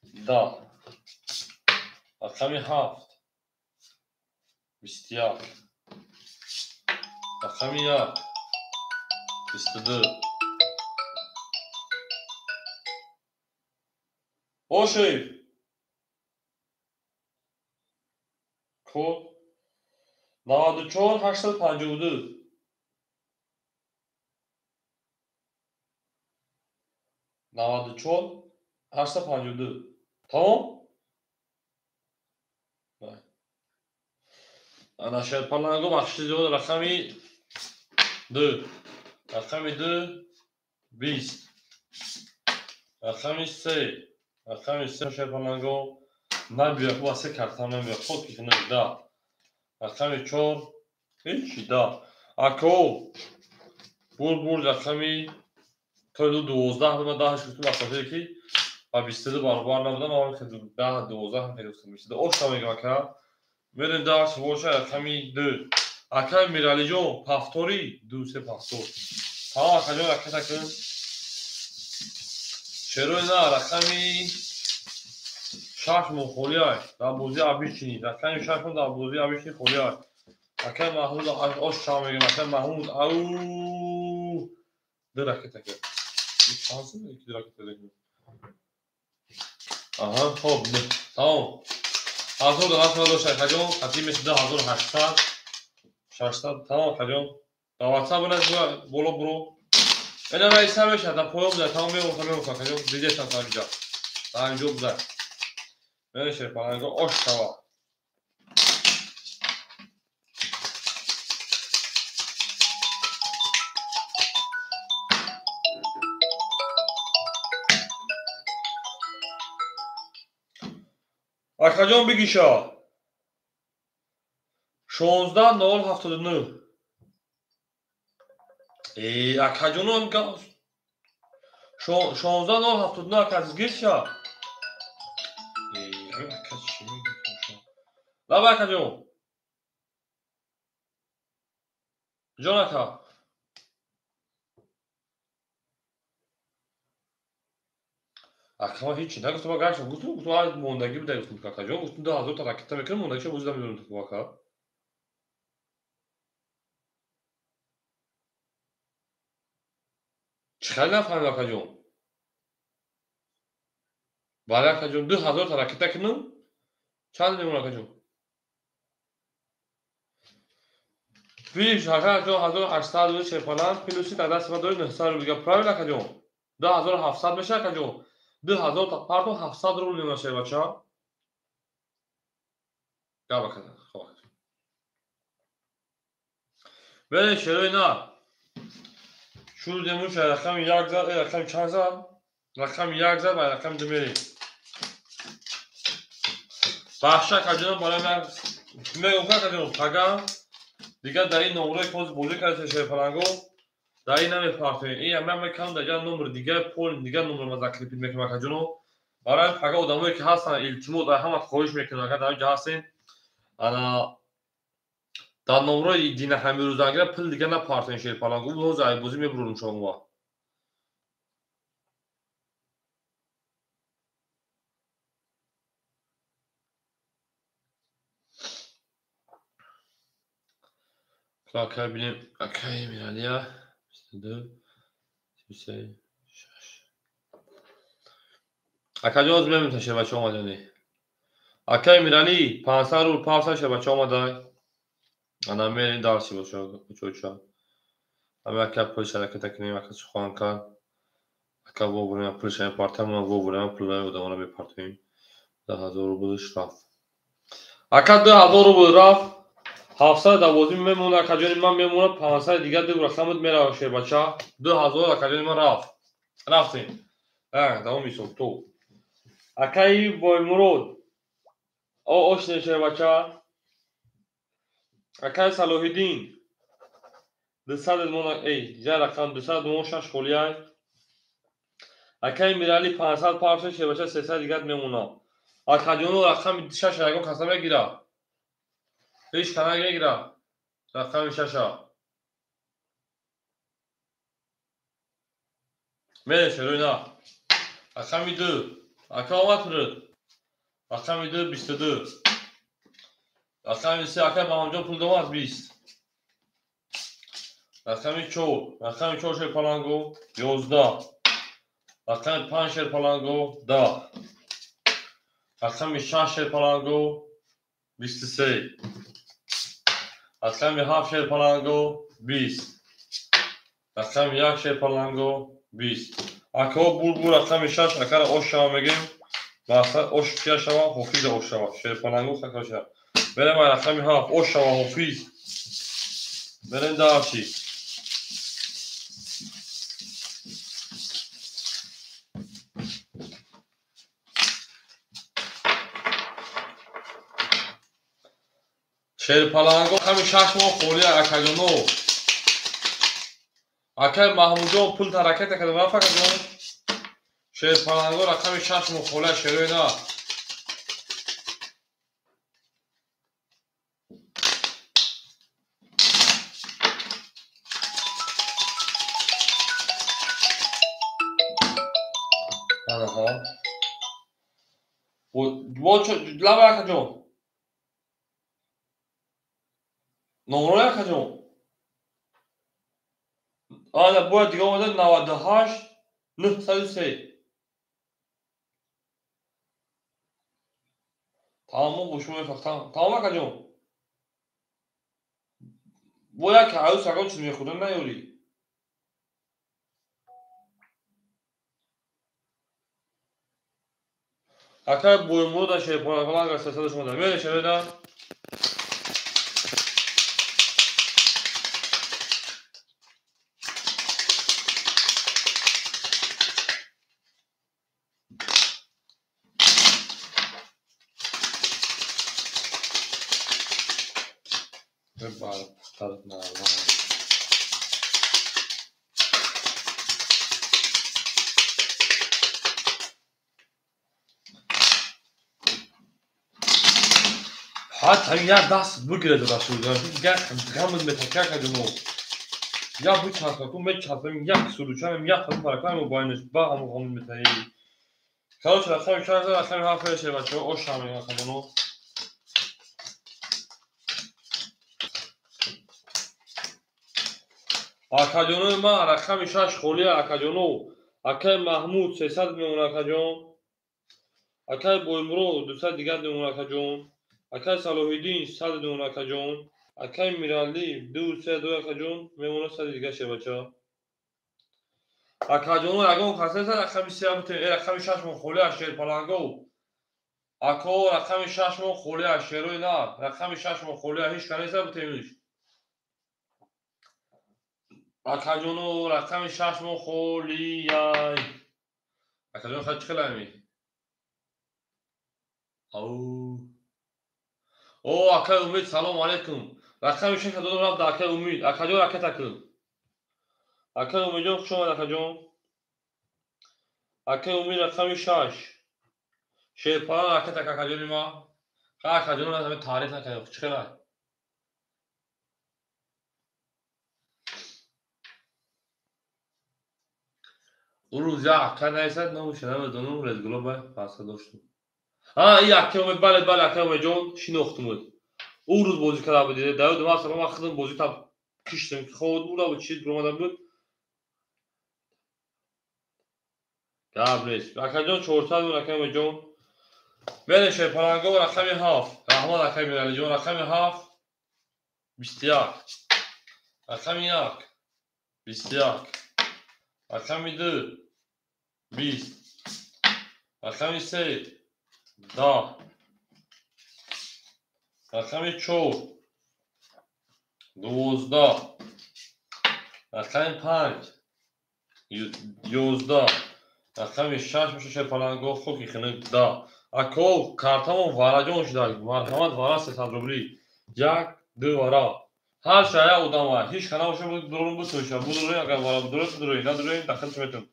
10. Рақами 7. 21. Рақами 1. 22. Ошев. Код 94 852. 94 852. Тамом? Ана шерпаланго бахши зиёд рақами 2. Рақами 2 20. Рақами 3. Рақами 3 шерпаланго Набиё, ва се карта намебиё. Ход ки не да. Рақами 4 ҳеҷ да. Ако бур рақами то 12 ма 10 гуфтам, ба хотире ки ба 22 баробар набудам, ман 10 12 хеле гуфтам 22. Ош намегам ака. Мерем дарс боша рақами 2. Ака Миралиҷон, повтори 2 3 повтор. Тамом акаҷон, ракета кун. Шерои на рақами 6 мон холиай дар бозии Абичини. Рақами 6 мон дар бозии Абичини холиай. Акай Маҳмуд ош ча мегам, акай Маҳмуд ау ду ракета кун. Шанс ки ду ракета кун. Аҳа, хоб, тамом. 1000 даст дошт акаҷон, қатъи меси 2800 600. Тамом акаҷон. Дар WhatsApp биназ боло буро. Ина раиса мешавад, дар поён буда, тамом меофта акаҷон, дидетан там инҷа. Дар инҷо буда. Мере шерпаланго ош шава. Акаҷон бигиша. 16 079. Акаҷонам 16 079 ака гирша. Ака чӣ мегӯ? Лаба акаҷон. Ҷон ака. Ака ман ҳеҷ нагуфтам, ман гаштам, гуфтам ай мондагӣ буда, гуфтам акаҷон, гуфтам 2000 та ракета мекунам, мондагиша бозида медонам ака. Чӣ хеле нафаҳмидам акаҷон? Бале акаҷон, 2000 та ракета кунам, чанд мемонад акаҷон? Пиш акаҷон 1800 рубл шерпалан, плюси дар дасти ман дори 900 рубл. Правильно акаҷон? 2700 мешавад акаҷон. 2000 та партон 700 рубл мемонад шербача. Гап акаҷон, хоб акаҷон. Берем шерои на. Шурӯъ демуша рақами 1 зад, рақами чанд зад? Рақами 1 зад ва рақами 2 мерем. Бахша акаҷонам барои ман мегӯм акаҷон, пага дигар дар ин номрое ки ҳозир бозӣ кардем шерпаланго, дар ин намепартоем. Ин ман мекунам дар ҷа номри дигар, пол дигар номро ман закрепит мекунам акаҷоно. Барои пага одамое ки ҳастанд, илтимос дар ҳама хоҳиш мекунам, агар дар ин ҷо ҳастем, ана дар номрои дина ҳамирӯзангира пул дигар напартоем шерпаланго. Ҳозир ай бозӣ мебурем шумо. Акай бинем, акай Миралия 22 33 6. Акаҷон ҳозир мебинем шербача омада не. Акай Мирали 500 рубл 500 шербача омада. Ана мерем дарси бошад чоча. Ами ака пулша ракета кунем, ака сухан кард. Ака вобурем пулша партамон, вобурем пулаи одамона мепартоем. 10000 рубл штраф. Ака 2000 рубл рафт. 700 дар бозӣ мемонад акаҷони ман, мемонад 500 дигар ду рақамат меравад шербача. 2000 акаҷони ман рафт. Рафтем. Давом ҳисоб то. Акаи Боймурод. Ошне шербача. Акаи Салоҳиддин. 200 мона, эй, я рақам 200 мон 6 холиай. Акаи Мирали 500 парша шербача 300 дигар мемонад. Акаҷоно рақами 6 ягон каса мегирад. Ҳеҷ кана мегирад. Рақами 6. Мерем шерои на. Рақами 2. Ака омад пурид. Рақами 2 22. Рақами 3 ака Маҳмудҷон пул домад 20. Рақами 4. Рақами 4 шерпаланго 11. Рақами 5 шерпаланго 10. Рақами 6 шерпаланго 23. Рақами 7 шерпаланго 20. Рақами 1 шерпаланго 20. Акаҳо бур рақами 6 акара ош шава мегем. Мақсад ош кия шава, ҳофиза ош шава. Шерпаланго хака шава. Берем ай рақами 7 ош шава ҳофиз. Берем дарчи. Шерпаланго рақами 6 моҳ холия акаҷоно. Акай Маҳмудҷон пул таракета кардам рафт акаҷон. Шерпаланго рақами 6 моҳ холия шерои на. Аҳа. Лаба акаҷон. Номрои акаҷон. Ана бояд дига омада 98 903. Тамом бо шумо мефахтам. Тамом акаҷон. Бо як ҳаюс ягон чиз мехӯрда наёрӣ. Акай Боймурод шерпаланга 300 шумо да. Мере шерои на. Ҳатто як даст бигирад расулҷон, гамд метака кардимо. Як бичаспа, ку мечаспам, як суручам, як паракам байнаш ба ҳаму ғамд метаи. Короче, рақами 6 рақами 7 шер бачаҳо, ош ҳам акаҷоно. Акаҷонои ман рақами 6 холия акаҷоно. Акай Маҳмуд 300 мемона акаҷон. Акай Боймурод 200 дигар мемона акаҷон. Акай Салоҳиддин 100 мемона акаҷон. Акай Миралӣ 232 акаҷон мемона 100 дигар шебача. Акаҷоно ягон касе рақами 3 бутем, рақами 6 мон холия шерпаланго. Ако рақами 6 мон холия шерои на, рақами 6 мон холия ҳеч канеса бутемиш. Акаҷоно рақами 6 мон холияй. Акаҷон хай чӣ хелами? Ау. О, акай Умид, салом алейкум. Рақами 6 додам рафт акай Умид. Акаҷон ракета кун. Акай Умидҷон хуш омад акаҷон. Акай Умид рақами 6. Шерпалан ракета ка акаҷони ма. Ха акаҷон ҳаме таъриф накардем. Чӣ хелай? Ӯ рӯз як ака наисад номуша намедонам резгуло бай паса доштум. Ҳа, и акай Умид, бале, бале, акай Умидҷон шинохтумуд. Ӯ рӯз бозӣ карда буд. Давид ман сабаб ман худам бозӣ там киштам. Хоб буда буд, чиз биромада буд. Гап нест. Акаҷон 400 мон акай Умидҷон. Мерем шерпаланго рақами 7. Раҳмат акай Миралиҷон рақами 7 21. Рақами 1 21. Рақами 2 20. Рақами 3 10. Рақами 4 12. Рақами 5 11. Рақами 6 меша шерпаланго хоки хинак 10. Ако картамон вараҷон шуда. Марҳамат вара 300 рубли. 1 2 вара. Ҳар шая одама ҳеч хана боша дурон бутоша. Будурин агар вара будурин будурин надурин дахил метун.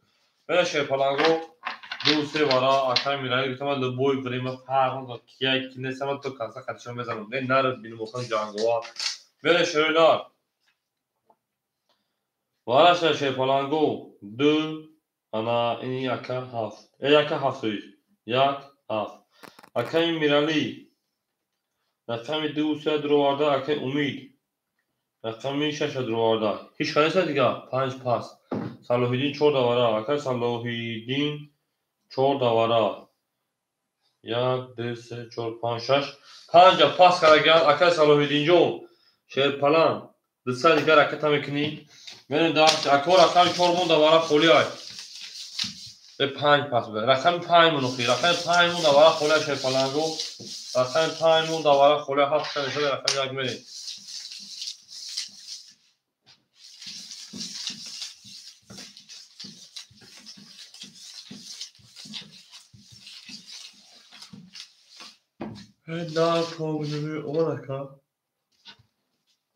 Бена шерпаланго 2 3 вара акай Мирали гуфтам ман любой время фарқ надорад кия ки нест ман то конца хатишо мезанам. Не нар бинмохан ҷангова. Бена шерои нар. Вара шерпаланго 2 ана ин яка 7. Яка 7 соиз. 1 7. Акай Мирали рақами 2 3 дуроварда акай Умид рақами 6 дуроварда. Ҳеч канеса дига 5 пас. Салоҳиддин 4 давара. Акай Салоҳиддин 4 давара. 1 2 3 4 5 6. 5 пас карда акай Салоҳиддинҷон. Шерпалан 200 дигар ракета мекунӣ. Мерем дар ако рақами 4 мон давара холӣ ай. 5 пас бе. Рақами 5 мон охи. Рақами 5 мон давара холӣ ай шерпаланго. Рақами 5 мон давара холӣ 7 та мешавад рақами 1 мерем. На помню, орака.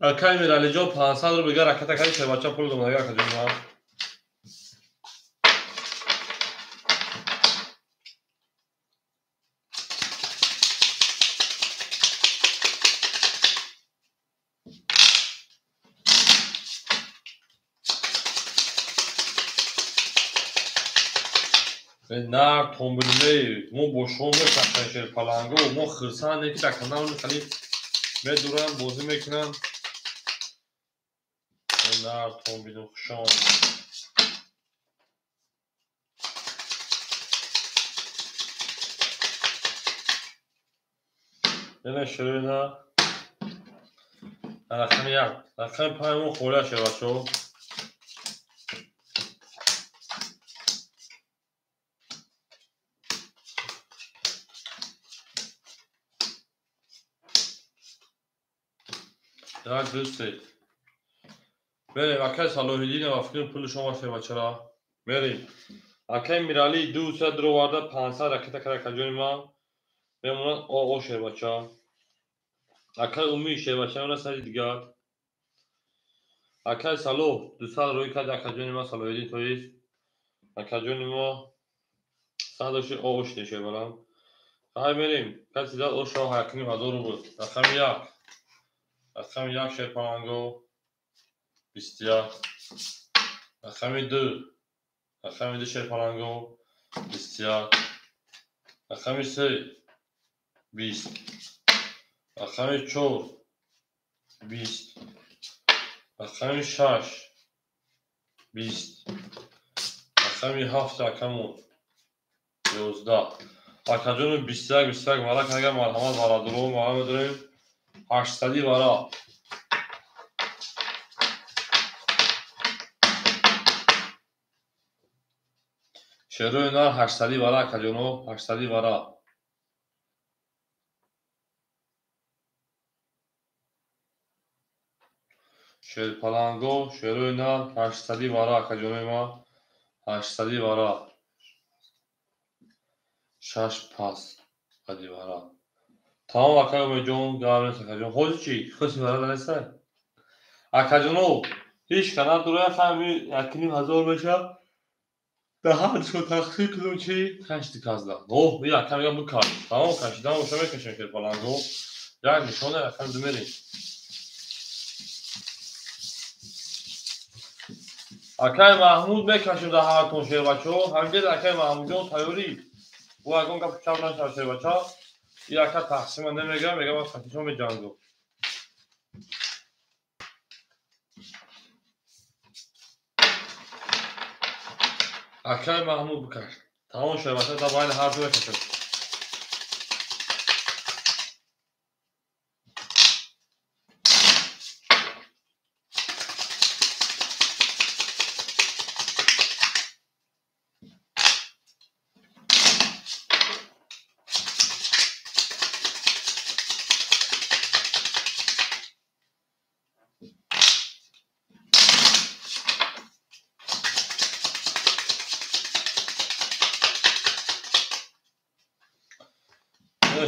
Акай Миралиҷон 500 рубл дигар ракета кардӣ, шербача пул додам дигар акаҷон ман. Нар томбилме мо бо шумо мешахтем шерпаланго, мо хирсандем ки дар канал хали медурам, бозӣ мекунам. Нар томбилм хушон. Ина ширина. Рақами 1, рақами 5 мо холия шербачо. Як, ду, се. Мерем, акай Салоҳиддин ва фикр пули шумо шербачара. Мерем. Акай Мирали 2 3 дроварда 500 ракета кара акаҷони ман. Мемонад о шербача. Акай Умид шербача мена сари дигар. Акай Салоҳ 200 рӯй кард акаҷони ман Салоҳиддин тоист. Акаҷони мо садоши о шиде шербалам. Хай мерем. Каси зад о шо 1,5 ҳазор рубл. Рақами 1. Рақами 1 шерпаланго 21. Рақами 2. Рақами 2 шерпаланго 21. Рақами 3 20. Рақами 4 20. Рақами 6 20. Рақами 7 акамон 11. Акаҷону 21 21 вара кардагар марҳамат бародаро ма медорем 800 вара. Шерои нар 800 вара акаҷоно 800 вара. Шерпаланго шерои нар 800 вара акаҷонои ма 800 вара. 6 пас ади вара. Тамом акай Умедҷон, гап нест акаҷон. Ҳозир чӣ? Хуси вара нестай? Акаҷоно, ҳеҷ ка надора, ҳами 1,5 ҳазор меша. Да ҳар шо тақсим кунем чи? Кашти казда. Оҳ, ин ака мегам бикаш. Тамом кашидан боша мекашем шерпаланго. Як нишона рақами 2 мерем. Акай Маҳмуд мекашем дар ҳартон шербачо. Ҳамҷед акай Маҳмудҷон тайёрӣ. Ӯ ягон гапи чап нашавад шербача. Ин ака тақсима намегирам, мегам ман хатишон меҷангам. Акай Маҳмуд бикаш. Тамом шербача дар байни ҳар ду мекашем.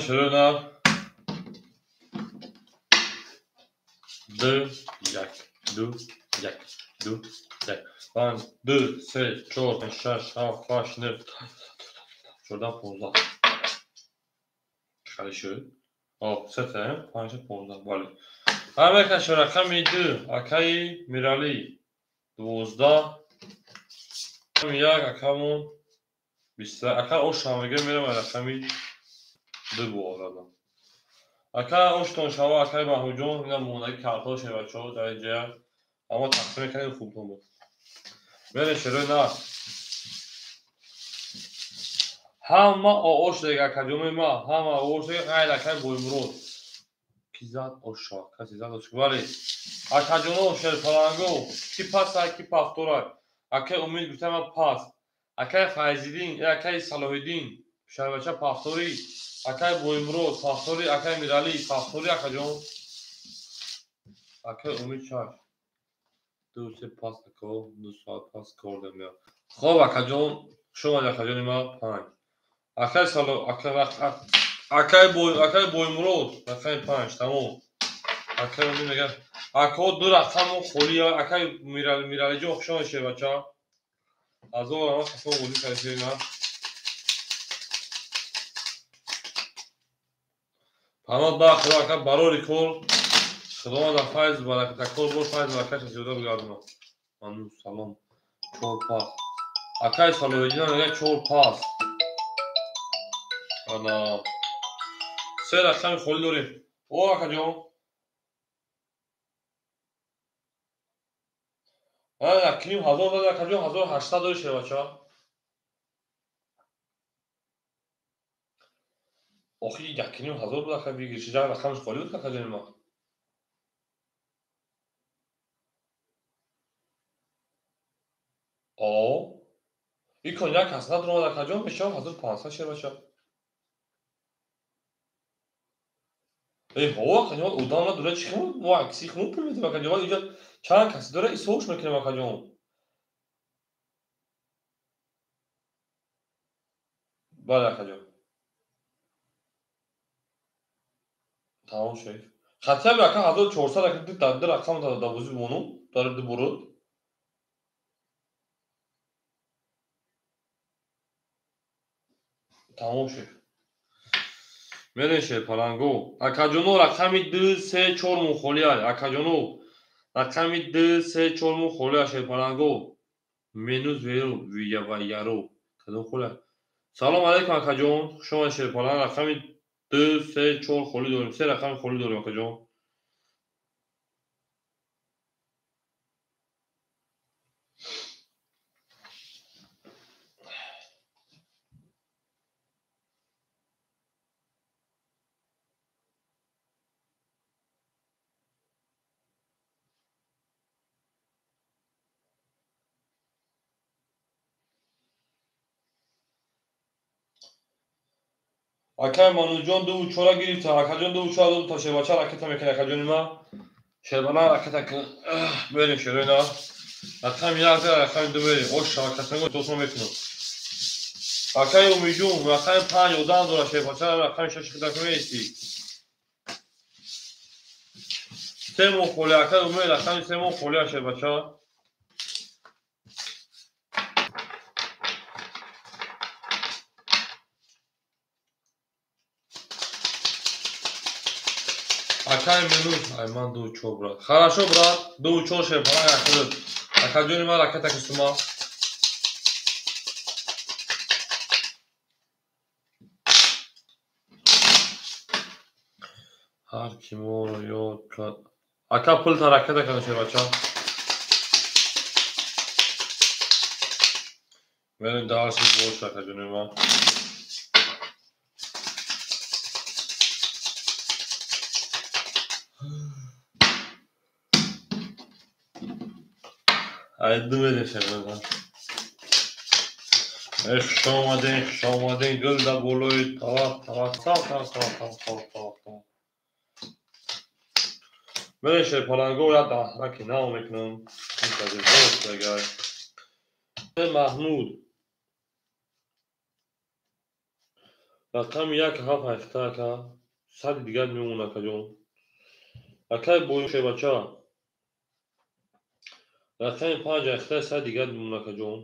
Ширина 2 1 2 1 2 1 5 2 3 4 6 7 8 9 14 15. Хали шуд? О, се 5 15 бале. Ҳама кашо рақами 2 акаи Мирали 12 рақами 1 акамон 20 ака ош ҳамага мерам рақами 2 бо Ака оштон шава акаи Маҳмудҷон ина монаги картҳо шербачо дар инҷа аммо тақсим мекардем хубтон буд. Мере шерои нар. Ҳама оош дега акаҷонои ма, ҳама оош дега ғайр акаи Боимурод. Ки зад ош шава, касе зад ош. Вале акаҷоно шерпаланго ки пасай ки пафторай. Акаи Умид гуфта ман пас. Акаи Файзиддин, акаи Салоҳиддин шербача пафторӣ. Акай Боимурод пафтори, акай Мирали пафтори акаҷон. Акай Умид 6 2 3 пас ако 2 соат пас кор демия. Хоб акаҷон, хуш омадӣ акаҷони ман 5. Акай Сало, акай Боимурод рақами 5 тамом. Акай умид мега. Ако ду рақаму холи акай Миралиҷон хуш омадед шербача. Азор ама қасмо бозӣ кардем. Паноҳ ба Худо ака барори кор. Худованд дар файз баракат кор бор файз баракаташ зиёда бигардонад. Ману салом. 4 пас. Акай Салоҳиддин мега 4 пас. Ана се рақами холӣ дорем. О акаҷон. Ана 1500 дод акаҷон, 1800 дори шербача. Охи 1500 буд ака бигир. Чӣ рақамаш холӣ буд акаҷони ман? О, икон як ҳасанат омад акаҷон, мешавад 1500 шербача. Эй, ҳо акаҷон, одам надора чӣ хел мо акси хел пул медиҳем акаҷон. Инҷо чанд каси дора исош мекунем акаҷон. Бале акаҷон. Тамом шуд. Хотя бы ака 1400 ака дар ду рақам дар бозӣ бимонум, дар ду бурд. Тамом шуд. Мерем шерпаланго. Акаҷоно рақами 2 3 4 мон холӣ ай. Акаҷоно рақами 2 3 4 мон холӣ ай шерпаланго. Менус веру вия ва яро. Кадом холӣ ай? Салом алейкум акаҷон. Хуш омадед шерпаланг. Рақами 2 3 4 холӣ дорем. Се рақами холӣ дорем акаҷон. Акай Мануҷон 2 4 гирифта. Акаҷон 2 4 дод та шербача ракета мекунад акаҷони ман. Шербана ракета кун. Мерем шероина. Рақами 1 рақами 2 мерем. Ош шабакасанго тосно мекунам. Акай Умиҷон рақами 5 одам дора шербача рақами 6 хида кунед. Се мон холӣ акай Умед рақами 3 мон холӣ шербача. Акай минут, ай ман 2 4 брат. Хорошо брат, 2 4 шерпаланг акрид. Акаҷони ман ракета кисума. Ҳар ки моро ёд кард. Ака пулта ракета кардам шербача. Мерем дарси бош акаҷони ман. Ай ду мерем шербача. Эй хуш омадем, хуш омадем. Гул дар болои тавақ, тавақ, тав, тав, тав, тав, тав, тав, тав. Мерем шерпаланго як даҳраки нав мекунам. Маҳмуд. Рақами 1 7 8 ака. Сади дигар мемонад акаҷон. Акай бои шербача. Рақами 5 8 сади дигар мемонад акаҷон.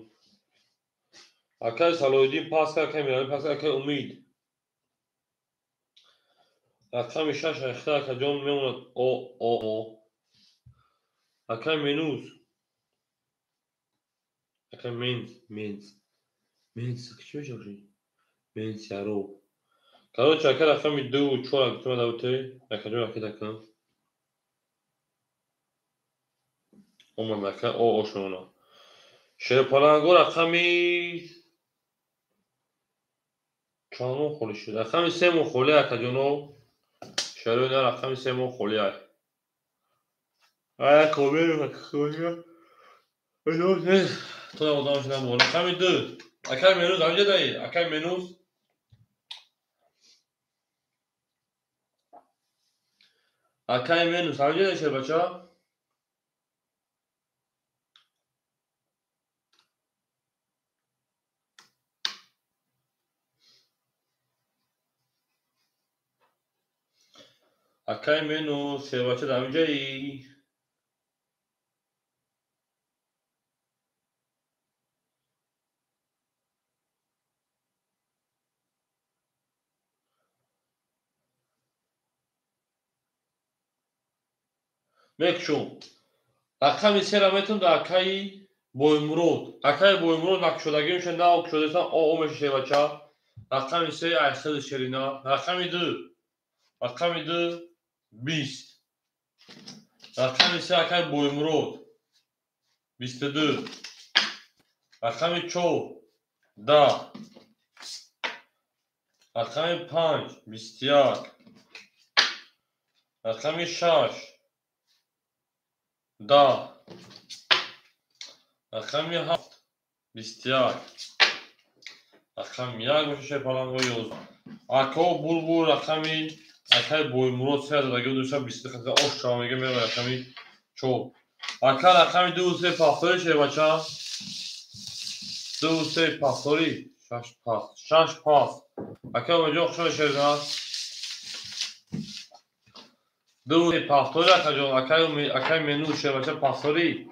Акай Салоҳиддин пас кард, акай Миралӣ пас кард, акай Умид. Рақами 6 8 акаҷон мемонад о о о. Акай Менус. Акай Менс, Менс. Менс, чӣ мешавад? Менс яро. Короче, акай рақами 2 4 гуфтам давте, акаҷон ракета кун. Омад акай о о шуна. Шерпаланго рақами чанд мон холӣ шуд? Рақами 3 мон холӣ акаҷоно. Шероина рақами 3 мон холӣ ай. Ай комер то одам шудам. Рақами 2. Акай Менус ҳамҷа даи? Акай Менус. Акай Менус ҳамҷа даи шербача? Акай мену шербача дар ҳаминҷаи. Мекушум. Рақами сера метавон дар акаи Боймурод. Акаи Боймурод накушодагӣ меша, на кушодасан, о меша шербача. Рақами се айхели шерина. Рақами ду. Рақами ду 20. Рақами се акаи Боймурод 22. Рақами 4 10. Рақами 5 21. Рақами 6 10. Рақами 7 21. Рақами 1 боша шерпаланго 11. Ако булбул рақами акай Боймурод се задаги буд, 22 хата ош шава мега мера рақами 4. Ака рақами 2 3 пахтори шербача. 2 3 пахтори 6 пас. 6 пас. Ака умеҷон хушо шерна. 2 3 пахтори акаҷон, акай мену шербача пахтори.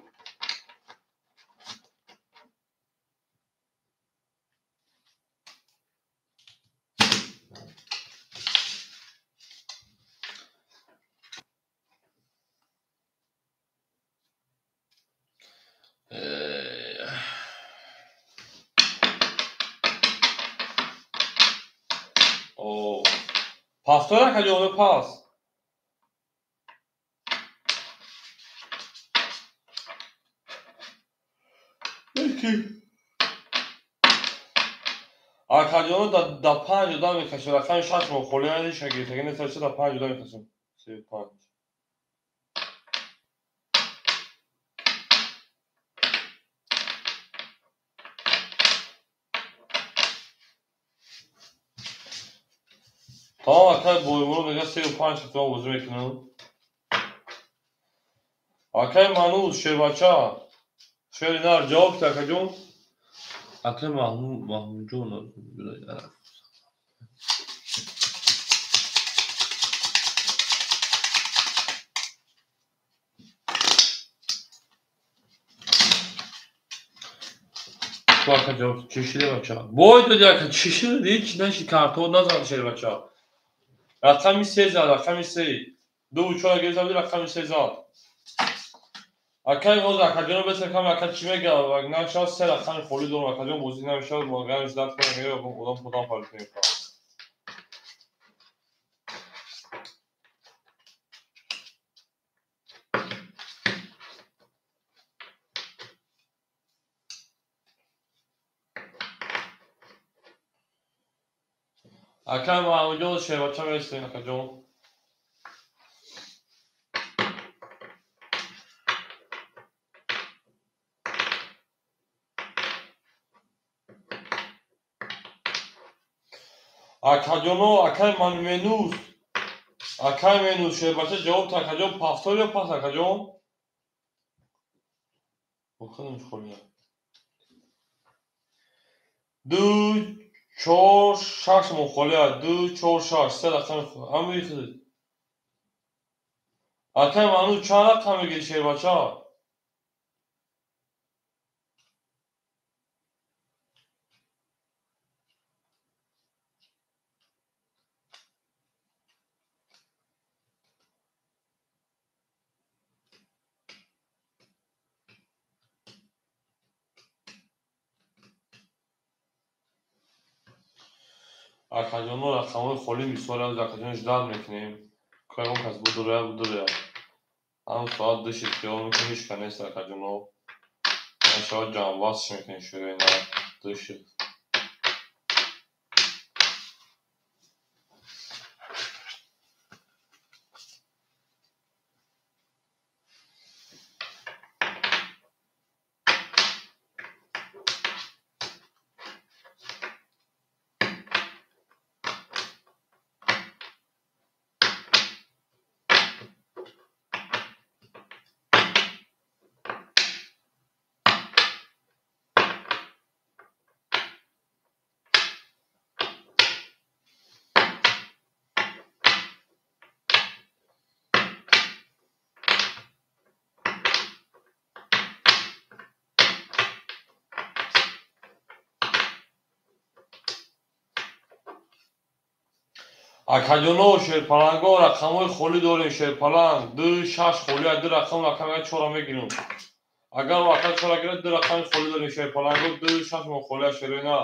Пастор акаҷон, пас. Акаҷоно да 5 одам мекашад, рақами 6 мо холӣ надиша гирифтагӣ нест, да 5 одам мекашам. 3 5. Тамом акай Боймурод мега 3 5 хатма бозӣ мекунам. Акай Мануз шербача. Шери нар ҷавоб кит акаҷон. Акай Маҳмудҷон. Ту ака ҷавоб чӣ шиди бача? Бой доди ака чӣ шиди? Ҳеч нашид картон назад шербача. Рақами 3 зад, рақами 3. 2 4 гирифта буди, рақами 3 зад. Акай ҳозир акаҷоно бесакам ака чӣ мега? Намешавад се рақами холӣ дорам, акаҷон бозӣ намешавад, ганаш дад кунам, мега одам худам фарқ мекунад. Акай Маҳмудҷон шербача мерасем акаҷон. Акаҷоно, акай Менуз. Акай Менуз шербача ҷавоб та акаҷон пафтор ё пас акаҷон? Бохадам холия. 2 4 6 мо холия. 2 4 6 се рақами ҳамаи худат. Акай Мануз чанд рақам мегири шербача? Акаҷоно рақамҳои холӣ бисёр акаҷон ждат мекунем. Кайон кас будуроя будуроя. Ҳам соат 2 шид хиёл мекунем, ҳеч кас нест акаҷоно. Нашавад ҷамъбастш мекунем шӯрои на 2 шид. Акаҷоно, шерпаланго, рақамҳои холӣ дорем, шерпаланг. 2, 6 холӣ, 2 рақам, рақам 4 мегирем. Агар ака 4 гирад, 2 рақами холӣ дорем, шерпаланго, 2, 6 мо холӣ шерина.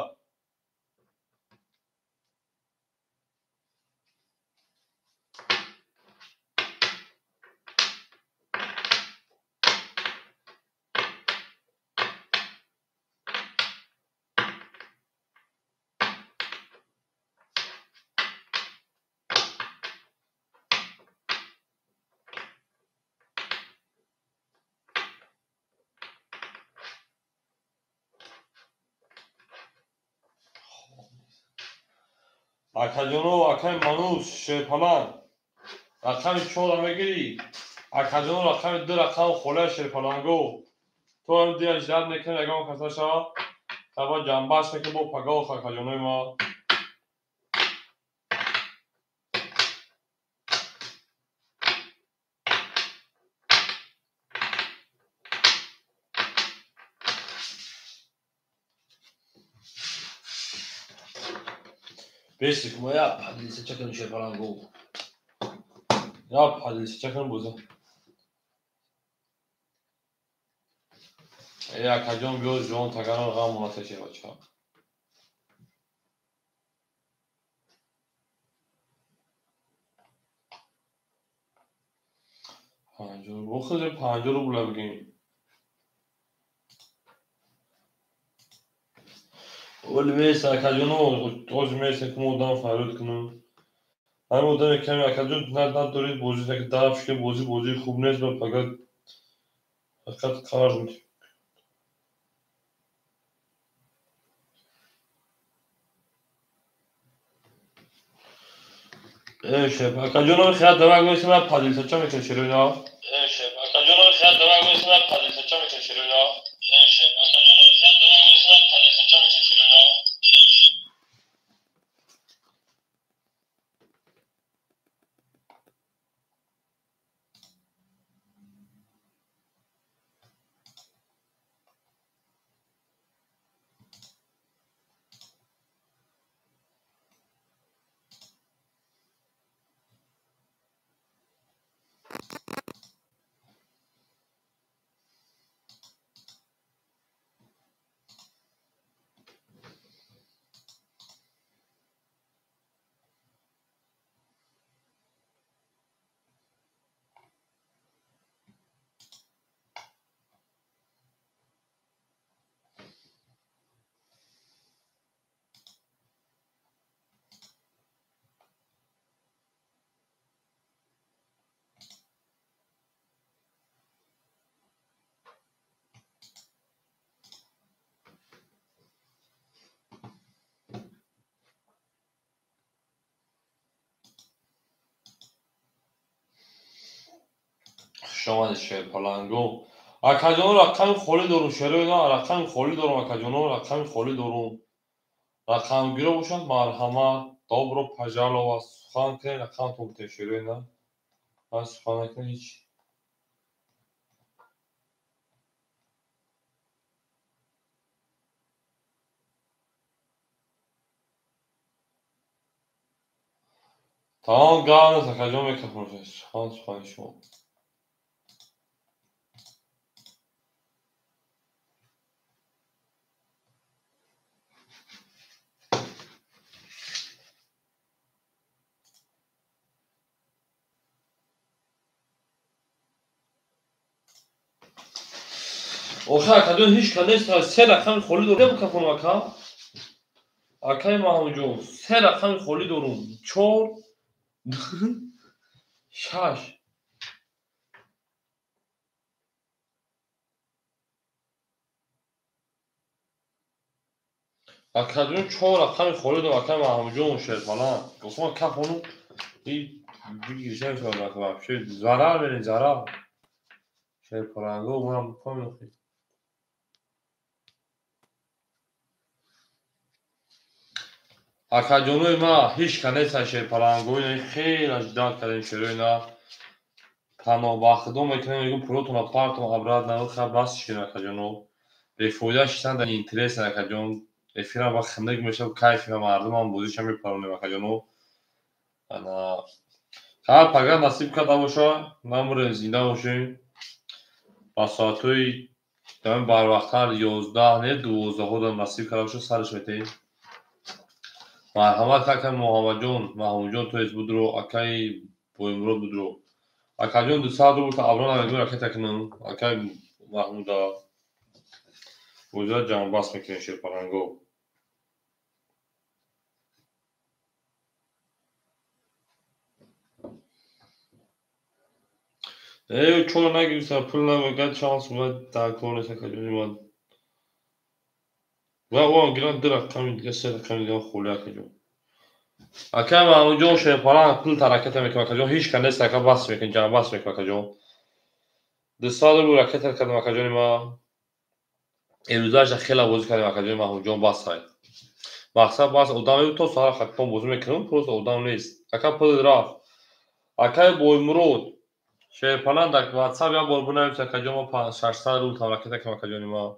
Акаҷоно, акаи Манус, шерпаланг. Рақами 4 мегирӣ. Акаҷоно, рақами 2 рақам холия шерпаланго. То ҳам дия ждат мекунем, ягон каса шава. Таба ҷамбаш мекунем бо пагоҳ акаҷонои ма. Бесик, моя падлиса чакан шерпаланго. Я падлиса чакан боза. Э акаҷон биё ҷон тагарон ғам монатеше бача. Панҷо рубл, 50 рубла бигем. Оли меса акаҷоно, оз меса ки мо одам фарёд кунем. Ҳамин одаме ками акаҷон надоред бозӣ, таки дафшке бозӣ, бозии хуб нест, ба фақат фақат қарз метиҳем. Э шеф, акаҷоно хият давак меса на падилса ча мекунед шероина? Э шеф, акаҷоно хият давак меса на падилса ча мекунед шероина? Э шеф, акаҷоно хият давак меса на падилса ча мекунед шероина? Хуш омадед шерпаланго. Акаҷоно, рақами холӣ дорум, шероина, рақами холӣ дорум, акаҷоно, рақами холӣ дорум. Рақамгиро бошанд, марҳамат, добро пожаловать, сухан кунед, рақамтон битед шероина. Ман сухан накунед ҳеч. Тамом гап нест, акаҷон мекафонад. Сухан сухани шумо. Охе акаҷон ҳеч ка нест, се рақами холӣ дорум. Мекафонам ака. Акаи Маҳмудҷон, се рақами холӣ дорум. 4 6. Акаҷон 4 рақами холӣ дорум, акаи Маҳмудҷон шерпаланг. Гуфтам кафонум и бигирша шавад вообще зарар мерем, зарар. Шерпаланго манам помню. Акаҷонои ма ҳеч ка нестанд шерпалангои, хеле ждат кардем шероина. Паноҳ ба худо мекунем, мегӯм пулотонро партом обратно, ха бас шикем акаҷоно. Бефоида шиштан дар интересен акаҷон. Эфирам ва хунук мешавад, кайфи мардумам бозиша мепаронем акаҷоно. Ана ҳар пага насиб карда боша, намурем, зинда бошем. Ба соатҳои барвақттар 11 не 12 насиб карда боша, сараш метаҳем. Марҳамат, акай Муҳаммадҷон, Маҳмудҷон, то есть будро, акай Боимурод будро. Акаҷон, 200 рубл та аброн намегӯ ракета кунам. Акай Маҳмуда. Бозира ҷамъбаст мекунем шерпаланго. Э, чора нагирифта, пул намегад, шанс омад, дар кор нест, акаҷони ман. Ва оам гиран ду рақами дига, се рақами дига холи, акаҷон. Акай Маҳмудҷон, шерпаланг пул та ракета мекунам, акаҷон, ҳеҷ ка нест, ака бас мекунем, ҷамъбаст мекунам, акаҷон. 200 рубл ракета кардам, акаҷони ман. Ирӯзаша хела бозӣ кардем, акаҷони Маҳмудҷон, бас ҳай. Мақсад бас одам то саҳар хатон бозӣ мекунам, просто одам нест. Ака пул рафт. Акай Боймурод, шерпаланг дар WhatsApp як бор бинавис, акаҷон, ма 600 рубл там ракета кардам, акаҷони ман.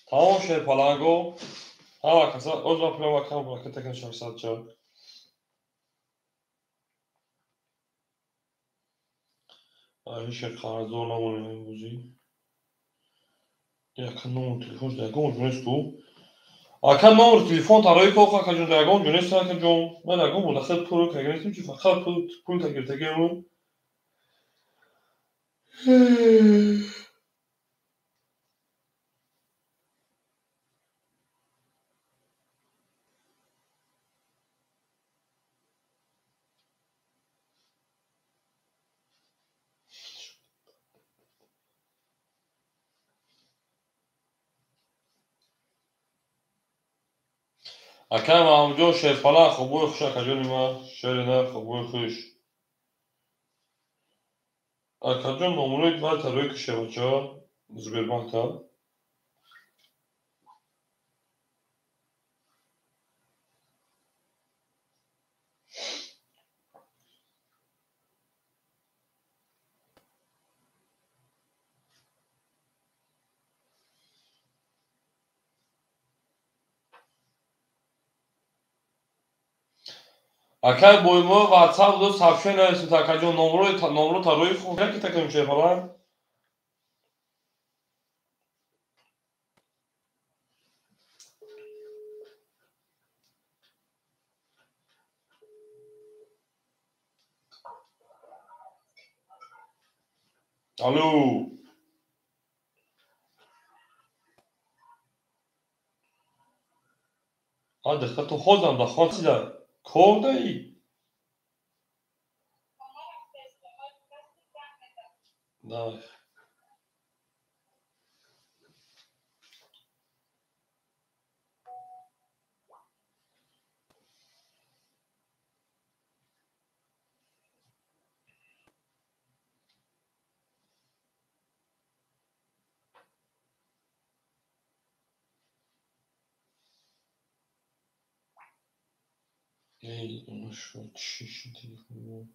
Тамом, шерпаланго. Ҳама каса оз ман пулам акам ракета кунам 600 ча. Ҳеҷ қарздор намонем ин бозӣ. Яка номер телефонш дар ягон ҷо нест ку. Ака номер телефон тарои ко, акаҷон, дар ягон ҷо нест, акаҷон. Ман ягон бор дахел пул кага нестам, чи фақат пул та гирифтагиам. Акай Маҳмудҷон, шерпаланг, хобои хуш, акаҷони ман, шери нар, хобои хуш. Акаҷон, номерои вай тарои ки шербача, Сбербанкта. Акай Боймо WhatsApp до сообщение нависед, акаҷон, номеро тарои хуб яки такам шерпаланг. Алло. А духтар ту ҳозам да хонсида кор даи? Давай. Эй, ну шо, чӣ шуд телефон?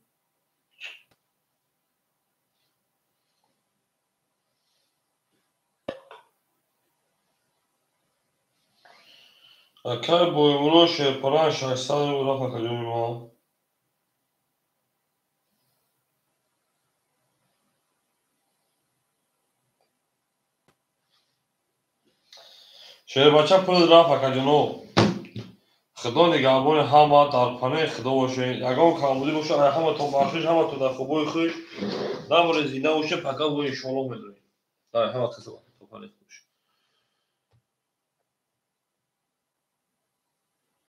Акай Боймурод, шерпаланг 600 рубл рафт, акаҷони ман. Шербача пул рафт, акаҷоно. Худо нигаҳбони ҳама, дар паноҳи Худо бошед. Ягон камбудӣ бошад, ай ҳаматон бахшиш, ҳаматон дар хубои хуш. Наморе, зинда бошем, пока бо, иншоалло, медонем. Ҳама каса.